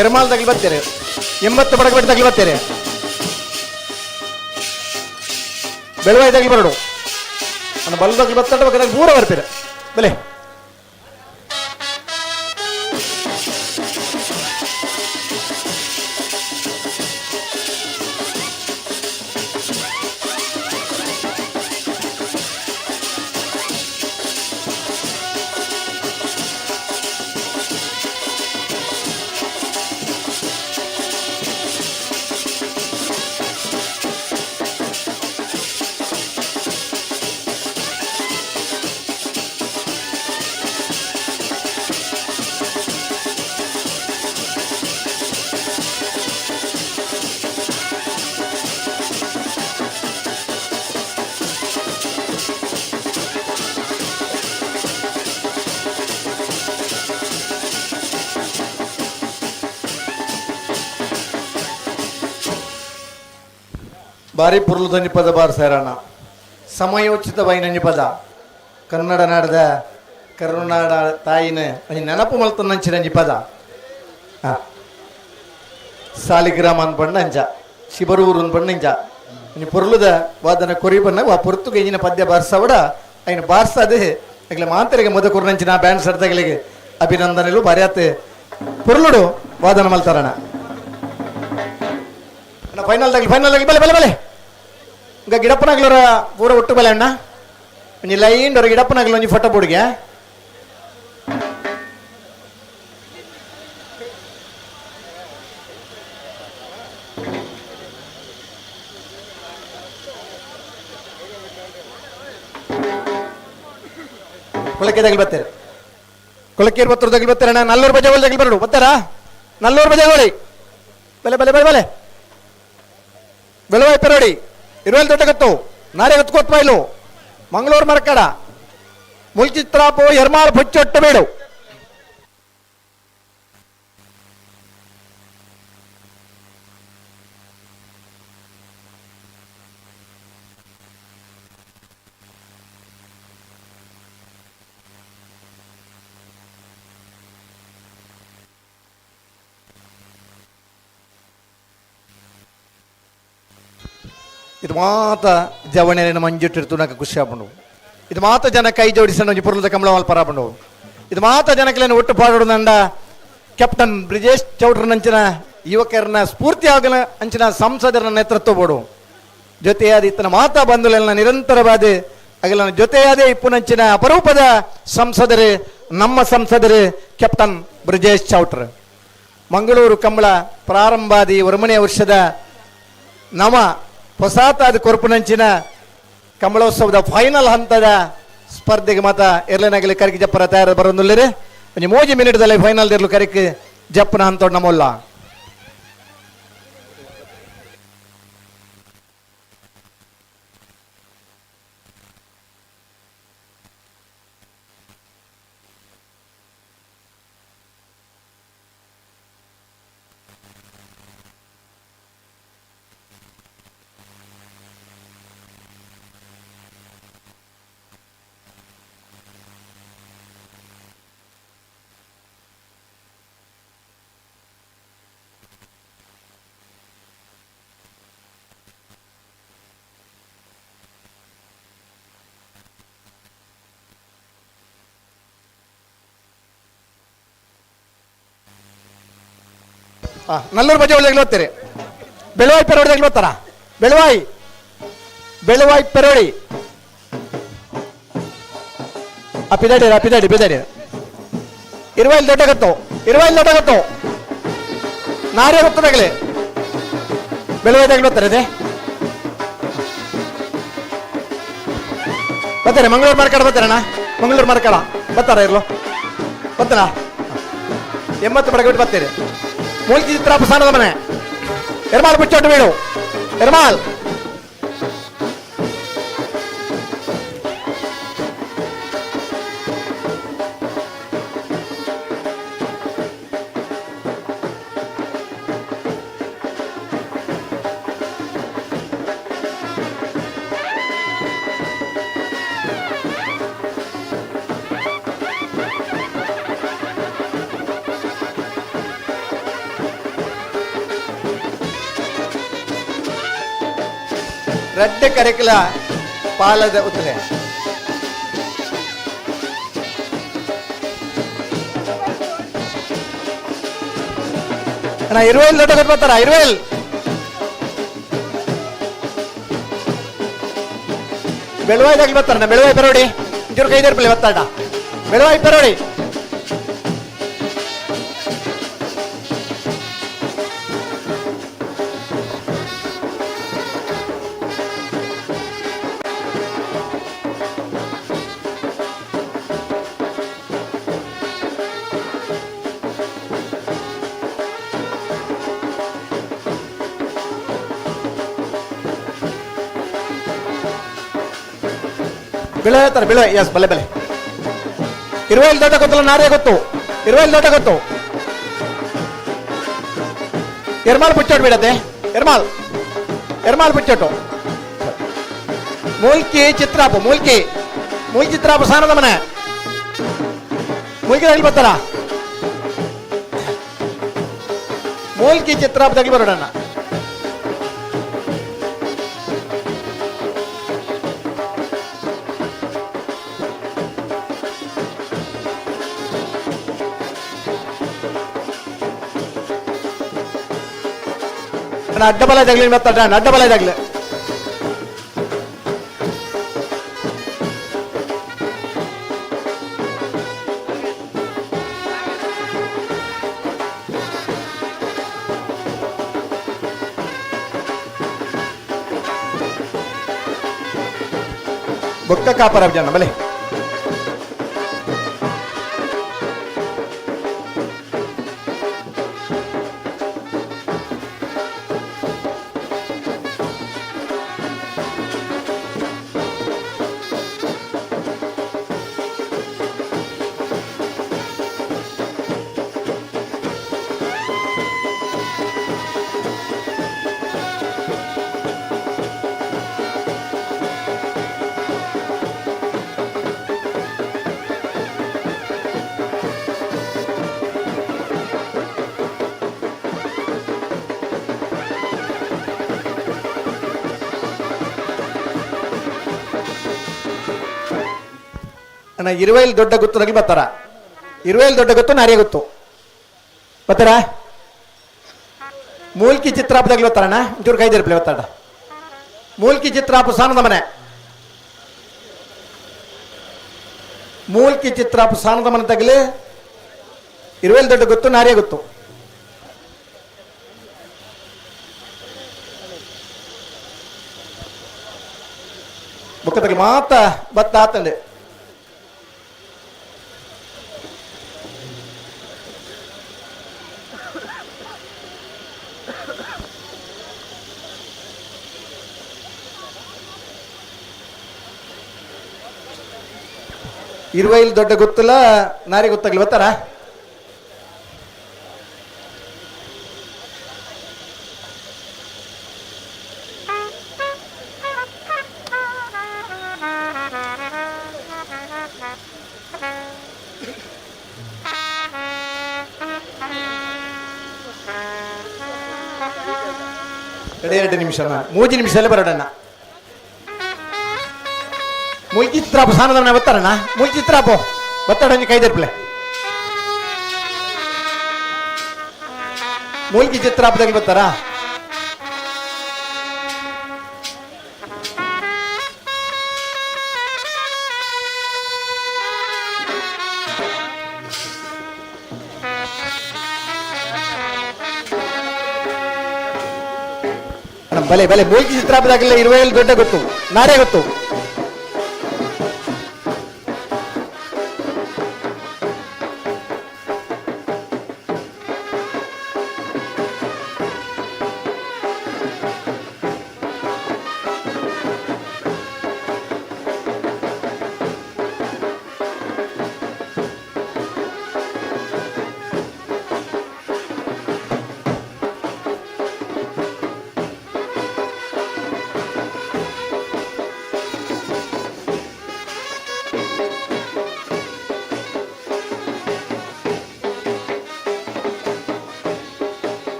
ಎರ್ಮಾಲ್ ತಗಲಿ ಬರ್ತೀರಿ 80 ಬಡಗಬೆಟ್ಟು ತಗಲಿ ಬರ್ತೀರಿ ಬೆಳವಾಯಿ ತಗಲಿ ಬರಡು ನನ್ನ ಬಲ್ಲ ತಗಲಿ ಬತ್ತಾಡ ಬೇಕಾದಾಗ ಪೂರ ಬರ್ತೀರಿ ಬಲೆ. ಬಾರಿ ಪುರ್ಲು ಪದ ಬಾರ್ಸಾರಣ್ಣ ಸಮಯೋಚಿತವಾಯಿನ ಪದ ಕನ್ನಡ ನಾಡದ ಕರುನಾಡ ತಾಯಿನ ನೆನಪು ಮಲ್ತನಂಚಿನ ಪದ ಸಾಲಿಗ್ರಾಮ ಅನ್ಪಂಡ ಅಂಚ ಶಿಬರೂರು ಅನ್ಪಂಡ ಇಂಚ ಒಂಜಿ ಪೊರ್ಲುದ ವಾದನ ಕೊರಿ ಬಣ್ಣ ವಾ ಪೊರ್ತುಗೆ ಇಂಜಿನ ಪದ್ಯ ಬಾರ್ಸವಡ ಐನ ಬಾರ್ಸದೆ ಅಗಲ ಮಾಂತರಿಗೆ ಮೊದ ಕೊರ್ನಂಚಿನ ಬ್ಯಾಂಡ್ ಸರ್ದಗಳಿಗೆ ಅಭಿನಂದನೆಲು ಬಾರ್ಯಾತೆ ಪೊರ್ಲುಡು ವಾದನ ಮಲ್ತಾರಣ. ಫೈನಲ್ ತಗಲಿ ಫೈನಲ್ ತಗಲಿ ಬಲೆ ಬಲೆ ಬಲೆ ಈಗ ಗಿಡಪ್ಪನಾಗ್ಲರ ಪೂರ ಒಟ್ಟು ಬಲೆ ಅಣ್ಣ ಒಂಜಿ ಲೈನ್ ಹೊರ ಗಿಡಪ್ಪನಾಗ್ಲ ಒಂಜಿ ಫೋಟೋ ಬೋರ್ಡ್ಗೆ ಕೊಳಕೆ ತಗಲಿ ಬರ್ತಾರೆ ಕೊಳಕೇರು ಬತ್ತರು ತಗಲಿ ಬರ್ತಾರೆ ಅಣ್ಣ. ನಲ್ಲೂರು ಬಜಾವಳಿ ತಗಲಿ ಬರಡು ಬರ್ತಾರಾ? ನಲ್ಲೂರು ಬಜಾವಳಿ ಬಲೆ ಬಲೆ ಬಲೆ ಬಲೆ ಬೆಳವಾಯಿ ಪೆರೋಡಿ ಇರುವಲ್ ದೊಡ್ಡಗತ್ತು ನಾರೆ ಹೊತ್ಕೋತ್ಬೈಲು ಮಂಗಳೂರು ಮರಕಡ ಮುಲ್ಚಿತ್ರಾಪು ಎರ್ಮಾಲ್ ಬುಚ್ಚೊಟ್ಟು ಬೀಡು. ಇದು ಮಾತ ಜವಣೆನ ಮಂಜುಟ್ಟಿರ್ತು ನಂಗೆ ಖುಷಿ ಆಪುಂಡು. ಇದು ಮಾತ ಜನ ಕೈ ಜೋಡಿಸಣ್ಣ ಒಂಜಿ ಪೊರ್ಲುದ ಕಮಲ ಮಲ್ಪರಾಪುಂಡು. ಇದು ಮಾತ ಜನಕ್ಲೆನ ಒಟ್ಟು ಪಾಡೋಡು ನಂಡ ಕ್ಯಾಪ್ಟನ್ ಬ್ರಿಜೇಶ್ ಚೌಡ್ರನಂಚಿನ ಯುವಕರನ್ನ ಸ್ಫೂರ್ತಿ ಆಗಲ ಅಂಚಿನ ಸಂಸದರ ನೇತೃತ್ವ ಬೋಡು ಜೊತೆಯಾದ ಇತ್ತನ ಮಾತಾ ಬಂಧುಲೆಲ್ಲ ನಿರಂತರವಾದ ಅಗಲನ ಜೊತೆಯಾದ ಇಪ್ಪುನಂಚಿನ ಅಪರೂಪದ ಸಂಸದರು ನಮ್ಮ ಸಂಸದರು ಕ್ಯಾಪ್ಟನ್ ಬ್ರಿಜೇಶ್ ಚೌಟ್ರ್. ಮಂಗಳೂರು ಕಂಬಳ ಪ್ರಾರಂಭಾದಿ ಒರಮನೆಯ ವರ್ಷದ ನವ ಹೊಸಾತಾದ ಕೊರಪುನಂಚಿನ ಕಂಬಳೋತ್ಸವದ ಫೈನಲ್ ಹಂತದ ಸ್ಪರ್ಧೆಗೆ ಮಾತ ಎರ್ಲೆನಾಗಲಿ ಕರಿಕೆ ಜಪ್ಪರ ತಯಾರ ಬರೋದಿಲ್ಲರೆ ಒಂಜಿ ಮೋಜಿ ಮಿನಿಟ್ದಲ್ಲಿ ಫೈನಲ್ ಇರಲು ಕರಿಕೆ ಜಪ್ಪನ ಹಂತೋಡ್ ನಮ್ಮಲ್ಲ. ನಲ್ಲೂರು ಬಜೆ ಒಳಗೆ ಓದ್ತೀರಿ ಬೆಳವಾಯಿ ಪೆರೋಡಿ ಓದ್ತಾರ? ಬೆಳವಾಯಿ ಬೆಳವಾಯಿ ಪೆರೋಡಿ ಪಿದಾಡಿ ಪಿದಾಡಿ ಪಿದಾಡಿ ಇರುವಲ್ಲಿ ದೊಡ್ಡಗತ್ತು ಇರುವಲ್ಲಿ ದೊಡ್ಡಗತ್ತು ನಾರೇ ಗೊತ್ತದಾಗಲಿ ಬೆಳವಾಯಿ ತಗಲಿ ಓದ್ತಾರೆ ಅದೇ ಬರ್ತಾರೆ. ಮಂಗಳೂರು ಮಾರ್ಕಾಡ ಬರ್ತಾರಣ್ಣ, ಮಂಗಳೂರು ಮಾರ್ಕಾಡ ಬರ್ತಾರ ಇರ್ಲು ಬರ್ತಾರ 80 ಬಡಗ ಬಿಟ್ಟು ಬರ್ತೀರಿ. ಮೂಲ್ಕಿ ಚಿತ್ರಾಪ ಸ್ಥಾನದ ಮನೆ ಎರ್ಮಾಲ್ ಬಿಚ್ಚೊಟ್ಟು ಬೀಡು ಎರ್ಮಾಲ್. ರಡ್ಡೆ ಕರೆಕಲ ಪಾಲದ ಉತ್ತಲೆ. ಅಣ್ಣ ಇರುವೆಲ್ ದೊಡ್ಡ ಗೊತ್ತು ಬರ್ತಾರ ಇರುವೆಲ್. ಬೆಳವಾಯ್ದಾಗ್ಲಿ ಬರ್ತಾರಣ್ಣ, ಬೆಳವಾಯ್ ಪರೋಡಿ ಒಂಚೂರು ಕೈ ದರ್ಪಲಿ ಬತ್ತಾಡ, ಬೆಳವಾಯ್ ಪರೋಡಿ. ಬೆಳೆ ಹೇಳ್ತಾರೆ ಬೆಳೆ, ಎಸ್ ಬಲೆ ಬಲೆ. ಇರುವೆಲ್ ದೊಡ್ಡ ಗೊತ್ತಲ್ಲ, ನಾರೇ ಗೊತ್ತು, ಇರುವೆಲ್ ದೊಡ್ಡ ಗೊತ್ತು. ಎರ್ಮಾಲ್ ಪುಚ್ಚೋಟ್ ಬಿಡತ್ತೆ, ಎರ್ಮಾಲ್ ಎರ್ಮಾಲ್ ಪುಚ್ಚೋಟು. ಮೂಲ್ಕಿ ಚಿತ್ರಾಪು, ಮೂಲ್ಕಿ ಮೂಲ್ಕಿ ಚಿತ್ರಾಪು ಸಾನದ ಮನೆ. ಮೂಲ್ಕಿ ತಗಲಿ ಬರ್ತಾರ, ಮೂಲ್ಕಿ ಚಿತ್ರಾಪು ತಗಲಿ ಬರೋಣ. ಅಡ್ಡ ಬಲ ಇದಾಗ್ಲಿ ಮತ್ತೆ ಅಡ್ಡ ಬಲ ಇದಾಗ್ಲಿ. ಬೊಕ್ಕ ಕಾಪರ ಜನ ಬಲೆ. ಅಣ್ಣ ಇರುವೈಲ್ ದೊಡ್ಡ ಗುತ್ತದಾಗಲಿ ಬರ್ತಾರ, ಇರುವೈಲ್ ದೊಡ್ಡ ಗೊತ್ತು ನಾರೇ ಗೊತ್ತು ಬರ್ತಾರ. ಮೂಲ್ಕಿ ಚಿತ್ರಾಪದಾಗಲಿ ಬರ್ತಾರಣ್ಣ, ಒಂಚೂರು ಕೈದಿರ್ಪಲಿ ಬರ್ತಾಡ. ಮೂಲ್ಕಿ ಚಿತ್ರಾಪು ಸಾನದ ಮನೆ, ಮೂಲ್ಕಿ ಚಿತ್ರಾಪು ಸಾನದ ಮನೆ ತಗಲಿ ಇರುವೈಲ್ ದೊಡ್ಡ ಗೊತ್ತು ನಾರೇ ಗೊತ್ತು. ಬೊಕ್ಕದಲ್ಲಿ ಮಾತ ಬತ್ತ ಆತಂಡೆ. ಇರುವೈಲ್ ದೊಡ್ಡ ಗೊತ್ತಿಲ್ಲ ನಾರಿ ಗೊತ್ತಾಗ್ಲಿ ಬರ್ತಾರ. ಎರಡು ನಿಮಿಷ ಮೂಜಿ ನಿಮಿಷದಲ್ಲೇ ಬರೋಣ. ಮುಲ್ಕಿ ಚಿತ್ರಾಪು ಸಾನದವನ ಬರ್ತಾರಣ್ಣ, ಮುಲ್ಕಿ ಚಿತ್ರಾಪು ಬತ್ತಾಡ ಕೈದರ್ಪ್ಲೆ. ಮೂಲ್ಕಿ ಚಿತ್ರಾಪದಾಗ ಬರ್ತಾರ. ಬಲೆ ಬಲೆ ಮೂಲ್ಕಿ ಚಿತ್ರಾಪದಾಗಲ್ಲ ಇರುವೆಯಲ್ಲಿ ದೊಡ್ಡ ಗೊತ್ತು ನಾರೇ ಗೊತ್ತು.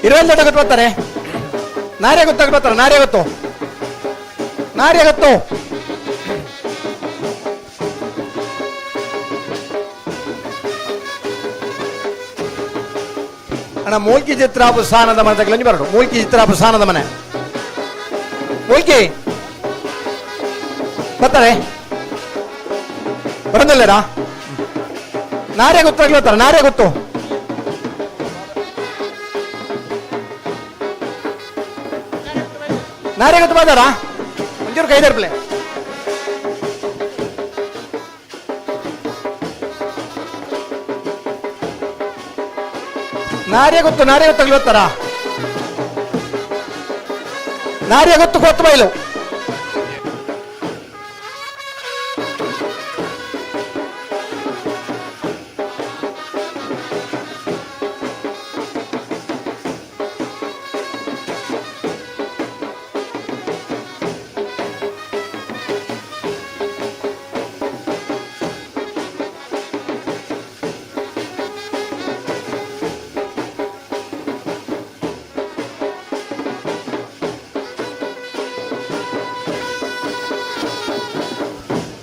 ಇರುವೆಲ್ ದೊಡ್ಡ ಗೊತ್ತು ಬರ್ತಾರೆ. ನಾರ್ಯ ಗೊತ್ತಾಗ ಬರ್ತಾರೆ. ನಾರ್ಯ ಗೊತ್ತು, ನಾರ್ಯ ಗೊತ್ತು. ಅಣ್ಣ ಮೂಲ್ಕಿ ಚಿತ್ರಾಪು ಸ್ಥಾನದ ಮನೆ ತಗ್ಲಂಜಿ ಬರಡು. ಮೂಲ್ಕಿ ಚಿತ್ರಾಪು ಸ್ಥಾನದ ಮನೆ ಮೂಲ್ಕಿ ಬರ್ತಾರೆ. ಬರೋದಿಲ್ಲರಾ? ನಾರ್ಯ ಗೊತ್ತಾಗ್ಲಿ ಬರ್ತಾರೆ. ನಾರ್ಯ ಗೊತ್ತು. ನಾರ್ಯ ಗೊತ್ತು ಬಾದಾರ ಒಂಚೂರು ಕೈ ದರ್ಪ್ಲೆ. ನಾರ್ಯ ಗೊತ್ತು, ನಾರ್ಯ ಗೊತ್ತಾಗ್ಲಿ ಬರ್ತಾರ. ನಾರ್ಯ ಗೊತ್ತು ಕೊತ್ತು ಬೈಲು.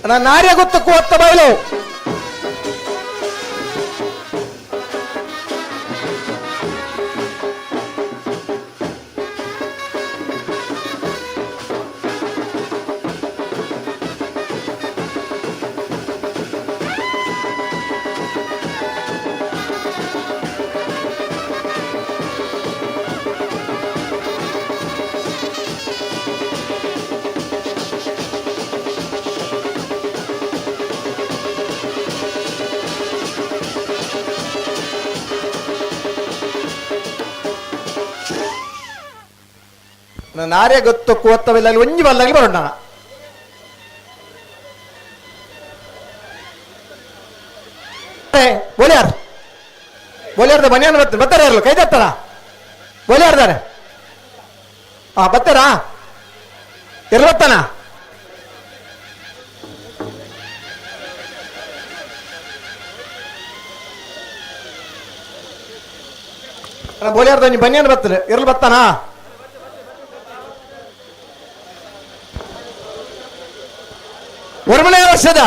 ಅಣ್ಣ ನಾರ್ಯ ಗೊತ್ತು ಕೊತ್ತ ಬೈಲು. ನಾರ್ಯ ಗೊತ್ತು ಕೂವತ್ತವಿಲ್ಲ. ಅಲ್ಲಿ ಒಂಜಿ ಬಲ್ಲಾಗಿ ಬರೋಣ. ಬೋಲಿಯಾರ್ ಬೋಲಿಯಾರ್ದ ಮನೆಯನ್ನು ಬರ್ತಾರೆ. ಬರ್ತಾರೆ ಯಾರು? ಕೈ ತರ್ತಾರ ಬೋಲಿಯಾರ್ದಾರೆ. ಹಾ ಬರ್ತಾರಾ? ಎಲ್ಲಿ ಬರ್ತಾನ? ಬೋಲಿಯಾರ್ದ ಬನ್ನಿಯನ್ನು ಬರ್ತಾರೆ. ಇರ್ಲಿ ಬರ್ತಾನ? ಒರ್ಮನೆ ವರ್ಷದ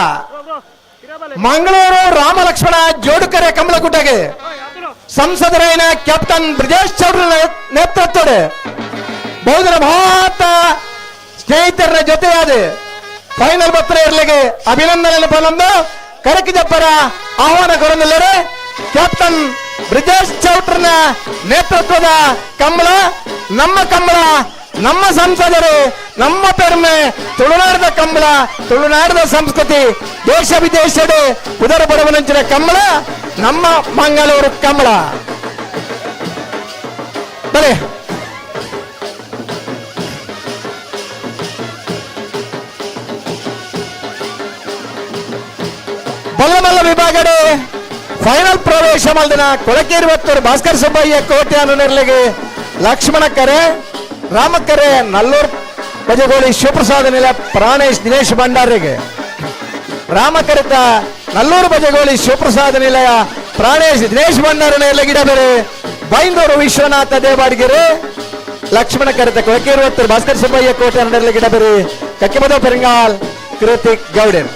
ಮಂಗಳೂರು ರಾಮಲಕ್ಷ್ಮಣ ಜೋಡುಕರೆ ಕಮಲಕುಟಗೆ ಸಂಸದರಾಯನ ಕ್ಯಾಪ್ಟನ್ ಬ್ರಿಜೇಶ್ ಚೌಧರಿ ನೇತೃತ್ವದ ಬಹುಜನ ಮಹಾತ ಸ್ನೇಹಿತರ ಜೊತೆಯಾದ ಫೈನಲ್ ಬತ್ತರ ಇರ್ಲಿಗೆ ಅಭಿನಂದನೆ ಪಲಂದು ಕರಕಿ ಜಪ್ಪರ ಆಹ್ವಾನ ಕೊರೊಂದಿಲ್ಲರೆ. ಕ್ಯಾಪ್ಟನ್ ಬ್ರಿಜೇಶ್ ಚೌಟ್ರನ ನೇತೃತ್ವದ ಕಮಲ, ನಮ್ಮ ಕಮಲ, ನಮ್ಮ ಸಂಸದರು, ನಮ್ಮ ಪೆರ್ಮೆ, ತುಳುನಾಡದ ಕಂಬಳ, ತುಳುನಾಡದ ಸಂಸ್ಕೃತಿ, ದೇಶ ವಿದೇಶದ ಉದರ ಬಡವನಂಚಿನ ಕಂಬಳ, ನಮ್ಮ ಮಂಗಳೂರು ಕಂಬಳ. ಬರೀ ಬಲ್ಲ ವಿಭಾಗಡೆ ಫೈನಲ್ ಪ್ರವೇಶ ಮಲ್ದಿನ ಕೊಳಕೇರಿ ಬತ್ತೂರು ಭಾಸ್ಕರ್ ಸುಬ್ಬಯ್ಯ ಕೋಟೆ ನೆರಳಿಗೆ ಲಕ್ಷ್ಮಣ ಕರೆ, ರಾಮಕರೆ, ನಲ್ಲೂರ್ ಬಜಗೋಳಿ ಶಿವಪ್ರಸಾದ ನಿಲ ಪ್ರಾಣೇಶ್ ದಿನೇಶ್ ಭಂಡಾರಿಗೆ. ರಾಮಕರಿತ ನಲ್ಲೂರು ಬಜಗೋಳಿ ಶಿವಪ್ರಸಾದ ನಿಲಯ ಪ್ರಾಣೇಶ್ ದಿನೇಶ್ ಭಂಡಾರ ಗಿಡಬೇರೆ ಬೈಂದೂರು ವಿಶ್ವನಾಥ ದೇವಾಡಿಗೆರೆ. ಲಕ್ಷ್ಮಣ ಕರಿತ ಕೊಳಕೇರಿ ಬತ್ತೂರು ಭಾಸ್ಕರ್ ಸುಬ್ಬಯ್ಯ ಕೋಟೆ ನೆರಳಿಗೆ ಗಿಡಬೇರೆ ಕಕ್ಕಿಮದ ಪೆರಂಗಾಲ್ ಕೃತಿಕ್ ಗೌಡನ್.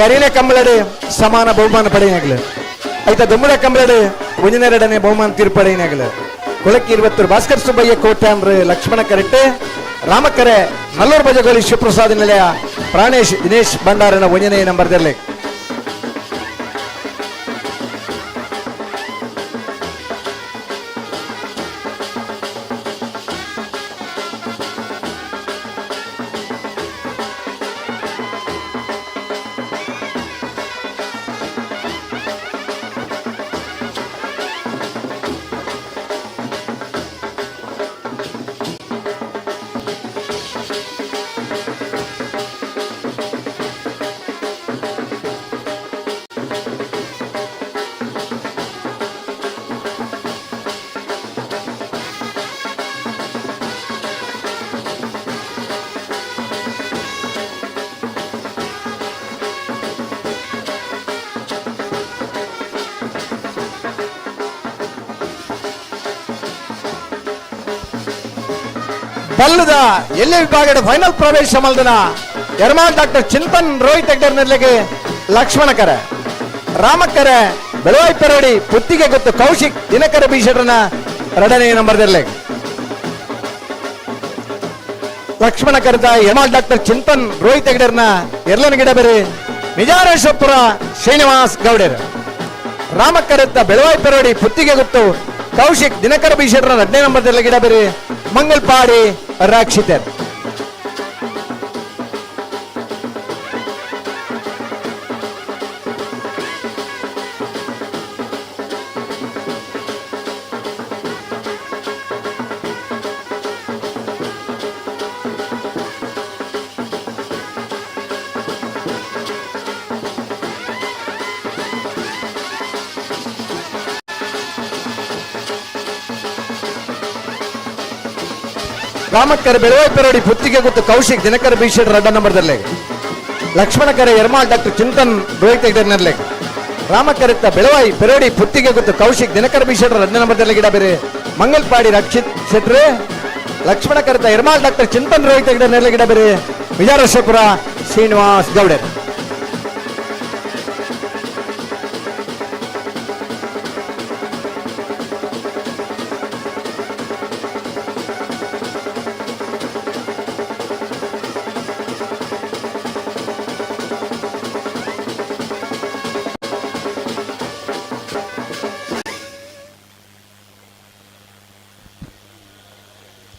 ಕರೀನೆ ಕಂಬಳಡೆ ಸಮಾನ ಬಹುಮಾನ ಪಡೆಯನಾಗಲಿ ಆಯ್ತಾ. ದೊಮ್ಮಡ ಕಂಬಳಡೆ ಒಂಜನೆರಡನೇ ಬಹುಮಾನ ತೀರ್ಪು ಪಡೆಯನಾಗಲಿ. ಕೊಳಕಿ ಇರುವತ್ತೂರು ಭಾಸ್ಕರ್ ಸುಬ್ಬಯ್ಯ ಕೋಟೆ ಅಂದ್ರೆ ಲಕ್ಷ್ಮಣ ಕರೆಟ್ಟೆ, ರಾಮಕರೆ, ನಲ್ಲೂರು ಬಜಗೋಳಿ ಶಿವಪ್ರಸಾದ ನಿಲಯ ಪ್ರಾಣೇಶ್ ದಿನೇಶ್ ಭಂಡಾರನ ಒಂಜನೇ ನಂಬರ್ದಲ್ಲಿ. ಬಲ್ಲದ ಎಲ್ಲಿ ವಿಭಾಗದ ಫೈನಲ್ ಪ್ರವೇಶ ಮಲ್ದನ ಯರ್ಮಾಲ್ ಡಾಕ್ಟರ್ ಚಿಂತನ್ ರೋಹಿತ್ ಹೆಗ್ಡೆರ್ ನೆರ್ಲೆಗೆ ಲಕ್ಷ್ಮಣಕರ ರಾಮಕ್ಕರೆ ಬೆಳವಾಯಿ ಪೆರೋಡಿ ಪುತ್ತಿಗೆ ಗೊತ್ತು ಕೌಶಿಕ್ ದಿನಕರ ಬೀಶೆಟ್ರನ ಎರಡನೇ ನಂಬರ್ದಲ್ಲಿ. ಲಕ್ಷ್ಮಣ ಕರೆದ ಯಮಾಲ್ ಡಾಕ್ಟರ್ ಚಿಂತನ್ ರೋಹಿತ್ ಹೆಗ್ಡೆರ್ನ ಎರ್ಲನ ಗಿಡ ಬೇರೆ ನಿಜಾರೇಶ್ವರಪುರ ಶ್ರೀನಿವಾಸ್ ಗೌಡರ್. ರಾಮಕ್ಕರೆತ್ತ ಬೆಳವಾಯಿ ಪೆರೋಡಿ ಪುತ್ತಿಗೆ ಗೊತ್ತು ಕೌಶಿಕ್ ದಿನಕರ ಬೀಶೆಟ್ರನ ಎರಡನೇ ನಂಬರ್ದಲ್ಲಿ ಗಿಡ ಬೇರೆ ಮಂಗಲ್ಪಾಡಿ ರಕ್ಷಿತರ್. ರಾಮಕ್ಕರೆ ಬೆಳವಾಯಿ ಪೆರೋಡಿ ಪುತ್ತಿಗೆ ಗೊತ್ತು ಕೌಶಿಕ್ ದಿನಕರ ಬೀಶೆಟ್ ರಡ್ಡ ನಂಬರ್ದಲ್ಲಿ. ಲಕ್ಷ್ಮಣಕರೆ ಯರ್ಮಾಲ್ ಡಾಕ್ಟರ್ ಚಿಂತನ್ ರೋಹಿತ್ ಹೆಗ್ಡೆರ್ನಲ್ಲಿ. ರಾಮಕರೆತ್ತ ಬೆಳವಾಯಿ ಪೆರೋಡಿ ಪುತ್ತಿಗೆ ಗೊತ್ತು ಕೌಶಿಕ್ ದಿನಕರ ಬೀಶೆಟ್ ರಡ್ಡ ನಂಬರ್ದಲ್ಲಿ ಗಿಡ ಬೇರೆ ಮಂಗಲ್ಪಾಡಿ ರಕ್ಷಿತ್ ಶೆಟ್ರೆ. ಲಕ್ಷ್ಮಣ ಕರೆತ ಯರ್ಮಾಲ್ ಡಾಕ್ಟರ್ ಚಿಂತನ್ ರೋಹಿತ್ ಹೆಗ್ಡೆರ್ನಲ್ಲಿ ಗಿಡ ಬೇರೆ ವಿಜಯರಸಪುರ ಶ್ರೀನಿವಾಸ್ ಗೌಡರ್.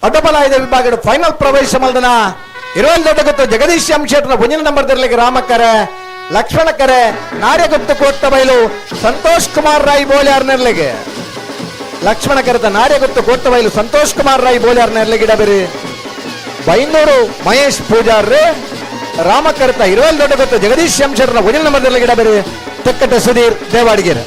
ಅಡ್ಡಬಲಾಯದ ವಿಭಾಗದ ಫೈನಲ್ ಪ್ರವೇಶ ಮಲ್ದನ ಇರುವಲ್ ದೊಡ್ಡ ಜಗದೀಶ್ ಎಂ ಶೆಟ್ನ ಮುಂದಿನ ನಂಬರ್ ದರ್ಲಿಗೆ ರಾಮಕ್ಕರೆ ಲಕ್ಷ್ಮಣಕರೆ ನಾರ್ಯಗುಪ್ತ ಕೋಟ್ಟ ಬೈಲು ಸಂತೋಷ್ ಕುಮಾರ್ ರಾಯ್ ಬೋಲ್ಯಾರ್ ನೆರ್ಲಿಗೆ. ಲಕ್ಷ್ಮಣ ಕರೆತ ನಾರ್ಯಗುಪ್ತ ಕೋಟ್ಟ ಬೈಲು ಸಂತೋಷ್ ಕುಮಾರ್ ರಾಯ್ ಬೋಲ್ಯಾರ್ ನೆರ್ಲಿಗೆ ಇಡಬೇರಿ ಬೈಂದೂರು ಮಹೇಶ್ ಪೂಜಾರ್ರೆ. ರಾಮಕರೆತ ಇರುವಲ್ ದೊಡ್ಡ ಜಗದೀಶ್ ಎಂ ಶೆಟ್ನ ಮುಂದಿನ ನಂಬರ್ ದರ್ಲಿಗೆ ಇಡಬೇರಿ ತೆಕ್ಕಟ್ಟ ಸುಧೀರ್ ದೇವಾಡಿಗೆರೆ.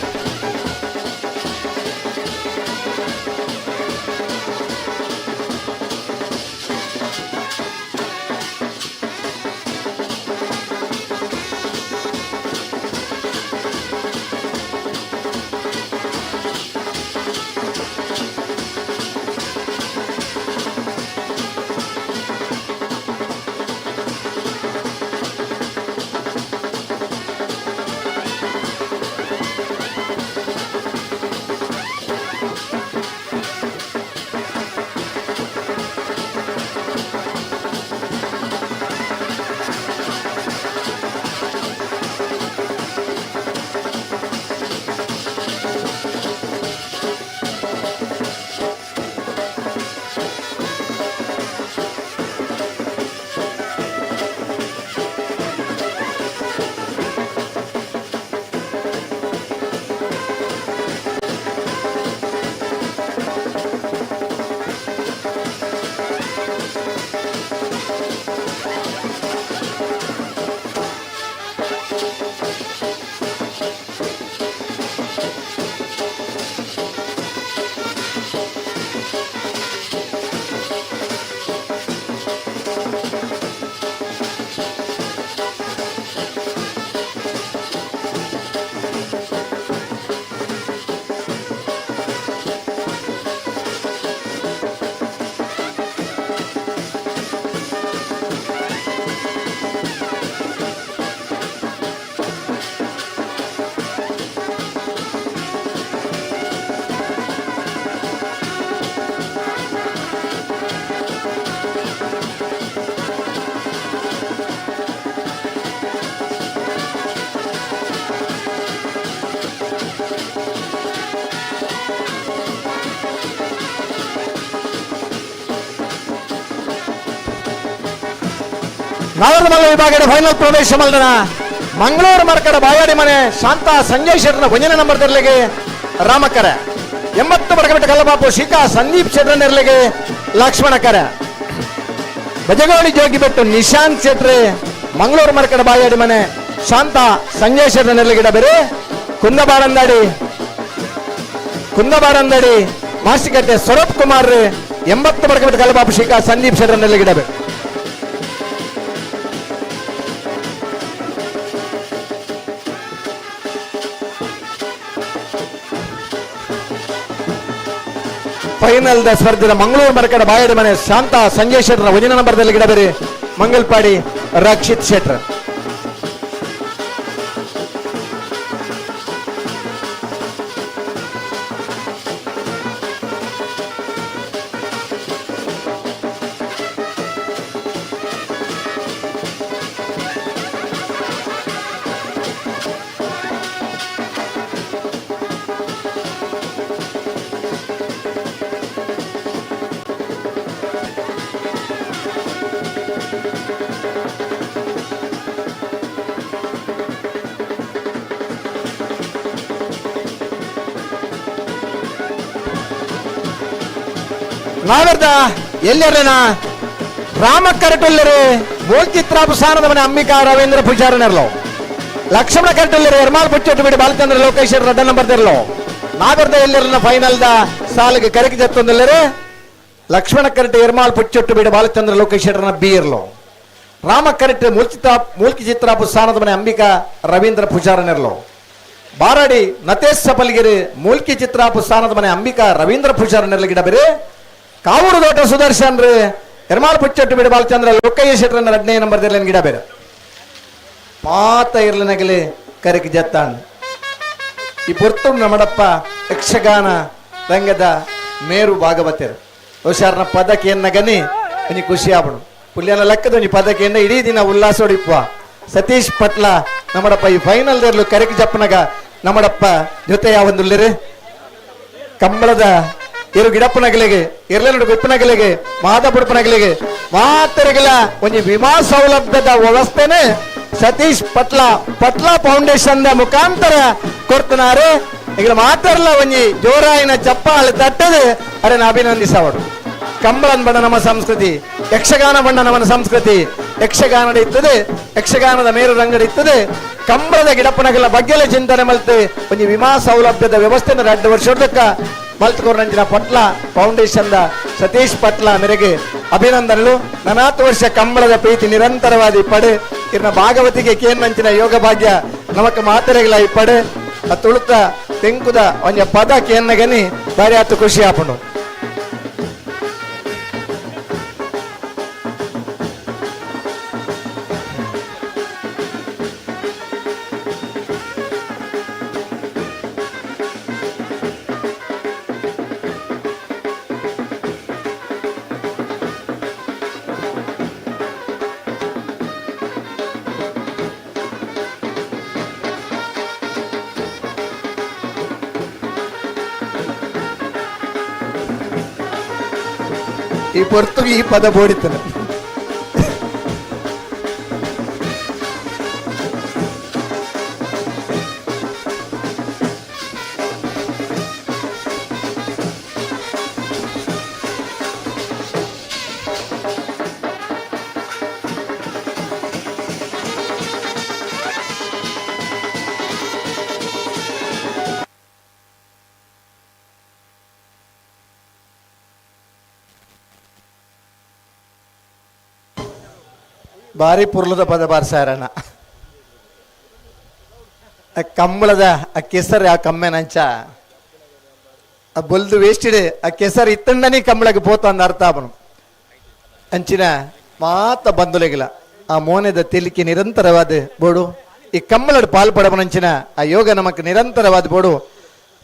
ನಾಗರಮಲ್ಲ ವಿಭಾಗದ ಫೈನಲ್ ಪ್ರವೇಶ ಮಲ್ದನ ಮಂಗಳೂರು ಮರ್ಕಡ ಬಾಯಾಡಿ ಮನೆ ಶಾಂತ ಸಂಜಯ್ ಶೆಟ್ಟರ್ನ ಒಂದನೇ ನಂಬರ್ ತೆರಲಿಗೆ ರಾಮಕರೆ. 80 ಬಡಕಬೆಟ್ಟ ಕಲ್ಲಬಾಪು ಶಿಖಾ ಸಂದೀಪ್ ಶೆಟ್ಟರ್ ನೆರಳಿಗೆ ಲಕ್ಷ್ಮಣಕರೆ. ಬಜಗೋಳಿ ಜೋಗಿಬೆಟ್ಟು ನಿಶಾಂತ್ ಶೆಟ್ರೆ ಮಂಗಳೂರು ಮರ್ಕಡ ಬಾಯಾಡಿ ಮನೆ ಶಾಂತ ಸಂಜಯ್ ಶೆಟ್ಟರ್ ನೆರಳಿಗೆ ಬೇರೆ ಕುಂದಬಾರಂದಾಡಿ ಕುಂದಬಾರಂದಡಿ ಮಾಸಿಕಟ್ಟೆ ಸ್ವರೂಪ್ ಕುಮಾರ್ 80 ಬಡಕಬೆಟ್ಟ ಕಲ್ಲಬಾಪು ಶಿಖಾ ಸಂದೀಪ್ ಶೆಟ್ಟರ್ ನೆರಳಿಗೆ ಬೇರೆ. Final the ಸ್ಪರ್ಧೆದ ಮಂಗಳೂರು ಮರಕಡ ಬಾಯಡಿ ಮನೆ ಶಾಂತ ಸಂಜಯ್ ಶೆಟ್ಟರ್ ಒಂಜಿನ ನಂಬರ್ದಲ್ಲಿ ಗಿಡಬೇರಿ ಮಂಗಲ್ಪಾಡಿ ರಕ್ಷಿತ್ ಶೆಟ್ಟರ್. ನಾವೆರ್ದ ಎಲ್ಲೆರ್ನ ರಾಮ ಕರಟುಲ್ಲರು ಬೋಲ್ಚಿತ್ರಾಪು ಸಾನದ ಮನೆ ಅಂಬಿಕಾ ರವೀಂದ್ರ ಪೂಜಾರನೆರ್ಲೋ ಲಕ್ಷ್ಮಣ ಕರಟುಲ್ಲರು ಎರ್ಮಾಲ್ ಪುಚ್ಚೊಟ್ಟು ಬಿಡಿ ಬಾಲಚಂದ್ರ ಲೋಕೇಶ್ವರ ರಡ್ಡ ನಂಬರ್ ತೆರ್ಲೋ ನಾವೆರ್ದ ಎಲ್ಲೆರ್ನ ಫೈನಲ್ the ಸಾಲಿಗೆ ಕರಕಿ ಜತ್ತೊಂದಿಲ್ಲರು ಲಕ್ಷ್ಮಣ ಕರಟೆ ಎರ್ಮಾಲ್ ಪುಚ್ಚೊಟ್ಟು ಬಿಡಿ ಬಾಲಚಂದ್ರ ಲೋಕೇಶ್ವರನ ಬಿ ಇರ್ಲೋ ರಾಮ ಕರಟೆ ಮೂಲ್ಕಿ ಚಿತ್ರಾಪು ಸಾನದ ಮನೆ ಅಂಬಿಕಾ ರವೀಂದ್ರ ಪೂಜಾರನೆರ್ಲೋ ಬಾರಾಡಿ ನತೇಶ್ ಸಪಲ್ಗಿರಿ ಮೂಲ್ಕಿ ಚಿತ್ರಾಪು ಸ್ಥಾನದ ಮನೆ ಅಂಬಿಕಾ ರವೀಂದ್ರ ಪೂಜಾರನೆರ್ಲ ಗಿಡ ಬೇರೆ ಕಾವೂರು ದೋಟ ಸುದರ್ಶನ್ ರೀ ಎರ್ಮಾಲ್ ಪುಚ್ಚೊಟ್ಟು ಬಿಡಿ ಬಾಲಚಂದ್ರ ಲೋಕಯ್ಯ ಶೆಟ್ಟರನ್ನ ಎರಡನೇ ನಂಬರ್ ಗಿಡ ಬೇರೆ ಮಾತ ಇರ್ಲನಗಲಿ ಕರಕಿ ಜತ್ತಾಣ್ ಈ ಪೊರ್ತು ನಮ್ಮಡಪ್ಪ ಯಕ್ಷಗಾನ ರಂಗದ ಮೇರು ಭಾಗವತರು ಹುಷಾರ್ನ ಪದಕ್ಕೆ ಗನಿ ಒಂಜಿ ಖುಷಿ ಆಪಣು ಪುಲ್ಯನ ಲೆಕ್ಕದ ಒಂಜಿ ಪದಕ್ಕೆ ಇಡೀ ದಿನ ಉಲ್ಲಾಸೋಡಿಪ್ಪ ಸತೀಶ್ ಪಟ್ಲ ನಮ್ಮಡಪ್ಪ ಈ ಫೈನಲ್ ದೇರ್ಲು ಕರಕಿ ಜಪ್ಪನಗ ನಮ್ಮಡಪ್ಪ ಜೊತೆ ಯಾವೊಂದುಲ್ಲಿರಿ ಕಂಬಳದ ಇರು ಗಿಡಪ್ಪನಗಲಿಗೆ ಇರ್ಲೆನಡು ಗುಪ್ಪನಗಲಿಗೆ ಮಾದಪುಡಪನಗಲಿಗೆ ಮಾತರಿಗಲ ಒಂಜಿ ವಿಮಾ ಸೌಲಭ್ಯದ ವ್ಯವಸ್ಥೆನೆ ಸತೀಶ್ ಪಟ್ಲ ಪಟ್ಲ ಫೌಂಡೇಶನ್ the ಮುಖಾಂತರ ಕೊಡ್ತನಾರೆ. ಈಗ ಮಾತಾಡಲ್ಲ ಒಂಜಿ ಜೋರಾಯಿನ ಚಪ್ಪಾಳೆ ತಟ್ಟದೆ ಅರೆ ಅಭಿನಂದಿಸವಡು. ಕಂಬಳನ್ ಬಣ್ಣ ನಮ್ಮ ಸಂಸ್ಕೃತಿ, ಯಕ್ಷಗಾನ ಬಣ್ಣ ನಮ್ಮ ಸಂಸ್ಕೃತಿ. ಯಕ್ಷಗಾನದ ಇತ್ತದೆ, ಯಕ್ಷಗಾನದ ಮೇರು ರಂಗಡ ಇತ್ತದೆ. ಕಂಬಳದ ಗಿಡಪ್ಪನಗಲ ಬಗ್ಗೆಲೆ ಚಿಂತನೆ ಮಲ್ತೆ ಒಂಜಿ ವಿಮಾ ಸೌಲಭ್ಯದ ವ್ಯವಸ್ಥೆನ 2 ವರ್ಷದಕ್ಕ ಮಲ್ತಕೋರಂಜಿನ Patla foundation the Satish Patla ಮೇರೆಗೆ ಅಭಿನಂದನೆಗಳು. ನನಾತ್ ವರ್ಷ ಕಂಬಳದ ಪ್ರೀತಿ ನಿರಂತರವಾದ ಪಡೆ ಇರ್ನ ಭಾಗವತಿಗೆ ಕೇನ್ನಂಚಿನ ಯೋಗ ಭಾಗ್ಯ ನಮಕ್ ಮಾತೆರೆಗಳ ಈ ಪಡೆ ತುಳುತ ತೆಂಕುದ ಒಂಜ ಪದ ಕೇನ್ನಗನಿ ಬಾರಿ ಆತು ಖುಷಿ ಆಪುಂಡು. ಈ ಪೊರ್ತು ಈ ಪದ ಬೋಡಿತನ ಬಾರಿ ಪುರ್ಲದ ಪದ ಬಾರ್ಸಾರಣ ಆ ಕಂಬಳದ ಆ ಕೆಸರು ಆ ಕಮ್ಮೆನಂಚ ಆ ಬೊಲ್ದು ವೇಸ್ಟಿಡೆ ಆ ಕೆಸರು ಇತ್ತಂಡನಿ ಕಂಬಳಕ್ಕೆ ಪೋತ ಅಂದ ಅರ್ಥ ಆಪನು. ಅಂಚಿನ ಮಾತ ಬಂದುಲೆಗಿಲ್ಲ ಆ ಮೋನೆದ ತೆಲಿಕೆ ನಿರಂತರವಾದ ಬೋಡು ಈ ಕಂಬಳಡ್ ಪಾಲ್ ಪಡಬನಂಚಿನ ಆ ಯೋಗ ನಮಕ್ ನಿರಂತರವಾದ ಬೋಡು.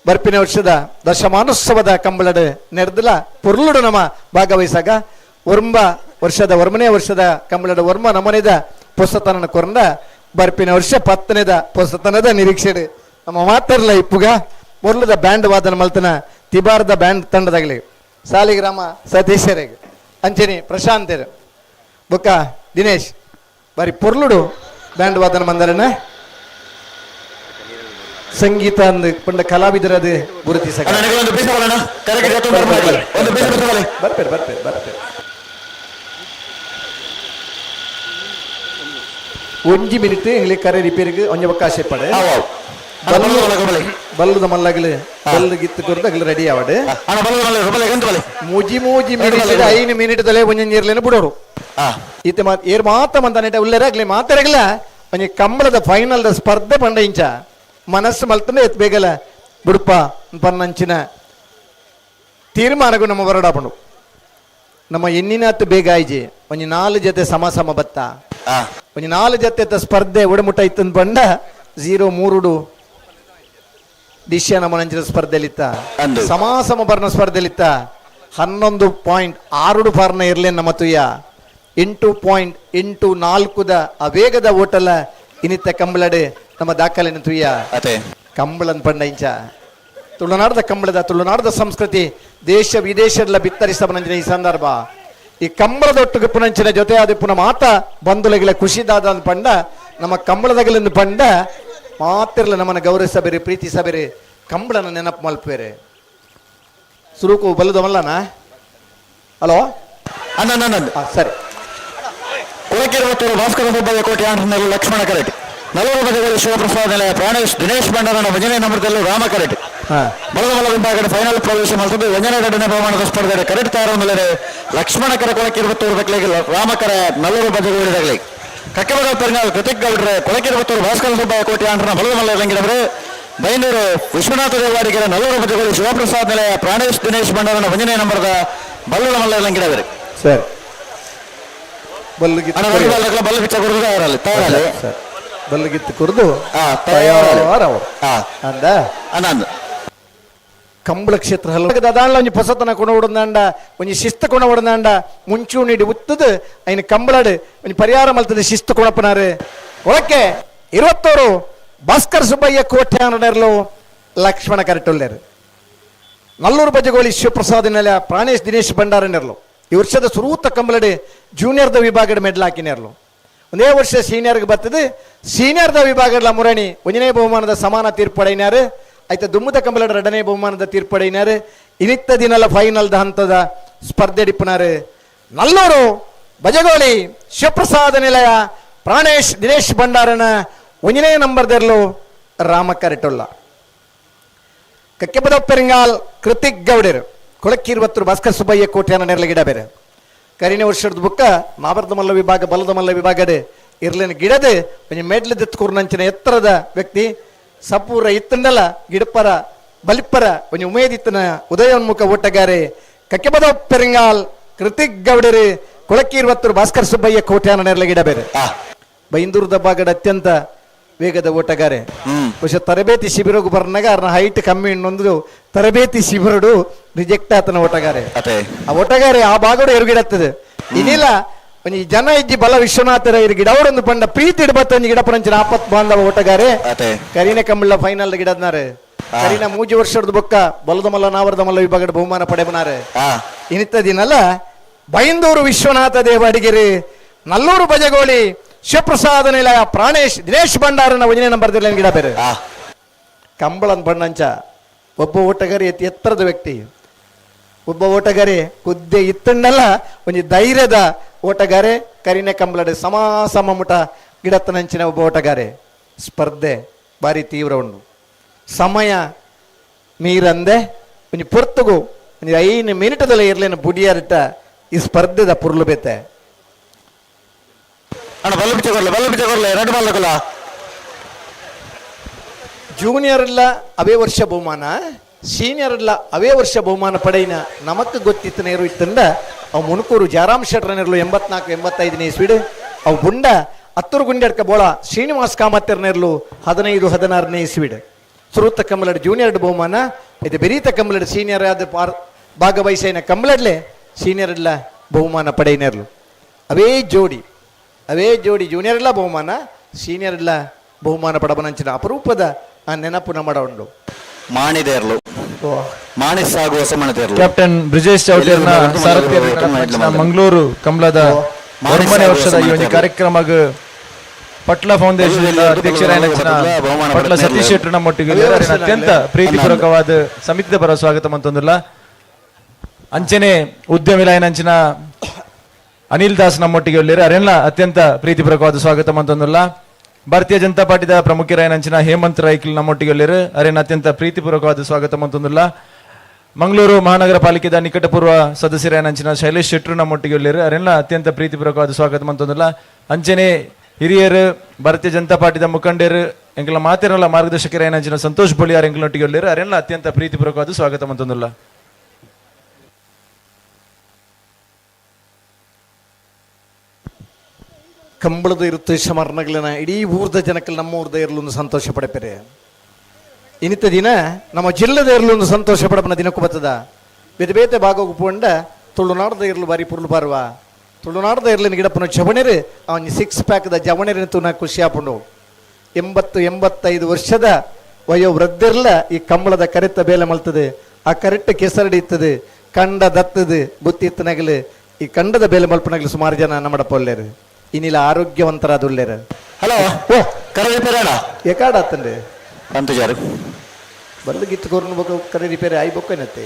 ಬರ್ಪಿನ ವರ್ಷದ ದಶಮಾನೋತ್ಸವದ ಕಂಬಳಡ್ ನೆರ್ದಲ ಪುರ್ಲುಡು ನಮ ಭಾಗವಹಿಸಾಗ ಒರ್ಂಬ ವರ್ಷದ ವರ್ಮನೇ ವರ್ಷದ ಕಂಬಳದ ವರ್ಮ ನಮನಿದ ಪುಸ್ತತನ ಕೊರಂದ ಬರ್ಪಿನ ವರ್ಷ 10ನೇದ ಪುಸ್ತತನದ ನಿರೀಕ್ಷೆ ನಮ್ಮ ಮಾತಾಡಲ್ಲ ಇಪ್ಪುಗ ಮೊರ್ಲದ ಬ್ಯಾಂಡ್ ವಾದನ ಮಲ್ತನ ತಿಬಾರದ ಬ್ಯಾಂಡ್ ತಂಡದಾಗಲಿ ಸಾಲಿಗ್ರಾಮ ಸತೀಶರಿಗೆ ಅಂಚನಿ ಪ್ರಶಾಂತರು ಬುಕ್ಕ ದಿನೇಶ್ ಬಾರಿ ಪೊರ್ಲುಡು ಬ್ಯಾಂಡ್ ವಾದನ ಮಂದರನ ಸಂಗೀತ ಅಂದು ಪಂಡ ಕಲಾವಿದರದು ಗುರುತಿಸ ಬರ್ಪೇರು ಬರ್ಪೇರು ಬರ್ಪೇರು ಒಂಜಿ ಮಿನಿಟ್ ಎಂಗ್ಲಿ ಕರೆ ರಿಪೇರಿಗೆ ಒಂಜಿ ಅವಕಾಶ ಪಡೆ ಬಲ್ಲದ ಮಲ್ಲಗಲು ಬಲ್ಲು ಗಿತ್ತು ಕೊರ್ದು ಅಗಲು ರೆಡಿ ಆವಡು ಮೂಜಿ ಮೂಜಿ ಮಿನಿಟ್ 5 ಮಿನಿಟ್ ದಲೇ ಒಂಜಿ ನೀರ್ಲೇನ ಬಿಡೋರು ಈತ ಮಾತ್ ಏರ್ ಮಾತ ಮಂದನೇಟ ಉಲ್ಲೇರ ಅಗ್ಲಿ ಮಾತಾಡಗಲ ಒಂಜಿ ಕಂಬಳದ ಫೈನಲ್ the ಸ್ಪರ್ಧೆ ಪಂಡ ಇಂಚ ಮನಸ್ಸು ಮಲ್ತಂದೆ ಎತ್ ಬೇಗಲ ಬುಡುಪ ಪನ್ನಂಚಿನ ತೀರ್ಮಾನಗೂ ನಮ್ಮ ಬರಡಾಪಣು ನಮ್ಮ ಎನ್ನಿನಾತ್ ಬೇಗ ಆಯ್ಜಿ ಒಂಜಿ ನಾಲು ಜೊತೆ ಸಮ ಸಮ ಬತ್ತ ಒಂಜಿ ನಾಲು ಜೊತೆ ಸ್ಪರ್ಧೆ ಒಡಮುಟ್ಟ ಇತ್ತಂದು ಬಂಡ 0-3 ದಿಶ್ಯ ನಮ್ಮ ನಂಚಿನ ಸ್ಪರ್ಧೆಲಿತ್ತ ಸಮ ಸಮ ಬರ್ನ ಸ್ಪರ್ಧೆಲಿತ್ತ 11.6 ಫಾರ್ನ ಇರ್ಲಿ ನಮ್ಮ ತುಯ್ಯ 8.84 ಆ ವೇಗದ ಓಟಲ ಇನ್ನಿತ್ತ ಕಂಬಳಡೆ ನಮ್ಮ ದಾಖಲೆನ ತುಯ್ಯ ಕಂಬಳನ್ ಪಂಡ ಇಂಚ ತುಳುನಾಡದ ಕಂಬಳದ ತುಳುನಾಡದ ಸಂಸ್ಕೃತಿ ದೇಶ ವಿದೇಶದ ಬಿತ್ತರಿಸಬನಂಚಿನ ಈ ಸಂದರ್ಭ ಈ ಕಂಬಳದೊಟ್ಟಿಗೆ ಪುನಂಚಿನ ಜೊತೆ ಅದು ಪುನಃ ಮಾತ ಬಂಧುಲಗಿಲ ಖುಷಿದಾದ ಪಂಡ ನಮ್ಮ ಕಂಬಳದಗಲಿಂದ ಪಂಡ ಮಾತಿರ್ಲ ನಮ್ಮನ್ನು ಗೌರವಿಸಬೇರಿ ಪ್ರೀತಿಸಬೇರಿ ಕಂಬಳನ ನೆನಪು ಮಲ್ಪೇರೆ ಸುರುಕು ಬಲ್ಲದಮಲ್ಲನ ಹಲೋ ಅಣ್ಣ ಸರಿ. ಕೊಳಕಿರುವತ್ತೂರು ಭಾಸ್ಕರ ಸುಬ್ಬಯ್ಯ ಕೋಟೆ ಆಂಧ್ರನಲ್ಲಿ ಲಕ್ಷ್ಮಣ ಕರೆಟ್, ನಲವರು ಬದಿಗಳು ಶಿವಪ್ರಸಾದ್ ನಿಲಯ ಪ್ರಾಣೇಶ್ ದಿನೇಶ್ ಭಂಡಾರನ ಭಜನೆ ನಂಬರದಲ್ಲೂ ರಾಮ ಕರೆಟ್. ಬಲದ ವಿಭಾಗದ ಫೈನಲ್ ಪ್ರವೇಶ ಮಾಡ್ತದೆ. ವ್ಯಂಜನ ಎರಡನೇ ಬಹುಮಾನದ ಸ್ಪರ್ಧೆ ಕರೆಕ್ಟ್ ತಯಾರು ಲಕ್ಷ್ಮಣ ಕರೆ ಕೊಳಕಿರುವತ್ತೂರು ಬಕ್ಲಿಗೆ ರಾಮಕರ ನಲ್ಲೂರು ಬದಿಗಳು ಕಕ್ಕೆಬಗ ಪೆರ್ನಾಲ್ ಕೃತಿಕ್ ಗೌಡ್ರೆ ಕೊಳಕಿರುವತ್ತೂರು ಭಾಸ್ಕರ ಸುಬ್ಬಯ್ಯ ಕೋಟೆ ಆಂಧ್ರನ ಬಲದ ಮಲ್ಲ ರಂಗಿನವರು ಬೈಂದೂರು ವಿಶ್ವನಾಥ ದೇವಾಡಿಗೆರೆ ನಲ್ಲೂರು ಬದಿಗಳು ಶಿವಪ್ರಸಾದ್ ನಿಲಯ ಪ್ರಾಣೇಶ್ ದಿನೇಶ್ ಭಂಡಾರನ ಭಜನೆ ನಂಬರದ ಬಲ್ಲದ ಮಲ್ಲ ರಂಗಿನವರು. ಸರ್ ಬಲ್ಲು ಬಿಚ್ಚ ಕೊಡುದು ತಯಾರಲ್ಲಿ ಬಲ್ಲಗಿತ್ತು ಕುರಿದು ತಯಾರವರು ಅಂದ ಅಂದ ಕಂಬಳ ಕ್ಷೇತ್ರ ಹಲವು ಒಂಜಿ ಪೊಸತನ ಕೊಣ ಉಡಂದಾಂಡ ಒಂಜಿ ಶಿಸ್ತು ಕೊಣ ಉಡಂದಾಂಡ ಮುಂಚೂಣಿಡಿ ಉತ್ತದು ಐನ ಕಂಬಳಡು ಒಂಜಿ ಪರಿಹಾರ ಮಲ್ತದ ಶಿಸ್ತು ಕೊಣಪನಾರು ಒಳಕ್ಕೆ 21 ಭಾಸ್ಕರ್ ಸುಬ್ಬಯ್ಯ ಕೋಟ್ಯಾನಡರ್ಲು ಲಕ್ಷ್ಮಣ ಕರೆಟೊಲ್ಲೇರು ನಲ್ಲೂರು ಬಜಗೋಳಿ ಶಿವಪ್ರಸಾದ್ ನೆಲ ಪ್ರಾಣೇಶ್ ದಿನೇಶ್ ಭಂಡಾರನೆರ್ಲು ಈ ವರ್ಷದ ಸುರೂತ ಕಂಬಳಡು ಜೂನಿಯರ್ದ ವಿಭಾಗದ ಮೆಡ್ಲ್ ಹಾಕಿನೇರ್ಲು ಒಂದೇ ವರ್ಷ ಸೀನಿಯರ್ಗೆ ಬರ್ತದೆ ಸೀನಿಯರ್ದ ವಿಭಾಗದ ಮುರಣಿ ಒಂದನೇ ಬಹುಮಾನದ ಸಮಾನ ತೀರ್ಪಡೆಯಿನಾರು ಆಯ್ತಾ ದುಮ್ಮದ ಕಂಬಳದ ಎರಡನೇ ಬಹುಮಾನದ ತೀರ್ಪಡೆಯಿನಾರು ಇನಿತ್ತ ದಿನಲ ಫೈನಲ್ದ ಹಂತದ ಸ್ಪರ್ಧೆ ಡಿಪ್ಪನಾರು ನಲ್ಲೂರು ಬಜಗೋಳಿ ಶಿವಪ್ರಸಾದ ನಿಲಯ ಪ್ರಾಣೇಶ್ ದಿನೇಶ್ ಭಂಡಾರನ ಒಂದನೇ ನಂಬರ್ದೆರ್ಲು ರಾಮಕರೆಟೊಲ್ಲ ಕಕ್ಕೆಬದ ಪೆರಿಂಗಾಲ್ ಕೃತಿಕ್ ಗೌಡರು ಕೊಳಕ್ಕಿರುವತ್ತರು ಭಾಸ್ಕರ್ ಸುಬ್ಬಯ್ಯ ಕೋಟ್ಯಾನ ನೆರಳು ಗಿಡ ಬೇರೆ ಕರಿನ ವರ್ಷದ ಬುಕ್ಕ ನಾವರ್ದ ಮಲ್ಲ ವಿಭಾಗ ಬಲದ ಮಲ್ಲ ವಿಭಾಗದ ಇರ್ಲಿನ ಗಿಡದ ಒಂಜಿ ಮೆಡ್ಲು ದೆತ್ಕೂರ್ನಂಚಿನ ಎತ್ತರದ ವ್ಯಕ್ತಿ ಸಪೂರ ಇತ್ತಂಡಲ ಗಿಡಪರ ಬಲಿಪ್ಪರ ಒಂಜಿ ಉಮೇದಿತ್ತನ ಉದಯೋನ್ಮುಖ ಓಟಗಾರೆ ಕಕ್ಕೆಬದ ಪೆರಿಂಗಾಲ್ ಕೃತಿಕ್ ಗೌಡರು ಕೊಳಕ್ಕಿರುವತ್ತರು ಭಾಸ್ಕರ್ ಸುಬ್ಬಯ್ಯ ಕೋಟ್ಯಾನ ನೆರಳು ಗಿಡ ಬೇರೆ ಬೈಂದೂರು ದಬ್ಬಾಗಡ ಅತ್ಯಂತ ವೇಗದ ಓಟಗಾರೆ ಬಹುಶಃ ತರಬೇತಿ ಶಿಬಿರಗೂ ಬರ್ನಾಗ ಅವ್ರನ್ನ ಹೈಟ್ ಕಮ್ಮಿ ಇನ್ನೊಂದು ತರಬೇತಿ ಶಿಬಿರಡು ರಿಜೆಕ್ಟ್ ಆತನ ಓಟಗಾರೆ ಆ ಓಟಗಾರೆ ಆ ಭಾಗಡು ಎರುಗಿಡತ್ತದೆ ಇನ್ನಿಲ್ಲ ಒಂಜಿ ಜನ ಇಜ್ಜಿ ಬಲ ವಿಶ್ವನಾಥರ ಗಿಡ ಅವರೊಂದು ಪಂಡ ಪ್ರೀತಿ ಇಡಬತ್ತ ಒಂಜಿ ಗಿಡ ಪರಂಚಿನ ಆಪತ್ ಬಾಂಧವ ಓಟಗಾರೆ ಕರೀನ ಕಂಬಳ ಫೈನಲ್ ಗಿಡದ್ನಾರೆ ಕರೀನ 3 ವರ್ಷದ ಬೊಕ್ಕ ಬಲದ ಮಲ್ಲ ನಾವರದ ಮಲ್ಲ ವಿಭಾಗದ ಬಹುಮಾನ ಪಡೆಬನಾರೆ ಇನ್ನಿತ್ತ ದಿನಲ್ಲ ಬೈಂದೂರು ವಿಶ್ವನಾಥ ದೇವ ಅಡಿಗೆರೆ ನಲ್ಲೂರು ಬಜಗೋಳಿ ಶಿವಪ್ರಸಾದ ನಿಲಯ ಪ್ರಾಣೇಶ್ ದಿನೇಶ್ ಭಂಡಾರನ ಒಂದನೇ ನಂಬರ್ ಗಿಡ ಬೇರೆ ಕಂಬಳನ್ ಬಣ್ಣಂಚ ಒಬ್ಬ ಓಟಗಾರಿ ಅತಿ ಎತ್ತರದ ವ್ಯಕ್ತಿ ಒಬ್ಬ ಓಟಗಾರಿ ಕುದ್ದೆ ಇತ್ತಣ್ಣಲ್ಲ ಒಂಜಿ ಧೈರ್ಯದ ಓಟಗಾರೆ ಕರಿನ ಕಂಬಳಡೆ ಸಮ ಸಮ ಮುಟ ಗಿಡತ್ತನಂಚಿನ ಒಬ್ಬ ಓಟಗಾರೆ ಸ್ಪರ್ಧೆ ಭಾರಿ ತೀವ್ರ ಉಂಡು ಸಮಯ ಮೀರಂದೆ ಒಂಜಿ ಪೊರ್ತುಗು ಒಂಜಿ 5 ಮಿನಿಟದಲ್ಲಿ ಇರ್ಲೇನು ಬುಡಿಯಾರಿಟ್ಟ ಈ ಸ್ಪರ್ಧೆದ ಪುರ್ಲು ಬೇತೆ ಅಣ್ಣ ಬಲ್ಲು ಬಿಚ್ಚ ಕೊರ್ಲೆ ಬಲ್ಲು ಬಿಚ್ಚ ಕೊರ್ಲೆ ಎರಡು ಬಲ್ಲಕಲ್ಲ ಜೂನಿಯರ್ ಇಲ್ಲ ಅವೇ ವರ್ಷ ಬಹುಮಾನ ಸೀನಿಯರ್ ಇಲ್ಲ ಅವೇ ವರ್ಷ ಬಹುಮಾನ ಪಡೆಯಿನ ನಮಕ್ ಗೊತ್ತಿತ್ತು ನೇರು ಇತ್ತಂದ ಅವು ಮುಣಕೂರು ಜಯರಾಮ್ ಶೆಟ್ರನಿರ್ಲು 84 85ನೇ ಇಸ್ವಿಡು ಅವು ಬುಂಡ ಹತ್ತೂರು ಗುಂಡಡ್ಕ ಬೋಳ ಶ್ರೀನಿವಾಸ್ ಕಾಮತ್ತರ್ನಿರ್ಲು 15 16ನೇ ಇಸ್ವಿಡು ಸುರೂತ ಕಮ್ಮಲಡ್ ಜೂನಿಯರ್ ಬಹುಮಾನ ಇದು ಬೆರೀತ ಕಮ್ಮಲಡ್ ಸೀನಿಯರ್ ಆದ ಭಾಗವಹಿಸಿನ ಕಮ್ಮಲಡ್ಲೆ ಸೀನಿಯರ್ ಇಲ್ಲ ಬಹುಮಾನ ಪಡೆಯಿನರ್ಲು ಅವೇ ಜೋಡಿ ಅವೇ ಜೋಡಿ ಜೂನಿಯರ್ ಇಲ್ಲ ಬಹುಮಾನ ಸೀನಿಯರ್ ಇಲ್ಲ ಬಹುಮಾನ ಪಡಬನಂಚಿನ ಅಪರೂಪದ ಆ ನೆನಪು ನಮ್ಮ ಉಂಡು ಮಾಣಿದೇರ್ಲು ಮಾಣಿ ಸಾಗುವ ಸಮಣದೇರ್ಲು ಕ್ಯಾಪ್ಟನ್ ಬ್ರಿಜೇಶ್ ಚೌಟೇರ್ನ ಸಾರಥ್ಯ ಮಂಗಳೂರು ಕಮಲದ 9ನೇ ವರ್ಷದ ಈ ಒಂದು ಕಾರ್ಯಕ್ರಮ ಪಟ್ಲ ಫೌಂಡೇಶನ್ ಅಧ್ಯಕ್ಷರಾದ ಪಟ್ಲ ಸತೀಶ್ ಶೆಟ್ಟರ್ ನಮ್ಮೊಟ್ಟಿಗೆ ಅತ್ಯಂತ ಪ್ರೀತಿಪೂರ್ವಕವಾದ ಸಮಿತಿದ ಪರ ಸ್ವಾಗತ ಮಂತೊಂದಿಲ್ಲ ಅಂಚನೆ ಉದ್ಯಮಿಲಾಯನಂಚಿನ ಅನಿಲ್ ದಾಸ್ ನಮ್ಮೊಟ್ಟಿಗೆ ಉಳ್ಳೇರು ಅರೆಲ್ಲ ಅತ್ಯಂತ ಪ್ರೀತಿಪೂರ್ವಕವಾದ ಸ್ವಾಗತ ಮಂತೊಂದಿಲ್ಲ ಭಾರತೀಯ ಜನತಾ ಪಾರ್ಟಿದ ಪ್ರಮುಖರಾಯನಂಚಿನ ಹೇಮಂತ್ ರೈಕ್ಲ್ ನಮ್ಮೊಟ್ಟಿಗೆ ಉಳ್ಳೇರು ಅರೇನ ಅತ್ಯಂತ ಪ್ರೀತಿಪೂರ್ವಕವಾದ ಸ್ವಾಗತ ಮಂತೊಂದಿಲ್ಲ ಮಂಗಳೂರು ಮಹಾನಗರ ಪಾಲಿಕೆದ ನಿಕಟಪೂರ್ವ ಸದಸ್ಯರಾಯನಂಚಿನ ಶೈಲೇಶ್ ಶೆಟ್ಟರು ನಮ್ಮೊಟ್ಟಿಗೆ ಉಳ್ಳೇರು ಅರೆಲ್ಲ ಅತ್ಯಂತ ಪ್ರೀತಿಪೂರ್ವಕವಾದ ಸ್ವಾಗತ ಮಂತೊಂದಿಲ್ಲ ಅಂಚನೆ ಹಿರಿಯರು ಭಾರತೀಯ ಜನತಾ ಪಾರ್ಟಿದ ಮುಖಂಡರು ಎಂಕಲ ಮಾತಿರಲ್ಲ ಮಾರ್ಗದರ್ಶಕರಾಯನಂಚಿನ ಸಂತೋಷ್ ಬೊಳಿಯಾರ್ ಎಂಕಲೊಟ್ಟಿಗೆ ಉಳ್ಳೇರು ಅರೆಲ್ಲ ಅತ್ಯಂತ ಪ್ರೀತಿಪೂರ್ವಕವಾದ ಸ್ವಾಗತ ಮಂತೊಂದಿಲ್ಲ. ಕಂಬಳದ ಇರುತ್ತೆ ಶಮರ್ನಗ್ಲನ ಇಡೀ ಊರ್ದ ಜನಕ್ಕೆ ನಮ್ಮ ಊರ್ದ ಇರಲೊಂದು ಸಂತೋಷ ಪಡೆಪೆರೆ. ಇನ್ನಿತ ದಿನ ನಮ್ಮ ಜಿಲ್ಲೆದ ಇರಲೊಂದು ಸಂತೋಷ ಪಡಪನ ದಿನಕ್ಕೂ ಬರ್ತದ. ಬೇತೆ ಬೇತೆ ಭಾಗಕ್ಕೆ ಪೋಂಡ ತುಳುನಾಡ್ದ ಇರಲು ಬಾರಿ ಪುರ್ಲು ಬಾರುವ ತುಳುನಾಡ್ದ ಇರಲಿನ ಗಿಡಪ್ಪನ ಜವಣೆರು ಅವನ ಸಿಕ್ಸ್ ಪ್ಯಾಕ್ದ ಜವಣೆರಿನ ತೂನ ಖುಷಿ ಆಪುಂಡು. 80 85 ವರ್ಷದ ವಯೋವೃದ್ಧಿರ್ಲ ಈ ಕಂಬಳದ ಕರೆತ್ತ ಬೇಲೆ ಮಲ್ತದೆ. ಆ ಕರೆಕ್ಟ್ ಕೆಸರಡಿ ಇತ್ತದು, ಕಂಡ ದತ್ತದು ಬುತ್ತಿ ಇತ್ತನಗಲು ಈ ಕಂಡದ ಬೇಲೆ ಮಲ್ಪನಗಲು ಸುಮಾರು ಜನ ನಮ್ಮಡ ಪೊಲ್ಲೇರು ಇನ್ನಿಲ್ಲ ಆರೋಗ್ಯವಂತರಾದುಲ್ಲೇರು. ಹಲೋ ಓ ಕರೆ ರಿಪೇರಿ ಅಣ್ಣ ಎಕಾಡ ಆತಂಡೆ ಪಂತುಜಾರು ಬಲ್ಲು ಗಿತ್ತು ಕೊರ್ನು ಬೊಕ ಕರೆ ರಿಪೇರಿ ಆಯ್ ಬೊಕ್ಕನತ್ತೆ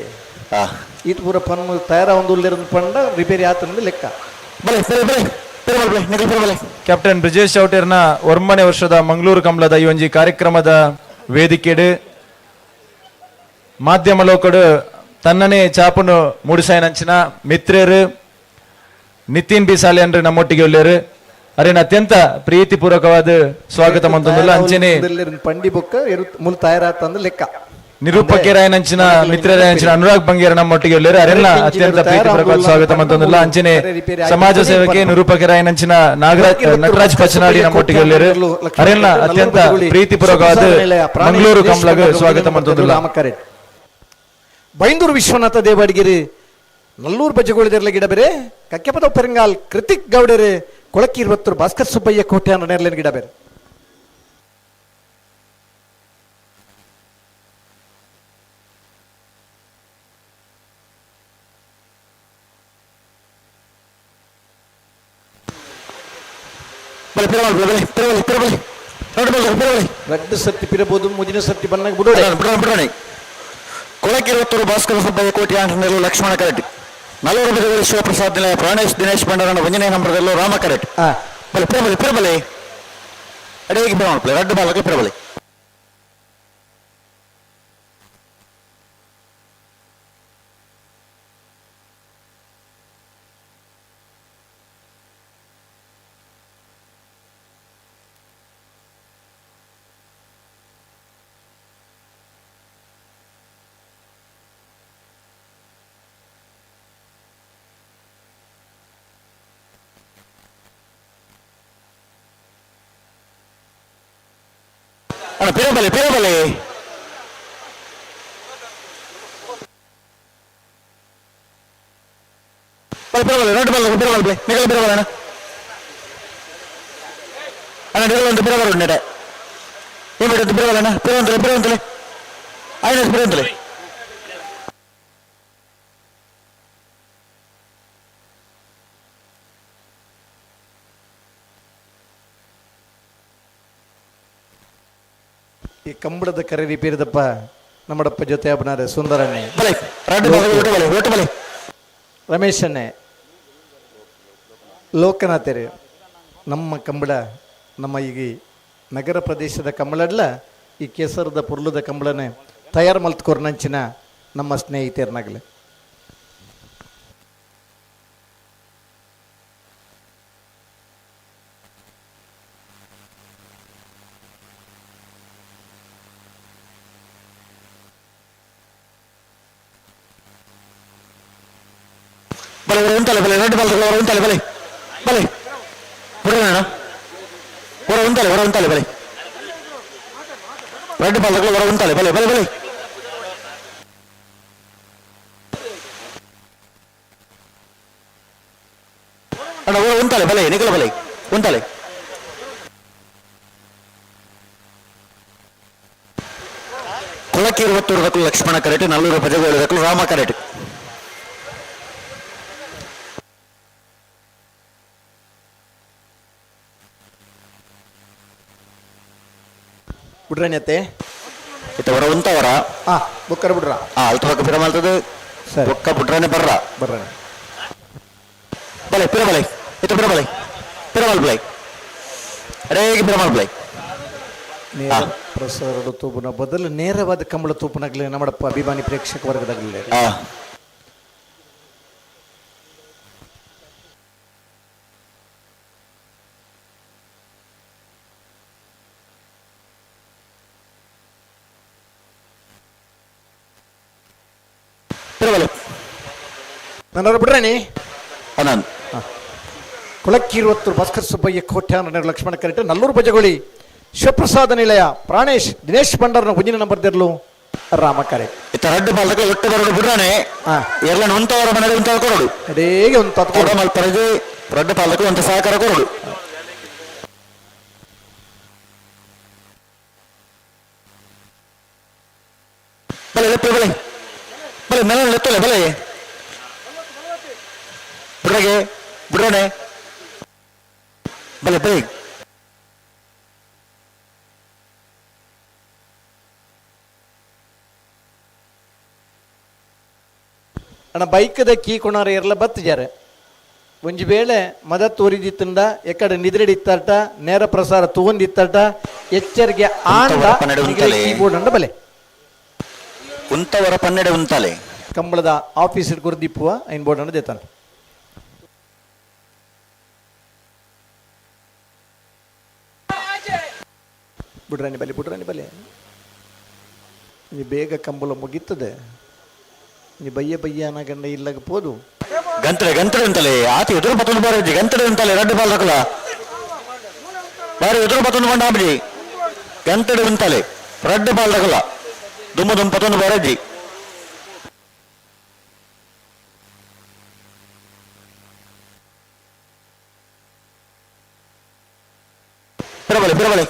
ಈತ ಪೂರ ಪನ್ ತಯಾರ ಒಂದು ಉಲ್ಲೇರು ಪಂಡ ರಿಪೇರಿ ಆತಂದು ಲೆಕ್ಕ. ಬಲೆ ಬಲೆ ಬಲೆ ಬಲೆ ನಿಖಲ್ ಬಲೆ. ಕ್ಯಾಪ್ಟನ್ ಬ್ರಿಜೇಶ್ ಚೌಟೇರ್ನ 9ನೇ ವರ್ಷದ ಮಂಗಳೂರು ಕಂಬಳದ ಈ ಒಂಜಿ ಕಾರ್ಯಕ್ರಮದ ವೇದಿಕೆಡು ಮಾಧ್ಯಮ ಲೋಕಡು ತನ್ನನೇ ಚಾಪುನು ಮೂಡಿಸಾಯನಂಚಿನ ಮಿತ್ರರು ನಿತಿನ್ ಬಿ ಸಾಲಿಯನ್ರು ನಮ್ಮೊಟ್ಟಿಗೆ ಉಳ್ಳೇರು. ಅರೇನ ಅತ್ಯಂತ ಪ್ರೀತಿಪೂರ್ವಕವಾದ ಸ್ವಾಗತ ಮಂತೊಂದುಲ್ಲ. ಅಂಚನೆ ಪಂಡಿ ಬೊಕ್ಕ ಮುಲ್ ತಯಾರಾತಂದು ಲೆಕ್ಕ. ನಿರೂಪಕರಾಯನಂಚಿನ ಮಿತ್ರರಾಯನಂಚಿನ ಅನುರಾಗ್ ಬಂಗೇರ ನಮ್ಮೊಟ್ಟಿಗೆ ಉಳ್ಳೇರು. ಅರೆಲ್ಲ ಅತ್ಯಂತ ಪ್ರೀತಿಪೂರ್ವಕವಾದ ಸ್ವಾಗತ ಮಂತೊಂದುಲ್ಲ. ಅಂಚನೆ ಸಮಾಜ ಸೇವಕೆ ನಿರೂಪಕರಾಯನಂಚಿನ ನಾಗರಾಜ್ ನಟರಾಜ್ ಪಚನಾಡಿ ನಮ್ಮೊಟ್ಟಿಗೆ ಉಳ್ಳೇರು. ಅರೆಲ್ಲ ಅತ್ಯಂತ ಪ್ರೀತಿಪೂರ್ವಕವಾದ ಮಂಗಳೂರು ಕಂಬಳಗ್ ಸ್ವಾಗತ ಮಂತೊಂದುಲ್ಲ. ಬೈಂದೂರು ವಿಶ್ವನಾಥ ದೇವಾಡಿಗಿರಿ ನಲ್ಲೂರು ಬಜ್ಜಗೋಳಿದರ್ಲ ಗಿಡ ಬೇರೆ ಕಕ್ಕೆಪದ ಪೆರಂಗಾಲ್ ಕೃತಿಕ್ ಗೌಡರು ಕೊಳಕಿ ಭಾಸ್ಕರ್ ಸುಬ್ಬಯ್ಯ ಕೋಟೆ ನೇರ್ಲಿನ ಗಿಡ ಬೇರೆ. ರಡ್ಡು ಸತ್ತಿ ಪಿರಬಹುದು ಮುದಿನ ಸತ್ತಿ ಬನ್ನಾಗ ಬಿಡೋಣ ಬಿಡೋಣ. ಕೊಳಕಿರುವತ್ತೂರು ಭಾಸ್ಕರ ಸುಬ್ಬಯ್ಯ ಕೋಟಿ ಆಂಟನೆಲ್ಲೂ ಲಕ್ಷ್ಮಣ ಕರೆಟ್ಟಿ ನಲ್ಲೂರು ಬಜಗೋಳಿ ಶಿವಪ್ರಸಾದ್ ನಿಲಯ ಪ್ರಾಣೇಶ್ ದಿನೇಶ್ ಭಂಡಾರನ ಒಂಜನೇ ನಂಬರದಲ್ಲೂ ರಾಮ ಕರೆಟ್. ಬಲೆ ಪಿರಬಲೆ ಪಿರಬಲೆ ಅಡಿಗೆ ಬಿಡೋಣ ರಡ್ಡು ಬಾಲಕ ಪಿರಬಲೆ. ಅಣ್ಣ ಪಿರಬಲೆ ಪಿರಬಲೆ ಬಲೆ ಪಿರಬಲೆ ರಡ್ಡು ಬಾಲಕ ಪಿರಬಲೆ ಬಲೆ ನಿಗಲ ಪಿರಬಲೆ ಅಣ್ಣ ಅಣ್ಣ ನಿಗಲ ಒಂದು ಪಿರಬಲ ಉಂಡೆ ಏನ್ ಬಿಡುತ್ತೆ ಪಿರಬಲೆ ಅಣ್ಣ ಪಿರವಂತಲೆ ಪಿರವಂತಲೆ ಆಯ್ತು ಪಿರವಂತಲೆ. ಈ ಕಂಬಳದ ಕರೆ ರಿಪೇರಿದಪ್ಪ ನಮ್ಮಡಪ್ಪ ಜೊತೆ ಅಪ್ಪನಾರೆ ಸುಂದರಣ್ಣೆ ರಮೇಶ್ ಅಣ್ಣೆ ಲೋಕನಾಥರೇ. ನಮ್ಮ ಕಂಬಳ ನಮ್ಮ ಈಗ ನಗರ ಪ್ರದೇಶದ ಕಂಬಳಡ್ಲ ಈ ಕೇಸರದ ಪುರ್ಲದ ಕಂಬಳನೆ ತಯಾರು ಮಲ್ತ್ಕೊರ್ನಂಚಿನ ನಮ್ಮ ಸ್ನೇಹಿತರನಾಗಲಿ. ಬಲೆ ಉಂಟಲ್ಲ ಬಲೆ ರೆಡ್ ಬಾಲ್ ಹೊರ ಉಂಟಲ್ಲ ಬಲೆ ಬಲೆ ಬಿಡೋಣ ಹೊರ ಉಂಟಲ್ಲ ಹೊರ ಉಂಟಲ್ಲ ಬಲೆ ರೆಡ್ ಬಾಲ್ ಹೊರ ಉಂಟಲ್ಲ ಬಲೆ ಬಲೆ ಬಲೆ. ಅಣ್ಣ ಹೊರ ಉಂಟಲ್ಲ ಬಲೆ ನಿಖಲ ಬಲೆ ಉಂಟಲೆ. ಕೊಳಕಿ 21 ಲಕ್ಷ್ಮಣ ಕರೆಟ್ ನಲ್ಲೂರು ಬಜಗೋಳಿ ರಾಮ ಕರೆಟ್. ಬಿಡ್ರಣ್ಯತೆ ಇತ್ತ ಹೊರ ಉಂಟವರ ಬುಕ್ಕರ್ ಬಿಡ್ರ ಅಲ್ತ ಪಿರ ಮಲ್ತದ ಸರಿ ಬೊಕ್ಕ ಬಿಡ್ರನೆ ಬರ್ರ ಬರ್ರ ಬಲೆ ಪಿರ ಬಲೆ ಇತ್ತ ಪಿರ ಬಲೆ ಪಿರ ಬಲ್ ಬಲೆ ಅಡೇಗೆ ಪಿರ ಮಲ್ ಬಲೆ. ನೇರ ಪ್ರಸಾರದ ತೂಪುನ ಬದಲು ನೇರವಾದ ಕಂಬಳ ತೂಪುನಾಗ್ಲಿ ನಮ್ಮಡಪ್ಪ ಅಭಿಮಾನಿ ಪ್ರೇಕ್ಷಕ ವರ್ಗದಾಗಲಿ. ಪಿರ ಬಲೆ ನನ್ನ ಬಿಡ್ರಣಿ ಅನಂತ್ ಕೊಳಕ್ಕಿರುವತ್ತೂರು ಭಾಸ್ಕರ್ ಸುಬ್ಬಯ್ಯ ಕೋಟ್ಯಾನ ಲಕ್ಷ್ಮಣ ಕರೆಟ್ ನಲ್ಲೂರು ಬಜಗೋಳಿ ಶಿವಪ್ರಸಾದ ನಿಲಯ ಪ್ರಾಣೇಶ್ ದಿನೇಶ್ ಭಂಡಾರನ ಒಂಜಿನ ನಂಬರ್ ದೆರ್ಲು ರಾಮ ಕರೆ. ಇತ್ತ ರಡ್ಡು ಬಾಲ್ದಕ್ಕೆ ಒಟ್ಟು ಬರೋಡು ಬಿಡ್ರಾನೆ ಎಲ್ಲ ಉಂತವರ ಮನೆಗೆ ಉಂತಾವ ಕೊರಡು ಅಡೇಗೆ ಒಂದು ಕೊಡ ಮಲ್ಪರದು ರಡ್ಡು ಪಾಲಕ್ಕೆ ಒಂದು ಸಹಕಾರ ಕೊರಡು. ಬಲೆ ಲೆಪ್ಪೆ ಬಲೆ ಬಲೆ ಮೇಲೆ ಲೆತ್ತಲೆ ಬಲೆ ಬಿಡ್ರಗೆ ಬಿಡ್ರಾನೆ ಬಲೆ ಬಲೆ. ಅಣ್ಣ ಬೈಕ್ದ ಕೀ ಕೊಣಾರ ಎರ್ಲ ಬತ್ತಿಜಾರೆ ಒಂಜಿ ವೇಳೆ ಮದತ್ ಒರಿದಿತ್ತಂಡ ಎಕ್ಕಡೆ ನಿದ್ರೆಡಿತ್ತಾಟ ನೇರ ಪ್ರಸಾರ ತೂವೊಂದಿತ್ತಾಟ ಎಚ್ಚರಿಗೆ ಆಂಡ ಕೀಬೋರ್ಡ್ ಅಂಡ ಬಲೆ ಕುಂತವರ ಪನ್ನೆಡೆ ಉಂತಲೆ ಕಂಬಳದ ಆಫೀಸ್ ಗುರುದೀಪುವ ಐನ್ ಬೋರ್ಡ್ ಅನ್ನು ದೇತಾನೆ. ಬುಡ್ರಾಣಿ ಬಲೆ ಬುಡ್ರಾಣಿ ಬಲೆ ನೀ ಬೇಗ ಕಂಬಳ ಮುಗೀತದೆ ನೀ ಬಯ್ಯ ಬಯ್ಯ ಗಂಡ ಇಲ್ಲಗ ಪೋದು ಗಂತಡೆ ಗಂತಡೆ ಅಂತಲೇ ಆತ ಎದುರು ಬತ್ತೊಂದು ಬಾರಿ ಗಂತಡೆ ಅಂತಲೇ ರಡ್ಡು ಬಾಲ್ ರಕಲ ಬಾರಿ ಎದುರು ಬತ್ತೊಂದು ಬಂಡ ಆಬಿಡಿ ಗಂತಡೆ ಉಂತಲೆ ರಡ್ಡು ಬಾಲ್ ರಕಲ ದುಮ್ಮ ದುಮ್ಮ ಪತ್ತೊಂದು ಬಾರಜ್ಜಿ ಬಿರಬಲೆ ಬಿರಬಲೆ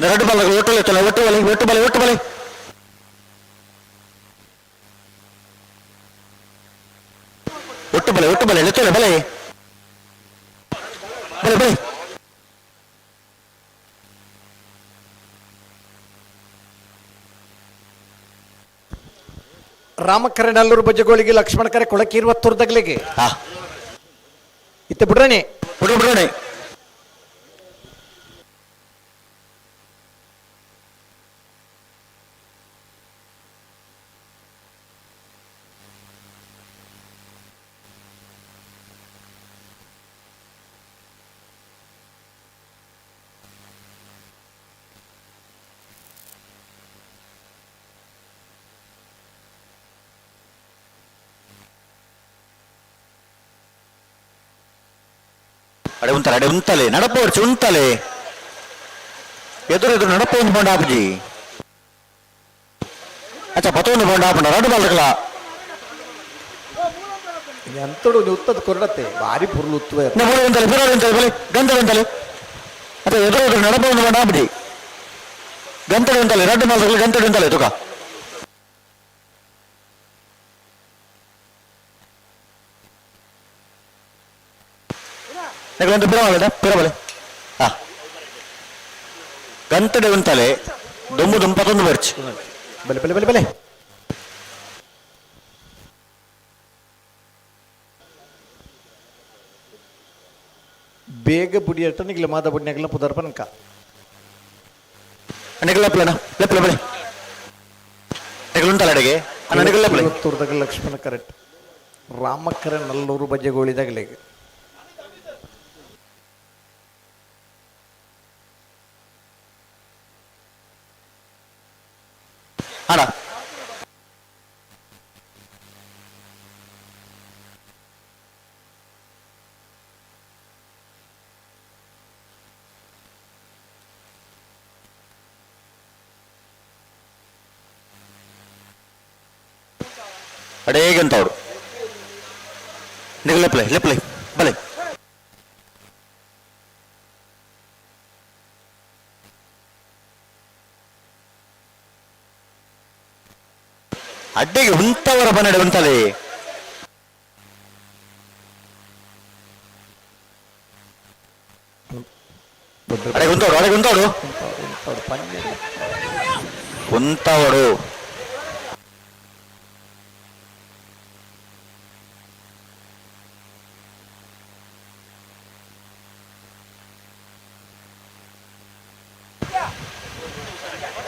ಎರಡು ಬಾಲ್ ಒಟ್ಟು ಎತ್ತಲ್ಲ ಒಟ್ಟು ಬಲೆ ಒಟ್ಟು ಬಲೆ ಒಟ್ಟು ಬಲೆ ಒಟ್ಟು ಬಲೆ ಒಟ್ಟು ಬಲೆ ಎತ್ತಲ್ಲ ಬಲೆ ಬಲೆ ಬಲೆ. ರಾಮಕರೆ ನಲ್ಲೂರು ಬಜ್ಜಗೋಳಿಗೆ ಲಕ್ಷ್ಮಣ ಕರೆ ಕೊಳಕಿರುವ ತುರ್ದಗ್ಲಿಗೆ ಇತ್ತ ಬಿಡ್ರಣಿ ಬಿಡು ಬಿಡೋಣೆ. ಅಡೆ ಉಂತಲೆ ಅಡೆ ಉಂತಲೆ ನಡಪೋರ್ಚು ಉಂತಲೆ ಎದುರು ಎದುರು ನಡಪ ಒಂದು ಬೋಂಡ ಆಪುಜಿ ಅಚ್ಚ ಪತ್ತೊಂದು ಬೋಂಡ ಆಪುಂಡ ರಡ್ಡು ಬಾಲ್ದಕಲ ಎಂತಡು ಉತ್ತದ ಕೊರಡತ್ತೆ ಭಾರಿ ಪುರ್ಲು ಉತ್ತುವೆ ಉಂತಲೆ ಬಿರೋ ಉಂತಲೆ ಬಲೆ ಗಂತಲೆ ಉಂತಲೆ ಅತ್ತ ಎದುರು ಎದುರು ನಡಪ ಒಂದು ಬೋಂಡ ಆಪುಜಿ ಗಂತಡೆ ಉಂತಲೆ ರಡ್ಡು ಬಾಲ್ದಕಲ ಗಂತಡೆ ಉಂತಲೆ ತುಕ ಒಂದು ಪಿರಬಲೆ ಪಿರಬಲೆ ಹಾ ಗಂತಡೆ ಉಂತಲೆ ದೊಂಬು ದುಂಪತ್ತೊಂದು ಬರ್ಚಿ ಬಲೆ ಬಲೆ ಬಲೆ ಬಲೆ ಬೇಗ ಬುಡಿಯಟ್ಟ ನಿಗ್ಲ ಮಾದ ಬುಡಿಯಾಗಲ ಪುದರ್ ಪನಕ ನಿಗಲ ಪ್ಲೇನ ಲೆಪ್ಲೆ ಬಲೆ ನಿಗಲ ಉಂಟಲ್ಲ ಅಡೆಗೆ ಅಣ್ಣ ನಿಗಲ ಲೆಪ್ಲೆ ತುರ್ದಾಗ ಲಕ್ಷ್ಮಣ ಕರೆಕ್ಟ್ ರಾಮಕರ ನಲ್ಲೂರು ಬಜ್ಜೆಗೋಳಿದಾಗಲೇಗೆ ಅಣ್ಣ ಅಡೇಗಂತವ್ರು ನಿಗಲ ಲೆಪ್ಲೆ ಲೆಪ್ಲೆ ಬಲೆ ಅಡ್ಡೆಗೆ ಉಂತವರ ಬನ್ನಡೆ ಉಂತಲೆ ಅಡೆ ಉಂತವಡು ಅಡೆ ಉಂತವಡು ಉಂತವಡು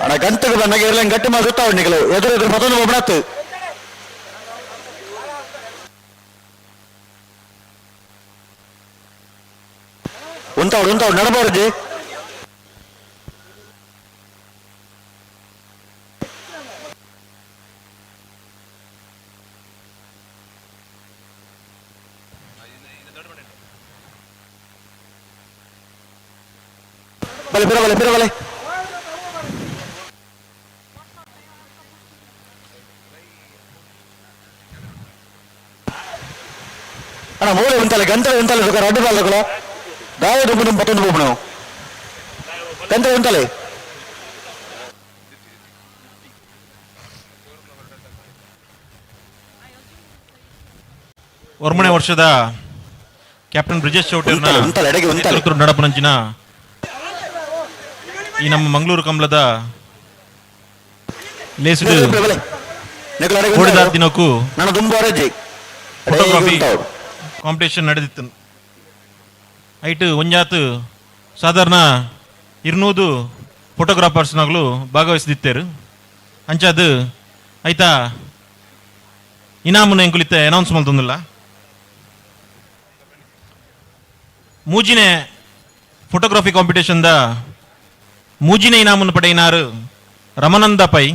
ಅಣ್ಣ ಗಂಟೆಗೆ ಬಂದಾಗ ಇರ್ಲ ಗಟ್ಟಿ ಮಾಡಿ ಸುತ್ತಾವಡು ನಿಗಲು ಎದುರು ಎದುರು ಮತ್ತೊಂದು ಒಬ್ಬನತ್ತು ಉಂತಾವಡು ಉಂತಾವಡು ನಡಬಾರ್ದು. ಬಲೆ ಬಿರ ಬಲೆ ಬಿರ ಬಲೆ ಅಣ್ಣ ಮೂಲೆ ಉಂಟಲ್ಲ ಗಂಟೆ ಉಂಟಲ್ಲ ರಡ್ಡು ಬಾಲ್ದಗಳು ದಾಯ ದುಂಬು ಪತ್ತೊಂದು ಬೋಪಣ ಗಂಟೆ ಉಂಟಲೆ ಒರ್ಮನೆ ವರ್ಷದ ಕ್ಯಾಪ್ಟನ್ ಬ್ರಿಜೇಶ್ ಚೌಟರ್ನ ನಡಪನಂಚಿನ ಈ ನಮ್ಮ ಮಂಗಳೂರು ಕಮಲದ ಲೇಸಿಡು ಕೋಡಿದಾರ್ ದಿನಕ್ಕೂ ಫೋಟೋಗ್ರಫಿ ಕಾಂಪಿಟೇಷನ್ ನಡೆದಿತ್ತು. ಐಟ್ ಒಂಜಾತ್ ಸಾಧಾರಣ 200 ಫೋಟೋಗ್ರಾಫರ್ಸ್ನಾಗ್ಲು ಭಾಗವಹಿಸಿದಿತ್ತೇರು. ಅಂಚಾದ್ ಐತ ಇನಾಮುನ ಎಂಕುಲಿತ್ತೆ ಅನೌನ್ಸ್ ಮಲ್ತೊಂದುಲ್ಲ. ಮೂಜಿನೆ ಫೋಟೋಗ್ರಫಿ ಕಾಂಪಿಟೇಷನ್ the ಮೂಜಿನೆ ಇನಾಮುನ ಪಡೆಯಿನಾರು ರಮನಂದ ಪೈ.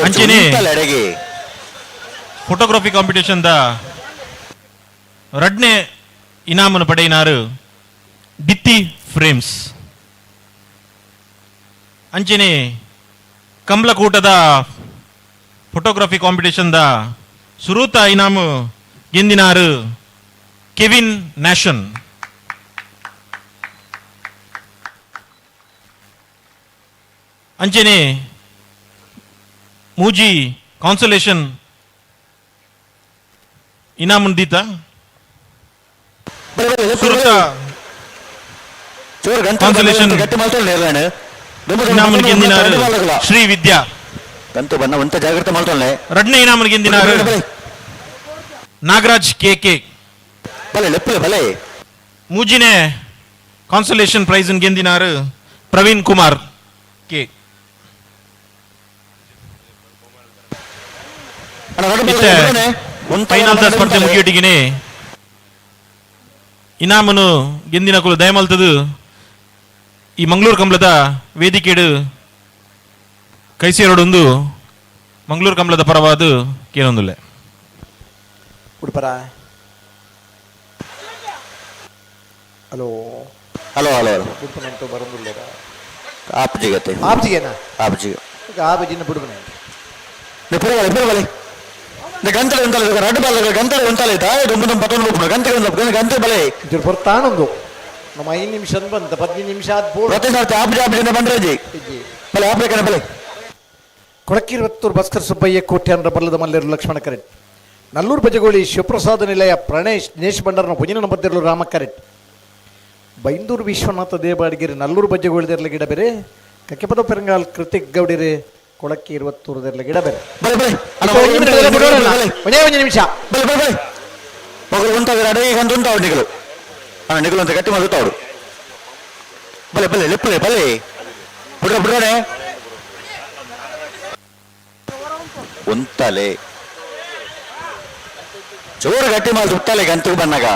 ಅಂಚೆನೆ ಫೋಟೋಗ್ರಫಿ ಕಾಂಪಿಟೇಷನ್ the ರಡ್ನೆ ಇನಾಮುನ ಪಡೆಯಿನಾರು ದಿತ್ತಿ ಫ್ರೇಮ್ಸ್. ಅಂಚೆನೆ ಕಮಲಕೂಟದ ಫೋಟೋಗ್ರಫಿ ಕಾಂಪಿಟೇಷನ್ the ಸುರೂತ ಇನಾಮು ಗೆಂದಿನಾರು ಕೆವಿನ್ ನ್ಯಾಷನ್. ಅಂಚೆನೆ ಮೂಜಿ ಕಾನ್ಸಲೇಷನ್ ಇನಾಮುನ್ ದೀತ ಸುರೂತ ಕಾನ್ಸಲೇಷನ್ ಇನಾಮುನ್ ಗೆಂದಿನಾರು ಶ್ರೀ ವಿದ್ಯಾ. ಜಾಗ್ರತೆ ಮಾಡ್ತಾನೆ. ರಡ್ನೆ ಇನಾಮುನ್ ಗೆಂದಿನಾರು ನಾಗರಾಜ್ ಕೆ ಕೆ. ಬಲೆ ಮೂಜಿನೆ ಕಾನ್ಸಲೇಷನ್ ಪ್ರೈಸ್ ಗೆಂದಿನಾರು ಪ್ರವೀಣ್ ಕುಮಾರ್ ಕೆ. ಫೈನಲ್ ಸ್ಪರ್ಧೆ ಮುಗಿಯೊಟ್ಟಿಗೆ ಇನಾಮನು ಗೆಂದಿನ ಕುಲು ದಯಮಲ್ತದು ಈ ಮಂಗಳೂರು ಕಂಬಳದ ವೇದಿಕೆಡು ಕೈಸೇರೋಡೊಂದು ಮಂಗಳೂರು ಕಂಬಳದ ಪರವಾದ ಕೇನೊಂದುಲ್ಲೆ. ಉಡುಪರ ಹಲೋ ಹಲೋ ಹಲೋ ಹಲೋ ಉಡುಪನಂತೂ ಬರೋದಿಲ್ಲ. ಆಪ್ಜಿಗತ್ತೆ ಆಪ್ಜಿಗೆನಾ? ಆಪ್ಜಿಗೆ ಆಬಜಿನ ಬುಡುಪನ ಪರವಾಲೆ ಪರವಾಲೆ ಗಂಟೆ ಉಂಟಲ್ಲ ರಡ್ಡು ಬಾಲ್ ಗಂಟೆ ಉಂಟಲ್ಲ ದಾಯ ದುಂಬು ದುಂಬು ಪತ್ತೊಂದು ಬೋಪಣ ಗಂಟೆ ಉಂಟು ಗಂಟೆ ಬಲೆ ಇದ್ರ ಹೊರ್ತಾನೊಂದು ನಮ್ಮ 5 ನಿಮಿಷ ಬಂತ 15 ನಿಮಿಷ ಆದ್ ಬೋಡು ಪ್ರತಿ ಸರ್ತಿ ಆಪ್ಜಿ ಆಪ್ಜಿನ ಬಂದ್ರಜಿ ಬಲೆ ಆಪ್ಲೇಕನ ಬಲೆ. ಕೊಡಕಿರುವತ್ತೂರು ಭಾಸ್ಕರ್ ಸುಬ್ಬಯ್ಯ ಕೋಟ್ಯಾನ್ರ ಬಲ್ಲದ ಮಲ್ಲೇರು ಲಕ್ಷ್ಮಣ ಕರೆಟ್. ನಲ್ಲೂರು ಬಜಗೋಳಿ ಶಿವಪ್ರಸಾದ ನಿಲಯ ಪ್ರಣೇಶ್ ದಿನೇಶ್ ಭಂಡಾರನ ಪುಜಿನ ನಂಬರ್ದಿರಲು ರಾಮ ಕರೆಟ್. ಬೈಂದೂರು ವಿಶ್ವನಾಥ ದೇವಾಡಿಗೆರೆ ನಲ್ಲೂರು ಬಜ್ಜೆಗೋಳಿದೆರ್ಲ ಗಿಡ ಬೇರೆ. ಕಕ್ಕೆಪದ ಪೆರಂಗಾಲ್ ಕೃತಿಕ್ ಗೌಡಿರೆ ಕೊಳಕ್ಕಿ ಇರುವತ್ತೂರದೆರ್ಲ ಗಿಡ ಬೇರೆ. ಒಂದೇ ಒಂದು ನಿಮಿಷ ಬಲೆ ಬಲೆ ಬಲೆ ಮಗಳು ಉಂಟಾದ್ರೆ ಅಡಗೆ ಗಂಟು ಉಂಟಾವು ನಿಗಲು ಅಣ್ಣ ನಿಗಲು ಅಂತ ಗಟ್ಟಿ ಮಾಡುತ್ತಾವಡು ಬಲೆ ಬಲೆ ಲೆಪ್ಪಲೆ ಬಲೆ ಬಿಡ್ರ ಬಿಡ್ರಣೆ ಉಂತಲೆ ಜೋರು ಗಟ್ಟಿ ಮಾಡಿ ಉತ್ತಲೆ ಗಂಟು ಬಂದಾಗ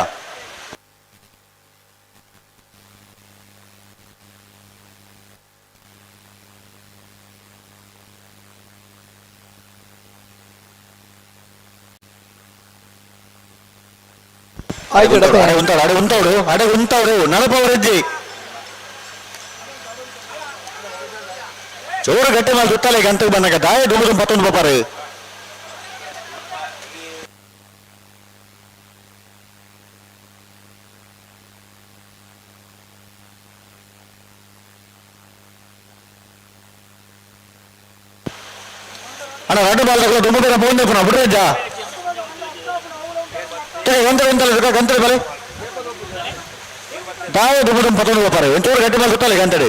ಅಡೆ ಉಂತಾಡು ಅಡೆ ಉಂತಾಡು ಅಡೆ ಉಂತಾಡು ನಡಪವರಜ್ಜಿ ಜೋರು ಗಟ್ಟಿ ಮಾಡಿ ಸುತ್ತಲೆ ಗಂಟೆಗೆ ಬಂದಾಗ ದಾಯ ದುಂಬು ಪತ್ತೊಂದು ಪಾಪಾರು. ಅಣ್ಣ ರಡ್ಡು ಬಾಲ್ ದುಂಬು ಬೇಗ ಪೋಂದೆ ಪುನಃ ಬಿಡ್ರಜ್ಜ ಗಂಟೆ ಗಂಟೆ ಗಂಟೆ ಬಲೆ ದಾಯ ದುಂಬು ದುಂಬು ಪತ್ತೊಂದು ಪಾಪಾರು ಒಂಚೂರು ಗಟ್ಟಿ ಮೇಲೆ ಸುತ್ತಲೆ ಗಂಟೆ.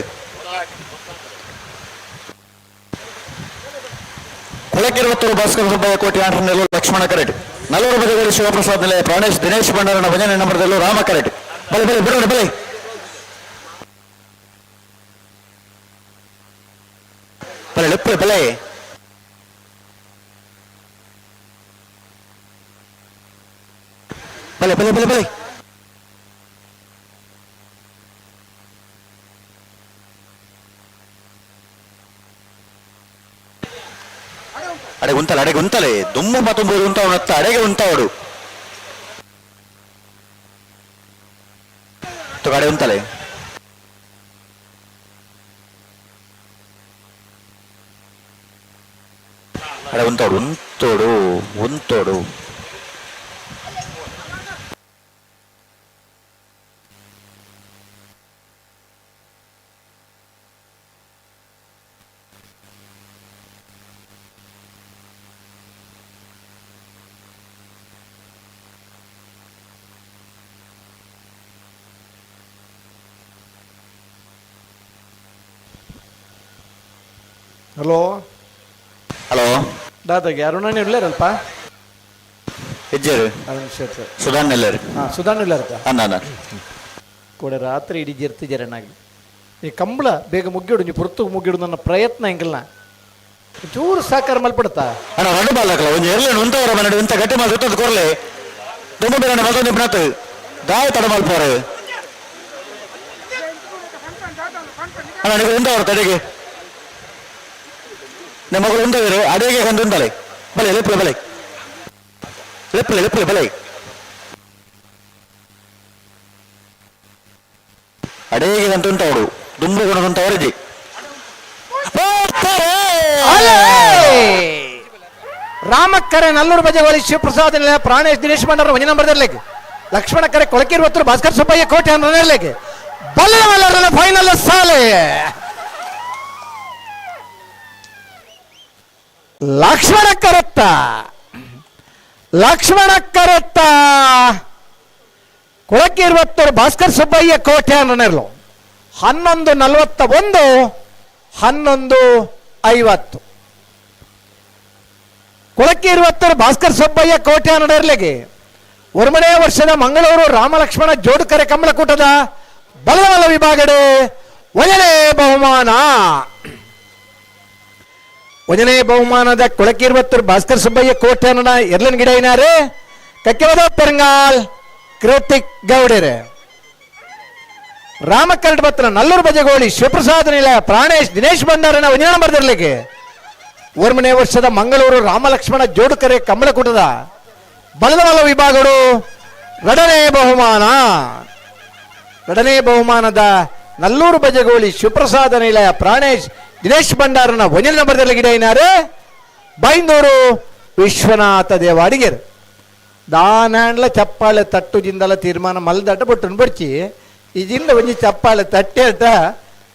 ಕೊಳಕಿರುವತ್ತೂರು ಭಾಸ್ಕರ ಸುಬ್ಬಯ್ಯ ಕೋಟಿ ಆಂಟ್ರನೆಲ್ಲೂ ಲಕ್ಷ್ಮಣ ಕರೆಟ್. ನಲ್ಲೂರು ಬದಿಗಳಿ ಶಿವಪ್ರಸಾದ್ ನಿಲಯ ಪ್ರಾಣೇಶ್ ದಿನೇಶ್ ಭಂಡಾರನ ಭಜನೆ ನಂಬರದಲ್ಲೂ ರಾಮ ಕರೆಟ್. ಬಲೆ ಬಲೆ ಬಿಡೋಣ ಬಲೆ ಬಲೆ ಲೆಪ್ಪಲೆ ಬಲೆ ಬಲೆ ಬಲೆ ಬಲೆ ಬಲೆ ಅಡೆ ಉಂತಲೆ ಅಡೆಗೆ ಉಂತಲೆ ದುಮ್ಮು ಮತ್ತೊಂದು ಉಂತಾವನತ್ತ ಅಡೆಗೆ ಉಂತಾವಡು. ತುಗಾಡೆ ಉಂತಲೆ ಅಡೆ ಉಂತೋಡು ಉಂತೋಡು ಉಂತೋಡು. ಹಲೋ ಹಲೋ ದಾದಾಗೆ ಅರುಣಾಣಿ ಉಳ್ಳೇರಲ್ಪ ಹೆಜ್ಜೆರು ಅರುಣ್ ಶೆಟ್ರು ಸುಧಾನ್ ಎಲ್ಲರು ಹಾಂ ಸುಧಾನ್ ಉಳ್ಳಾರತ ಅನ್ನ ಅನ್ನ ಕೂಡ ರಾತ್ರಿ ಇಡೀ ಜರ್ತಿ ಜರನಾಗಲಿ ಈ ಕಂಬಳ ಬೇಗ ಮುಗ್ಗಿಡು ನೀವು ಪುರ್ತು ಮುಗ್ಗಿಡು ನನ್ನ ಪ್ರಯತ್ನ ಎಂಕಲ್ನ ಚೂರು ಸಾಕಾರ ಮಲ್ಪಡ್ತಾ ಅಣ್ಣ ರಡ್ಡು ಬಾಲ್ ಹಾಕಲ ಒಂಜಿ ಎರ್ಲೇನು ಉಂತವರ ಮನೆ ಉಂತ ಗಟ್ಟಿ ಮಾಲ್ ಸುತ್ತದ ಕೊರ್ಲೆ ತುಂಬ ಬೇರೆ ಮಲ್ತೊಂದು ಇಪ್ಪನಾತು ದಾಯ ತಡ ಮಲ್ಪೋರೆ ಅಣ್ಣ ನೀವು ಉಂತವರು ತಡೆಗೆ ನಿಮ್ಮ ಮಗಳು ಉಂತವರು ಅಡಿಗೆ ಕಂದು ಉಂತಲೆ ಬಲೆ ಲೆಪ್ಪಲೆ ಬಲೆ ಲೆಪ್ಪಲೆ ಲೆಪ್ಪಲೆ ಬಲೆ ಅಡಿಗೆ ಕಂತು ಉಂಟವರು ದುಂಬು ಗುಣದಂತವರಿಜಿ ರಾಮಕ್ಕರೆ ನಲ್ಲೂರು ಬಜೆಗೋಲಿ ಶಿವಪ್ರಸಾದ್ ನಿಲಯ ಪ್ರಾಣೇಶ್ ದಿನೇಶ್ ಭಂಡಾರ ಒಂಜಿ ನಂಬರ್ ಲೇಖ ಲಕ್ಷ್ಮಣ ಕರೆ ಕೊಳಕಿರುವತ್ತರು ಭಾಸ್ಕರ್ ಸುಬ್ಬಯ್ಯ ಕೋಟೆ ಲೇಖ ಬಲ್ಲ ಮಲ್ಲರನ ಫೈನಲ್ ಸಾಲೆ ಲಕ್ಷ್ಮಣ ಕರತ್ತ ಲಕ್ಷ್ಮಣ ಕರತ್ತ ಕೊಳಕಿರುವತ್ತರು ಭಾಸ್ಕರ್ ಸುಬ್ಬಯ್ಯ ಕೋಟೆ ಅನ್ನರ್ಲು 11:41 11:50 ಕೊಳಕಿರುವತ್ತರು ಭಾಸ್ಕರ್ ಸುಬ್ಬಯ್ಯ ಕೋಟೆ ನಡೆಯರ್ಲಿಗೆ ಒರ್ಮನೇ ವರ್ಷದ ಮಂಗಳೂರು ರಾಮಲಕ್ಷ್ಮಣ ಜೋಡುಕರೆ ಕಮಲಕೂಟದ ಬಲಬಲ ವಿಭಾಗಡೆ ಒಂದನೇ ಬಹುಮಾನ. ಒಂದನೇ ಬಹುಮಾನದ ಕೊಳಕಿರುವತ್ತರು ಭಾಸ್ಕರ್ ಸುಬ್ಬಯ್ಯ ಕೋಟೆ ಅನ್ನಡ ಎರ್ಲನ್ ಗಿಡ ಏನಾರೆ ಕಕ್ಕೆವದ ಪೆರಂಗಾಲ್ ಕೃತಿಕ್ ಗೌಡರೆ ರಾಮಕರಡ್ ಬತ್ರ ನಲ್ಲೂರು ಬಜಗೋಳಿ ಶಿವಪ್ರಸಾದ್ ನಿಲಯ ಪ್ರಾಣೇಶ್ ದಿನೇಶ್ ಭಂಡಾರನ ಒಂದನೇ ನಂಬರ್ದಿರ್ಲಿಕ್ಕೆ ಒರ್ಮನೇ ವರ್ಷದ ಮಂಗಳೂರು ರಾಮಲಕ್ಷ್ಮಣ ಜೋಡುಕರೆ ಕಮಲಕೂಟದ ಬಲದಬಲ ವಿಭಾಗಗಳು ಎರಡನೇ ಬಹುಮಾನ. ಎರಡನೇ ಬಹುಮಾನದ ನಲ್ಲೂರು ಬಜಗೋಳಿ ಶಿವಪ್ರಸಾದ ನಿಲಯ ಪ್ರಾಣೇಶ್ ದಿನೇಶ್ ಭಂಡಾರನ ಒಂದನೇ ನಂಬರ್ದಲ್ಲಿ ಗಿಡ ಏನಾರೆ ಬೈಂದೂರು ವಿಶ್ವನಾಥ ದೇವಾಡಿಗೆರ್ ದಾನಾಂಡ್ಲ ಚಪ್ಪಾಳೆ ತಟ್ಟು ಜಿಂದಲ ತೀರ್ಮಾನ ಮಲ್ದಟ ಬೊಟ್ಟನ್ನು ಬಡ್ಚಿ ಈ ಜಿಂದ ಒಂಜಿ ಚಪ್ಪಾಳೆ ತಟ್ಟೆಟ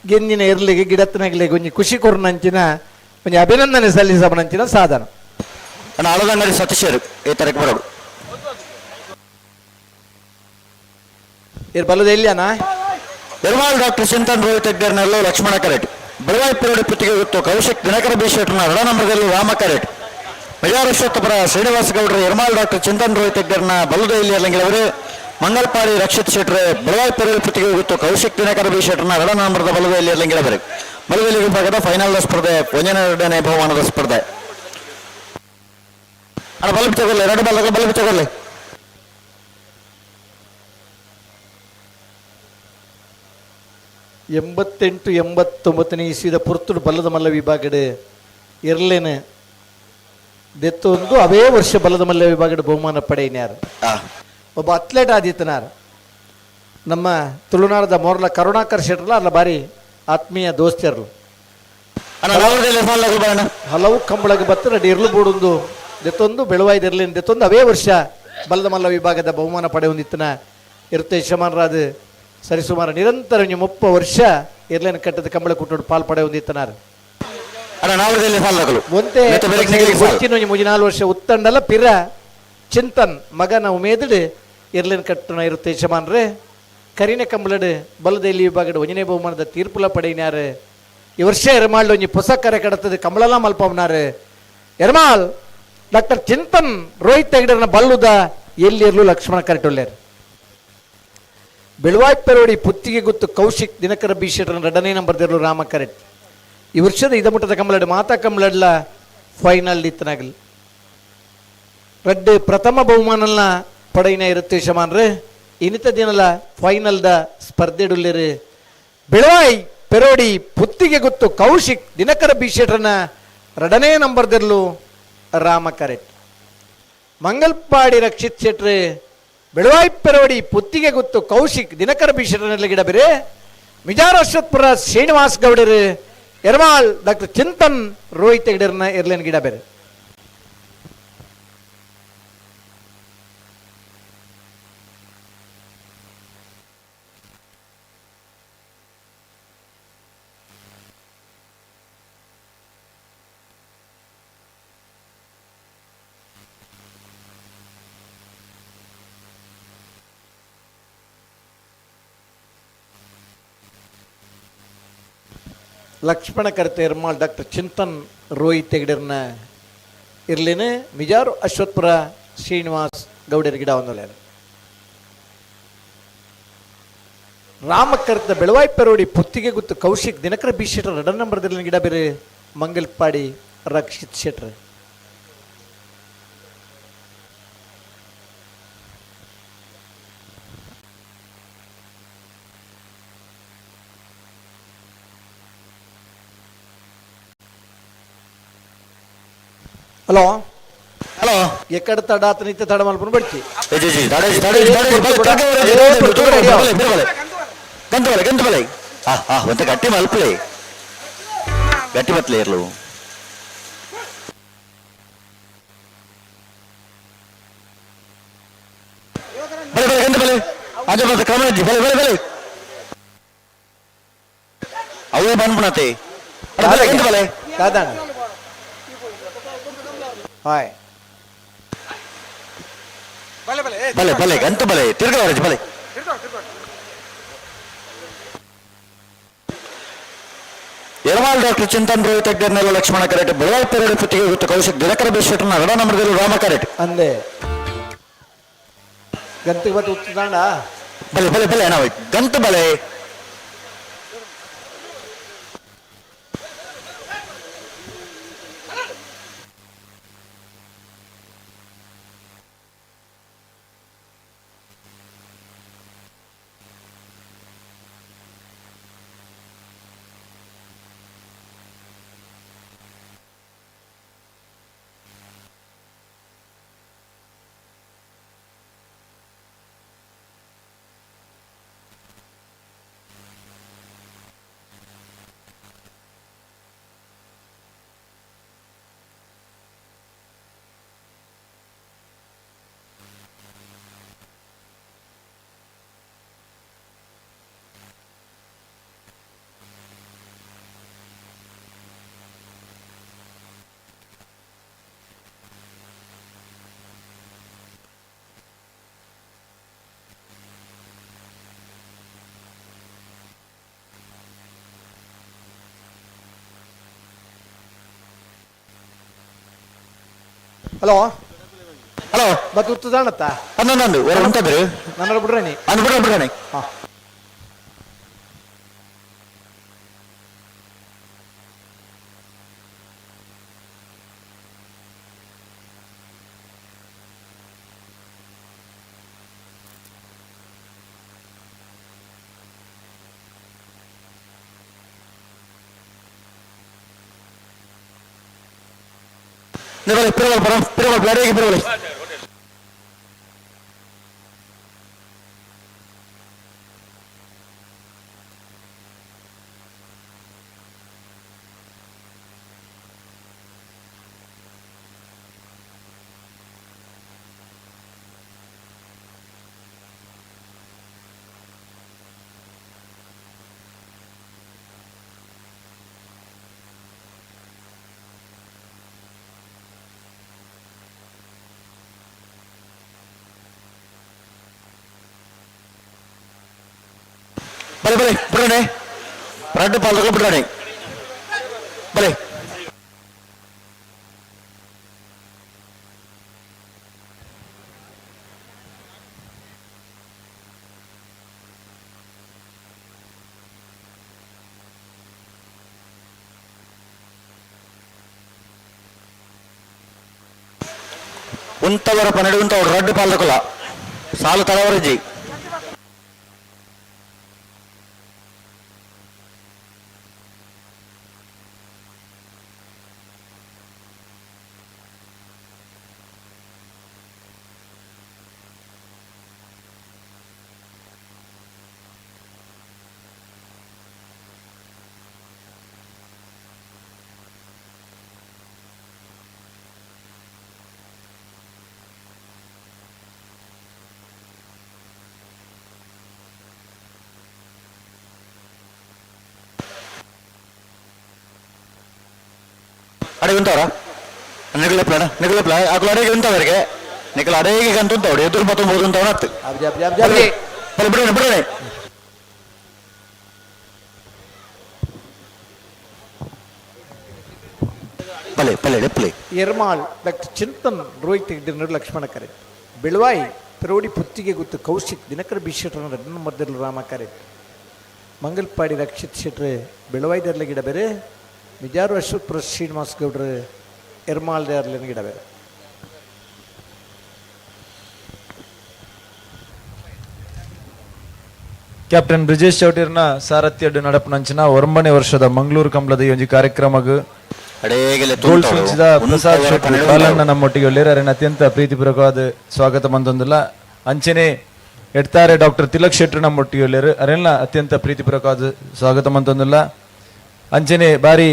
ಗೆಂಜಿನ ಇರ್ಲಿಗೆ ಗಿಡತ್ತನಗ್ಲಿಗೆ ಒಂಜಿ ಖುಷಿ ಕೊರ್ನಂಚಿನ ಒಂಜಿ ಅಭಿನಂದನೆ ಸಲ್ಲಿಸಬನಂಚಿನ ಸಾಧನ. ಅಣ್ಣ ಆಳದಂಗಡಿ ಸತೀಶರು ಈ ತರಕ್ಕೆ ಬರೋಡು ಇರ್ ಬಲ್ಲದ ಎಲ್ಲಿಯಾನ ಎರ್ಮಾಲ್ ಡಾಕ್ಟರ್ ಚಿಂತನ್ ರೋಹಿತ್ ಹೆಗ್ಡರ್ನಲ್ಲೂ ಲಕ್ಷ್ಮಣ ಕರೆಟ್ ಬೆಳಗಾವಿ ಪುರೋಡಿ ಪುತ್ತಿಗೆ ಗೊತ್ತು ಕೌಶಿಕ್ ದಿನಕರ ಬಿ ಶೆಟ್ಟರ್ನ ರಡ ನಂಬರದಲ್ಲಿ ರಾಮ ಕರೆಟ್ ಮೆಜಾರಶ್ವತ್ತಪುರ ಶ್ರೀನಿವಾಸ ಗೌಡರು ಎರ್ಮಾಲ್ ಡಾಕ್ಟರ್ ಚಿಂತನ್ ರೋಹಿತ್ ಹೆಗ್ಡರ್ನ ಬಲ್ಲದ ಇಲ್ಲಿ ಅಲ್ಲಂಗಿಲವರು ಮಂಗಲ್ಪಾಡಿ ರಕ್ಷಿತ್ ಶೆಟ್ಟರ್ ಬೆಳಗಾವಿ ಪುರೋಡಿ ಪುತ್ತಿಗೆ ಗೊತ್ತು ಕೌಶಿಕ್ ದಿನಕರ ಬಿ ಶೆಟ್ಟರ್ನ ರಡ ನಂಬರದ ಬಲದ ಇಲ್ಲಿ ಅಲ್ಲಂಗಿಲವರು ಬಲದಲ್ಲಿ ವಿಭಾಗದ ಫೈನಲ್ ಸ್ಪರ್ಧೆ ಒಂದನೇ ಎರಡನೇ ಬಹುಮಾನದ ಸ್ಪರ್ಧೆ. ಅಣ್ಣ ಬಲ್ಬ್ ತಗೊಳ್ಳಿ ಎರಡು ಬಲ್ ಬಲ್ಬ್ ತಗೊಳ್ಳಿ. ಎಂಬತ್ತೆಂಟು ಎಂಬತ್ತೊಂಬತ್ತನೇ ಇಸ್ವಿದ ಪುರ್ತುಡು ಬಲ್ಲದ ಮಲ್ಲ ವಿಭಾಗಡೆ ಇರ್ಲೇನೆ ದೆತ್ತೊಂದು ಅವೇ ವರ್ಷ ಬಲ್ಲದ ಮಲ್ಲ ವಿಭಾಗಡೆ ಬಹುಮಾನ ಪಡೆಯಿನಾರು ಒಬ್ಬ ಅಥ್ಲೆಟ್ ಆದಿತ್ತನಾರು ನಮ್ಮ ತುಳುನಾಡದ ಮೋರ್ಲ ಕರುಣಾಕರ್ ಶೆಟ್ರಲ್ಲ ಅಲ್ಲ ಬಾರಿ ಆತ್ಮೀಯ ದೋಸ್ತಿಯರ್ಲು ಹಲವು ಕಂಬಳಗೆ ಬತ್ತ ರೆಡಿ ಇರ್ಲು ಬೋಡೊಂದು ದೆತ್ತೊಂದು ಬೆಳುವಾಯ್ದಿರ್ಲಿ ದೆತ್ತೊಂದು ಅವೇ ವರ್ಷ ಬಲ್ಲದ ಮಲ್ಲ ವಿಭಾಗದ ಬಹುಮಾನ ಪಡೆಯೊಂದಿತ್ತನ ಇರುತ್ತೆ ಯಜಮಾನರಾದ ಸರಿಸುಮಾರು ನಿರಂತರ 30 ವರ್ಷ ಇರ್ಲೇನ ಕಟ್ಟದ ಕಂಬಳ ಕುಟ್ಟೋಡು ಪಾಲ್ ಪಡೆಯೊಂದಿತ್ತನಾರು ಒಂತೆ ಮುಜಿನಾಲು ವರ್ಷ ಉತ್ತಂಡಲ ಪಿರ ಚಿಂತನ್ ಮಗನ ಉಮೇದಿಡು ಇರ್ಲೇನ ಕಟ್ಟಣ ಇರುತ್ತೆ ಯಜಮಾನ್ರೆ ಕರಿನ ಕಂಬಳಡು ಬಲದೆಲ್ಲಿ ವಿಭಾಗಡು ಒಂಜನೇ ಬಹುಮಾನದ ತೀರ್ಪುಲ ಪಡೆಯಿನಾರು ಈ ವರ್ಷ ಎರ್ಮಾಳ್ ಒಂಜಿ ಹೊಸ ಕರೆ ಕಡತದ ಕಮಲಲ ಮಲ್ಪವ್ನಾರು ಎರ್ಮಾಳ್ ಡಾಕ್ಟರ್ ಚಿಂತನ್ ರೋಹಿತ್ ಹೆಗ್ಡರ್ನ ಬಲ್ಲುದ ಎಲ್ಲಿರ್ಲು ಲಕ್ಷ್ಮಣ ಕರೆಟೊಲ್ಲೇರು ಬೆಳುವಾಯ್ಪೆರೋಡಿ ಪುತ್ತಿಗೆ ಗುತ್ತು ಕೌಶಿಕ್ ದಿನಕರ ಬಿ ಶೆಟ್ಟರ್ನ ಎರಡನೇ ನಂಬರ್ದಿರಲು ರಾಮ ಕರೆಟ್ ಈ ವರ್ಷದ ಇದಮುಟ್ಟದ ಕಮಲಡು ಮಾತಾ ಕಮಲಡ್ಲ ಫೈನಲ್ ಇತ್ತನಾಗಲಿ ರಡ್ಡು ಪ್ರಥಮ ಬಹುಮಾನಲ್ನ ಪಡೆಯಿನ ಇರುತ್ತೆ ಯಜಮಾನ್ರೆ ಇನ್ನಿತ ದಿನಲ ಫೈನಲ್ದ ಸ್ಪರ್ಧೆಡುಲ್ಲಿರು ಬೆಳವಾಯ್ ಪೆರೋಡಿ ಪುತ್ತಿಗೆ ಗುತ್ತು ಕೌಶಿಕ್ ದಿನಕರ ಬಿ ಶೆಟ್ಟರ್ನ ಎರಡನೇ ನಂಬರ್ದಿರಲು ರಾಮ ಕರೆಟ್ ಮಂಗಲ್ಪಾಡಿ ರಕ್ಷಿತ್ ಶೆಟ್ರೆ ಬೆಳವಾಯಿ ಪೆರವಡಿ ಪುತ್ತಿಗೆ ಗುತ್ತು ಕೌಶಿಕ್ ದಿನಕರ ಬೀಶರನಲ್ಲಿ ಗಿಡ ಬೇರೆ ಮಿಜಾರ್ ಅಶ್ವತ್ಪುರ ಶ್ರೀನಿವಾಸ್ ಗೌಡರು ಎರ್ಮಾಳ್ ಡಾಕ್ಟರ್ ಚಿಂತನ್ ರೋಹಿತ್ ಹೆಗಡೆರ್ನ ಎರ್ಲೇನ್ ಗಿಡ ಬೇರೆ. ಲಕ್ಷ್ಮಣ ಕರ್ತೆ ಎರ್ಮಾಳ್ ಡಾಕ್ಟರ್ ಚಿಂತನ್ ರೋಹಿತ್ ಹೆಗಡೆರ್ನ ಇರ್ಲೇನೆ ಮಿಜಾರು ಅಶ್ವತ್ಪುರ ಶ್ರೀನಿವಾಸ್ ಗೌಡರ ಗಿಡ ಒಂದೊಲೆ. ರಾಮಕರ್ತ ಬೆಳವಾಯಿ ಪೆರೋಡಿ ಪುತ್ತಿಗೆ ಗುತ್ತು ಕೌಶಿಕ್ ದಿನಕರ ಬಿ ಶೆಟ್ಟರ್ ಎರಡನೇ ನಂಬರ್ದಲ್ಲಿ ಗಿಡ ಬೇರೆ ಮಂಗಲ್ಪಾಡಿ ರಕ್ಷಿತ್ ಶೆಟ್ಟರ್. ಹಲೋ ಹಲೋ ಎಕ್ಕಡ ತಡ ಆತ ನಿತ್ಯ ತಡ ಮಲ್ಪನ ಬಡ್ಚಿ. ಗಂಟು ಗಂಟು ಬಲೆ ಆ ಆ ಒಂತ ಗಟ್ಟಿ ಮಲ್ಪಲೆ ಗಟ್ಟಿ ಬತ್ಲೆ ಇರ್ಲು. ಬಲೆ ಬಲೆ ಗಂಟು ಬಲೆ ಅಜ ಬತ್ತ ಕ್ರಮ ಬಲೆ ಬಲೆ ಬಲೆ ಅವೇ ಬಂದ್ಬಿಡತೆ ಗಂಟು ಬಲೆ ಕಾದಾಣ ಹಾಯ್ ಬಲೆ ಬಲೆ ಗಂಟು ಬಲೆ ತಿರ್ಗವರಜ್ ಬಲೆ. ಎರವಾಲ್ ಡಾಕ್ಟರ್ ಚಿಂತನ್ ರೋಹಿತ್ ಹೆಗ್ಡೆರ್ನೆಲ್ಲ ಲಕ್ಷ್ಮಣ ಕರೆಟ್ ಬೆಳಗಾವಿ ಪೆರಡು ಪುತ್ತಿಗೆ ಗುತ್ತು ಕೌಶಿಕ್ ದಿನಕರ ಬಿಶ್ವೆಟ್ನ ಎರಡ ನಂಬರ್ದಲ್ಲಿ ರಾಮ ಕರೆಟ್ ಅಂದೆ ಗಂತಿಗೆ ಬತ್ತು ಉತ್ತದಾಂಡ ಬಲೆ ಬಲೆ ಬಲೆ ನಾವು ಗಂಟು ಬಲೆ. ಹಲೋ ಹಲೋ ಮತ್ತೆ ಉತ್ತದಾಣತ್ತ ಹನ್ನೊಂದು ಒರ ಉಂಟದ್ರಿ ನನ್ನ ಬಿಡ್ರಣಿ ಅಂದು ಬಿಡ್ರ ಬಿಡ್ರಣಿ. ಹಾ ಬಲೆ ಪಿರವಲ್ ಬರೋ ಪಿರವಲ್ ಬ್ಯಾಡಿಗೆ ಪಿರವಲ್. ಬಲೆ ಬಲೆ ಬಿಡೋಣೆ ರಡ್ಡು ಪಾಲ್ಗಳು ಬಿಡೋಣೆ ಬಲೆ. ಉಂತವರ ಪನ್ನೆರಡು ಉಂತವರು ರಡ್ಡು ಪಾಲ್ದಕುಲ ಸಾಲು ತಡವರಜಿ. ಅಡೆ ಉಂಟವರ ನಿಗಲಪ್ಲ ನಿಗಲಪ್ಲ ಅಕುಲು ಅಡೆಗೆ ಉಂಟವರಿಗೆ ನಿಕಲ ಅಡೆಗೆ ಗಂತ ಉಂಟವಡು ಎದುರು ಮತ್ತೊಂದು ಉಂಟವನ ಅತ್ತು ಬಿಡೋಣ ಬಿಡೋಣ. ಪಲೆ ಪಲೆ ಡೆಪ್ಲೆ. ಎರ್ಮಾಳ್ ಡಾಕ್ಟರ್ ಚಿಂತನ್ ರೋಹಿತ್ ಹೆಗ್ಡೆ ಲಕ್ಷ್ಮಣ ಕರೆ. ಬೆಳವಾಯಿ ಪೆರೋಡಿ ಪುತ್ತಿಗೆ ಗುತ್ತು ಕೌಶಿಕ್ ದಿನಕರ ಬಿ ಶೆಟ್ಟರ್ ರಡ್ನ ಮದ್ದಲು ರಾಮ ಕರೆ. ಮಂಗಲ್ಪಾಡಿ ರಕ್ಷಿತ್ ಶೆಟ್ರೆ ಬೆಳವಾಯಿ ದರ್ಲೆ ಗಿಡ ಬೇರೆ. ಮಿಜಾರು ಅಶ್ವತ್ ಶ್ರೀನಿವಾಸ್ ಗೌಡ್ರೆ ಎರ್ಮಾಳ್ ದೇರ್ಲಿನ ಗಿಡ ಬೇರೆ. ಕ್ಯಾಪ್ಟನ್ ಬ್ರಿಜೇಶ್ ಚೌಟೀರ್ನ ಸಾರಥ್ಯಡ್ ನಡಪುನಂಚಿನ 9ನೇ ವರ್ಷದ ಮಂಗಳೂರು ಕಂಬಳದ ಈ ಒಂಜಿ ಕಾರ್ಯಕ್ರಮಗ್ ಪ್ರಸಾದ್ ಶೆಟ್ಟಿ ಬಾಲಣ್ಣ ನಮ್ಮೊಟ್ಟಿಗೆ ಒಳ್ಳೆಯರು ಅರೆನ ಅತ್ಯಂತ ಪ್ರೀತಿಪೂರ್ವಕವಾದ ಸ್ವಾಗತ ಮಂದೊಂದಿಲ್ಲ. ಅಂಚನೆ ಎಡ್ತಾರೆ ಡಾಕ್ಟರ್ ತಿಲಕ್ ಶೆಟ್ರು ನಮ್ಮೊಟ್ಟಿಗೆ ಒಳ್ಳೆಯರು ಅರೆಲ್ಲ ಅತ್ಯಂತ ಪ್ರೀತಿಪೂರ್ವಕವಾದ ಸ್ವಾಗತ ಮಂತೊಂದಿಲ್ಲ. ಅಂಚನೆ ಬಾರಿ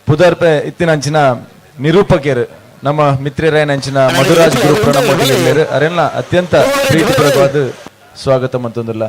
ಪುದರ್ಪೆ ಇತ್ತಿನ ಅಂಚಿನ ನಿರೂಪಕರು ನಮ್ಮ ಮಿತ್ರರಾಯನ ಅಂಚಿನ ಮಧುರಾಜ್ ಗ್ರೂಪ್ ನಮ್ಮೊಟ್ಟಿಗೆ ಒಳ್ಳೆಯರು ಅರೆಲ್ಲ ಅತ್ಯಂತ ಪ್ರೀತಿಪೂರ್ವಕವಾದ ಸ್ವಾಗತ ಮಂತೊಂದಿಲ್ಲ.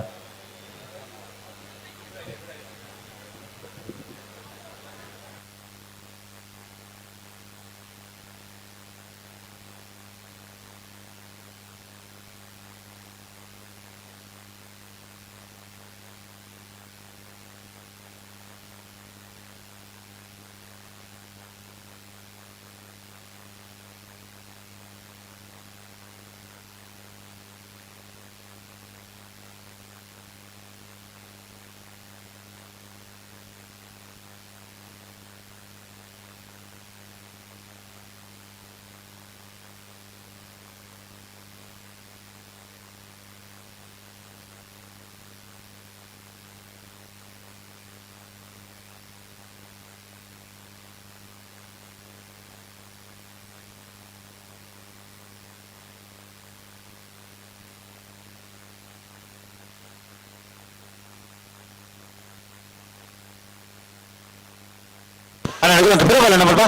ಅಣ್ಣ ಪಿರವಲ್ಲ ನಮ್ಮ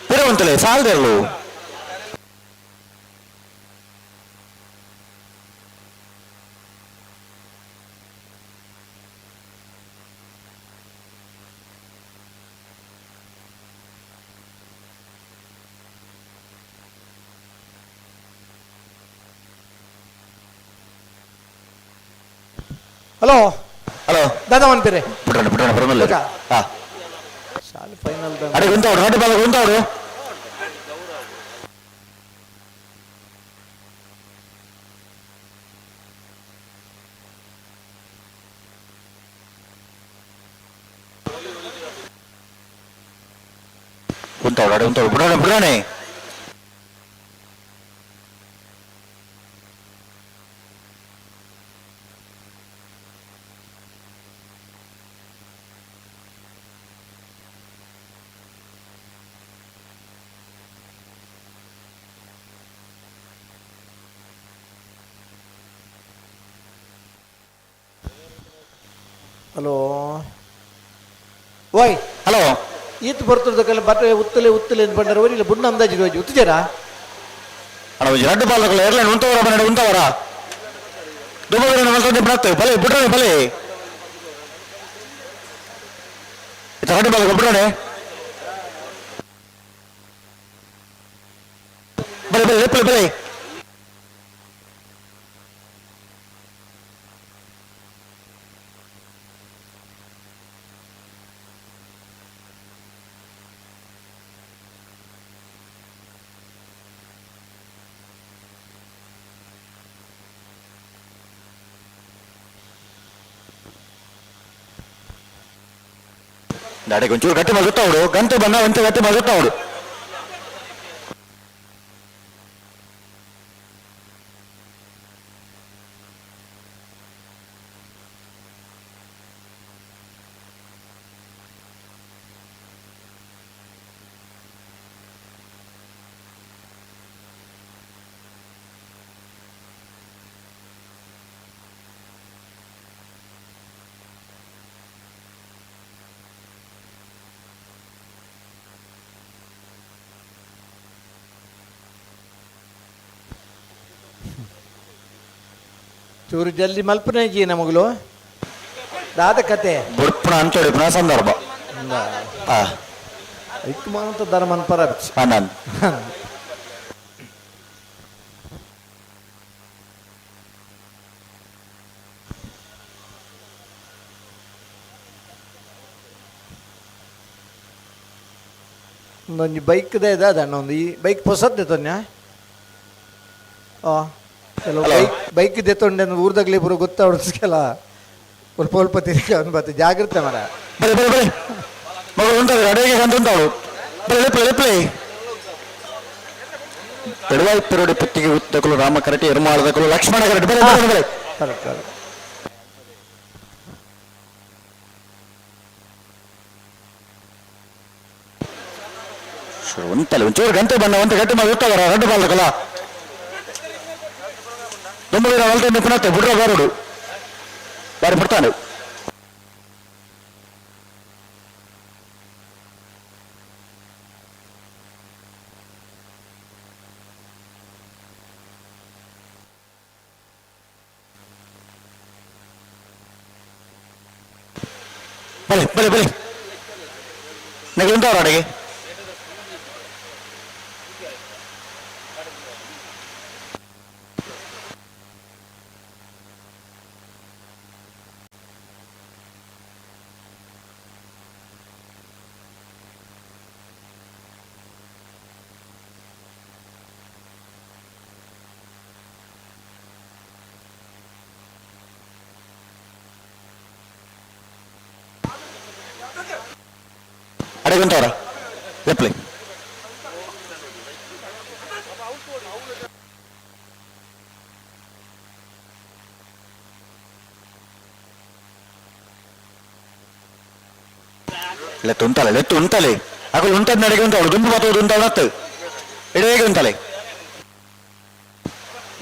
ಪಿರವಂತಲೇ ಸಾಲದಿರಲು. ಹಲೋ ಹಲೋ ದಾದಾ ಮನ್ಪಿರೆ ಬಿಡೋಣ ಬಿಡೋಣ ಬರೋಲ್ಲ. ಹಾ ಫೈನಲ್ ಅಡೆ ಉಂಟವ್ರು ನಡು ಬಾಲ ಉಂಟವ್ರು. ಉಂಟವ್ರು ಅಡೆ ಉಂಟವ್ರು ಬಿಡೋಣ ಬಿಡೋಣ. ಹಲೋ ಓಯ್ ಹಲೋ ಈತ್ ಬರ್ತದಕ್ಕೆಲ್ಲ ಬಟ್ಟೆ ಉತ್ತಲೆ ಉತ್ತಲೆ ಅಂತ ಬಂದರೆ ಓರಿಲ್ಲ ಬುಣ್ಣ ಅಂದಾಜು ಹೋಗಿ ಉತ್ತುಜರಾ. ಅಣ್ಣ ಎರಡು ಬಾಲಕಲ್ಲ ಏರ್ಲೈನ್ ಉಂಟವರ ಬನ್ನಡ ಉಂಟವರ ದುಬಾರಿ ಮಲ್ತೊಂದು ಬಿಡತ್ತೆ ಬಲೆ ಬಿಡೋಣ ಬಲೆ ಎರಡು ಬಾಲಕ ಬಿಡೋಣ ಬಲೆ ಬಲೆ ಬಲೆ ಬಲೆ. ದಾಡೆಗೆ ಒಂಚೂರು ಗಟ್ಟಿ ಮಗುತ್ತವಡು ಗಂಟೆ ಬಂದ ಒಂಚೂರು ಗಟ್ಟಿ ಮಗುತ್ತವಡು. ಚೂರು ಜಲ್ದಿ ಮಲ್ಪನೆ ನಮಗಲು ದಾದ ಕತೆ ಬುಡ್ಪಣ ಅಂತೇಳಿ ಪುನಃ ಸಂದರ್ಭ. ಐಕ್ ಮಾತ ಧರ್ಮನ್ ಪರ ಆನಂದ್ ಒಂದೊಂಜಿ ಬೈಕ್ the ಅಣ್ಣ ಒಂದು ಈ ಬೈಕ್ ಪೊಸತ್ ದೆತೊನ್ಯ ಆ ಕೆಲವು ಬೈಕ್ ಬೈಕ್ ದೆತ್ತೊಂಡೆ ಊರ್ದಾಗ್ಲಿ ಬರೋ ಗೊತ್ತಾವಡ್ಸ್ಕೆಲ್ಲ ಸ್ವಲ್ಪ ಸ್ವಲ್ಪ ತಿರುಗಿ ಅವ್ನು ಬತ್ತೆ ಜಾಗ್ರತೆ ಮರ. ಬಲೆ ಬಲೆ ಬಲೆ ಮಗಳು ಉಂಟು ಅಡಿಗೆ ಗಂಟು ಉಂಟಾಳು ಬಲೆ ಲೆಪ್ಲೆ ಲೆಪ್ಲೆ ಎಡವಾಯಿ ಪೆರೋಡಿ ಪುತ್ತಿಗೆ ಉತ್ತಕಲು ರಾಮ ಕರಟಿ ಎರುಮಾಳದಕಲು ಲಕ್ಷ್ಮಣ ಕರಟಿ ಬಲೆ ಬಲೆ ಬಲೆ. Correct correct. ಉಂಟಲ್ಲ ಒಂಚೂರು ಗಂಟೆ ಬಣ್ಣ ಒಂದು ಗಂಟೆ ಮಾಡಿ ಉತ್ತವರ రెండు ಬಾಲ್ದಕಲ ದುಂಬುವೀರ ವಲ್ತೆ ನಿಪುಣತೆ ಬುಡ್ರ ಬಾರುಡು ಬಾರಿ ಬಿಡ್ತಾನೆ. ಬಲೆ ಬಲೆ ಬಲೆ ನೆಗಳುಂಟವ್ರ ಅಡಿಗೆ ಅಡಿಗೆ ಉಂಟವ್ರ ಲೆಪ್ಲೆ ಲೆತ್ತು ಉಂಟಲೆ ಲೆತ್ತು ಉಂಟಲೆ ಅಗಲು ಉಂಟದ ನಡಿಗೆ ಉಂಟವಳು ದುಂಬು ಬತ್ತೋದು ಉಂಟವಳು ಅತ್ತು ಎಡೆಗೆ ಉಂಟಲೆ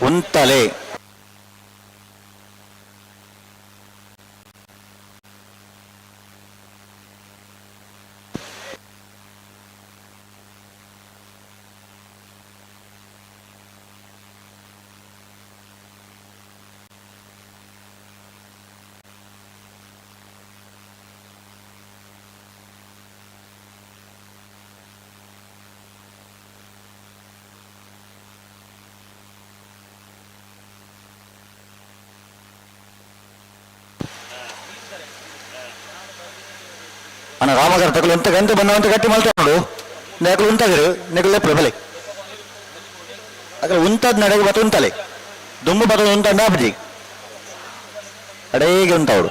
ಉಂಟಲೆ. ಅಣ್ಣ ರಾಮಗರ ತಗಲು ಎಂತ ಗಂಟೆ ಬಂದ ಅಂತ ಗಟ್ಟಿ ಮಲ್ತ ನೋಡು ನೆಗಲು ಉಂಟಾಗಿರು ನೆಗಲು ಲೆಪ್ಲೆ ಬಲೆ ಅದ್ರ ಉಂಟದ್ ನಡೆಗೆ ಬತ್ತ ಉಂಟಲೆ ದುಂಬು ಬತ್ತ ಉಂಟ ಅಂಡಾಬಜಿ ಅಡೇಗೆ ಉಂಟವಳು.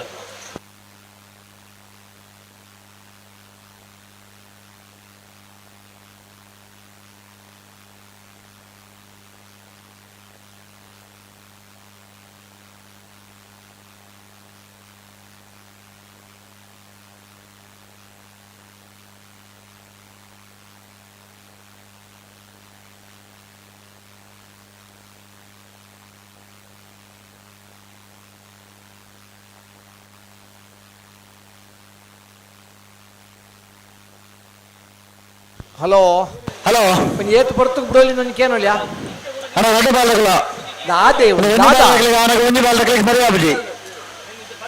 ಹಲೋ. ಹಲೋ. ಒಂಜಿ ಏತ್ ಪೊರ್ತುಗ್ ಬಿಡೋಲಿ ನನ್ ಕೇನೋಲ್ಯಾ ಅಣ್ಣ ರಡ್ಡು ಬಾಲ್ದಕಲ ದಾದೆ ಒಂಜಿ ದಾದ ಬಾಲ್ದಕಲಿಗೆ ಆನಗ ಒಂಜಿ ಬಾಲ್ದಕಲಿಗೆ ಮರಿ ಆಪುಜಿ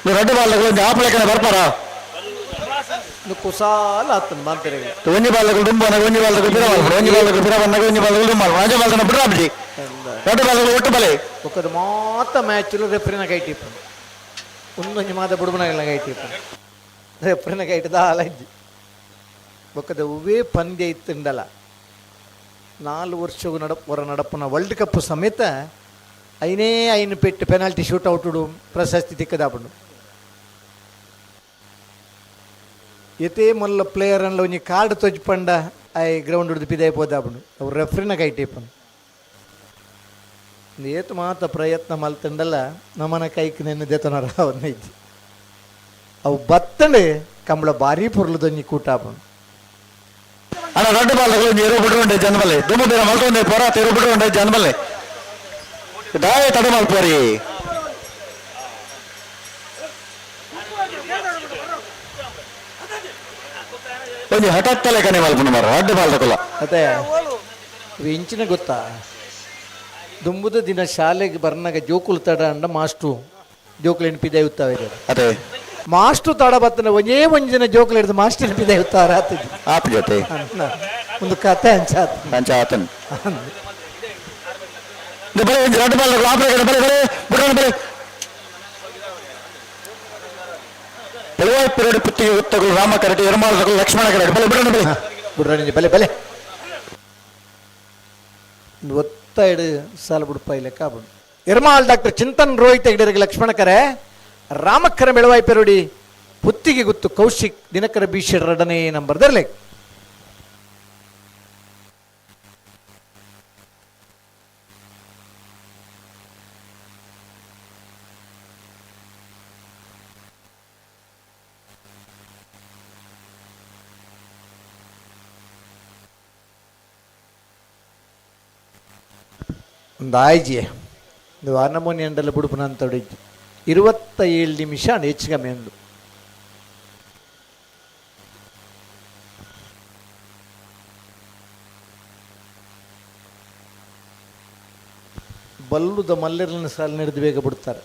ನೀವು ರಡ್ಡು ಬಾಲ್ದಕಲು ಒಂಜಿ ಆಪಲೆಕನ ಬರ್ಪಾರ ಕುಸಾಲ ಆತನ ಮಾಂತೆರೆಗ್ ಒಂಜಿ ಬಾಲ್ದಕಲು ದುಂಬು ಅನಗ ಒಂಜಿ ಬಾಲ್ದಕಲು ಪಿರ ಬಾಲ್ಪಡು ಒಂಜಿ ಬಾಲ್ದಕಲು ಪಿರ ಬಂದಾಗ ಒಂಜಿ ಬಾಲ್ದಕಲು ದುಂಬು ಬಾಲ್ಪಡು ಒಂಜಿ ಬಾಲ್ದನ ಬಿಡ್ರ ಆಪುಜಿ ರಡ್ಡು ಬಾಲ್ದಕಲು ಒಟ್ಟು ಬಲೆ ಬೊಕ್ಕದ ಮಾತ ಮ್ಯಾಚ್ ರೆಫ್ರಿನ ಕೈ ಟಿಪ್ಪು ಒಂದೊಂಜಿ ಮಾತ ಬುಡುಬನಗಲ ಕೈ ಟಿಪ್ಪು ರೆಫ್ರಿನ ಕೈಟ್ ದಾಲ ಇಜ್ಜಿ ಬೊಕ್ಕದ ಒವ್ವೇ ಪಂದ್ಯ ಇತ್ತುಂಡಲ 4 ವರ್ಷಗೂ ನಡಪುರ ನಡಪುನ ವರ್ಲ್ಡ್ ಕಪ್ ಸಮೇತ ಐನೇ ಐನು ಪೆಟ್ಟು ಪೆನಾಲ್ಟಿ ಶೂಟ್ ಔಟುಡು ಪ್ರಶಸ್ತಿ ತಿಕ್ಕದಾಪುಂಡು. ಎತೇ ಮೊಲ್ಲ ಪ್ಲೇಯರ್ ಅನ್ಲ ಒಂಜಿ ಕಾರ್ಡ್ ತೊಜ್ಪಂಡ I ground ಹಿಡಿದು ಪಿದಾಯಿ ಪೋದಾಪುಂಡು ಅವು ರೆಫ್ರಿನ ಕೈ ಟೇಪುಂಡು. ಏತು ಮಾತ ಪ್ರಯತ್ನ ಮಲ್ತಂಡಲ್ಲ ನಮ್ಮನ ಕೈಕ್ ನೆನ್ನೆ ದೇತನರ ಅವನ್ನ ಇಜ್ಜಿ ಅವು ಬತ್ತಂಡೆ ಕಂಬಳ ಭಾರಿ ಪೊರ್ಲುದೊಂಜಿ ಕೂಟಾಪುಂಡು. ಅಣ್ಣ ರಡ್ಡು ಬಾಲ್ದಕಲು ಒಂಜಿ ಇರು ಬಿಡ್ರು ಉಂಟೆ ಜನಬಲ್ಲೆ ದುಂಬು ಬೇರೆ ಮಲ್ತೊಂದೆ ಪೊರ ತಿರು ಬಿಡ್ರು ಉಂಟೆ ಜನಬಲ್ಲೆ ದಾಯ ತಡೆ ಮಲ್ಪರಿ ಒಂಜಿ ಹಠಾತ್ತಲೆ ಕನೆ ಮಲ್ಪುನ ಮಾರ ರಡ್ಡು ಬಾಲ್ದಕುಲ. ಅದೇ ಇವು ಇಂಚಿನ ಗೊತ್ತಾ ದುಂಬುದ ದಿನ ಶಾಲೆಗೆ ಬರ್ನಾಗ ಜೋಕುಲು ತಡ ಅಂಡ ಮಾಸ್ಟ್ರು ಜೋಕುಲು ಎನ್ಪಿದೆ ಉತ್ತಾವೆ. ಅದೇ. ಮಾಸ್ಟರ್ ತಡ ಬತ್ತನ ಒಂಜೇ ಒಂಜಿ ದಿನ ಜೋಕುಲು ಹಿಡಿದು ಮಾಸ್ಟರ್ ಪಿದೆ ಉತ್ತಾರ ಆತಿದ್ದು ಆಪ್ ಜೊತೆ ಒಂದು ಕತೆ ಅಂಚಾತ್ ಅಂಚಾತನ್ ಬಲೆ ಒಂಜಿ ರಡ್ಡ್ ಬಾಲ್ ಆಪರೆ ಬಲೆ ಬಲೆ ಬುಡಣ ಬಲೆ ಬೆಳವಾಯಿ ಪಿರಡು ಪುತ್ತಿಗೆ ಉತ್ತಗಳು ರಾಮ ಕರಟಿ ಎರ್ಮಾಲ್ ಲಕ್ಷ್ಮಣ ಕರಟಿ ಬಲೆ ಬುಡಣ ಬಲೆ ಬುಡ್ರಣಿ ಬಲೆ ಬಲೆ ಒಂದು ಒತ್ತಾಯ್ಡು ಸಾಲ ಬುಡಪ ಲೆಕ್ಕ ಆಪುಂಡು. ಎರ್ಮಾಲ್ ಡಾಕ್ಟರ್ ಚಿಂತನ್ ರೋಹಿತ್ ಹೆಗ್ಡೆರಿಗೆ ಲಕ್ಷ್ಮಣ ಕರೆ ರಾಮಕ್ಕರ ಬೆಳವಾಯಿ ಪೆರುಡಿ ಪುತ್ತಿಗೆ ಗುತ್ತು ಕೌಶಿಕ್ ದಿನಕರ ಬಿ ಎರಡನೇ ನಂಬರ್ ದರ್ಲೆ. ಒಂದು ಆಯ್ಜಿಯೆ ಒಂದು ವಾರನಮೂನಿ ಅಂಡಲ್ಲ ಬುಡುಪುನ ಅಂತ 27 ನಿಮಿಷ ಹೆಚ್ಚು ಕಮ್ಮಿ ಒಂದು. ಬಲ್ಲುದ ಮಲ್ಲೆರನ ಸಾಲು ನಡೆದು ಬೇಗ ಬಿಡ್ತಾರೆ.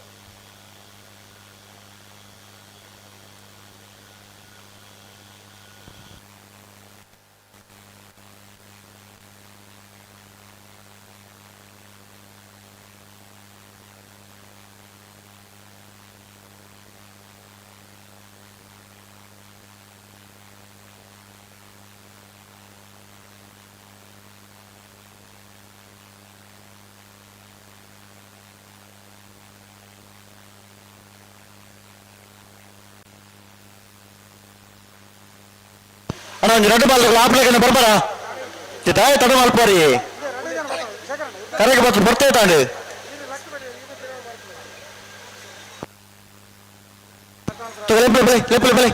ಅಣ್ಣ ಒಂಜಿ ರಡ್ಡ್ ಬಾಲ್ ಆಪಲೆ ಬರ್ಬಾರ ದಾಯ ತಡ ಮಲ್ಪಾರಿ ಕರೆಗೆ ಬರ್ತೇ ತಾಂಡು ಲೆಪ್ಪಲೆ ಬಲೆ ಲೆಪ್ಪಲೆ ಬಲೆ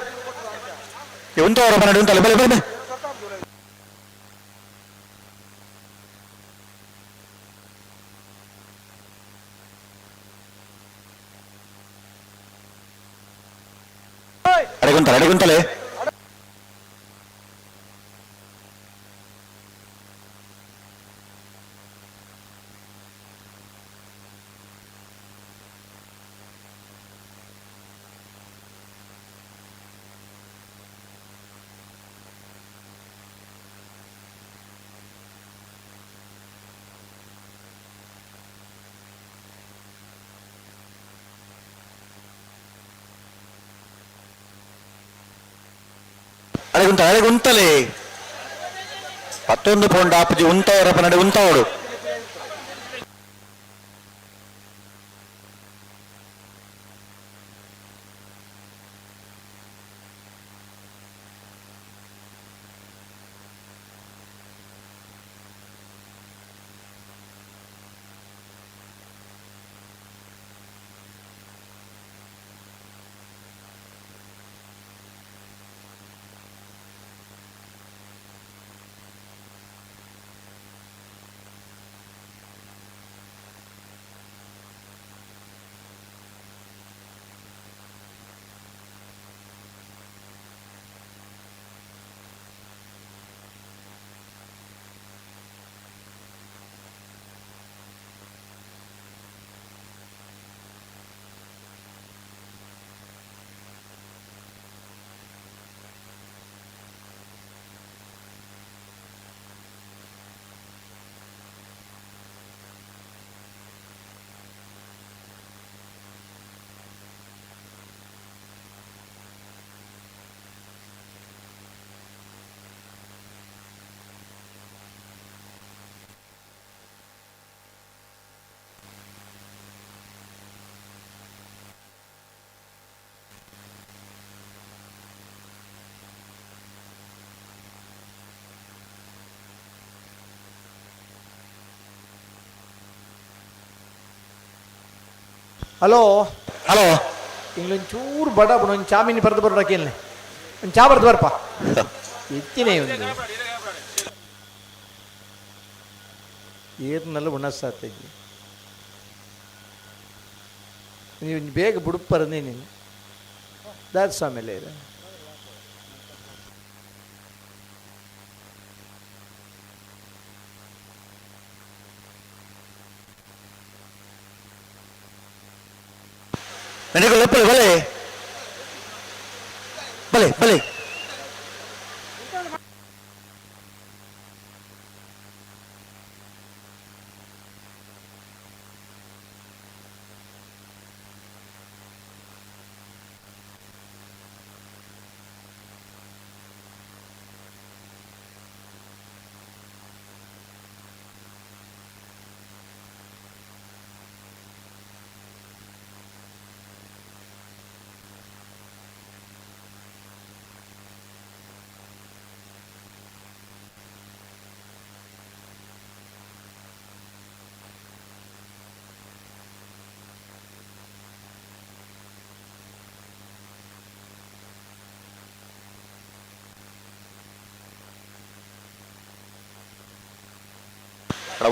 ಉಂಟವರ ಬನ್ನಡಿ ಉಂಟಲ್ಲ ಬಲೆ ಬಲೆ ಅಡೆಗುಂತಲೆ ಅಡೆಗುಂತಲೆ ಅಡೆಗುಂತ ಅಡೆಗುಂತಲೆ ಪತ್ತೊಂದು ಪೌಂಡ್ ಆಪುಜಿ ಉಂತವರಪ್ಪ ನಡೆ ಉಂತವಡು ಹಲೋ ಹಲೋ ಇಂಗ್ಲೊಂಚೂರು ಬಡ ಬಿಡು, ಒಂದು ಚಾ ಮಿನಿ ಬರೆದು ಬರೋಡಕ್ಕೆ ಒಂದು ಚಾ ಬರ್ದು ಬರ್ಪ ಎತ್ತಿನೇ ಒಂದು ಏರ್ನೆಲ್ಲ ಉಣಸಾತೈತಿ. ನೀವು ಬೇಗ ಬುಡುಪರನೇ ನೀನು ದಾದ ಸ್ವಾಮಿ ಇದೆ. ಲೆಪ್ಪಲೆ ಬಲೆ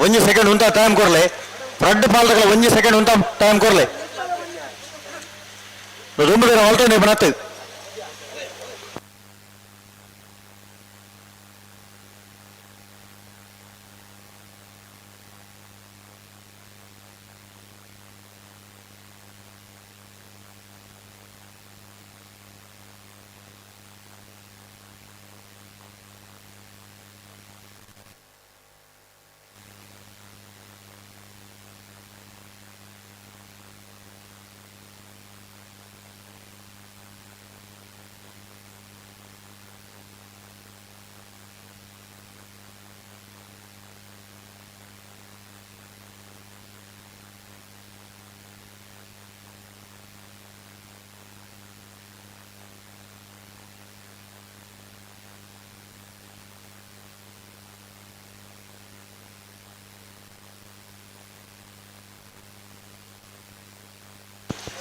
ಒಂಜಿ ಸೆಕೆಂಡ್ ಉಂತ ಟೈಮ್ ಕೊರ್ಲೆ ರಡ್ಡ್ ಪಾಲ್ದಗಳ ಒಂಜಿ ಸೆಕೆಂಡ್ ಉಂತ ಟೈಮ್ ಕೊರ್ಲೆ ದುಂಬು ಆಲ್ಟರ್ನೇಟ್ ಬನತ್ತೆ.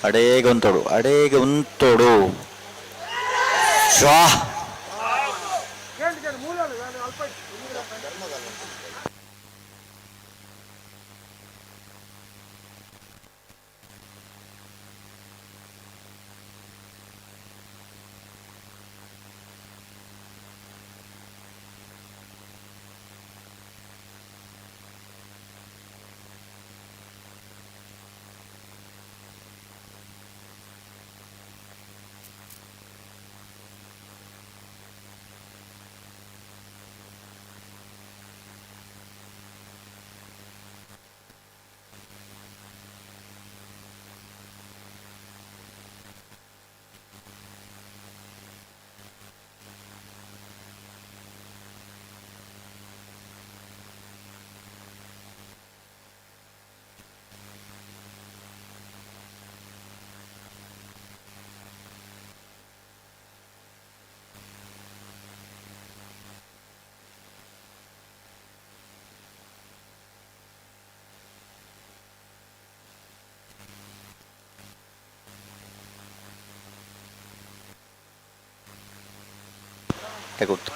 ಅಡೇಗೆ ಉಂತೋಡು ಅಡೇಗೆ ಉಂತೋಡು ಶ್ವಾ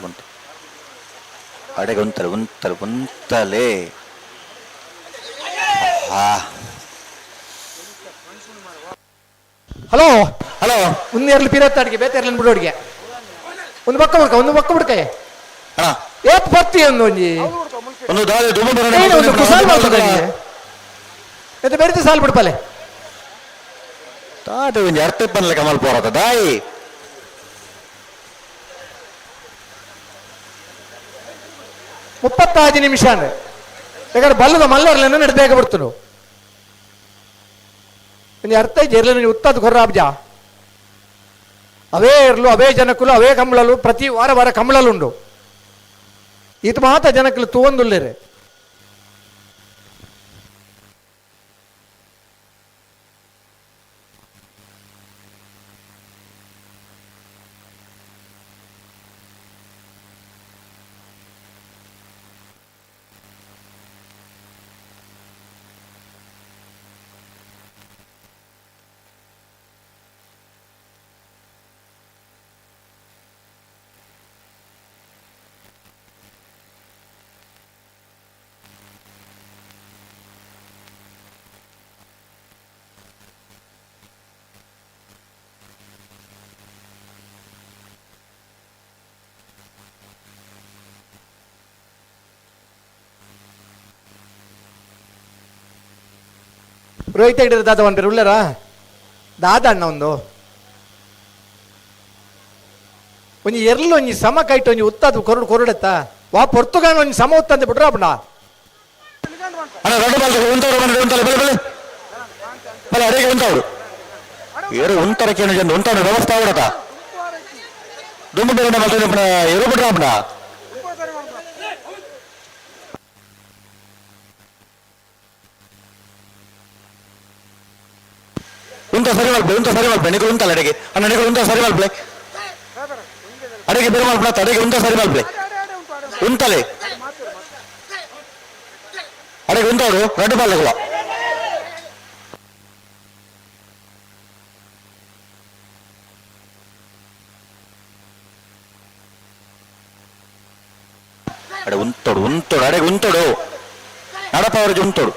ಉಂಟು ಅಡೆಗೆ ಉಂತಲೆ ಉಂತಲೆ ಉಂತಲೆ. ಹಲೋ ಹಲೋ ಒಂದು ಎರಲು ಪಿರತ್ತ ಅಡಿಗೆ ಬೇತೆ ಎರಲನ್ ಬಿಡು ಅಡಿಗೆ ಒಂದು ಬಕ್ಕ ಬಿಡ್ಕ ಒಂದು ಬಕ್ಕ ಬಿಡ್ಕ ಏತ್ ಪತ್ತಿ ಒಂದು ಒಂಜಿ ಒಂದು ದಾಳಿ ದುಂಬು ಬರೋಣ ಏನು ಒಂದು ಕುಸಾಲ್ ಮಾಡ್ತದೆ ಎತ್ತ ಬೇರೆ ಸಾಲ್ ಬಿಡ್ಪಲೆ ತಾಟ ಒಂಜಿ ಅರ್ಥ ಪನ್ಲೆ ಕಮಲ್ ಪೋರತ ದಾಯಿ 35 ನಿಮಿಷ ಅಂದ್ರೆ ಯಾಕಂದ್ರೆ ಬಲ್ಲದ ಮಲ್ಲರ್ಲೆನ್ನ ನಡೆ ಬೇಗ ಬಿಡ್ತನು ಒಂಜಿ ಅರ್ಥ ಇಜ್ಜಿ ಉತ್ತದ ಕೊರ್ರಾಬ್ಜ ಅವೇ ಇರ್ಲು ಅವೇ ಜನಕುಲು ಅವೇ ಕಂಬಳಲು ಪ್ರತಿ ವಾರ ವಾರ ಕಂಬಳಲುಂಡು ಈತ ಮಾತ ಜನಕುಲು ತೂವೊಂದುಲ್ಲೆರ್. ರೋಹಿತ್ ಹೆಗ್ಡೆ ದಾದ ಒಂಟರು ಉಳ್ಳಾರ ದಾದ ಅಣ್ಣ ಒಂದು ಒಂಜಿ ಎರ್ಲು ಒಂಜಿ ಸಮ ಕೈಟ್ ಒಂಜಿ ಉತ್ತದು ಕೊರಡು ಕೊರಡೆತ್ತ ವಾ ಪೊರ್ತುಗಾನ ಒಂಜಿ ಸಮ ಉತ್ತಂದೆ ಬಿಟ್ರ ಅಪ್ಪಣ ಅಣ್ಣ ರಡ್ಡು ಬಾಲ್ ಉಂತವ್ರು ಬಂದ್ರೆ ಉಂತಲ್ಲ ಬಲೆ ಬಲೆ ಬಲೆ ಅಡಿಗೆ ಉಂತವ್ರು ಏರು ಉಂತರ ಕೇನು ಜನ ಉಂತವ್ರು ವ್ಯವಸ್ಥೆ ಆಗ್ಬಿಡತ್ತ ದುಂಬು ಬೇರೆ ಮಾಡ್ತಾರೆ ಏರು ಬಿಟ್ರ ಅಪ್ಪಣ ಉಂತ ಸರಿ ಮಲ್ಪೆ ಉಂತ ಸರಿ ಮಲ್ಪೆ ನಿಕುಲು ಉಂತಲ್ಲ ಅಡಿಗೆ ಅಣ್ಣ ನಿಕುಲು ಉಂತ ಸರಿ ಮಲ್ಪೆ ಅಡಿಗೆ ಬೇರೆ ಮಲ್ಪಡ ಅಡಿಗೆ ಉಂತ ಸರಿ ಮಲ್ಪೆ ಉಂತಲೆ ಅಡಿಗೆ ಉಂತವ್ರು ರಡ್ಡು ಬಾಲ್ ತಗೊಳ್ಳ ಅಡೆ ಉಂತೋಡು ಉಂತೋಡು ಅಡೆಗೆ ಉಂತೋಡು ನಡಪವರ ಜುಂತೋಡು.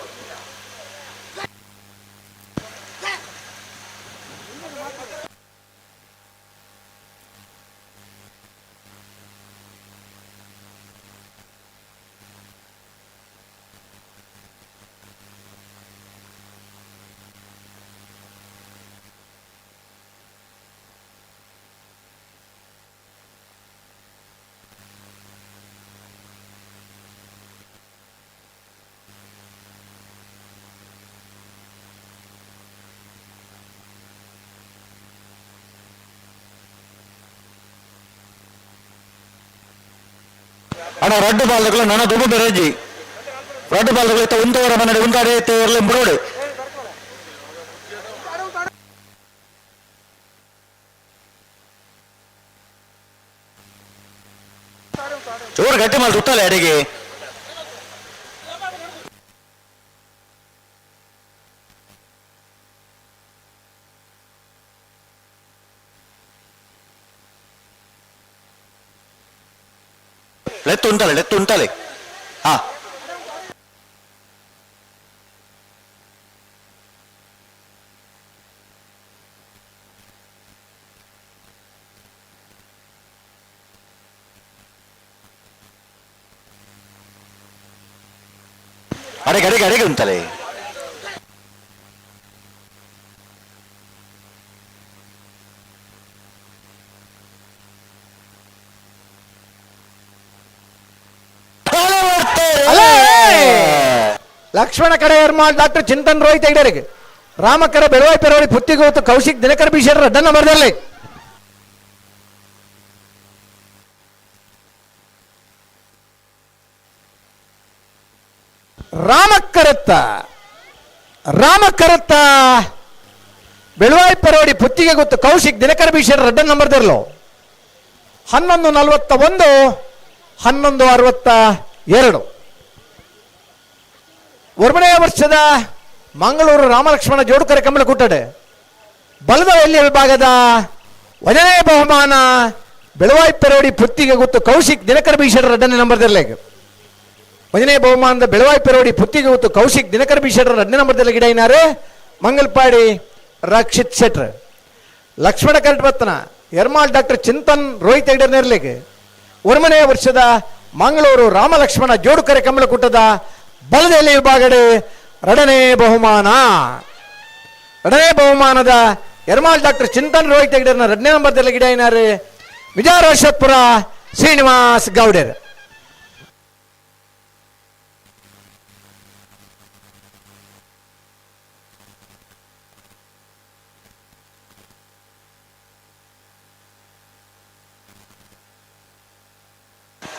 ಅಣ್ಣ ರಡ್ಡು ಬಾಲ್ದಗಳು ನನ್ನ ದುಬು ಬೆರಜಿ ರಡ್ಡು ಬಾಲ್ದಗಳು ಇತ್ತ ಉಂತವರ ಮನ್ನಡಿ ಉಂತಾಡೆ ಇರ್ಲಿ ಬುಡೋಡು. ಜೋರು ಗಟ್ಟಿ ಮಾಡಿ ಸುತ್ತಲ್ಲ ಅಡಿಗೆ. ಲೆತ್ತು ಉಂಟಲೆ ಲೆತ್ತು ಉಂಟಲೆ ಹಾ ಅಡೆಗೆ ಅಡೆಗೆ ಅಡೆಗೆ ಉಂಟಲೆ. ಲಕ್ಷ್ಮಣ ಕಡೆ ಎರ್ಮಾಳ್ ಡಾಕ್ಟರ್ ಚಿಂತನ್ ರೋಹಿತ್ ಹೆಗ್ಡೆರಿಗೆ ರಾಮಕರ ಬೆಳವಾಯಿ ಪೆರವಳಿ ಪುತ್ತಿಗೋತು ಕೌಶಿಕ್ ದಿನಕರ್ ಬಿಶೆಟ್ಟರ್ ಅಡ್ಡನ್ನ ಮರದಲ್ಲಿ. ರಾಮಕರತ್ತ ರಾಮಕರತ್ತ ಬೆಳವಾಯಿ ಪೆರವಡಿ ಪುತ್ತಿಗೆ ಗೊತ್ತು ಕೌಶಿಕ್ ದಿನಕರ್ ಬಿಶೆಟ್ಟರ್ ಅಡ್ಡನ್ನ ಮರದಿರಲು 11:41 11:62. ಒಂಬನೇ ವರ್ಷದ ಮಂಗಳೂರು ರಾಮಲಕ್ಷ್ಮಣ ಜೋಡುಕರೆ ಕಂಬಳ ಕೂಟಡೆ ಬಲದ ಎಲ್ಲಿಯ ವಿಭಾಗದ ಒಂದನೇ ಬಹುಮಾನ ಬೆಳವಾಯಿ ಪೆರೋಡಿ ಪುತ್ತಿಗೆ ಗೊತ್ತು ಕೌಶಿಕ್ ದಿನಕರ್ ಬಿಶೆಟ್ಟರ್ ಎರಡನೇ ನಂಬರ್ದಲ್ಲಿ. ಒಂದನೇ ಬಹುಮಾನದ ಬೆಳವಾಯಿ ಪೆರೋಡಿ ಪುತ್ತಿಗೆ ಗೊತ್ತು ಕೌಶಿಕ್ ದಿನಕರ್ ಬಿಶೆಟ್ಟರ್ ಎರಡನೇ ನಂಬರ್ದಲ್ಲಿ ಗಿಡ ಇನಾರೆ ಮಂಗಲ್ಪಾಡಿ ರಕ್ಷಿತ್ ಶೆಟ್ರ್. ಲಕ್ಷ್ಮಣ ಕರಟ್ಬತ್ತನ ಎರ್ಮಾಳ್ ಡಾಕ್ಟರ್ ಚಿಂತನ್ ರೋಹಿತ್ ಹೆಗ್ಡೆ ನೇರ್ಲಿಗೆ ಒಂಬನೇ ವರ್ಷದ ಮಂಗಳೂರು ರಾಮಲಕ್ಷ್ಮಣ ಜೋಡುಕರೆ ಕಂಬಳಕೂಟದ ಬಲದೆಲೆ ವಿಭಾಗಡೆ ಎರಡನೇ ಬಹುಮಾನ. ಎರಡನೇ ಬಹುಮಾನದ ಎರ್ಮಾಳ್ ಡಾಕ್ಟರ್ ಚಿಂತನ್ ರೋಹಿತ್ ಹೆಗ್ಡೆರ್ನ ಎರಡನೇ ನಂಬರ್ದಲ್ಲಿ ಗಿಡ ಏನಾರು ವಿಜಯರಾಜಪುರ ಶ್ರೀನಿವಾಸ್ ಗೌಡರ್.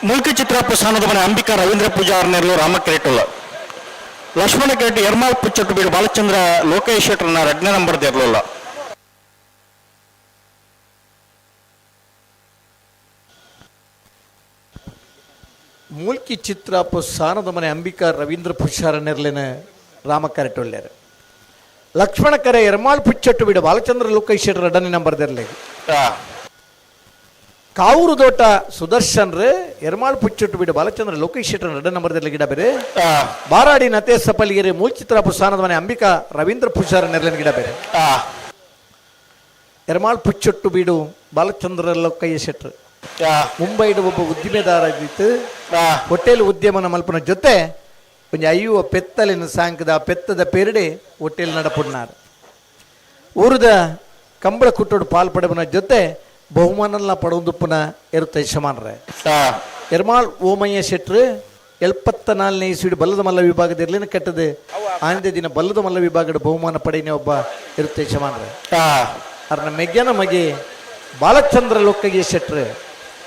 ಮುಲ್ಕಿ ಚಿತ್ರಪ್ಪ ಸ್ಥಾನದ ಮನೆ ಅಂಬಿಕಾ ರವೀಂದ್ರ ಪೂಜಾರ್ ನೆರಳು ರಾಮಕ್ರೇಟುಲ್ಲ. ಲಕ್ಷ್ಮಣ ಕೇಟ್ ಎರ್ಮಾಳ್ ಪುಚ್ಚಟ್ಟು ಬೀಡು ಬಾಲಚಂದ್ರ ಲೋಕೇಶ್ ಶೆಟ್ಟರ್ನ ಎರಡನೇ ನಂಬರ್ ದೇರ್ಲುಲ್ಲ. ಮೂಲ್ಕಿ ಚಿತ್ರಪ್ಪ ಸ್ಥಾನದ ಮನೆ ಅಂಬಿಕಾ ರವೀಂದ್ರ ಪೂಜಾರ್ ನೆರಳಿನ ರಾಮಕರೆಟೊಲ್ಲೇರು. ಲಕ್ಷ್ಮಣ ಕರೆ ಎರ್ಮಾಳ್ ಪುಚ್ಚಟ್ಟು ಬೀಡು ಬಾಲಚಂದ್ರ ಲೋಕೇಶ್ ಶೆಟ್ಟರ್ ಎರಡನೇ ನಂಬರ್ ದೇರ್ಲೆ. ಕಾವೂರು ದೋಟ ಸುದರ್ಶನ್ ರೇ ಎರ್ಮಾಳ್ ಪುಚ್ಚಟ್ಟು ಬಿಡು ಬಾಲಚಂದ್ರ ಲೋಕೇಶ್ ಶೆಟ್ಟರ್ ಎರಡನೇ ನಂಬರ್ದಲ್ಲಿ ಗಿಡ ಬೇರೆ. ಬಾರಾಡಿ ನತೇ ಸಪಲಿಗೆರೆ ಮೂಲ್ಚಿತ್ರ ಸ್ಥಾನದ ಮನೆ ಅಂಬಿಕಾ ರವೀಂದ್ರ ಪೂಜಾರ ನೆರಳಿನ ಗಿಡ ಬೇರೆ. ಎರ್ಮಾಳ್ ಪುಚ್ಚೊಟ್ಟು ಬೀಡು ಬಾಲಚಂದ್ರ ಲೋಕಯ್ಯ ಶೆಟ್ಟರ್ ಮುಂಬೈಡು ಒಬ್ಬ ಉದ್ದಿಮೆದಾರ ಆಗಿತ್ತು. ಹೋಟೆಲ್ ಉದ್ಯಮನ ಮಲ್ಪನ ಜೊತೆ ಒಂಜಿ ಅಯ್ಯುವ ಪೆತ್ತಲಿನ ಸಾಂಕದ ಪೆತ್ತದ ಪೇರಡೆ ಹೋಟೆಲ್ ನಡಪುಡ್ನಾರ್. ಊರದ ಕಂಬಳ ಕುಟ್ಟೋಡು ಪಾಲ್ ಪಡೆವನ ಜೊತೆ ಬಹುಮಾನಲ್ಲ ಪಡೊಂದುಪ್ಪನ ಎರುತ್ತ ಯಜಮಾನ್ರೆ. ಎರ್ಮಾಳ್ ಓಮಯ್ಯ ಶೆಟ್ರು 74ನೇ ಇಸ್ವಿಡ್ ಬಲ್ಲದ ಮಲ್ಲ ವಿಭಾಗದ ಇರ್ಲಿನ ಕಟ್ಟದೆ ಆಂದೇ ದಿನ ಬಲ್ಲದ ಮಲ್ಲ ವಿಭಾಗದ ಬಹುಮಾನ ಪಡೆಯನೆ ಒಬ್ಬ ಇರುತ್ತೆ ಯಜಮಾನ್ರೆ. ಅರ್ನ ಮೆಗ್ಗನ ಮಗೆ ಬಾಲಚಂದ್ರ ಲೋಕಯ್ಯ ಶೆಟ್ರು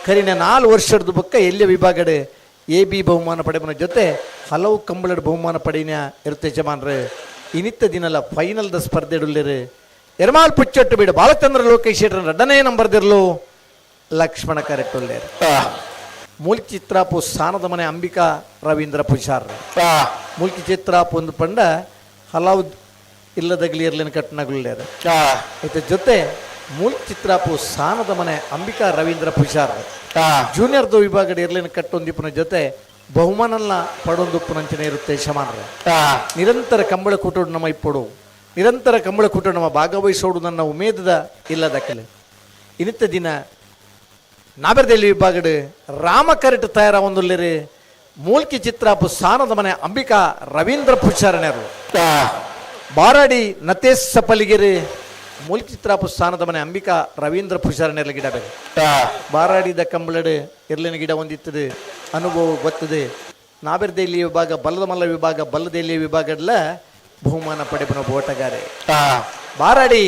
ಕರಿನ 4 ವರ್ಷದ ಬೊಕ್ಕ ಎಲ್ಲಿಯ ವಿಭಾಗದ ಎ ಬಿ ಬಹುಮಾನ ಪಡೆವನ ಜೊತೆ ಹಲವು ಕಂಬಳದ ಬಹುಮಾನ ಪಡೆಯನ ಇರುತ್ತೆ ಯಜಮಾನ್ರೆ. ಇನ್ನಿತ್ತ ದಿನಲ ಫೈನಲ್ದ ಸ್ಪರ್ಧೆ ಇಡುಲ್ಲೇರು ಎರ್ಮಾಲ್ ಪುಚ್ಚೊಟ್ಟು ಬೀಡು ಬಾಲಚಂದ್ರ ಲೋಕೇಶ್ ಶೆಟ್ಟರ್ ಎರಡನೇ ನಂಬರ್ದಿರ್ಲು ಲಕ್ಷ್ಮಣ ಕರೆಟೊಲ್ಲೇರು. ಮೂಲ್ಕಿ ಚಿತ್ರಾಪು ಸ್ಥಾನದ ಮನೆ ಅಂಬಿಕಾ ರವೀಂದ್ರ ಪೂಜಾರ್. ಮೂಲ್ಕಿ ಚಿತ್ರಾಪು ಒಂದು ಪಂಡ ಹಲವು ಇಲ್ಲದಗಲಿ ಇರ್ಲಿನ ಕಟ್ಟಣಗುಳ್ಳೇರು. ಇದ್ರ ಜೊತೆ ಮೂಲ್ಕಿ ಚಿತ್ರಾಪು ಸ್ಥಾನದ ಮನೆ ಅಂಬಿಕಾ ರವೀಂದ್ರ ಪೂಜಾರ್ ಜೂನಿಯರ್ದು ವಿಭಾಗದ ಇರ್ಲಿನ ಕಟ್ಟೊಂದಿಪ್ಪನ ಜೊತೆ ಬಹುಮಾನಲ್ಲ ಪಡೊಂದುಪ್ಪುನಂಚನೆ ಇರುತ್ತೆ ಶಮಾನ್ರೆ. ನಿರಂತರ ಕಂಬಳ ಕೂಟೋಡು ನಮ್ಮ ಇಪ್ಪೊಡು, ನಿರಂತರ ಕಂಬಳ ಕೂಟ ನಮ್ಮ ಭಾಗವಹಿಸೋಡು ನನ್ನ ಉಮೇದದ ಇಲ್ಲದಕ್ಕಲೆ. ಇನ್ನಿತ್ತ ದಿನ ನಾಬೆರ್ದೆಲ್ಲಿ ವಿಭಾಗಡು ರಾಮ ಕರೆಟ್ ತಯಾರ ಒಂದುಲ್ಲೇರಿ ಮೂಲ್ಕಿ ಚಿತ್ರಾಪು ಸಾನದ ಮನೆ ಅಂಬಿಕಾ ರವೀಂದ್ರ ಪೂಜಾರಣರು. ಬಾರಾಡಿ ನತೇಶ್ ಸಪಲಿಗೆರೆ ಮೂಲ್ಕಿ ಚಿತ್ರಾಪು ಸ್ಥಾನದ ಮನೆ ಅಂಬಿಕಾ ರವೀಂದ್ರ ಪೂಜಾರಣೆಲ್ಲ ಗಿಡ ಬೇರೆ. ಬಾರಾಡಿದ ಕಂಬಳಡು ಎರ್ಲಿನ ಗಿಡ ಒಂದಿತ್ತದೆ, ಅನುಭವ ಗೊತ್ತದೆ. ನಾಬೆರ್ದೆಲ್ಲಿ ವಿಭಾಗ ಬಲ್ಲದ ಮಲ್ಲ ವಿಭಾಗ ಬಲ್ಲದೆಲ್ಲಿ ವಿಭಾಗಡ್ಲ ಬಹುಮಾನ ಪಡೆಪನ ಓಟಗಾರೆ. ಬಾರಾಡಿ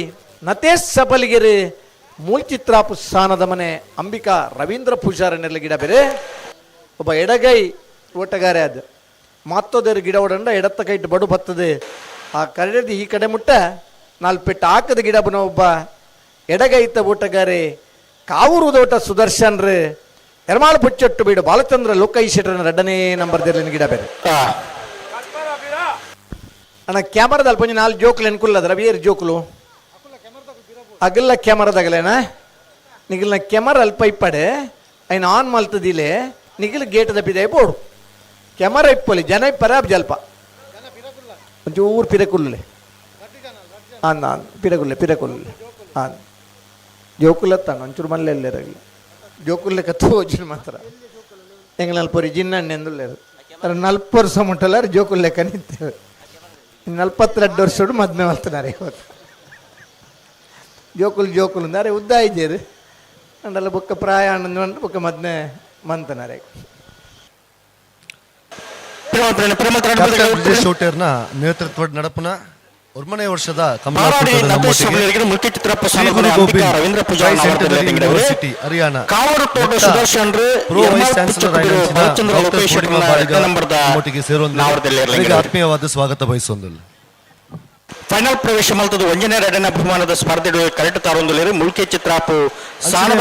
ನತೇಶ್ ಸಪಲಿಗೆರೆ ಮೂಲ್ಚಿತ್ರಾಪು ಸ್ಥಾನದ ಮನೆ ಅಂಬಿಕಾ ರವೀಂದ್ರ ಪೂಜಾರನೆಲ್ಲ ಗಿಡ ಬೇರೆ. ಒಬ್ಬ ಎಡಗೈ ಓಟಗಾರೆ ಅದು ಮತ್ತೊಂದರು ಗಿಡ ಓಡಂಡ ಎಡತ್ತ ಕೈಟ್ ಬಡು ಬತ್ತದೆ, ಆ ಕಡೆದು ಈ ಕಡೆ ಮುಟ್ಟ ನಾಲ್ಕು ಪೆಟ್ಟು ಹಾಕದ ಗಿಡ ಬನ ಒಬ್ಬ ಎಡಗೈತ ಓಟಗಾರೆ ಕಾವೂರು ದೋಟ ಸುದರ್ಶನ್ ರೀ ಎರ್ಮಾಳು ಪುಚ್ಚೊಟ್ಟು ಬೀಡು ಬಾಲಚಂದ್ರ ಲೋಕೈ ಶೆಟ್ಟರನ ಎರಡನೇ ನಂಬರ್ ದೇರ್ಲಿನ ಗಿಡ ಬೇರೆ. ಅಣ್ಣ ಕ್ಯಾಮರಾದಲ್ಲಿ ಪಂಜಿ ನಾಲ್ಕು ಜೋಕ್ಲು ಎನ್ಕುಲ್ಲದ ರವಿಯರ್ ಜೋಕ್ಲು ಅಗಲ್ಲ ಕ್ಯಾಮರಾದಾಗಲೇನ ನಿಗಲ್ನ ಕ್ಯಾಮರಾ ಅಲ್ಪ ಇಪ್ಪಡೆ ಐನ್ ಆನ್ ಮಲ್ತದಿಲೆ ನಿಗಲ್ ಗೇಟ್ ದಪ್ಪಿದೆ ಬೋಡು ಕ್ಯಾಮರಾ ಇಪ್ಪಲಿ ಜನ ಇಪ್ಪರ ಜಲ್ಪ ಒಂಚೂರು ಪಿರಕುಲ್ಲೆ ಆನ್ ಆನ್ ಪಿರಕುಲ್ಲೆ ಪಿರಕುಲ್ಲೆ ಆನ್ ಜೋಕುಲತ್ತಾನ ಒಂಚೂರು ಮಲ್ಲೆ ಇರಗಲಿ ಜೋಕುಲ್ಲೆ ಕತ್ತು ಹೋಜಿನ ಮಾತ್ರ ಎಂಗ ನಲ್ಪೊರಿ ಜಿನ್ನಣ್ಣೆ ಎಂದುಲ್ಲೇರು ಅರೆ ನಲ್ಪ ವರ್ಷ ಮುಟ್ಟಲ್ಲ ಜೋಕುಲ್ಲೆ ನಿಂತೇವೆ 42 ವರ್ಷಡು ಮದ್ಮೆ ಮಲ್ತನಾರೆ ಇವತ್ತು ಜೋಕುಲು ಜೋಕುಲು ಅಂದರೆ ಉದ್ದ ಇದ್ದೀರಿ ಅಂಡಲ್ಲ ಬೊಕ್ಕ ಪ್ರಾಯ ಅಣ್ಣ ಬೊಕ್ಕ ಮದ್ಮೆ ಮಂತನಾರೆ. ಶೋಟೇರ್ನ ನೇತೃತ್ವದ ನಡಪುನ ಒರ್ಮನೆ ವರ್ಷದ ಹರಿಯಾಣ ಆತ್ಮೀಯವಾದ ಸ್ವಾಗತ ಬಯಸೊಂದಿಲ್ಲ. ಫೈನಲ್ ಪ್ರವೇಶ ಮಲ್ತದ ಒಂಜನೇ ಎರಡನೇ ಅಭಿಮಾನದ ಸ್ಪರ್ಧೆ ಕರೆಕ್ಟ್ ತಾರೊಂದುಲೇರು ಮುಲ್ಕಿ ಚಿತ್ರಾಪು ಸಾನದ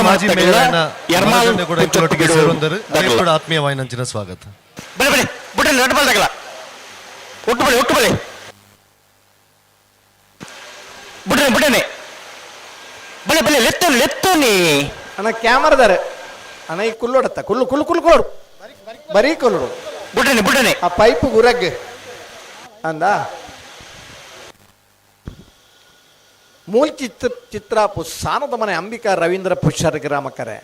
ಆತ್ಮೀಯವಾದ ಸ್ವಾಗತ. ಬಲೆ ಬಲೆ ಬುಟ್ಟಲ್ಲಿ ಎರಡು ಬಲ್ ತಗಲ ಒಟ್ಟು ಬಲೆ ಒಟ್ಟು ಬಲೆ ಬುಟ್ಟನೆ ಬುಟ್ಟನೆ ಬಲೆ ಬಲೆ ಲೆತ್ತು ಲೆತ್ತು ನೀ ಅಣ್ಣ ಕ್ಯಾಮರಾದಾರೆ ಅಣ್ಣ ಈ ಕುಲ್ಲೋಡತ್ತ ಕುಲ್ಲು ಕುಲ್ಲು ಕುಲ್ಲು ಕುಲ್ಲೋಡು ಬರೀ ಕುಲ್ಲೋಡು ಬುಟ್ಟನೆ ಬುಟ್ಟನೆ ಆ ಪೈಪ್ ಗುರಗ್ ಅಂದ ಮೂಲ ಚಿತ್ರಾಪು ಸಾನದ ಮನೆ ಅಂಬಿಕಾ ರವೀಂದ್ರ ಪುಷ್ಯರ ಗ್ರಾಮಕರೆ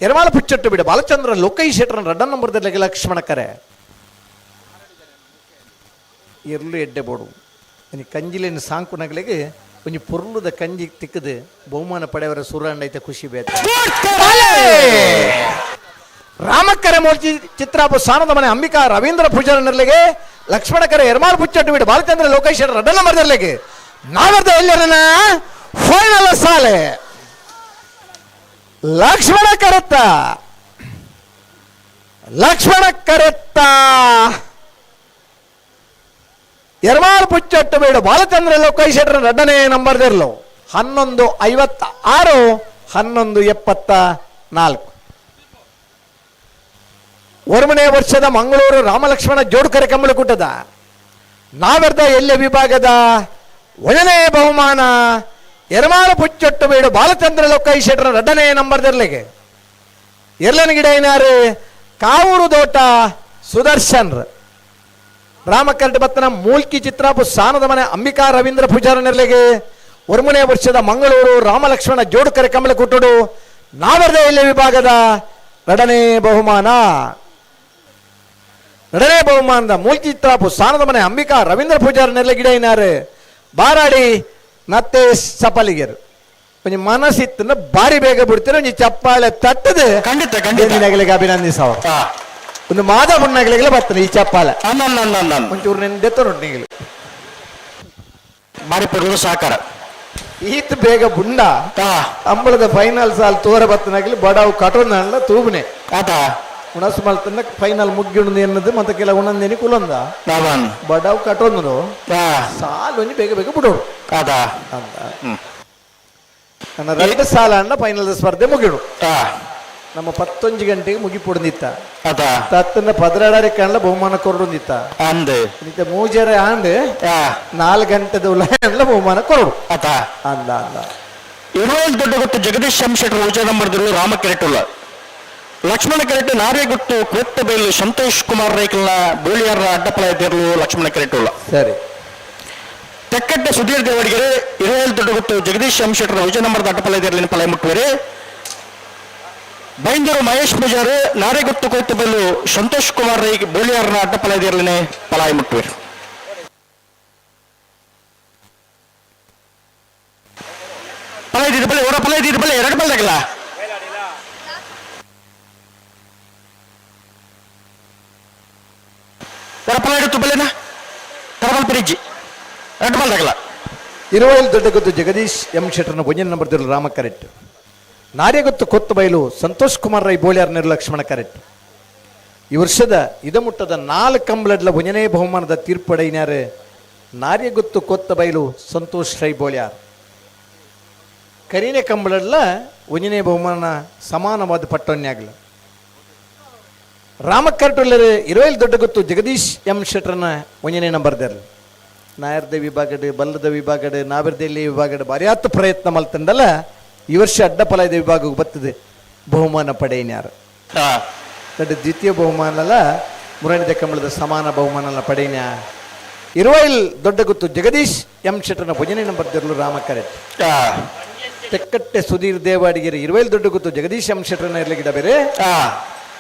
ಎರಮಾಲ ಪುಚ್ಚಟ್ಟು ಬಿಡು ಬಾಲಚಂದ್ರ ಲೋಕೈ ಶೆಟ್ಟರನ ರಡ್ಡ ನಂಬರ್ದಲ್ಲಿ ಲಕ್ಷ್ಮಣ ಕರೆ ಎರ್ಲು ಎಡ್ಡೆ ಬೋಡು ಒಂಜಿ ಕಂಜಿಲಿನ ಸಾಂಕುನಗಳಿಗೆ ಒಂಜಿ ಪೊರ್ಲುದ ಕಂಜಿ ತಿಕ್ಕದು ಬಹುಮಾನ ಪಡೆಯವರ ಸುರಾಂಡೈತೆ ಖುಷಿ ಬೇತ. ರಾಮಕರೆ ಮೂರ್ತಿ ಚಿತ್ರಾಪು ಸಾನದ ಮನೆ ಅಂಬಿಕಾ ರವೀಂದ್ರ ಪೂಜಾರನರ್ಲಿಗೆ ಲಕ್ಷ್ಮಣ ಕರೆ ಎರ್ಮಾಲ್ ಪುಚ್ಚಟ್ಟು ಬಿಡು ಬಾಲಚಂದ್ರ ಲೋಕೇಶ್ವರ ರಡ್ಡ ನಂಬರ್ದಲ್ಲಿಗೆ ನಾವರ್ದ ಎಲ್ಲರನ್ನ ಫೈನಲ್ ಸಾಲೆ ಲಕ್ಷ್ಮಣ ಕರೆತ್ತ ಲಕ್ಷ್ಮಣ ಕರೆತ್ತ ಎರ್ಮಾಲ್ ಪುಚ್ಚಟ್ಟು ಬೇಡ ಬಾಲಚಂದ್ರ ಲೋಕೇಶ್ವರ ರಡ್ಡನೇ ನಂಬರ್ದಿರ್ಲು 11:56 11:74. ಒರ್ಮನೆ ವರ್ಷದ ಮಂಗಳೂರು ರಾಮಲಕ್ಷ್ಮಣ ಜೋಡ್ಕರೆ ಕಂಬಳಕೂಟದ ನಾವೆರ್ದ ಎಲ್ಯ ವಿಭಾಗದ ಒಂದನೇ ಬಹುಮಾನ ಎರ್ಮಾಲ ಪುಚ್ಚೊಟ್ಟು ಬೇಡು ಬಾಲಚಂದ್ರ ಲೋಕೈ ಶೆಟ್ಟರ ರಡ್ಡನೇ ನಂಬರ್ದಿರ್ಲಿಗೆ ಎರ್ಲನ ಗಿಡ ಏನಾರು ಕಾವೂರು ದೋಟ ಸುದರ್ಶನ್ ರಾಮಕರ್ಟ ಬತ್ತನ ಮೂಲ್ಕಿ ಚಿತ್ರಾಪು ಸಾನದ ಮನೆ ಅಂಬಿಕಾ ರವೀಂದ್ರ ಪೂಜಾರನೆರ್ಲಿಗೆ ಒರ್ಮನೆ ವರ್ಷದ ಮಂಗಳೂರು ರಾಮಲಕ್ಷ್ಮಣ ಜೋಡುಕರೆ ಕಂಬಳಕೂಟಡು ನಾವರ್ದ ಎಲ್ಯ ವಿಭಾಗದ ಎರಡನೇ ಬಹುಮಾನ ಎರಡನೇ ಬಹುಮಾನದ ಮೂಲ್ಕಿ ಚಿತ್ರಾಪು ಸಾನದ ಮನೆ ಅಂಬಿಕಾ ರವೀಂದ್ರ ಪೂಜಾರನೆರ್ಲೆ ಗಿಡ ಏನಾರು ಬಾರಾಡಿ ನತ್ತೆ ಸಪಲಿಗೆರು ಒಂಜಿ ಮನಸ್ಸಿತ್ತನ್ನ ಬಾರಿ ಬೇಗ ಬಿಡ್ತೀರ ಒಂಜಿ ಚಪ್ಪಾಳೆ ತಟ್ಟದೆ ಖಂಡಿತ ಖಂಡಿತ ಅಭಿನಂದಿಸವ ಒಂದು ಮಾದ ಬಣ್ಣಗಳಿಗೆ ಬರ್ತಾನೆ ಈ ಚಪ್ಪಾಳೆ ಒಂಚೂರು ನೆಂದೆತ್ತ ನೀಗಳು ಬಾರಿ ಪಡೆದು ಸಹಕಾರ ಈತ ಬೇಗ ಬುಂಡ ಅಂಬಳದ ಫೈನಲ್ ಸಾಲ್ ತೋರ ಬತ್ತನಾಗಲಿ ಬಡವು ಕಟೋನ ತೂಬನೆ ಆತ ಉಣಸು ಮಲ್ತನ್ನ ಫೈನಲ್ ಮುಗ್ಗಿಣದು ಎನ್ನದು ಮತ್ತೆ ಕೆಲ ಉಣಂದೇನಿ ಕುಲಂದ ಬಡವು ಕಟೋಂದ್ರು ಸಾಲು ಒಂಜಿ ಬೇಗ ಬೇಗ ಬಿಡೋರು ಆತ ಅಂತ ನನ್ನ ಎರಡು ಸಾಲ ಅಣ್ಣ ಫೈನಲ್ ಸ್ಪರ್ಧೆ ಮುಗಿಡು ನಮ್ಮ 11 ಗಂಟೆಗೆ ಮುಗಿಪೊಡ್ದಿತ್ತ ತತ್ತನ 12 ಕಾಣಲ ಬಹುಮಾನ ಕೊರಡುಂದಿತ್ತ ಅಂದು ಮೂಜರೆ ಆಂಡ್ 4 ಗಂಟೆದ ಉಲಾಯನ್ಲ ಬಹುಮಾನ ಕೊರಡು ಆತ ಅಂದ ಅಂದ ಇರೋಲ್ ದೊಡ್ಡ ಗೊತ್ತು ಜಗದೀಶ್ ಶಂಶೆಟ್ರು ಉಜ ನಂಬರ್ದಲ್ಲಿ ರಾಮ ಕೆರೆಟುಲ್ಲ ಲಕ್ಷ್ಮಣ ಕೆರೆಟ್ ನಾರೇಗುತ್ತು ಕೋತ್ತಬೈಲು ಸಂತೋಷ್ ಕುಮಾರ್ ರೈಕಲ್ನ ಬೋಳಿಯಾರ ಅಡ್ಡಪಲ ಇದ್ದಿರಲು ಲಕ್ಷ್ಮಣ ಕೆರೆಟ್ ಉಳ್ಳ. ಸರಿ. ತೆಕ್ಕಟ್ಟೆ ಸುಧೀರ್ ದೇವಡಿಗೆರೆ ಇರುವೇಲ್ ದೊಡ್ಡಗುತ್ತು ಜಗದೀಶ್ ಎಂ ಶೆಟ್ಟರ್ ವಿಜಯ ನಂಬರ್ದ ಅಡ್ಡಪಲ ಇದ್ದಿರಲಿನ ಪಲಯ ಮುಟ್ಟುವರೆ. ಬೈಂದೂರು ಮಹೇಶ್ ಪೂಜಾರಿ ನಾರೇಗುತ್ತು ಕೋತ್ತಬೈಲು ಸಂತೋಷ್ ಕುಮಾರ್ ರೈ ಬೋಳಿಯಾರನ ಅಡ್ಡಪಲ ಇದ್ದಿರಲಿನ ಪಲಾಯ ಮುಟ್ಟುವರು. ಪಲ ಇದ್ದಿದ್ದು ಬಲೆ ಹೊರ ಪಲ ಇದ್ದಿದ್ದು ಬಲೆ ಎರಡು ಬಲ್ದಾಗಲ್ಲ ಹೊರ ಪಲ ಇಡುತ್ತು ಬಲೆನಾ ತರಬಲ್ ಪರಿಜ್ಜಿ ಎರಡು ಬಲ್ದಾಗಲ್ಲ. ಇರುವೈಲ್ ದೊಡ್ಡಗುತ್ತು ಜಗದೀಶ್ ಎಂ ಶೆಟ್ಟರ್ನ ಒಂಜನ ನಂಬರ್ ದಿರು ರಾಮ ಕರೆಕ್ಟ್. ನಾರ್ಯಗುತ್ತು ಕೊತ್ತು ಬೈಲು ಸಂತೋಷ್ ಕುಮಾರ್ ರೈ ಬೋಳ್ಯಾರ್ ನೆರು ಲಕ್ಷ್ಮಣ ಕರೆಕ್ಟ್. ಈ ವರ್ಷದ ಇದಮುಟ್ಟದ 4 ಕಂಬಳಡ್ಲ ಒಂಜನೇ ಬಹುಮಾನದ ತೀರ್ಪಡೈನ್ಯಾರು ನಾರ್ಯಗುತ್ತು ಕೊತ್ತ ಬೈಲು ಸಂತೋಷ್ ರೈ ಬೋಳ್ಯಾರ್. ಕರೀನೆ ಕಂಬಳಡ್ಲ ಒಂಜನೇ ಬಹುಮಾನ ಸಮಾನವಾದ ಪಟ್ಟೊನ್ಯಾಗಲ ರಾಮಕರ್ಟುಲ್ಲರು ಇರುವೈಲ್ ದೊಡ್ಡಗುತ್ತು ಜಗದೀಶ್ ಎಂ ಶೆಟ್ಟರ್ನ ಒಂಜನೇ ನಂಬರ್ ದೇರ್ಲು. ನಾಯರ್ದ ವಿಭಾಗಡ್ ಬಲ್ಲದ ವಿಭಾಗಡ್ ನಾವಿರ್ದೆಲ್ಲಿ ವಿಭಾಗಡ್ ಬಾರ್ಯಾತ್ ಪ್ರಯತ್ನ ಮಲ್ತಂಡಲ್ಲ ಈ ವರ್ಷ ಅಡ್ಡಪಲಾಯದ ವಿಭಾಗಕ್ಕೆ ಬರ್ತದೆ ಬಹುಮಾನ ಪಡೆಯಿನ್ಯಾರು. ದೊಡ್ಡ ದ್ವಿತೀಯ ಬಹುಮಾನಲ್ಲ ಮುರಣಿದ ಕಂಬಳದ ಸಮಾನ ಬಹುಮಾನಲ್ಲ ಪಡೆಯಿನ ಇರುವೈಲ್ ದೊಡ್ಡಗುತ್ತು ಜಗದೀಶ್ ಎಂ ಶೆಟ್ಟರ್ನ ಭಜನೆ ನಂಬರ್ ದೇರ್ಲು ರಾಮಕರೆಟ್. ತೆಕ್ಕಟ್ಟೆ ಸುಧೀರ್ ದೇವಾಡಿಗೆರೆ ಇರುವೈಲ್ ದೊಡ್ಡಗುತ್ತು ಜಗದೀಶ್ ಎಂ ಶೆಟ್ಟರ್ನ ಇರ್ಲಿ ಗಿಡ ಬೇರೆ.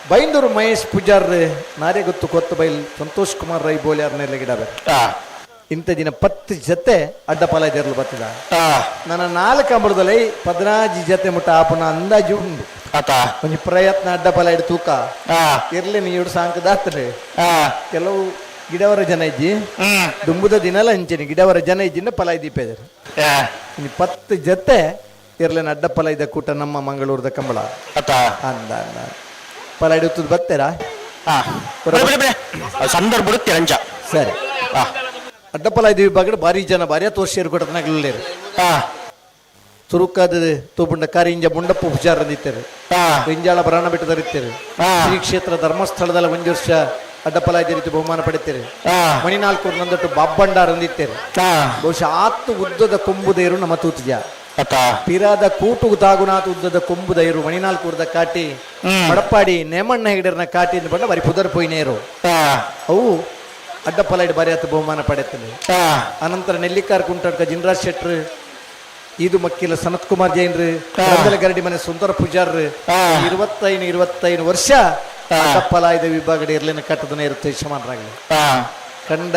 ಬೈಂದೂರು ಮಹೇಶ್ ಪೂಜಾರ್ ನಾರ್ಯಗುತ್ತು ಕೊತ್ತಬೈಲ್ ಸಂತೋಷ್ ಕುಮಾರ್ ರೈ ಬೋಳ್ಯಾರ್ ನೇರ್ಲೆ ಗಿಡ ಬೇರೆ. ಇಂಥ ದಿನ 10 ಜತೆ ಅಡ್ಡಪಾಲ ಜರ್ಲು ಬರ್ತದ. ನನ್ನ 4 ಕಂಬಳದಲ್ಲಿ 14 ಜತೆ ಮುಟ್ಟ ಆಪುನ ಅಂದಾಜು ಉಂಡು. ಒಂಜಿ ಪ್ರಯತ್ನ ಅಡ್ಡಪಾಲ ಇಡು ತೂಕ ಇರ್ಲಿ ನೀಡು ಸಾಂಕದಾತ್ರೆ. ಕೆಲವು ಗಿಡವರ ಜನ ಇಜ್ಜಿ ದುಂಬುದ ದಿನಲ ಅಂಚೆನೆ ಗಿಡವರ ಜನ ಇಜ್ಜಿನ ಪಲಾಯ್ ದೀಪ ಇದ್ದಾರೆ. 10 ಜತೆ ಇರ್ಲಿನ ಅಡ್ಡಪಲ ಇದ್ದ ಕೂಟ ನಮ್ಮ ಮಂಗಳೂರದ ಕಂಬಳ ಅಂದ ಅಂದ ಪಲ ಹಿಡಿಯುತ್ತದ ಬರ್ತೀರಾ? ಸಂದರ್ಭ ಅಂಚ. ಸರಿ. ಅಡ್ಡಪಲ ಇದು ವಿಭಾಗ ಭಾರಿ ಜನ ಭಾರಿ ತೋರ್ಸಿ ಕೊಟ್ಟನಾಗ್ಲಿಲ್ಲ. ತುರುಕಾದ ತೂಬುಂಡ ಕಾರಿಂಜ ಮುಂಡಪ್ಪ ಪೂಜಾರ ಅಂದಿತ್ತಾರೆ, ರಿಂಜಾಳ ಬರಾಣ ಬೆಟ್ಟದರಿತ್ತಾರೆ, ಶ್ರೀ ಕ್ಷೇತ್ರ ಧರ್ಮಸ್ಥಳದಲ್ಲಿ ಒಂದು ವರ್ಷ ಅಡ್ಡಪಲ ರೀತಿ ಬಹುಮಾನ ಪಡಿತಾರೆ. ಮಣಿನಾಲ್ಕೂರು ನಂದಟ್ಟು ಬಾಬ್ಬಂಡಾರ್ ಅಂದಿತ್ತಾರೆ. ಬಹುಶಃ ಆತ್ತು ಉದ್ದದ ಕೊಂಬುದೇರು ನಮ್ಮ ತೂತಿಜ ಪಿರಾದ ಕೂಟು ತಾಗುನಾಥ ಉದ್ದದ ಕೊಂಬುದೈರು ಮಣಿನಾಲ್ಕೂರ್ದ ಕಾಟಿ ಮಡಪಾಡಿ ನೇಮಣ್ಣ ಹೆಗಡರ್ನ ಕಾಟಿ ಬಣ್ಣ ಬರಿ ಪುದರ್ ಪೊಯ್ನೇರು ಅವು ಅಡ್ಡಪಲಾಯ್ಡು ಬಾರಿ ಆತ ಬಹುಮಾನ ಪಡೆಯುತ್ತದೆ. ಅನಂತರ ನೆಲ್ಲಿಕಾರ್ ಕುಂಟಾಡ್ಕ ಜಿನ್ರಾಜ್ ಶೆಟ್ರು, ಇದು ಮಕ್ಕಿಲ ಸನತ್ ಕುಮಾರ್ ಜೈನ್ರು, ಗರಡಿ ಮನೆ ಸುಂದರ ಪೂಜಾರ್ರು 25 ವರ್ಷ ಅಡ್ಡಪಲಾಯ್ದ ವಿಭಾಗದ ಇರ್ಲಿನ ಕಟ್ಟದನ ಇರುತ್ತೆ ಯಜಮಾನರಾಗಲಿ. ಕಂಡ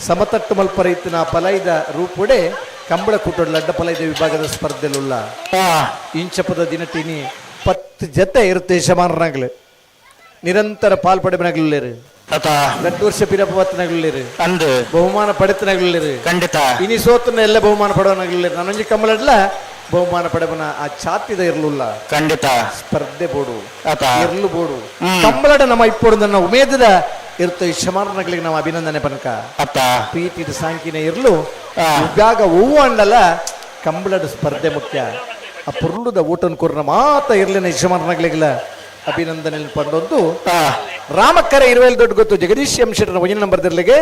ಸಮತಟ್ಟು ಮಲ್ಪರೈತನ ಪಲಾಯ್ದ ರೂಪುಡೆ ಕಂಬಳ ಕೂಟೊಡ್ಲ ಅಡ್ಡಪಲಾಯ್ದ ವಿಭಾಗದ ಸ್ಪರ್ಧೆಲುಲ್ಲ ಇಂಚಪದ ದಿನಟಿನಿ 10 ಜತೆ ಇರುತ್ತೆ ಯಜಮಾನರಾಗಲಿ. ನಿರಂತರ ಪಾಲ್ಪಡೆಬನಾಗ್ಲಿರು, 2 ವರ್ಷ ಪಿರಪವತ್ತನಾಗ್ಲಿರು, ಅಂದು ಬಹುಮಾನ ಪಡೆತನಾಗ್ಲಿರು, ಖಂಡಿತ ಇನಿ ಸೋತನ ಎಲ್ಲ ಬಹುಮಾನ ಪಡೋನಾಗ್ಲಿರು. ನಾನೊಂಜಿ ಕಂಬಳಡ್ಲ ಬಹುಮಾನ ಪಡೆಬನ ಆ ಛಾತಿದ ಇರ್ಲಿಲ್ಲ. ಖಂಡಿತ ಸ್ಪರ್ಧೆ ಬೋಡು ಇರ್ಲು ಬೋಡು ಕಂಬಳಡ ನಮ್ಮ ಇಪ್ಪೊಡು ಉಮೇದದ ಇರ್ತ ಯಜಮಾನಗಳಿಗೆ ನಾವು ಅಭಿನಂದನೆ ಪನಕ ಪ್ರೀತಿದ ಸಾಂಕಿನ ಇರ್ಲು ವಿಭಾಗ ಹೂವು ಅಂಡಲ್ಲ ಕಂಬಳದ ಸ್ಪರ್ಧೆ ಮುಖ್ಯ. ಆ ಪುರುಳುದ ಊಟನ ಕೊರ್ನ ಮಾತ ಇರ್ಲಿನ ಯಜಮಾನಗಳಿಗೆಲ್ಲ ಅಭಿನಂದನೆ ಪಂಡೊಂದು ರಾಮಕರೆ ಇರುವೆಲ್ ದೊಡ್ಡ ಗೊತ್ತು ಜಗದೀಶ್ ಎಂ ಶೆಟ್ಟರ್ ಒಂಜಿ ನಂಬರ್ ದಿರ್ಲಿಗೆ,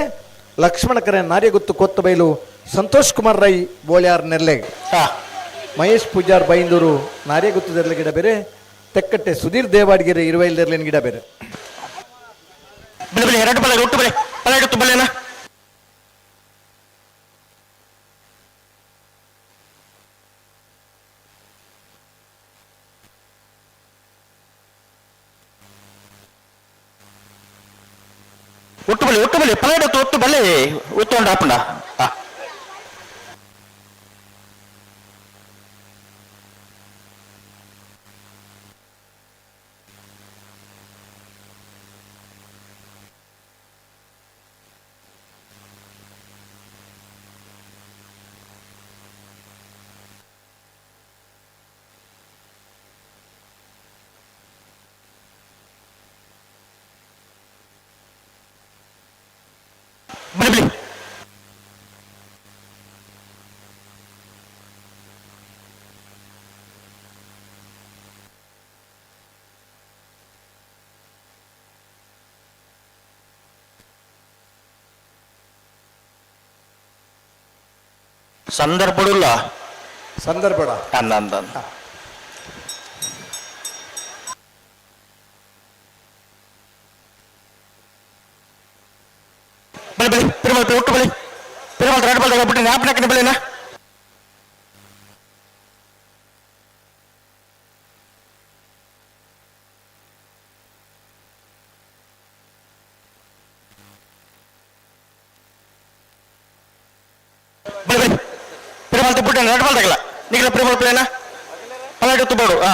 ಲಕ್ಷ್ಮಣಕರೆ ನಾರ್ಯಗುತ್ತು ಕೊತ್ತಬೈಲು ಸಂತೋಷ್ ಕುಮಾರ್ ರೈ ಬೋಳ್ಯಾರ್ ನೆರ್ಲೆಗ್, ಮಹೇಶ್ ಪೂಜಾರ್ ಬೈಂದೂರು ನಾರ್ಯಗುತ್ತು ದೆರ್ಲೆ ಗಿಡ ಬೇರೆ, ತೆಕ್ಕಟ್ಟೆ ಸುಧೀರ್ ದೇವಾಡಿಗೆರೆ ಇರುವೈಲ್ ದೆರ್ಲಿನ ಗಿಡ ಬೇರೆ. ಬೆಲೆ ಬೆಲೆ ಎರಡು ಬಲೆ ಒಟ್ಟು ಬೆಲೆ ಪಲ ಇಡುತ್ತು ಬಲೆನಾ. ಒಟ್ಟು ಬಲೆ ಒಟ್ಟು ಬಲೆ ಪಲ ಇಡುತ್ತು ಒಟ್ಟು ಬಲೆ ಒತ್ತೊಂಡು ಹಾಪುಂಡ. ಬಲಿ ಬಲಿ ಸಂದರ್ಭಡುಲ್ಲ ಸಂದರ್ಭಡ ಅಂದ ಅಂದ ಅಂದ. ಬಲಿ ಬಲಿ ಪಿರಮಲ್ ಒಟ್ಟು ಬಲಿ ಪಿರಮಲ್ ರೆಡ್ ಬಾಲ್ ಬಿಟ್ಟು ನ್ಯಾಪ್ ಬಲಿನ ಬಲಿ ಬಲಿ ಪಿರಮಲ್ ಬಿಟ್ಟು ರೆಡ್ ಬಾಲ್ ತಗಲ ನಿಗಲ ಪಿರಮಲ್ ಪ್ಲೇನ ಪಲಾಟು ಬೋಡು. ಹಾ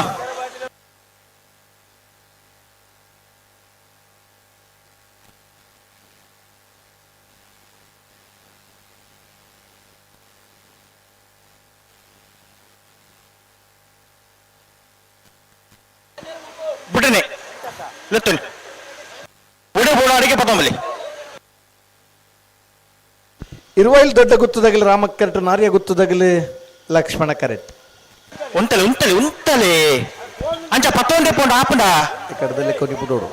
ಬಿಟ್ಟನೆ ಲೆತ್ತುನಿ ಬುಡ ಬೋಡ ಅಡಿಗೆ ಪತ್ತೊಂಬಲಿ ಇರುವೈಲ್ ದೊಡ್ಡ ಗುತ್ತದಗಲಿ ರಾಮ ಕರೆಕ್ಟ್, ನಾರ್ಯ ಗುತ್ತದಗಲಿ ಲಕ್ಷ್ಮಣ ಕರೆಕ್ಟ್. ಉಂಟಲೆ ಉಂಟಲೆ ಉಂಟಲೆ ಅಂಚ ಪತ್ತೊಂಡೆ ಪೋಂಡ ಆಪುಂಡ ಕಡದಲ್ಲಿ ಕೊನಿ ಬಿಡೋಡು.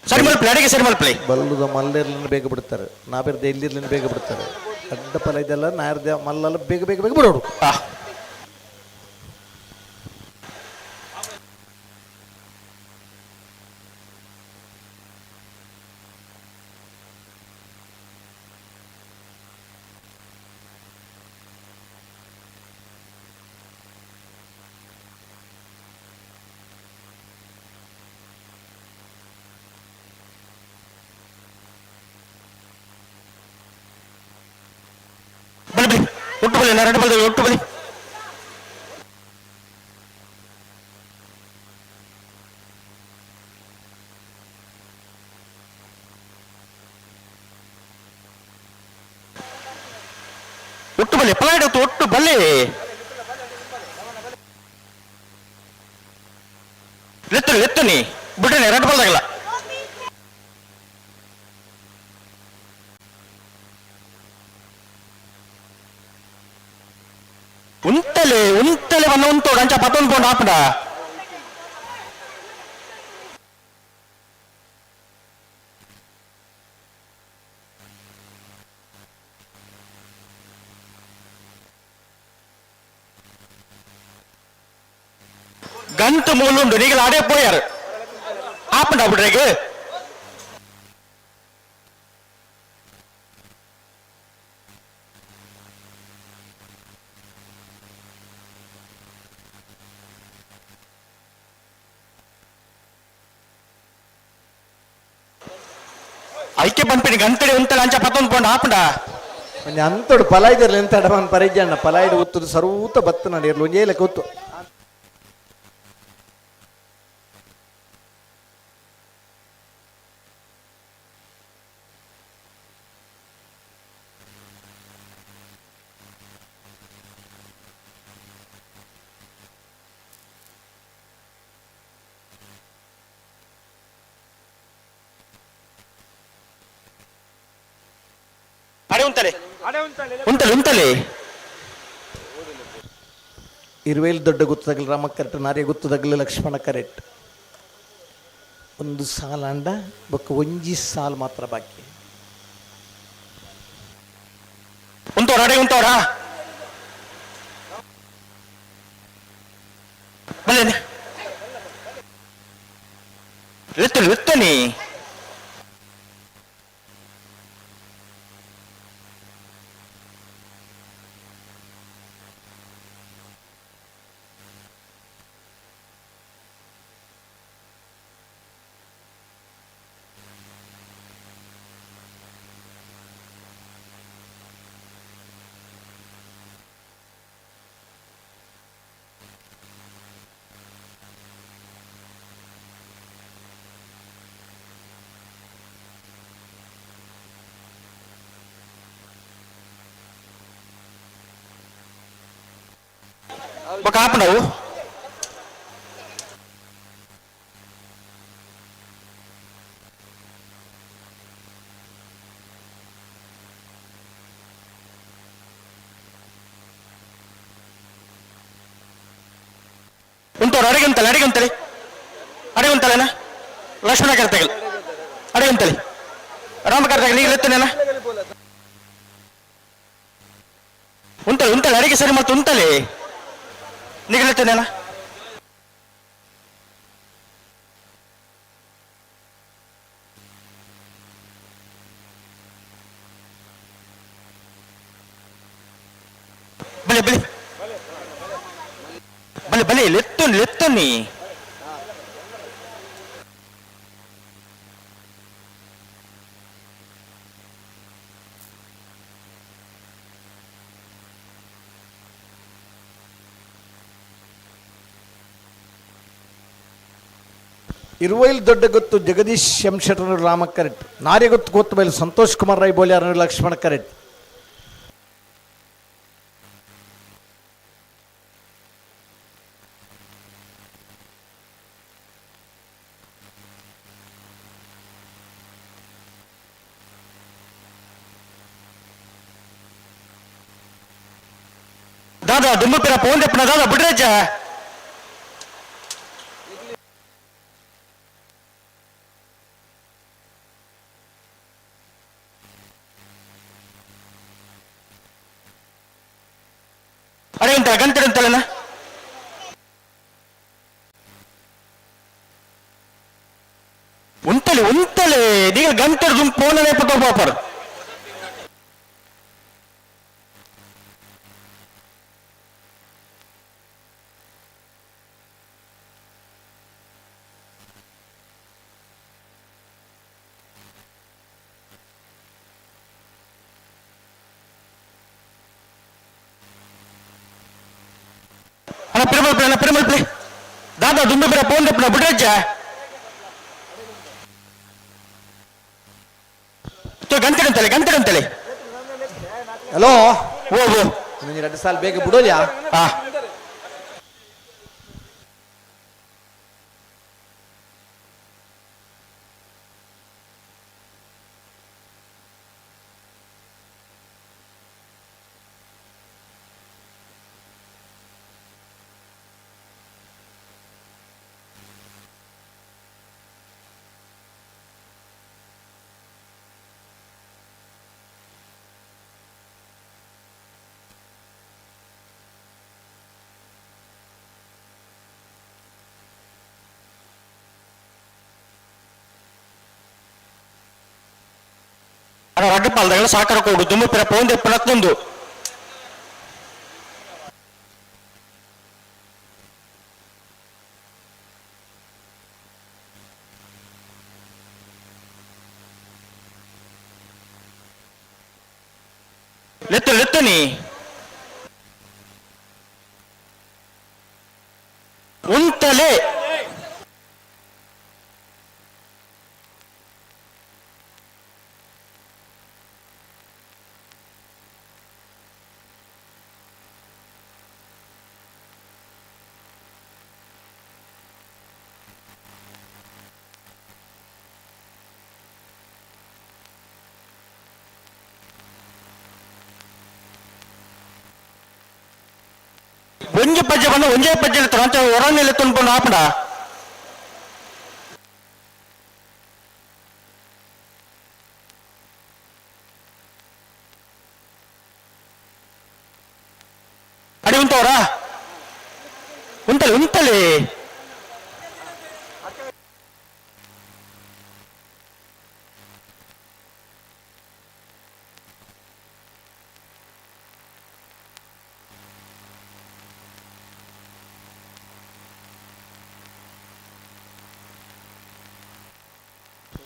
ಸರಿ ಮಲ್ಪ್ಲೆ ಅಡಿಗೆ ಸರಿ ಮಲ್ಪ್ಲೆ. ಬಲ್ಲುದ ಮಲ್ಲೆರ್ಲನ್ನು ಬೇಗ ಬಿಡ್ತಾರೆ, ನಾಬೆರ್ದ ಎಲ್ಲಿರ್ಲನ್ನು ಬೇಗ ಬಿಡ್ತಾರೆ. ಅಡ್ಡ ಫಲ ಇದೆಲ್ಲ ನಾರ್ದ ಮಲ್ಲಲ್ಲ ಬೇಗ ಬೇಗ ಬೇಗ ಬಿಡೋಡು. ಬಲಿ ಬಲಿ ಒಟ್ಟು ಬಲಿ ರೆಡ್ ಬಾಲ್ ಒಟ್ಟು ಬಲಿ ಒಟ್ಟು ಬಲಿ ಪಲಾಯ್ಡ್ ಒಟ್ಟು ಬಲಿ ಲೆತ್ತು ಲೆತ್ತುನಿ ಬಿಟ್ಟನೆ ರೆಡ್ ಬಾಲ್ ತಗಲ. ಉಂಟಲೆ ಉಂಟಲೆ ಬಂದ ಉಂಟೋಡು ಅಂಚ ಪತ್ತೊಂದು ಪೋಂಡು ಆಪುಂಡ. ಗಂಟು ಮೂಲುಂಡು ನೀಗಲ ಅಡೆ ಪೋಯಾರು ಆಪುಂಡ ಬಿಡ್ರೆಗೆ. ಐಕೆ ಪಂಪಿನಿ ಗಂಟೆಡಿ ಉಂಟಲ ಅಂಚ ಪತ್ತೊಂದು ಪೋಂಡು ಆಪುಂಡ. ಒಂಜಿ ಅಂತೋಡು ಪಲಾಯ್ದರ್ಲಿ ಎಂತ ಅಡಮಾನ್ ಪರಿಜಣ್ಣ ಪಲಾಯ್ಡು ಉತ್ತುದು ಸರ್ವೂತ ಬತ್ತು ನಾನು ಇರ್ಲು ಒಂಜೇ ಲೆಕ್ಕ ಉತ್ತು. ಅಡೆ ಉಂಟಲೆ ಉಂಟಲೆ ಉಂಟಲೆ ಇರುವೇಲ್ ದೊಡ್ಡ ಗುತ್ತದಗಲಿ ರಾಮ ಕರೆಕ್ಟ್, ನಾರ್ಯ ಗುತ್ತದಗಲಿ ಲಕ್ಷ್ಮಣ ಕರೆಕ್ಟ್. ಒಂದು ಸಾಲ ಅಂಡ ಬೊಕ್ಕ ಒಂಜಿ ಸಾಲ್ ಮಾತ್ರ ಬಾಕಿ. ಉಂಟೋರ ಅಡೆ ಉಂಟೋರ ಬಲೆ ಲೆತ್ತಲಿ ಲೆತ್ತನಿ ಬೊಕ್ಕ ಆಪುಂಡವು. ಉಂಟೋರು ಅಡಿಗೆ ಉಂಟಲ್ಲ ಅಡಿಗೆ ಉಂಟಲೆ ಅಡಿಗೆ ಉಂಟಲೇನ ಲಕ್ಷ್ಮಣ ಕರ್ತಗಲ್ ಅಡಿಗೆ ಉಂಟಲೆ ರಾಮ ಕರ್ತಗಲ್ ಈಗ ಎತ್ತನೇನ ಉಂಟಲೆ ಉಂಟಲೆ ಅಡಿಗೆ ಸರಿ ಮತ್ತು ಉಂಟಲೆ ನಿಗಲೆತ್ತನೇನ. ಬಲೆ ಬಲೆ ಬಲೆ ಬಲೆ ಲೆತ್ತೊನಿ ಲೆತ್ತೊನಿ. ಇರುವೈಲ್ ದೊಡ್ಡ ಗೊತ್ತು ಜಗದೀಶ್ ಎಂ ಶೆಟ್ಟರ್ ರಾಮ ಕರೆಕ್ಟ್, ನಾರಿಗೊತ್ತು ಗೊತ್ತು ಸಂತೋಷ್ ಕುಮಾರ್ ರೈ ಬೋಲ್ಯಾರ ಲಕ್ಷ್ಮಣ ಕರೆಕ್ಟ್. ದಾದಾ ದುಮ್ಮಪಿರ ಪೋನ್ ದೆಪ್ಪನ ದಾದಾ ಬಿಡ್ರಜ್ಜ. ಅರೆ ಉಂಟಲ್ಲ ಗಂಟೆ ಉಂಟಲ್ಲ ಉಂಟಲೆ ಉಂಟಲೆ ಈಗ ಗಂಟೆ ದುಂಪು ಫೋನನೇ ಪತ್ತೋ ಪಾಪರ್. ಅಣ್ಣ ಪಿರಮಲ್ ಪ್ಲೇ, ಅಣ್ಣ ಪಿರಮಲ್ ಪ್ಲೇ. ದಾದಾ ದುಂಬು ಬಿರ ಫೋನ್ ದೆಪ್ಪನ ಬಿಡ್ರಜ್ಜ. ಗಂಟೆ ಗಂಟಲೆ ಗಂಟೆ ಗಂಟಲೆ. ಹಲೋ ಓ ಓ ಇನ್ನೊಂದು 2 ಸಾಲ ಬೇಗ ಬಿಡೋಲ್ಯಾ? ಹಾ. ಅಣ್ಣ ರಡ್ಡು ಪಾಲ್ದಗಳ ಸಾಕರ ಕೊಡು ದುಂಬು ಪಿರ ಫೋನ್ ದೆಪ್ಪನಕ್ಕೊಂದು. ಲೆತ್ತು ಲೆತ್ತನಿ ಉಂಟಲೆ. ಒಂಜಿ ಪಜ್ಜೆ ಬಂದು ಒಂಜೇ ಪಜ್ಜೆ ಇರ್ತಾರೆ ಅಂತ ಹೊರನೆಲ್ಲ ತುಂಬಿಕೊಂಡು ಆಪಡ. ಅಡಿ ಉಂಟವ್ರಾ? ಉಂಟಲಿ ಉಂಟಲಿ.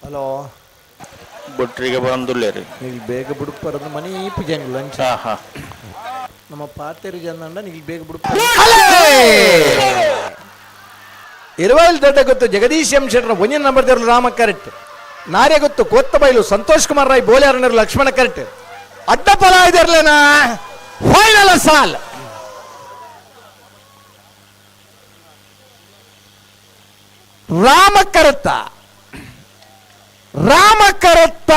ಹಲೋ ಬೊಟ್ರಿಗೆ ಬಂದುಲ್ಲೇರಿ ನೀವು ಬೇಗ ಬುಡುಪರದು ಮನಿ ಪೂಜೆಂಗ್ ಲಂಚ್. ಹಾ ಹಾ. ನಮ್ಮ ಪಾತೇರಿ ಜನ ನೀವು ಬೇಗ ಬುಡುಪ. ಇರುವೈಲ್ ದೊಡ್ಡ ಗೊತ್ತು ಜಗದೀಶ್ ಎಂ ಶೆಟ್ಟರ್ ಒಂದಿನ ನಂಬರ್ ದೇವರು ರಾಮ ಕರೆಕ್ಟ್, ನಾರೇ ಗೊತ್ತು ಕೊತ್ತಬೈಲು ಸಂತೋಷ್ ಕುಮಾರ್ ರಾಯ್ ಬೋಲ್ಯಾರನರು ಲಕ್ಷ್ಮಣ ಕರೆಕ್ಟ್. ಅಡ್ಡಫಲ ಇದರ್ಲೇನಾ ಫೈನಲ್ ಸಾಲ್. ರಾಮ ಕರತ್ತ ರಾಮ ಕರತ್ತ.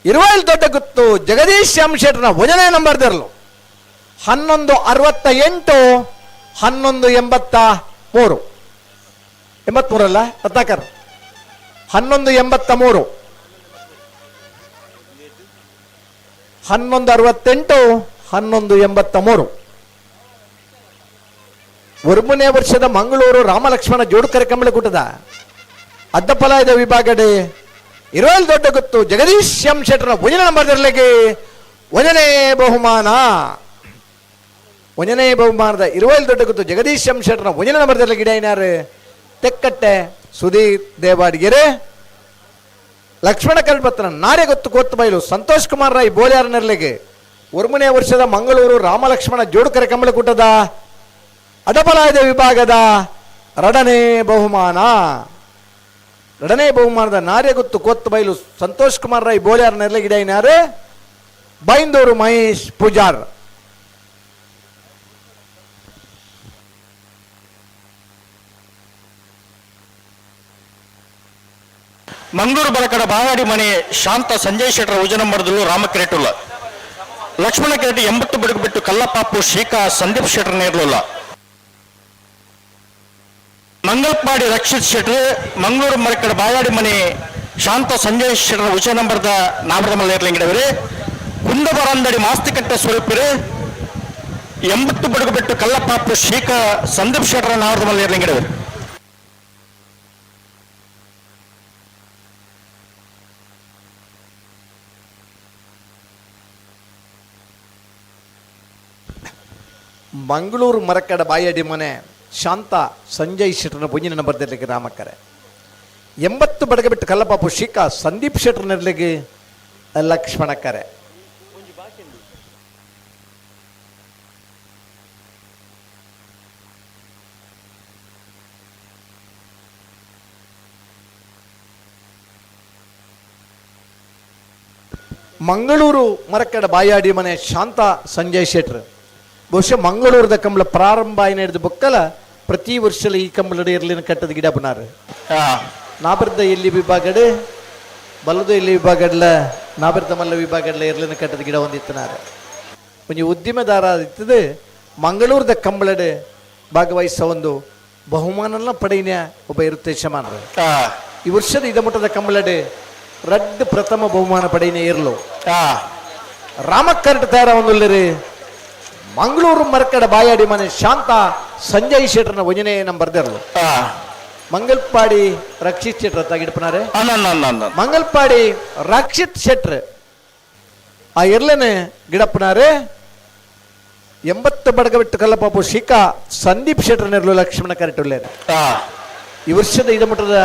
ಇರುವೈಲ್ ದೊಡ್ಡ ಗುತ್ತು ಜಗದೀಶ್ ಎಂ ಶೆಟ್ಟರ್ನ ಒಂದನೇ ನಂಬರ್ ದೇರ್ಲು 11:68 11:83 83 ಅಲ್ಲ ರತ್ನಾಕರ್, 11:83 11:68 11:83. ಒರ್ಮನೇ ವರ್ಷದ ಮಂಗಳೂರು ರಾಮಲಕ್ಷ್ಮಣ ಜೋಡುಕರೆ ಕಂಬಳಕೂಟದ ಅಡ್ಡಫಲಾಯದ ವಿಭಾಗಡೆ ಇರೋಲ್ ದೊಡ್ಡ ಗೊತ್ತು ಜಗದೀಶ್ ಎಂ ಶೆಟ್ಟರ ಒಂದಿನ ನಂಬರ್ ದರ್ಲೆಗೆ ಒಂಜನೇ ಬಹುಮಾನ. ಒಂಜನೇ ಬಹುಮಾನದ ಇರುವೈಲ್ ದೊಡ್ಡ ಗೊತ್ತು ಜಗದೀಶ್ ಎಂ ಶೆಟ್ಟರ್ನ ಒಂಜನೇ ನಂಬರ್ದಲ್ಲಿ ಗಿಡೈನಾರು ತೆಕ್ಕಟ್ಟೆ ಸುಧೀರ್ ದೇವಾಡಿಗೆರೆ. ಲಕ್ಷ್ಮಣ ಕಲ್ಪತ್ರ ನಾರೆಗೊತ್ತು ಕೋತ್ತು ಬೈಲು ಸಂತೋಷ್ ಕುಮಾರ್ ರಾಯ್ ಬೋಲ್ಯಾರ್ ನೆರ್ಲಿಗೆ. ಒರ್ಮನೇ ವರ್ಷದ ಮಂಗಳೂರು ರಾಮಲಕ್ಷ್ಮಣ ಜೋಡುಕರೆ ಕಂಬಳಕೂಟದ ಅಡಪಲಾಯದ ವಿಭಾಗದ ಎರಡನೇ ಬಹುಮಾನ. ಎರಡನೇ ಬಹುಮಾನದ ನಾರ್ಯಗುತ್ತು ಕೋತ್ತು ಬೈಲು ಸಂತೋಷ್ ಕುಮಾರ್ ರೈ ಬೋಲ್ಯಾರ್ ನೆರ್ಲಿಗಿಡೈನಾರು ಬೈಂದೂರು ಮಹೇಶ್ ಪೂಜಾರ್. ಮಂಗಳೂರು ಬರಕಡ ಬಾವಾಡಿ ಮನೆ ಶಾಂತ ಸಂಜಯ್ ಶೆಟ್ಟರ ಉಜನಂಬರದಲ್ಲೂ ರಾಮಕ್ರೇಟುಲ್ಲ. ಲಕ್ಷ್ಮಣ ಕೆರಟಿ 80 ಬಡುಕು ಬಿಟ್ಟು ಕಲ್ಲಪಾಪು ಶ್ರೀಕಾ ಸಂದೀಪ್ ಶೆಟ್ಟರ್ ನೇರ್ಲುಲ್ಲ. ಮಂಗಲ್ಪಾಡಿ ರಕ್ಷಿತ್ ಶೆಟ್ಟರ್ ಮಂಗಳೂರು ಮರಕಡ ಬಾಯಾಡಿ ಮನೆ ಶಾಂತ ಸಂಜಯ್ ಶೆಟ್ಟರ್ ಉಜ ನಂಬರ್ದ ನಾಮರದ ಮಲ್ಲೇರ್ಲಿಂಗಿಡವರು. ಕುಂದಬರಂದಡಿ ಮಾಸ್ತಿಕಟ್ಟೆ ಸ್ವರೂಪಿರು 80 ಬಡುಕು ಬಿಟ್ಟು ಕಲ್ಲಪಾಪು ಶ್ರೀಕಾ ಸಂದೀಪ್ ಶೆಟ್ಟರ್ ನಾಮರದ ಮಲ್ಲೇರ್ಲಿಂಗಿಡವರು. ಮಂಗಳೂರು ಮರಕಡ ಬಾಯಡಿ ಮನೆ ಶಾಂತ ಸಂಜಯ್ ಶೆಟ್ಟರ್ನ ಪುಂಜಿನ ನಂಬರ್ದಲ್ಲಿ ರಾಮಕ್ಕರೆ. 80 ಬಡಗ ಬಿಟ್ಟು ಕಲ್ಲಪಾಪು ಶಿಖಾ ಸಂದೀಪ್ ಶೆಟ್ಟರ್ನಲ್ಲಿಗೆ ಲಕ್ಷ್ಮಣಕ್ಕರೆ. ಮಂಗಳೂರು ಮರಕಡ ಬಾಯಾಡಿ ಮನೆ ಶಾಂತ ಸಂಜಯ್ ಶೆಟ್ಟರ್. ಬಹುಶಃ ಮಂಗಳೂರದ ಕಂಬಳ ಪ್ರಾರಂಭ ಆಯ್ನ ಹಿಡಿದು ಬೊಕ್ಕಲ ಪ್ರತಿ ವರ್ಷಲ ಈ ಕಂಬಳಡೆ ಇರ್ಲಿನ ಕಟ್ಟದ ಗಿಡ ಬನಾರು. ನಾಬರ್ದ ಎಲ್ಲಿ ವಿಭಾಗಡೆ ಬಲದ ಎಲ್ಲಿ ವಿಭಾಗಡ್ಲ ನಾಬರ್ದ ಮಲ್ಲ ವಿಭಾಗಡ್ಲ ಇರ್ಲಿನ ಕಟ್ಟದ ಗಿಡ ಹೊಂದಿತ್ತನಾರು. ಒಂಜಿ ಉದ್ದಿಮೆದಾರ ಇತ್ತದೆ ಮಂಗಳೂರದ ಕಂಬಳಡೆ ಭಾಗವಹಿಸ ಒಂದು ಬಹುಮಾನನ ಪಡೆಯಿನ ಒಬ್ಬ ಇರುತ್ತೆ ಶಮಾನರು. ಈ ವರ್ಷದ ಇದಮುಟ್ಟದ ಕಂಬಳಡೆ ರಡ್ಡ್ ಪ್ರಥಮ ಬಹುಮಾನ ಪಡೆಯಿನ ಇರ್ಲು. ರಾಮಕ್ಕರಟ ತಯಾರ ಒಂದುಲ್ಲರಿ ಮಂಗಳೂರು ಮರಕಡ ಬಾಯಾಡಿ ಮನೆ ಶಾಂತ ಸಂಜಯ್ ಶೆಟ್ಟರ್ನ ಒಂಜನೇ ನಂಬರ್ ದೆರ್ಲು. ಮಂಗಲ್ಪಾಡಿ ರಕ್ಷಿತ್ ಶೆಟ್ಟರ್ ತಾಗಿಡ್ಪನಾರೆ. ಮಂಗಲ್ಪಾಡಿ ರಕ್ಷಿತ್ ಶೆಟ್ರ್ ಆ ಎರ್ಲೆನೆ ಗಿಡಪ್ಪನಾರೆ. 80 ಬಡಗ ಬಿಟ್ಟು ಕಲ್ಲಪಾಪು ಶಿಖಾ ಸಂದೀಪ್ ಶೆಟ್ಟರ್ ನೆರ್ಲು ಲಕ್ಷ್ಮಣ ಕರೆಟುಲ್ಲೇರು. ಈ ವರ್ಷದ ಇದಮಠದ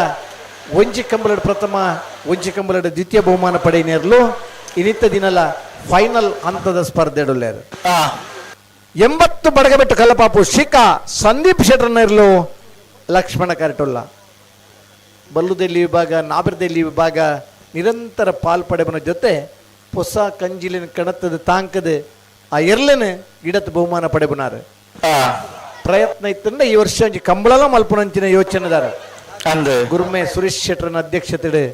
ಒಂಜಿ ಕಂಬಲಡ್ ಪ್ರಥಮ ಒಂಜಿ ಕಂಬಲಡ್ ದ್ವಿತೀಯ ಬಹುಮಾನ ಪಡೆಯನೇರ್ಲು. ಇನ್ನಿತ್ತ ದಿನಲ ಫೈನಲ್ ಹಂತದ ಸ್ಪರ್ಧೆ ಇಡುಲ್ಲೇರು. 80 ಬಡಗಬೆಟ್ಟು ಕಲ್ಲಪಾಪು ಶಿಖಾ ಸಂದೀಪ್ ಶೆಟ್ಟರ್ನರ್ಲು ಲಕ್ಷ್ಮಣ ಕರೆಟುಲ್ಲ. ಬಲ್ಲುದೆಲ್ಲಿ ವಿಭಾಗ ನಾಬಿರ್ದೆಲ್ಲಿ ವಿಭಾಗ ನಿರಂತರ ಪಾಲ್ಪಡೆಬನ ಜೊತೆ ಹೊಸ ಕಂಜಿಲಿನ ಕಣತದ ತಾಂಕದ ಆ ಎರ್ಲೆನ ಗಿಡದ ಬಹುಮಾನ ಪಡೆಬನಾರು. ಪ್ರಯತ್ನ ಇತ್ತಂದ್ರೆ ಈ ವರ್ಷ ಒಂಜಿ ಕಂಬಳಲ ಮಲ್ಪುನಂಚಿನ ಯೋಚನೆದಾರ. ಗುರುಮೆ ಸುರೇಶ್ ಶೆಟ್ಟರ್ನ ಅಧ್ಯಕ್ಷತೆ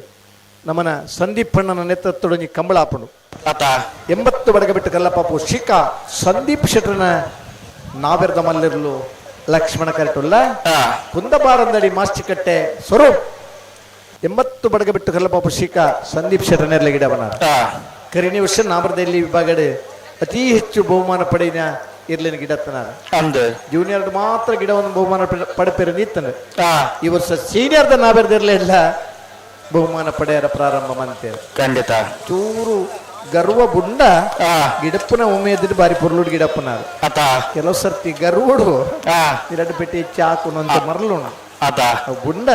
ನಮ್ಮನ ಸಂದೀಪ್ ಅಣ್ಣನ ನೇತೃತ್ವದ ಒಂಜಿ ಕಂಬಳ ಆಪುಂಡು. 80 ಬಡಗ ಬಿಟ್ಟು ಕಲ್ಲಪಾಪು ಶಿಖಾ ಸಂದೀಪ್ ಶೆಟ್ಟರ್ನ ನಾವೆರ್ದ ಮಲ್ಲಿರ್ಲು ಲಕ್ಷ್ಮಣ ಕರೆಟುಲ್ಲ. ಕುಂದಬಾರಂದಡಿ ಮಾಸ್ತಿಕಟ್ಟೆ ಸ್ವರೂಪ್ 80 ಬಡಗ ಬಿಟ್ಟು ಕಲ್ಲಪಾಪು ಶಿಖಾ ಸಂದೀಪ್ ಶೆಟ್ಟರ್ನೆರ್ಲ ಗಿಡವನ. ಕರಿಣಿ ವರ್ಷ ನಾಮರದಲ್ಲಿ ವಿಭಾಗಡೆ ಅತಿ ಹೆಚ್ಚು ಬಹುಮಾನ ಪಡೆಯಿನ ಇರ್ಲಿನ ಗಿಡತ್ತನಾರ. ಜೂನಿಯರ್ ಮಾತ್ರ ಗಿಡವನ್ನು ಬಹುಮಾನ ಪಡೆಪೇರ ನಿತ್ತನ. ಈ ವರ್ಷ ಸೀನಿಯರ್ದ ನಾವೆರ್ದಿರ್ಲಿಲ್ಲ ಬಹುಮಾನ ಪಡೆಯರ ಪ್ರಾರಂಭ ಮಂತೇವೆ. ಖಂಡಿತ ಚೂರು ಗರ್ವ ಬುಂಡ ಗಿಡಪ್ಪನ ಒಮ್ಮೆ ಎದ್ದಿದ್ದು ಬಾರಿ ಪೊರ್ಲುಡ್ ಗಿಡಪ್ಪನ. ಕೆಲವು ಸರ್ತಿ ಗರ್ವಡು ಎರಡು ಪೆಟ್ಟಿ ಚಾಕು ಅಂತ ಮರಲೋಣ ಬುಂಡ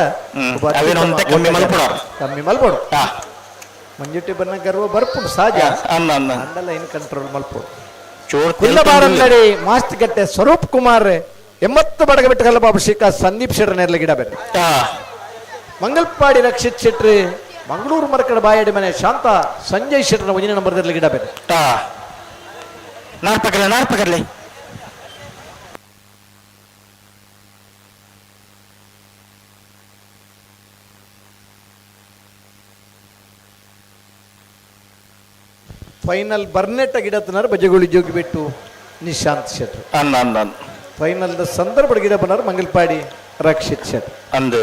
ಕಮ್ಮಿ ಮಲ್ಪಡು. ಮಂಜುಟ್ಟಿ ಬನ್ನ ಗರ್ವ ಬರ್ಪುಂಡು ಸಹಜ ಅಂಡಲ್ಲ ಏನು ಕಂಟ್ರೋಲ್ ಮಲ್ಪಡು. ಕುಲ್ಲಬಾರಂದಡಿ ಮಾಸ್ತಿಗಟ್ಟೆ ಸ್ವರೂಪ್ ಕುಮಾರ್ 80 ಬಡಗ ಬಿಟ್ಟು ಕಲ್ಲಬಾಬು ಶಿಖಾ ಸಂದೀಪ್ ಶೆಟ್ಟರ್ ನೆರ್ಲ ಗಿಡ ಬೇರೆ. ಮಂಗಲ್ಪಾಡಿ ರಕ್ಷಿತ್ ಶೆಟ್ರಿ ಮಂಗಳೂರು ಮರಕಡ ಬಾಯಡಿ ಮನೆ ಶಾಂತ ಸಂಜಯ್ ಶೆಟ್ಟರ್ನ ಒಂದಿನ ನಂಬರ್ ಗಿಡ ಬೇರೆ. ನಾರ್ಪಕರ್ಲೆ ಫೈನಲ್ ಬರ್ನೆಟ್ಟ ಗಿಡತನಾರ ಬಜಗುಳಿ ಜೋಗಿ ಬಿಟ್ಟು ನಿಶಾಂತ್ ಶೆಟ್ಟರ್. ಫೈನಲ್ ಸಂದರ್ಭ ಗಿಡ ಬನ್ನಾರ ಮಂಗಲ್ಪಾಡಿ ರಕ್ಷಿತ್ ಶೆಟ್ಟರ್. ಅಂದು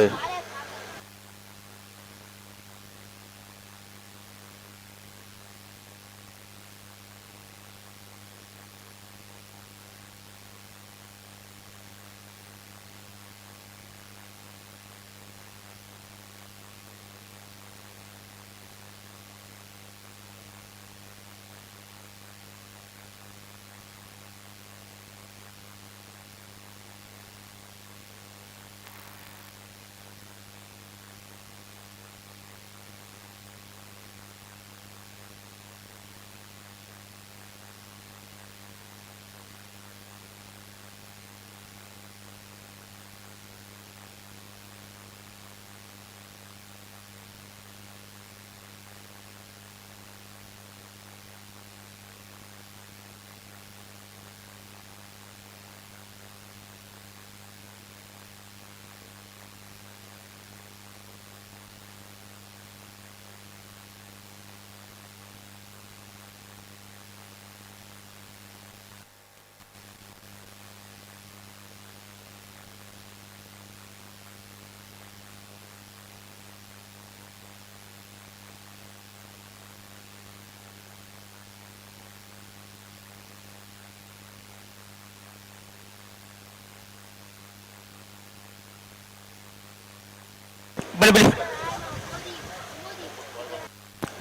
ಬಲಿ ಬಲಿ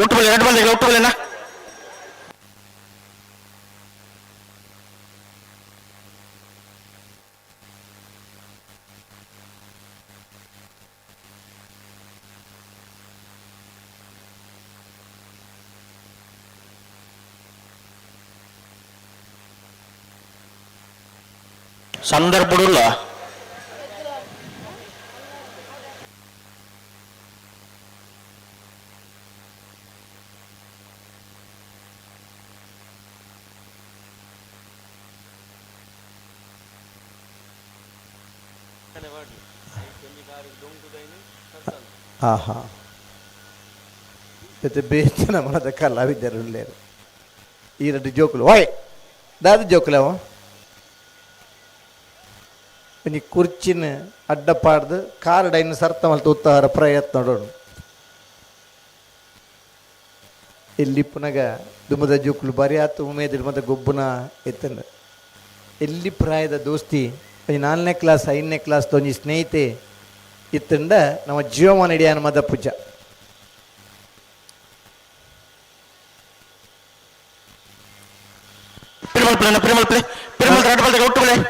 ಒಟ್ಟು ಬಲಿ ಎರಡು ಬಲಿ ಒಟ್ಟು ಬಲಿನಾ. ಸಂದರ್ಭಡುಲ್ಲ ಆಹಾ ಜೊತೆ ಬೇಚನ ಮನದ ಕಲಾವಿದರು ಈ ಎರಡು ಜೋಕುಲು ವಾಯ್ ದಾದ ಜೋಕುಲು ಅವ ಒಂಜಿ ಕುರ್ಚಿನ ಅಡ್ಡ ಪಾಡ್ದು ಕಾರ್ ಡೈನ್ ಸರ್ತ ಮಲ್ತು ಉತ್ತಾರ ಪ್ರಯತ್ನ ನೋಡೋಣ. ಎಲ್ಲಿ ಪುನಗ ದುಮದ ಜೋಕುಲು ಬರಿ ಆತು ಉಮೇದಿಡ್ ಮದ ಗೊಬ್ಬುನ ಎತ್ತಂದ ಎಲ್ಲಿ ಪ್ರಾಯದ ದೋಸ್ತಿ ಒಂಜಿ 4ನೇ ಕ್ಲಾಸ್ 5ನೇ ಕ್ಲಾಸ್ ಒಂಜಿ ಸ್ನೇಹಿತೆ ಇತ್ತಂಡ ನಮ್ಮ ಜೀವಮಾನ ಇಡಿಯಾನ ಮದ ಪೂಜ.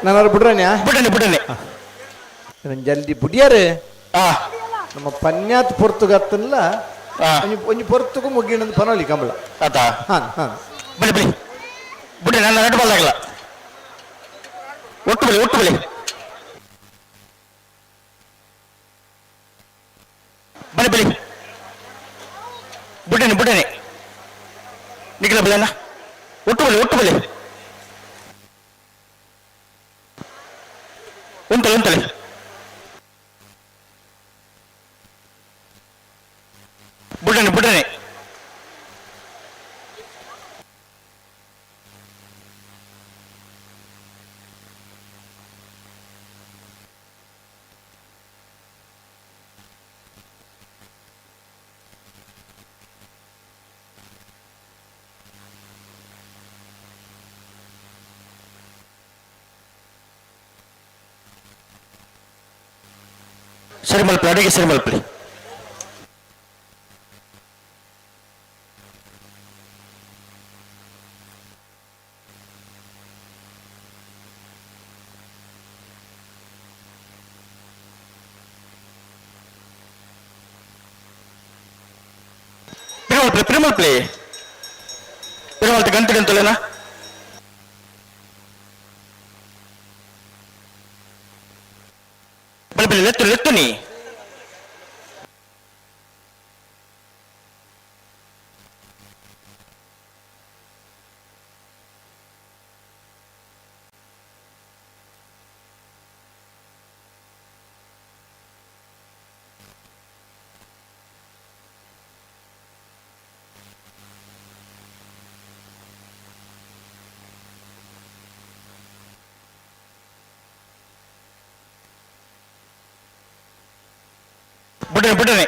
ನಾನು ಬಿಡ್ರಣ್ಯ ಬಿಡನೆ ಬಿಡನೆ ನಾನು ಜಲ್ದಿ ಬುಡಿಯಾರೆ ನಮ್ಮ ಪನ್ಯಾತ್ ಪೊರ್ತುಗತ್ತಲ್ಲ ಒಂಜಿ ಪೊರ್ತುಗು ಮುಗಿಣಂದು ಪನೋಲಿ ಕಂಬಳ. ಆತಾ ಹಾಂ ಹಾಂ ಬಿಡಿ ಬಿಡಿ ಬಿಡಿ ನನ್ನ ಎರಡು ಬಾಲ್ ಆಗಲ್ಲ ಒಟ್ಟು ಬಲಿ ಒಟ್ಟು ಬಲಿ ಬಲಿ ಬಲಿ ಬುಡನೆ ಬುಡನೆ ನಿಖಿಲ ಬಲನ ಒಟ್ಟು ಬಲಿ ಒಟ್ಟು ಬಲಿ ಉಂಟಲೆ ಉಂಟಲೆ ಬುಡನೆ ಬುಡನೆ ಸರಿ ಮಲ್ಪಲಿ ಅಡಿಗೆ ಸರಿ ಮಲ್ಪಲಿ. ಪಿರಮಲ್ಪಲಿ ಪಿರಮಲ್ಪಲಿ ಪಿರಮಲ್ತಿ ಗಂಟೆ ಗಂಟಲೇನಾ. ಬಲಿ ಬಲಿ ಲೆತ್ತು ಲೆತ್ತು ನೀ ಬಿಡನೆ ಬಿಡನೆ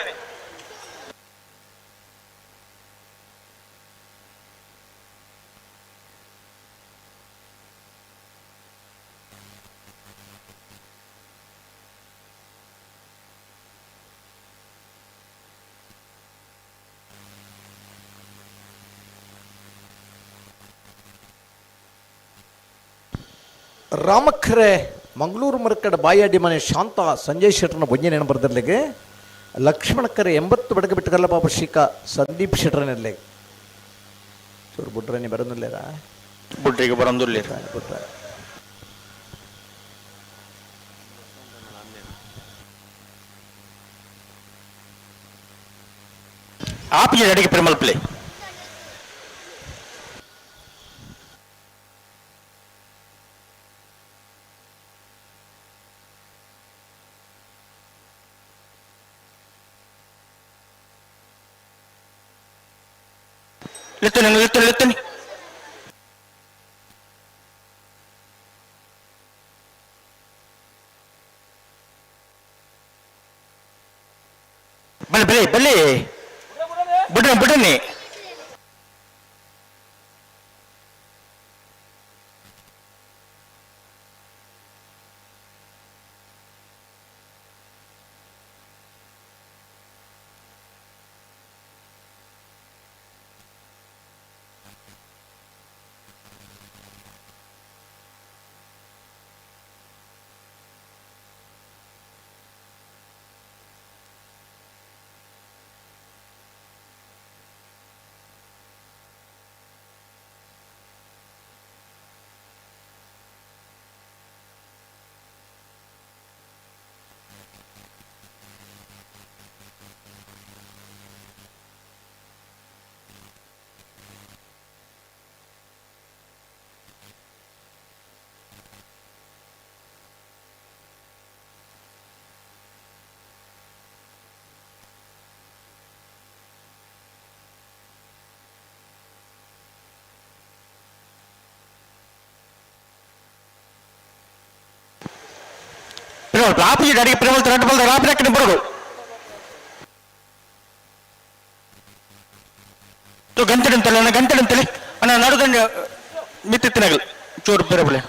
ರಾಮಖರೆ ಮಂಗಳೂರು ಮರಕಡ ಬಾಯಾಡಿ ಮನೆ ಶಾಂತ ಸಂಜಯ್ ಶೆಟ್ಟರ್ನ ಬೊಂಜೆ ಬರ್ದಿರ್ಲಿಕ್ಕೆ ಲಕ್ಷ್ಮಣಕ್ಕರೆ 80 ಬಡಗ ಬಿಟ್ಟುಕಲ್ಲ ಪಾಪ ಶ್ರೀಕಾ ಸಂದೀಪ್ ಶೆಟ್ಟರ್ನಿರ್ಲಿ ಚೂರು ಬುಡ್ರನಿ ಬರೋದಿಲ್ಲ ಬುಡ್ರಿಗೆ ಬರೋದಿಲ್ಲ ಬುಡ್ರ. ಆಪಿಗೆ ಅಡಿಗೆ ಪ್ರೇಮಲ್ಪಲೆ ಲೆತ್ತನೆ ಲೆತ್ತನೆ ಲೆತ್ತನೆ ಬಲೆ ಬಲೆ ಬಲೆ ಬಿಡನೆ ಬಿಡನೆ Opposite ಅಡಿಗೆ ಪ್ರೇಮಲ್ ರಡ್ಡು ಬಲ್ದ ರಾಪಿನಕ್ಕೆ ಬರೋದು ಗಂಟೆಡಂತಲೆ ಅಣ್ಣ ಗಂಟೆಡಂತಲೆ ಅಣ್ಣ ನಡುಗಂಡ ಮಿತ್ತಿತ್ತಿನಗಲ್ ಚೂರು ಬೇರೆ.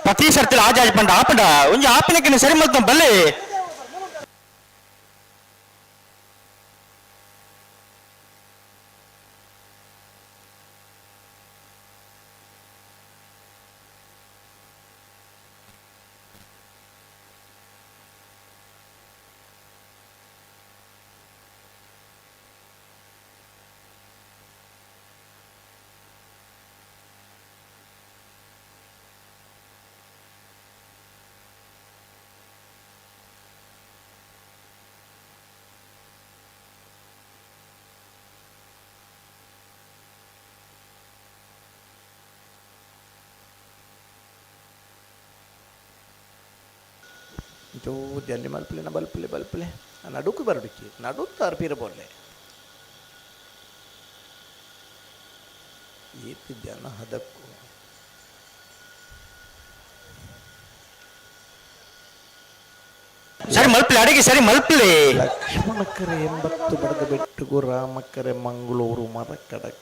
ಪ್ರತಿ ಸರ್ತಿ ಆಜಾಜ್ ಪಂಡ ಆಪಂಡ ಒಂಜಿ ಆಪಿನಕ್ಕೆ ಸರಿ ಮಲ್ತ ಬಲ್ಲೆ. ಜಲ್ಲಿ ಮಲ್ಪಲೆ ನ ಬಲ್ಪಲೆ ಬಲ್ಪಲೆ ನಡುಕು ಬರಡಿಕ್ಕಿ ನಡುತ್ತಾರು ಪೀರ ಬೋಲ್ಲೆ ಏತ್ ಜನ ಹದಕ್ಕು ಸರಿ ಮಲ್ಪಲೆ ಅಡಿಗೆ ಸರಿ ಮಲ್ಪಲೆ. ಲಕ್ಷ್ಮಣಕರೆ 80 ಬಡಗಬೆಟ್ಟುಗು ರಾಮಕರೆ ಮಂಗಳೂರು ಮರಕಡಕ್.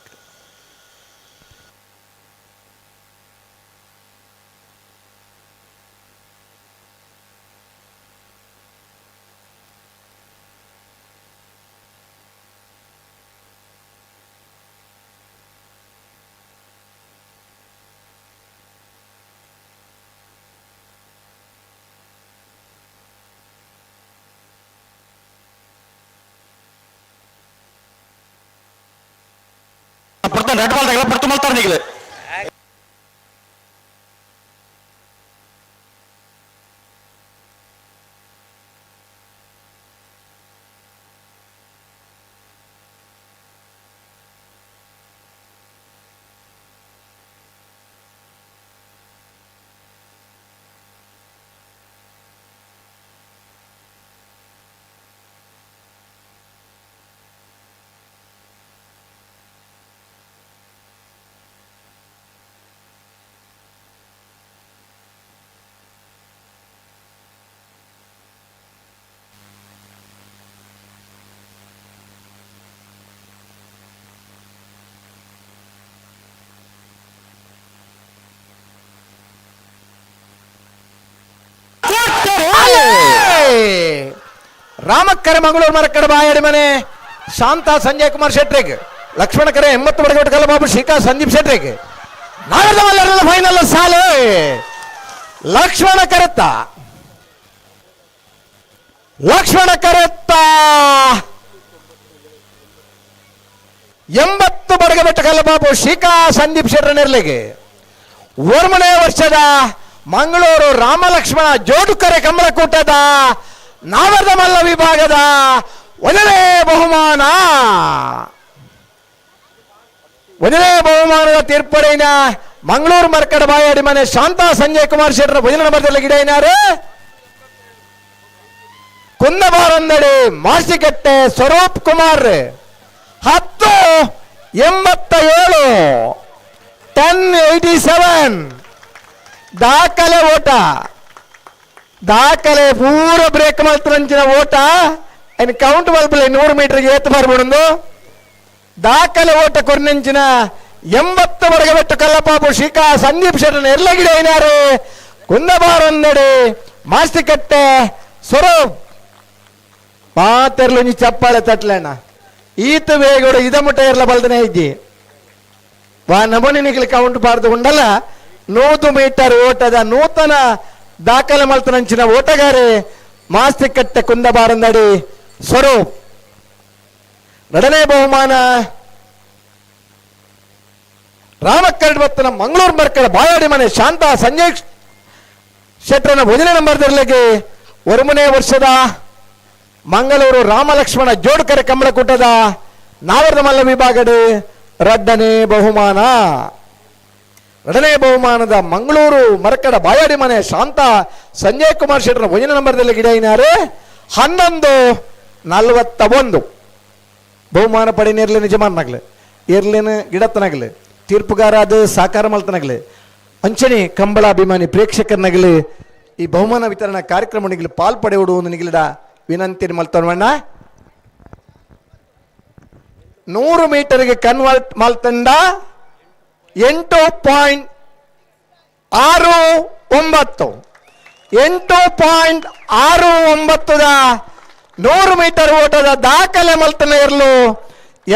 ರೆಡ್ ಬಾಲ್ ತಗಲ ಪಡ್ತು ಮಲ್ತಾರ ನಿಗಲು. ರಾಮಕ್ಕರೆ ಮಂಗಳೂರು ಮರಕಡೆ ಬಾಯಡಿ ಮನೆ ಶಾಂತ ಸಂಜಯ್ ಕುಮಾರ್ ಶೆಟ್ರಿಗೆ, ಲಕ್ಷ್ಮಣಕರೆ 80 ಬಡಗಟ್ಟು ಕಲ್ಲಬಾಬು ಶ್ರೀಕಾ ಸಂದೀಪ್ ಶೆಟ್ರಿಗೆ. ನಾರದ ಫೈನಲ್ ಸಾಲು ಲಕ್ಷ್ಮಣ ಕರೆತ್ತ, ಲಕ್ಷ್ಮಣ ಕರೆತ್ತ 80 ಬಡಗಬೆಟ್ಟ ಕಲ್ಲಬಾಬು ಶ್ರೀಕಾ ಸಂದೀಪ್ ಶೆಟ್ಟರ್ ನೆರಳಿಗೆ. 1ನೇ ವರ್ಷದ ಮಂಗಳೂರು ರಾಮಲಕ್ಷ್ಮಣ ಜೋಡುಕರೆ ಕಮಲಕೂಟದ ನಾವರ್ದ ಮಲ್ಲ ವಿಭಾಗದ 1ನೇ ಬಹುಮಾನ, 1ನೇ ಬಹುಮಾನದ ತೀರ್ಪಡಿನ ಮಂಗಳೂರು ಮರ್ಕಡ ಬಾಯಾಡಿ ಮನೆ ಶಾಂತಾ ಸಂಜಯ್ ಕುಮಾರ್ ಶೆಟ್ಟರ್ ಭೋಜನ ನಂಬರ್ದಲ್ಲಿ ಗಿಡೈನಾರು. ಕುಂದಬಾರಂದಡಿ ಮಾಸಿಕಟ್ಟೆ ಸ್ವರೂಪ್ ಕುಮಾರ್ 10:87 10:87 ದಾಖಲೆ ಓಟ ದಾಖಲೆ ಪೂರ ಬ್ರೇಕ್ ಮಲ್ತನಂಚಿನ ಓಟ ಇನ್ನು ಕೌಂಟ್ ಮಲ್ಪಲೆ 100 ಮೀಟರ್ಗೆ ಏತು ಬರ್ಬಿಡೊಂದು ದಾಖಲೆ ಓಟ ಕೊರ್ನಂಚಿನ 80 ಬಡಗಬೆಟ್ಟು ಕಲ್ಲಪಾಪು ಶಿಖಾ ಸಂದೀಪ್ ಶೆಟ್ಟನ ಎರ್ಲಗಿಡ ಐನಾರು ಕುಂದಬಾರೊಂದಡಿ ಮಾಸ್ತಿಕಟ್ಟೆ ಸ್ವರೂಪ್ ಮಾತೆರ್ಲು ಚಪ್ಪಾಳೆ ತಟ್ಲೇಣ ಈತ ಬೇಗೂಡ ಇದ ಮುಟ್ಟ ಇರ್ಲ ಬಲ್ದನೆ ಇದ್ದಿ ವಾ ನಮೂನಿ ನಿಗ್ಲಿ ಕೌಂಟ್ ಬಾರ್ದು ಉಂಡಲ್ಲ 100 ಮೀಟರ್ ಓಟದ ನೂತನ ದಾಖಲೆ ಮಲ್ತನಂಚಿನ ಓಟಗಾರೆ ಮಾಸ್ತಿಕಟ್ಟೆ ಕುಂದಬಾರಂದಡಿ ಸ್ವರೂಪ್. ಎರಡನೇ ಬಹುಮಾನ ರಾಮಕರಡ್ ಬತ್ತನ ಮಂಗಳೂರು ಮರ್ಕಡ ಬಾಯಾಡಿ ಮನೆ ಶಾಂತ ಸಂಜಯ್ ಶೆಟ್ಟರನ ಭೋಜನ ನಂಬರ್ದರ್ಲಿಗೆ ಒರುಮನೆ ವರ್ಷದ ಮಂಗಳೂರು ರಾಮಲಕ್ಷ್ಮಣ ಜೋಡ್ಕರೆ ಕಂಬಳಕೂಟದ ನಾವರ್ದಮಲ್ಲ ವಿಭಾಗದ ಎರಡನೇ ಬಹುಮಾನ. ಎರಡನೇ ಬಹುಮಾನದ ಮಂಗಳೂರು ಮರಕಡ ಬಾಯಾಡಿ ಮನೆ ಶಾಂತ ಸಂಜಯ್ ಕುಮಾರ್ ಶೆಟ್ಟರ ಭೋಜನ ನಂಬರ್ದಲ್ಲಿ ಗಿಡ 11:41 ಬಹುಮಾನ ಪಡಿನೇರ್ಲಿ ನಿಜಮಾನನಾಗ್ಲಿ ಇರ್ಲಿನ ಗಿಡತನಾಗಲಿ ತೀರ್ಪುಗಾರ ಅದು ಸಾಕಾರ ಮಲ್ತನಾಗಲಿ ಅಂಚನೆ ಕಂಬಳ ಅಭಿಮಾನಿ ಪ್ರೇಕ್ಷಕರನಾಗಲಿ ಈ ಬಹುಮಾನ ವಿತರಣಾ ಕಾರ್ಯಕ್ರಮ ನಿಗಲಿ ಪಾಲ್ಪಡೆಯುವುದು ನಿಗಲಿಡ ವಿನಂತಿ ಮಲ್ತವಣ್ಣ. 100 ಮೀಟರ್ಗೆ ಕನ್ವರ್ಟ್ ಮಲ್ತಂಡ 8.69 8.69 100 ಮೀಟರ್ ಓಟದ ದಾಖಲೆ ಮಲ್ತನ ಇರಲು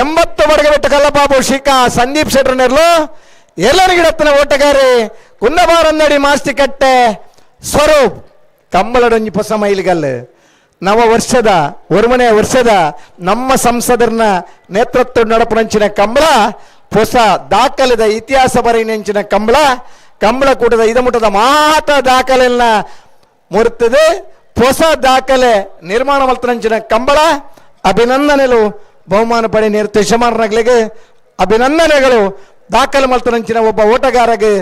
80 ಬಡಗಬೆಟ್ಟು ಕಲ್ಲಬಾಬು ಶಿಖಾ ಸಂದೀಪ್ ಶೆಟ್ಟರ್ನಿರ್ಲು ಎಲ್ಲರಿಗಿಡತ್ತನ ಓಟಗಾರಿ ಕುಂದಬಾರಂದಡಿ ಮಾಸ್ತಿಕಟ್ಟೆ ಸ್ವರೂಪ್. ಕಂಬಳಡೊಂಜಿ ಹೊಸ ಮೈಲಿಗಲ್ಲು ನವ ವರ್ಷದ ಒರುಮನೆ ವರ್ಷದ ನಮ್ಮ ಸಂಸದರನ್ನ ನೇತೃತ್ವ ನಡಪುನಂಚಿನ ಕಂಬಳ ಹೊಸ ದಾಖಲೆದ ಇತಿಹಾಸ ಬರೆಯಿನಂಚಿನ ಕಂಬಳ ಕಂಬಳಕೂಟದ ಇದಮುಟದ ಮಾತ ದಾಖಲೆಯನ್ನ ಮುರುತ್ತದೆ ಹೊಸ ದಾಖಲೆ ನಿರ್ಮಾಣ ಮಲ್ತನಂಚಿನ ಕಂಬಳ ಅಭಿನಂದನೆಗಳು ಬಹುಮಾನ ಪಡೆ ನೇರ್ತ ಯಜಮಾನರಾಗ್ಲಿಗೆ ಅಭಿನಂದನೆಗಳು. ದಾಖಲೆ ಮಲ್ತನಂಚಿನ ಒಬ್ಬ ಓಟಗಾರಗೆ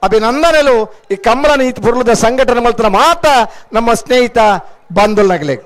ಅಭಿನಂದನೆಗಳು. ಈ ಕಂಬಳನ ಈ ಪುರ್ಲದ ಸಂಘಟನೆ ಮಲ್ತನ ಮಾತ ನಮ್ಮ ಸ್ನೇಹಿತ ಬಂಧುಲ್ನಾಗ್ಲಿ.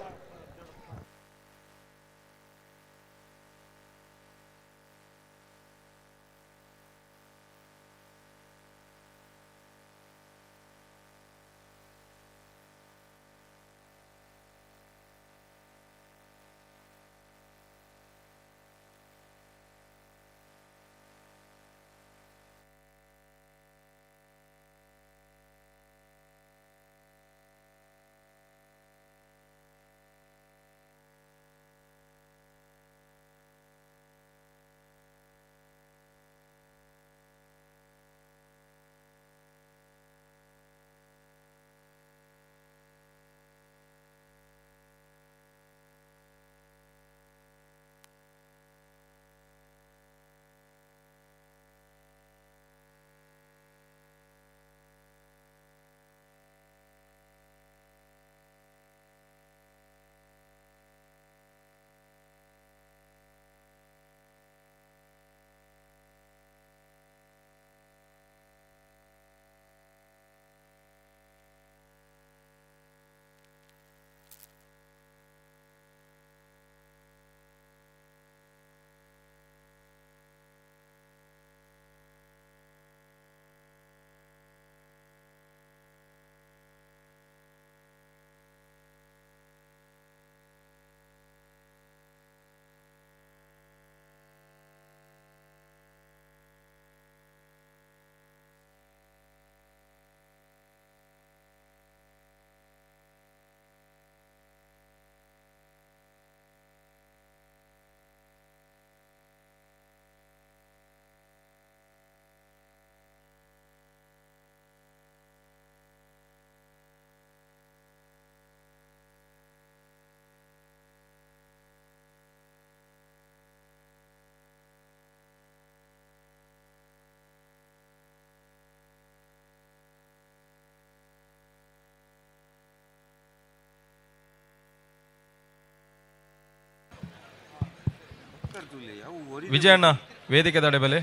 ವಿಜಯಣ್ಣ ವೇದಿಕೆ ತಡೆಬಲೆ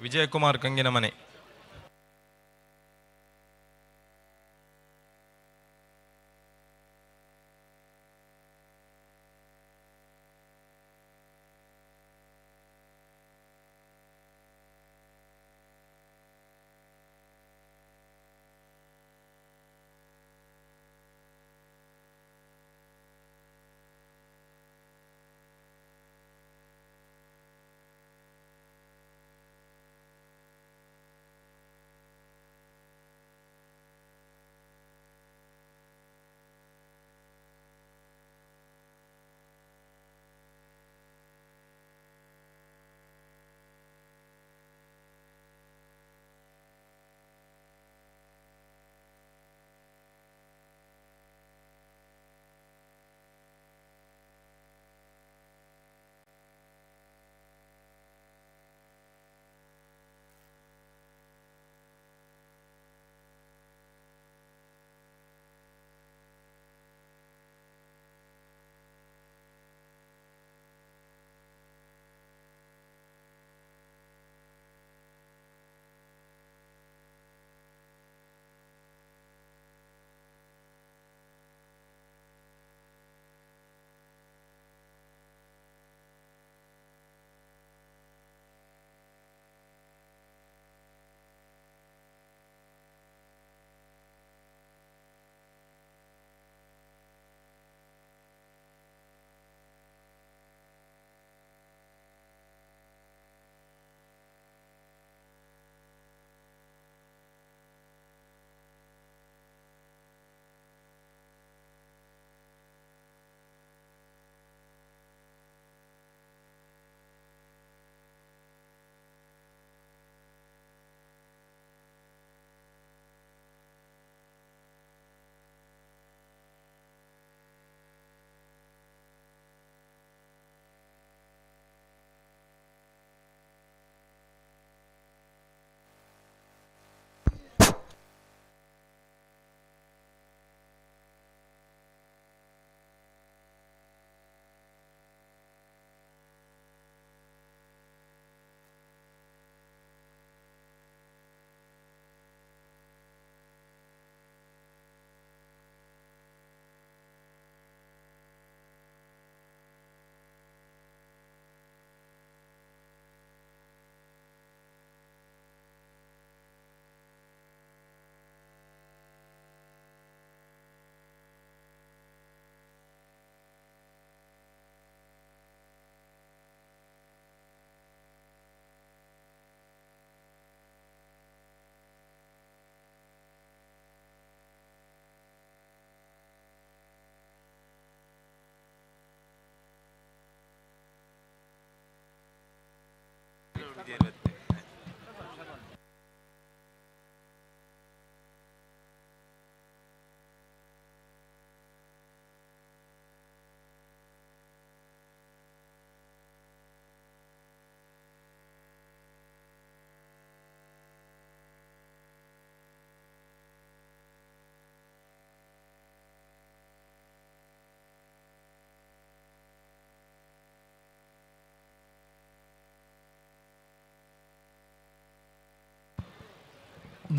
ವಿಜಯಕುಮಾರ್ ಕಂಗಿನ ಮನೆ.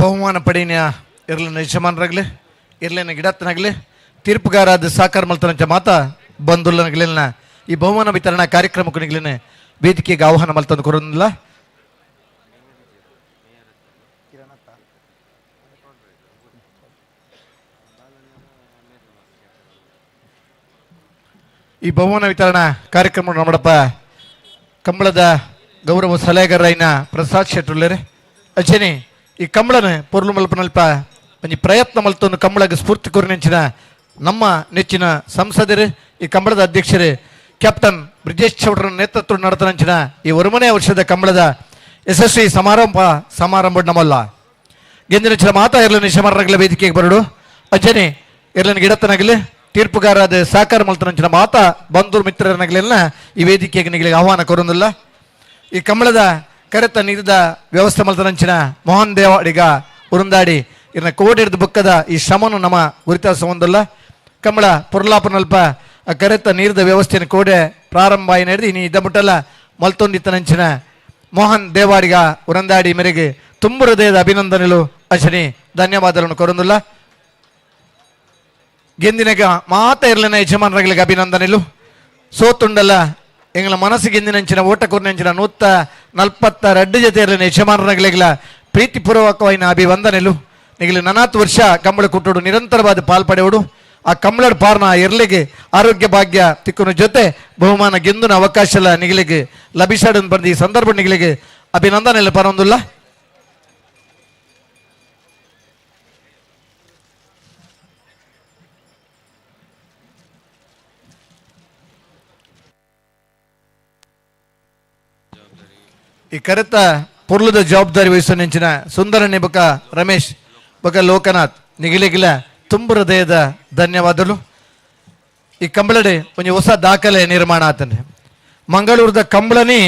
ಬಹುಮಾನ ಪಡೀನ ಇರ್ಲಿನ ಯಜಮಾನರಾಗಲಿ ಇರ್ಲಿನ ಗಿಡತ್ತನಾಗಲಿ ತೀರ್ಪುಗಾರಾದ ಸಾಕಾರ ಮಲ್ತನಂಚ ಮಾತ ಬಂದುಲ್ಲನಗಲಿನ ಈ ಬಹುಮಾನ ವಿತರಣಾ ಕಾರ್ಯಕ್ರಮಕ್ಕೂ ನಿಗಲಿನ ವೇದಿಕೆಗೆ ಆಹ್ವಾನ ಮಲ್ತಂದು ಕೊರೋದಿಲ್ಲ. ಈ ಬಹುಮಾನ ವಿತರಣಾ ಕಾರ್ಯಕ್ರಮ ನಮ್ಮಡಪ್ಪ ಕಂಬಳದ ಗೌರವ ಸಲಹೆಗಾರರಾಯಿನ ಪ್ರಸಾದ್ ಶೆಟ್ಟುಳ್ಳೇರೆ ಅಚೇನೆ ಈ ಕಂಬಳನ ಪೊರ್ಲು ಮಲ್ಪನಲ್ಪ ಒಂಜಿ ಪ್ರಯತ್ನ ಮಲ್ತೊಂದು ಕಂಬಳಗೆ ಸ್ಫೂರ್ತಿ ಕೊರಿನೆಂಚಿನ ನಮ್ಮ ನೆಚ್ಚಿನ ಸಂಸದರು ಈ ಕಂಬಳದ ಅಧ್ಯಕ್ಷರು ಕ್ಯಾಪ್ಟನ್ ಬ್ರಿಜೇಶ್ ಚೌಡ್ರ ನೇತೃತ್ವ ನಡೆತನಂಚಿನ ಈ ಒರುಮನೆ ವರ್ಷದ ಕಂಬಳದ ಯಶಸ್ವಿ ಸಮಾರಂಭ ನಮ್ಮಲ್ಲ ಗೆಂದಿನಂಚಿನ ಮಾತಾ ಇರ್ಲಿನ ಶಮರಗಳ ವೇದಿಕೆಗೆ ಬರಡು ಅಜ್ಜನೆ ಇರ್ಲಿನ ಗಿಡತನಾಗಲಿ ತೀರ್ಪುಗಾರಾದ ಸಾಕಾರ ಮಲ್ತನಂಚಿನ ಮಾತಾ ಬಂಧು ಮಿತ್ರರನಾಗಲಿಲ್ಲ ಈ ವೇದಿಕೆಗೆ ನಿಗಳಿಗೆ ಆಹ್ವಾನ ಕೊರೊಂದಿಲ್ಲ. ಈ ಕಂಬಳದ ಕರೆತ ನೀರಿದ ವ್ಯವಸ್ಥೆ ಮಲ್ತನಂಚಿನ ಮೋಹನ್ ದೇವ ಅಡಿಗ ಉರುಂದಾಡಿ ಇರ್ನ ಕೋಡಿಡ್ದ ಬುಕ್ಕದ ಈ ಶ್ರಮನು ನಮ್ಮ ಗುರಿತಾಸ ಹೊಂದಲ್ಲ. ಕಂಬಳ ಪೊರ್ಲಾಪನಲ್ಪ ಆ ಕರೆತ ನೀರಿದ ವ್ಯವಸ್ಥೆಯನ್ನು ಕೋಡೆ ಪ್ರಾರಂಭ ಆಗಿ ನಡೆದು ಇನಿ ಇದ್ದ ಮುಟ್ಟಲ್ಲ ಮಲ್ತೊಂದಿತ್ತನಂಚಿನ ಮೋಹನ್ ದೇವಾಡಿಗ ಉರಂದಾಡಿ ಮೇರೆಗೆ ತುಂಬ ಹೃದಯದ ಅಭಿನಂದನೆಗಳು ಅಶನಿ ಧನ್ಯವಾದಗಳನ್ನು ಕೊರೊಂದಿಲ್ಲ. ಗೆಂದಿನಗ ಮಾತ ಇರ್ಲಿನ ಯಜಮಾನರಿಗೆ ಅಭಿನಂದನೆಲು ಸೋತುಂಡಲ್ಲ ಎಂಗಳ ಮನಸ್ಸು ಗೆಂದಿನಂಚಿನ ಓಟ ಕೊರ್ನಂಚಿನ 142 ಜೊತೆ ಇರಲಿನ ಯಜಮಾನರಿಗೆಲ್ಲ ಪ್ರೀತಿಪೂರ್ವಕವಾಯಿನ ಅಭಿವಂದನೆಲು. ನಿಗಲು ನನಾತ್ ವರ್ಷ ಕಂಬಳ ಕುಟ್ಟೋಡು ನಿರಂತರವಾದ ಪಾಲ್ಪಡೆಯೋಡು ಆ ಕಂಬಳದ ಪಾರ್ನ ಎರ್ಲಿಗೆ ಆರೋಗ್ಯ ಭಾಗ್ಯ ತಿಕ್ಕುನ ಜೊತೆ ಬಹುಮಾನ ಗೆಂದುನ ಅವಕಾಶ ಎಲ್ಲ ನಿಗಲಿಗೆ ಲಭಿಸಾಡು ಬಂದು ಈ ಸಂದರ್ಭ ನಿಗಲಿಗೆ ಅಭಿನಂದನೆಲ್ಲ ಪರೊಂದುಲ್ಲ. ಈ ಕರೆತ ಪೊರ್ಲುದ ಜವಾಬ್ದಾರಿ ವಹಿಸುವ ನೆಂಚಿನ ಸುಂದರಣ್ಣಿ ಬಕ ರಮೇಶ್ ಬಕ ಲೋಕನಾಥ್ ನಿಗಿಲಿಗಿಲ ತುಂಬ ಹೃದಯದ ಧನ್ಯವಾದಗಳು. ಈ ಕಂಬಳಡೆ ಒಂಜಿ ಹೊಸ ದಾಖಲೆ ನಿರ್ಮಾಣ ಆತನೆ ಮಂಗಳೂರದ ಕಂಬಳನಿ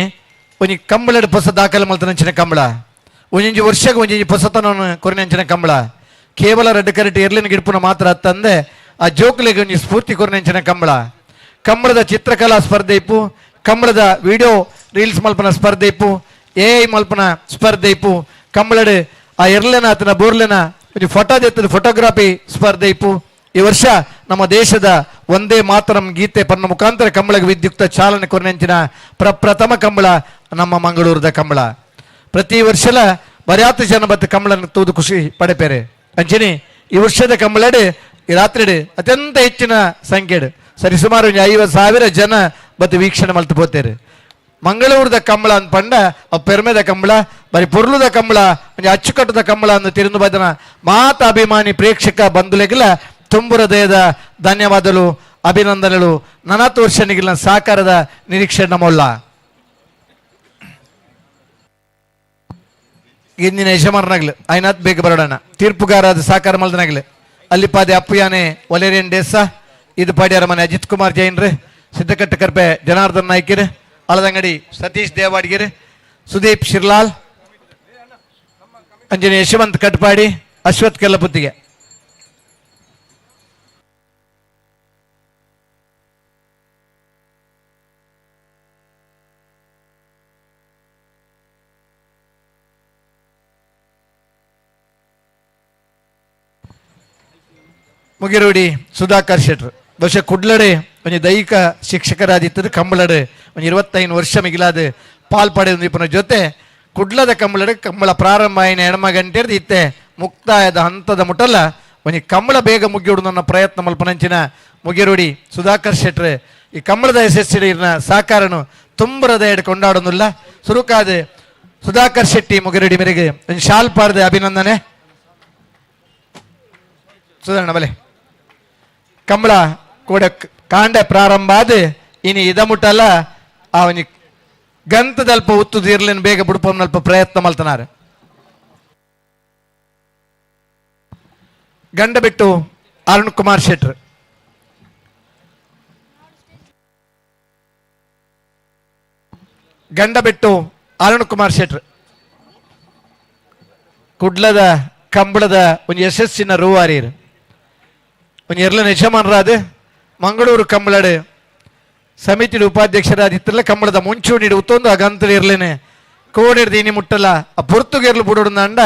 ಒಂಜಿ ಕಂಬಳಡೆ ಹೊಸ ದಾಖಲೆ ಮಲ್ತನಂಚಿನ ಕಂಬಳ ಒಂಜೊಂಜಿ ವರ್ಷಕ್ಕೆ ಒಂಜೊಂಜಿ ಹೊಸತನವನ್ನು ಕೊರಿನಂಚಿನ ಕಂಬಳ ಕೇವಲ ರೆಡ್ ಕರೆಟ್ ಎರ್ಲಿನ ಗಿಡ್ಪುನ ಮಾತ್ರ ತಂದೆ ಆ ಜೋಕುಲಿಗೆ ಒಂಜಿ ಸ್ಫೂರ್ತಿ ಕೊರಿನಂಚಿನ ಕಂಬಳ ಕಂಬಳದ ಚಿತ್ರಕಲಾ ಸ್ಪರ್ಧೆ ಇಪ್ಪು ಕಂಬಳದ ವಿಡಿಯೋ ರೀಲ್ಸ್ ಮಲ್ಪನ ಸ್ಪರ್ಧೆ ಇಪ್ಪು ಎ I ಮಲ್ಪನ ಸ್ಪರ್ಧೆ ಇಪ್ಪು ಕಂಬಳಡೆ ಆ ಎರ್ಲೆನ ಆತನ ಬೋರ್ಲೆನ ಒಂಜಿ ಫೋಟೋ ದೆತ್ತದ ಫೋಟೋಗ್ರಫಿ ಸ್ಪರ್ಧೆ ಇಪ್ಪು. ಈ ವರ್ಷ ನಮ್ಮ ದೇಶದ ಒಂದೇ ಮಾತರಂ ಗೀತೆ ಪನ್ನ ಮುಖಾಂತರ ಕಂಬಳಗೆ ವಿದ್ಯುಕ್ತ ಚಾಲನೆ ಕೊನೆಂಚಿನ ಪ್ರಪ್ರಥಮ ಕಂಬಳ ನಮ್ಮ ಮಂಗಳೂರದ ಕಂಬಳ. ಪ್ರತಿ ವರ್ಷಲ ಬರ್ಯಾತು ಜನ ಬತ್ತ ಕಂಬಳನ್ನು ತೂದು ಖುಷಿ ಪಡೆಪೇರೆ ಅಂಚಿನಿ ಈ ವರ್ಷದ ಕಂಬಳಡೆ ಈ ರಾತ್ರಿ ಅತ್ಯಂತ ಹೆಚ್ಚಿನ ಸಂಖ್ಯೆ ಸರಿಸುಮಾರು 50,000 ಜನ ಬತ್ತು ವೀಕ್ಷಣೆ ಮಲ್ತು ಪೋತೇರು. ಮಂಗಳೂರದ ಕಂಬಳ ಅಂತ ಪಂಡ ಅವು ಪೆರ್ಮೆದ ಕಂಬಳ ಬರೀ ಪೊರ್ಲುದ ಕಂಬಳ ಒಂಜಿ ಅಚ್ಚುಕಟ್ಟದ ಕಂಬಳ ಅಂದು ತಿರುಂದು ಬದನ ಮಾತ ಅಭಿಮಾನಿ ಪ್ರೇಕ್ಷಕ ಬಂಧುಲೆಗಿಲ್ಲ ತುಂಬು ಹೃದಯದ ಧನ್ಯವಾದಗಳು ಅಭಿನಂದನೆಗಳು. ನನಾತ್ ವರ್ಷ ನಿಗಿಲ್ಲ ಸಾಕಾರದ ನಿರೀಕ್ಷೆ ನಮ್ಮಲ್ಲ. ಇಂದಿನ ಯಜಮಾನನಾಗ್ಲಿ ಐನಾಥ್ ಬೇಗ ಬರೋಣ ತೀರ್ಪುಗಾರಾದ ಸಾಕಾರ ಮಲ್ದನಾಗ್ಲಿ ಅಲ್ಲಿಪಾದೆ ಅಪ್ಪುಯಾನೆ ಒಲೇರಿಯನ್ ಡೇಸ ಇದು ಪಾಡ್ಯಾರ ಮನೆ ಅಜಿತ್ ಕುಮಾರ್ ಜೈನ್ರಿ ಸಿದ್ದಕಟ್ಟ ಕರ್ಪೆ ಜನಾರ್ದನ್ ನಾಯ್ಕರ್ ಅಲದಂಗಡಿ ಸತೀಶ್ ದೇವಾಡಿಗೆರೆ ಸುದೀಪ್ ಶಿರ್ಲಾಲ್ ಅಂಜನಿ ಯಶವಂತ್ ಕಟ್ಪಾಡಿ ಅಶ್ವಥ್ ಕೆಲ್ಲಪುತ್ತಿಗೆ. ಮುಗಿರೋಡಿ ಸುಧಾಕರ್ ಶೆಟ್ರು ಬಹುಶಃ ಕುಡ್ಲಡೆ ಒಂಜಿ ದೈಹಿಕ ಶಿಕ್ಷಕರಾದಿತ್ತದು ಕಂಬಳಡೆ ಒಂಜಿ 25 ವರ್ಷ ಮಿಗಿಲಾದ ಪಾಲ್ ಪಡೆದ ಜೊತೆ ಕುಡ್ಲದ ಕಂಬಳಡೆ ಕಂಬಳ ಪ್ರಾರಂಭ ಆಯಿನ ಎಡಮ ಗಂಟೆ ಇತ್ತೆ ಮುಕ್ತಾಯದ ಹಂತದ ಮುಟ್ಟಲ್ಲ ಒಂಜಿ ಕಂಬಳ ಬೇಗ ಮುಗಿಯೋಡು ನನ್ನ ಪ್ರಯತ್ನ ಮಲ್ಪನಂಚಿನ ಮುಗಿರೋಡಿ ಸುಧಾಕರ್ ಶೆಟ್ರೆ ಈ ಕಂಬಳದ ಯಶಸ್ಸಿನ ಸಾಕಾರನು ತುಂಬ ಹೃದಯ ಕೊಂಡಾಡೋದಿಲ್ಲ. ಸುರುಕಾದ ಸುಧಾಕರ್ ಶೆಟ್ಟಿ ಮುಗಿರೋಡಿ ಮೇರೆಗೆ ಒಂಜಿ ಶಾಲ್ ಪಾರ್ದೆ ಅಭಿನಂದನೆ. ಸುಧಾರಣ ಬಲೆ ಕಂಬಳ ಕೂಡ ಕಾಂಡ ಪ್ರಾರಂಭ ಆದ ಇನಿ ಇದ ಮುಟ್ಟಲ್ಲ ಆ ಒಂಜಿ ಗಂತದಲ್ಪ ಉತ್ತುದಿರ್ಲಿನ ಬೇಗ ಬುಡುಪಂನಲ್ಪ ಪ್ರಯತ್ನ ಮಲ್ತನಾರೆ. ಗಂಡ ಬಿಟ್ಟು ಅರುಣ್ ಕುಮಾರ್ ಶೆಟ್ರ್ ಗಂಡ ಬಿಟ್ಟು ಅರುಣ್ ಕುಮಾರ್ ಶೆಟ್ರ್ ಕುಡ್ಲದ ಕಂಬಳದ ಒಂಜಿ ಯಶಸ್ಸಿನ ರೂವಾರಿರು ಒಂಜಿ ಎರ್ಲನ ಯಜಮಾನರಾದ ಮಂಗಳೂರು ಕಂಬಳಡೆ ಸಮಿತಿ ಉಪಾಧ್ಯಕ್ಷರಾದಿತ್ತಲ್ಲ ಕಂಬಳದ ಮುಂಚೂಣಿ ಉತ್ತೊಂದು ಆ ಗಂತಲು ಇರ್ಲೇನೆ ಕೋಡಿಡ್ದು ಇನಿ ಮುಟ್ಟಲ್ಲ ಆ ಪೊರ್ತುಗೇರ್ಲು ಬುಡೋಡು ಅಂಡ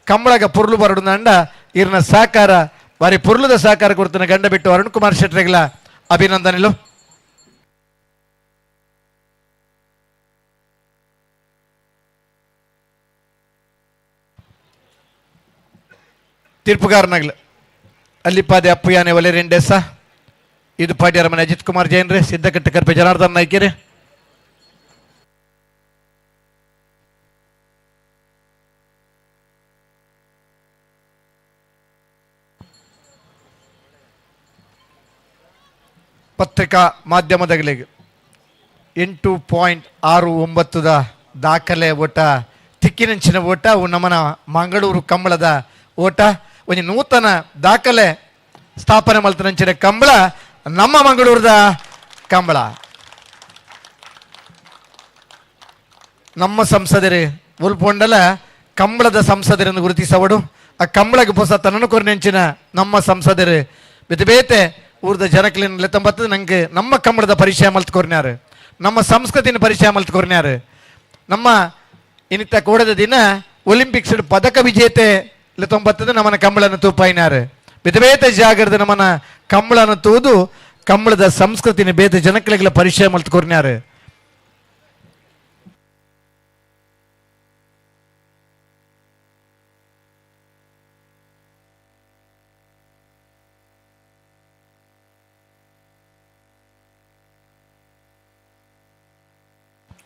ಕಂಬಳಗ ಪೊರ್ಲು ಬರಡುನಂಡ ಇರ್ನ ಸಹಕಾರ ಬಾರಿ ಪೊರ್ಲುದ ಸಹಕಾರ ಕೊಡ್ತಾನೆ ಗಂಡ ಬಿಟ್ಟು ಅರುಣ್ ಕುಮಾರ್ ಶೆಟ್ಟರೆಗಳ ಅಭಿನಂದನೆಲು. ತೀರ್ಪುಗಾರನಾಗ್ಲ ಅಲ್ಲಿಪಾದೆ ಅಪ್ಪುಯಾನೆ ಒಲೆರೆಂಡೆಸ ಇದು ಪಾಡ್ಯರ ಮನೆ ಅಜಿತ್ ಕುಮಾರ್ ಜೈನ್ರೆ ಸಿದ್ದಕಟ್ಟೆ ಕರ್ಪೆ ಜನಾರ್ದನ್ ನಾಯ್ಕೆರೆ. ಪತ್ರಿಕಾ ಮಾಧ್ಯಮದಗಳಿಗೆ 8.69 ದಾಖಲೆ ಓಟ ತಿಕ್ಕಿನಂಚಿನ ಓಟ ಅವು ನಮ್ಮನ ಮಂಗಳೂರು ಕಂಬಳದ ಓಟ ಒಂದು ನೂತನ ದಾಖಲೆ ಸ್ಥಾಪನೆ ಮಲ್ತನಂಚಿನ ಕಂಬಳ ನಮ್ಮ ಮಂಗಳೂರದ ಕಂಬಳ. ನಮ್ಮ ಸಂಸದರು ಉಲ್ಪೊಂಡಲ ಕಂಬಳದ ಸಂಸದರನ್ನು ಗುರುತಿಸವಡು ಆ ಕಂಬಳಗೆ ಪೊಸ ತನ್ನನ್ನು ಕೊರಿನಂಚಿನ ನಮ್ಮ ಸಂಸದರು ಬೇತೆ ಬೇತೆ ಊರ್ದ ಜನಕ್ಲಿನ ಲೆತ್ತಂಬತ್ತದ ನಂಗೆ ನಮ್ಮ ಕಂಬಳದ ಪರಿಚಯ ಮಲ್ತ್ಕೊರ್ನ್ಯಾರು, ನಮ್ಮ ಸಂಸ್ಕೃತಿನ ಪರಿಚಯ ಮಲ್ತ್ಕೊರ್ನ್ಯಾರು. ನಮ್ಮ ಇನ್ನಿತ್ತ ಕೋಡದ ದಿನ ಒಲಿಂಪಿಕ್ಸ್ ಪದಕ ವಿಜೇತೆ ಲೆತ್ತೊಂಬತ್ತದ ನಮ್ಮನ ಕಂಬಳನ್ನು ತೂಪಾಯಿನಾರು. ಬೇತೆ ಬೇತೆ ಜಾಗರದ ನಮ್ಮನ ಕಂಬಳನ್ನು ತೂದು ಕಂಬಳದ ಸಂಸ್ಕೃತಿನ ಬೇತೆ ಜನಕ್ಲಿಗಳ ಪರಿಚಯ ಮಲ್ತ್ಕೊರ್ನ್ಯಾರು.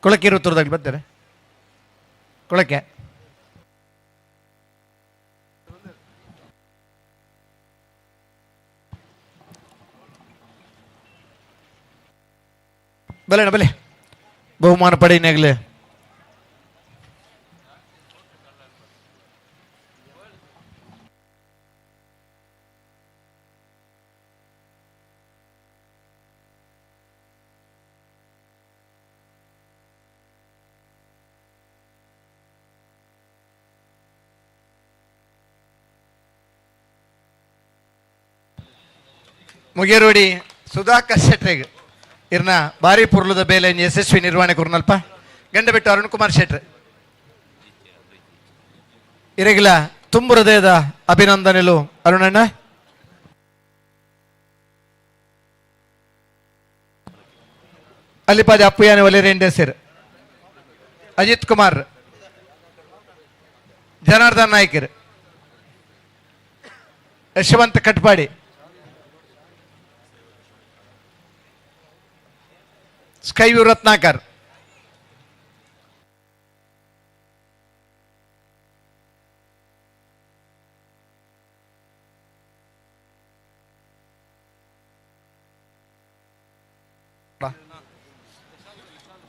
ಕೊಳಕೆ ಇರುತ್ತದಾಗ ಬರ್ತಾರೆ ಕೊಳಕೆ ಬಲೆ ಬಲೆ ಬಹುಮಾನ ಪಡೆಯಿನಾಗಲೇ ಮುಗೇರೋಡಿ ಸುಧಾಕರ್ ಶೆಟ್ರಿಗೆ ಇರ್ನ ಭಾರಿ ಪುರ್ಲದ ಬೇಲೆ ಯಶಸ್ವಿ ನಿರ್ವಹಣೆ ಕೊರ್ನಲ್ಪ ಗಂಡಬಿಟ್ಟು ಅರುಣ್ ಕುಮಾರ್ ಶೆಟ್ರ್ ಇರಗಿಲ ತುಂಬು ಹೃದಯದ ಅಭಿನಂದನೆಲು ಅರುಣಣ್ಣ. ಅಲ್ಲಿಪಾದಿ ಅಪ್ಪುಯಾನೆ ಒಲೆರೆಂಡೆ ಸರ್ ಅಜಿತ್ ಕುಮಾರ್ ಜನಾರ್ದನ್ ನಾಯ್ಕರ್ ಯಶವಂತ ಕಟ್ಪಾಡಿ ಸ್ಕೈವ್ಯೂ ರತ್ನಾಕರ್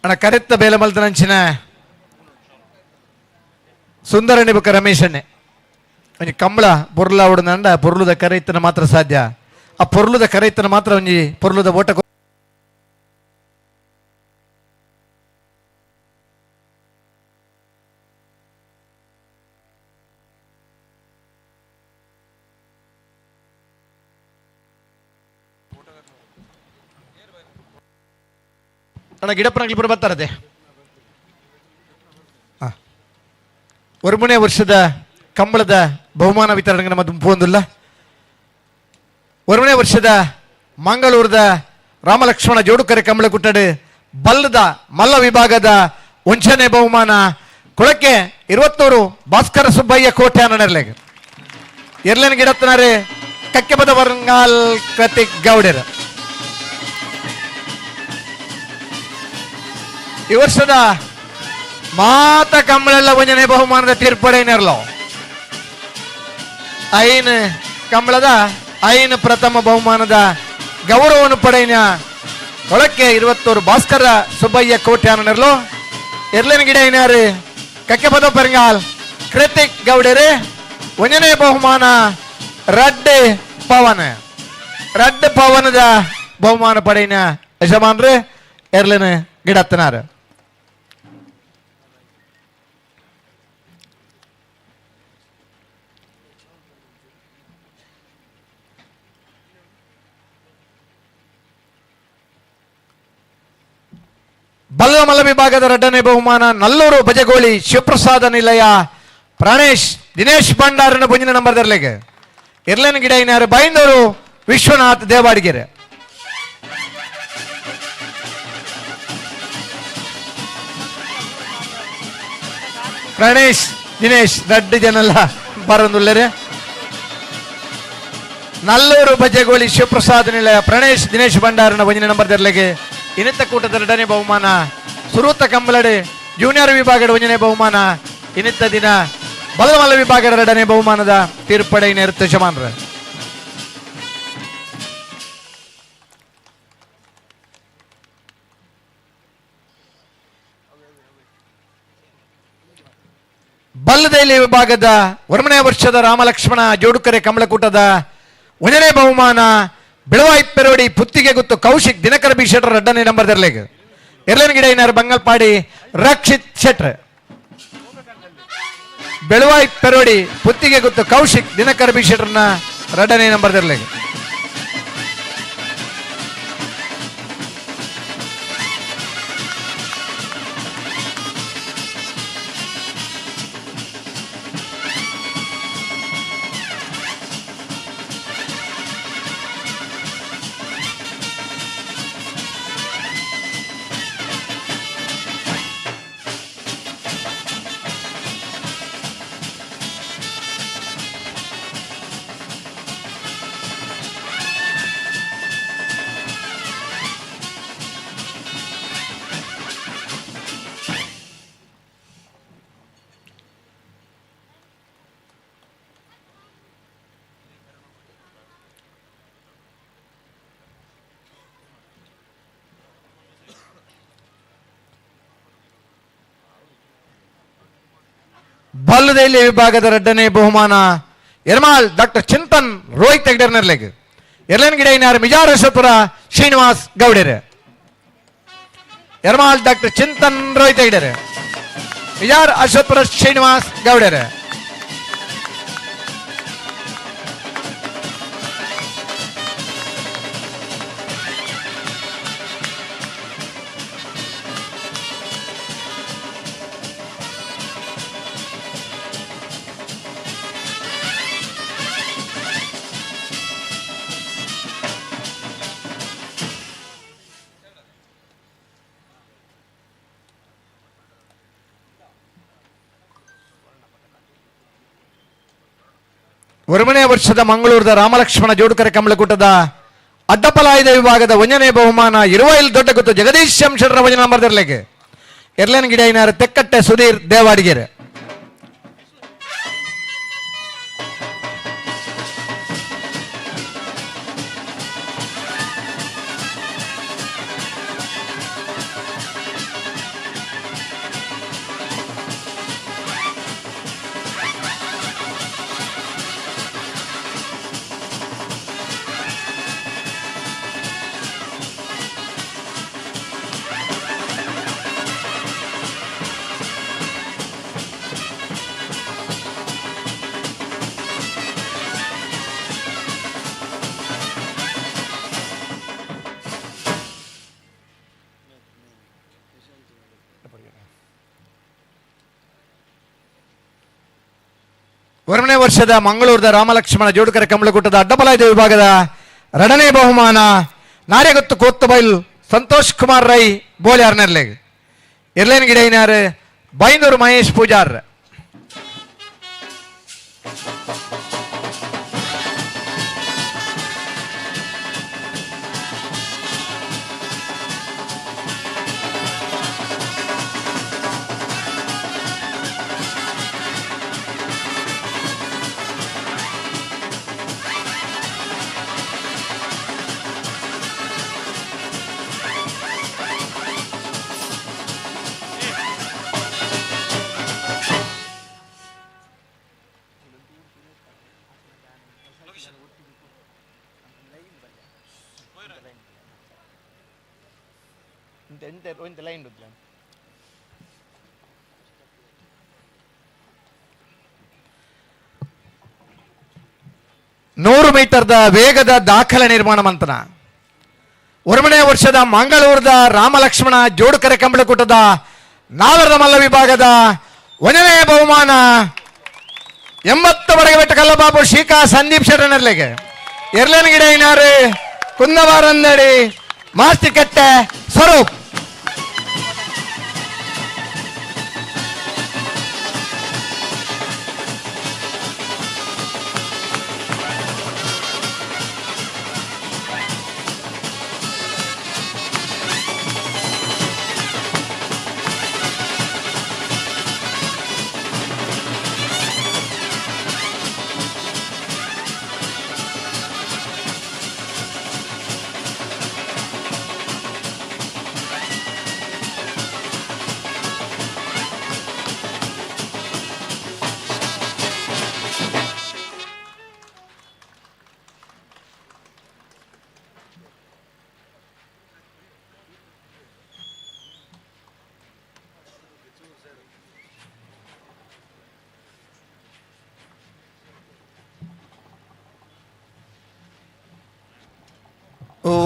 ಅಣ್ಣ ಕರೆತ್ತ ಬೇಲಮಲ್ತನಂಚಿನ ಸುಂದರ ನಿಬಕ ರಮೇಶಣ್ಣೆ ಒಂಜಿ ಕಂಬಳ ಪೊರ್ಲ ಉಡನಂಡ ಪೊರ್ಲುದ ಕರೆಯ್ತನ ಮಾತ್ರ ಸಾಧ್ಯ. ಆ ಪೊರ್ಲುದ ಕರೆಯ್ತನ ಮಾತ್ರ ಒಂಜಿ ಪೊರ್ಲುದ ಓಟ. ಅಣ್ಣ ಗಿಡಪ್ಪನಾಗ್ಲಿ ಪುರ ಬರ್ತಾರದೆ. ಒರ್ಮುನೆ ವರ್ಷದ ಕಂಬಳದ ಬಹುಮಾನ ವಿತರಣೆಗೆ ನಮ್ಮ ದುಂಪು ಒರ್ಮನೆ ವರ್ಷದ ಮಂಗಳೂರದ ರಾಮಲಕ್ಷ್ಮಣ ಜೋಡುಕರೆ ಕಂಬಳ ಕುಟ್ಟಡು ಬಲ್ಲದ ಮಲ್ಲ ವಿಭಾಗದ ವಂಚನೆ ಬಹುಮಾನ ಕೊಳಕ್ಕೆ 21 ಭಾಸ್ಕರ ಸುಬ್ಬಯ್ಯ ಕೋಟೆ ಅನ್ನರ್ಲೆಗ್ ಎರ್ಲನ್ ಗಿಡತ್ತನಾರೆ ಕಕ್ಕೆಪದ ವರಂಗಾಲ್ ಕೃತಿಕ್ ಗೌಡರ. ಈ ವರ್ಷದ ಮಾತ ಕಂಬಳೆಲ್ಲ ಒಂಜನೆ ಬಹುಮಾನದ ತೀರ್ಪಡೆಯರ್ಲೋ ಐನ್ ಕಂಬಳದ ಐನ್ ಪ್ರಥಮ ಬಹುಮಾನದ ಗೌರವವನ್ನು ಪಡೆಯ ಒಳಕ್ಕೆ 21 ಭಾಸ್ಕರ ಸುಬ್ಬಯ್ಯ ಕೋಟ್ಯಾನರ್ಲೋ ಎರ್ಲನ್ ಗಿಡ ಏನಾರು ಕಕ್ಕೆಪದ ಪೆರಂಗಾಲ್ ಕೃತಿಕ್ ಗೌಡರೆ ಒಂಜನೆ ಬಹುಮಾನ ರಡ್ಡೆ ಪವನ್ ರಡ್ಡೆ ಪವನದ ಬಹುಮಾನ ಪಡೆಯ ಯಜಮಾನ್ರೆ ಎರ್ಲನ್ ಗಿಡತ್ತನಾರು. ಬಲ್ಲಮಲ್ಲ ವಿಭಾಗದ ಎರಡನೇ ಬಹುಮಾನ ನಲ್ಲೂರು ಬಜಗೋಳಿ ಶಿವಪ್ರಸಾದ ನಿಲಯ ಪ್ರಾಣೇಶ್ Dinesh ಭಂಡಾರನ ಪುಂಜಿನ number ದರ್ಲೆಗೆ. ಇರ್ಲೇನ ಗಿಡ ಇನ್ನಾರು ಬೈಂದವರು ವಿಶ್ವನಾಥ್ ದೇವಾಡಿಗೆರೆ. ಪ್ರಣೇಶ್ ದಿನೇಶ್ ದಡ್ಡ ಜನಲ್ಲ ಬರಂದುಲ್ಲರೆ. ನಲ್ಲೂರು ಬಜೆಗೋಳಿ ಶಿವಪ್ರಸಾದ್ ನಿಲಯ ಪ್ರಣೇಶ್ ದಿನೇಶ್ ಭಂಡಾರನ ಒಂದಿನ ನಂಬರ್ ದರ್ಲೆಗೆ. ಇನ್ನಿತ ಕೂಟದ ಎರಡನೇ ಬಹುಮಾನ ಸುರೂತ ಕಂಬಳಡೆ ಜೂನಿಯರ್ ವಿಭಾಗದ ಒಂದನೇ ಬಹುಮಾನ. ಇನ್ನಿತ ದಿನ ಬಲಮಲ್ಲ ವಿಭಾಗದ ಎರಡನೇ ಬಹುಮಾನದ ತೀರ್ಪಡೆ ನೇರುತ್ತ ಯಜಮಾನ್ರ. ಬಲ್ಲದೈಲಿ ವಿಭಾಗದ 1ನೇ ವರ್ಷದ ರಾಮಲಕ್ಷ್ಮಣ ಜೋಡುಕರೆ ಕಮಲಕೂಟದ 1ನೇ ಬಹುಮಾನ ಬೆಳವಾಯಿ ಪೆರೋಡಿ ಪುತ್ತಿಗೆ ಗುತ್ತು ಕೌಶಿಕ್ ದಿನಕರ ಬಿ ಶೆಟ್ಟರ್ 2ನೇ ನಂಬರ್ ದರ್ಲೆಗ್. ಎರಡನೇ ಗಿಡ ಏನಾರು ಬಂಗಲ್ಪಾಡಿ ರಕ್ಷಿತ್ ಶೆಟ್ರ್. ಬೆಳವಾಯಿ ಪೆರೋಡಿ ಪುತ್ತಿಗೆ ಗುತ್ತು ಕೌಶಿಕ್ ದಿನಕರ ಬಿ ಶೆಟ್ಟರ್ನ 2ನೇ ನಂಬರ್ ದರ್ಲೆಗ್. ಬಲ್ಲದೈಲಿ ವಿಭಾಗದ 2ನೇ ಬಹುಮಾನ ಎರ್ಮಾಲ್ ಡಾಕ್ಟರ್ ಚಿಂತನ್ ರೋಹಿತ್ ಹೆಗ್ಡೆರ್ನರ್ಲೆಗ್. ಎರಡನೇ ಗಿಡ ಇನ್ನಾರು ಮಿಜಾರೇಶ್ವರಪುರ ಶ್ರೀನಿವಾಸ್ ಗೌಡೇರೆ. ಎರ್ಮಾಲ್ ಡಾಕ್ಟರ್ ಚಿಂತನ್ ರೋಹಿತ್ ಹೆಗ್ಡೆರೆ, ಮಿಜಾರ್ ಅಶ್ವಪುರ ಶ್ರೀನಿವಾಸ್ ಗೌಡೇರೆ. 1ನೇ ವರ್ಷದ ಮಂಗಳೂರದ ರಾಮಲಕ್ಷ್ಮಣ ಜೋಡುಕರೆ ಕಮಲಕೂಟದ ಅಡ್ಡಪಲಾಯದ ವಿಭಾಗದ 1ನೇ ಬಹುಮಾನ ಇರುವೈಲ್ ದೊಡ್ಡ ಗುತ್ತು ಜಗದೀಶ್ ಎಂ ಶೆಟ್ಟರ ಒಂದನೇ ನಂಬರ್ ದರ್ಲೆಗೆ. ಎರಡನೇ ಗಿಡ ಏನಾರು ತೆಕ್ಕಟ್ಟೆ ಸುಧೀರ್ ದೇವಾಡಿಗೆರೆ. 1ನೇ ವರ್ಷದ ಮಂಗಳೂರದ ರಾಮಲಕ್ಷ್ಮಣ ಜೋಡುಕರೆ ಕಮಲಕೂಟದ ಅಡ್ಡಬಲಾಯದ ವಿಭಾಗದ 2ನೇ ಬಹುಮಾನ ನಾರ್ಯಗುತ್ತು ಕೋತ್ತಬೈಲ್ ಸಂತೋಷ್ ಕುಮಾರ್ ರೈ ಬೋಲ್ಯಾರ್ನರ್ಲೆಗ್. ಎರಡನೇ ಗಿಡ ಏನಾರು ಬೈಂದೂರು ಮಹೇಶ್ ಪೂಜಾರ್. ನೂರು ಮೀಟರ್ದ ವೇಗದ ದಾಖಲೆ ನಿರ್ಮಾಣ ಮಂತನ 1ನೇ ವರ್ಷದ ಮಂಗಳೂರದ ರಾಮಲಕ್ಷ್ಮಣ ಜೋಡುಕರೆ ಕಂಬಳಕೂಟದ ನಾಲ್ವರ ಮಲ್ಲ ವಿಭಾಗದ 1ನೇ ಬಹುಮಾನ 80 ಬಡಗಬೆಟ್ಟು ಕಲ್ಲಬಾಬು ಶೀಕಾ ಸಂದೀಪ್ ಶೆಟ್ಟನರ್ಲೆಗೆ ಎರ್ಲನಗಿಡ ಐನಾರು ಕುಂದವಾರಂದಡಿ ಮಾಸ್ತಿಕಟ್ಟೆ ಸ್ವರೂಪ್.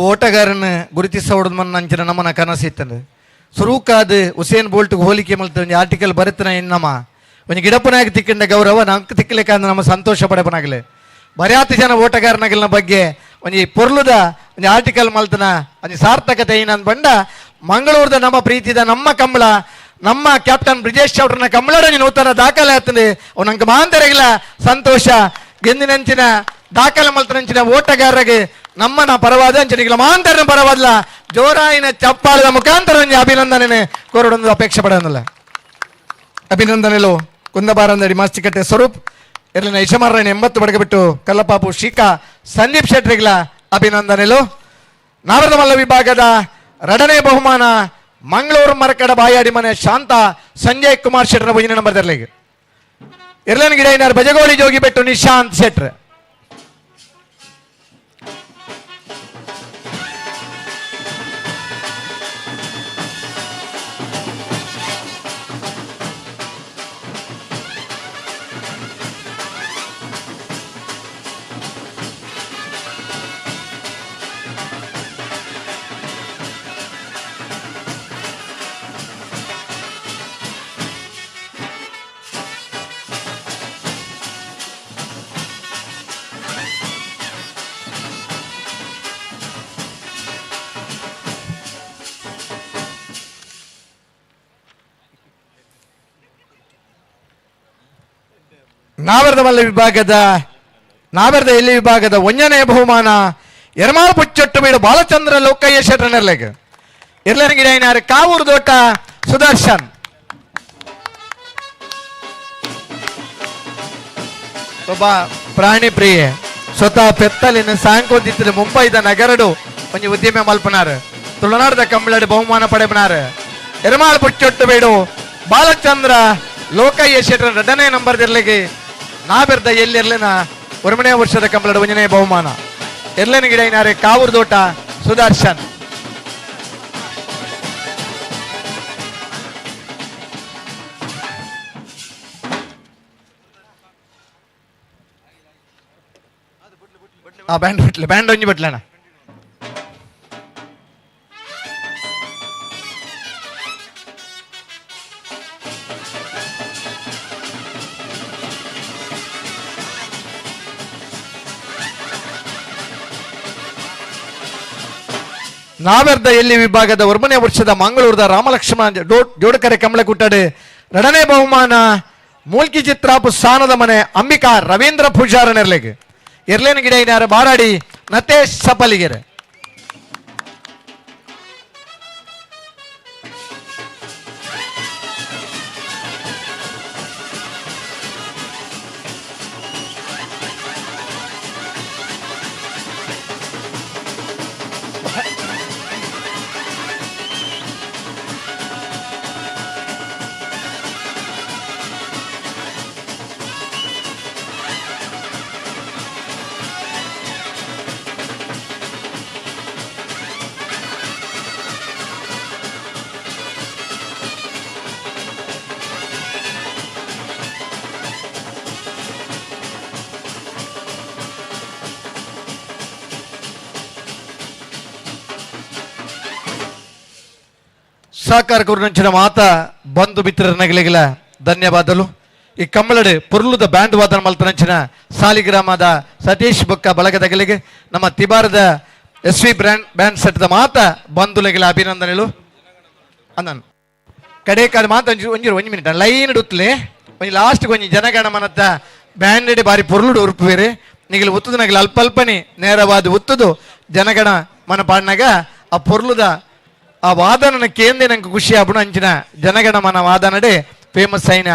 ಓಟಗಾರನ ಗುರುತಿಸ ಹೊಡೆದ ಮನ್ನ ಅಂಚಿನ ನಮ್ಮನ ಕನಸಿತ್ತಂದು ಸುರೂಕಾದ ಉಸೇನ್ ಬೋಲ್ಟ್ಗೆ ಹೋಲಿಕೆ ಮಲ್ತ ಒಂಜಿ ಆರ್ಟಿಕಲ್ ಬರೆತನ ಇನ್ನಮ್ಮ ಒಂಜಿ ಗಿಡಪನಾಗಿ ತಿಕ್ಕಿಂಡ ಗೌರವ ನಂಗೆ ತಿಕ್ಕಲಿಕ್ಕೆ ನಮ್ಮ ಸಂತೋಷ ಪಡೆಪನಾಗಲಿ. ಬರ್ಯಾತಿ ಜನ ಓಟಗಾರನಗಲಿನ ಬಗ್ಗೆ ಒಂಜಿ ಪೊರ್ಲುದ ಒಂಜಿ ಆರ್ಟಿಕಲ್ ಮಲ್ತನ ಒಂಜಿ ಸಾರ್ಥಕತೆ ಏನಂದ್ ಬಂಡ ಮಂಗಳೂರದ ನಮ್ಮ ಪ್ರೀತಿದ ನಮ್ಮ ಕಂಬಳ ನಮ್ಮ ಕ್ಯಾಪ್ಟನ್ ಬ್ರಿಜೇಶ್ ಚೌಡ್ರನ ಕಂಬಳಡ ನೂತನ ದಾಖಲೆ ಆಗ್ತದೆ ನಂಗೆ ಮಾಂತರಿಗಿಲ್ಲ ಸಂತೋಷ. ಗೆಂದಿನಂಚಿನ ದಾಖಲೆ ಮಲ್ತನಂಚಿನ ಓಟಗಾರರಿಗೆ ನಮ್ಮನ ಪರವಾದ ಅಂಚನಿಗಿಲ್ಲ ಮಾಂತರನ ಪರವಾದಲ ಜೋರಾಯಿನ ಚಪ್ಪಾಳದ ಮುಖಾಂತರ ಒಂಜಿ ಅಭಿನಂದನೆ ಕೋರಡೊಂದು ಅಪೇಕ್ಷೆ ಪಡೆಯಲ್ಲ. ಅಭಿನಂದನೆಲು ಕುಂದಬಾರಂದಡಿ ಮಾಸ್ತಿಕಟ್ಟೆ ಸ್ವರೂಪ್ ಇರಲಿನ ಇಶಮಾರನ 80 ಬಡಗಬಿಟ್ಟು ಕಲ್ಲಪಾಪು ಶೀಕಾ ಸಂದೀಪ್ ಶೆಟ್ರಿಗಳ ಅಭಿನಂದನೆಲು. ನಾರದಮಲ್ಲ ವಿಭಾಗದ ಎರಡನೇ ಬಹುಮಾನ ಮಂಗಳೂರು ಮರಕಡ ಬಾಯಾಡಿ ಮನೆ ಶಾಂತ ಸಂಜಯ್ ಕುಮಾರ್ ಶೆಟ್ಟರ ಭುಜಿನ ನಂಬರ್ ತರಲಿಗೆ ಇರ್ಲನ್ ಗಿಡ ಐನಾರು ಬಜಗೋಳಿ ಜೋಗಿಬೆಟ್ಟು ನಿಶಾಂತ್ ಶೆಟ್ರ್. ನಾವರ್ದಮಲ್ಲ ವಿಭಾಗದ ನಾವರ್ದ ಎಲ್ಲಿ ವಿಭಾಗದ ಒಂಜನೇ ಬಹುಮಾನ ಎರ್ಮಾಲ್ ಪುಚ್ಚೊಟ್ಟು ಬೀಡು ಬಾಲಚಂದ್ರ ಲೋಕಯ್ಯ ಶೆಟ್ಟರ್ನೆರ್ಲೆಗ್ ಇರ್ಲನಗಿಡ ಐನಾರು ಕಾವೂರು ದೋಟ ಸುದರ್ಶನ್. ಒಬ್ಬ ಪ್ರಾಣಿ ಪ್ರಿಯೆ ಸ್ವತಃ ಪೆತ್ತಲಿನ ಸಾಂಕೋದಿತ್ತದ ಮುಂಬೈದ ನಗರಡು ಒಂಜಿ ಉದ್ಯಮ ಮಲ್ಪನಾರು ತುಳುನಾಡದ ಕಂಬಳಡು ಬಹುಮಾನ ಪಡೆಪನಾರು ಎರ್ಮಾಲ್ ಪುಚ್ಚೊಟ್ಟು ಬೀಡು ಬಾಲಚಂದ್ರ ಲೋಕಯ್ಯ ಶೆಟ್ಟರ್ ಎರಡನೇ ನಂಬರ್ ಇರ್ಲಿಗೆ ನಾಬೆರ್ದ ಎಲ್ಲಿರ್ಲಿನ ಒರ್ಮನೇ ವರ್ಷದ ಕಂಬಳದ ಒಂಜನೇ ಬಹುಮಾನ ಎರ್ಲನ ಗಿಡ ಐನಾರೆ ಕಾವೂರು ದೋಟ ಸುದರ್ಶನ್. ಆ ಬ್ಯಾಂಡ್ ಬಿಟ್ಲೆ ಬ್ಯಾಂಡ್ ಒಂಜಿ ಬಿಟ್ಲಣ್ಣ. ನಾವೆರ್ದ ಎಲ್ಲಿ ವಿಭಾಗದ ಒರ್ಮನೇ ವರ್ಷದ ಮಂಗಳೂರದ ರಾಮಲಕ್ಷ್ಮಣ ಜೋಡಕರೆ ಕಮಲಕುಟ್ಟಡೆ ಎರಡನೇ ಬಹುಮಾನ ಮೂಲ್ಕಿ ಚಿತ್ರಾಪು ಸಾನದ ಮನೆ ಅಂಬಿಕಾ ರವೀಂದ್ರ ಪೂಜಾರನೆರ್ಲೆಗೆ ಎರ್ಲೇನ ಗಿಡ ಐನಾರು ಬಾರಾಡಿ ನತೇಶ್ ಸಪಲಿಗೆರೆ. ಸಹಕಾರ ಕುರಿನಂಚಿನ ಮಾತ ಬಂಧು ಮಿತ್ರರನಗಲಿಗೆಲ್ಲ ಧನ್ಯವಾದಗಳು. ಈ ಕಂಬಳಡು ಪೊರ್ಲುದ ಬ್ಯಾಂಡ್ ವಾದನ ಮಲ್ತನಂಚಿನ ಸಾಲಿಗ್ರಾಮದ ಸತೀಶ್ ಬೊಕ್ಕ ಬಳಗದಗಲಿಗೆ ನಮ್ಮ ತಿಬಾರದ ಎಸ್ ವಿ ಬ್ರ್ಯಾಂಡ್ ಬ್ಯಾಂಡ್ ಸೆಟ್ದ ಮಾತ ಬಂಧುಲಗಿಲ ಅಭಿನಂದನೆಗಳು. ಅಂದನ್ ಕಡೆ ಕಾಡು ಮಾತ ಒಂಜಿ ಒಂಜಿ ಒಂಜಿ ಮಿನಿಟ್ ಲೈನ್ ಉತ್ಲೆ ಒಂಜಿ ಲಾಸ್ಟ್ ಒಂಜಿ ಜನಗಣ ಮನತ್ತ ಬ್ಯಾಂಡೆಡ್ ಬಾರಿ ಪೊರ್ಲುಡು ಉರುಪುವೇರು ನಿಗಲು ಉತ್ತದು ನಗಲು ಅಲ್ಪ ಅಲ್ಪನೆ ನೇರವಾದ ಉತ್ತದು ಜನಗಣ ಮನ ಪಾಡ್ನಾಗ ಆ ಪೊರ್ಲುದ ಆ ವಾದನನ ಕೇಂದ್ರ ನಂಗೆ ಖುಷಿ ಆಪುಣ ಅಂಚಿನ ಜನಗಣ ಮನ ವಾದನಡೆ ಫೇಮಸ್ ಐನ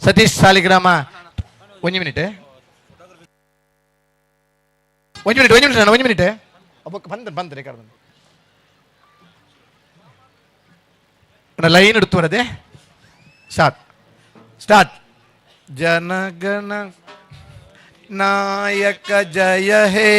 ಸತೀಶ್ ಸಾಲಿಗ್ರಾಮ. ಒಂಜಿ ಮಿನಿಟ್ ಒಂಜಿ ಮಿನಿಟ್ ಒಂಜಿ ಮಿನಿಟ್ ಒಂಜಿ ಮಿನಿಟ್ ಒಬ್ಬ ಬಂದ ಬಂದ ರೆಕಾರ್ಡ್ ಬಂದ ಲೈನ್ ಇಡ್ತು ಬರದೆ ಸ್ಟಾರ್ಟ್ ಸ್ಟಾರ್ಟ್. ಜನಗಣ ನಾಯಕ ಜಯ ಹೇ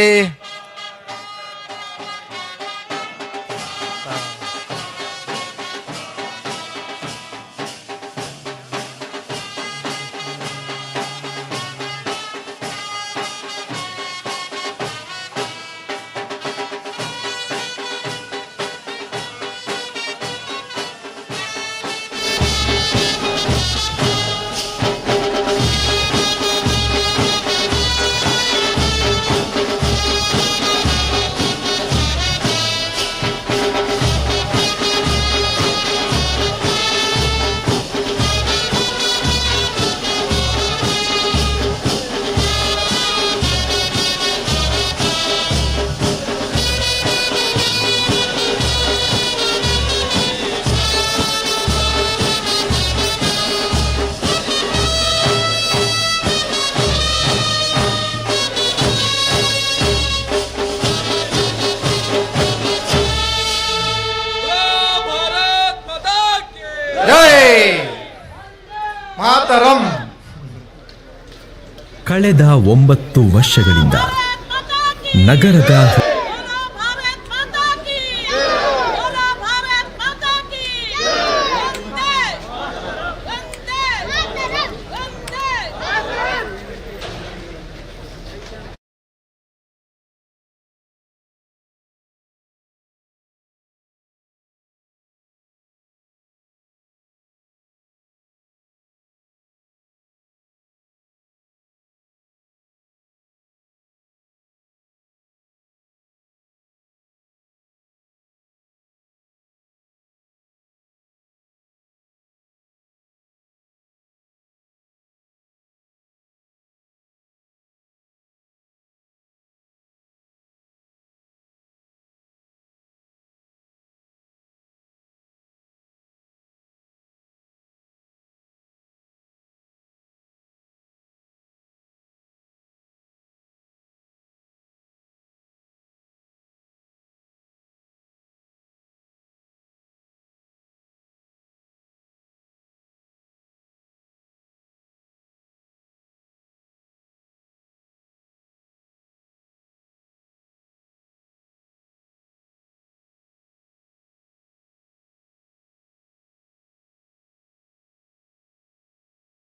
ಮಾತರಂ. ಕಳೆದ 9 ವರ್ಷಗಳಿಂದ ನಗರದ